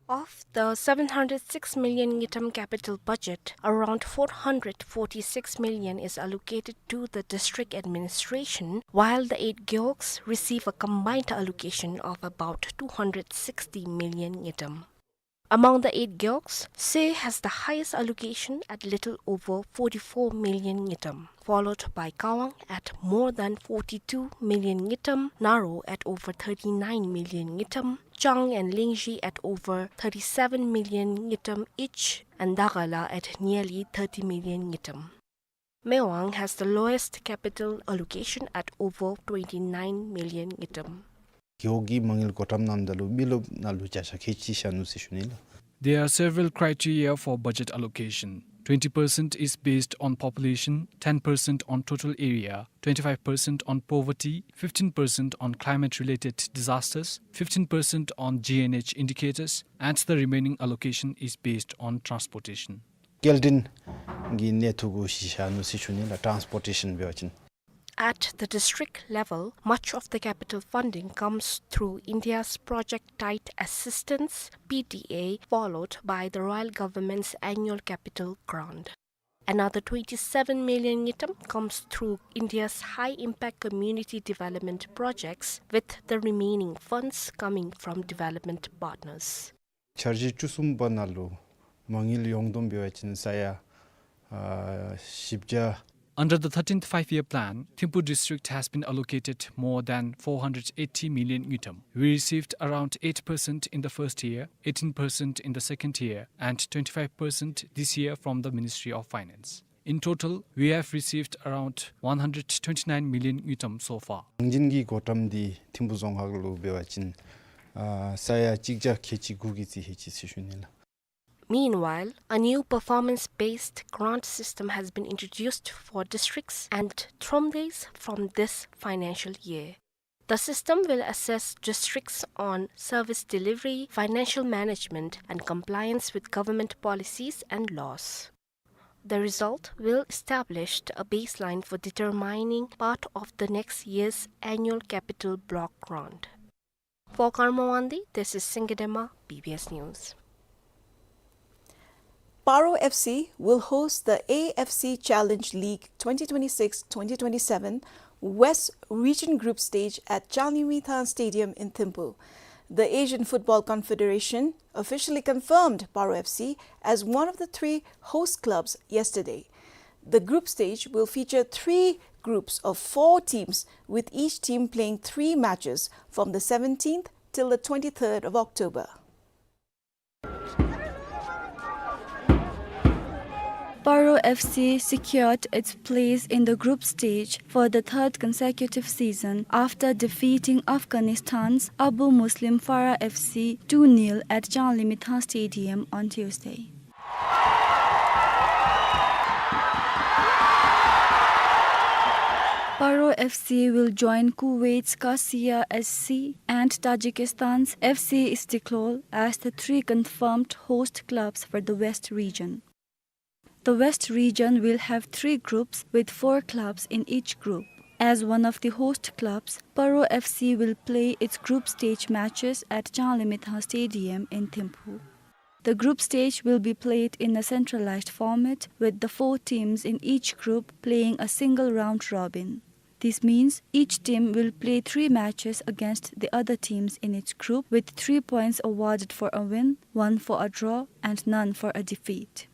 Of the seven hundred six million ngultrum capital budget, around four hundred forty-six million is allocated to the district administration, while the eight gewogs receive a combined allocation of about two hundred sixty million ngultrum. Among the eight gewogs, Soe has the highest allocation at little over forty-four million ngultrum, followed by Kawang at more than forty-two million ngultrum, Naro at over thirty-nine million ngultrum, Chang and Lingzhi at over thirty-seven million ngultrum each, and Dagala at nearly thirty million ngultrum. Mewang has the lowest capital allocation at over twenty-nine million ngultrum. Gewog་གི་མ་དངུལ་བགོ་བཀྲམ་གནངམ་ད་ལུ་མི་རློབས་ནང་ལུ་བརྒྱ་ཆ་ཁལ་གཅིག་བཞག་ནུག་ཟེར་ཞུ་ནི་ལགས། There are several criteria for budget allocation. Twenty percent is based on population, ten percent on total area, twenty-five percent on poverty, fifteen percent on climate-related disasters, fifteen percent on G N H indicators, and the remaining allocation is based on transportation. སྐྱེལ་འདྲེན་གྱི་གནས་ཐོག་གུ་གཞི་བཞག་ནུག་ཟེར་ཞུ་ནི་ལགས། ཊཱནསི་པོར་ཊེ་ཤཱན་འབད་བ་ཅིན། At the district level, much of the capital funding comes through India's Project Tied Assistance, P T A, followed by the Royal Government's annual capital grant. Another twenty-seven million ngultrum comes through India's high-impact community development projects, with the remaining funds coming from development partners. འཆར་གཞི་བཅུ་གསུམ་པ་ནང་ལུ་མ་དངུལ་ཡོངས་བསྡོམས་འབད་བ་ཅིན་ས་ཡ་ཨ་བཞི་བརྒྱ། Under the thirteenth Five-Year Plan, Thimphu district has been allocated more than four hundred eighty million ngultrum. We received around eight percent in the first year, eighteen percent in the second year, and twenty-five percent this year from the Ministry of Finance. In total, we have received around one hundred twenty-nine million ngultrum so far. ནང་འཛིན་གྱི་བགོ་བཀྲམ་འདི་ཐིམ་ཕུ་རྫོང་ཁག་ལུ་འབད་བ་ཅིན་ཨ་ས་ཡ་གཅིག་བརྒྱ་ཁལ་གཅིག་དགུ་གི་རྩིས་ཧེ་ཅི་ཟེར་ཞུ་ནི་ལགས། Meanwhile, a new performance-based grant system has been introduced for districts and Thromdeis from this financial year. The system will assess districts on service delivery, financial management, and compliance with government policies and laws. The result will establish a baseline for determining part of the next year's annual capital block grant. For Karma Wangdi, this is Singedema, B B S News. Paro F C will host the A F C Challenge League twenty twenty-six twenty twenty-seven West Region Group Stage at Changlimithang Stadium in Thimphu. The Asian Football Confederation officially confirmed Paro F C as one of the three host clubs yesterday. The group stage will feature three groups of four teams, with each team playing three matches from the seventeenth till the twenty-third of October. Paro F C secured its place in the group stage for the third consecutive season after defeating Afghanistan's Abu Muslim Farah F C two nil at Changlimithang Stadium on Tuesday. Paro F C will join Kuwait's Qassia S C and Tajikistan's F C Istiklol as the three confirmed host clubs for the West region. The West region will have three groups with four clubs in each group. As one of the host clubs, Paro F C will play its group stage matches at Changlimithang Stadium in Thimphu. The group stage will be played in a centralized format, with the four teams in each group playing a single round robin. This means each team will play three matches against the other teams in its group, with three points awarded for a win, one for a draw, and none for a defeat.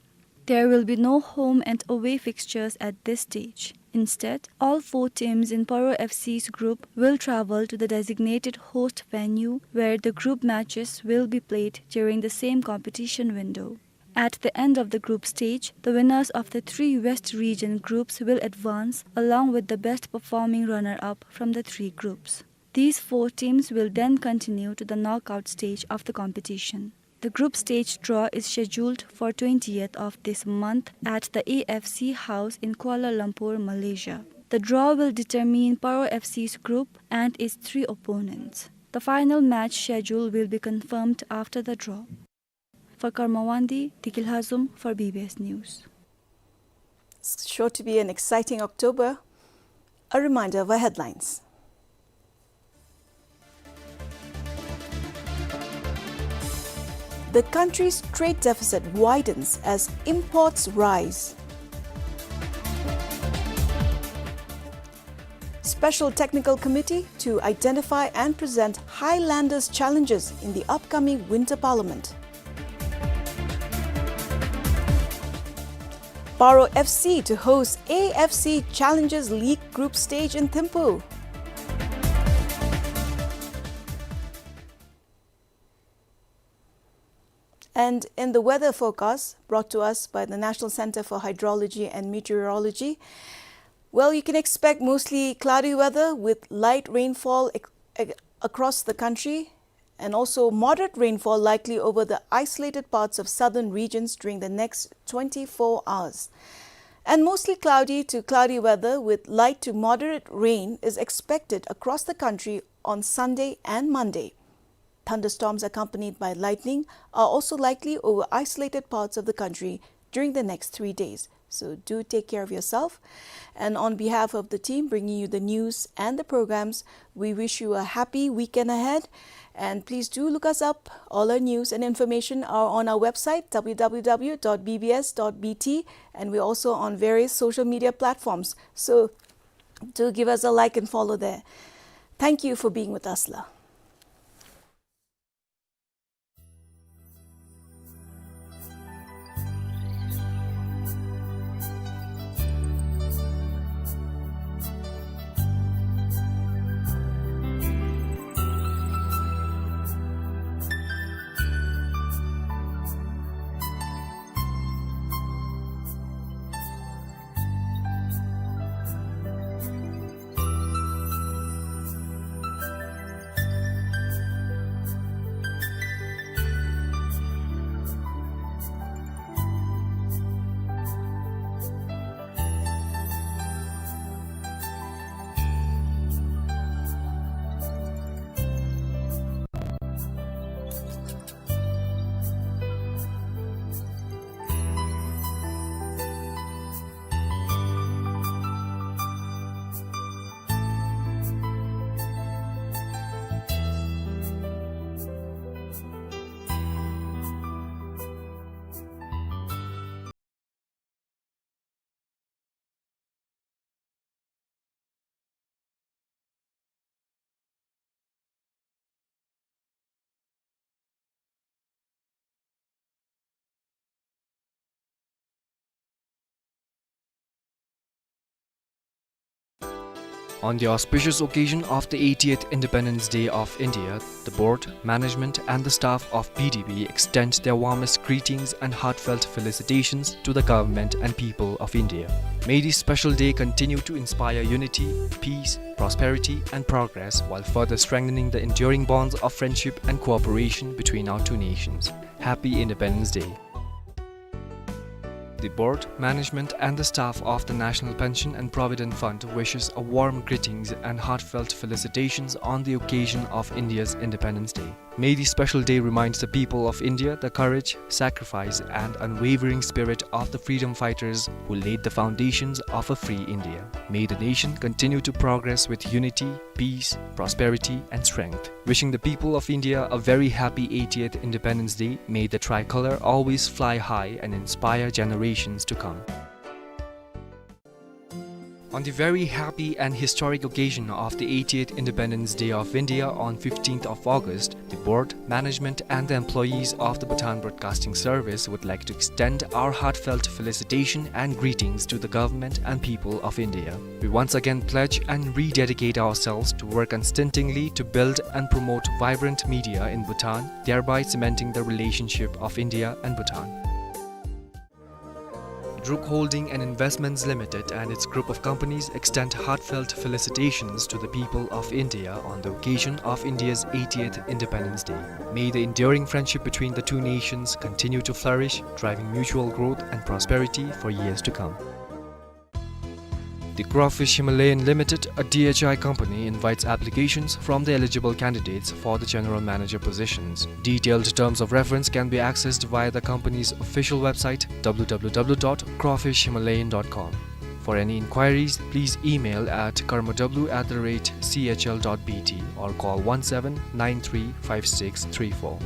There will be no home and away fixtures at this stage. Instead, all four teams in Paro F C's group will travel to the designated host venue where the group matches will be played during the same competition window. At the end of the group stage, the winners of the three West region groups will advance along with the best performing runner-up from the three groups. These four teams will then continue to the knockout stage of the competition. The group stage draw is scheduled for twentieth of this month at the A F C House in Kuala Lumpur, Malaysia. The draw will determine Paro F C's group and its three opponents. The final match schedule will be confirmed after the draw. For Karma Wangdi, Dikil Hazum for B B S News. It's sure to be an exciting October. A reminder of our headlines. The country's trade deficit widens as imports rise. Special Technical Committee to identify and present Highlanders challenges in the upcoming Winter Parliament. Paro F C to host A F C Challengers League group stage in Thimphu. And in the weather forecast brought to us by the National Center for Hydrology and Meteorology, well, you can expect mostly cloudy weather with light rainfall ac-, ac-, across the country, and also moderate rainfall likely over the isolated parts of southern regions during the next twenty-four hours. And mostly cloudy to cloudy weather with light to moderate rain is expected across the country on Sunday and Monday. Thunderstorms accompanied by lightning are also likely over isolated parts of the country during the next three days. So do take care of yourself. And on behalf of the team bringing you the news and the programs, we wish you a happy weekend ahead. And please do look us up. All our news and information are on our website, W W W dot B B S dot B T, and we're also on various social media platforms. So do give us a like and follow there. Thank you for being with us, la. On the auspicious occasion of the eightieth Independence Day of India, the board, management and the staff of B D B extend their warmest greetings and heartfelt felicitations to the government and people of India. May this special day continue to inspire unity, peace, prosperity and progress while further strengthening the enduring bonds of friendship and cooperation between our two nations. Happy Independence Day. The board, management and the staff of the National Pension and Provident Fund wishes a warm greetings and heartfelt felicitations on the occasion of India's Independence Day. May this special day remind the people of India the courage, sacrifice and unwavering spirit of the freedom fighters who laid the foundations of a free India. May the nation continue to progress with unity, peace, prosperity and strength. Wishing the people of India a very happy eightieth Independence Day. May the tricolor always fly high and inspire generations to come. On the very happy and historic occasion of the eightieth Independence Day of India on fifteenth of August, the board, management and the employees of the Bhutan Broadcasting Service would like to extend our heartfelt felicitation and greetings to the government and people of India. We once again pledge and rededicate ourselves to work unstintingly to build and promote vibrant media in Bhutan, thereby cementing the relationship of India and Bhutan. Druk Holding and Investments Limited and its group of companies extend heartfelt felicitations to the people of India on the occasion of India's eightieth Independence Day. May the enduring friendship between the two nations continue to flourish, driving mutual growth and prosperity for years to come. The Crawfish Himalayan Limited, a D H I company, invites applications from the eligible candidates for the general manager positions. Detailed terms of reference can be accessed via the company's official website, w w w dot crawfish himalayan dot com. For any inquiries, please email at karmaw at the rate c h l dot b t or call one seven nine three five six three four.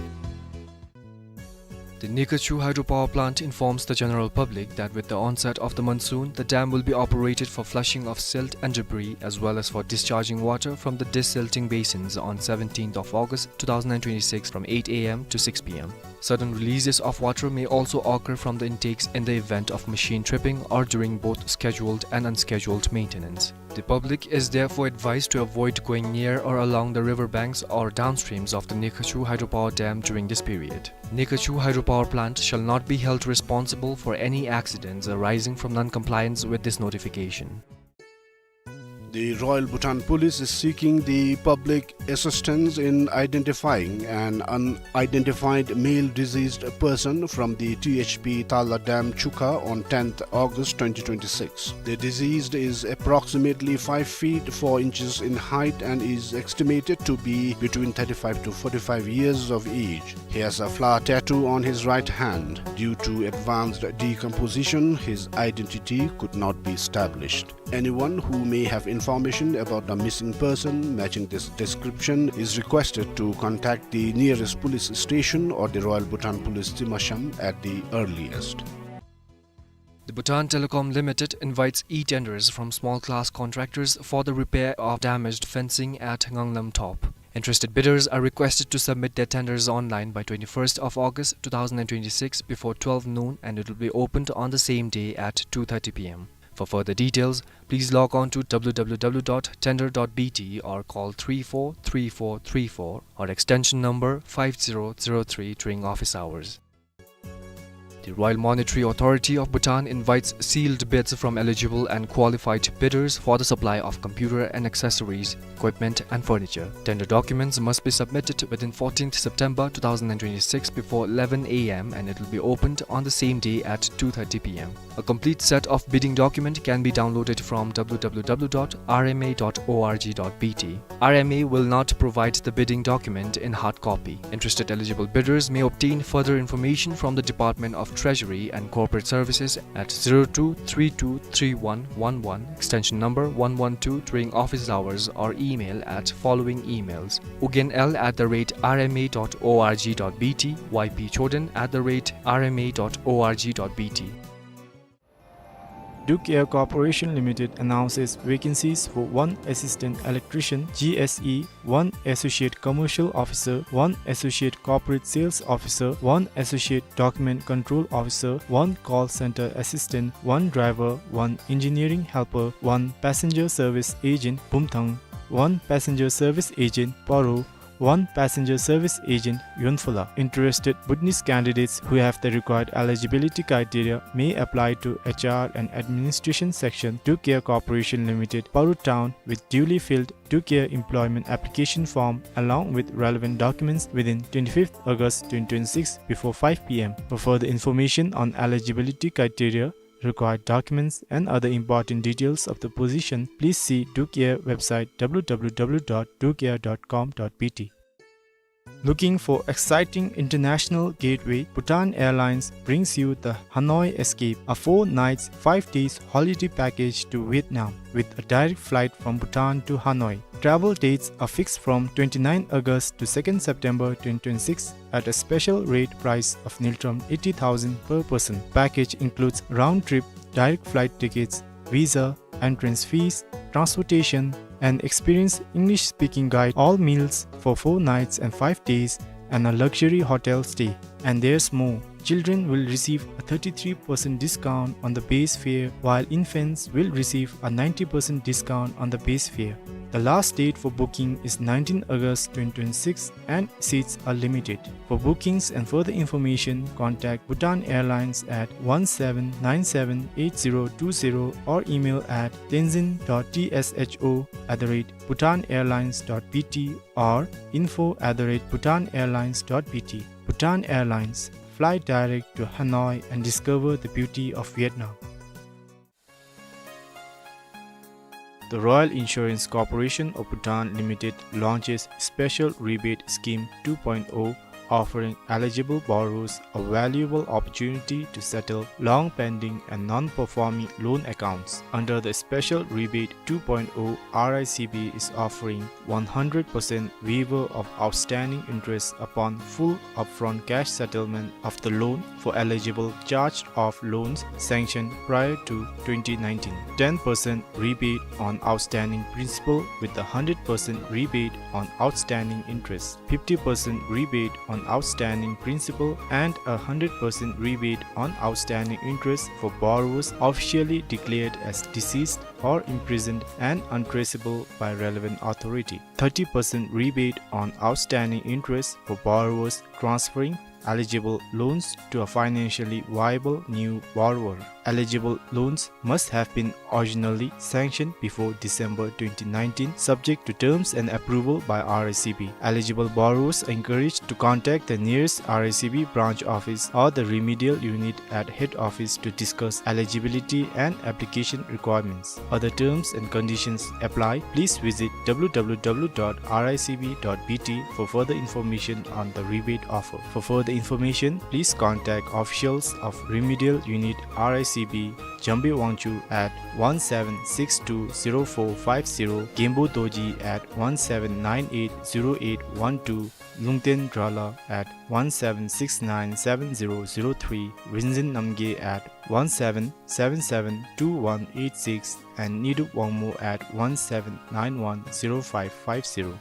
The Nikachu hydropower plant informs the general public that with the onset of the monsoon, the dam will be operated for flushing of silt and debris as well as for discharging water from the desilting basins on seventeenth of August two thousand and twenty-six from eight a m to six p m. Sudden releases of water may also occur from the intakes in the event of machine tripping or during both scheduled and unscheduled maintenance. The public is therefore advised to avoid going near or along the river banks or downstreams of the Nikachu hydropower dam during this period. Nikachu hydropower plant shall not be held responsible for any accidents arising from non-compliance with this notification. The Royal Bhutan Police is seeking the public assistance in identifying an unidentified male deceased person from the T H P Tala Dam Chukha on tenth August twenty twenty-six. The deceased is approximately five feet four inches in height and is estimated to be between thirty-five to forty-five years of age. He has a flower tattoo on his right hand. Due to advanced decomposition, his identity could not be established. Anyone who may have information about the missing person matching this description is requested to contact the nearest police station or the Royal Bhutan Police Tsimshian at the earliest. The Bhutan Telecom Limited invites e-tenders from small class contractors for the repair of damaged fencing at Nganglam Top. Interested bidders are requested to submit their tenders online by twenty-first of August two thousand and twenty-six before twelve noon, and it will be opened on the same day at two thirty p m. For further details, please log on to w w w dot tender dot b t or call three four three four three four or extension number five zero zero three during office hours. The Royal Monetary Authority of Bhutan invites sealed bids from eligible and qualified bidders for the supply of computer and accessories, equipment and furniture. Tender documents must be submitted within fourteenth September two thousand and twenty-six before eleven a m and it will be opened on the same day at two thirty p m. A complete set of bidding document can be downloaded from w w w dot r m a dot o r g dot b t. R M A will not provide the bidding document in hard copy. Interested eligible bidders may obtain further information from the Department of Treasury and Corporate Services at zero two three two three one one one, extension number one one two, during office hours or email at following emails: ugynl at the rate r m a dot o r g dot b t, y p choden at the rate r m a dot o r g dot b t. Duke Air Corporation Limited announces vacancies for one assistant electrician, G S E, one associate commercial officer, one associate corporate sales officer, one associate document control officer, one call center assistant, one driver, one engineering helper, one passenger service agent, Bumthang, one passenger service agent, Paro, one passenger service agent, Yonphola. Interested Bhutanese candidates who have the required eligibility criteria may apply to H R and Administration Section, Duke Air Corporation Limited, Paro Town, with duly filled Duke Air employment application form along with relevant documents within twenty-fifth August twenty twenty-six before five P M. For further information on eligibility criteria, required documents, and other important details of the position, please see Duke Air website, W W W dot duke air dot com dot B T. Looking for exciting international gateway? Bhutan Airlines brings you the Hanoi Escape, a four nights, five days holiday package to Vietnam, with a direct flight from Bhutan to Hanoi. Travel dates are fixed from twenty-ninth August to second September twenty twenty-six at a special rate price of ngultrum eighty thousand per person. Package includes round-trip direct flight tickets, visa, entrance fees, transportation, and experience English-speaking guide, all meals for four nights and five days, and a luxury hotel stay. And there's more. Children will receive a thirty-three percent discount on the base fare, while infants will receive a ninety percent discount on the base fare. The last date for booking is nineteenth August twenty twenty-six, and seats are limited. For bookings and further information, contact Bhutan Airlines at one seven nine seven eight zero two zero or email at tenzin dot T S H O at the rate bhutan airlines dot B T or info at the rate bhutan airlines dot B T. Bhutan Airlines, fly direct to Hanoi and discover the beauty of Vietnam. The Royal Insurance Corporation of Bhutan Limited launches Special Rebate Scheme two point oh, offering eligible borrowers a valuable opportunity to settle long-pending and non-performing loan accounts. Under the Special Rebate two point oh, R I C B is offering one hundred percent waiver of outstanding interest upon full upfront cash settlement of the loan for eligible charged-off loans sanctioned prior to twenty nineteen, ten percent rebate on outstanding principal with a hundred percent rebate on outstanding interest, fifty percent rebate on outstanding principal, and a hundred percent rebate on outstanding interest for borrowers officially declared as deceased or imprisoned and untraceable by relevant authority. Thirty percent rebate on outstanding interest for borrowers transferring eligible loans to a financially viable new borrower. Eligible loans must have been originally sanctioned before December twenty nineteen, subject to terms and approval by R I C B. Eligible borrowers are encouraged to contact the nearest R I C B branch office or the remedial unit at head office to discuss eligibility and application requirements. Other terms and conditions apply. Please visit W W W dot R I C B dot B T for further information on the rebate offer. For further information, please contact officials of Remedial Unit R I C B, Jambi Wangchuk at one seven six two zero four five zero, Genpo Dorji at one seven nine eight zero eight one two, Lungten Drala at one seven six nine seven zero zero three, Rinzin Namgay at one seven seven seven two one eight six, and Nidup Wangmo at one seven nine one zero five five zero.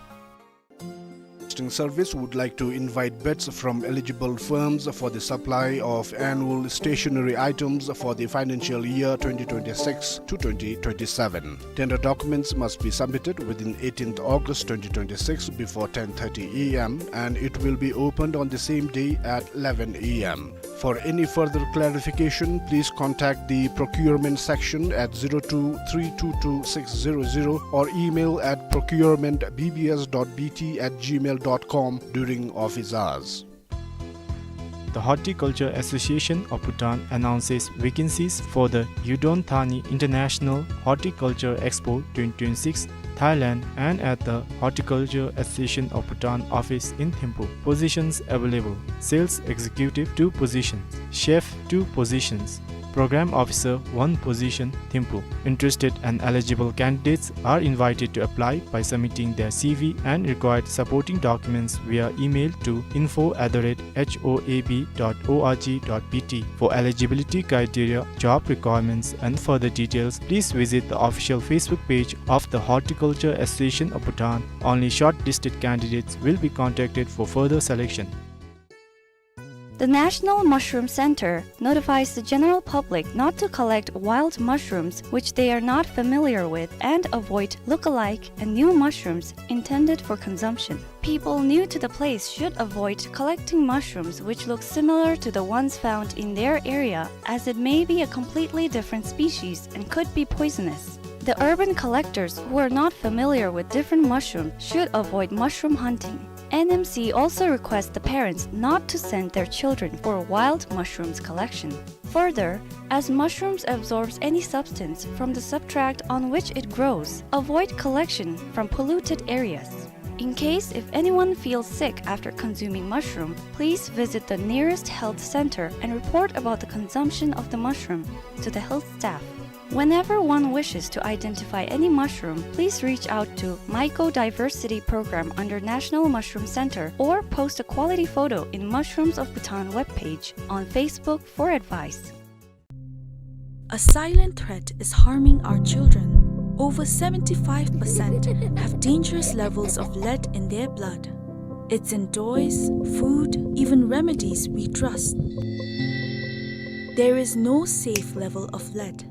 Broadcasting Service would like to invite bids from eligible firms for the supply of annual stationery items for the financial year twenty twenty-six to twenty twenty-seven. Tender documents must be submitted within eighteenth August twenty twenty-six before ten thirty A M, and it will be opened on the same day at eleven A M. For any further clarification, please contact the procurement section at zero two three two two six zero zero or email at procurement B B S dot B T at gmail dot com during office hours. The Horticulture Association of Bhutan announces vacancies for the Yudon Thani International Horticulture Expo twenty twenty-six, Thailand, and at the Horticulture Association of Bhutan office in Thimphu. Positions available: Sales Executive, two positions; Chef, two positions; Program Officer one position, Thimphu. Interested and eligible candidates are invited to apply by submitting their C V and required supporting documents via email to info at the rate H O A B dot O R G dot B T. For eligibility criteria, job requirements, and further details, please visit the official Facebook page of the Horticulture Association of Bhutan. Only shortlisted candidates will be contacted for further selection. The National Mushroom Center notifies the general public not to collect wild mushrooms which they are not familiar with and avoid look-alike and new mushrooms intended for consumption. People new to the place should avoid collecting mushrooms which look similar to the ones found in their area, as it may be a completely different species and could be poisonous. The urban collectors who are not familiar with different mushrooms should avoid mushroom hunting. N M C also requests the parents not to send their children for wild mushrooms collection. Further, as mushrooms absorbs any substance from the substrate on which it grows, avoid collection from polluted areas. In case if anyone feels sick after consuming mushroom, please visit the nearest health center and report about the consumption of the mushroom to the health staff. Whenever one wishes to identify any mushroom, please reach out to Mycodiversity Program under National Mushroom Center or post a quality photo in Mushrooms of Bhutan webpage on Facebook for advice. A silent threat is harming our children. Over seventy-five percent have dangerous levels of lead in their blood. It's in toys, food, even remedies we trust. There is no safe level of lead.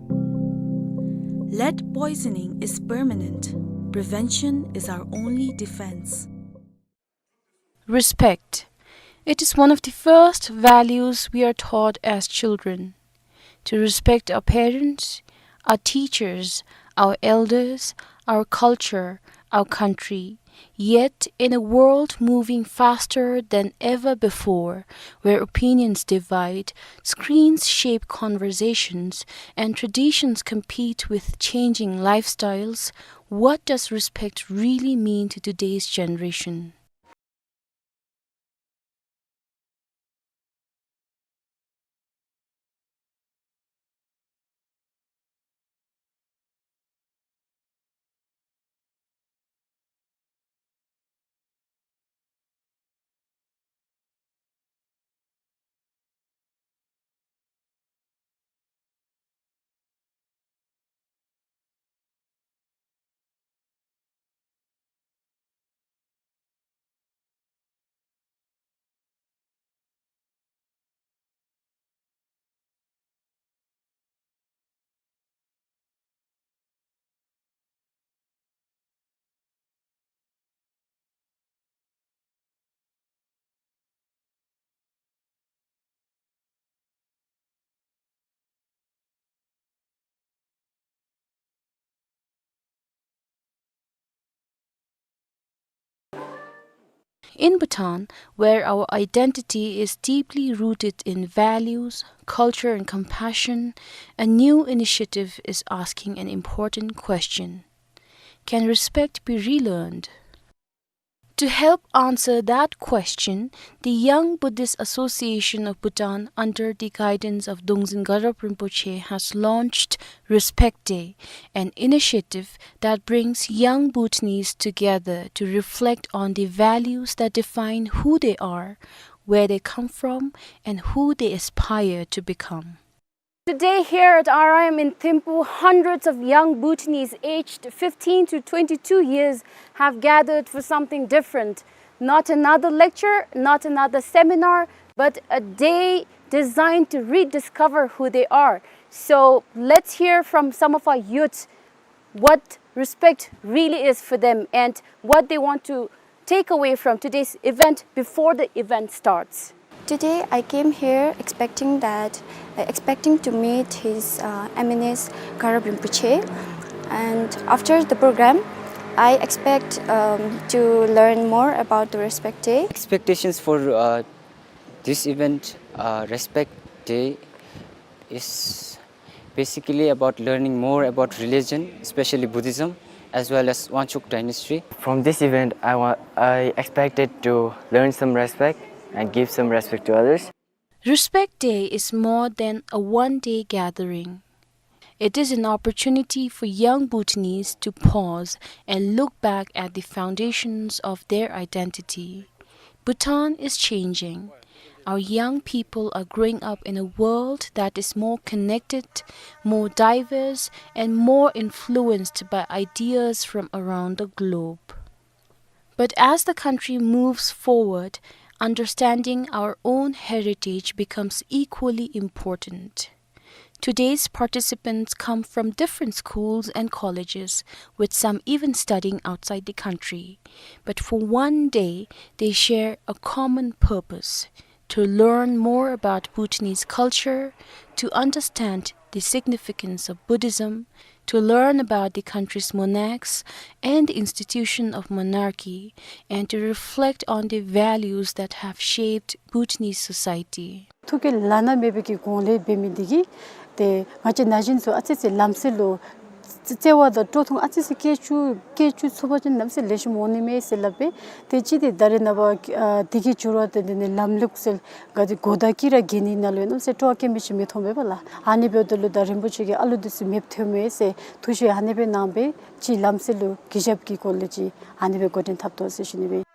Lead poisoning is permanent. Prevention is our only defense. Respect. It is one of the first values we are taught as children. To respect our parents, our teachers, our elders, our culture, our country. Yet, in a world moving faster than ever before, where opinions divide, screens shape conversations, and traditions compete with changing lifestyles, what does respect really mean to today's generation? In Bhutan, where our identity is deeply rooted in values, culture, and compassion, a new initiative is asking an important question. Can respect be relearned? To help answer that question, the Young Buddhist Association of Bhutan, under the guidance of Dongzin Garab Rinpoche, has launched Respect Day, an initiative that brings young Bhutanese together to reflect on the values that define who they are, where they come from, and who they aspire to become. Today here at R I M in Thimphu, hundreds of young Bhutanese aged fifteen to twenty-two years have gathered for something different. Not another lecture, not another seminar, but a day designed to rediscover who they are. So let's hear from some of our youths what respect really is for them and what they want to take away from today's event before the event starts. Today I came here expecting that, uh, expecting to meet His, uh, Eminence Garab Rinpoche, and after the program, I expect, um, to learn more about the Respect Day. Expectations for, uh, this event, uh, Respect Day, is basically about learning more about religion, especially Buddhism, as well as Wangchuck dynasty. From this event, I wa-, I expected to learn some respect and give some respect to others. Respect Day is more than a one-day gathering. It is an opportunity for young Bhutanese to pause and look back at the foundations of their identity. Bhutan is changing. Our young people are growing up in a world that is more connected, more diverse, and more influenced by ideas from around the globe. But as the country moves forward, understanding our own heritage becomes equally important. Today's participants come from different schools and colleges, with some even studying outside the country. But for one day, they share a common purpose: to learn more about Bhutanese culture, to understand the significance of Buddhism, to learn about the country's monarchs and the institution of monarchy, and to reflect on the values that have shaped Bhutanese society. ཐུགས་ཀྱི་བླ་ན་མེད་པའི་གི་གོང་ལས་འབད་མི་འདི་གིས་ཏེ་ང་བཅས་ན་གཞོན་ཚུ་ཨ་ཙི་ཙི་ལམ་སྲོལ་ལུ་བརྩེ་བ་དང་སྤྲོ་ཐུང་ཨ་ཙི་ཙི་སྐྱེ་བཅུག་སྐྱེ་བཅུག་ཚུགས་པ་ཅིན་གནམ་མེད་ས་མེད་ལེགས་ཤོམ་འོང་ནི་མས་ཟེར་སླབ་པས། ཏེ་ཅི་སྟེ་ད་རེས་ནངས་པ་ཨ་འདི་གི་འགྱུར་བ་དེ་འདི་ནི་ལམ་ལུགས་ཟེར་ག་ཏེ་གོ་བརྡ་ཀི་ར་གི་ནི་ནང་ལུ་གནམ་མེད་ས་མེད་སྤྲོ་བ་སྐྱེ་མི་ཅིག་མི་མཐོང་མས་པ་ལགས། ཨ་ནི་འབདཝ་ད་ལུ་ད་རིན་པོ་ཆེ་གིས་ཨ་ལུ་འདི་ཚུ་མེདཔ་ཐོནམ་མས་ཟེར་ཐུགས་བཞེད་ཨ་ནི་སྦེ་གནང་སྦེ་ཅིག་ལམ་སྲོལ་ལུ་གུས་ཞབས་ཀྱི་སྒོ་ལས་ཅིག་ཨ་ནི་སྦེ་འགོ་འདྲེན་འཐབ་དོ་ཟེར་ཞུ་ནི་སྦེ།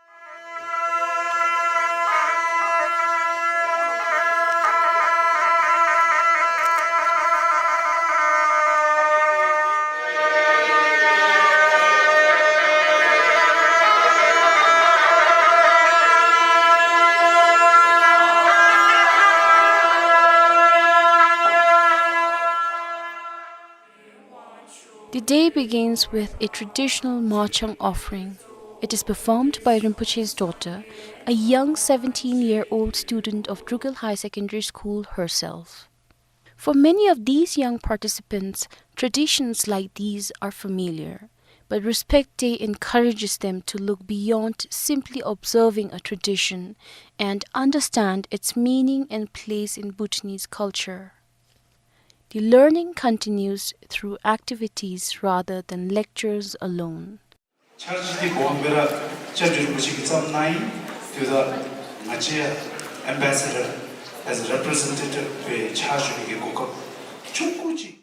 The day begins with a traditional machang offering. It is performed by Rinpoche's daughter, a young seventeen-year-old student of Drukgyal High Secondary School herself. For many of these young participants, traditions like these are familiar, but Respect Day encourages them to look beyond simply observing a tradition and understand its meaning and place in Bhutanese culture. The learning continues through activities rather than lectures alone. འཆར་གཞི་འདི་གོང་སྦེ་ར་སྐྱབས་རྗེ་རིན་པོ་ཆེ་གིས་བརྩམས་གནང་ཡི། དེ་ད་ང་བཅས་ཨེམ་བེ་སེ་ཌར་ཨེ་ཛ་རེ་པི་རི་ཛེན་ཊེ་ཊིབ་སྦེ་ཕྱག་ཞུ་ནི་གི་གོ་སྐབས་ཆུང་ཀུ་ཅིག།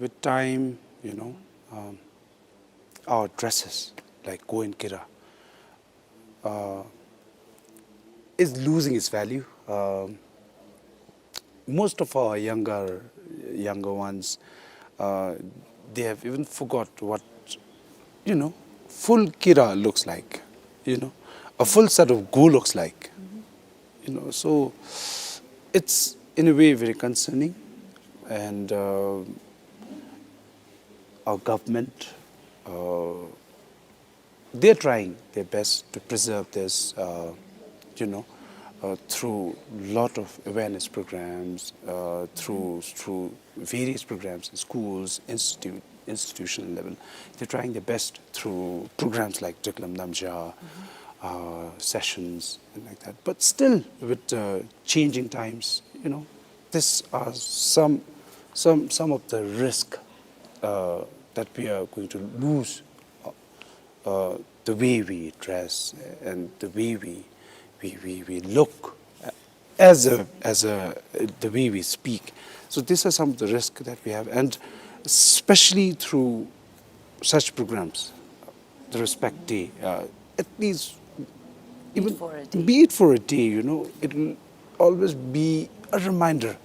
With time, you know, um, our dresses, like Goen Kira, uh, is losing its value. Um, most of our younger, younger ones, uh, they have even forgot what, you know, full kira looks like, you know, a full set of gu looks like. You know, so it's in a way very concerning, and, uh, our government, uh, they're trying their best to preserve this, uh, you know, uh, through lot of awareness programs, uh, through, through various programs in schools, institute, institutional level. They're trying their best through programs like Driklam Namja, uh, sessions, and like that. But still, with, uh, changing times, you know, these are some, some, some of the risk, uh, that we are going to lose, uh, uh, the way we dress and the way we, we, we, we look as a, as a, the way we speak. So these are some of the risks that we have, and especially through such programs, the Respect Day, uh, at least even be it for a day, you know, it will always be a reminder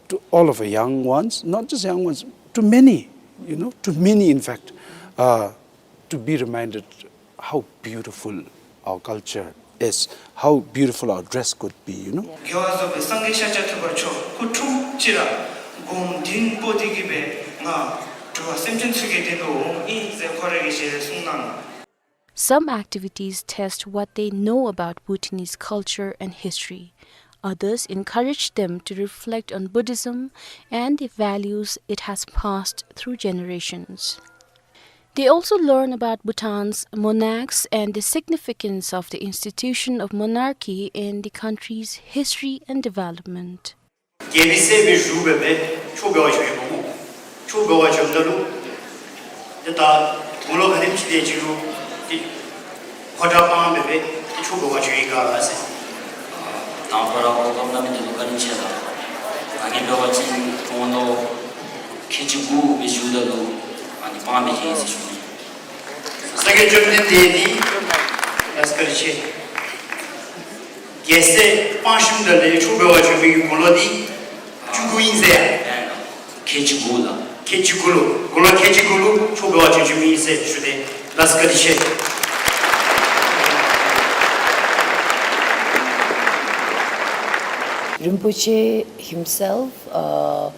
to all of our young ones, not just young ones, to many, you know, to many, in fact, uh, to be reminded how beautiful our culture is, how beautiful our dress could be, you know. རྒྱལ་བ་རྫོགས་པའི་སངས་རྒྱས་ཤཱཀྱ་ཐུབ་པ་མཆོག་སྐུ་འཁྲུངས་ཅི་ར་དགོངས་འདུན་པོ་འདི་གིས་སྦེ་ང་འགྲོ་བ་སེམས་ཅན་ཚུ་གི་དོན་དུ་འོང་ཡི་ཟེར་ཁོ་ར་གི་ཞལ་ལས་གསུངས་གནང་། Some activities test what they know about Bhutanese culture and history. Others encourage them to reflect on Buddhism and the values it has passed through generations. They also learn about Bhutan's monarchs and the significance of the institution of monarchy in the country's history and development. རྒྱལ་པོའི་སྲས་སྦེ་བཞུགས་སྦེ་སྦེ་ཆོས་འབད་བར་བྱོན་ཡི་སྨོ། ཆོས་འབད་བར་བྱོནམ་ད་ལུ་ཏེ་ད་དགུང་ལོ་ག་དེམ་ཅིག་དེ་ཅིག་ལུ་ཏེ་ཕོ་བྲང་སྤངས་སྦེ་སྦེ་ཏེ་ཆོས་འབད་བར་བྱོན་ཡི་ག་ཟེར། དང་པ་ར་ཧོ་ཀམ་ན་མི་འདི་ལུ་བཀའ་དྲིན་ཆེ་ལགས། ང་གིས་འབད་བ་ཅིན་དགུང་ལོ་ཁལ་གཅིག་དགུ་སྦེ་བཞུགསཔ་ད་ལུ་ང་གིས་སྤངས་སྦེ་བྱོན་ཡི་ཟེར་ཞུ་ནི། ས་སྐྱ་བཅོམ་ལྡན་འདས་འདི་ལགས་བཀའ་དྲིན་ཆེ། རྒྱལ་སྲས་སྤངས་ཞིནམ་ད་ལས་ཆོས་འབད་བར་བྱོན་མི་གི་དགུང་ལོ་འདི་བཅུ་དགུ་ཨིན་ཟེར་ཡ། ཁལ་གཅིག་དགུ་ལགས། ཁལ་གཅིག་དགུ་ལུ་དགུང་ལོ་ཁལ་གཅིག་དགུ་ལུ་ཆོས་འབད་བར་བྱོན་བྱོན་མི་ཨིན་ཟེར་ཞུ་དེས། ལགས་བཀའ་དྲིན་ཆེ། Rinpoche himself, uh,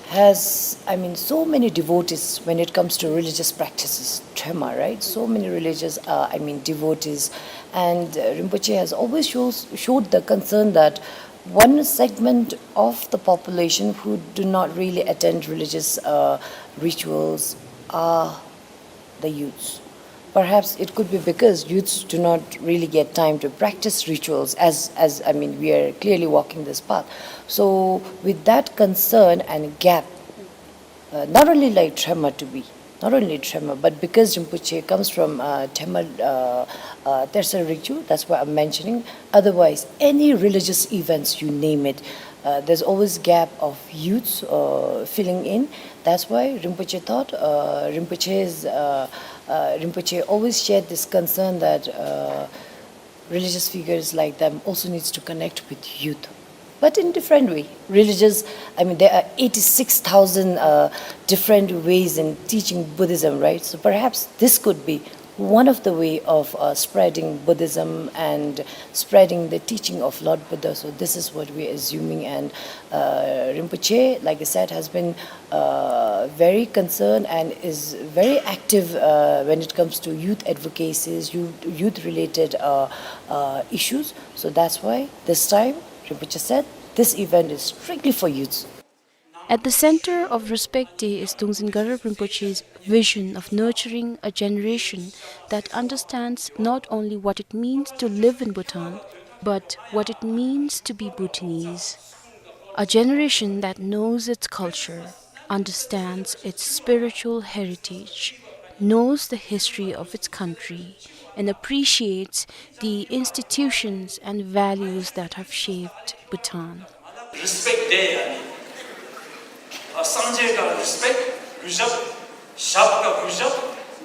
has, I mean, so many devotees when it comes to religious practices, Trema, right? So many religious, uh, I mean, devotees. And, uh, Rinpoche has always shows, showed the concern that one segment of the population who do not really attend religious, uh, rituals are the youths. Perhaps it could be because youths do not really get time to practice rituals as, as, I mean, we are clearly walking this path. So with that concern and gap, uh, not only like Trema to be, not only Trema, but because Rinpoche comes from, uh, Trema, uh, uh, Tersa Rigchu, that's why I'm mentioning. Otherwise, any religious events, you name it, uh, there's always gap of youths, uh, filling in. That's why Rinpoche thought, uh, Rinpoche's, uh, uh, Rinpoche always shared this concern that, uh, religious figures like them also needs to connect with youth, but in different way. Religious, I mean, there are eighty-six thousand, uh, different ways in teaching Buddhism, right? So perhaps this could be one of the way of, uh, spreading Buddhism and spreading the teaching of Lord Buddha. So this is what we're assuming, and, uh, Rinpoche, like I said, has been, uh, very concerned and is very active, uh, when it comes to youth advocacies, youth, youth-related, uh, uh, issues. So that's why this time, Rinpoche said, this event is strictly for youths. At the center of Respect Day is Dongzin Garab Rinpoche's vision of nurturing a generation that understands not only what it means to live in Bhutan, but what it means to be Bhutanese. A generation that knows its culture, understands its spiritual heritage, knows the history of its country, and appreciates the institutions and values that have shaped Bhutan. Respect Day ཨ་ནི་ཨ་སངས་རྒྱས་ག་རེ་སྤེག་གུས་ཞབས། ཞབས་ག་རེ་གུས་ཞབས།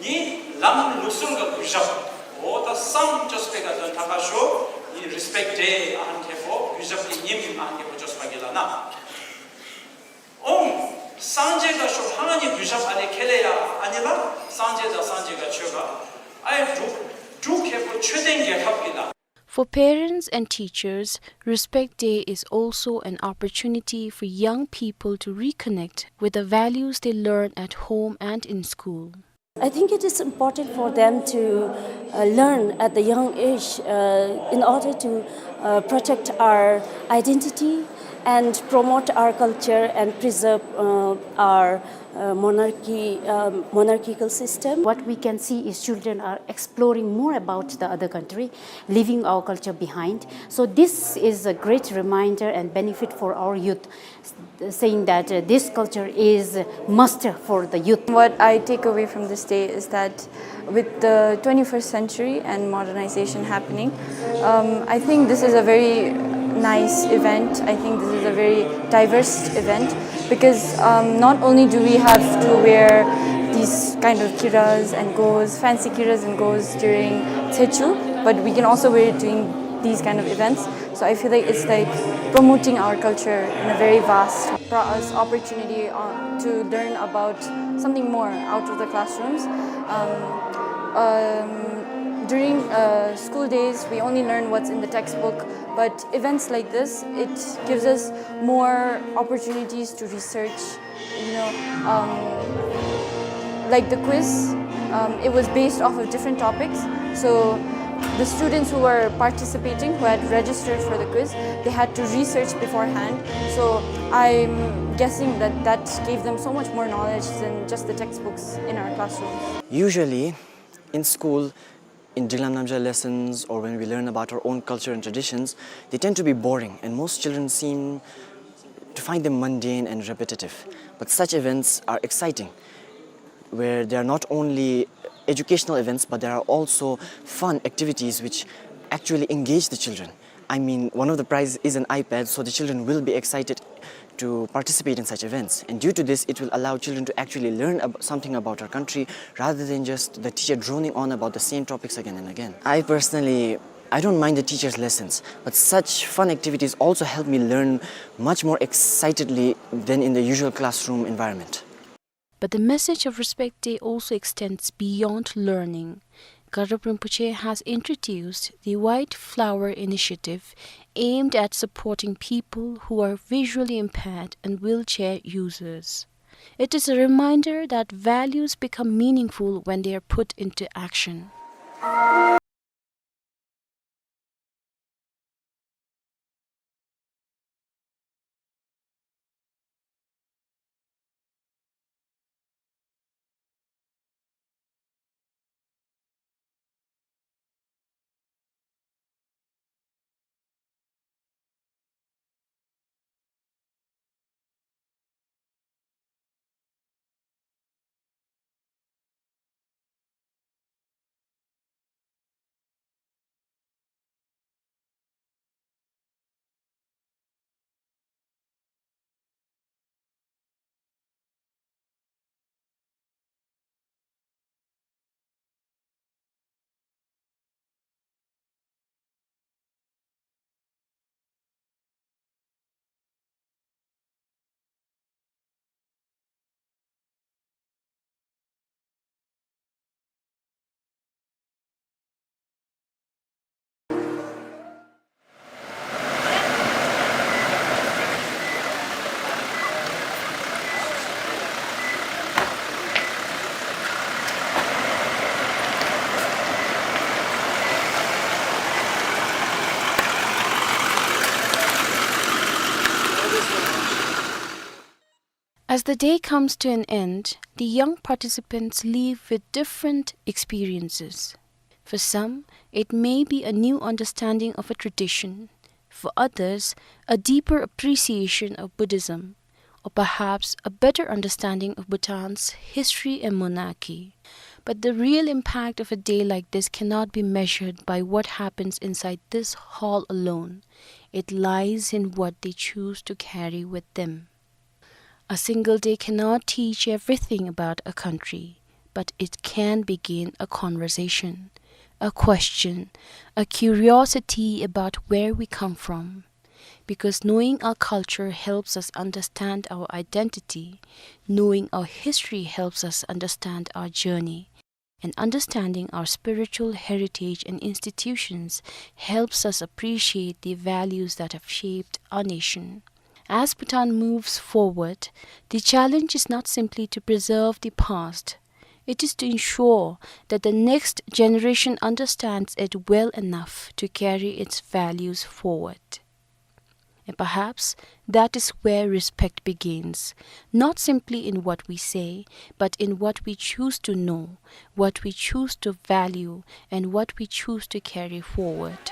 ནི་ལམ་ལུགས་སྲོལ་ག་རེ་གུས་ཞབས། འོ་ད་སངས་རྒྱས་པའི་ག་དོན་དག་ཁ་ཤོ་ནི་Respect Day ཨ་ནི་ཁེ་པོ་གུས་ཞབས་ཀྱི་ཉིནམ་ཨ་ནི་ཁེ་པོ་ཅོས་པ་གི་ལ་ན། ཨོང་། སངས་རྒྱས་ག་ཤོ་ཧང་ནི་གུས་ཞབས་ཨ་ནི་ཁེ་ལེ་ཡ་ཨ་ནི་ལ་སངས་རྒྱས་དང་སངས་རྒྱས་ག་ཆོས་ག་ཨའི་དྲུག་དྲུག་ཁེ་པོ་ཆོས་ལྡན་རྒྱལ་ཁབ་ཀྱི་ལ། For parents and teachers, Respect Day is also an opportunity for young people to reconnect with the values they learn at home and in school. I think it is important for them to, uh, learn at the young age, uh, in order to, uh, protect our identity and promote our culture and preserve, uh, our, uh, monarchy, um, monarchical system. What we can see is children are exploring more about the other country, leaving our culture behind. So this is a great reminder and benefit for our youth, saying that, uh, this culture is must for the youth. What I take away from this day is that with the twenty-first century and modernization happening, um, I think this is a very nice event. I think this is a very diverse event because, um, not only do we have to wear these kind of kiras and gos, fancy kiras and gos during Tshechu, but we can also wear it during these kind of events. So I feel like it's like promoting our culture in a very vast, brought us opportunity, uh, to learn about something more out of the classrooms. Um, um, during, uh, school days, we only learn what's in the textbook, but events like this, it gives us more opportunities to research, you know, um, like the quiz. Um, it was based off of different topics. So the students who were participating, who had registered for the quiz, they had to research beforehand. So I'm guessing that that gave them so much more knowledge than just the textbooks in our classrooms. Usually, in school, in Dringlam Namjal lessons, or when we learn about our own culture and traditions, they tend to be boring, and most children seem to find them mundane and repetitive. But such events are exciting, where they are not only educational events, but there are also fun activities which actually engage the children. I mean, one of the prize is an iPad, so the children will be excited to participate in such events. And due to this, it will allow children to actually learn ab-, something about our country rather than just the teacher droning on about the same topics again and again. I personally, I don't mind the teacher's lessons, but such fun activities also help me learn much more excitedly than in the usual classroom environment. But the message of Respect Day also extends beyond learning. Garab Rinpoche has introduced the White Flower Initiative, aimed at supporting people who are visually impaired and wheelchair users. It is a reminder that values become meaningful when they are put into action. As the day comes to an end, the young participants leave with different experiences. For some, it may be a new understanding of a tradition. For others, a deeper appreciation of Buddhism, or perhaps a better understanding of Bhutan's history and monarchy. But the real impact of a day like this cannot be measured by what happens inside this hall alone. It lies in what they choose to carry with them. A single day cannot teach everything about a country, but it can begin a conversation, a question, a curiosity about where we come from. Because knowing our culture helps us understand our identity, knowing our history helps us understand our journey, and understanding our spiritual heritage and institutions helps us appreciate the values that have shaped our nation. As Bhutan moves forward, the challenge is not simply to preserve the past, it is to ensure that the next generation understands it well enough to carry its values forward. And perhaps that is where respect begins, not simply in what we say, but in what we choose to know, what we choose to value, and what we choose to carry forward.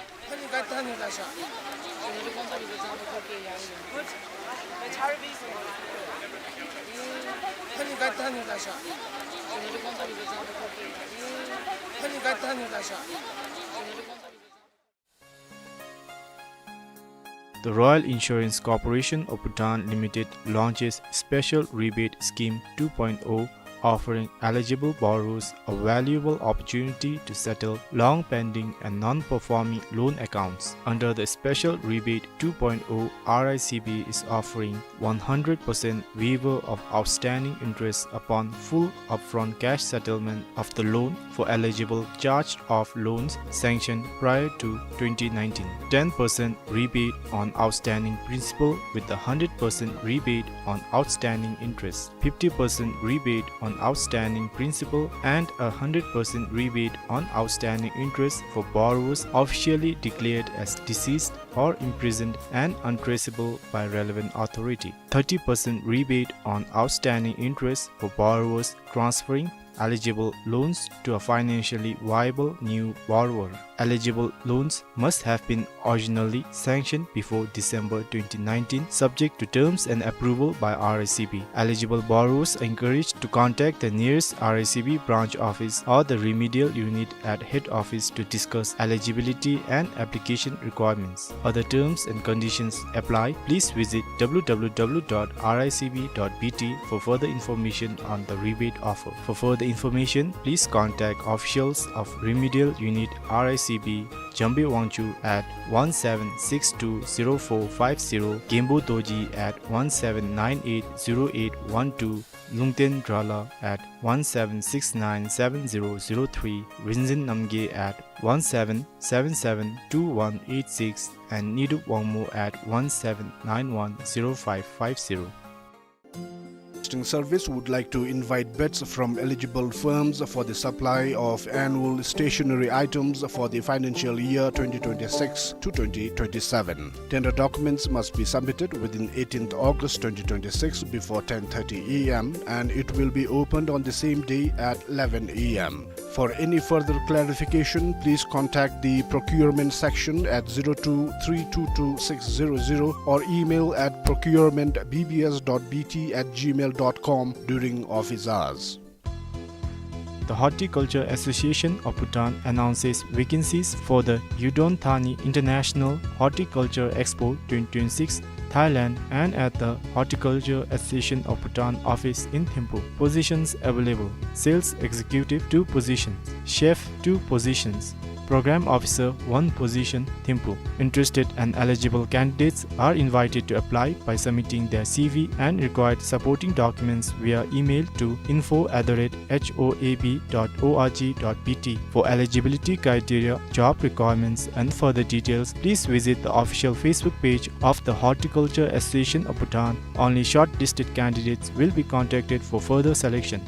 The Royal Insurance Corporation of Bhutan Limited launches Special Rebate Scheme two point oh, offering eligible borrowers a valuable opportunity to settle long-pending and non-performing loan accounts. Under the Special Rebate two point oh, R I C B is offering one hundred percent waiver of outstanding interest upon full upfront cash settlement of the loan for eligible charged-off loans sanctioned prior to twenty nineteen, ten percent rebate on outstanding principal with a hundred percent rebate on outstanding interest, fifty percent rebate on on outstanding principal and a hundred percent rebate on outstanding interest for borrowers officially declared as deceased or imprisoned and untraceable by relevant authority. Thirty percent rebate on outstanding interest for borrowers transferring eligible loans to a financially viable new borrower. Eligible loans must have been originally sanctioned before December twenty nineteen, subject to terms and approval by R I C B. Eligible borrowers are encouraged to contact the nearest R I C B branch office or the remedial unit at head office to discuss eligibility and application requirements. Other terms and conditions apply. Please visit W W W dot R I C B dot B T for further information on the rebate offer. For further information, please contact officials of Remedial Unit R I C B, Jambi Wangchuk at one seven six two zero four five zero, Genpo Dorji at one seven nine eight zero eight one two, Lungten Drala at one seven six nine seven zero zero three, Rinzin Namgay at one seven seven seven two one eight six, and Nidup Wangmo at one seven nine one zero five five zero. Listing Service would like to invite bids from eligible firms for the supply of annual stationery items for the financial year twenty twenty-six to twenty twenty-seven. Tender documents must be submitted within eighteenth August twenty twenty-six before ten thirty A M, and it will be opened on the same day at eleven A M. For any further clarification, please contact the procurement section at zero two three two two six zero zero or email at procurement B B S dot B T at gmail dot com during office hours. The Horticulture Association of Bhutan announces vacancies for the Udon Thani International Horticulture Expo twenty twenty-six, Thailand, and at the Horticulture Association of Bhutan office in Thimphu. Positions available: Sales Executive, two positions; Chef, two positions; Program Officer, one position, Thimphu. Interested and eligible candidates are invited to apply by submitting their C V and required supporting documents via email to info at the rate H O A B dot O R G dot B T. For eligibility criteria, job requirements, and further details, please visit the official Facebook page of the Horticulture Association of Bhutan. Only shortlisted candidates will be contacted for further selection.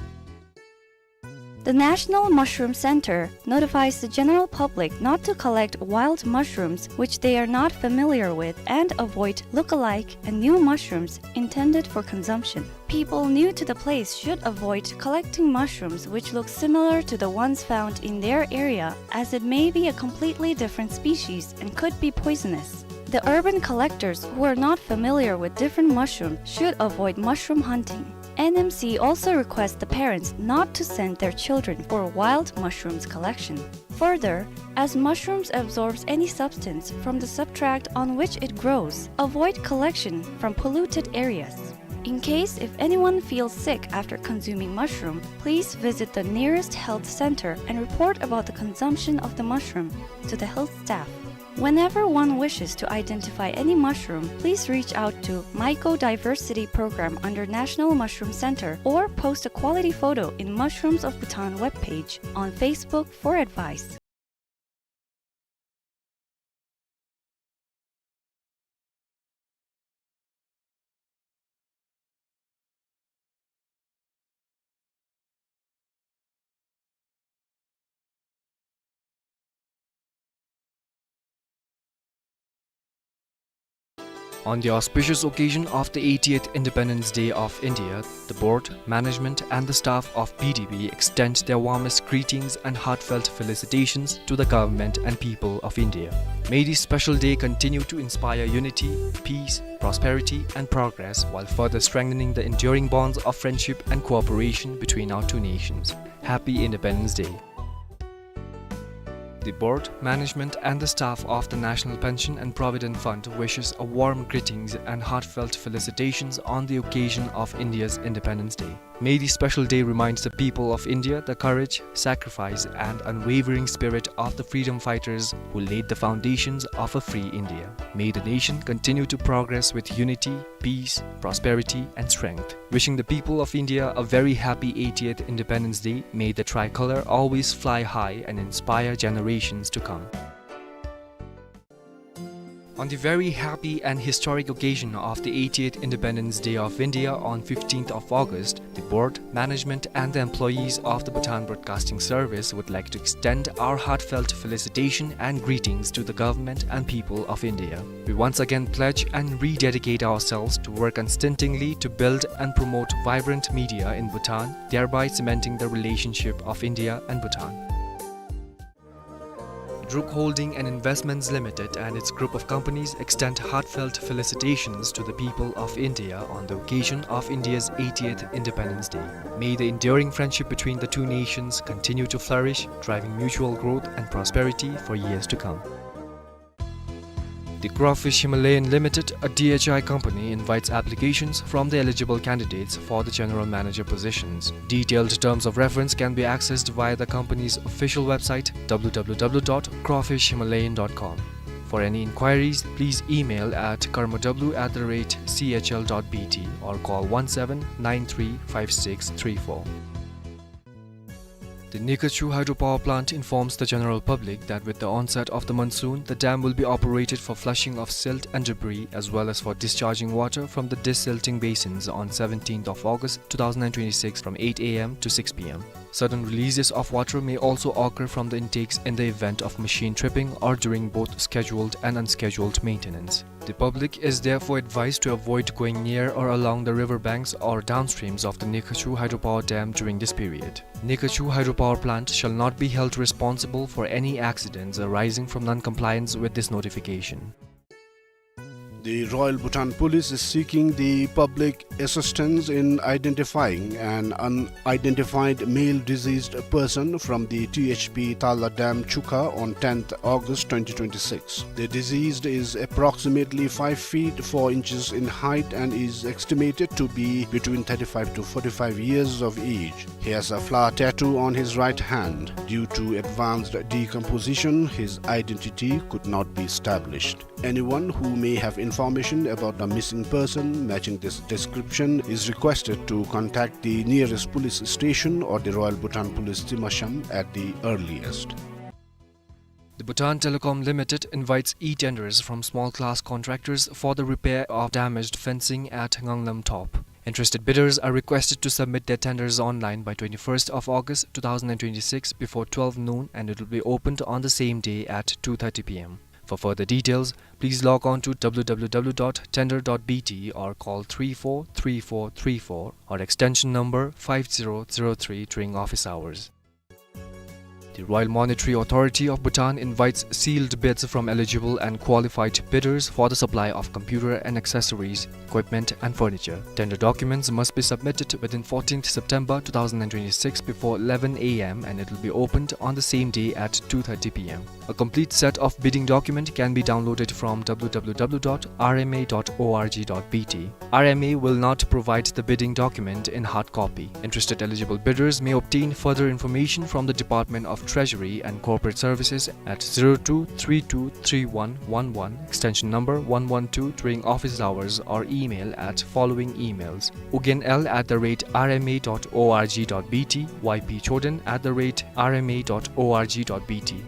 The National Mushroom Center notifies the general public not to collect wild mushrooms which they are not familiar with and avoid look-alike and new mushrooms intended for consumption. People new to the place should avoid collecting mushrooms which look similar to the ones found in their area, as it may be a completely different species and could be poisonous. The urban collectors who are not familiar with different mushrooms should avoid mushroom hunting. N M C also requests the parents not to send their children for wild mushrooms collection. Further, as mushrooms absorbs any substance from the substrate on which it grows, avoid collection from polluted areas. In case if anyone feels sick after consuming mushroom, please visit the nearest health center and report about the consumption of the mushroom to the health staff. Whenever one wishes to identify any mushroom, please reach out to Mycodiversity Program under National Mushroom Center or post a quality photo in Mushrooms of Bhutan webpage on Facebook for advice. On the auspicious occasion of the eightieth Independence Day of India, the board, management and the staff of B D B extend their warmest greetings and heartfelt felicitations to the government and people of India. May this special day continue to inspire unity, peace, prosperity and progress, while further strengthening the enduring bonds of friendship and cooperation between our two nations. Happy Independence Day. The board, management and the staff of the National Pension and Provident Fund wishes a warm greetings and heartfelt felicitations on the occasion of India's Independence Day. May this special day reminds the people of India the courage, sacrifice and unwavering spirit of the freedom fighters who laid the foundations of a free India. May the nation continue to progress with unity, peace, prosperity and strength. Wishing the people of India a very happy eightieth Independence Day. May the tricolor always fly high and inspire generations to come. On the very happy and historic occasion of the eightieth Independence Day of India on fifteenth of August, the board, management and the employees of the Bhutan Broadcasting Service would like to extend our heartfelt felicitation and greetings to the government and people of India. We once again pledge and rededicate ourselves to work unstintingly to build and promote vibrant media in Bhutan, thereby cementing the relationship of India and Bhutan. Druk Holding and Investments Limited and its group of companies extend heartfelt felicitations to the people of India on the occasion of India's eightieth Independence Day. May the enduring friendship between the two nations continue to flourish, driving mutual growth and prosperity for years to come. The Crawfish Himalayan Limited, a D H I company, invites applications from the eligible candidates for the general manager positions. Detailed terms of reference can be accessed via the company's official website, w w w dot crawfish himalayan dot com. For any inquiries, please email at karmaw at the rate c h l dot b t or call one seven nine three five six three four. The Nikachu Hydropower Plant informs the general public that with the onset of the monsoon, the dam will be operated for flushing of silt and debris as well as for discharging water from the desilting basins on seventeenth of August two thousand and twenty-six from eight a m to six p m. Sudden releases of water may also occur from the intakes in the event of machine tripping or during both scheduled and unscheduled maintenance. The public is therefore advised to avoid going near or along the river banks or downstreams of the Nikachu Hydropower Dam during this period. Nikachu Hydropower Plant shall not be held responsible for any accidents arising from non-compliance with this notification. The Royal Bhutan Police is seeking the public assistance in identifying an unidentified male deceased person from the T H P Tala Dam Chukha on tenth August twenty twenty-six. The deceased is approximately five feet four inches in height and is estimated to be between thirty-five to forty-five years of age. He has a flower tattoo on his right hand. Due to advanced decomposition, his identity could not be established. Anyone who may have information about the missing person matching this description is requested to contact the nearest police station or the Royal Bhutan Police Timasham at the earliest. The Bhutan Telecom Limited invites e-tenders from small-class contractors for the repair of damaged fencing at Nganglam Top. Interested bidders are requested to submit their tenders online by twenty-first of August two thousand and twenty-six before twelve noon, and it will be opened on the same day at two thirty p m. For further details, please log on to w w w dot tender dot b t or call three four three four three four or extension number five zero zero three during office hours. The Royal Monetary Authority of Bhutan invites sealed bids from eligible and qualified bidders for the supply of computer and accessories, equipment and furniture. Tender documents must be submitted within fourteenth September two thousand and twenty-six before eleven a m, and it will be opened on the same day at two thirty p m. A complete set of bidding document can be downloaded from w w w dot r m a dot o r g dot b t. R M A will not provide the bidding document in hard copy. Interested eligible bidders may obtain further information from the Department of Treasury and Corporate Services at zero two three two three one one one, extension number one one two, during office hours or email at following emails: ugyen l at the rate r m a dot o r g dot b t, y p choden at the rate r m a dot o r g dot b t.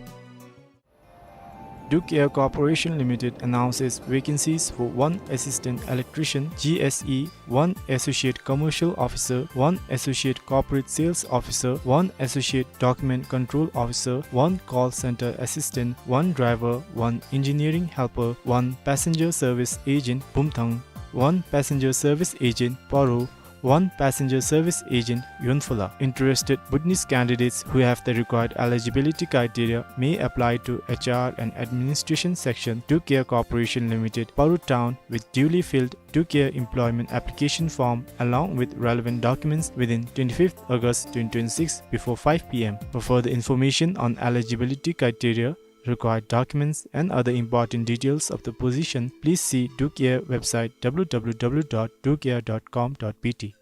Duke Air Corporation Limited announces vacancies for one assistant electrician, G S E, one associate commercial officer, one associate corporate sales officer, one associate document control officer, one call center assistant, one driver, one engineering helper, one passenger service agent, Bumthang, one passenger service agent, Paro, one passenger service agent, Yonphola. Interested Bhutanese candidates who have the required eligibility criteria may apply to H R and Administration Section, Duke Air Corporation Limited, Paro Town, with duly filled Duke Air employment application form along with relevant documents within twenty-fifth August twenty twenty-six before five p m. For further information on eligibility criteria, required documents, and other important details of the position, please see Duke Air website w w w dot duke air dot com dot b t.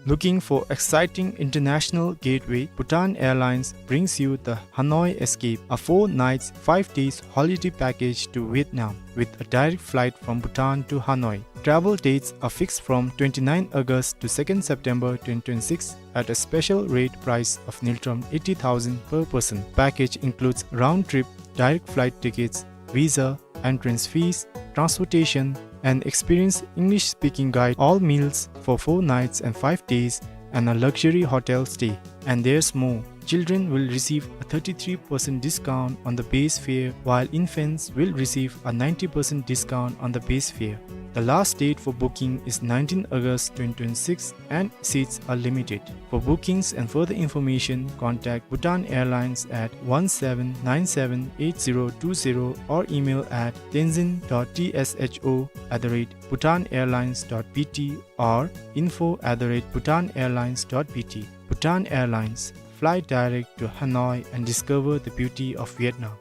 Looking for exciting international gateway? Bhutan Airlines brings you the Hanoi Escape, a four nights, five days holiday package to Vietnam with a direct flight from Bhutan to Hanoi. Travel dates are fixed from twenty-ninth August to second September twenty twenty-six at a special rate price of ngultrum eighty thousand per person. Package includes round-trip direct flight tickets, visa, entrance fees, transportation, an experienced English-speaking guide, all meals for four nights and five days, and a luxury hotel stay. And there's more. Children will receive a thirty-three percent discount on the base fare, while infants will receive a ninety percent discount on the base fare. The last date for booking is nineteenth August twenty twenty-six, and seats are limited. For bookings and further information, contact Bhutan Airlines at one seven nine seven eight zero two zero or email at tenzin dot t s h o at the rate bhutan airlines dot b t or info at the rate bhutan airlines dot b t. Bhutan Airlines, fly direct to Hanoi and discover the beauty of Vietnam.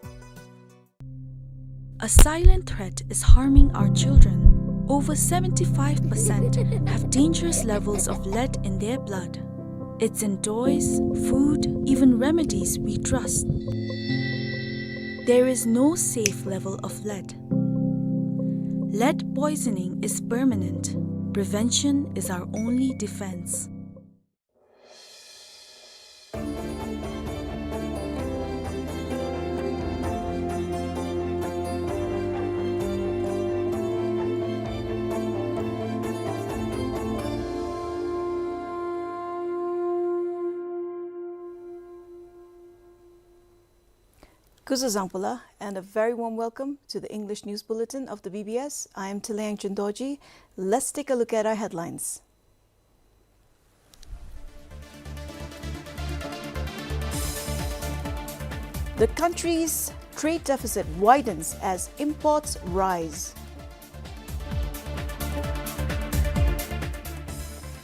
A silent threat is harming our children. Over seventy-five percent have dangerous levels of lead in their blood. It's in toys, food, even remedies we trust. There is no safe level of lead. Lead poisoning is permanent. Prevention is our only defense. Kuzuzangpula, and a very warm welcome to the English News Bulletin of the B B S. I am Tilayang Chindorji. Let's take a look at our headlines. The country's trade deficit widens as imports rise.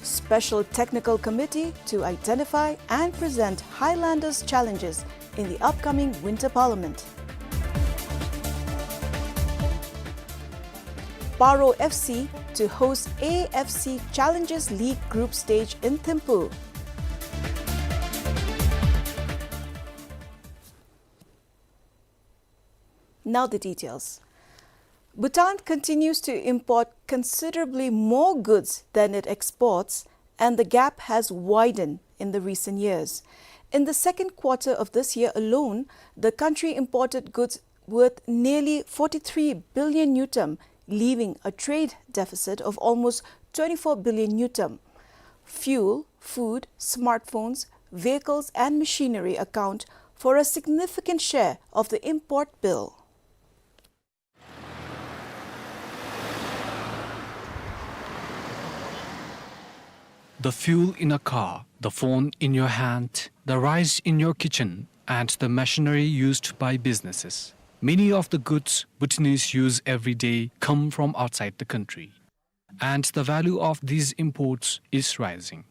Special Technical Committee to identify and present Highlanders' challenges in the upcoming Winter Parliament. Paro F C to host A F C Challengers League group stage in Thimphu. Now the details. Bhutan continues to import considerably more goods than it exports, and the gap has widened in the recent years. In the second quarter of this year alone, the country imported goods worth nearly forty-three billion ngultrum, leaving a trade deficit of almost twenty-four billion ngultrum. Fuel, food, smartphones, vehicles, and machinery account for a significant share of the import bill. The fuel in a car, the phone in your hand, the rice in your kitchen, and the machinery used by businesses. Many of the goods Bhutanese use every day come from outside the country, and the value of these imports is rising.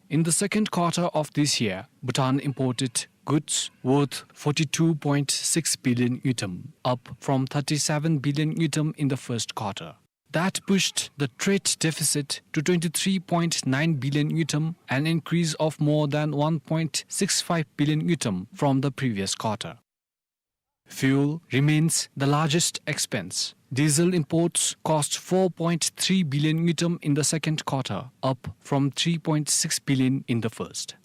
In the second quarter of this year, Bhutan imported goods worth forty-two point six billion ngultrum, up from thirty-seven billion ngultrum in the first quarter. That pushed the trade deficit to twenty-three point nine billion ngultrum, an increase of more than one point six five billion ngultrum from the previous quarter. Fuel remains the largest expense. Diesel imports cost four point three billion ngultrum in the second quarter, up from three point six billion in the first.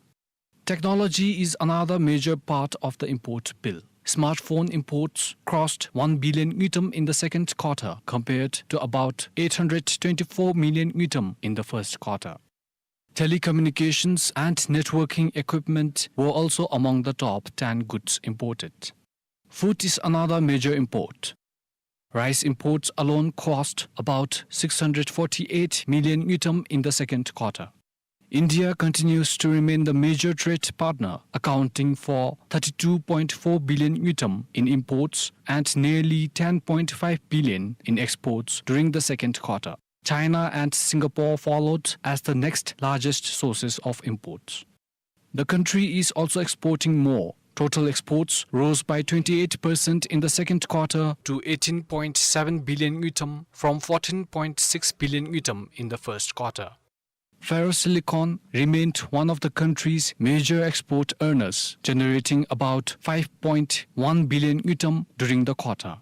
Technology is another major part of the import bill. Smartphone imports crossed one billion ngultrum in the second quarter, compared to about eight hundred twenty-four million ngultrum in the first quarter. Telecommunications and networking equipment were also among the top ten goods imported. Food is another major import. Rice imports alone cost about six hundred forty-eight million ngultrum in the second quarter. India continues to remain the major trade partner, accounting for thirty-two point four billion ngultrum in imports and nearly ten point five billion in exports during the second quarter. China and Singapore followed as the next largest sources of imports. The country is also exporting more. Total exports rose by twenty-eight percent in the second quarter to eighteen point seven billion ngultrum from fourteen point six billion ngultrum in the first quarter. Ferrosilicon remained one of the country's major export earners, generating about five point one billion ngultrum during the quarter.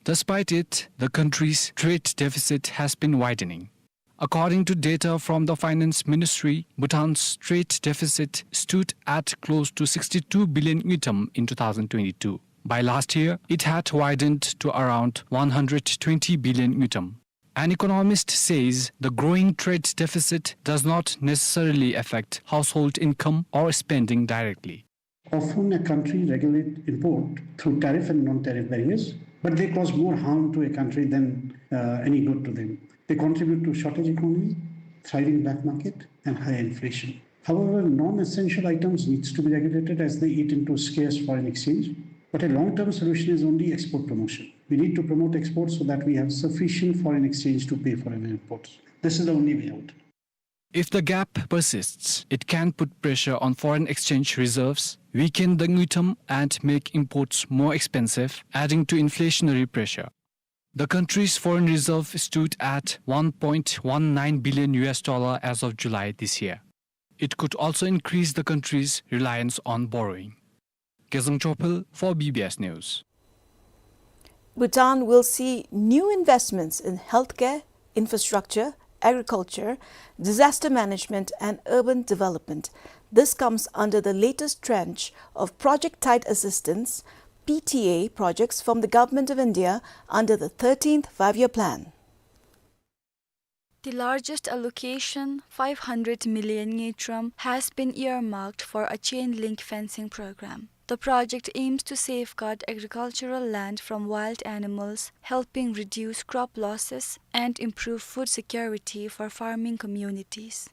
Despite it, the country's trade deficit has been widening. According to data from the Finance Ministry, Bhutan's trade deficit stood at close to sixty-two billion ngultrum in two thousand twenty-two. By last year, it had widened to around one hundred twenty billion ngultrum. An economist says the growing trade deficit does not necessarily affect household income or spending directly. Often a country regulate import through tariff and non-tariff barriers, but they cause more harm to a country than, uh, any good to them. They contribute to shortage economy, thriving black market, and higher inflation. However, non-essential items needs to be regulated as they eat into scarce foreign exchange. But a long-term solution is only export promotion. We need to promote exports so that we have sufficient foreign exchange to pay for our imports. This is the only way out. If the gap persists, it can put pressure on foreign exchange reserves, weaken the ngultrum, and make imports more expensive, adding to inflationary pressure. The country's foreign reserve stood at one point one nine billion U S dollar as of July this year. It could also increase the country's reliance on borrowing. Gezang Chopel for B B S News. Bhutan will see new investments in healthcare, infrastructure, agriculture, disaster management, and urban development. This comes under the latest tranche of project-tied assistance, P T A, projects from the Government of India under the thirteenth Five-Year Plan. The largest allocation, five hundred million ngultrum, has been earmarked for a chain link fencing program. The project aims to safeguard agricultural land from wild animals, helping reduce crop losses and improve food security for farming communities.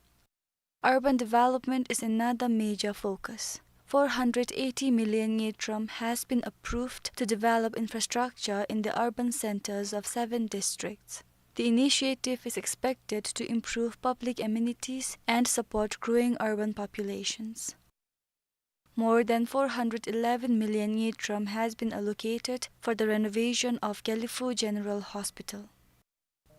Urban development is another major focus. Four hundred eighty million ngultrum has been approved to develop infrastructure in the urban centers of seven districts. The initiative is expected to improve public amenities and support growing urban populations. More than four hundred eleven million ngultrum has been allocated for the renovation of Gelephu General Hospital.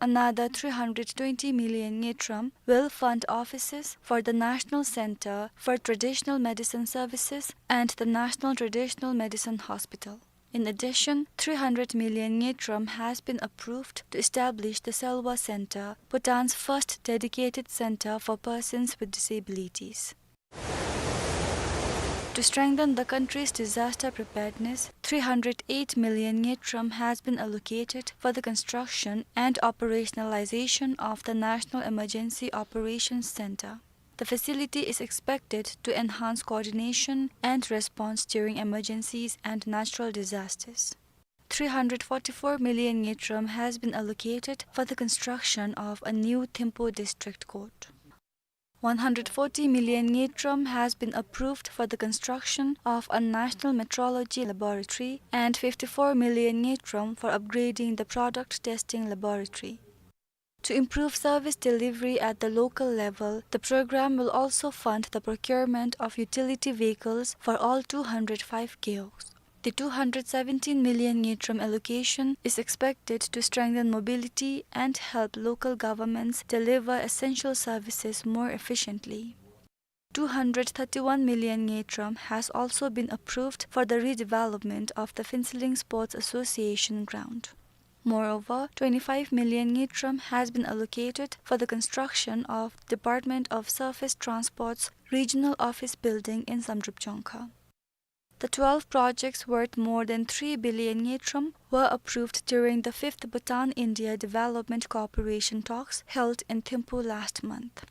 Another three hundred twenty million ngultrum will fund offices for the National Center for Traditional Medicine Services and the National Traditional Medicine Hospital. In addition, three hundred million ngultrum has been approved to establish the Selwa Center, Bhutan's first dedicated center for persons with disabilities. To strengthen the country's disaster preparedness, three hundred eight million ngultrum has been allocated for the construction and operationalization of the National Emergency Operations Center. The facility is expected to enhance coordination and response during emergencies and natural disasters. Three hundred forty-four million ngultrum has been allocated for the construction of a new Thimphu District Court. One hundred forty million ngultrum has been approved for the construction of a national metrology laboratory and fifty-four million ngultrum for upgrading the product testing laboratory. To improve service delivery at the local level, the program will also fund the procurement of utility vehicles for all two hundred five gewogs. The two hundred seventeen million ngultrum allocation is expected to strengthen mobility and help local governments deliver essential services more efficiently. Two hundred thirty-one million ngultrum has also been approved for the redevelopment of the Phuentsholing Sports Association ground. Moreover, twenty-five million ngultrum has been allocated for the construction of Department of Surface Transport's regional office building in Samdrup Jongkhar. The twelve projects worth more than three billion ngultrum were approved during the fifth Bhutan-India Development Cooperation talks held in Thimphu last month.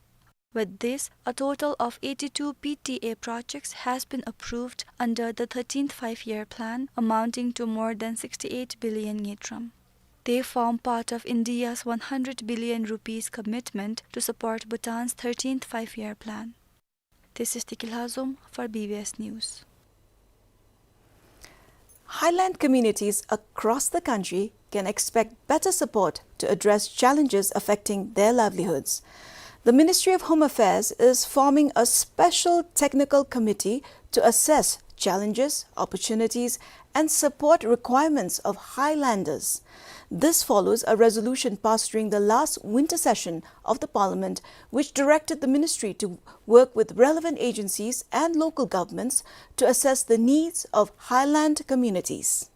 With this, a total of eighty-two P T A projects has been approved under the thirteenth Five-Year Plan, amounting to more than sixty-eight billion ngultrum. They form part of India's one hundred billion rupees commitment to support Bhutan's thirteenth Five-Year Plan. This is Tiki Lhazom for B B S News. Highland communities across the country can expect better support to address challenges affecting their livelihoods. The Ministry of Home Affairs is forming a special technical committee to assess challenges, opportunities, and support requirements of Highlanders. This follows a resolution passed during the last winter session of the Parliament, which directed the ministry to work with relevant agencies and local governments to assess the needs of highland communities.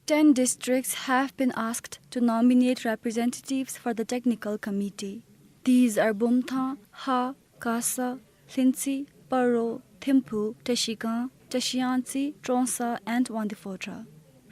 Ten districts have been asked to nominate representatives for the technical committee. These are Bumthang, Ha, Kasa, Lhintshi, Paro, Thimphu, Trashigang, Tashiantsi, Trongsa, and Wangdue Phodrang.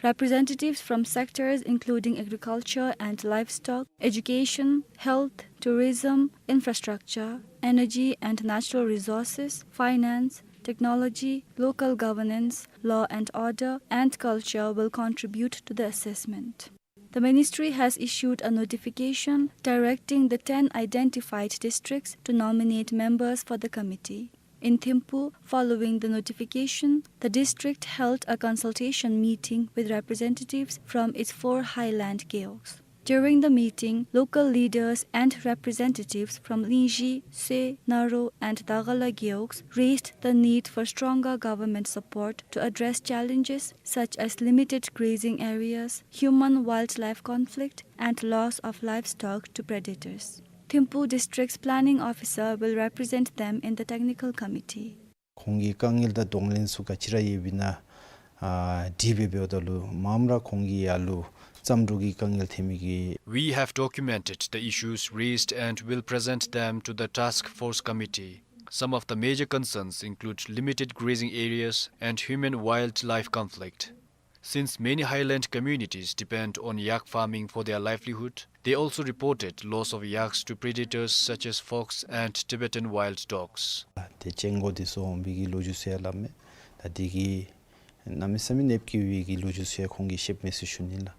Representatives from sectors including agriculture and livestock, education, health, tourism, infrastructure, energy and natural resources, finance, technology, local governance, law and order, and culture will contribute to the assessment. The ministry has issued a notification directing the ten identified districts to nominate members for the committee. In Thimphu, following the notification, the district held a consultation meeting with representatives from its four highland gewogs. During the meeting, local leaders and representatives from Lingzhi, Sue, Naro, and Dagala gewogs raised the need for stronger government support to address challenges such as limited grazing areas, human-wildlife conflict, and loss of livestock to predators. Thimphu District's planning officer will represent them in the technical committee. ཁོང་གི་དཀའ་ངལ་དང་གདོང་ལེན་ཚུ་ག་ཅི་ར་ཡོདཔ་ཨིན་ན་ཨ་དྲིས་འབདཝ་ད་ལུ་མངམ་ར་ཁོང་གིས་ཡར་ལུ་བརྩམ་འགྲུས་ཀྱི་དཀའ་ངལ་ཐོན་མི་གི We have documented the issues raised and will present them to the task force committee. Some of the major concerns include limited grazing areas and human-wildlife conflict. Since many highland communities depend on yak farming for their livelihood, they also reported loss of yaks to predators such as fox and Tibetan wild dogs. ཏེ་ཅན་གོ་དེ་ཚུ་འོང་བའི་གི་ལོ་རྒྱུས་ཚུ་ཡང་སླབ་མས། ད་དེ་གིས་གནམ་མེད་ས་མེད་ནདཔ་བཀལ་བའི་གི་ལོ་རྒྱུས་ཚུ་ཡང་ཁོང་གིས་བཤདཔ་མས་ཟེར་ཞུ་ནི་ལགས།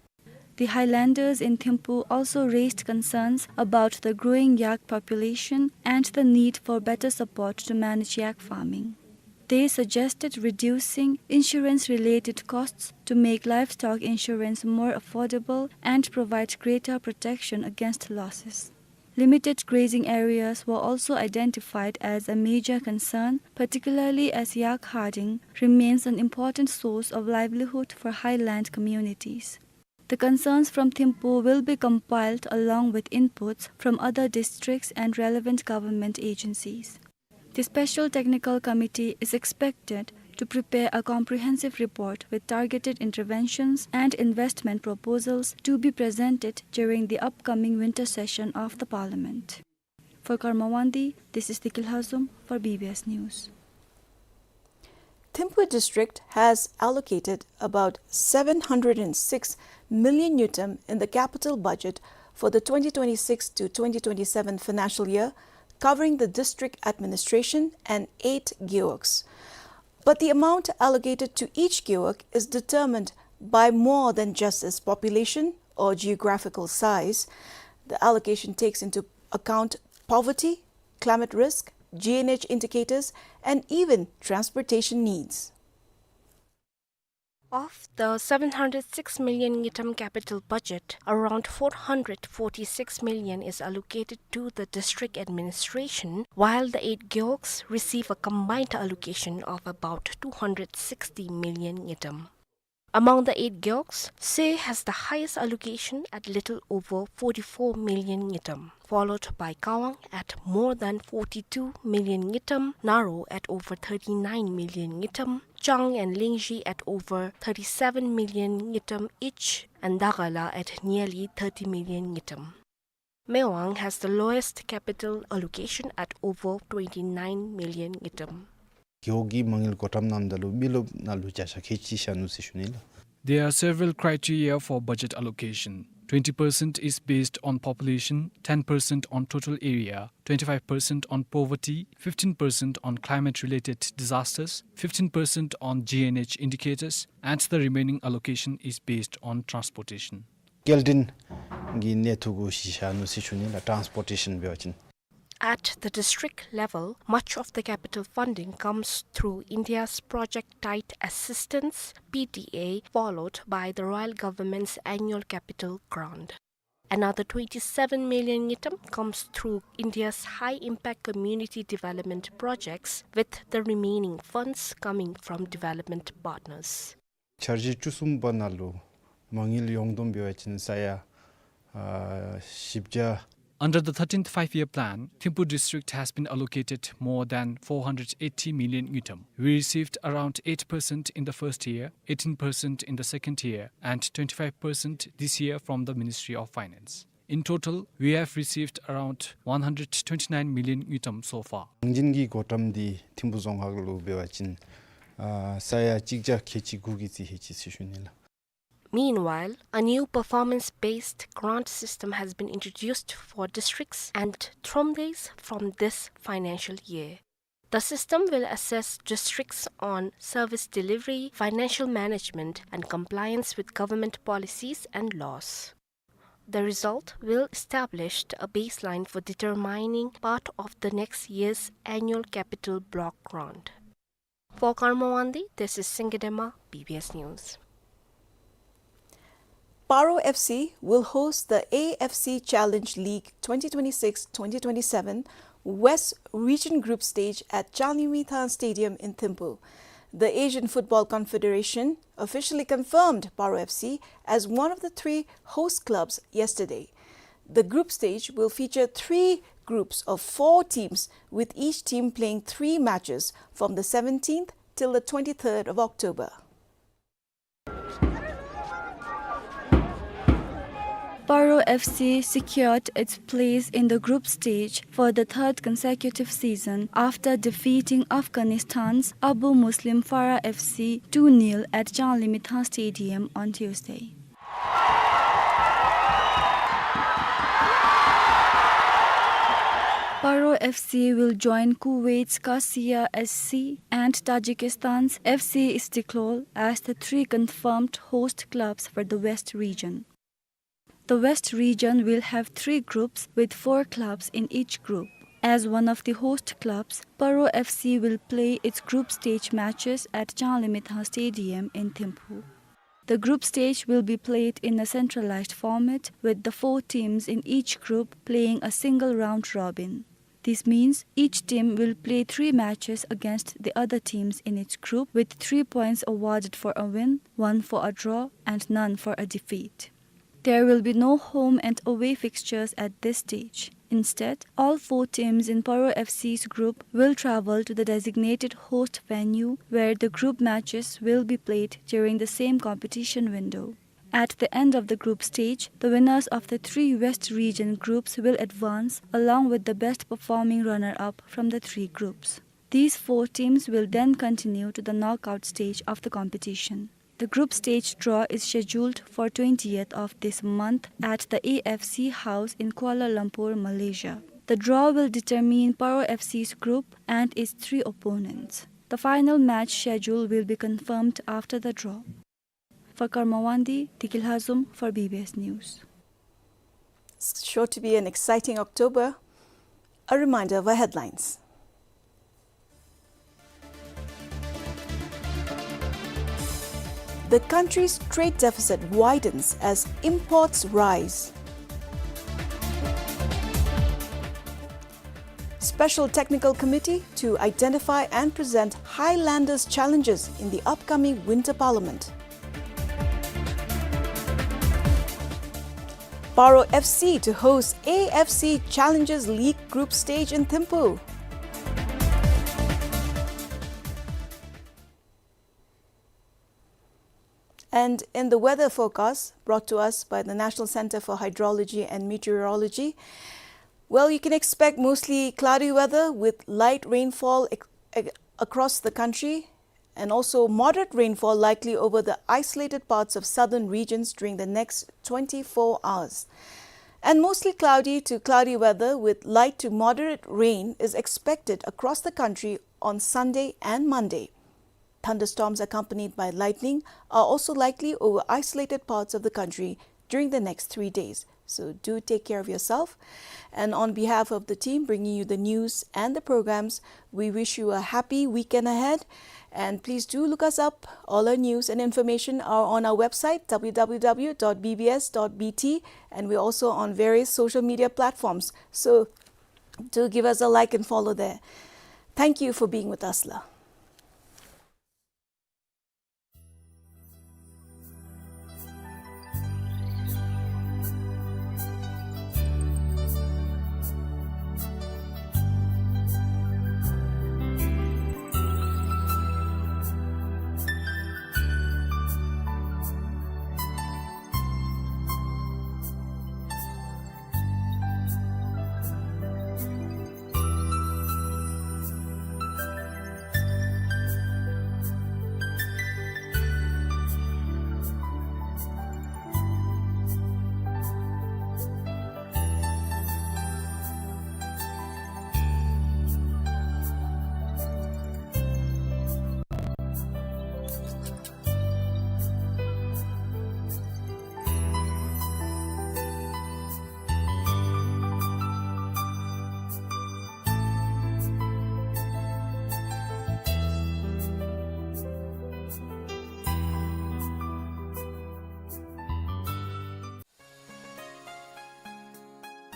The highlanders in Thimphu also raised concerns about the growing yak population and the need for better support to manage yak farming. They suggested reducing insurance-related costs to make livestock insurance more affordable and provide greater protection against losses. Limited grazing areas were also identified as a major concern, particularly as yak herding remains an important source of livelihood for highland communities. The concerns from Thimphu will be compiled along with inputs from other districts and relevant government agencies. The Special Technical Committee is expected to prepare a comprehensive report with targeted interventions and investment proposals to be presented during the upcoming winter session of the Parliament. For Karma Wangdi, this is Dikil Hazum for B B S News. Thimphu district has allocated about seven hundred and six million ngultrum in the capital budget for the twenty twenty-six to twenty twenty-seven financial year, covering the district administration and eight gewogs. But the amount allocated to each gewog is determined by more than just its population or geographical size. The allocation takes into account poverty, climate risk, G N H indicators, and even transportation needs. Of the seven hundred six million ngultrum capital budget, around four hundred forty-six million is allocated to the district administration, while the eight gewogs receive a combined allocation of about two hundred sixty million ngultrum. Among the eight gewogs, Sue has the highest allocation at little over forty-four million ngultrum, followed by Kawang at more than forty-two million ngultrum, Naro at over thirty-nine million ngultrum, Chang and Lingzhi at over thirty-seven million ngultrum each, and Dagala at nearly thirty million ngultrum. Mewang has the lowest capital allocation at over twenty-nine million ngultrum. Gewog་གི་མ་དངུལ་བགོ་བཀྲམ་གནངམ་ད་ལུ་མི་རློབས་ནང་ལུ་བརྒྱ་ཆ་ཁལ་གཅིག་བཞག་ནུག་ཟེར་ཞུ་ནི་ལགས། There are several criteria for budget allocation. Twenty percent is based on population, ten percent on total area, twenty-five percent on poverty, fifteen percent on climate-related disasters, fifteen percent on G N H indicators, and the remaining allocation is based on transportation. སྐྱེལ་འདྲེན་གྱི་གནས་ཐོག་གུ་གཞི་བཞག་ནུག་ཟེར་ཞུ་ནི་ལགས། Transportation འབད་བ་ཅིན། At the district level, much of the capital funding comes through India's Project Tied Assistance, P T A, followed by the Royal Government's annual capital grant. Another twenty-seven million ngultrum comes through India's high-impact community development projects, with the remaining funds coming from development partners. འཆར་གཞི་བཅུ་གསུམ་པ་ནང་ལུ་མ་དངུལ་ཡོངས་བསྡོམས་འབད་བ་ཅིན་ས་ཡ་ཨ་བཞི་བརྒྱ། Under the thirteenth Five-Year Plan, Thimphu district has been allocated more than four hundred eighty million ngultrum. We received around eight percent in the first year, eighteen percent in the second year, and twenty-five percent this year from the Ministry of Finance. In total, we have received around one hundred twenty-nine million ngultrum so far. ནང་འཛིན་གྱི་བགོ་བཀྲམ་འདི་ཐིམ་ཕུ་རྫོང་ཁག་ལུ་འབད་བ་ཅིན་ ཨ་ས་ཡ་གཅིག་བརྒྱ་ཁལ་གཅིག་དགུ་གི་རྩིས་ལྷོད་ཅི་ཟེར་ཞུ་ནི་ལགས། Meanwhile, a new performance-based grant system has been introduced for districts, and Thromde's from this financial year. The system will assess districts on service delivery, financial management, and compliance with government policies and laws. The result will establish a baseline for determining part of the next year's annual capital block grant. For Karma Wangdi, this is Singye Dema, B B S News. Paro F C will host the A F C Challenge League twenty twenty-six twenty twenty-seven West Region Group Stage at Changlimithang Stadium in Thimphu. The Asian Football Confederation officially confirmed Paro F C as one of the three host clubs yesterday. The group stage will feature three groups of four teams, with each team playing three matches from the seventeenth till the twenty-third of October. Paro F C secured its place in the group stage for the third consecutive season after defeating Afghanistan's Abu Muslim Farah F C two nil at Changlimithang Stadium on Tuesday. Paro F C will join Kuwait's Qassia S C and Tajikistan's F C Istiklol as the three confirmed host clubs for the West region. The West region will have three groups with four clubs in each group. As one of the host clubs, Paro F C will play its group stage matches at Changlimithang Stadium in Thimphu. The group stage will be played in a centralized format, with the four teams in each group playing a single round robin. This means each team will play three matches against the other teams in its group, with three points awarded for a win, one for a draw, and none for a defeat. There will be no home and away fixtures at this stage. Instead, all four teams in Paro F C's group will travel to the designated host venue where the group matches will be played during the same competition window. At the end of the group stage, the winners of the three West region groups will advance along with the best performing runner-up from the three groups. These four teams will then continue to the knockout stage of the competition. The group stage draw is scheduled for twentieth of this month at the A F C House in Kuala Lumpur, Malaysia. The draw will determine Paro F C's group and its three opponents. The final match schedule will be confirmed after the draw. For Karma Wangdi, Dikil Hazum for B B S News. It's sure to be an exciting October. A reminder of our headlines. The country's trade deficit widens as imports rise. Special Technical Committee to identify and present Highlanders' challenges in the upcoming Winter Parliament. Paro F C to host A F C Challengers League group stage in Thimphu. And in the weather forecast brought to us by the National Center for Hydrology and Meteorology, well, you can expect mostly cloudy weather with light rainfall ac-, ac-, across the country, and also moderate rainfall likely over the isolated parts of southern regions during the next twenty-four hours. And mostly cloudy to cloudy weather with light to moderate rain is expected across the country on Sunday and Monday. Thunderstorms accompanied by lightning are also likely over isolated parts of the country during the next three days. So do take care of yourself. And on behalf of the team bringing you the news and the programs, we wish you a happy weekend ahead. And please do look us up. All our news and information are on our website, w w w dot b b s dot b t, and we're also on various social media platforms. So do give us a like and follow there. Thank you for being with us, la.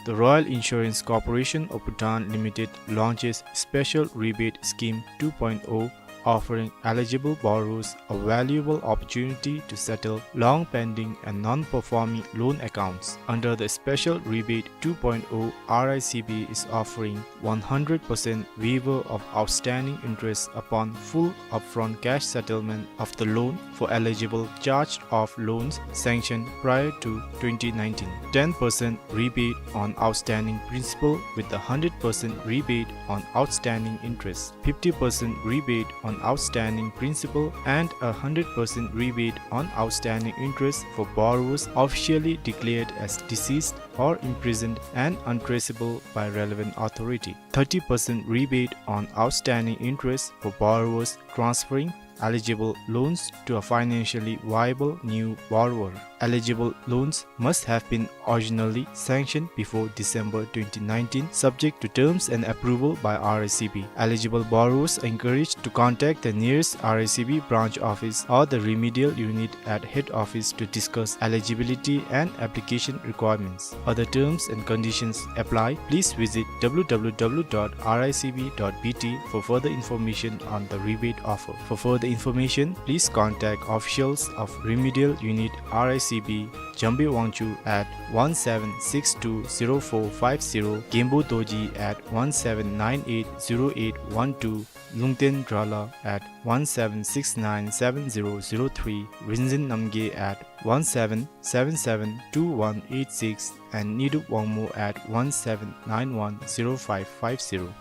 The Royal Insurance Corporation of Bhutan Limited launches Special Rebate Scheme two point oh, offering eligible borrowers a valuable opportunity to settle long-pending and non-performing loan accounts. Under the Special Rebate two point oh, R I C B is offering one hundred percent waiver of outstanding interest upon full upfront cash settlement of the loan for eligible charged-off loans sanctioned prior to twenty nineteen, ten percent rebate on outstanding principal with a hundred percent rebate on outstanding interest, fifty percent rebate on outstanding principal, and a hundred percent rebate on outstanding interest for borrowers officially declared as deceased or imprisoned and untraceable by relevant authority, thirty percent rebate on outstanding interest for borrowers transferring eligible loans to a financially viable new borrower. Eligible loans must have been originally sanctioned before December twenty nineteen, subject to terms and approval by R I C B. Eligible borrowers are encouraged to contact the nearest R I C B branch office or the remedial unit at head office to discuss eligibility and application requirements. Other terms and conditions apply. Please visit W W W dot R I C B dot B T for further information on the rebate offer. For further information, please contact officials of Remedial Unit R I C B, Jambi Wangchuk at one seven six two zero four five zero, Genpo Dorji at one seven nine eight zero eight one two, Lungten Drala at one seven six nine seven zero zero three, Rinzin Namgay at one seven seven seven two one eight six, and Nidup Wangmo at one seven nine one zero five five zero.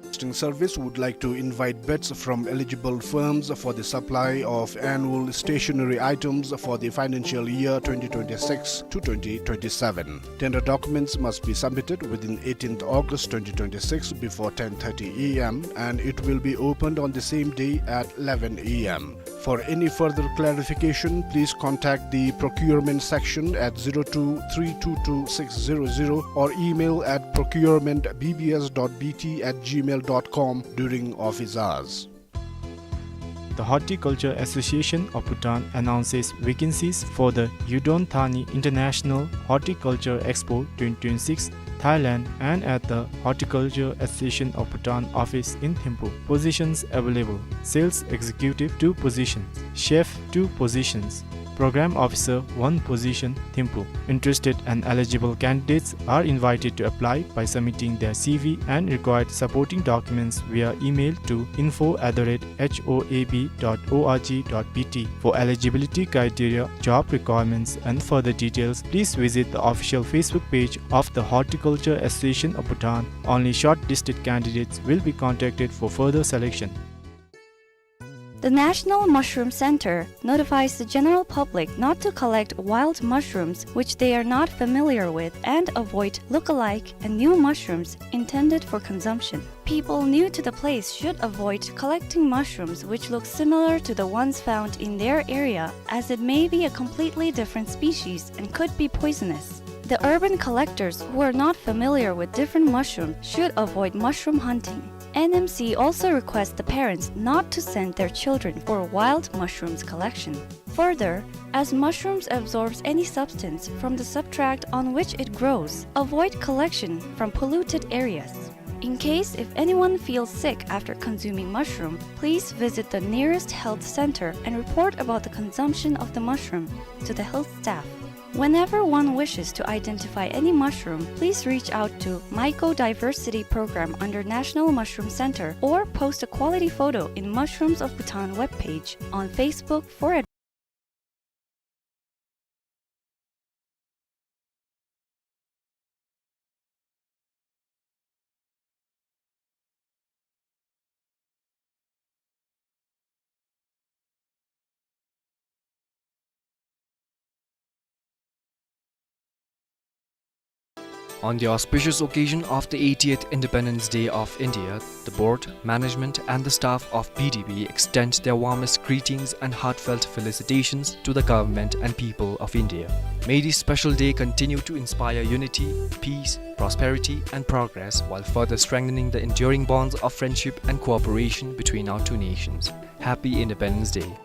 Posting Service would like to invite bids from eligible firms for the supply of annual stationery items for the financial year twenty twenty-six to twenty twenty-seven. Tender documents must be submitted within eighteenth August twenty twenty-six before ten thirty A M, and it will be opened on the same day at eleven A M. For any further clarification, please contact the procurement section at zero two three two two six zero zero or email at procurement B B S dot B T at gmail dot com during office hours. The Horticulture Association of Bhutan announces vacancies for the Yudon Thani International Horticulture Expo twenty twenty-six, Thailand, and at the Horticulture Association of Bhutan office in Thimphu. Positions available: sales executive, two positions; chef, two positions; program officer, one position, Thimphu. Interested and eligible candidates are invited to apply by submitting their C V and required supporting documents via email to info at the rate H O A B dot O R G dot B T. For eligibility criteria, job requirements, and further details, please visit the official Facebook page of the Horticulture Association of Bhutan. Only shortlisted candidates will be contacted for further selection. The National Mushroom Center notifies the general public not to collect wild mushrooms which they are not familiar with and avoid look-alike and new mushrooms intended for consumption. People new to the place should avoid collecting mushrooms which look similar to the ones found in their area, as it may be a completely different species and could be poisonous. The urban collectors who are not familiar with different mushrooms should avoid mushroom hunting. N M C also requests the parents not to send their children for wild mushrooms collection. Further, as mushrooms absorbs any substance from the substrate on which it grows, avoid collection from polluted areas. In case if anyone feels sick after consuming mushroom, please visit the nearest health center and report about the consumption of the mushroom to the health staff. Whenever one wishes to identify any mushroom, please reach out to Mycodiversity Program under National Mushroom Center or post a quality photo in Mushrooms of Bhutan webpage on Facebook for On the auspicious occasion of the eightieth Independence Day of India, the board, management and the staff of B D B extend their warmest greetings and heartfelt felicitations to the government and people of India. May this special day continue to inspire unity, peace, prosperity and progress while further strengthening the enduring bonds of friendship and cooperation between our two nations. Happy Independence Day.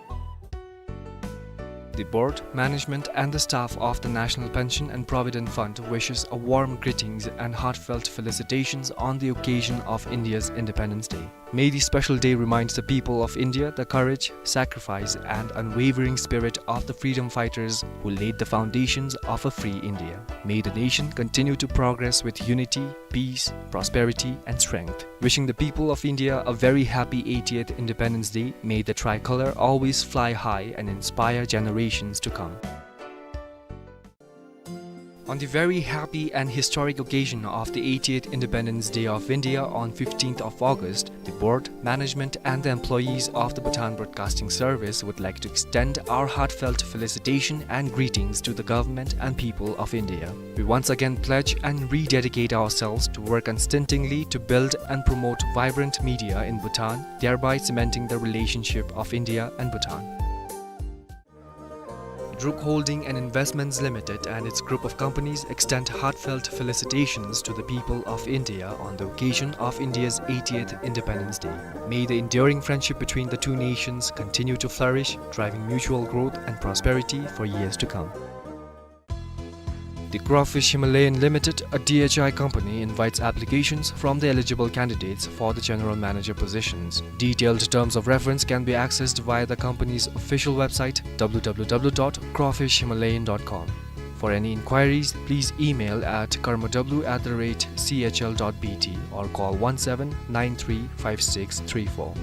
The board, management, and the staff of the National Pension and Provident Fund wishes a warm greetings and heartfelt felicitations on the occasion of India's Independence Day. May this special day remind the people of India the courage, sacrifice, and unwavering spirit of the freedom fighters who laid the foundations of a free India. May the nation continue to progress with unity, peace, prosperity, and strength. Wishing the people of India a very happy eightieth Independence Day. May the tricolor always fly high and inspire generations to come. On the very happy and historic occasion of the eightieth Independence Day of India on fifteenth of August, the board, management, and the employees of the Bhutan Broadcasting Service would like to extend our heartfelt felicitation and greetings to the government and people of India. We once again pledge and rededicate ourselves to work unstintingly to build and promote vibrant media in Bhutan, thereby cementing the relationship of India and Bhutan. Druk Holding and Investments Limited and its group of companies extend heartfelt felicitations to the people of India on the occasion of India's eightieth Independence Day. May the enduring friendship between the two nations continue to flourish, driving mutual growth and prosperity for years to come. The Crawfish Himalayan Limited, a D H I company, invites applications from the eligible candidates for the general manager positions. Detailed terms of reference can be accessed via the company's official website, w w w dot crawfish himalayan dot com. For any inquiries, please email at karmaw at the rate c h l dot b t or call one seven nine three five six three four.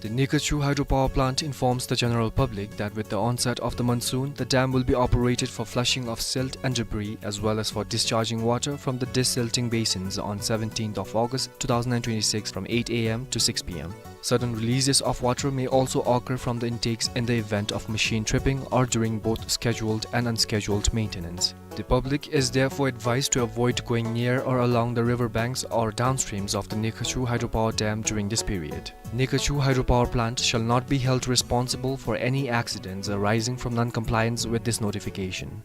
The Nikhachu hydropower plant informs the general public that with the onset of the monsoon, the dam will be operated for flushing of silt and debris as well as for discharging water from the desilting basins on seventeenth of August two thousand and twenty-six from eight a m to six p m. Sudden releases of water may also occur from the intakes in the event of machine tripping or during both scheduled and unscheduled maintenance. The public is therefore advised to avoid going near or along the river banks or downstreams of the Nikhachu hydropower dam during this period. Nikhachu hydropower plant shall not be held responsible for any accidents arising from non-compliance with this notification.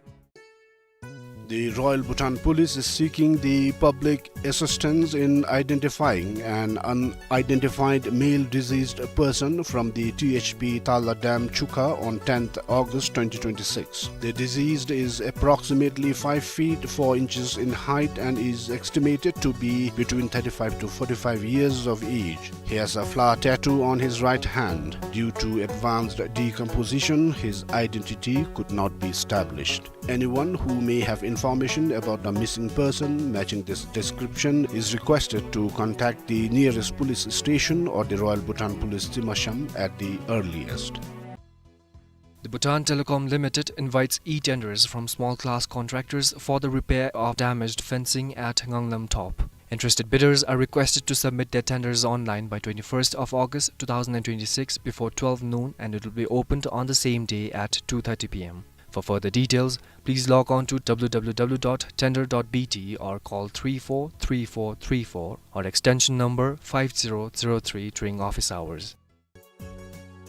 The Royal Bhutan Police is seeking the public assistance in identifying an unidentified male deceased person from the T H P Tala Dam Chukha on tenth August twenty twenty-six. The deceased is approximately five feet four inches in height and is estimated to be between thirty-five to forty-five years of age. He has a flower tattoo on his right hand. Due to advanced decomposition, his identity could not be established. Anyone who may have information about the missing person matching this description is requested to contact the nearest police station or the Royal Bhutan Police Tsimshian at the earliest. The Bhutan Telecom Limited invites e-tenders from small-class contractors for the repair of damaged fencing at Nganglam Top. Interested bidders are requested to submit their tenders online by twenty-first of August two thousand and twenty-six before twelve noon, and it will be opened on the same day at two thirty p m. For further details, please log on to w w w dot tender dot b t or call three four three four three four or extension number five zero zero three during office hours.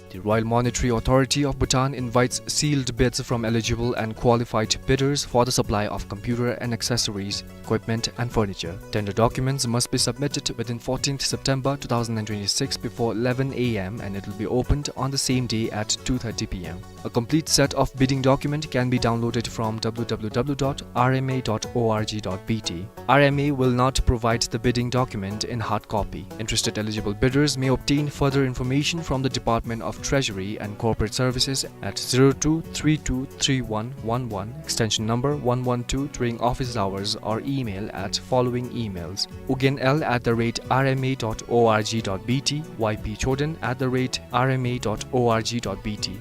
The Royal Monetary Authority of Bhutan invites sealed bids from eligible and qualified bidders for the supply of computer and accessories, equipment and furniture. Tender documents must be submitted within fourteenth September two thousand and twenty-six before eleven a m and it will be opened on the same day at two thirty p m. A complete set of bidding document can be downloaded from w w w dot r m a dot o r g dot b t. R M A will not provide the bidding document in hard copy. Interested eligible bidders may obtain further information from the Department of Treasury and Corporate Services at zero two three two three one one one, extension number one one two during office hours or email at following emails: ugyen l at the rate r m a dot o r g dot b t, y p choden at the rate r m a dot o r g dot b t.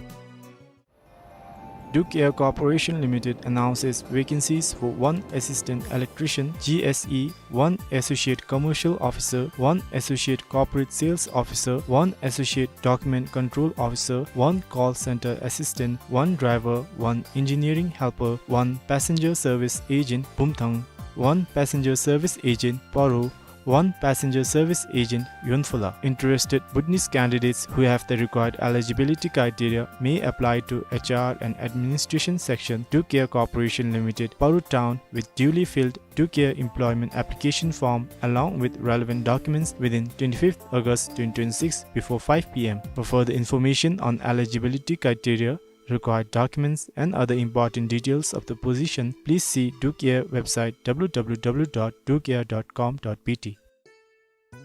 Duke Air Corporation Limited announces vacancies for one assistant electrician, G S E, one associate commercial officer, one associate corporate sales officer, one associate document control officer, one call center assistant, one driver, one engineering helper, one passenger service agent, Bumthang, one passenger service agent, Paro, one passenger service agent, Yonphula. Interested Bhutanese candidates who have the required eligibility criteria may apply to H R and Administration Section, Dukye Corporation Limited, Paru Town, with duly filled Dukye employment application form along with relevant documents within twenty-fifth August twenty twenty-six before five P M. For further information on eligibility criteria, required documents, and other important details of the position, please see Dukye website, W W W dot dukye dot com dot B T.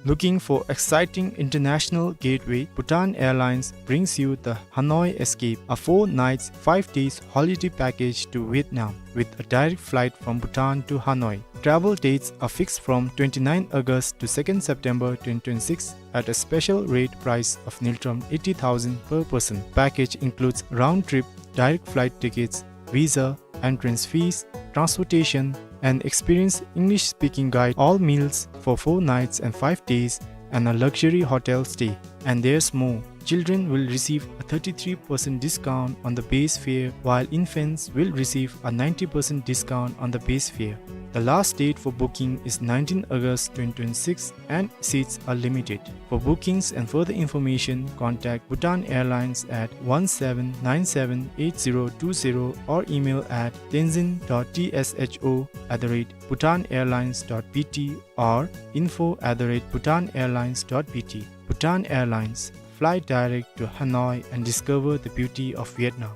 Looking for exciting international gateway? Bhutan Airlines brings you the Hanoi Escape, a four nights, five days holiday package to Vietnam with a direct flight from Bhutan to Hanoi. Travel dates are fixed from twenty-nine August to second September twenty twenty-six at a special rate price of ngultrum eighty thousand per person. Package includes round trip, direct flight tickets, visa, entrance fees, transportation, and experienced English-speaking guide, all meals for four nights and five days, and a luxury hotel stay. And there's more. Children will receive a thirty-three percent discount on the base fare, while infants will receive a ninety percent discount on the base fare. The last date for booking is nineteen August twenty twenty-six, and seats are limited. For bookings and further information, contact Bhutan Airlines at one seven nine seven eight zero two zero or email at tenzin dot T S H O at the rate bhutan airlines dot B T or info at the rate bhutan airlines dot B T. Bhutan Airlines, fly direct to Hanoi and discover the beauty of Vietnam.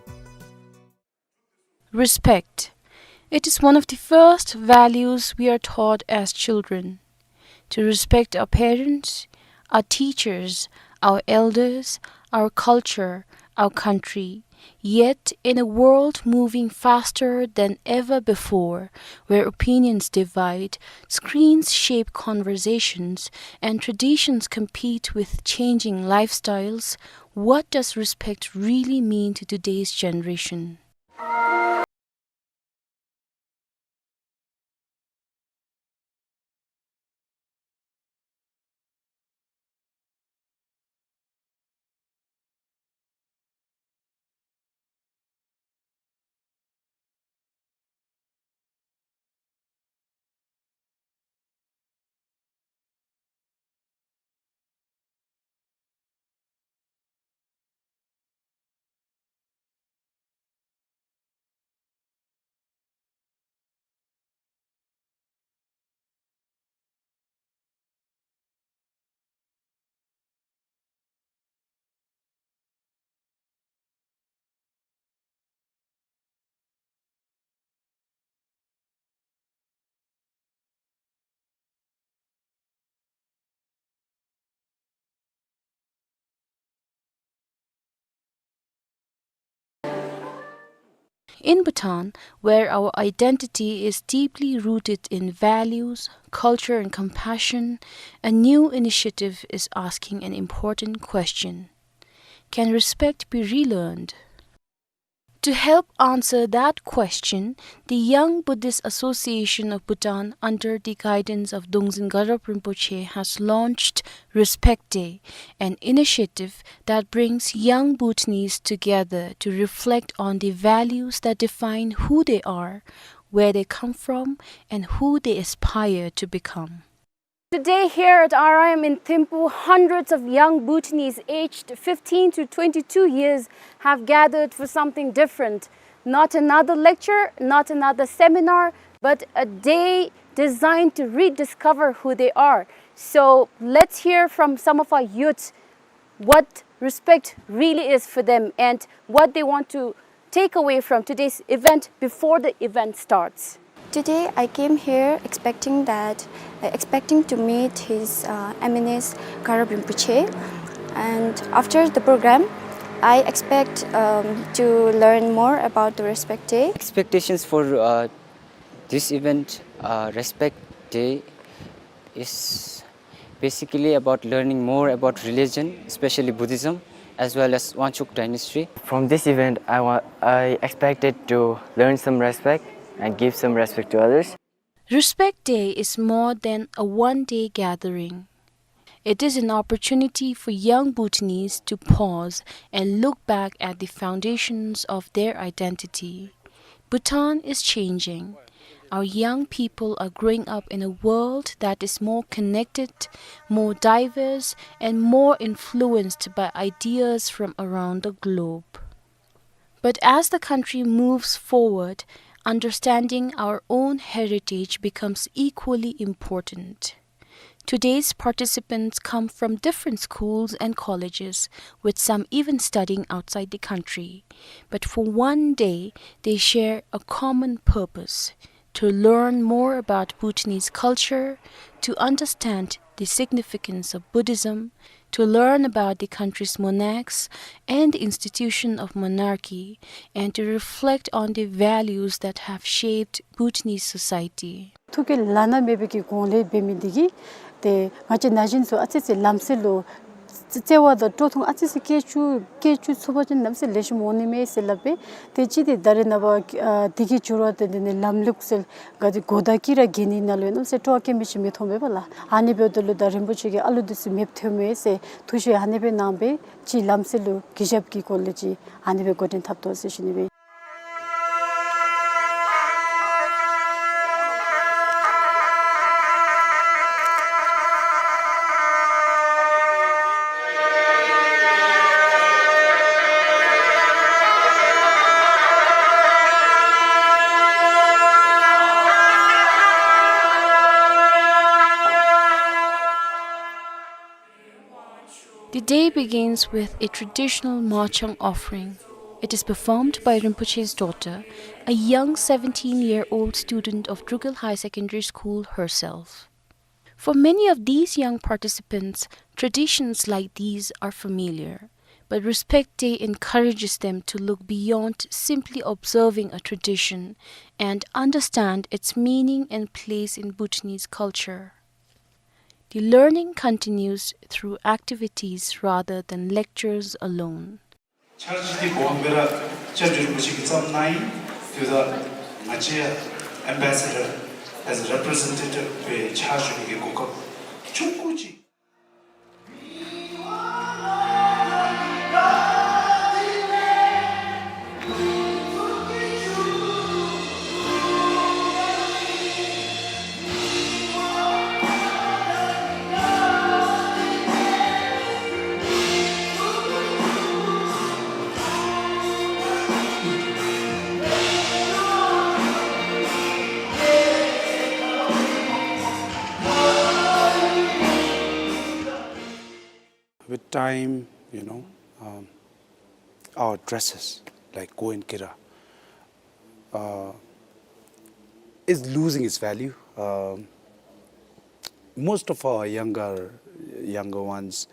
Respect. It is one of the first values we are taught as children. To respect our parents, our teachers, our elders, our culture, our country. Yet, in a world moving faster than ever before, where opinions divide, screens shape conversations, and traditions compete with changing lifestyles, what does respect really mean to today's generation? In Bhutan, where our identity is deeply rooted in values, culture, and compassion, a new initiative is asking an important question. Can respect be relearned? To help answer that question, the Young Buddhist Association of Bhutan, under the guidance of Dongzin Garab Rinpoche, has launched Respect Day, an initiative that brings young Bhutanese together to reflect on the values that define who they are, where they come from, and who they aspire to become. Today here at R I M in Thimphu, hundreds of young Bhutanese aged fifteen to twenty-two years have gathered for something different. Not another lecture, not another seminar, but a day designed to rediscover who they are. So let's hear from some of our youths what respect really is for them and what they want to take away from today's event before the event starts. Today I came here expecting that, uh, expecting to meet His, uh, Eminence Garab Rinpoche, and after the program, I expect, um, to learn more about the Respect Day. Expectations for, uh, this event, uh, Respect Day, is basically about learning more about religion, especially Buddhism, as well as Wangchuck Dynasty. From this event, I wa-, I expected to learn some respect and give some respect to others. Respect Day is more than a one-day gathering. It is an opportunity for young Bhutanese to pause and look back at the foundations of their identity. Bhutan is changing. Our young people are growing up in a world that is more connected, more diverse, and more influenced by ideas from around the globe. But as the country moves forward, understanding our own heritage becomes equally important. Today's participants come from different schools and colleges, with some even studying outside the country. But for one day, they share a common purpose: to learn more about Bhutanese culture, to understand the significance of Buddhism, to learn about the country's monarchs and the institution of monarchy, and to reflect on the values that have shaped Bhutanese society. ཐུགས་ཀྱི་བླ་ན་མེད་པའི་གི་དགུང་ལས་འབད་མི་འདི་གིས་ཏེ་ང་བཅས་ན་གཞོན་ཚུ་ཨ་ཙི་ཙི་ལམ་སྲོལ་ལུ་བརྩེ་བ་དང་སྤྲོ་ཐུང་ཨ་ཙི་ཙི་སྐྱེ་བཅུག་སྐྱེ་བཅུག་ཚུགས་པ་ཅིན་གནམ་མེད་ས་མེད་ལེགས་ཤོམ་འོང་ནི་མས་ཟེར་སླབ་པས། ཏེ་ཅི་སྟེ་ད་རེས་ནངས་པ་ཨ་འདི་གི་འགྱུར་བ་དང་དེ་ནི་ལམ་ལུགས་ཟེར་ག་དེ་གོ་བརྡ་ཅིག་ར་གི་ནི་ནང་ལུ་གནམ་མེད་ས་མེད་སྤྲོ་བ་སྐྱེ་མི་ཅིག་མི་མཐོང་པས་པ་ལགས། ཨ་ནི་འབདཝ་ད་ལུ་ད་རིན་པོ་ཆེ་གིས་ཨ་ལུ་འདི་ཚུ་མེདཔ་ཐོནམ་མས་ཟེར་ཐུགས་བཞེད་ཨ་ནི་སྦེ་གནང་སྦེ་ཅིག་ལམ་སྲོལ་ལུ་གུས་ཞབས་ཀྱི་སྒོ་ལས་ཅིག་ཨ་ནི་སྦེ་འགོ་འདྲེན་འཐབ་དོ་ཟེར་ཞུ་ནི་སྦེ། The day begins with a traditional machang offering. It is performed by Rinpoche's daughter, a young seventeen-year-old student of Drukgyal High Secondary School herself. For many of these young participants, traditions like these are familiar, but Respect Day encourages them to look beyond simply observing a tradition and understand its meaning and place in Bhutanese culture. The learning continues through activities rather than lectures alone. འཆར་གཞི་འདི་སྦོམ་སྦེ་ར་སྐྱབས་རྗེ་རིན་པོ་ཆེ་གིས་བརྩམས་གནང་ཡི། དེ་དང་ང་བཅས་ཨེམ་བེ་སེ་ཌར་as a representative སྦེ་ཕྱག་ཞུ་ནི་གི་གོ་སྐབས་ཆུང་ཀུ་ཅིག། With time, you know, um, our dresses, like Goen Kira, uh, is losing its value. Um, most of our younger, younger ones,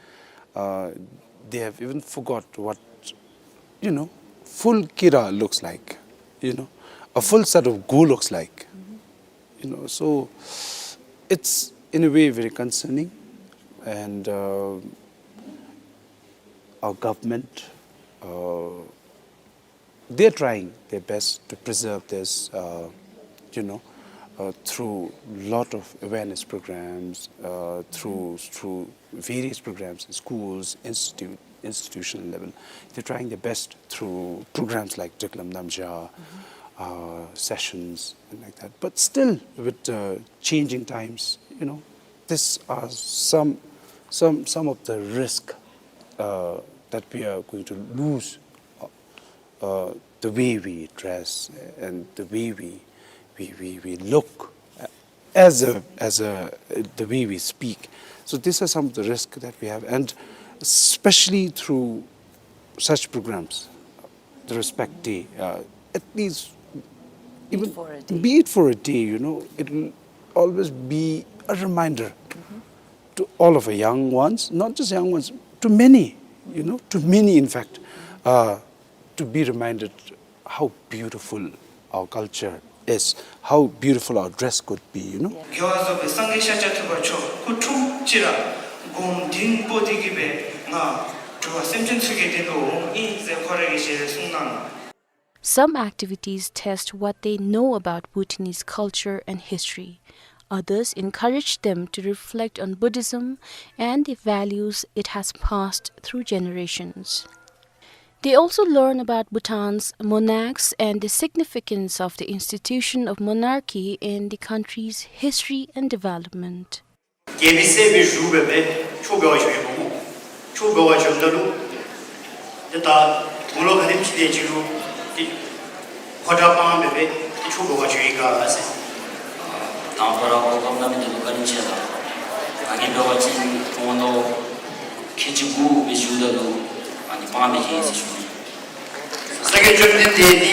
uh, they have even forgot what, you know, full Kira looks like, you know, a full set of Go looks like. You know, so it's in a way very concerning, and, uh, our government, uh, they're trying their best to preserve this, uh, you know, uh, through lot of awareness programs, uh, through, through various programs in schools, institute, institutional level. They're trying their best through programs like Driklam Namja, uh, sessions, and like that. But still, with, uh, changing times, you know, these are some, some, some of the risk, uh, that we are going to lose, uh, uh, the way we dress and the way we, we, we, we look, uh, as a, as a, uh, the way we speak. So these are some of the risks that we have, and especially through such programs, the Respect Day, uh, at least even be it for a day, you know, it will always be a reminder to all of our young ones, not just young ones, to many, you know, to many, in fact, uh, to be reminded how beautiful our culture is, how beautiful our dress could be, you know. རྒྱལ་བ་རྫོགས་པའི་སངས་རྒྱས་ཤཱཀྱ་ཐུབ་པ་མཆོག་སྐུ་འཁྲུངས་ཅི་ར་སྒོམ་ལྡན་པོ་འདི་གིས་སྦེ་ང་འགྲོ་བ་སེམས་ཅན་ཚུ་གི་དོན་ལུ་འོང་ཨིན་ཟེར་ཁོ་ར་གིས་ཞལ་རས་གསུངས་གནང་། Some activities test what they know about Bhutanese culture and history. Others encourage them to reflect on Buddhism and the values it has passed through generations. They also learn about Bhutan's monarchs and the significance of the institution of monarchy in the country's history and development. རྒྱལ་པོའི་སྲས་སྦེ་བཞུགས་སྦེ་སྦེ་ཆོས་འབད་བར་བྱོན་ཡི་སྨོ། ཆོས་འབད་བར་བྱོནམ་ད་ལུ་ཏེ་ད་དགུང་ལོ་ག་དེམ་ཅིག་དེ་ཅིག་ལུ་ཏེ་ཕོ་བྲང་སྤངས་སྦེ་སྦེ་ཏེ་ཆོས་འབད་བར་བྱོན་ཡི་ག་ཟེར། དང་པ་ར་ཧོར་ཁམས་བླ་མའི་གདན་ལུ་བཀའ་དྲིན་ཆེ་ལགས། ཨ་ནི་འབད་བ་ཅིན་དགུང་ལོ་ཁལ་གཅིག་དགུ་སྦེ་བཞུགསཔ་ད་ལུ་ཨ་ནི་སྤངས་སྦེ་བྱོན་ཡི་ཟེར་ཞུ་ནི། ས་སྐྱ་བཅོམ་ལྡན་འདས་འདི་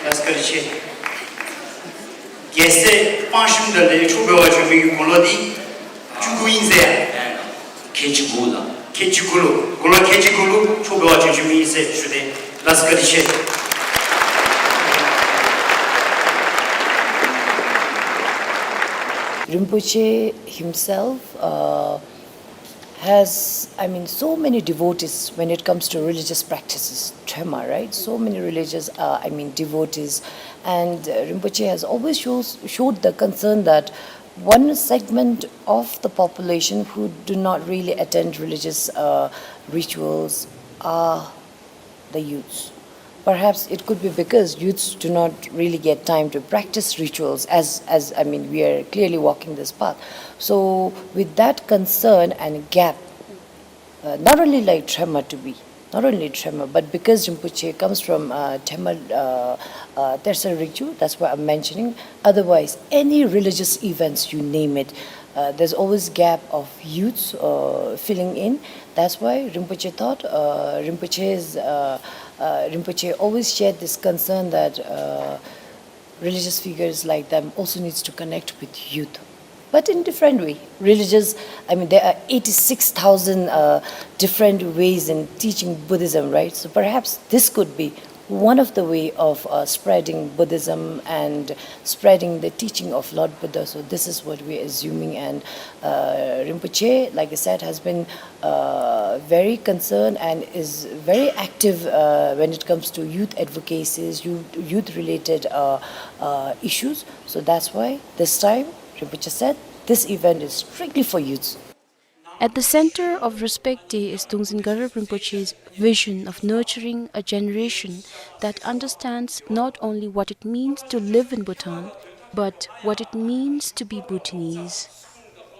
ལགས་བཀའ་དྲིན་ཆེ། རྒྱལ་སྲས་སྤངས་ཞིནམ་ད་ལས་ཆོས་འབད་བར་བྱོན་མི་གི་དགུང་ལོ་འདི་བཅུ་དགུ་ཨིན་ཟེར། ཁལ་གཅིག་དགུ་ལགས། ཁལ་གཅིག་དགུ་ལུ་དགུང་ལོ་ཁལ་གཅིག་དགུ་ལུ་ཆོས་འབད་བར་བྱོན་བྱོནམ་ཨིན་ཟེར་ཞུ་དེས། ལགས་བཀའ་དྲིན་ཆེ། Rinpoche himself, uh, has, I mean, so many devotees when it comes to religious practices, Trema, right? So many religious, uh, I mean, devotees. And, uh, Rinpoche has always shows, showed the concern that one segment of the population who do not really attend religious, uh, rituals are the youths. Perhaps it could be because youths do not really get time to practice rituals as, as, I mean, we are clearly walking this path. So with that concern and gap, uh, not only like Trema to be, not only Trema, but because Rinpoche comes from, uh, Trema, uh, uh, Tersa Rigyu, that's why I'm mentioning. Otherwise, any religious events, you name it, uh, there's always gap of youths, uh, filling in. That's why Rinpoche thought, uh, Rinpoche's, uh, uh, Rinpoche always shared this concern that, uh, religious figures like them also needs to connect with youth, but in different way. Religious, I mean, there are eighty-six thousand, uh, different ways in teaching Buddhism, right? So perhaps this could be one of the way of, uh, spreading Buddhism and spreading the teaching of Lord Buddha. So this is what we're assuming, and, uh, Rinpoche, like I said, has been, uh, very concerned and is very active, uh, when it comes to youth advocacies, youth, youth-related, uh, uh, issues. So that's why this time, Rinpoche said, this event is strictly for youths. At the center of Respect Day is Tongzin Gyalrap Rinpoche's vision of nurturing a generation that understands not only what it means to live in Bhutan, but what it means to be Bhutanese.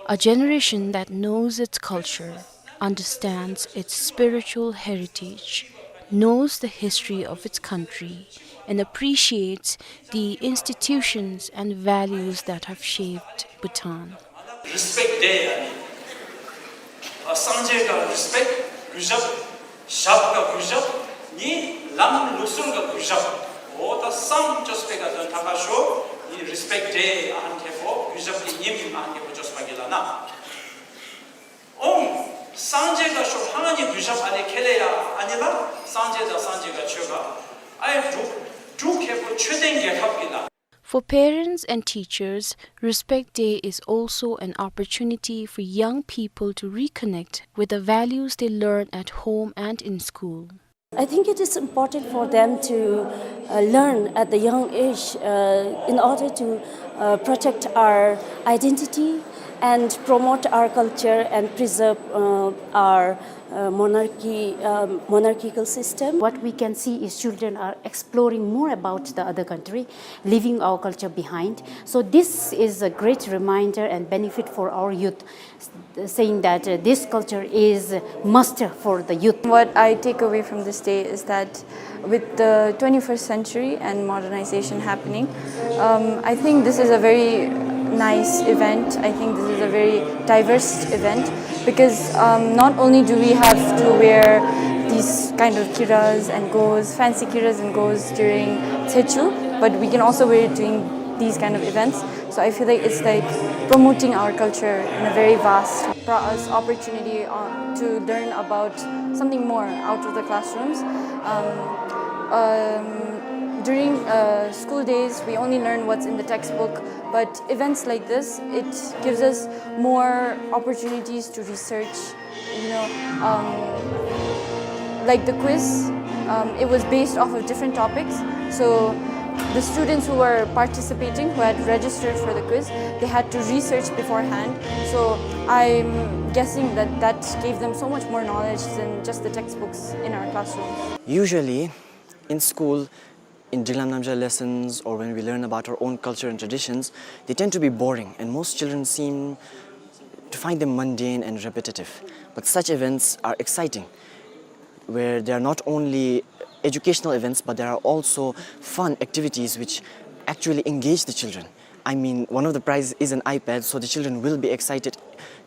A generation that knows its culture, understands its spiritual heritage, knows the history of its country, and appreciates the institutions and values that have shaped Bhutan. Respect Day ཨ་ནི་ཨ་སངས་རྒྱས་ག་རེསི་པེཀཊ་གུས་ཞབས། ཞབས་ག་གུས་ཞབས། ནི་ལམ་ལུགས་སྲོལ་ག་གུས་ཞབས། འོ་ད་གསུམ་ཅོས་པའི་ག་དོན་དག་ཁ་ཤོ་ནི་རེསི་པེཀཊ་ཌེ་ཨ་ནི་ཁེ་པོ་གུས་ཞབས་ཀྱི་ཉིནམ་ཨ་ནི་ཁེ་པོ་ཅོས་པ་གི་ལ་ན། ཨོང་སངས་རྒྱས་ག་ཤོ་ཧང་ནི་གུས་ཞབས་ཨ་ནི་ཁེ་ལེ་ཡ་ཨ་ནི་ལ་སངས་རྒྱས་དང་སངས་རྒྱས་ག་ཆོས་ག་ཨའི་འབྲུག་འབྲུག་ཁེ་པོ་ཆོས་ལྡན་རྒྱལ་ཁབ་ཀྱི་ལ། For parents and teachers, Respect Day is also an opportunity for young people to reconnect with the values they learn at home and in school. I think it is important for them to, uh, learn at the young age, uh, in order to, uh, protect our identity and promote our culture and preserve, uh, our, uh, monarchy, um, monarchical system. What we can see is children are exploring more about the other country, leaving our culture behind. So this is a great reminder and benefit for our youth, s-, saying that, uh, this culture is must for the youth. What I take away from this day is that with the twenty-first century and modernization happening, um, I think this is a very nice event. I think this is a very diverse event because, um, not only do we have to wear these kind of kiras and gos, fancy kiras and gos during Tshechu, but we can also wear it during these kind of events. So I feel like it's like promoting our culture in a very vast, brought us opportunity, uh, to learn about something more out of the classrooms. Um, um, during, uh, school days, we only learn what's in the textbook, but events like this, it gives us more opportunities to research, you know, um, like the quiz, um, it was based off of different topics. So The students who were participating, who had registered for the quiz, they had to research beforehand. So I'm guessing that that gave them so much more knowledge than just the textbooks in our classrooms. Usually, in school, in Dringlam Namja lessons, or when we learn about our own culture and traditions, they tend to be boring, and most children seem to find them mundane and repetitive. But such events are exciting, where they are not only educational events, but there are also fun activities which actually engage the children. I mean, one of the prize is an iPad, so the children will be excited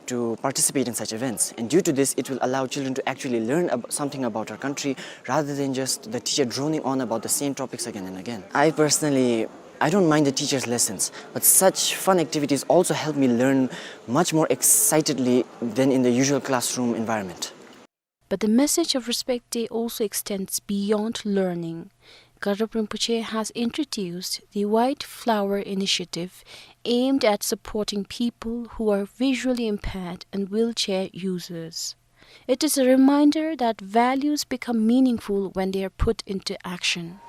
to participate in such events. And due to this, it will allow children to actually learn ab-, something about our country rather than just the teacher droning on about the same topics again and again. I personally, I don't mind the teacher's lessons, but such fun activities also help me learn much more excitedly than in the usual classroom environment. But the message of Respect Day also extends beyond learning. Kadrap Rinpoche has introduced the White Flower Initiative, aimed at supporting people who are visually impaired and wheelchair users. It is a reminder that values become meaningful when they are put into action.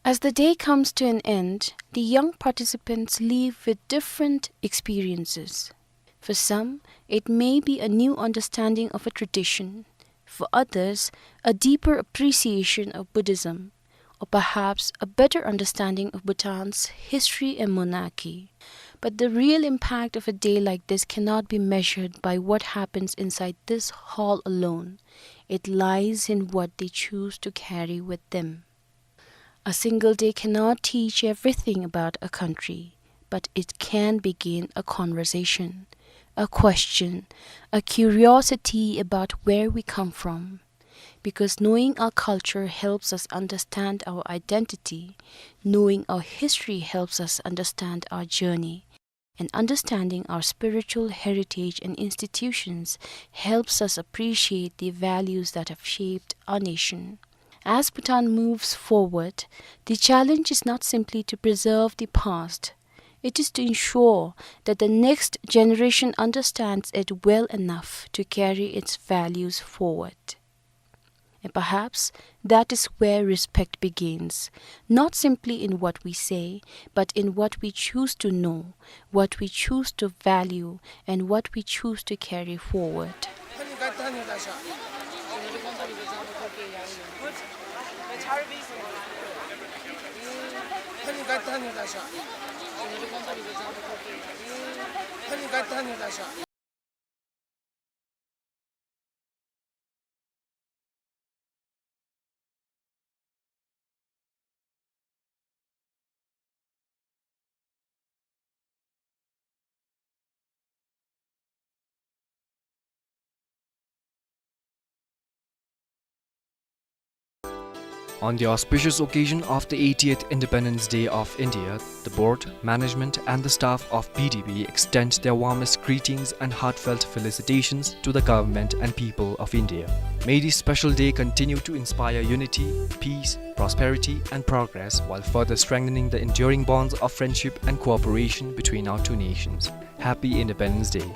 As the day comes to an end, the young participants leave with different experiences. For some, it may be a new understanding of a tradition. For others, a deeper appreciation of Buddhism, or perhaps a better understanding of Bhutan's history and monarchy. But the real impact of a day like this cannot be measured by what happens inside this hall alone. It lies in what they choose to carry with them. A single day cannot teach everything about a country, but it can begin a conversation, a question, a curiosity about where we come from. Because knowing our culture helps us understand our identity, knowing our history helps us understand our journey. And understanding our spiritual heritage and institutions helps us appreciate the values that have shaped our nation. As Bhutan moves forward, the challenge is not simply to preserve the past, it is to ensure that the next generation understands it well enough to carry its values forward. And perhaps that is where respect begins, not simply in what we say, but in what we choose to know, what we choose to value, and what we choose to carry forward. On the auspicious occasion of the eightieth Independence Day of India, the board, management and the staff of B D B extend their warmest greetings and heartfelt felicitations to the government and people of India. May this special day continue to inspire unity, peace, prosperity and progress while further strengthening the enduring bonds of friendship and cooperation between our two nations. Happy Independence Day.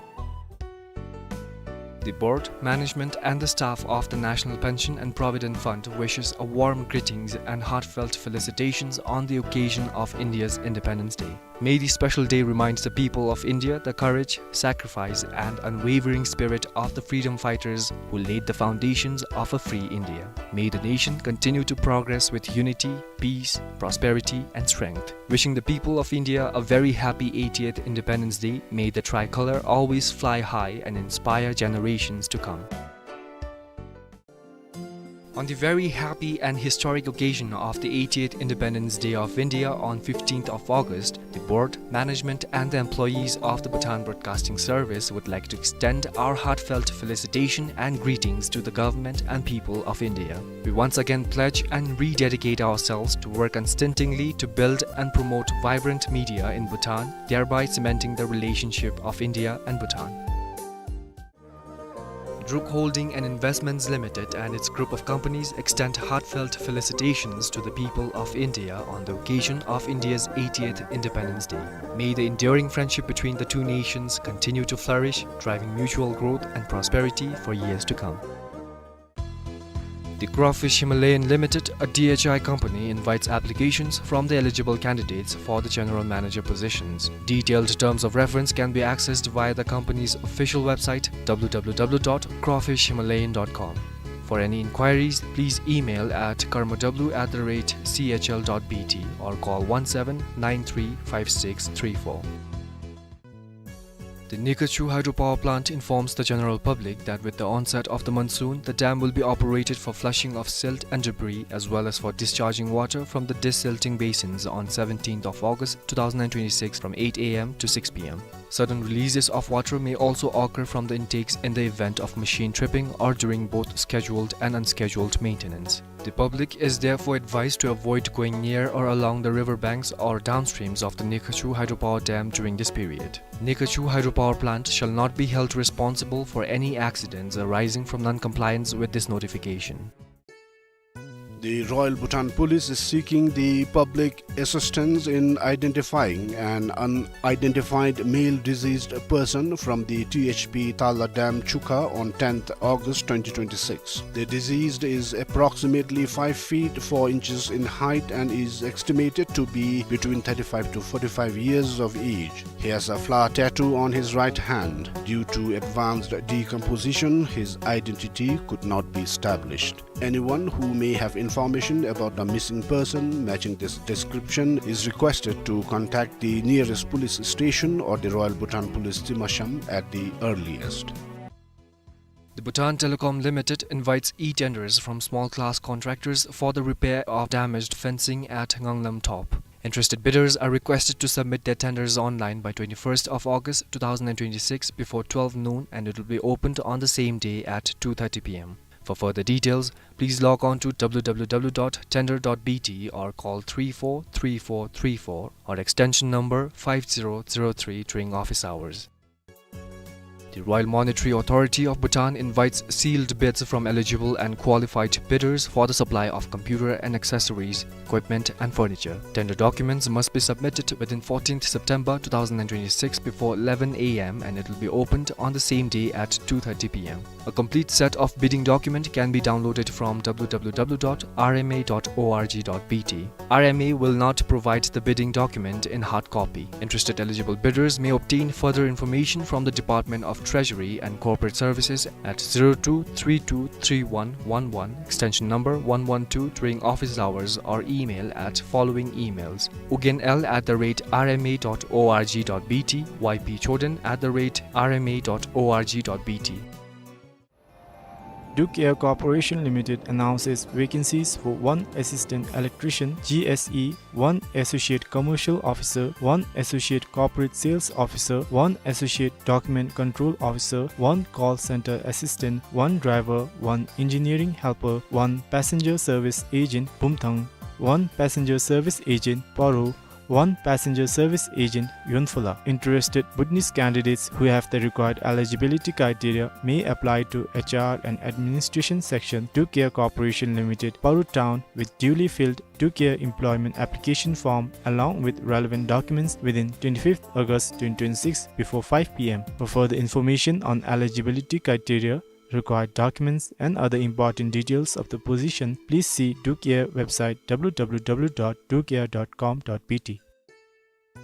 The board, management, and the staff of the National Pension and Provident Fund wishes a warm greetings and heartfelt felicitations on the occasion of India's Independence Day. May this special day reminds the people of India the courage, sacrifice, and unwavering spirit of the freedom fighters who laid the foundations of a free India. May the nation continue to progress with unity, peace, prosperity, and strength. Wishing the people of India a very happy eightieth Independence Day. May the tricolor always fly high and inspire generations to come. On the very happy and historic occasion of the eightieth Independence Day of India on fifteenth of August, the board, management, and the employees of the Bhutan Broadcasting Service would like to extend our heartfelt felicitation and greetings to the government and people of India. We once again pledge and rededicate ourselves to work unstintingly to build and promote vibrant media in Bhutan, thereby cementing the relationship of India and Bhutan. Druk Holding and Investments Limited and its group of companies extend heartfelt felicitations to the people of India on the occasion of India's eightieth Independence Day. May the enduring friendship between the two nations continue to flourish, driving mutual growth and prosperity for years to come. The Crawfish Himalayan Limited, a D H I company, invites applications from the eligible candidates for the general manager positions. Detailed terms of reference can be accessed via the company's official website, w w w dot crawfish himalayan dot com. For any inquiries, please email at karmaw at the rate c h l dot b t or call one seven nine three five six three four. The Nikhachu hydropower plant informs the general public that with the onset of the monsoon, the dam will be operated for flushing of silt and debris as well as for discharging water from the desilting basins on seventeenth of August two thousand and twenty-six from eight a m to six p m. Sudden releases of water may also occur from the intakes in the event of machine tripping or during both scheduled and unscheduled maintenance. The public is therefore advised to avoid going near or along the river banks or downstreams of the Nikhachu hydropower dam during this period. Nikhachu hydropower plant shall not be held responsible for any accidents arising from non-compliance with this notification. The Royal Bhutan Police is seeking the public assistance in identifying an unidentified male deceased person from the T H P Tala Dam Chukha on tenth August twenty twenty-six. The deceased is approximately five feet four inches in height and is estimated to be between thirty-five to forty-five years of age. He has a flower tattoo on his right hand. Due to advanced decomposition, his identity could not be established. Anyone who may have information about the missing person matching this description is requested to contact the nearest police station or the Royal Bhutan Police Timasham at the earliest. The Bhutan Telecom Limited invites e-tenders from small-class contractors for the repair of damaged fencing at Nganglam Top. Interested bidders are requested to submit their tenders online by twenty-first of August two thousand and twenty-six before twelve noon, and it will be opened on the same day at two thirty p m. For further details, please log on to w w w dot tender dot b t or call three four three four three four or extension number five zero zero three during office hours. The Royal Monetary Authority of Bhutan invites sealed bids from eligible and qualified bidders for the supply of computer and accessories, equipment and furniture. Tender documents must be submitted within fourteenth September two thousand and twenty-six before eleven a m and it will be opened on the same day at two thirty p m. A complete set of bidding document can be downloaded from w w w dot r m a dot o r g dot b t. R M A will not provide the bidding document in hard copy. Interested eligible bidders may obtain further information from the Department of Treasury and Corporate Services at zero two three two three one one one, extension number one one two during office hours or email at following emails: ugyen l at the rate r m a dot o r g dot b t, y p choden at the rate r m a dot o r g dot b t. Druk Air Corporation Limited announces vacancies for one assistant electrician, G S E, one associate commercial officer, one associate corporate sales officer, one associate document control officer, one call center assistant, one driver, one engineering helper, one passenger service agent, Bumthang, one passenger service agent, Paro, one passenger service agent, Yonphula. Interested Bhutanese candidates who have the required eligibility criteria may apply to H R and Administration Section, Dukea Corporation Limited, Paru Town, with duly filled Dukea employment application form along with relevant documents within twenty-fifth August twenty twenty-six before five P M. For further information on eligibility criteria, required documents, and other important details of the position, please see Duke Air website, W W W dot duke air dot com dot B T.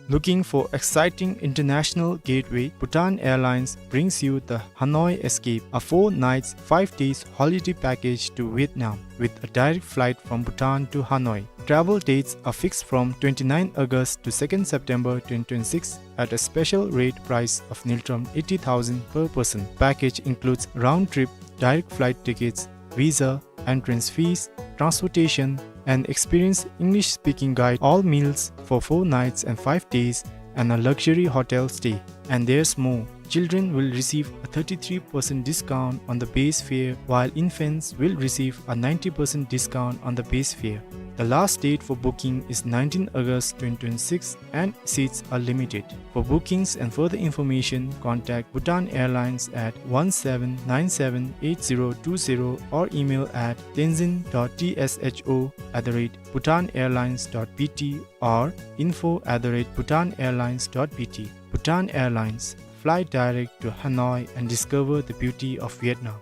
Looking for exciting international gateway? Bhutan Airlines brings you the Hanoi Escape, a four nights, five days holiday package to Vietnam with a direct flight from Bhutan to Hanoi. Travel dates are fixed from twenty-ninth August to second September twenty twenty-six at a special rate price of ngultrum eighty thousand per person. Package includes round-trip direct flight tickets, visa, entrance fees, transportation, and experienced English-speaking guide, all meals for four nights and five days, and a luxury hotel stay. And there's more. Children will receive a thirty-three percent discount on the base fare, while infants will receive a ninety percent discount on the base fare. The last date for booking is nineteenth August twenty twenty-six, and seats are limited. For bookings and further information, contact Bhutan Airlines at one seven nine seven eight zero two zero or email at tenzin dot t s h o at the rate bhutan airlines dot b t or info at the rate bhutan airlines dot b t. Bhutan Airlines, fly direct to Hanoi and discover the beauty of Vietnam.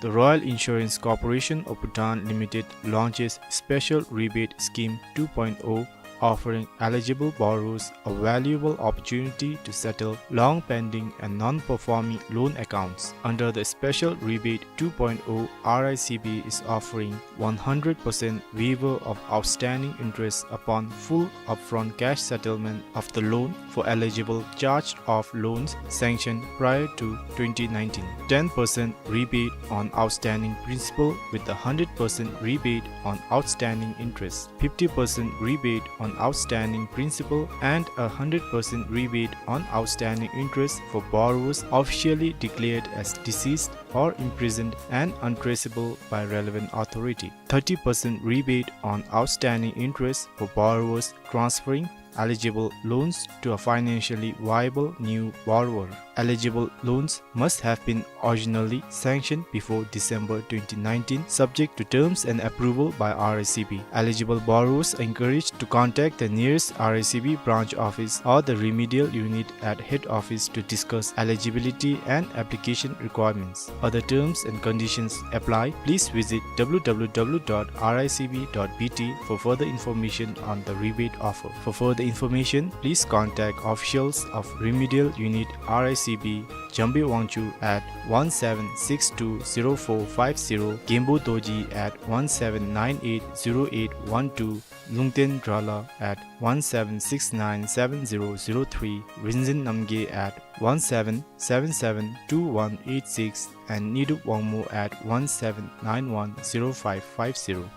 The Royal Insurance Corporation of Bhutan Limited launches Special Rebate Scheme two point oh, offering eligible borrowers a valuable opportunity to settle long-pending and non-performing loan accounts. Under the Special Rebate two point oh, R I C B is offering one hundred percent waiver of outstanding interest upon full upfront cash settlement of the loan for eligible charged-off loans sanctioned prior to twenty nineteen, ten percent rebate on outstanding principal with a hundred percent rebate on outstanding interest, fifty percent rebate on outstanding principal, and a hundred percent rebate on outstanding interest for borrowers officially declared as deceased or imprisoned and untraceable by relevant authority, thirty percent rebate on outstanding interest for borrowers transferring eligible loans to a financially viable new borrower. Eligible loans must have been originally sanctioned before December twenty nineteen, subject to terms and approval by R I C B. Eligible borrowers are encouraged to contact the nearest R I C B branch office or the remedial unit at head office to discuss eligibility and application requirements. Other terms and conditions apply. Please visit w w w dot r i c b dot b t for further information on the rebate offer. For further information, please contact officials of Remedial Unit R I C B, Jambe Wangchuk at one seven six two zero four five zero, Genpo Dorji at one seven nine eight zero eight one two, Lungten Drala at one seven six nine seven zero zero three, Rinzin Namgay at one seven seven seven two one eight six, and Nidup Wangmo at one seven nine one zero five five zero.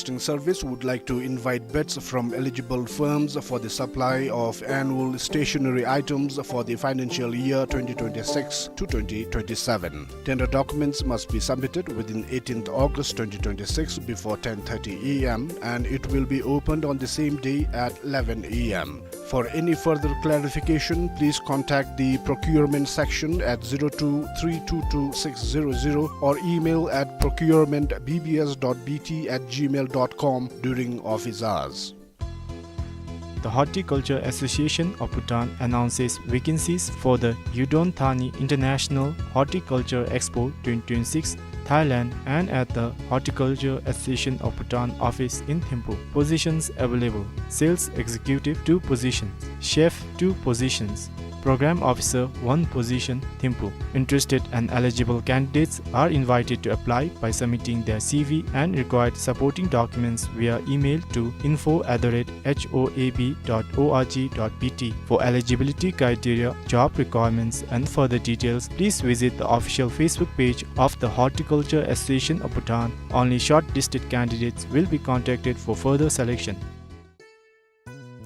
Posting Service would like to invite bids from eligible firms for the supply of annual stationery items for the financial year twenty twenty-six to twenty twenty-seven. Tender documents must be submitted within eighteenth August twenty twenty-six before ten thirty a m, and it will be opened on the same day at eleven a m. For any further clarification, please contact the procurement section at zero two three two two six zero zero or email at procurement b b s dot b t at gmail dot com during office hours. The Horticulture Association of Bhutan announces vacancies for the Yudon Thani International Horticulture Expo twenty twenty-six, Thailand, and at the Horticulture Association of Bhutan office in Thimphu. Positions available: Sales Executive, two positions; Chef, two positions; Program Officer, one position, Thimphu. Interested and eligible candidates are invited to apply by submitting their C V and required supporting documents via email to info at the rate h o a b dot o r g dot b t. For eligibility criteria, job requirements, and further details, please visit the official Facebook page of the Horticulture Association of Bhutan. Only shortlisted candidates will be contacted for further selection.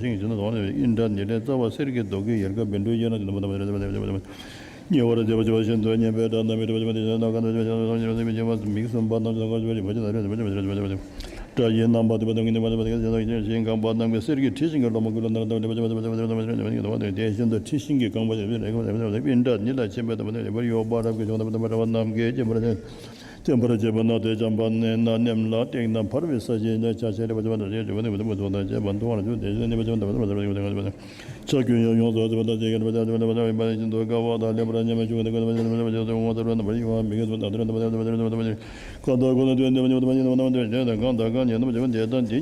ཤིང་གི་བྱེ་མ་དང་ཨིནྡྲ་ནཱི་ལའི་རྩ་བ་གསེར་གྱི་མདོག་གི་ཡལ་ག་བཻ་ཌཱུརྱ་ནང་ཉེ་བར་བྱེད་པ་ཤིན་ཏུ་མཉེས་པའི་སྒྲ་རྣམས་མི་སྡུག་པ་ཞིག་མིག་གསུམ་པ་རྣམས་སྒྲ་ཡི་རྣམ་པ་དེ་དག་གི་ནི་ཞིང་གང་པོ་རྣམས་ཀྱི་གསེར་གྱི་འཁྲི་ཤིང་གི་ལོ་མ་གུ་ལུ་ནར་དང་དེ་བཞིན་དུ་འཁྲི་ཤིང་གི་རྐང་པ་ཨིནྡྲ་ནཱི་ལ་ཆེན་པོའི་ཏམ་ཏམ་ཡོད་པར་གཡོ་བ་རབ་ཀྱིས་བྱུང་བ་དང་། བར་ཡོད་པ་རྣམས་ཀྱིས་བརྒྱན་པར་བརྒྱན་པར་བྱེད་པ་ན་དེ་འཇམ་པ་ནས་ན་ནེམ་ལ་སྟེང་ན་འབར་བའི་ས་གཞི་ནས་ཆ་ཤས་རི་བ་ཅན་པ་དང་རྗེ་བཙུན་མི་ལ་ཐུག་པ་དང་བཅས་པ་མཐོང་བར་འགྱུར་ཏེ། ཆ་ཁྱབ་ཡང་ཡོངས་སུ་ཟད་པ་དང་ཇི་སྐད་བརྗོད་པ་དང་ཇི་སྐད་བརྗོད་པ་དང་ཤིན་ཏུ་དགའ་བ་དང་ལེགས་པར་མཉེས་པའི་ཆུ་ཀུན་ཏུ་ཀུན་ཏུ་ངོ་མཚར་བ་རྣམས་པར་གཡོ་བ་མིག་གི་ཟུམ་དང་དེ་ལ་འདུ་བ་ཀ་དག་ཀུན་ཏུ་ཉོན་མོངས་པ་དང་གང་དག་གང་ཉིད་རྣམ་པར་འབྱེད་པ་དེ་དང་དེ།